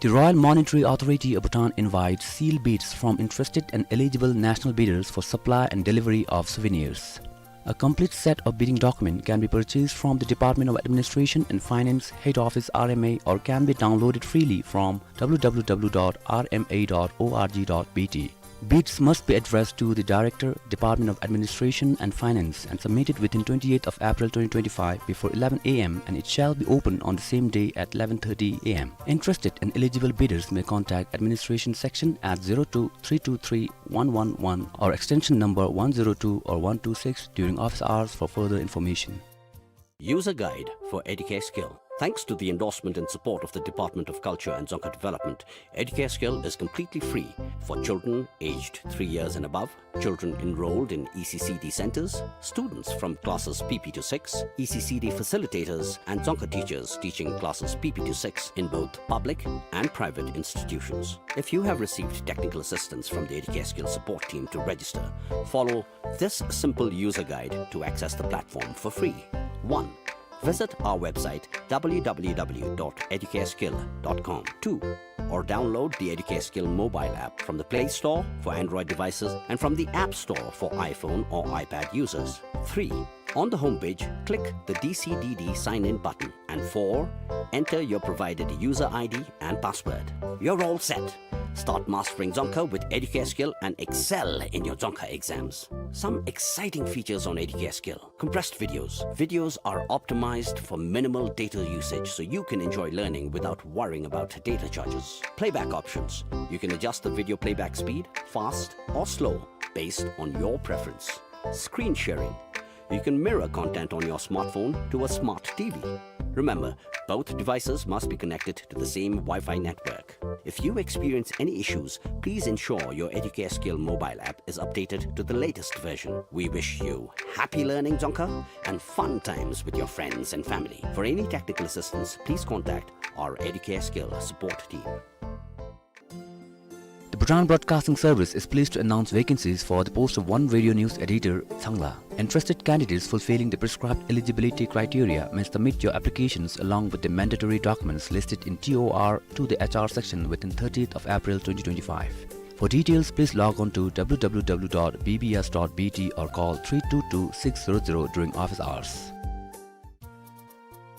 The Royal Monetary Authority of Bhutan invites sealed bids from interested and eligible national bidders for supply and delivery of souvenirs. A complete set of bidding document can be purchased from the Department of Administration and Finance, Head Office, R M A, or can be downloaded freely from w w w dot r m a dot o r g dot b t. Bids must be addressed to the Director, Department of Administration and Finance, and submitted within twenty-eighth of April twenty twenty-five before eleven a m, and it shall be open on the same day at eleven thirty a m. Interested and eligible bidders may contact administration section at zero two three two three one one one or extension number one zero two or one two six during office hours for further information. User guide for Educare Skill. Thanks to the endorsement and support of the Department of Culture and Dzongkha Development, Educare Skill is completely free for children aged three years and above, children enrolled in E C C D centers, students from classes P P to six, E C C D facilitators, and Dzongkha teachers teaching classes P P to six in both public and private institutions. If you have received technical assistance from the Educare Skill support team to register, follow this simple user guide to access the platform for free. One. Visit our website w w w dot educareskill dot com. Two. Or download the Educare Skill mobile app from the Play Store for Android devices and from the App Store for iPhone or iPad users. Three. On the homepage, click the D C D D sign-in button. And four. Enter your provided user I D and password. You're all set. Start mastering Dzongkha with Educare Skill and excel in your Dzongkha exams. Some exciting features on Educare Skill. Compressed videos. Videos are optimized for minimal data usage, so you can enjoy learning without worrying about data charges. Playback options. You can adjust the video playback speed, fast or slow, based on your preference. Screen sharing. You can mirror content on your smartphone to a smart T V. Remember, both devices must be connected to the same Wi-Fi network. If you experience any issues, please ensure your Educare Skill mobile app is updated to the latest version. We wish you happy learning Dzongkha and fun times with your friends and family. For any technical assistance, please contact our Educare Skill support team. The Bhutan Broadcasting Service is pleased to announce vacancies for the post of one radio news editor, Tsangla. Interested candidates fulfilling the prescribed eligibility criteria may submit your applications along with the mandatory documents listed in T O R to the H R section within thirtieth of April twenty twenty-five. For details, please log on to w w w dot b b s dot b t or call three two two six zero zero during office hours.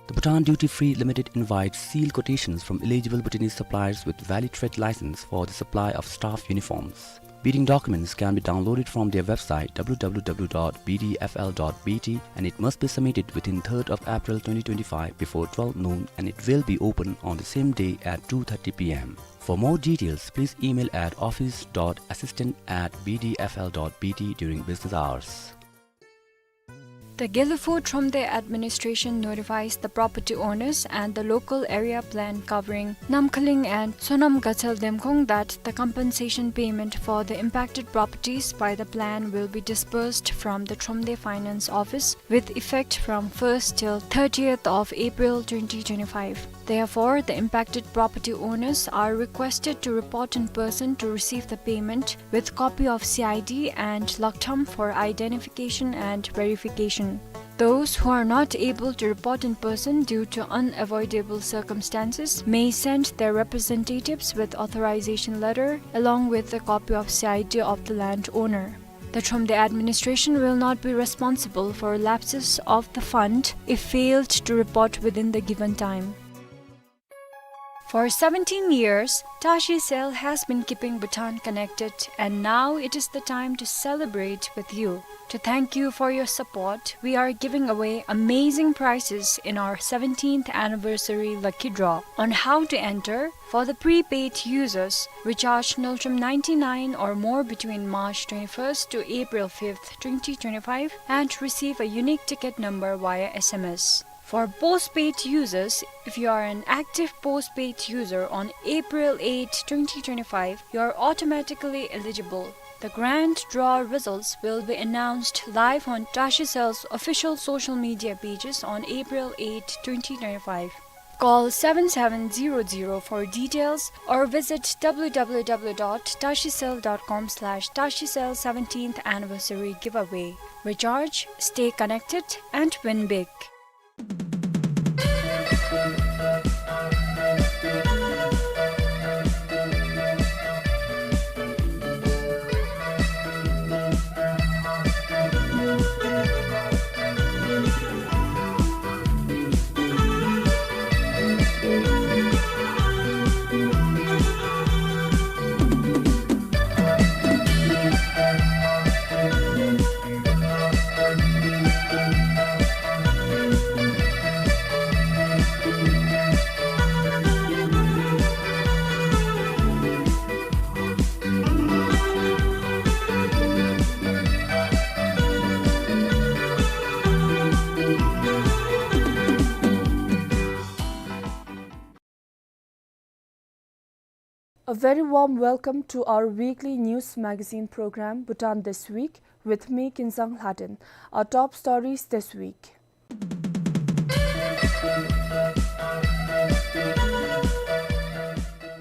The Bhutan Duty Free Limited invites sealed quotations from eligible Bhutanese suppliers with valid trade license for the supply of staff uniforms. Bidding documents can be downloaded from their website w w w dot b d f l dot b t, and it must be submitted within third of April twenty twenty-five before twelve noon, and it will be open on the same day at two thirty p m. For more details, please email at office dot assistant at b d f l dot b t during business hours. The Gelephu Thromde administration notifies the property owners and the local area plan covering Namkhaling and Sonam Gatsel Demkhong that the compensation payment for the impacted properties by the plan will be disbursed from the Thromde Finance Office with effect from first till thirtieth of April twenty twenty-five. Therefore, the impacted property owners are requested to report in person to receive the payment with copy of C I D and laktham for identification and verification. Those who are not able to report in person due to unavoidable circumstances may send their representatives with authorization letter along with a copy of C I D of the landowner. The Thromde administration will not be responsible for lapses of the fund if failed to report within the given time. For seventeen years, Tashi Cell has been keeping Bhutan connected, and now it is the time to celebrate with you. To thank you for your support, we are giving away amazing prizes in our seventeenth anniversary lucky draw. On how to enter: for the prepaid users, recharge Ngultrum ninety-nine or more between March twenty-first to April fifth, twenty twenty-five, and receive a unique ticket number via S M S. For postpaid users, if you are an active postpaid user on April eighth, twenty twenty-five, you are automatically eligible. The grand draw results will be announced live on Tashi Cell's official social media pages on April eighth, twenty twenty-five. Call seven seven zero zero for details or visit w w w dot tashi cell dot com slash tashi cell seventeenth anniversary giveaway. Recharge, stay connected, and win big. A very warm welcome to our weekly news magazine program, Bhutan This Week, with me, Kinzang Lhaden. Our top stories this week.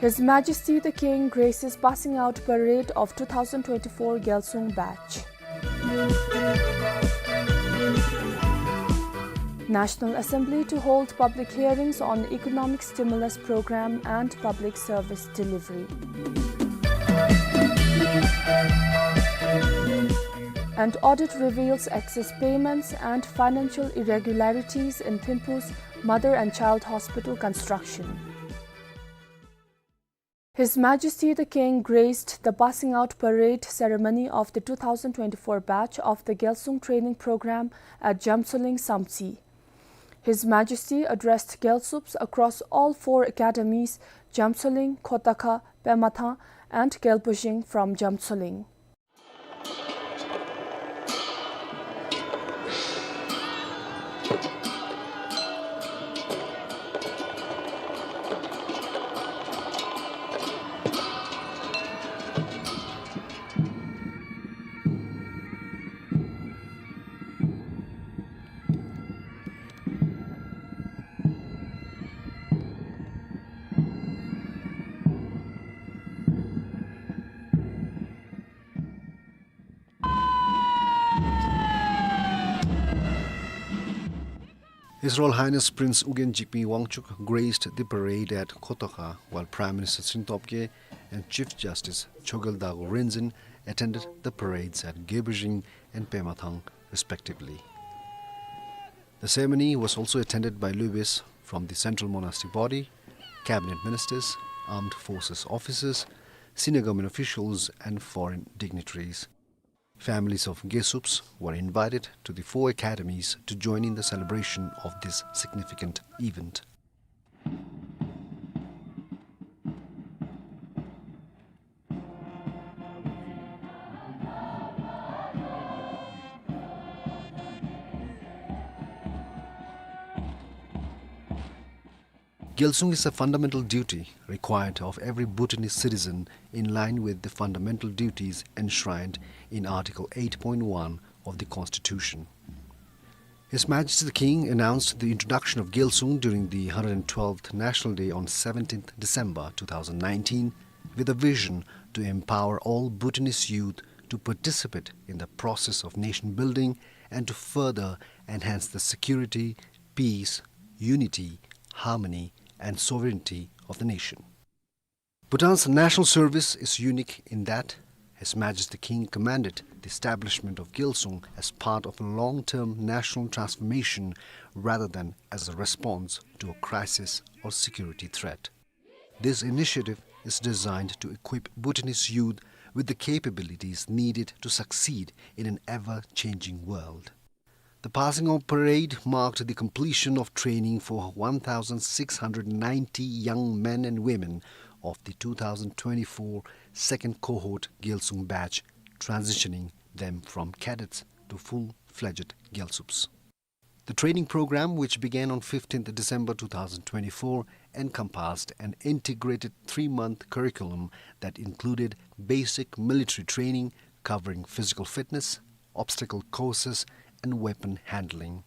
His Majesty the King graces passing out parade of two thousand twenty-four Gyalsung batch. National Assembly to hold public hearings on economic stimulus program and public service delivery. And audit reveals excess payments and financial irregularities in Thimphu's mother and child hospital construction. His Majesty the King graced the passing out parade ceremony of the two thousand twenty-four batch of the Gyalsung training program at Jamtsoling Samtse. His Majesty addressed Gyalsups across all four academies, Jamtsoling, Khotakha, Pemathang, and Gyalbozheng from Jamtsoling. His Royal Highness Prince Ugyen Jigme Wangchuck graced the parade at Khotakha, while Prime Minister Tshering Tobgay and Chief Justice Chogyal Dago Ryinzin attended the parades at Gyalbozheng and Pemathang, respectively. The ceremony was also attended by lobes from the Central Monastic Body, cabinet ministers, armed forces officers, senior government officials, and foreign dignitaries. Families of Gyalsups were invited to the four academies to join in the celebration of this significant event. Gyalsung is a fundamental duty required of every Bhutanese citizen in line with the fundamental duties enshrined in Article eight point one of the Constitution. His Majesty the King announced the introduction of Gyalsung during the hundred twelfth National Day on seventeenth December two thousand nineteen, with a vision to empower all Bhutanese youth to participate in the process of nation building and to further enhance the security, peace, unity, harmony, and sovereignty of the nation. Bhutan's national service is unique in that His Majesty the King commanded the establishment of Gyalsung as part of a long-term national transformation rather than as a response to a crisis or security threat. This initiative is designed to equip Bhutanese youth with the capabilities needed to succeed in an ever-changing world. The passing-out parade marked the completion of training for one thousand six hundred ninety young men and women of the two thousand twenty-four second cohort Gyalsung batch, transitioning them from cadets to full-fledged Gyalsups. The training program, which began on fifteenth December two thousand twenty-four, encompassed an integrated three-month curriculum that included basic military training covering physical fitness, obstacle courses, and weapon handling.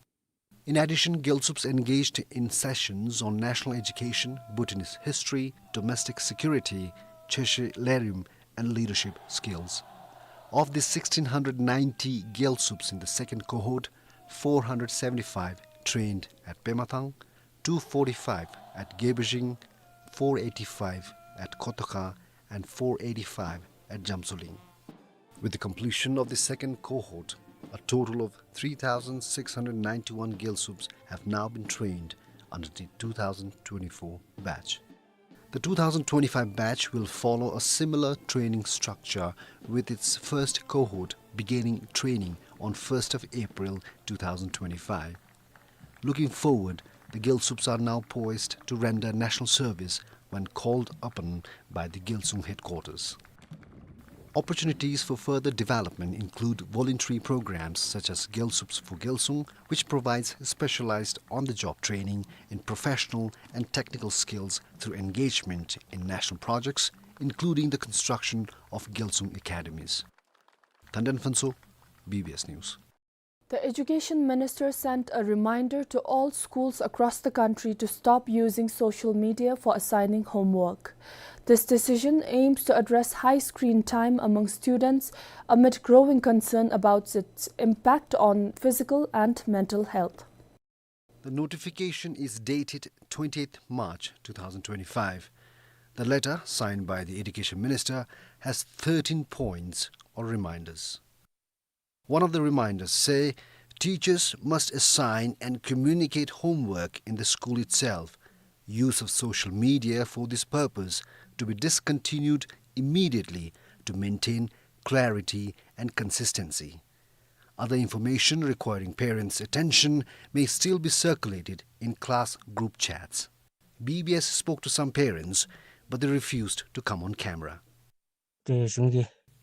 In addition, Gyalsups engaged in sessions on national education, Bhutanese history, domestic security, Cheshe Lerim, and leadership skills. Of the sixteen hundred ninety Gyalsups in the second cohort, four hundred seventy-five trained at Pemathang, two forty-five at Gebhijing, four eighty-five at Kotoka, and four eighty-five at Jamsoling. With the completion of the second cohort, a total of three thousand six hundred ninety-one Gyalsups have now been trained under the two thousand twenty-four batch. The two thousand twenty-five batch will follow a similar training structure, with its first cohort beginning training on first of April two thousand twenty-five. Looking forward, the Gyalsups are now poised to render national service when called upon by the Gyalsung headquarters. Opportunities for further development include voluntary programs such as Gyalsups for Gyalsung, which provides specialized on-the-job training in professional and technical skills through engagement in national projects, including the construction of Gyalsung academies. Thangten Phuntsho, B B S News. The Education Minister sent a reminder to all schools across the country to stop using social media for assigning homework. This decision aims to address high screen time among students amid growing concern about its impact on physical and mental health. The notification is dated twentieth March two thousand twenty-five. The letter, signed by the Education Minister, has thirteen points or reminders. One of the reminders say teachers must assign and communicate homework in the school itself. Use of social media for this purpose to be discontinued immediately to maintain clarity and consistency. Other information requiring parents' attention may still be circulated in class group chats. B B S spoke to some parents, but they refused to come on camera.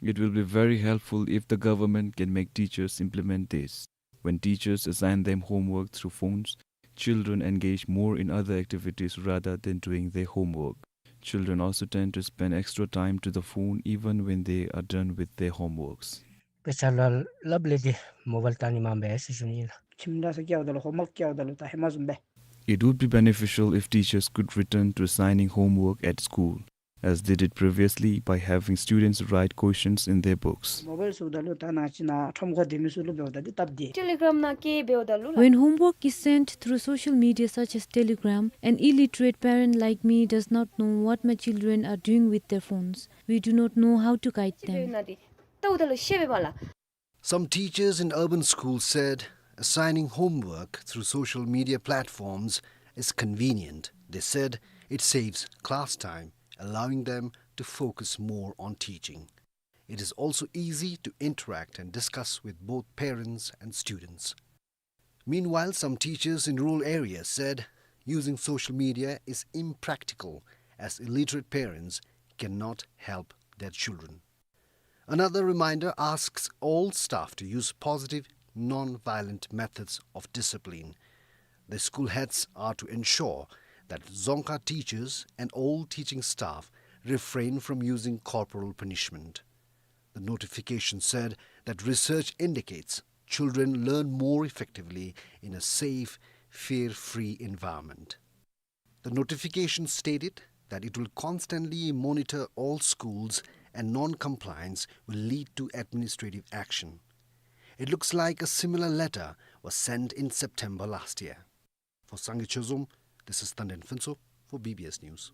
It will be very helpful if the government can make teachers implement this. When teachers assign them homework through phones, children engage more in other activities rather than doing their homework. Children also tend to spend extra time to the phone even when they are done with their homeworks. དཔེ་ཆ་ལ་ལབ་ལས་ཏེ་མོ་བཱལ་བལྟ་ནི་མ་འབད་ཟེར་ཞུ་ནི་ཨིན་ལགས། ཁྱིམ་ལས་སོ་སྐྱེལཝ་ད་ལུ་ཧོམ་ཝརཀ་སྐྱེལཝ་ད་ལུ་ད་ཧེ་མ་བཟུམ་སྦེ། It would be beneficial if teachers could return to assigning homework at school, as they did previously, by having students write questions in their books. མོ་བཱལ་ཟེརཝ་ད་ལུ་ད་ནཱ་ཅིག་ནང་ཁྲོམ་ཁར་སྡོད་མི་ཚུ་ལུ་འབདཝ་ད་འདི་སྟབས་བདེ། ཊེ་ལི་གརམ་ནང་བཀོད་འབདཝ་ད་ལུ་ལགས། When homework is sent through social media such as Telegram, an illiterate parent like me does not know what my children are doing with their phones. We do not know how to guide them. འབདཝ་ད་ལུ་ཤེས་པས་པ་ལགས། Some teachers in urban schools said assigning homework through social media platforms is convenient. They said it saves class time, allowing them to focus more on teaching. It is also easy to interact and discuss with both parents and students. Meanwhile, some teachers in rural areas said using social media is impractical, as illiterate parents cannot help their children. Another reminder asks all staff to use positive, non-violent methods of discipline. The school heads are to ensure that Dzongkha teachers and all teaching staff refrain from using corporal punishment. The notification said that research indicates children learn more effectively in a safe, fear-free environment. The notification stated that it will constantly monitor all schools and non-compliance will lead to administrative action. It looks like a similar letter was sent in September last year. For Sangay Chozom, this is Thangten Phuntsho for B B S News.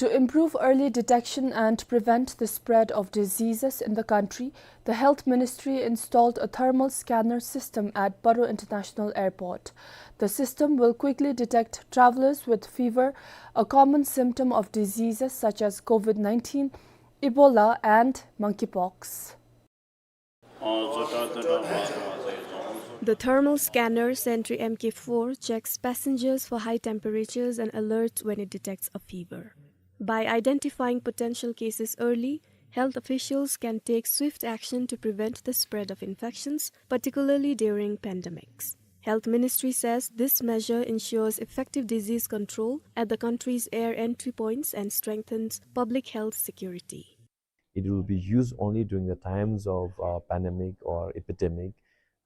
To improve early detection and prevent the spread of diseases in the country, the Health Ministry installed a thermal scanner system at Paro International Airport. The system will quickly detect travelers with fever, a common symptom of diseases such as COVID nineteen, Ebola, and monkeypox. The thermal scanner Sentry M K four checks passengers for high temperatures and alerts when it detects a fever. By identifying potential cases early, health officials can take swift action to prevent the spread of infections, particularly during pandemics. Health Ministry says this measure ensures effective disease control at the country's air entry points and strengthens public health security. It will be used only during the times of, uh, pandemic or epidemic.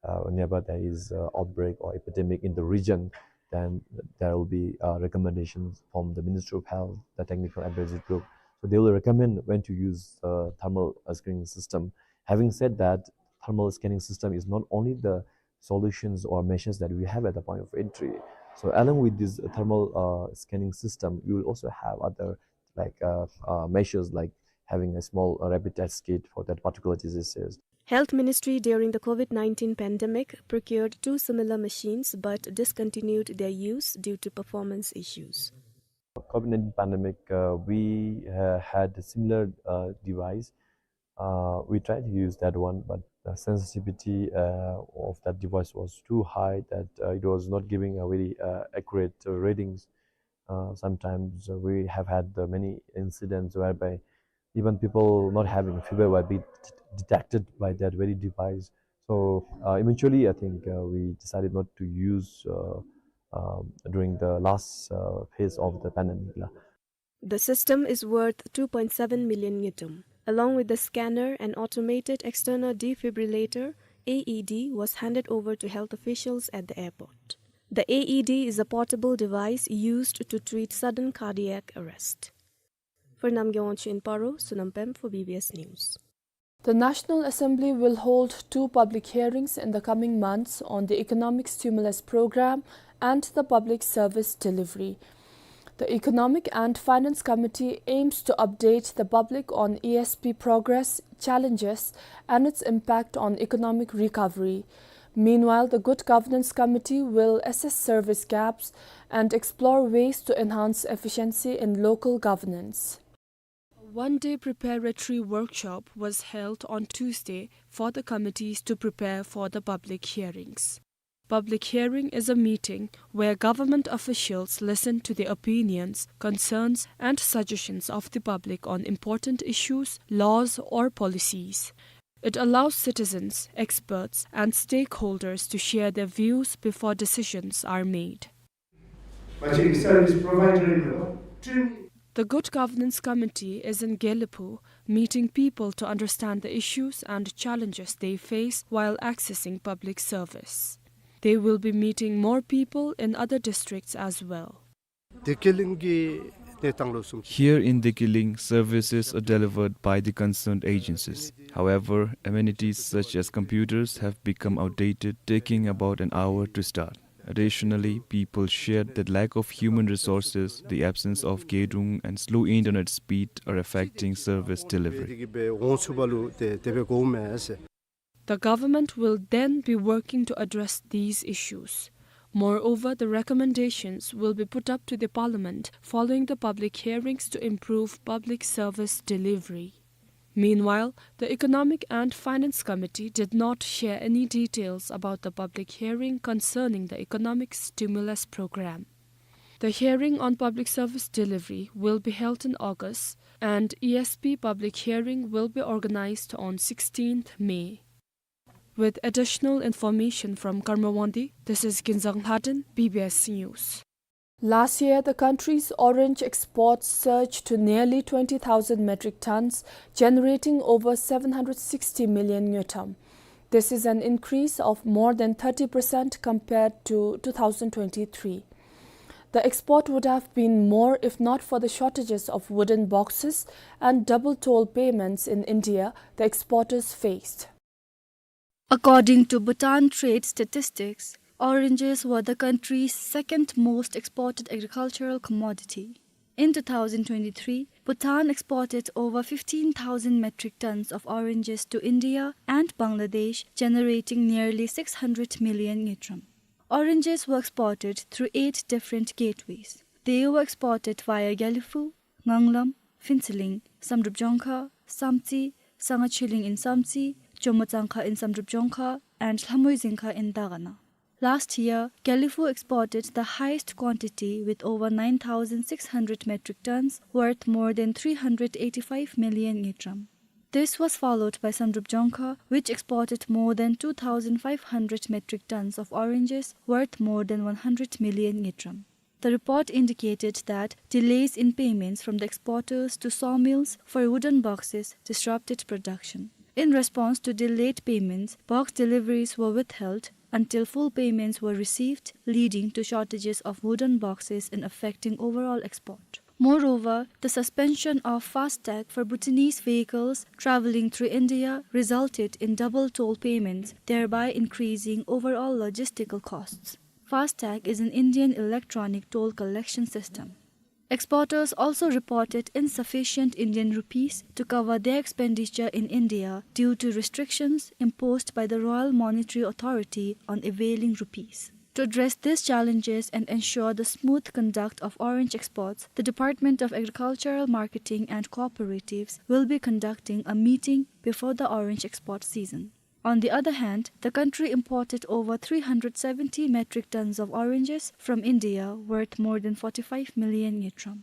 Uh, whenever there is, uh, outbreak or epidemic in the region, then there will be, uh, recommendations from the Ministry of Health, the technical advisory group. So they will recommend when to use, uh, thermal, uh, screening system. Having said that, thermal scanning system is not only the solutions or measures that we have at the point of entry. So along with this thermal, uh, scanning system, we will also have other, like, uh, uh, measures like having a small, uh, rapid test kit for that particular diseases. Health Ministry during the COVID nineteen pandemic procured two similar machines but discontinued their use due to performance issues. COVID nineteen pandemic, uh, we, uh, had a similar, uh, device. Uh, we tried to use that one, but the sensitivity, uh, of that device was too high that, uh, it was not giving a very, uh, accurate, uh, readings. Uh, sometimes, uh, we have had, uh, many incidents whereby even people not having fever were be det-, detected by that very device. So, uh, eventually, I think, uh, we decided not to use, uh, um, during the last, uh, phase of the pandemic la. The system is worth two point seven million ngultrum. Along with the scanner, an automated external defibrillator, A E D, was handed over to health officials at the airport. The A E D is a portable device used to treat sudden cardiac arrest. For Namgay Wangchuk in Paro, Sonam Pem for B B S News. The National Assembly will hold two public hearings in the coming months on the economic stimulus program and the public service delivery. The Economic and Finance Committee aims to update the public on E S P progress, challenges, and its impact on economic recovery. Meanwhile, the Good Governance Committee will assess service gaps and explore ways to enhance efficiency in local governance. A one-day preparatory workshop was held on Tuesday for the committees to prepare for the public hearings. Public hearing is a meeting where government officials listen to the opinions, concerns, and suggestions of the public on important issues, laws, or policies. It allows citizens, experts, and stakeholders to share their views before decisions are made. Machine service provider in the Trini. The Good Governance Committee is in Gelephu, meeting people to understand the issues and challenges they face while accessing public service. They will be meeting more people in other districts as well. ཏེ་ཀེ་ལིང་གི་གནས་སྟངས་ལོ་གསུམ། Here in Dekeling, services are delivered by the concerned agencies. However, amenities such as computers have become outdated, taking about an hour to start. Additionally, people shared that lack of human resources, the absence of gedung, and slow internet speed are affecting service delivery. The government will then be working to address these issues. Moreover, the recommendations will be put up to the parliament following the public hearings to improve public service delivery. Meanwhile, the Economic and Finance Committee did not share any details about the public hearing concerning the economic stimulus program. The hearing on public service delivery will be held in August, and E S P public hearing will be organized on sixteenth May. With additional information from Karma Wangdi, this is Ginzang Lhaden, B B S News. Last year, the country's orange exports surged to nearly twenty thousand metric tons, generating over seven hundred sixty million ngultrum. This is an increase of more than thirty percent compared to two thousand twenty-three. The export would have been more if not for the shortages of wooden boxes and double toll payments in India the exporters faced. According to Bhutan Trade Statistics, oranges were the country's second most exported agricultural commodity. In two thousand twenty-three, Bhutan exported over fifteen thousand metric tons of oranges to India and Bangladesh, generating nearly six hundred million ngultrum. Oranges were exported through eight different gateways. They were exported via Gelephu, Nganglam, Phuentsholing, Samdrup Jongkha, Samtse, Sangha Chilling in Samtse, Jomo Tsangkha in Samdrup Jongkha, and Lhamoe Zingkha in Dagana. Last year, Gelephu exported the highest quantity with over nine thousand six hundred metric tons, worth more than three hundred eighty-five million ngultrum. This was followed by Samdrup Jongkha, which exported more than two thousand five hundred metric tons of oranges, worth more than one hundred million ngultrum. The report indicated that delays in payments from the exporters to sawmills for wooden boxes disrupted production. In response to delayed payments, box deliveries were withheld until full payments were received, leading to shortages of wooden boxes and affecting overall export. Moreover, the suspension of FASTag for Bhutanese vehicles traveling through India resulted in double toll payments, thereby increasing overall logistical costs. FASTag is an Indian electronic toll collection system. Exporters also reported insufficient Indian rupees to cover their expenditure in India due to restrictions imposed by the Royal Monetary Authority on availing rupees. To address these challenges and ensure the smooth conduct of orange exports, the Department of Agricultural Marketing and Cooperatives will be conducting a meeting before the orange export season. On the other hand, the country imported over three hundred seventy metric tons of oranges from India, worth more than forty-five million ngultrum.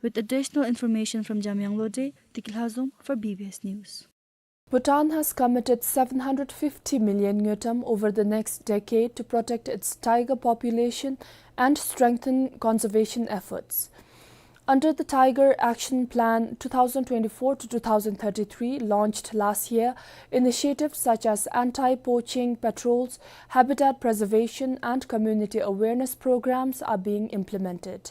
With additional information from Jamyang Lode, Deki Lhazom for B B S News. Bhutan has committed seven hundred fifty million ngultrum over the next decade to protect its tiger population and strengthen conservation efforts. Under the Tiger Action Plan two thousand twenty-four to two thousand thirty-three, launched last year, initiatives such as anti-poaching patrols, habitat preservation, and community awareness programs are being implemented.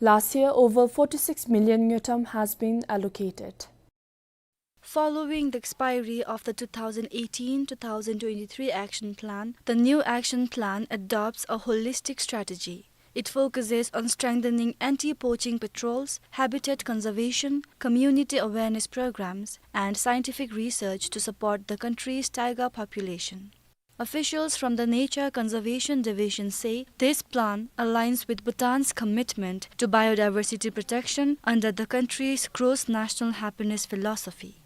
Last year, over forty-six million ngultrum has been allocated. Following the expiry of the two thousand eighteen two thousand twenty-three Action Plan, the new Action Plan adopts a holistic strategy. It focuses on strengthening anti-poaching patrols, habitat conservation, community awareness programs, and scientific research to support the country's tiger population. Officials from the Nature Conservation Division say this plan aligns with Bhutan's commitment to biodiversity protection under the country's Gross National Happiness philosophy.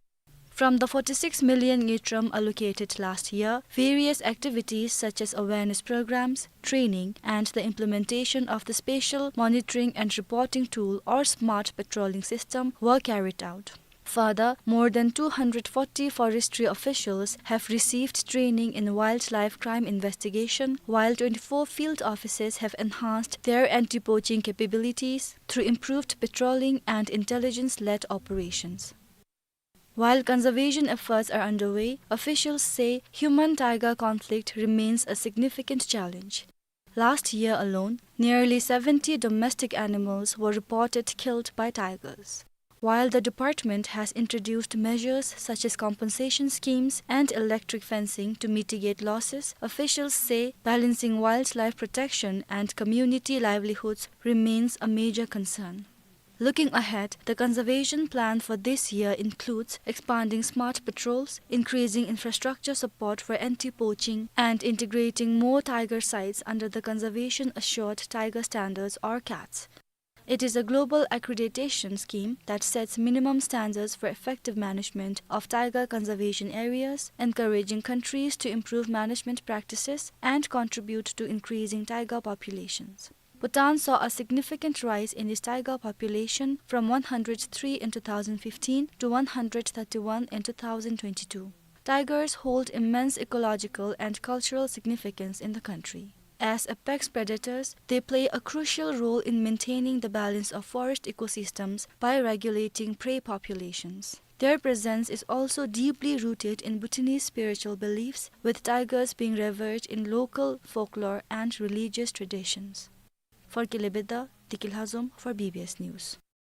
From the forty-six million ngultrum allocated last year, various activities such as awareness programs, training, and the implementation of the spatial monitoring and reporting tool or smart patrolling system were carried out. Further, more than two hundred forty forestry officials have received training in wildlife crime investigation, while twenty-four field officers have enhanced their anti-poaching capabilities through improved patrolling and intelligence-led operations. While conservation efforts are underway, officials say human-tiger conflict remains a significant challenge. Last year alone, nearly seventy domestic animals were reported killed by tigers. While the department has introduced measures such as compensation schemes and electric fencing to mitigate losses, officials say balancing wildlife protection and community livelihoods remains a major concern. Looking ahead, the conservation plan for this year includes expanding smart patrols, increasing infrastructure support for anti-poaching, and integrating more tiger sites under the Conservation Assured Tiger Standards or CATS. It is a global accreditation scheme that sets minimum standards for effective management of tiger conservation areas, encouraging countries to improve management practices and contribute to increasing tiger populations. Bhutan saw a significant rise in its tiger population from one hundred three in two thousand fifteen to one hundred thirty-one in two thousand twenty-two. Tigers hold immense ecological and cultural significance in the country. As apex predators, they play a crucial role in maintaining the balance of forest ecosystems by regulating prey populations. Their presence is also deeply rooted in Bhutanese spiritual beliefs, with tigers being revered in local folklore and religious traditions. For Kelebeda, Deki Lhazom for B B S News.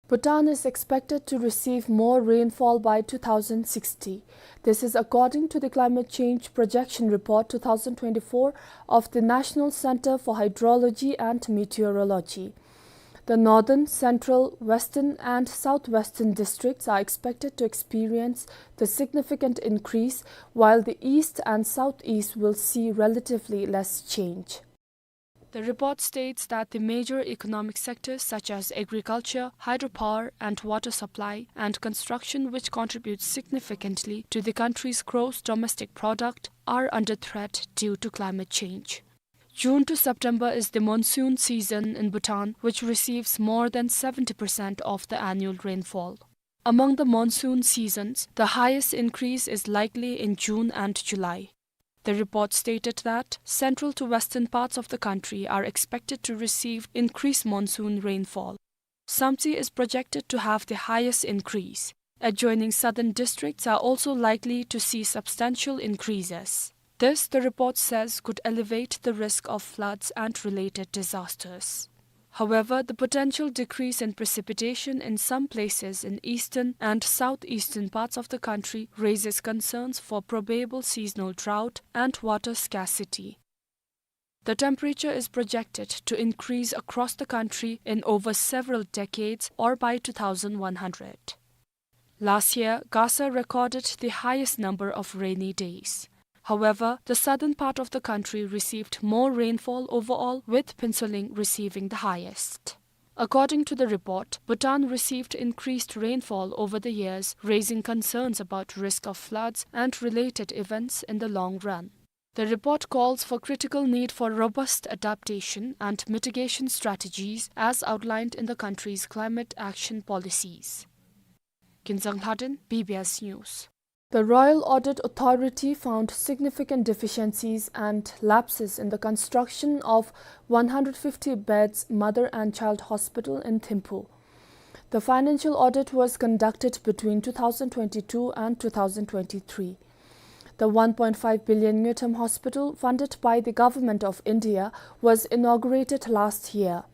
Bhutan is expected to receive more rainfall by two thousand sixty. This is according to the Climate Change Projection Report two thousand twenty-four of the National Center for Hydrology and Meteorology. The northern, central, western and southwestern districts are expected to experience the significant increase, while the east and southeast will see relatively less change. The report states that the major economic sectors such as agriculture, hydropower and water supply, and construction, which contributes significantly to the country's gross domestic product, are under threat due to climate change. June to September is the monsoon season in Bhutan, which receives more than seventy percent of the annual rainfall. Among the monsoon seasons, the highest increase is likely in June and July. The report stated that central to western parts of the country are expected to receive increased monsoon rainfall. Samtse is projected to have the highest increase. Adjoining southern districts are also likely to see substantial increases. This, the report says, could elevate the risk of floods and related disasters. However, the potential decrease in precipitation in some places in eastern and southeastern parts of the country raises concerns for probable seasonal drought and water scarcity. The temperature is projected to increase across the country in over several decades or by two thousand one hundred. Last year, Gasa recorded the highest number of rainy days. However, the southern part of the country received more rainfall overall, with Phuentsholing receiving the highest. According to the report, Bhutan received increased rainfall over the years, raising concerns about risk of floods and related events in the long run. The report calls for critical need for robust adaptation and mitigation strategies as outlined in the country's climate action policies. Kinzang Lhaden, B B S News. The Royal Audit Authority found significant deficiencies and lapses in the construction of one hundred fifty beds mother and child hospital in Thimphu. The financial audit was conducted between two thousand twenty-two and two thousand twenty-three. The one point five billion ngultrum hospital, funded by the Government of India, was inaugurated last year.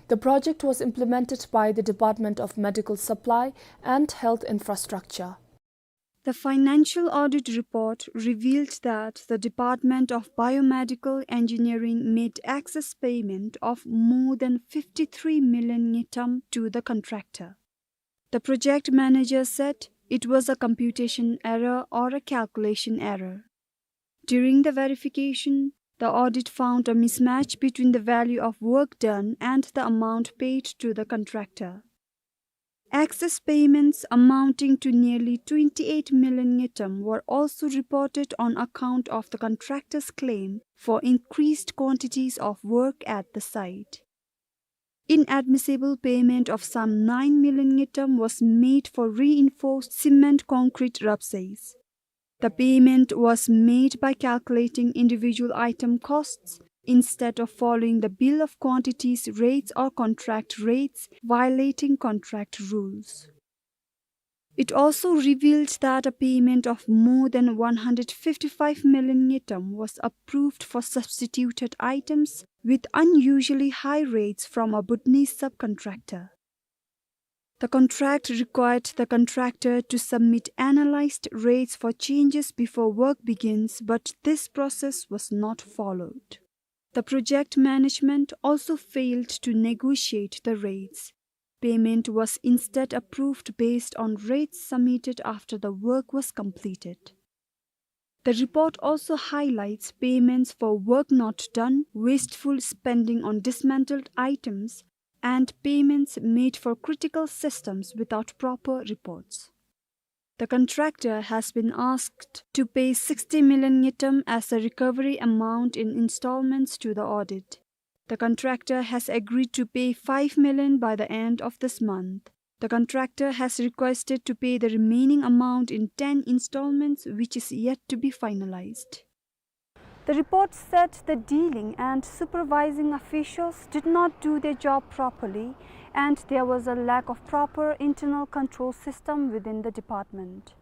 The project was implemented by the Department of Medical Supply and Health Infrastructure. The financial audit report revealed that the Department of Biomedical Engineering made excess payment of more than fifty-three million ngultrum to the contractor. The project manager said it was a computation error or a calculation error. During the verification, the audit found a mismatch between the value of work done and the amount paid to the contractor. Excess payments amounting to nearly twenty-eight million ngultrum were also reported on account of the contractor's claim for increased quantities of work at the site. Inadmissible payment of some nine million ngultrum was made for reinforced cement concrete rupsays. The payment was made by calculating individual item costs instead of following the bill of quantities rates or contract rates, violating contract rules. It also revealed that a payment of more than one hundred fifty-five million ngultrum was approved for substituted items with unusually high rates from a Bhutanese subcontractor. The contract required the contractor to submit analyzed rates for changes before work begins, but this process was not followed. The project management also failed to negotiate the rates. Payment was instead approved based on rates submitted after the work was completed. The report also highlights payments for work not done, wasteful spending on dismantled items, and payments made for critical systems without proper reports. The contractor has been asked to pay sixty million ngultrum as a recovery amount in installments to the audit. The contractor has agreed to pay five million by the end of this month. The contractor has requested to pay the remaining amount in ten installments, which is yet to be finalized. The report said the dealing and supervising officials did not do their job properly, and there was a lack of proper internal control system within the department.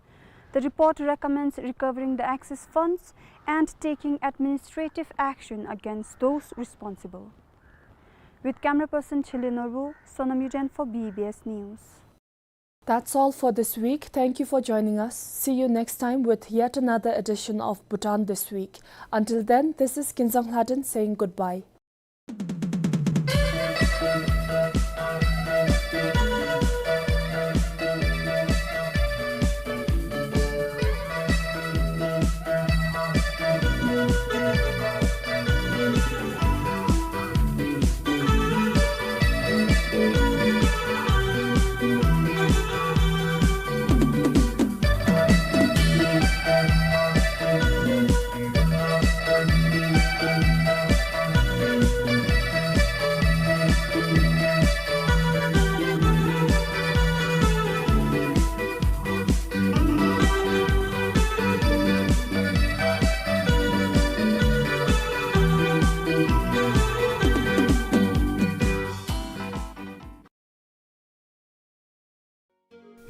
The report recommends recovering the excess funds and taking administrative action against those responsible. With camera person Chile Norbu, Sonam Yuden for B B S News. That's all for this week. Thank you for joining us. See you next time with yet another edition of Bhutan This Week. Until then, this is Kinzang Lhaden saying goodbye.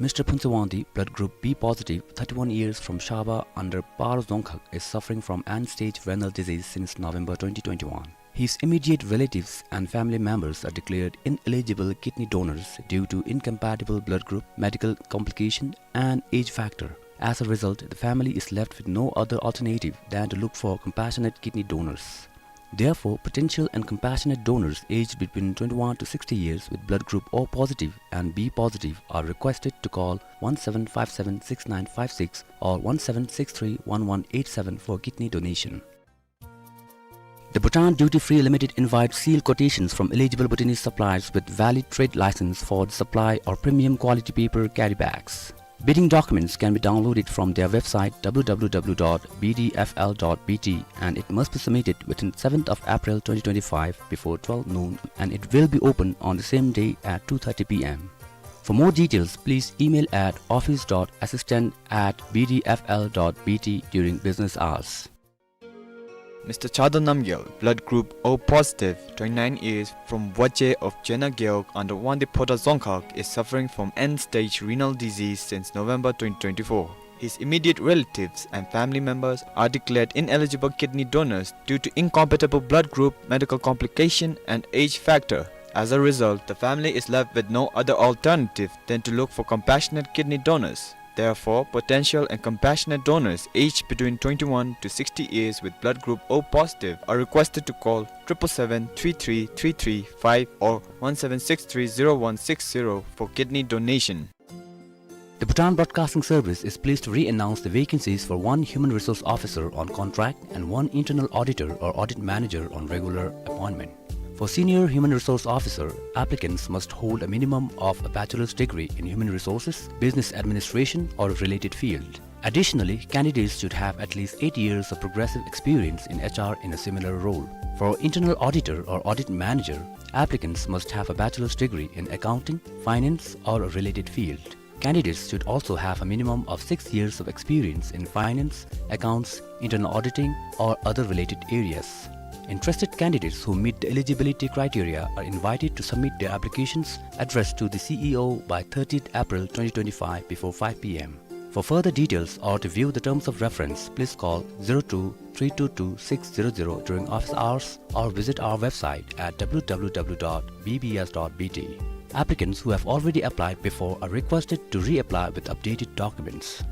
Mister Phuntsewangdi, blood group B positive, thirty-one years, from Shaba under Par Dzongkhag, is suffering from end-stage renal disease since November twenty twenty-one. His immediate relatives and family members are declared ineligible kidney donors due to incompatible blood group, medical complication, and age factor. As a result, the family is left with no other alternative than to look for compassionate kidney donors. Therefore, potential and compassionate donors aged between twenty-one to sixty years with blood group O positive and B positive are requested to call one seven five seven six nine five six or one seven six three one one eight seven for kidney donation. The Bhutan Duty Free Limited invites sealed quotations from eligible Bhutanese suppliers with valid trade license for the supply or premium quality paper carry bags. Bidding documents can be downloaded from their website, W W W dot B D F L dot B T, and it must be submitted within seventh of April twenty twenty-five before twelve noon, and it will be open on the same day at two thirty P M. For more details, please email at office dot assistant at B D F L dot B T during business hours. Mister Chado Namgyal, blood group O positive, twenty-nine years, from Wache of Jena Gewog under Wangdue Phodrang Dzongkhag, is suffering from end-stage renal disease since November twenty twenty-four. His immediate relatives and family members are declared ineligible kidney donors due to incompatible blood group, medical complication, and age factor. As a result, the family is left with no other alternative than to look for compassionate kidney donors. Therefore, potential and compassionate donors aged between twenty-one to sixty years with blood group O positive are requested to call triple seven three three three three five or one seven six three zero one six zero for kidney donation. The Bhutan Broadcasting Service is pleased to re-announce the vacancies for one human resource officer on contract and one internal auditor or audit manager on regular appointment. For senior human resource officer, applicants must hold a minimum of a bachelor's degree in human resources, business administration, or a related field. Additionally, candidates should have at least eight years of progressive experience in H R in a similar role. For internal auditor or audit manager, applicants must have a bachelor's degree in accounting, finance, or a related field. Candidates should also have a minimum of six years of experience in finance, accounts, internal auditing, or other related areas. Interested candidates who meet the eligibility criteria are invited to submit their applications addressed to the C E O by thirtieth April twenty twenty-five before five P M. For further details or to view the terms of reference, please call zero two three two two six zero zero during office hours or visit our website at W W W dot B B S dot B T. Applicants who have already applied before are requested to reapply with updated documents.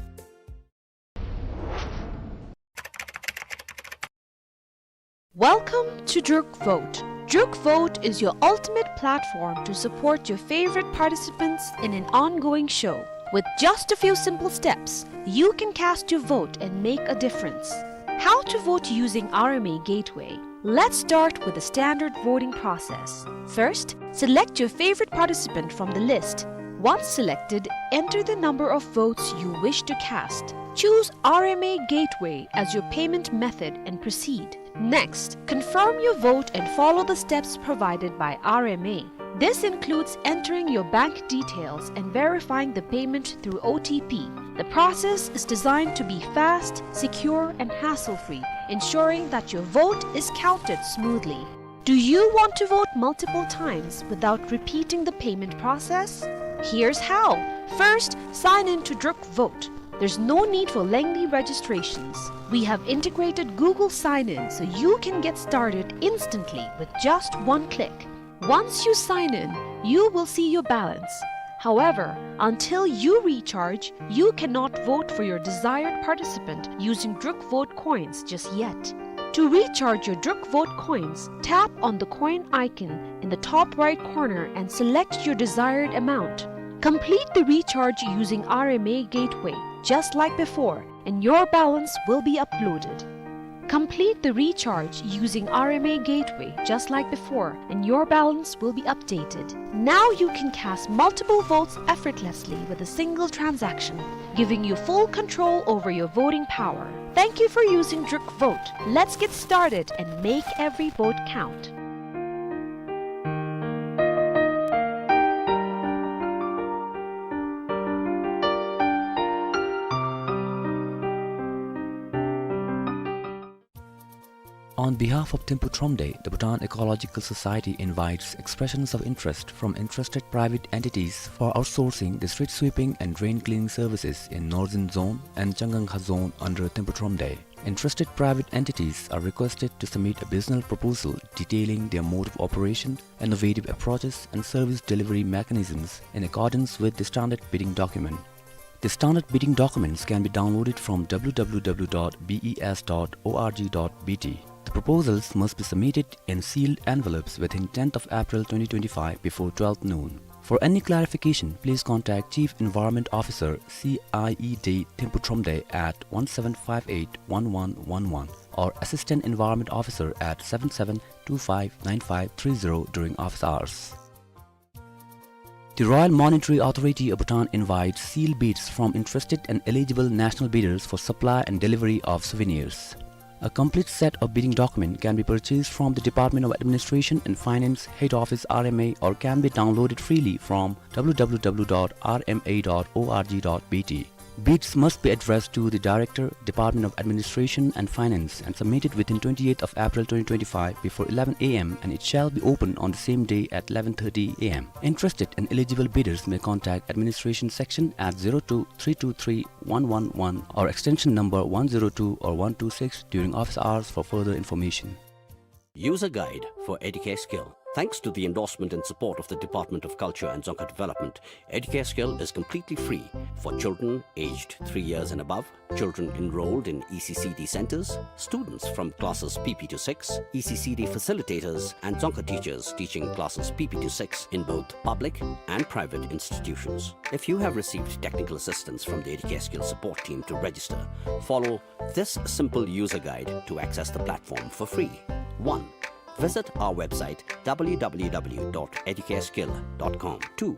Welcome to Druk Vote. Druk Vote is your ultimate platform to support your favorite participants in an ongoing show. With just a few simple steps, you can cast your vote and make a difference. How to vote using R M A Gateway. Let's start with the standard voting process. First, select your favorite participant from the list. Once selected, enter the number of votes you wish to cast. Choose R M A Gateway as your payment method and proceed. Next, confirm your vote and follow the steps provided by R M A. This includes entering your bank details and verifying the payment through O T P. The process is designed to be fast, secure, and hassle-free, ensuring that your vote is counted smoothly. Do you want to vote multiple times without repeating the payment process? Here's how. First, sign in to Druk Vote. There's no need for lengthy registrations. We have integrated Google Sign-In so you can get started instantly with just one click. Once you sign in, you will see your balance. However, until you recharge, you cannot vote for your desired participant using Druk Vote coins just yet. To recharge your Druk Vote coins, tap on the coin icon in the top right corner and select your desired amount. Complete the recharge using R M A Gateway, just like before, and your balance will be uploaded. Complete the recharge using R M A Gateway just like before, and your balance will be updated. Now you can cast multiple votes effortlessly with a single transaction, giving you full control over your voting power. Thank you for using Druk Vote. Let's get started and make every vote count. On behalf of Thimphu Thromde, the Bhutan Ecological Society invites expressions of interest from interested private entities for outsourcing the street sweeping and drain cleaning services in Northern Zone and Changangkha Zone under Thimphu Thromde. Interested private entities are requested to submit a business proposal detailing their mode of operation, innovative approaches, and service delivery mechanisms in accordance with the standard bidding document. The standard bidding documents can be downloaded from W W W dot B E S dot org dot B T. The proposals must be submitted in sealed envelopes within tenth of April twenty twenty-five before twelve noon. For any clarification, please contact Chief Environment Officer, C I E D, Thimphu Thromde at one seven five eight one one one one or Assistant Environment Officer at seven seven two five nine five three zero during office hours. The Royal Monetary Authority of Bhutan invites sealed bids from interested and eligible national bidders for supply and delivery of souvenirs. A complete set of bidding document can be purchased from the Department of Administration and Finance, Head Office, R M A, or can be downloaded freely from W W W dot R M A dot org dot B T. Bids must be addressed to the Director, Department of Administration and Finance, and submitted within twenty-eighth of April twenty twenty-five before eleven A M, and it shall be open on the same day at eleven thirty A M. Interested and eligible bidders may contact administration section at zero two three two three one one one or extension number one zero two or one two six during office hours for further information. User Guide for Educare Skill. Thanks to the endorsement and support of the Department of Culture and Dzongkha Development, Educare Skill is completely free for children aged three years and above, children enrolled in E C C D centers, students from classes P P to six, E C C D facilitators, and Dzongkha teachers teaching classes P P to six in both public and private institutions. If you have received technical assistance from the Educare Skill support team to register, follow this simple user guide to access the platform for free. One, visit our website W W W dot educareskill dot com. Two,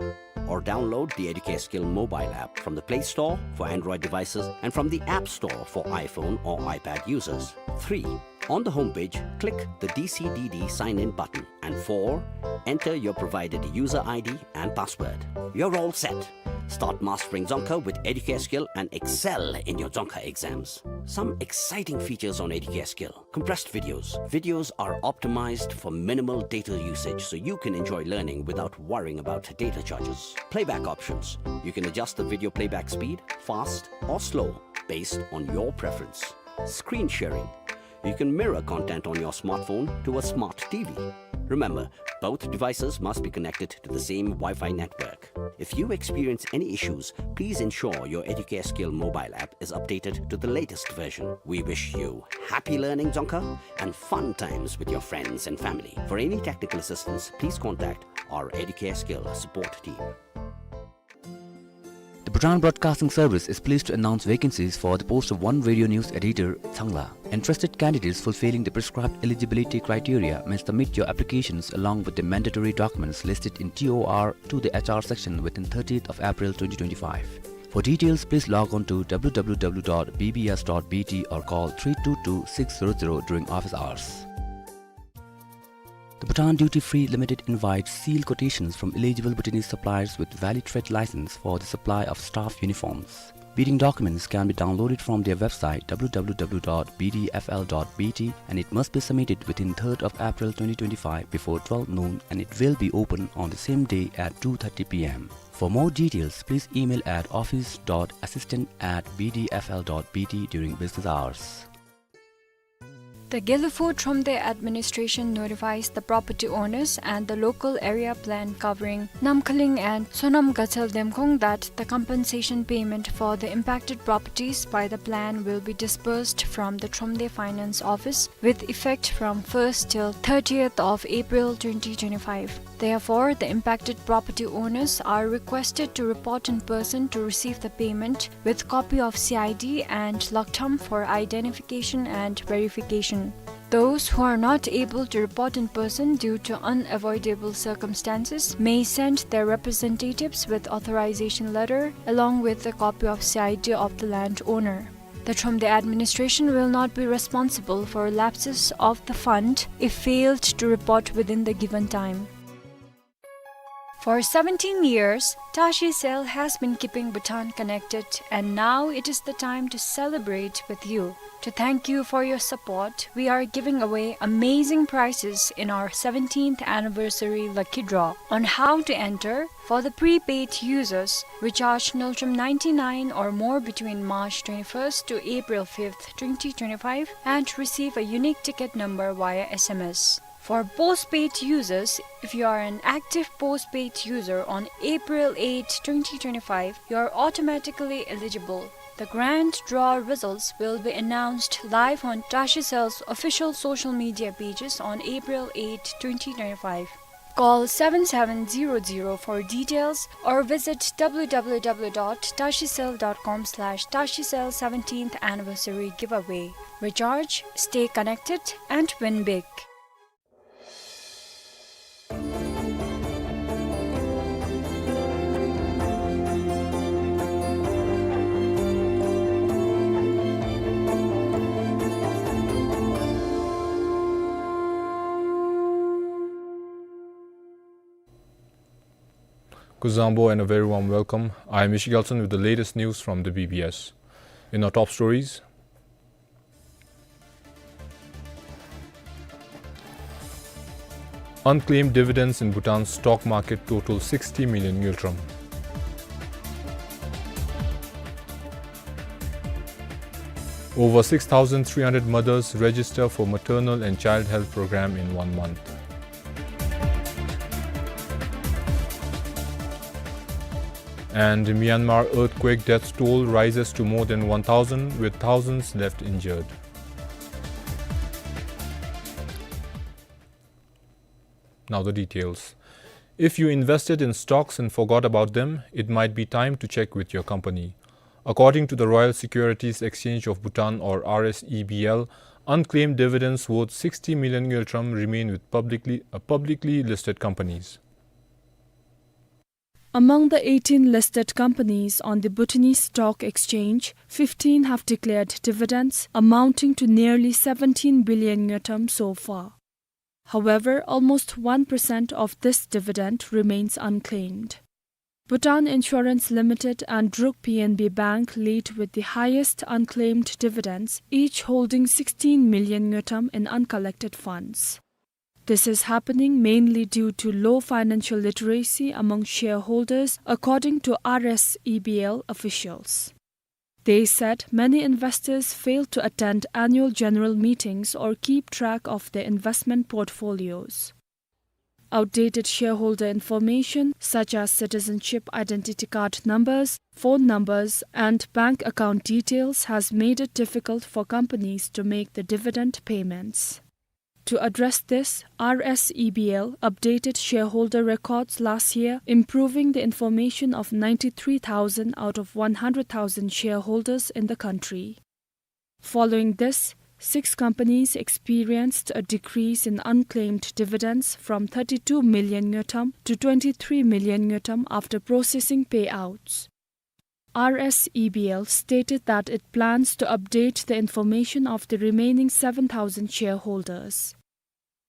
or download the Educare Skill mobile app from the Play Store for Android devices and from the App Store for iPhone or iPad users. Three, on the homepage, click the D C D D sign-in button. And four, enter your provided user I D and password. You're all set. Start mastering Dzongkha with Educare Skill and excel in your Dzongkha exams. Some exciting features on Educare Skill. Compressed videos. Videos are optimized for minimal data usage, so you can enjoy learning without worrying about data charges. Playback options. You can adjust the video playback speed, fast or slow, based on your preference. Screen sharing. You can mirror content on your smartphone to a smart T V. Remember, both devices must be connected to the same Wi-Fi network. If you experience any issues, please ensure your Educare Skill mobile app is updated to the latest version. We wish you happy learning Dzongkha and fun times with your friends and family. For any technical assistance, please contact our Educare Skill support team. The Bhutan Broadcasting Service is pleased to announce vacancies for the post of one radio news editor, Changla. Interested candidates fulfilling the prescribed eligibility criteria may submit your applications along with the mandatory documents listed in T O R to the H R section within thirtieth of April twenty twenty-five. For details, please log on to W W W dot B B S dot B T or call three two two six zero zero during office hours. The Bhutan Duty Free Limited invites sealed quotations from eligible Bhutanese suppliers with valid trade license for the supply of staff uniforms. Bidding documents can be downloaded from their website W W W dot B D F L dot B T, and it must be submitted within third of April twenty twenty-five before twelve noon, and it will be open on the same day at two thirty P M. For more details, please email at office dot assistant at B D F L dot B T during business hours. The Gelephu Thromde administration notifies the property owners and the local area plan covering Namkhaling and Sonam Gachal Demkhong that the compensation payment for the impacted properties by the plan will be disbursed from the Thromde Finance Office with effect from first till thirtieth of April twenty twenty-five. Therefore, the impacted property owners are requested to report in person to receive the payment with copy of C I D and lagtham for identification and verification. Those who are not able to report in person due to unavoidable circumstances may send their representatives with authorization letter along with a copy of C I D of the land owner. The Thromde administration will not be responsible for lapses of the fund if failed to report within the given time. For seventeen years, Tashi Cell has been keeping Bhutan connected, and now it is the time to celebrate with you. To thank you for your support, we are giving away amazing prizes in our seventeenth anniversary lucky draw. On how to enter: for the prepaid users, recharge Ngultrum ninety-nine or more between March twenty-first to April fifth, twenty twenty-five, and receive a unique ticket number via S M S. For postpaid users, if you are an active postpaid user on April eighth, twenty twenty-five, you are automatically eligible. The grand draw results will be announced live on Tashi Cell's official social media pages on April eighth, twenty twenty-five. Call seven seven zero zero for details or visit w w w dot tashi cell dot com slash tashi cell seventeenth anniversary giveaway. Recharge, stay connected, and win big. Kuzuzangpo and a very warm welcome. I am Ishi Gelson with the latest news from the B B S. In our top stories, unclaimed dividends in Bhutan stock market total sixty million ngultrum. Over six thousand three hundred mothers register for maternal and child health program in one month. And Myanmar earthquake death toll rises to more than one thousand, with thousands left injured. Now the details. If you invested in stocks and forgot about them, it might be time to check with your company. According to the Royal Securities Exchange of Bhutan, or R S E B L, unclaimed dividends worth sixty million ngultrum remain with publicly, uh, publicly listed companies. Among the eighteen listed companies on the Bhutanese Stock Exchange, fifteen have declared dividends amounting to nearly seventeen billion ngultrum so far. However, almost one percent of this dividend remains unclaimed. Bhutan Insurance Limited and Druk P N B Bank lead with the highest unclaimed dividends, each holding sixteen million ngultrum in uncollected funds. This is happening mainly due to low financial literacy among shareholders, according to R S E B L officials. They said many investors fail to attend annual general meetings or keep track of their investment portfolios. Outdated shareholder information, such as citizenship identity card numbers, phone numbers, and bank account details, has made it difficult for companies to make the dividend payments. To address this, R S E B L updated shareholder records last year, improving the information of ninety-three thousand out of one hundred thousand shareholders in the country. Following this, six companies experienced a decrease in unclaimed dividends from thirty-two million ngultrum to twenty-three million ngultrum after processing payouts. R S E B L stated that it plans to update the information of the remaining seven thousand shareholders.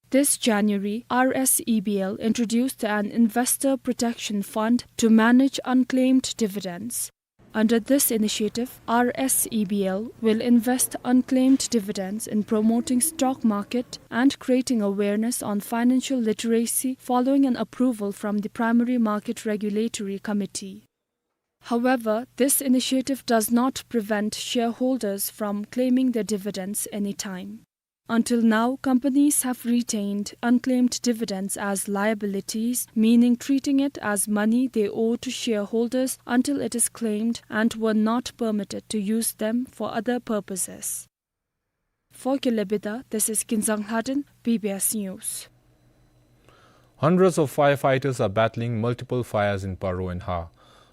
This January, R S E B L introduced an investor protection fund to manage unclaimed dividends. Under this initiative, R S E B L will invest unclaimed dividends in promoting stock market and creating awareness on financial literacy following an approval from the Primary Market Regulatory Committee. However, this initiative does not prevent shareholders from claiming their dividends anytime. Until now, companies have retained unclaimed dividends as liabilities, meaning treating it as money they owe to shareholders until it is claimed, and were not permitted to use them for other purposes. For Kelebida, this is Kinzang Lhaden, B B S News. Hundreds of firefighters are battling multiple fires in Paro and Ha.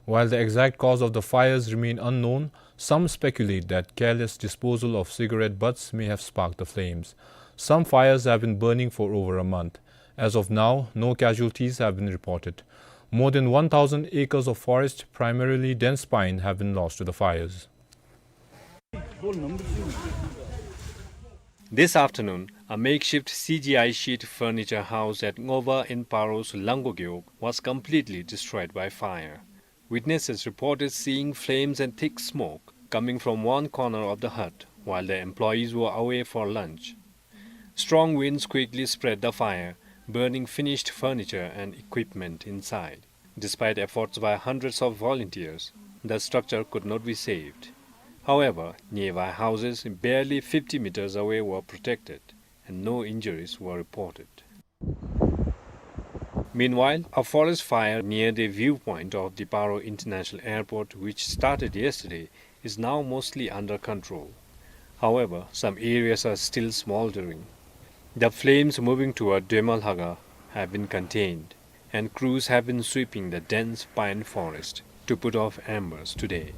While the exact cause of the fires remain unknown, some speculate that careless disposal of cigarette butts may have sparked the flames. Some fires have been burning for over a month. As of now, no casualties have been reported. More than one thousand acres of forest, primarily dense pine, have been lost to the fires. This afternoon, A makeshift C G I sheet furniture house at Ngoba in Paro's Langgo Gewog was completely destroyed by fire. Witnesses reported seeing flames and thick smoke coming from one corner of the hut while the employees were away for lunch. Strong winds quickly spread the fire, burning finished furniture and equipment inside. Despite efforts by hundreds of volunteers, the structure could not be saved. However, nearby houses barely fifty meters away were protected, and no injuries were reported. Meanwhile, a forest fire near the viewpoint of the Paro International Airport, which started yesterday, is now mostly under control. However, some areas are still smoldering. The flames moving toward Doimalhaga have been contained, and crews have been sweeping the dense pine forest to put off embers today.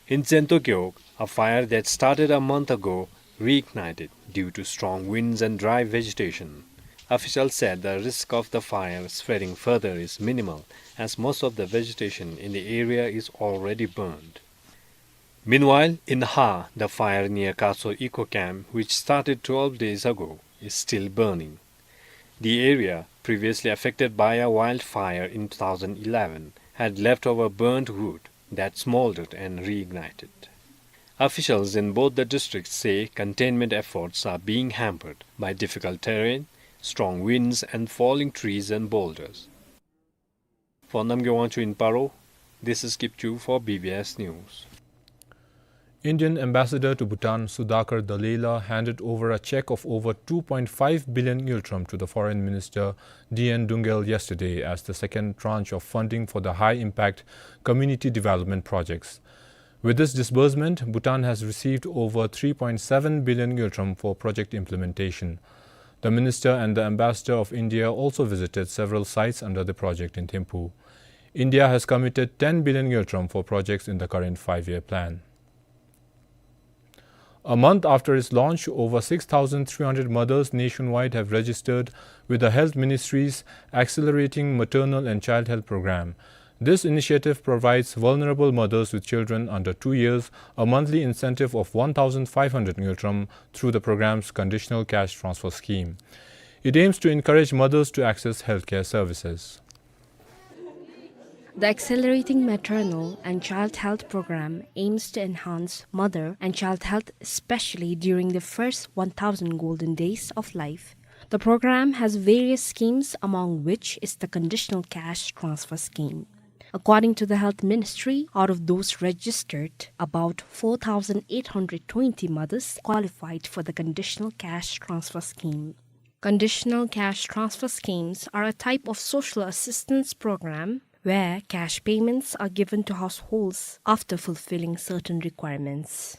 In Tsento Gewog, a fire that started a month ago reignited due to strong winds and dry vegetation. Officials said the risk of the fire spreading further is minimal, as most of the vegetation in the area is already burned. Meanwhile, in Ha, the fire near Kaso Eco Camp, which started twelve days ago, is still burning. The area, previously affected by a wildfire in two thousand eleven, had left over burnt wood that smoldered and reignited. Officials in both the districts say containment efforts are being hampered by difficult terrain, strong winds, and falling trees and boulders. For Namgay Wangchuk in Paro, this is Kipchu for B B S News. Indian ambassador to Bhutan, Sudhakar Dalila, handed over a check of over two point five billion ngultrum to the foreign minister, D N Dungel, yesterday as the second tranche of funding for the high-impact community development projects. With this disbursement, Bhutan has received over three point seven billion ngultrum for project implementation. The minister and the ambassador of India also visited several sites under the project in Thimphu. India has committed ten billion ngultrum for projects in the current five-year plan. A month after its launch, over six thousand three hundred mothers nationwide have registered with the Health Ministry's Accelerating Maternal and Child Health Program. This initiative provides vulnerable mothers with children under two years a monthly incentive of one thousand five hundred ngultrum through the program's conditional cash transfer scheme. It aims to encourage mothers to access healthcare services. The Accelerating Maternal and Child Health Program aims to enhance mother and child health, especially during the first one thousand golden days of life. The program has various schemes, among which is the Conditional Cash Transfer Scheme. According to the Health Ministry, out of those registered, about four thousand eight hundred twenty mothers qualified for the Conditional Cash Transfer Scheme. Conditional cash transfer schemes are a type of social assistance program where cash payments are given to households after fulfilling certain requirements.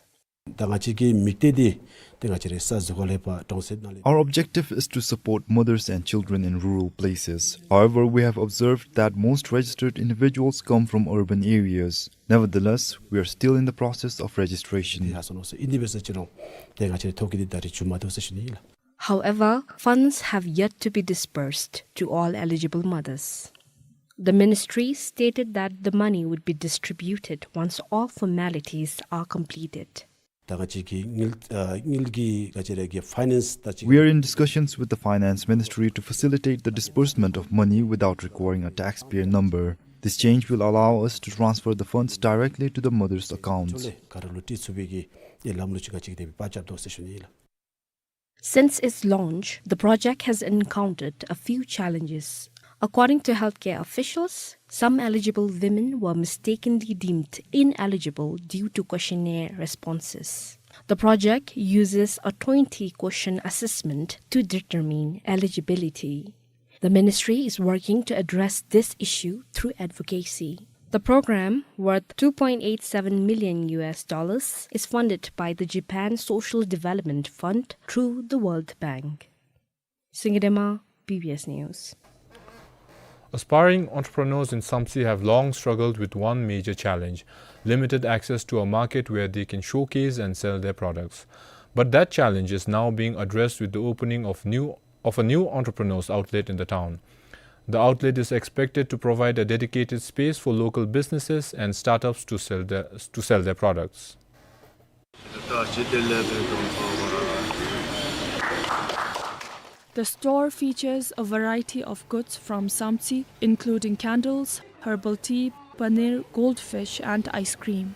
ད་ང་བཅས་ཀྱི་དམིགས་གཏད་འདི་ཏེ་ང་བཅས་རའི་ས་ཟུར་ཁ་ལས་ཕར་གྲོང་གསེབ་ནང་ལས། Our objective is to support mothers and children in rural places. However, we have observed that most registered individuals come from urban areas. Nevertheless, we are still in the process of registration. ཏེ་ཡར་སོང་ནུག་ཟེར་ཨིན་ཏེ་འབད་ས་ཅིན་རུང་ཏེ་ང་བཅས་རའི་ཐོ་བཀོད་འདི་ད་རེས་མཇུག་མ་བསྡུ་ཟེར་ཞུ་ནི་ཨིན་ལགས། However, funds have yet to be disbursed to all eligible mothers. The ministry stated that the money would be distributed once all formalities are completed. ད་ང་བཅས་ཀྱི་དངུལ་ཨ་དངུལ་གྱི་ང་བཅས་ར་གི་ཕའི་ནཱནསི་ད་ཅིག We are in discussions with the Finance Ministry to facilitate the disbursement of money without requiring a taxpayer number. This change will allow us to transfer the funds directly to the mother's accounts. ཅོག་ལེ་ག་ར་ལུ་སྤྲོད་ཚུགས་པའི་གི་ཨེ་ལམ་ལུགས་ཅིག་ང་བཅས་ཀྱིས་ཏེ་འབད་རྐྱབ་དོ་ཟེར་ཞུ་ནི་ཨིན་ལགས། Since its launch, the project has encountered a few challenges. According to healthcare officials, some eligible women were mistakenly deemed ineligible due to questionnaire responses. The project uses a twenty-question assessment to determine eligibility. The ministry is working to address this issue through advocacy. The program, worth two point eight seven million U S dollars, is funded by the Japan Social Development Fund through the World Bank. Singye Dema, B B S News. Aspiring entrepreneurs in Samtse have long struggled with one major challenge: limited access to a market where they can showcase and sell their products. But that challenge is now being addressed with the opening of new of a new entrepreneur's outlet in the town. The outlet is expected to provide a dedicated space for local businesses and startups to sell their, to sell their products. The store features a variety of goods from Samtse, including candles, herbal tea, paneer, goldfish, and ice cream.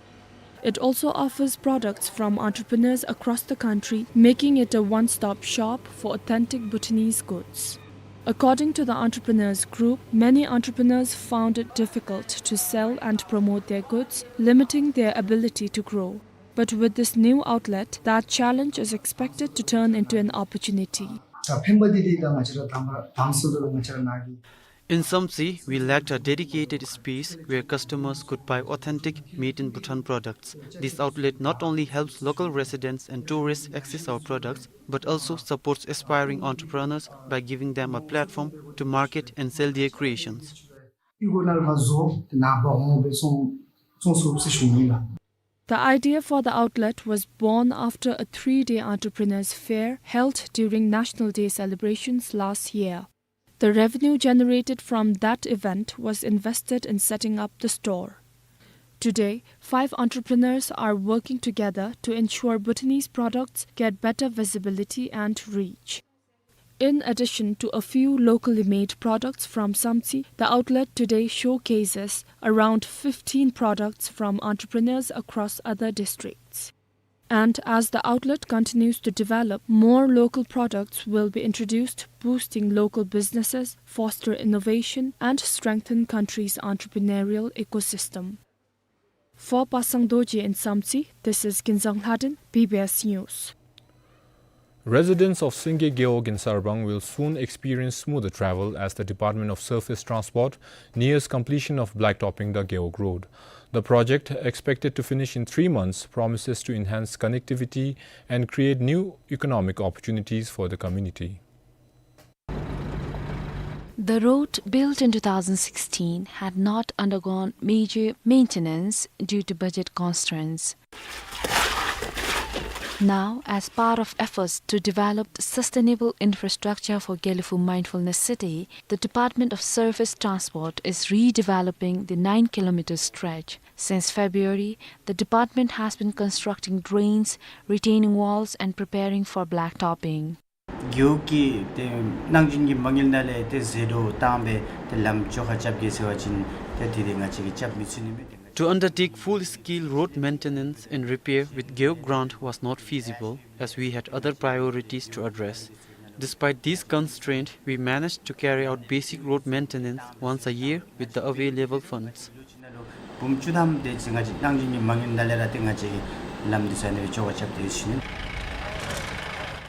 It also offers products from entrepreneurs across the country, making it a one-stop shop for authentic Bhutanese goods. According to the entrepreneurs group, many entrepreneurs found it difficult to sell and promote their goods, limiting their ability to grow. But with this new outlet, that challenge is expected to turn into an opportunity. ད་ཕན་པ་འདི་འདི་ད་ང་བཅས་ར་དང་པ་དང་སུ་ལུ་ང་བཅས་ར་ནཱ་གི In Samtse, we lacked a dedicated space where customers could buy authentic made in Bhutan products. This outlet not only helps local residents and tourists access our products, but also supports aspiring entrepreneurs by giving them a platform to market and sell their creations. ཨི་གོ་ནལ་ཕ་ཟོ་ཏེ་ནཱ་འབག་འོང་སྦེ་བཙོང་བཙོང་ཚུགས་ཟེར་ཞུ་ནི་ལགས། The idea for the outlet was born after a three-day entrepreneurs fair held during National Day celebrations last year. The revenue generated from that event was invested in setting up the store. Today, five entrepreneurs are working together to ensure Bhutanese products get better visibility and reach. In addition to a few locally made products from Samtse, the outlet today showcases around fifteen products from entrepreneurs across other districts. And as the outlet continues to develop, more local products will be introduced, boosting local businesses, foster innovation, and strengthen country's entrepreneurial ecosystem. For Pasang Dorji in Samtse, this is Kinzang Lhaden, B B S News. Residents of Singye Gewog in Sarbang will soon experience smoother travel as the Department of Surface Transport nears completion of blacktopping the Gewog Road. The project, expected to finish in three months, promises to enhance connectivity and create new economic opportunities for the community. The road, built in two thousand sixteen, had not undergone major maintenance due to budget constraints. Now, as part of efforts to develop sustainable infrastructure for Gelephu Mindfulness City, the Department of Surface Transport is redeveloping the nine kilometer stretch. Since February, the department has been constructing drains, retaining walls, and preparing for blacktopping. Gewog གི་ཏེ་གནང་སྦྱིན་གྱི་མ་དངུལ་ནང་ལས་ཏེ་ཟད་འགྲོ་བཏང་སྦེ་ཏེ་ལམ་བཅོ་ཁ་རྐྱབ་གེ་ཟེར་བ་ཅིན་ཏེ་དེ་ཏེ་ང་བཅས་ཀྱིས་རྐྱབ་མི་ཚུགས་ནི་མས། To undertake full-scale road maintenance and repair with Gewog grant was not feasible, as we had other priorities to address. Despite these constraints, we managed to carry out basic road maintenance once a year with the available funds. འབུམ་བཅུ་ཐམ་དེ་ཅིག་ང་བཅས་གནང་སྦྱིན་གྱི་མ་དངུལ་ནང་ལས་ར་ཏེ་ང་བཅས་ཀྱིས་ལམ་འདི་ཚུ་ཨ་ནི་སྦེ་བཅོ་ཁ་རྐྱབ་སྟེ་ཡོད་ཟེར་ཞུ་ནི།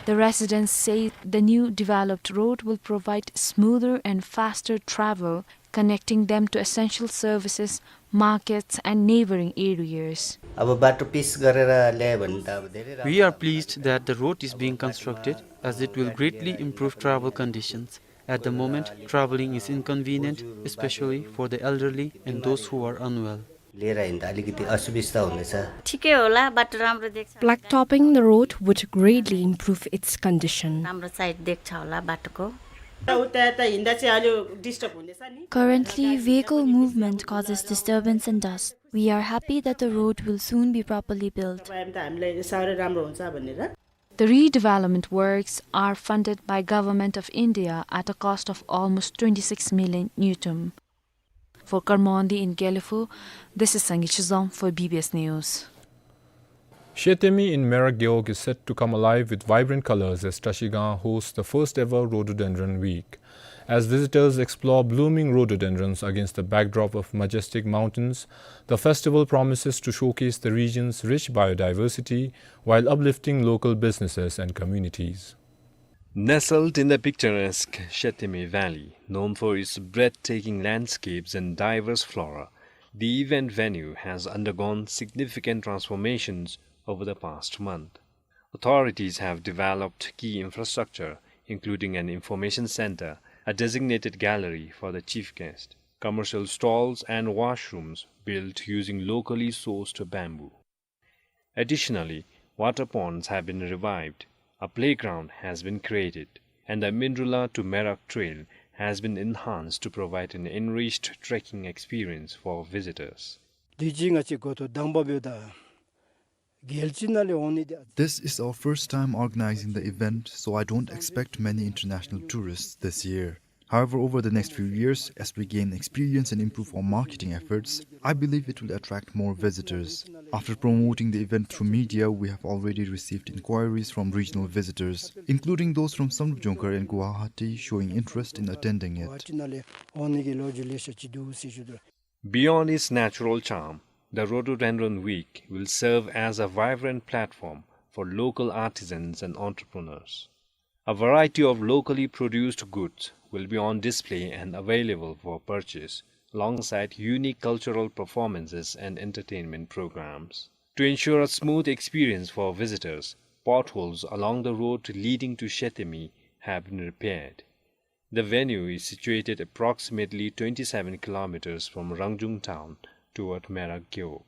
The residents say the new developed road will provide smoother and faster travel, connecting them to essential services, markets, and neighboring areas. अब बाटो पिच गरेर ल्यायो भने त अब धेरै राम्रो। We are pleased that the road is being constructed, as it will greatly improve travel conditions. At the moment, traveling is inconvenient, especially for the elderly and those who are unwell. लिएर हिँड्दा अलिकति असुबिस्ता हुँदैछ। ठिकै होला, बाटो राम्रो देख्छ। Blacktopping the road would greatly improve its condition. राम्रो साइड देख्छ होला बाटोको। उता यता हिँड्दा चाहिँ अलि डिस्टर्ब हुँदैछ नि। Currently, vehicle movement causes disturbance and dust. We are happy that the road will soon be properly built. तपाईँ त हामीलाई साह्रै राम्रो हुन्छ भनेर। The redevelopment works are funded by Government of India at a cost of almost twenty-six million ngultrum. For Karmondi in Gelephu, this is Sangay Chizom for B B S News. Shetemi in Merak Gewog is set to come alive with vibrant colors as Trashigang hosts the first ever Rhododendron Week. As visitors explore blooming rhododendrons against the backdrop of majestic mountains, the festival promises to showcase the region's rich biodiversity while uplifting local businesses and communities. Nestled in the picturesque Shetemi Valley, known for its breathtaking landscapes and diverse flora, the event venue has undergone significant transformations over the past month. Authorities have developed key infrastructure, including an information center, a designated gallery for the chief guest, commercial stalls and washrooms built using locally sourced bamboo. Additionally, water ponds have been revived, a playground has been created, and the Mindrula to Merak trail has been enhanced to provide an enriched trekking experience for visitors. དུས་ཅི་ང་བཅས་འགོ་ཐོག་དང་པ་འབདཝ་ད་ རྒྱལ་སྤྱི་ནང་ལས་འོང་ནི་དེ། This is our first time organizing the event, so I don't expect many international tourists this year. However, over the next few years, as we gain experience and improve our marketing efforts, I believe it will attract more visitors. After promoting the event through media, we have already received inquiries from regional visitors, including those from Samdrup Jongkhar and Guwahati, showing interest in attending it. འོང་ནི་གི་ལོ་རྒྱུས་ལེ་ཤ་ཅིག་འདུག་ཟེར་ཞུ་དོ། Beyond its natural charm, the Rhododendron Week will serve as a vibrant platform for local artisans and entrepreneurs. A variety of locally produced goods will be on display and available for purchase, alongside unique cultural performances and entertainment programs. To ensure a smooth experience for visitors, potholes along the road leading to Shethemi have been repaired. The venue is situated approximately twenty-seven kilometers from Rangjung town toward Merak Gewog.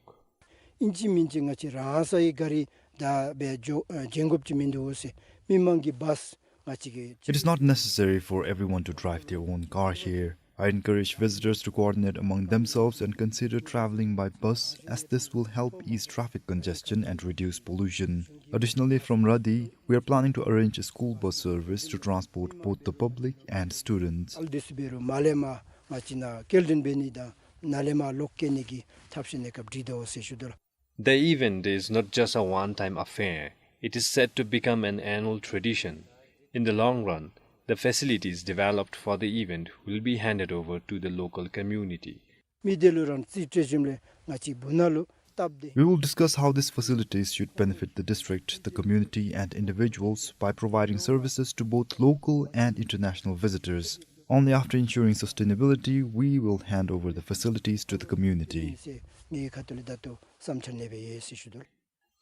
ཨིན་ཅི་མིན་ཅི་ང་བཅས་རང་སའི་ག་རི་ད་སྦེ་འགྱོ་ཨ་འགྱོ་དགོཔ་ཅིག་མིན་འདུག་ཟེར། མི་མང་གི་བཱསི་ང་བཅས་ཀྱི། It is not necessary for everyone to drive their own car here. I encourage visitors to coordinate among themselves and consider traveling by bus, as this will help ease traffic congestion and reduce pollution. Additionally, from Radi, we are planning to arrange a school bus service to transport both the public and students. ཨལ་དིས་འབད་རུང་མར་ལས་མར་ང་བཅས་ནཱ་སྐྱེལ་འདྲེན་འབད་ནི་དང་ནཱ་ལས་མར་ལོག་སྐྱེལ་ནི་གི་ཐབས་ཤེས་གནས་སྐབས་སྒྲིག་དོ་ཟེར་ཞུ་དོ་ལགས། The event is not just a one-time affair. It is set to become an annual tradition. In the long run, the facilities developed for the event will be handed over to the local community. མི་སྡེ་ལུ་རང་རྩིས་སྤྲོད་ཞིནམ་ལས་ང་བཅས་སྦུག་ནང་ལུ་སྟབས་བདེ། We will discuss how these facilities should benefit the district, the community, and individuals by providing services to both local and international visitors. Only after ensuring sustainability, we will hand over the facilities to the community. ཟེར་ངེའི་ཁ་ཐུག་ལས་ད་ལྟོ་བསམ་འཆར་གནས་སྦེ་ཡོད་ཟེར་ཞུ་དོ།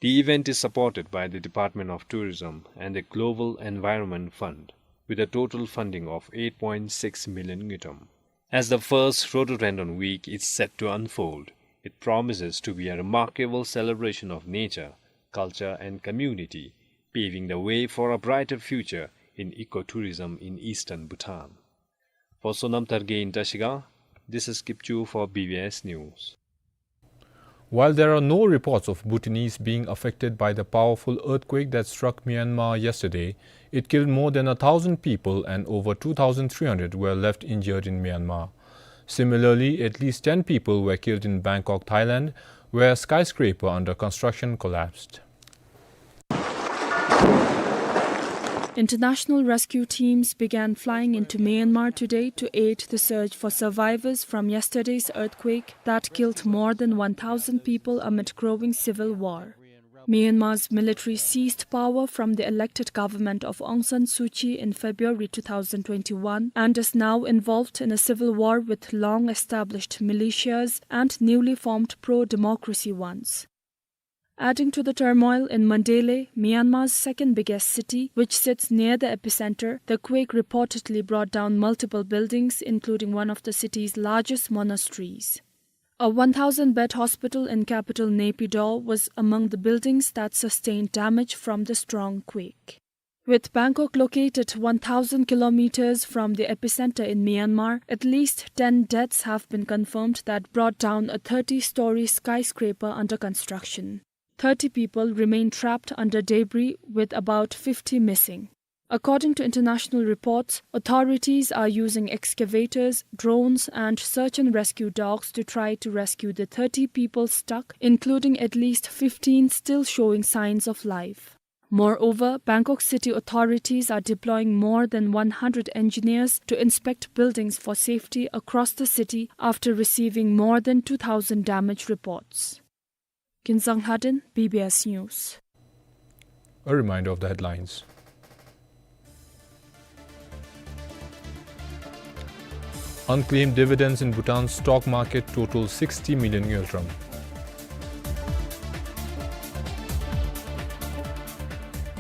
The event is supported by the Department of Tourism and the Global Environment Fund, with a total funding of eight point six million ngultrum. As the first Rhododendron Week is set to unfold, it promises to be a remarkable celebration of nature, culture, and community, paving the way for a brighter future in ecotourism in eastern Bhutan. For Sonam Targe in Trashigang, this is Kipchu for B B S News. While there are no reports of Bhutanese being affected by the powerful earthquake that struck Myanmar yesterday, it killed more than a thousand people and over two thousand three hundred were left injured in Myanmar. Similarly, at least ten people were killed in Bangkok, Thailand, where a skyscraper under construction collapsed. International rescue teams began flying into Myanmar today to aid the search for survivors from yesterday's earthquake that killed more than one thousand people amid growing civil war. Myanmar's military seized power from the elected government of Aung San Suu Kyi in February two thousand twenty-one and is now involved in a civil war with long-established militias and newly formed pro-democracy ones. Adding to the turmoil in Mandalay, Myanmar's second biggest city, which sits near the epicenter, the quake reportedly brought down multiple buildings, including one of the city's largest monasteries. A one thousand bed hospital in capital Naypyidaw was among the buildings that sustained damage from the strong quake. With Bangkok located one thousand kilometers from the epicenter in Myanmar, at least ten deaths have been confirmed that brought down a thirty-story skyscraper under construction. Thirty people remain trapped under debris, with about fifty missing. According to international reports, authorities are using excavators, drones, and search and rescue dogs to try to rescue the thirty people stuck, including at least fifteen still showing signs of life. Moreover, Bangkok city authorities are deploying more than one hundred engineers to inspect buildings for safety across the city after receiving more than two thousand damage reports. Kinsang Lhaden, B B S News. A reminder of the headlines. Unclaimed dividends in Bhutan's stock market total sixty million ngultrum.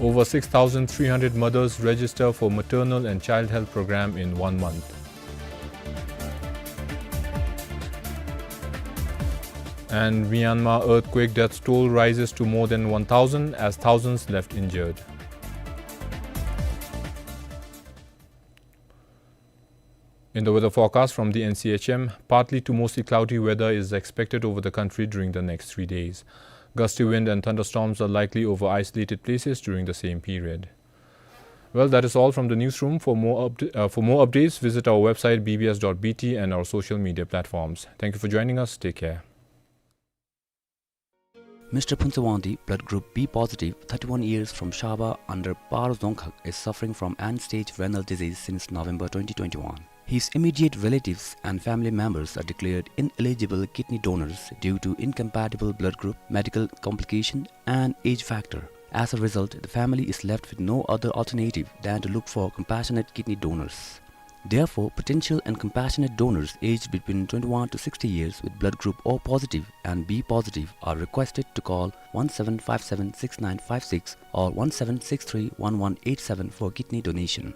Over six thousand three hundred mothers register for maternal and child health program in one month. And Myanmar earthquake death toll rises to more than one thousand as thousands left injured. In the weather forecast from the N C H M, partly to mostly cloudy weather is expected over the country during the next three days. Gusty wind and thunderstorms are likely over isolated places during the same period. Well, that is all from the newsroom. For more upd-, uh, for more updates, visit our website B B S dot B T and our social media platforms. Thank you for joining us. Take care. Mister Phuntsawangdi, blood group B positive, thirty-one years, from Shaba under Par Dzongkhag, is suffering from end-stage renal disease since November twenty twenty-one. His immediate relatives and family members are declared ineligible kidney donors due to incompatible blood group, medical complication, and age factor. As a result, the family is left with no other alternative than to look for compassionate kidney donors. Therefore, potential and compassionate donors aged between twenty-one to sixty years with blood group O positive and B positive are requested to call one seven five seven six nine five six or one seven six three one one eight seven for kidney donation.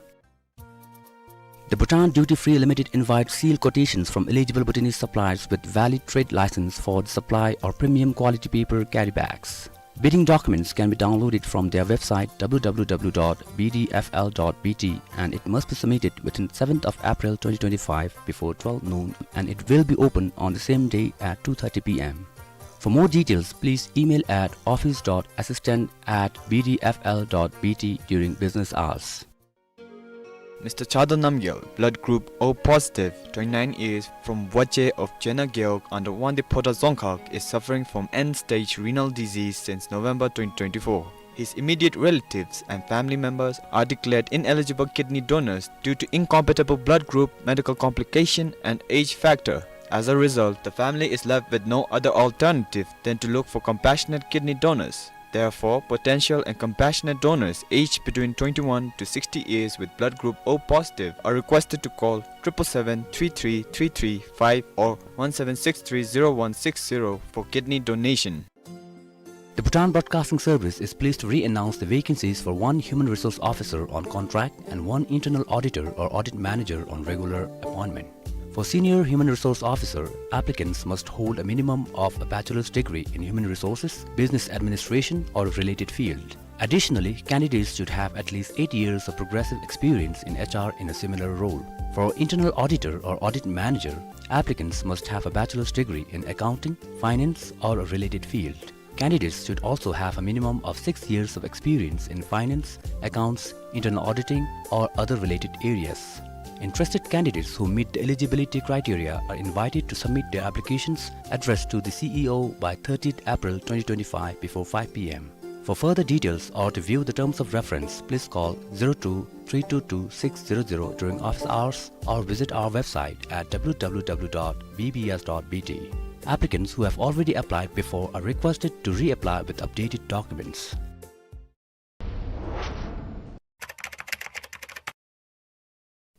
The Bhutan Duty Free Limited invites sealed quotations from eligible Bhutanese suppliers with valid trade license for the supply or premium quality paper carry bags. Bidding documents can be downloaded from their website W W W dot B D F L dot B T, and it must be submitted within seventh of April twenty twenty-five before twelve noon, and it will be open on the same day at two thirty P M. For more details, please email at office dot assistant at B D F L dot B T during business hours. Mister Chado Namgyel, blood group O positive, twenty-nine years, from Wache of Chena Gewog under Wangdue Phodrang Dzongkhag, is suffering from end-stage renal disease since November twenty twenty-four. His immediate relatives and family members are declared ineligible kidney donors due to incompatible blood group, medical complication, and age factor. As a result, the family is left with no other alternative than to look for compassionate kidney donors. Therefore, potential and compassionate donors aged between twenty-one to sixty years with blood group O positive are requested to call triple seven three three three three five or one seven six three zero one six zero for kidney donation. The Bhutan Broadcasting Service is pleased to re-announce the vacancies for one human resource officer on contract and one internal auditor or audit manager on regular appointment. For senior human resource officer, applicants must hold a minimum of a bachelor's degree in human resources, business administration, or related field. Additionally, candidates should have at least eight years of progressive experience in H R in a similar role. For internal auditor or audit manager, applicants must have a bachelor's degree in accounting, finance, or a related field. Candidates should also have a minimum of six years of experience in finance, accounts, internal auditing, or other related areas. Interested candidates who meet the eligibility criteria are invited to submit their applications addressed to the C E O by thirtieth April twenty twenty-five before five P M. For further details or to view the terms of reference, please call zero two three two two six zero zero during office hours or visit our website at W W W dot B B S dot B T. Applicants who have already applied before are requested to reapply with updated documents.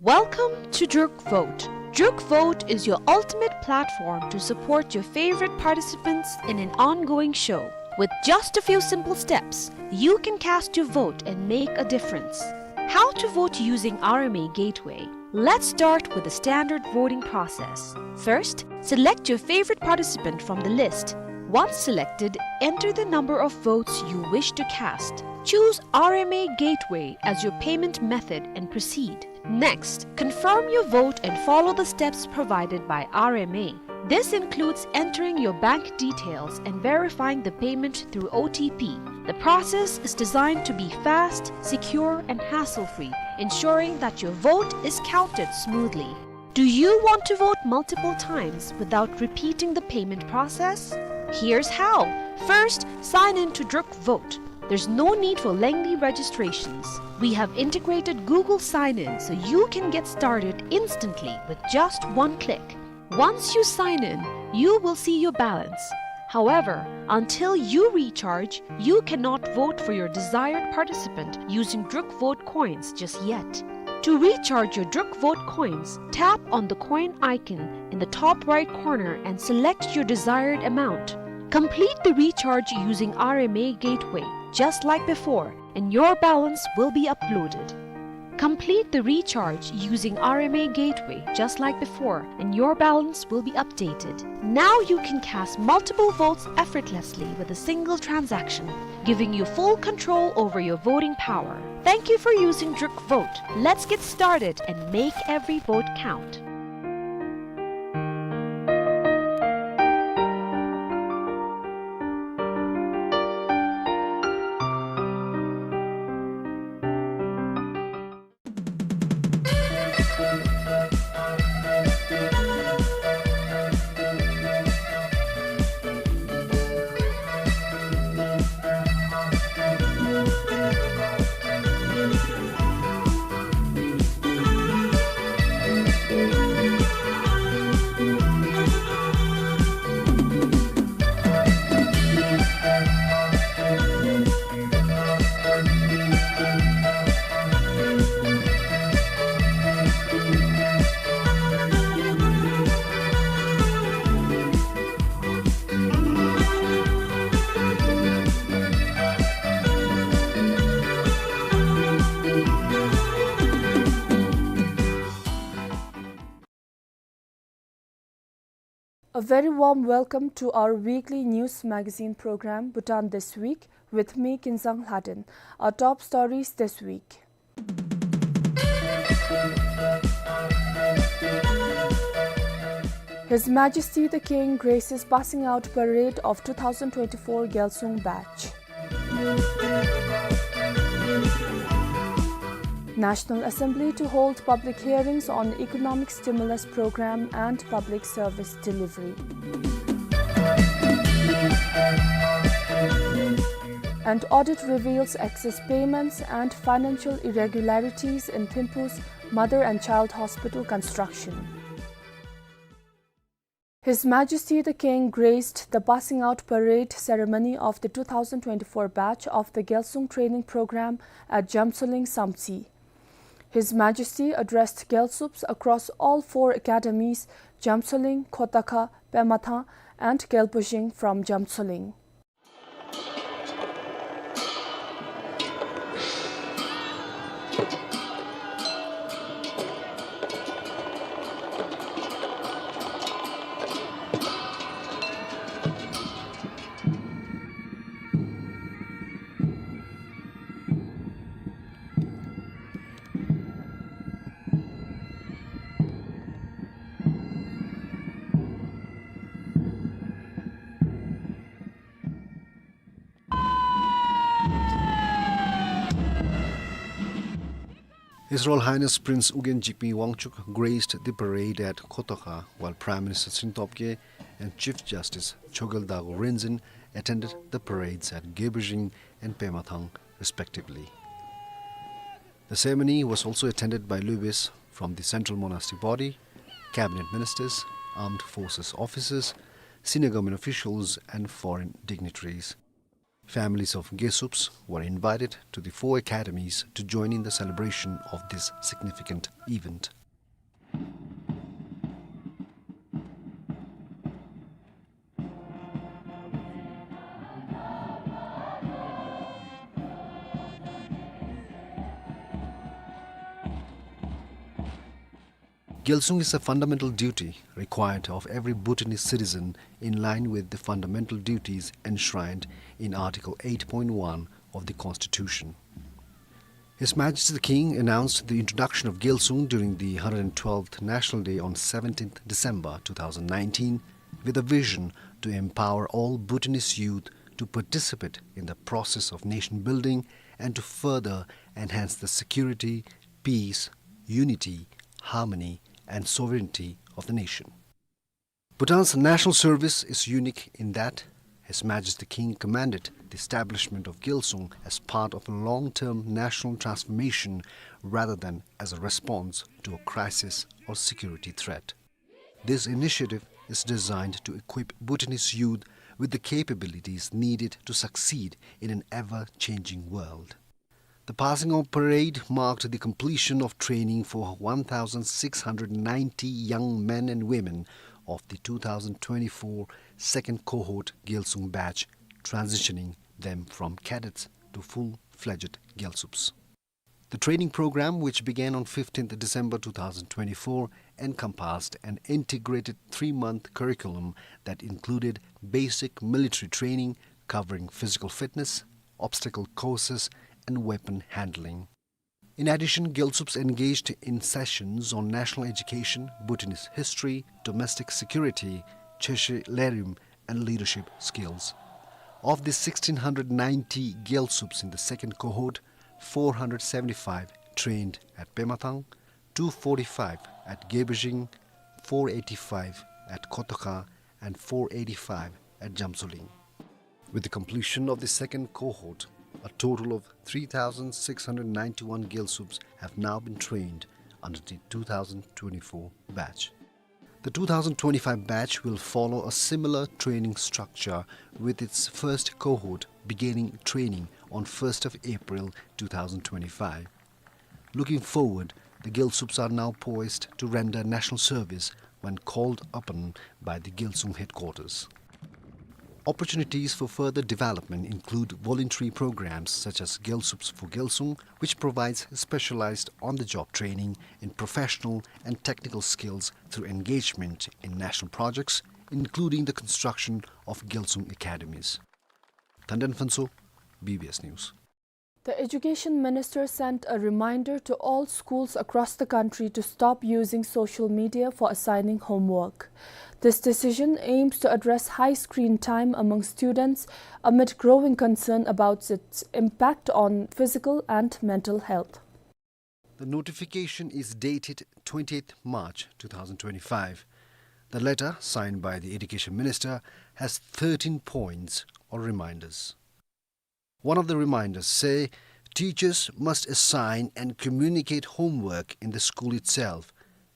Welcome to Druk Vote. Druk Vote is your ultimate platform to support your favorite participants in an ongoing show. With just a few simple steps, you can cast your vote and make a difference. How to vote using R M A Gateway? Let's start with the standard voting process. First, select your favorite participant from the list. Once selected, enter the number of votes you wish to cast. Choose R M A Gateway as your payment method and proceed. Next, confirm your vote and follow the steps provided by R M A. This includes entering your bank details and verifying the payment through O T P. The process is designed to be fast, secure, and hassle-free, ensuring that your vote is counted smoothly. Do you want to vote multiple times without repeating the payment process? Here's how. First, sign in to Druk Vote. There's no need for lengthy registrations. We have integrated Google Sign-In so you can get started instantly with just one click. Once you sign in, you will see your balance. However, until you recharge, you cannot vote for your desired participant using Druk Vote coins just yet. To recharge your Druk Vote coins, tap on the coin icon in the top right corner and select your desired amount. Complete the recharge using R M A Gateway, just like before, and your balance will be uploaded. Complete the recharge using R M A Gateway, just like before, and your balance will be updated. Now you can cast multiple votes effortlessly with a single transaction, giving you full control over your voting power. Thank you for using Druk Vote. Let's get started and make every vote count. A very warm welcome to our weekly news magazine program, Bhutan This Week, with me, Kinzang Hladin. Our top stories this week. His Majesty the King graces passing out parade of two thousand twenty-four Gyalsung batch. National Assembly to hold public hearings on economic stimulus program and public service delivery. And audit reveals excess payments and financial irregularities in Thimphu's mother and child hospital construction. His Majesty the King graced the passing out parade ceremony of the two thousand twenty-four batch of the Gyalsung training program at Jamtsoling Samtse. His Majesty addressed Gyalsups across all four academies, Jamtsoling, Khotakha, Pemathang, and Gyalbojing from Jamtsoling. His Royal Highness Prince Ugyen Jigme Wangchuck graced the parade at Khotakha, while Prime Minister Tshering Tobgay and Chief Justice Chogyal Dago Ryinzin attended the parades at Gyalbojing and Pemathang, respectively. The ceremony was also attended by luwes from the Central Monastic Body, cabinet ministers, armed forces officers, senior government officials, and foreign dignitaries. Families of Gyalsups were invited to the four academies to join in the celebration of this significant event. Gyalsung is a fundamental duty required of every Bhutanese citizen in line with the fundamental duties enshrined in Article eight point one of the Constitution. His Majesty the King announced the introduction of Gyalsung during the hundred twelfth National Day on seventeenth December two thousand nineteen, with a vision to empower all Bhutanese youth to participate in the process of nation building and to further enhance the security, peace, unity, harmony, and sovereignty of the nation. Bhutan's national service is unique in that His Majesty the King commanded the establishment of Gyalsung as part of a long-term national transformation rather than as a response to a crisis or security threat. This initiative is designed to equip Bhutanese youth with the capabilities needed to succeed in an ever-changing world. The passing out parade marked the completion of training for one thousand six hundred ninety young men and women of the two thousand twenty-four second cohort Gyalsung batch, transitioning them from cadets to full-fledged Gyalsups. The training program, which began on fifteenth December two thousand twenty-four, encompassed an integrated three-month curriculum that included basic military training covering physical fitness, obstacle courses, and weapon handling. In addition, Gyalsups engaged in sessions on national education, Bhutanese history, domestic security, Cheshe Lerim, and leadership skills. Of the sixteen hundred ninety Gyalsups in the second cohort, four hundred seventy-five trained at Pemathang, two forty-five at Gyalbojing, four eighty-five at Khotakha, and four eighty-five at Jamtsoling. With the completion of the second cohort, a total of three thousand six hundred ninety-one Gyalsups have now been trained under the two thousand twenty-four batch. The two thousand twenty-five batch will follow a similar training structure, with its first cohort beginning training on first of April two thousand twenty-five. Looking forward, the Gyalsups are now poised to render national service when called upon by the Gyalsung headquarters. Opportunities for further development include voluntary programs such as Gyalsups for Gyalsung, which provides specialized on-the-job training in professional and technical skills through engagement in national projects, including the construction of Gyalsung academies. Thandan Phuntsho, B B S News. The education minister sent a reminder to all schools across the country to stop using social media for assigning homework. This decision aims to address high screen time among students amid growing concern about its impact on physical and mental health. The notification is dated twentieth March two thousand twenty-five. The letter, signed by the education minister, has thirteen points or reminders. One of the reminders say teachers must assign and communicate homework in the school itself.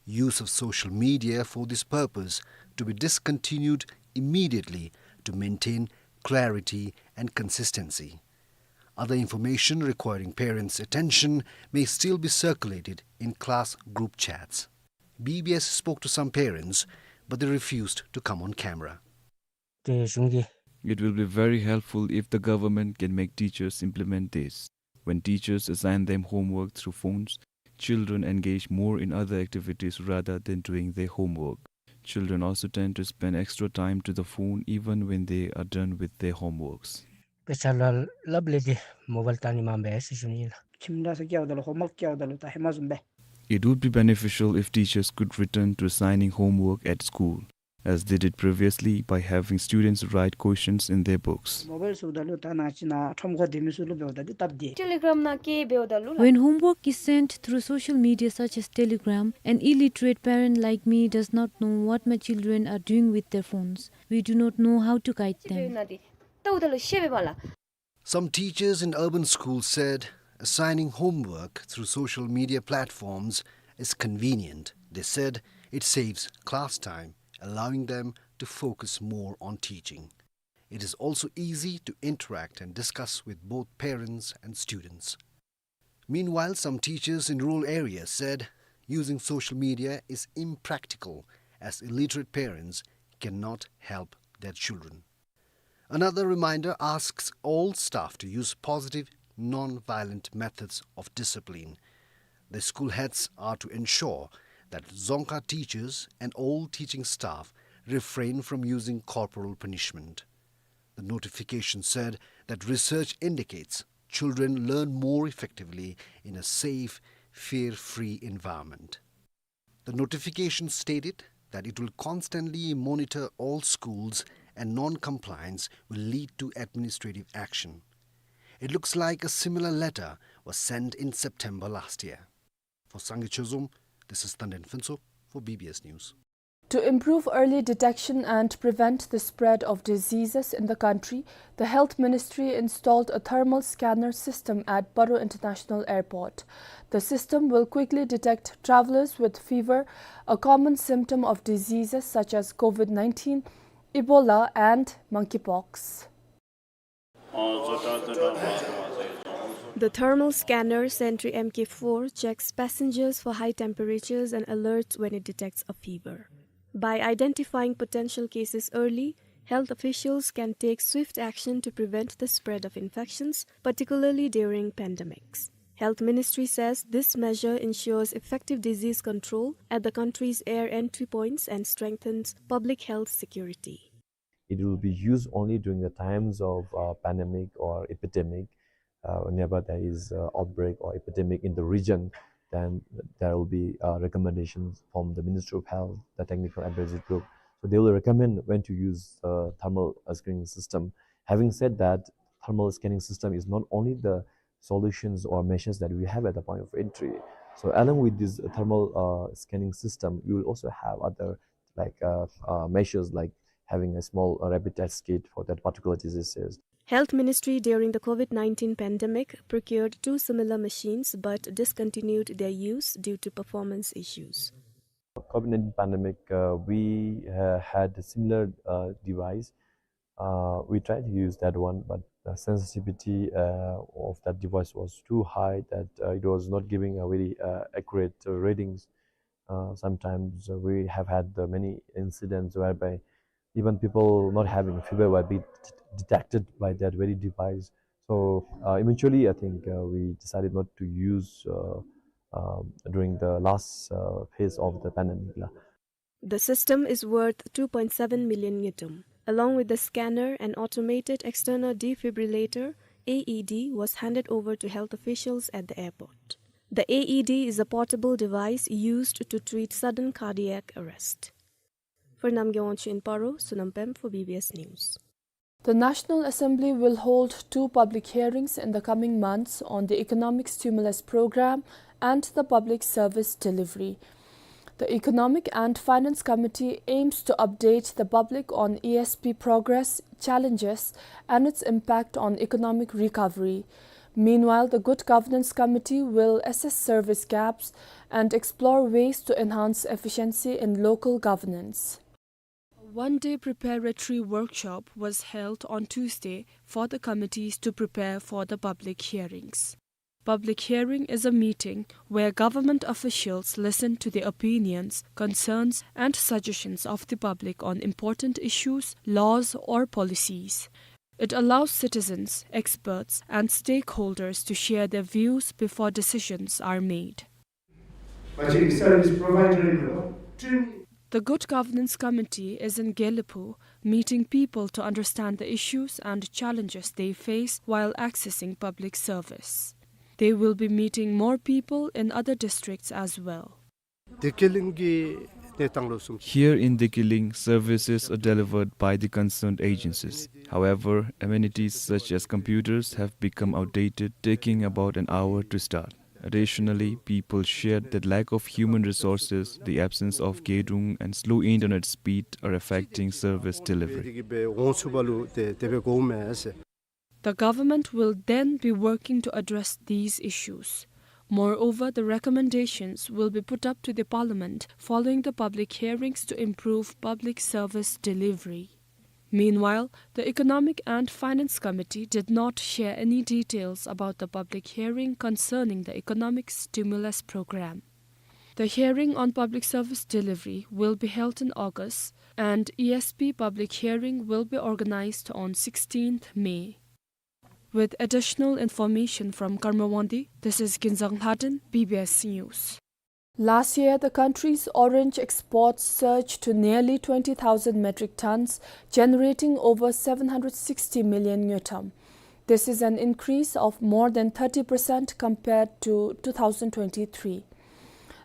Use of social media for this purpose to be discontinued immediately to maintain clarity and consistency. Other information requiring parents' attention may still be circulated in class group chats. B B S spoke to some parents, but they refused to come on camera. དེ་གཞུང་གི It will be very helpful if the government can make teachers implement this. When teachers assign them homework through phones, children engage more in other activities rather than doing their homework. Children also tend to spend extra time to the phone even when they are done with their homeworks. དཔེ་ཆ་ལ་ལབ་ལས་དེ་མོ་བཱལ་བཏང་ནི་མ་འབད་ཟེར་ཞུ་ནི་ཨིན་ལགས། ཁྱིམ་ལས་སྐྱེལཝ་ད་ལུ་ཧོམ་ཝརཀ་སྐྱེལཝ་ད་ལུ་ད་ཧེ་མ་བཟུམ་སྦེ། It would be beneficial if teachers could return to assigning homework at school, as they did previously, by having students write questions in their books. མོ་བཱལ་ཟེརཝ་ད་ལུ་ད་ནཱ་ཅིག་ནང་ཁྲོམ་ཁར་སྡོད་མི་ཚུ་ལུ་འབདཝ་ད་འདི་སྟབས་བདེ། ཊེ་ལི་གཱརམ་ནང་བཀོད་འབདཝ་ད་ལུ་ལགས། When homework is sent through social media such as Telegram, an illiterate parent like me does not know what my children are doing with their phones. We do not know how to guide them. ཤེས་པའི་ན་དེ་ལྟཝ་ད་ལུ་ཤེས་པས་པ་ལགས། Some teachers in urban schools said assigning homework through social media platforms is convenient. They said it saves class time, allowing them to focus more on teaching. It is also easy to interact and discuss with both parents and students. Meanwhile, some teachers in rural areas said using social media is impractical, as illiterate parents cannot help their children. Another reminder asks all staff to use positive, non-violent methods of discipline. The school heads are to ensure that Dzongkha teachers and all teaching staff refrain from using corporal punishment. The notification said that research indicates children learn more effectively in a safe, fear-free environment. The notification stated that it will constantly monitor all schools and non-compliance will lead to administrative action. It looks like a similar letter was sent in September last year. For Sangay Chozom, this is Thandan Phuntsho for B B S News. To improve early detection and prevent the spread of diseases in the country, the Health Ministry installed a thermal scanner system at Paro International Airport. The system will quickly detect travelers with fever, a common symptom of diseases such as COVID nineteen, Ebola, and monkeypox. The thermal scanner Sentry M K four checks passengers for high temperatures and alerts when it detects a fever. By identifying potential cases early, health officials can take swift action to prevent the spread of infections, particularly during pandemics. Health Ministry says this measure ensures effective disease control at the country's air entry points and strengthens public health security. It will be used only during the times of, uh, pandemic or epidemic. Uh, whenever there is, uh, outbreak or epidemic in the region, then there will be, uh, recommendations from the Ministry of Health, the technical advisory group. So they will recommend when to use, uh, thermal, uh, screening system. Having said that, thermal scanning system is not only the solutions or measures that we have at the point of entry. So along with this thermal, uh, scanning system, we will also have other, like, uh, uh, measures like having a small, uh, rapid test kit for that particular diseases. Health Ministry during the COVID nineteen pandemic procured two similar machines but discontinued their use due to performance issues. COVID nineteen pandemic, uh, we, uh, had a similar, uh, device. Uh, we tried to use that one, but the sensitivity, uh, of that device was too high that, uh, it was not giving a very, uh, accurate, uh, readings. Uh, sometimes, uh, we have had, uh, many incidents whereby even people not having fever were be det-, detected by that very device. So, uh, eventually, I think, uh, we decided not to use, uh, um, during the last, uh, phase of the pandemic lah. The system is worth two point seven million ngultrum. Along with the scanner, an automated external defibrillator, A E D, was handed over to health officials at the airport. The A E D is a portable device used to treat sudden cardiac arrest. For Namgay Wangchuk in Paro, Sonam Pem for B B S News. The National Assembly will hold two public hearings in the coming months on the economic stimulus program and the public service delivery. The Economic and Finance Committee aims to update the public on E S P progress, challenges, and its impact on economic recovery. Meanwhile, the Good Governance Committee will assess service gaps and explore ways to enhance efficiency in local governance. A one-day preparatory workshop was held on Tuesday for the committees to prepare for the public hearings. Public hearing is a meeting where government officials listen to the opinions, concerns, and suggestions of the public on important issues, laws, or policies. It allows citizens, experts, and stakeholders to share their views before decisions are made. Public service provider in the law. The Good Governance Committee is in Gelephu, meeting people to understand the issues and challenges they face while accessing public service. They will be meeting more people in other districts as well. ཏེ་ཀེ་ལིང་གི་གནས་སྟངས་ལུ་སོང་། Here in Dekiling, services are delivered by the concerned agencies. However, amenities such as computers have become outdated, taking about an hour to start. Additionally, people shared that lack of human resources, the absence of gedung, and slow internet speed are affecting service delivery. The government will then be working to address these issues. Moreover, the recommendations will be put up to the Parliament following the public hearings to improve public service delivery. Meanwhile, the Economic and Finance Committee did not share any details about the public hearing concerning the economic stimulus program. The hearing on public service delivery will be held in August, and E S P public hearing will be organized on sixteenth May. With additional information from Karma Wangdi, this is Ginzang Lhaden, B B S News. Last year, the country's orange exports surged to nearly twenty thousand metric tons, generating over seven hundred sixty million ngultrum. This is an increase of more than thirty percent compared to two thousand twenty-three.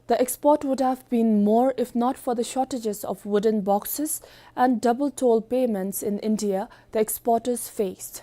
The export would have been more if not for the shortages of wooden boxes and double toll payments in India the exporters faced.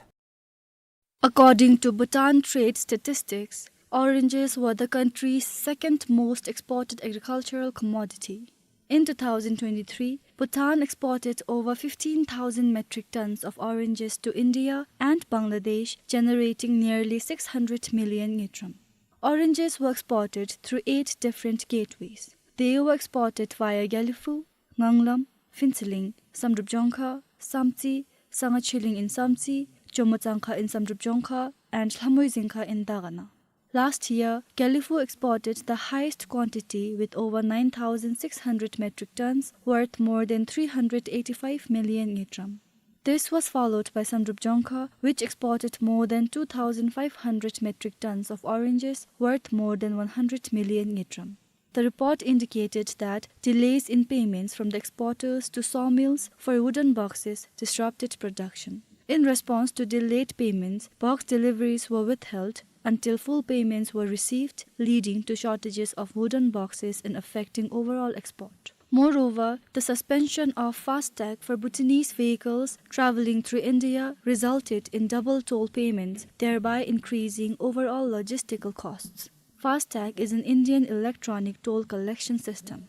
According to Bhutan Trade Statistics, oranges were the country's second most exported agricultural commodity. In two thousand twenty-three, Bhutan exported over fifteen thousand metric tons of oranges to India and Bangladesh, generating nearly six hundred million ngultrum. Oranges were exported through eight different gateways. They were exported via Gelephu, Nganglam, Phuentsholing, Samdrup Jongkha, Samtse, Sangha Chilling in Samtse, Jomo Tsangkha in Samdrup Jongkha, and Lhamoei Zingkha in Dagana. Last year, Gelephu exported the highest quantity with over nine thousand six hundred metric tons, worth more than three hundred eighty-five million ngultrum. This was followed by Samdrup Jongkha, which exported more than two thousand five hundred metric tons of oranges, worth more than one hundred million ngultrum. The report indicated that delays in payments from the exporters to sawmills for wooden boxes disrupted production. In response to delayed payments, box deliveries were withheld until full payments were received, leading to shortages of wooden boxes and affecting overall export. Moreover, the suspension of FASTag for Bhutanese vehicles traveling through India resulted in double toll payments, thereby increasing overall logistical costs. FASTag is an Indian electronic toll collection system.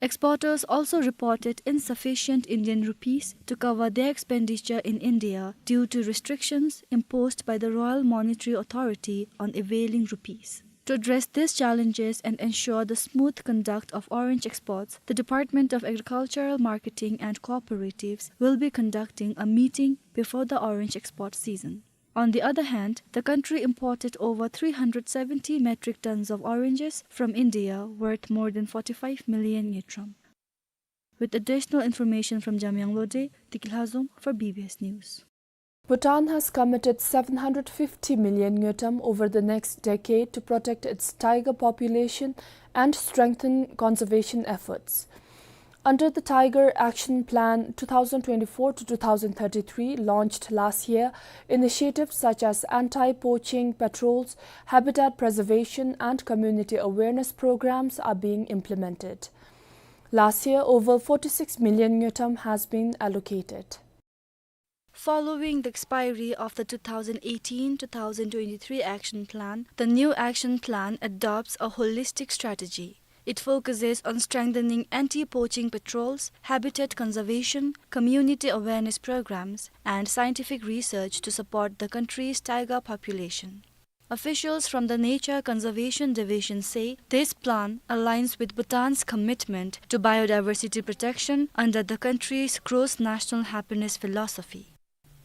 Exporters also reported insufficient Indian rupees to cover their expenditure in India due to restrictions imposed by the Royal Monetary Authority on availing rupees. To address these challenges and ensure the smooth conduct of orange exports, the Department of Agricultural Marketing and Cooperatives will be conducting a meeting before the orange export season. On the other hand, the country imported over three hundred seventy metric tons of oranges from India, worth more than forty-five million ngultrum. With additional information from Jamyang Lode, Deki Lhazom for B B S News. Bhutan has committed seven hundred fifty million ngultrum over the next decade to protect its tiger population and strengthen conservation efforts. Under the Tiger Action Plan two thousand twenty-four to two thousand thirty-three, launched last year, initiatives such as anti-poaching patrols, habitat preservation, and community awareness programs are being implemented. Last year, over forty-six million ngultrum has been allocated. Following the expiry of the two thousand eighteen two thousand twenty-three action plan, the new action plan adopts a holistic strategy. It focuses on strengthening anti-poaching patrols, habitat conservation, community awareness programs, and scientific research to support the country's tiger population. Officials from the Nature Conservation Division say this plan aligns with Bhutan's commitment to biodiversity protection under the country's gross national happiness philosophy.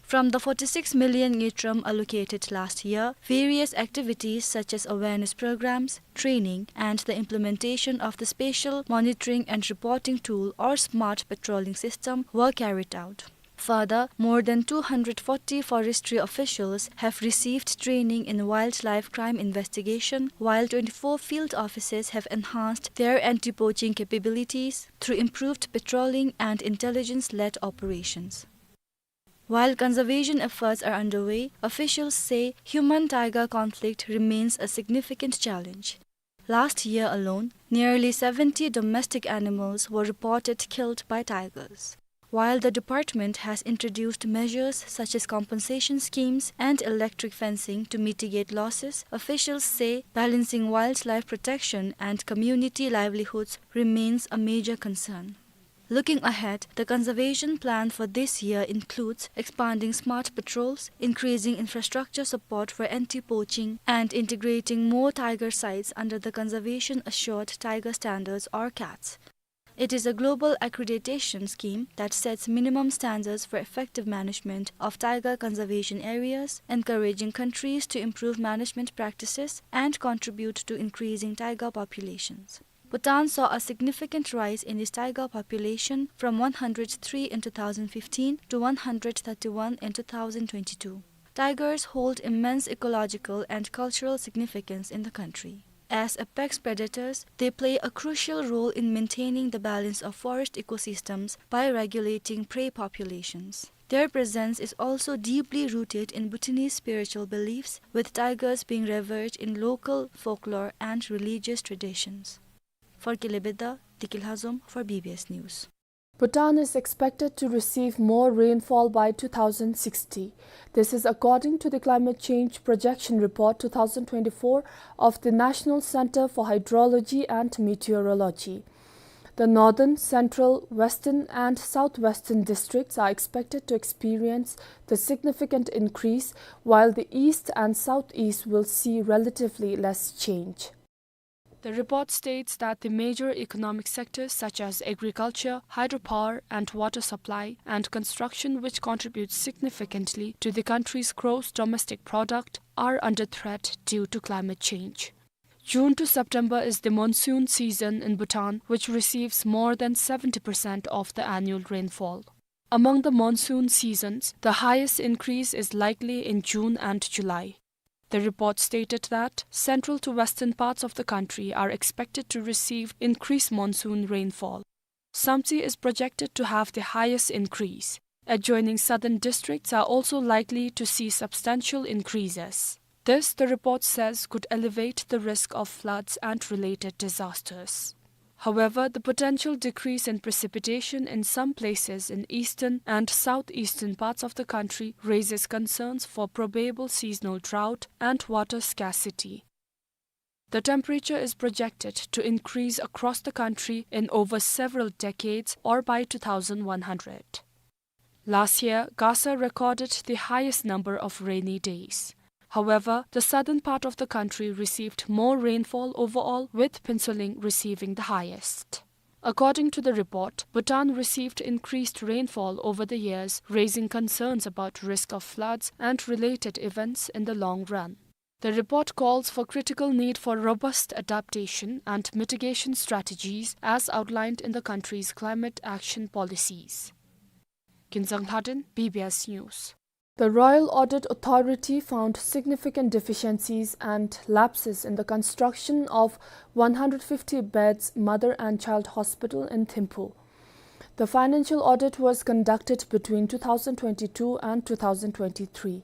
From the forty-six million ngultrum allocated last year, various activities such as awareness programs, training, and the implementation of the spatial monitoring and reporting tool or smart patrolling system were carried out. Further, more than two hundred forty forestry officials have received training in wildlife crime investigation, while twenty-four field officers have enhanced their anti-poaching capabilities through improved patrolling and intelligence-led operations. While conservation efforts are underway, officials say human-tiger conflict remains a significant challenge. Last year alone, nearly seventy domestic animals were reported killed by tigers. While the department has introduced measures such as compensation schemes and electric fencing to mitigate losses, officials say balancing wildlife protection and community livelihoods remains a major concern. Looking ahead, the conservation plan for this year includes expanding smart patrols, increasing infrastructure support for anti-poaching, and integrating more tiger sites under the Conservation Assured Tiger Standards, or cats. It is a global accreditation scheme that sets minimum standards for effective management of tiger conservation areas, encouraging countries to improve management practices and contribute to increasing tiger populations. Bhutan saw a significant rise in its tiger population from one hundred three in two thousand fifteen to one hundred thirty-one in two thousand twenty-two. Tigers hold immense ecological and cultural significance in the country. As apex predators, they play a crucial role in maintaining the balance of forest ecosystems by regulating prey populations. Their presence is also deeply rooted in Bhutanese spiritual beliefs, with tigers being revered in local folklore and religious traditions. For Kile Beda, Dikil Hazom for B B S News. Bhutan is expected to receive more rainfall by two thousand sixty. This is according to the Climate Change Projection Report two thousand twenty-four of the National Center for Hydrology and Meteorology. The northern, central, western, and southwestern districts are expected to experience the significant increase, while the east and southeast will see relatively less change. The report states that the major economic sectors such as agriculture, hydropower and water supply, and construction, which contributes significantly to the country's gross domestic product, are under threat due to climate change. June to September is the monsoon season in Bhutan, which receives more than seventy percent of the annual rainfall. Among the monsoon seasons, the highest increase is likely in June and July. The report stated that central to western parts of the country are expected to receive increased monsoon rainfall. Samtse is projected to have the highest increase. Adjoining southern districts are also likely to see substantial increases. This, the report says, could elevate the risk of floods and related disasters. However, the potential decrease in precipitation in some places in eastern and southeastern parts of the country raises concerns for probable seasonal drought and water scarcity. The temperature is projected to increase across the country in over several decades or by two thousand one hundred. Last year, Gasa recorded the highest number of rainy days. However, the southern part of the country received more rainfall overall, with Phuentsholing receiving the highest. According to the report, Bhutan received increased rainfall over the years, raising concerns about risk of floods and related events in the long run. The report calls for critical need for robust adaptation and mitigation strategies as outlined in the country's climate action policies. Kinzang Lhaden, B B S News. The Royal Audit Authority found significant deficiencies and lapses in the construction of one hundred fifty beds mother and child hospital in Thimphu. The financial audit was conducted between two thousand twenty-two and two thousand twenty-three.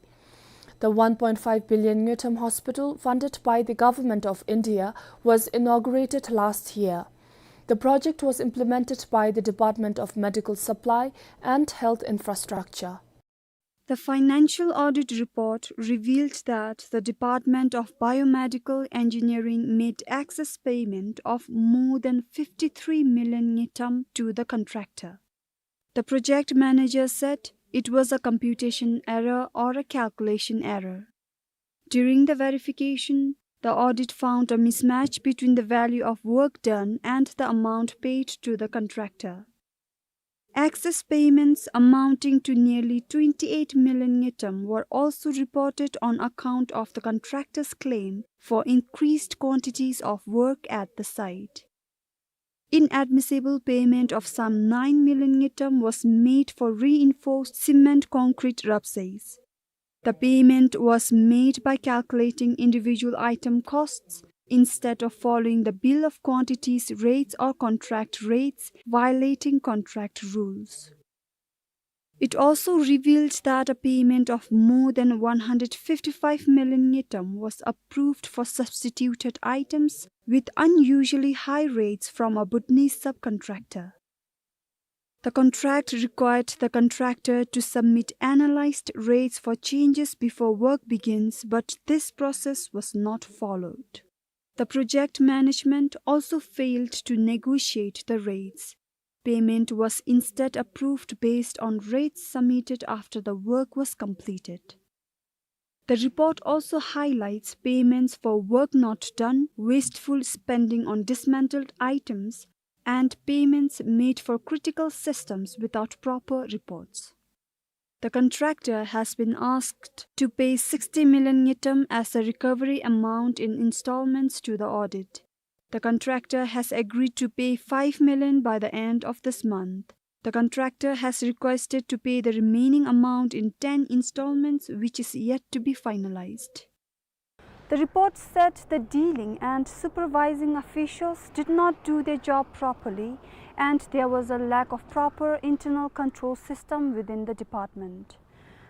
The one point five billion ngultrum hospital, funded by the Government of India, was inaugurated last year. The project was implemented by the Department of Medical Supply and Health Infrastructure. The financial audit report revealed that the Department of Biomedical Engineering made excess payment of more than fifty-three million ngultrum to the contractor. The project manager said it was a computation error or a calculation error. During the verification, the audit found a mismatch between the value of work done and the amount paid to the contractor. Excess payments amounting to nearly twenty-eight million ngultrum were also reported on account of the contractor's claim for increased quantities of work at the site. Inadmissible payment of some nine million ngultrum was made for reinforced cement concrete rupses. The payment was made by calculating individual item costs instead of following the bill of quantities rates or contract rates, violating contract rules. It also revealed that a payment of more than one hundred fifty-five million ngultrum was approved for substituted items with unusually high rates from a Bhutanese subcontractor. The contract required the contractor to submit analyzed rates for changes before work begins, but this process was not followed. The project management also failed to negotiate the rates. Payment was instead approved based on rates submitted after the work was completed. The report also highlights payments for work not done, wasteful spending on dismantled items, and payments made for critical systems without proper reports. The contractor has been asked to pay sixty million ngultrum as a recovery amount in installments to the audit. The contractor has agreed to pay five million by the end of this month. The contractor has requested to pay the remaining amount in ten installments, which is yet to be finalized. The report said the dealing and supervising officials did not do their job properly, and there was a lack of proper internal control system within the department.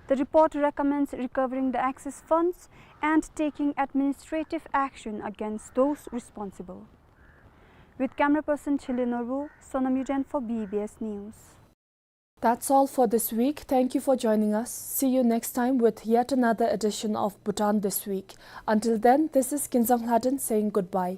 The report recommends recovering the excess funds and taking administrative action against those responsible. With camera person Chile Norbu, Sonam Yuden for B B S News. That's all for this week. Thank you for joining us. See you next time with yet another edition of Bhutan This Week. Until then, this is Kinzang Lhaden saying goodbye.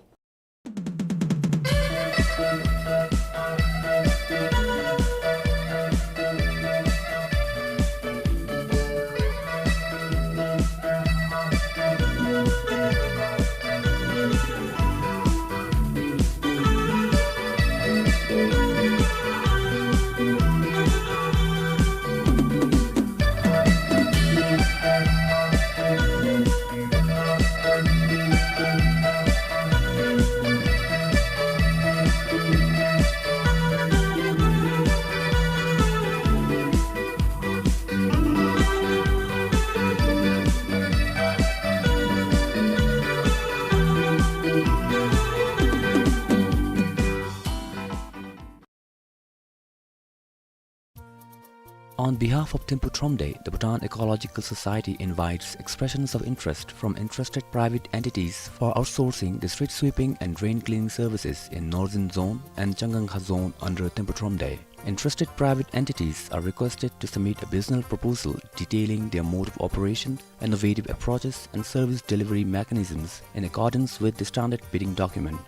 On behalf of Thimphu Thromde, the Bhutan Ecological Society invites expressions of interest from interested private entities for outsourcing the street sweeping and drain cleaning services in Northern Zone and Changangkha Zone under Thimphu Thromde. Interested private entities are requested to submit a business proposal detailing their mode of operation, innovative approaches, and service delivery mechanisms in accordance with the standard bidding document.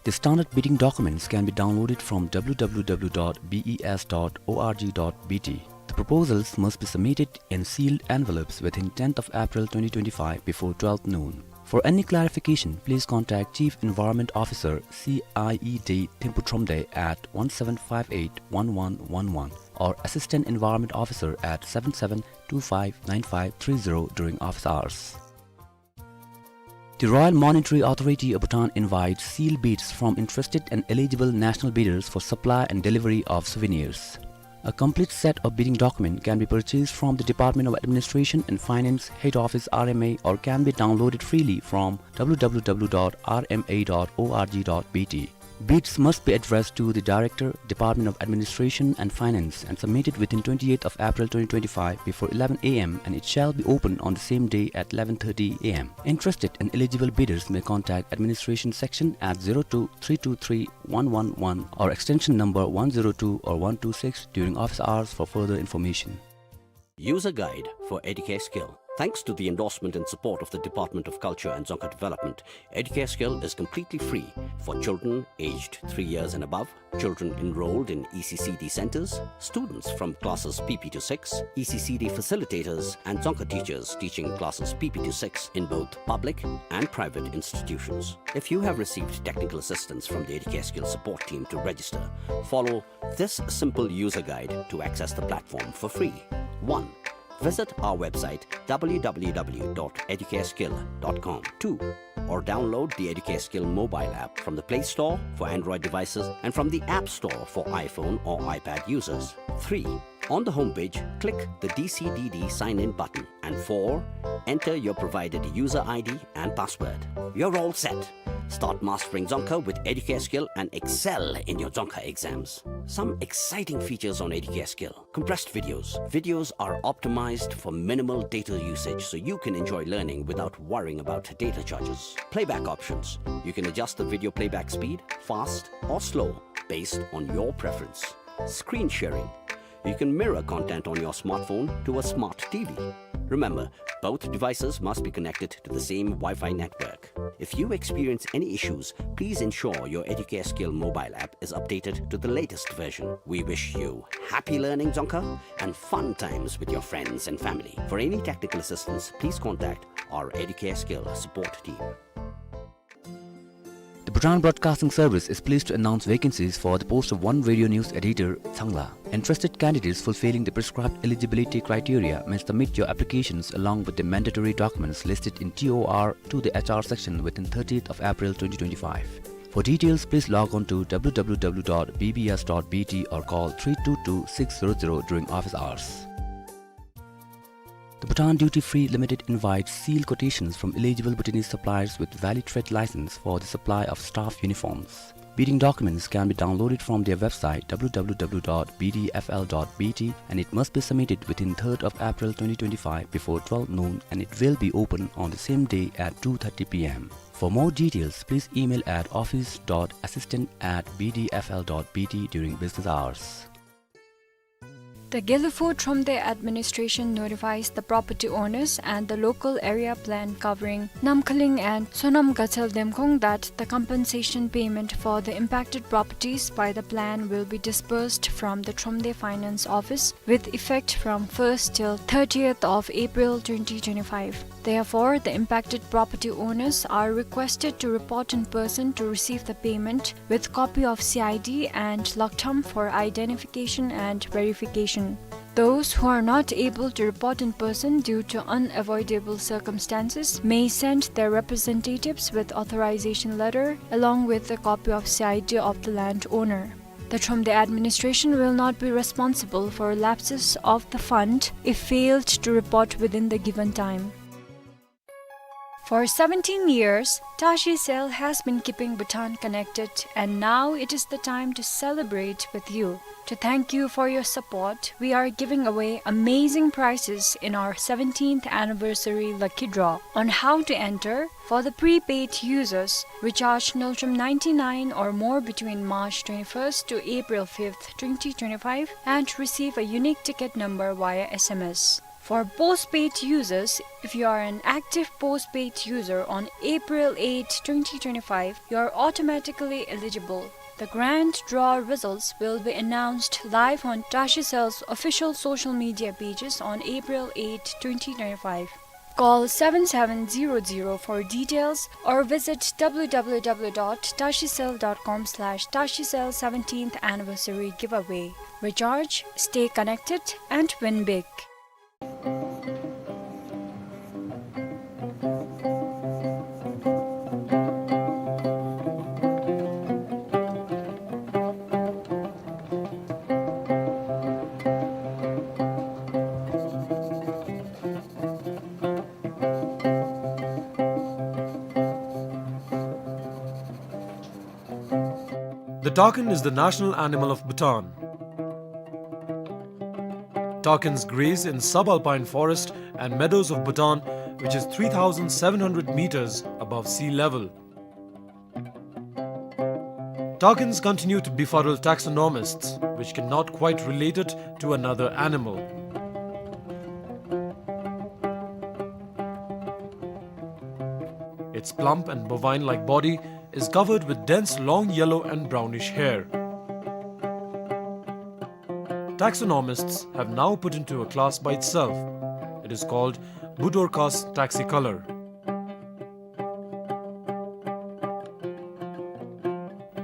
The standard bidding documents can be downloaded from W W W dot B E S dot org dot B T. The proposals must be submitted in sealed envelopes within tenth of April twenty twenty-five before twelve noon. For any clarification, please contact Chief Environment Officer, C I E D, Thimphu Thromde at one seven five eight one one one one or Assistant Environment Officer at seven seven two five nine five three zero during office hours. The Royal Monetary Authority of Bhutan invites sealed bids from interested and eligible national bidders for supply and delivery of souvenirs. A complete set of bidding document can be purchased from the Department of Administration and Finance, Head Office, R M A, or can be downloaded freely from W W W dot R M A dot org dot B T. Bids must be addressed to the Director, Department of Administration and Finance, and submitted within twenty-eighth of April twenty twenty-five before eleven A M, and it shall be open on the same day at eleven thirty A M. Interested and eligible bidders may contact administration section at zero two three two three one one one or extension number one zero two or one two six during office hours for further information. User guide for Educare Skill. Thanks to the endorsement and support of the Department of Culture and Dzongkha Development, Educare Skill is completely free for children aged three years and above, children enrolled in E C C D centers, students from classes P P to six, E C C D facilitators, and Dzongkha teachers teaching classes P P to six in both public and private institutions. If you have received technical assistance from the Educare Skill support team to register, follow this simple user guide to access the platform for free. One, visit our website w w w dot educareskill dot com. Two, or download the Educare Skill mobile app from the Play Store for Android devices and from the App Store for iPhone or iPad users. Three, on the homepage, click the D C D D sign-in button. And four, enter your provided user I D and password. You're all set. Start mastering Dzongkha with Educare Skill and excel in your Dzongkha exams. Some exciting features on Educare Skill. Compressed videos. Videos are optimized for minimal data usage so you can enjoy learning without worrying about data charges. Playback options. You can adjust the video playback speed, fast or slow, based on your preference. Screen sharing. You can mirror content on your smartphone to a smart T V. Remember, both devices must be connected to the same Wi-Fi network. If you experience any issues, please ensure your Educare Skill mobile app is updated to the latest version. We wish you happy learning Dzongkha and fun times with your friends and family. For any technical assistance, please contact our Educare Skill support team. The Bhutan Broadcasting Service is pleased to announce vacancies for the post of one radio news editor, Changla. Interested candidates fulfilling the prescribed eligibility criteria may submit your applications along with the mandatory documents listed in T O R to the H R section within thirtieth of April twenty twenty-five. For details, please log on to w w w dot b b s dot b t or call three two two six zero zero during office hours. The Bhutan Duty Free Limited invites sealed quotations from eligible Bhutanese suppliers with valid trade license for the supply of staff uniforms. Bidding documents can be downloaded from their website w w w dot b d f l dot b t, and it must be submitted within third of April twenty twenty-five before twelve noon, and it will be open on the same day at two thirty p m. For more details, please email at office dot assistant at b d f l dot b t during business hours. The Gelephu Thromde administration notifies the property owners and the local area plan covering Namkhaling and Sonam Gatsel Demkhong that the compensation payment for the impacted properties by the plan will be disbursed from the Thromde Finance Office with effect from first till thirtieth of April twenty twenty-five. Therefore, the impacted property owners are requested to report in person to receive the payment with copy of C I D and lagtham for identification and verification. Those who are not able to report in person due to unavoidable circumstances may send their representatives with authorization letter along with a copy of C I D of the landowner. The Thromde administration will not be responsible for lapses of the fund if failed to report within the given time. For seventeen years, Tashi Cell has been keeping Bhutan connected, and now it is the time to celebrate with you. To thank you for your support, we are giving away amazing prizes in our seventeenth anniversary lucky draw. On how to enter: for the prepaid users, recharge Ngultrum ninety-nine or more between March twenty-first to April fifth, twenty twenty-five, and receive a unique ticket number via S M S. For postpaid users, if you are an active postpaid user on April eighth, twenty twenty-five, you are automatically eligible. The grand draw results will be announced live on Tashi Cell's official social media pages on April eighth, twenty twenty-five. Call seven seven zero zero for details or visit w w w dot tashi cell dot com slash tashi cell seventeenth anniversary giveaway. Recharge, stay connected, and win big. Takin is the national animal of Bhutan. Takins graze in subalpine forest and meadows of Bhutan, which is three thousand seven hundred meters above sea level. Takins continue to befuddle taxonomists, which cannot quite relate it to another animal. Its plump and bovine-like body is covered with dense long yellow and brownish hair. Taxonomists have now put into a class by itself. It is called Budorcas taxicolor.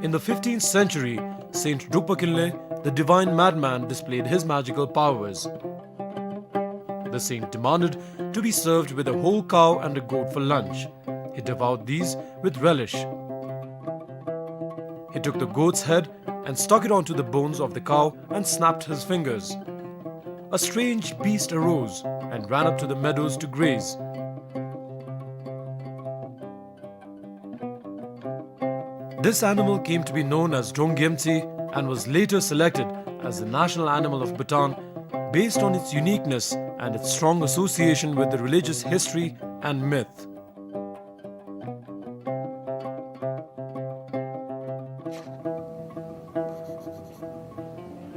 In the fifteenth century, Saint Drukpa Kinley, the divine madman, displayed his magical powers. The saint demanded to be served with a whole cow and a goat for lunch. He devoured these with relish. He took the goat's head and stuck it onto the bones of the cow and snapped his fingers. A strange beast arose and ran up to the meadows to graze. This animal came to be known as Drong Gyemtsi and was later selected as the national animal of Bhutan based on its uniqueness and its strong association with the religious history and myth.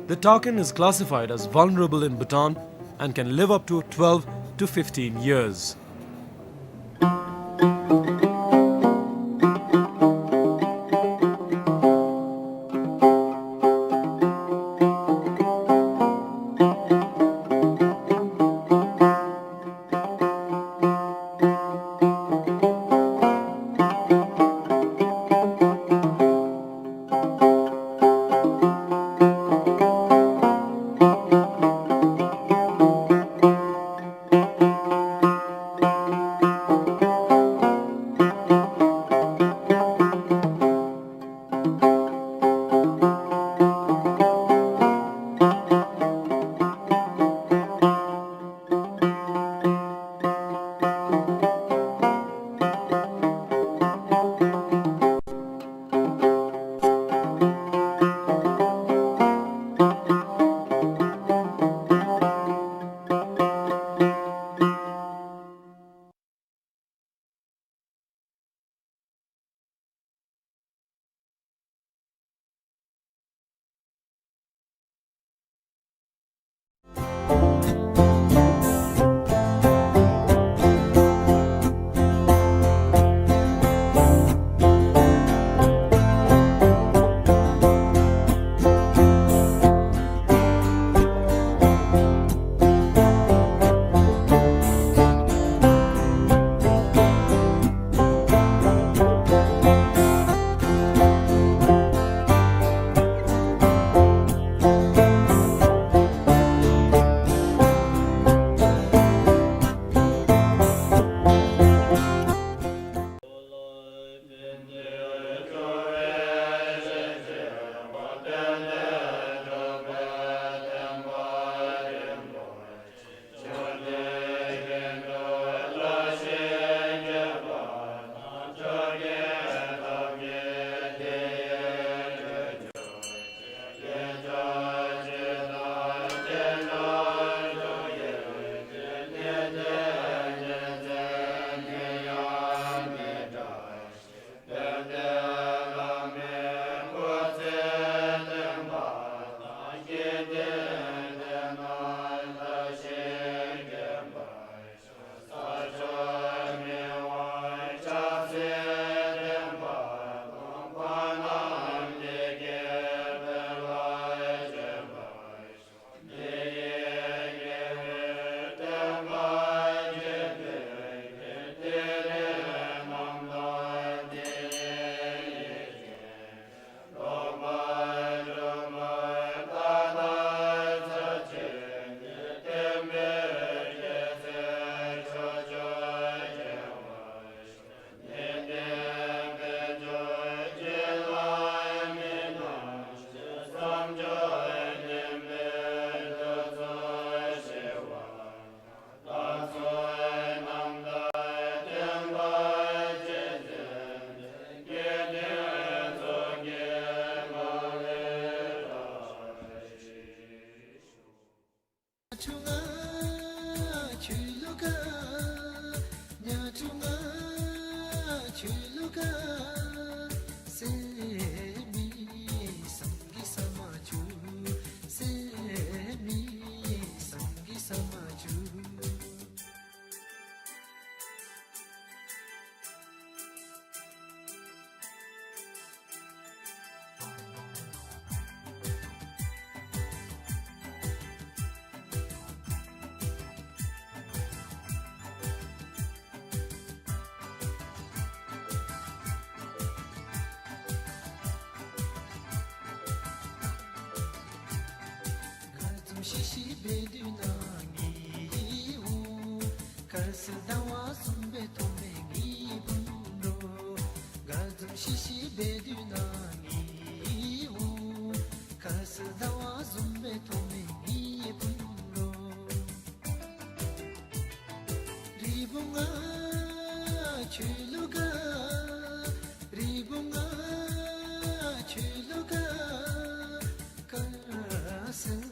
The takin is classified as vulnerable in Bhutan and can live up to twelve to fifteen years. ཤི་ཤི་འབད་དུས་ན་ངེའི་འོང་། དཀར་གསལ་ཟླ་བ་བཟུམ་སྦེ་ཐོགས་མེད་ངེའི་བུམོ། དགའ་འཛུམ་ཤི་ཤི་འབད་དུས་ན་ངེའི་འོང་། དཀར་གསལ་ཟླ་བ་བཟུམ་སྦེ་ཐོགས་མེད་ངེའི་བུམོ། རི་བོང་ང་ཁྱོད་ལུ་དགའ་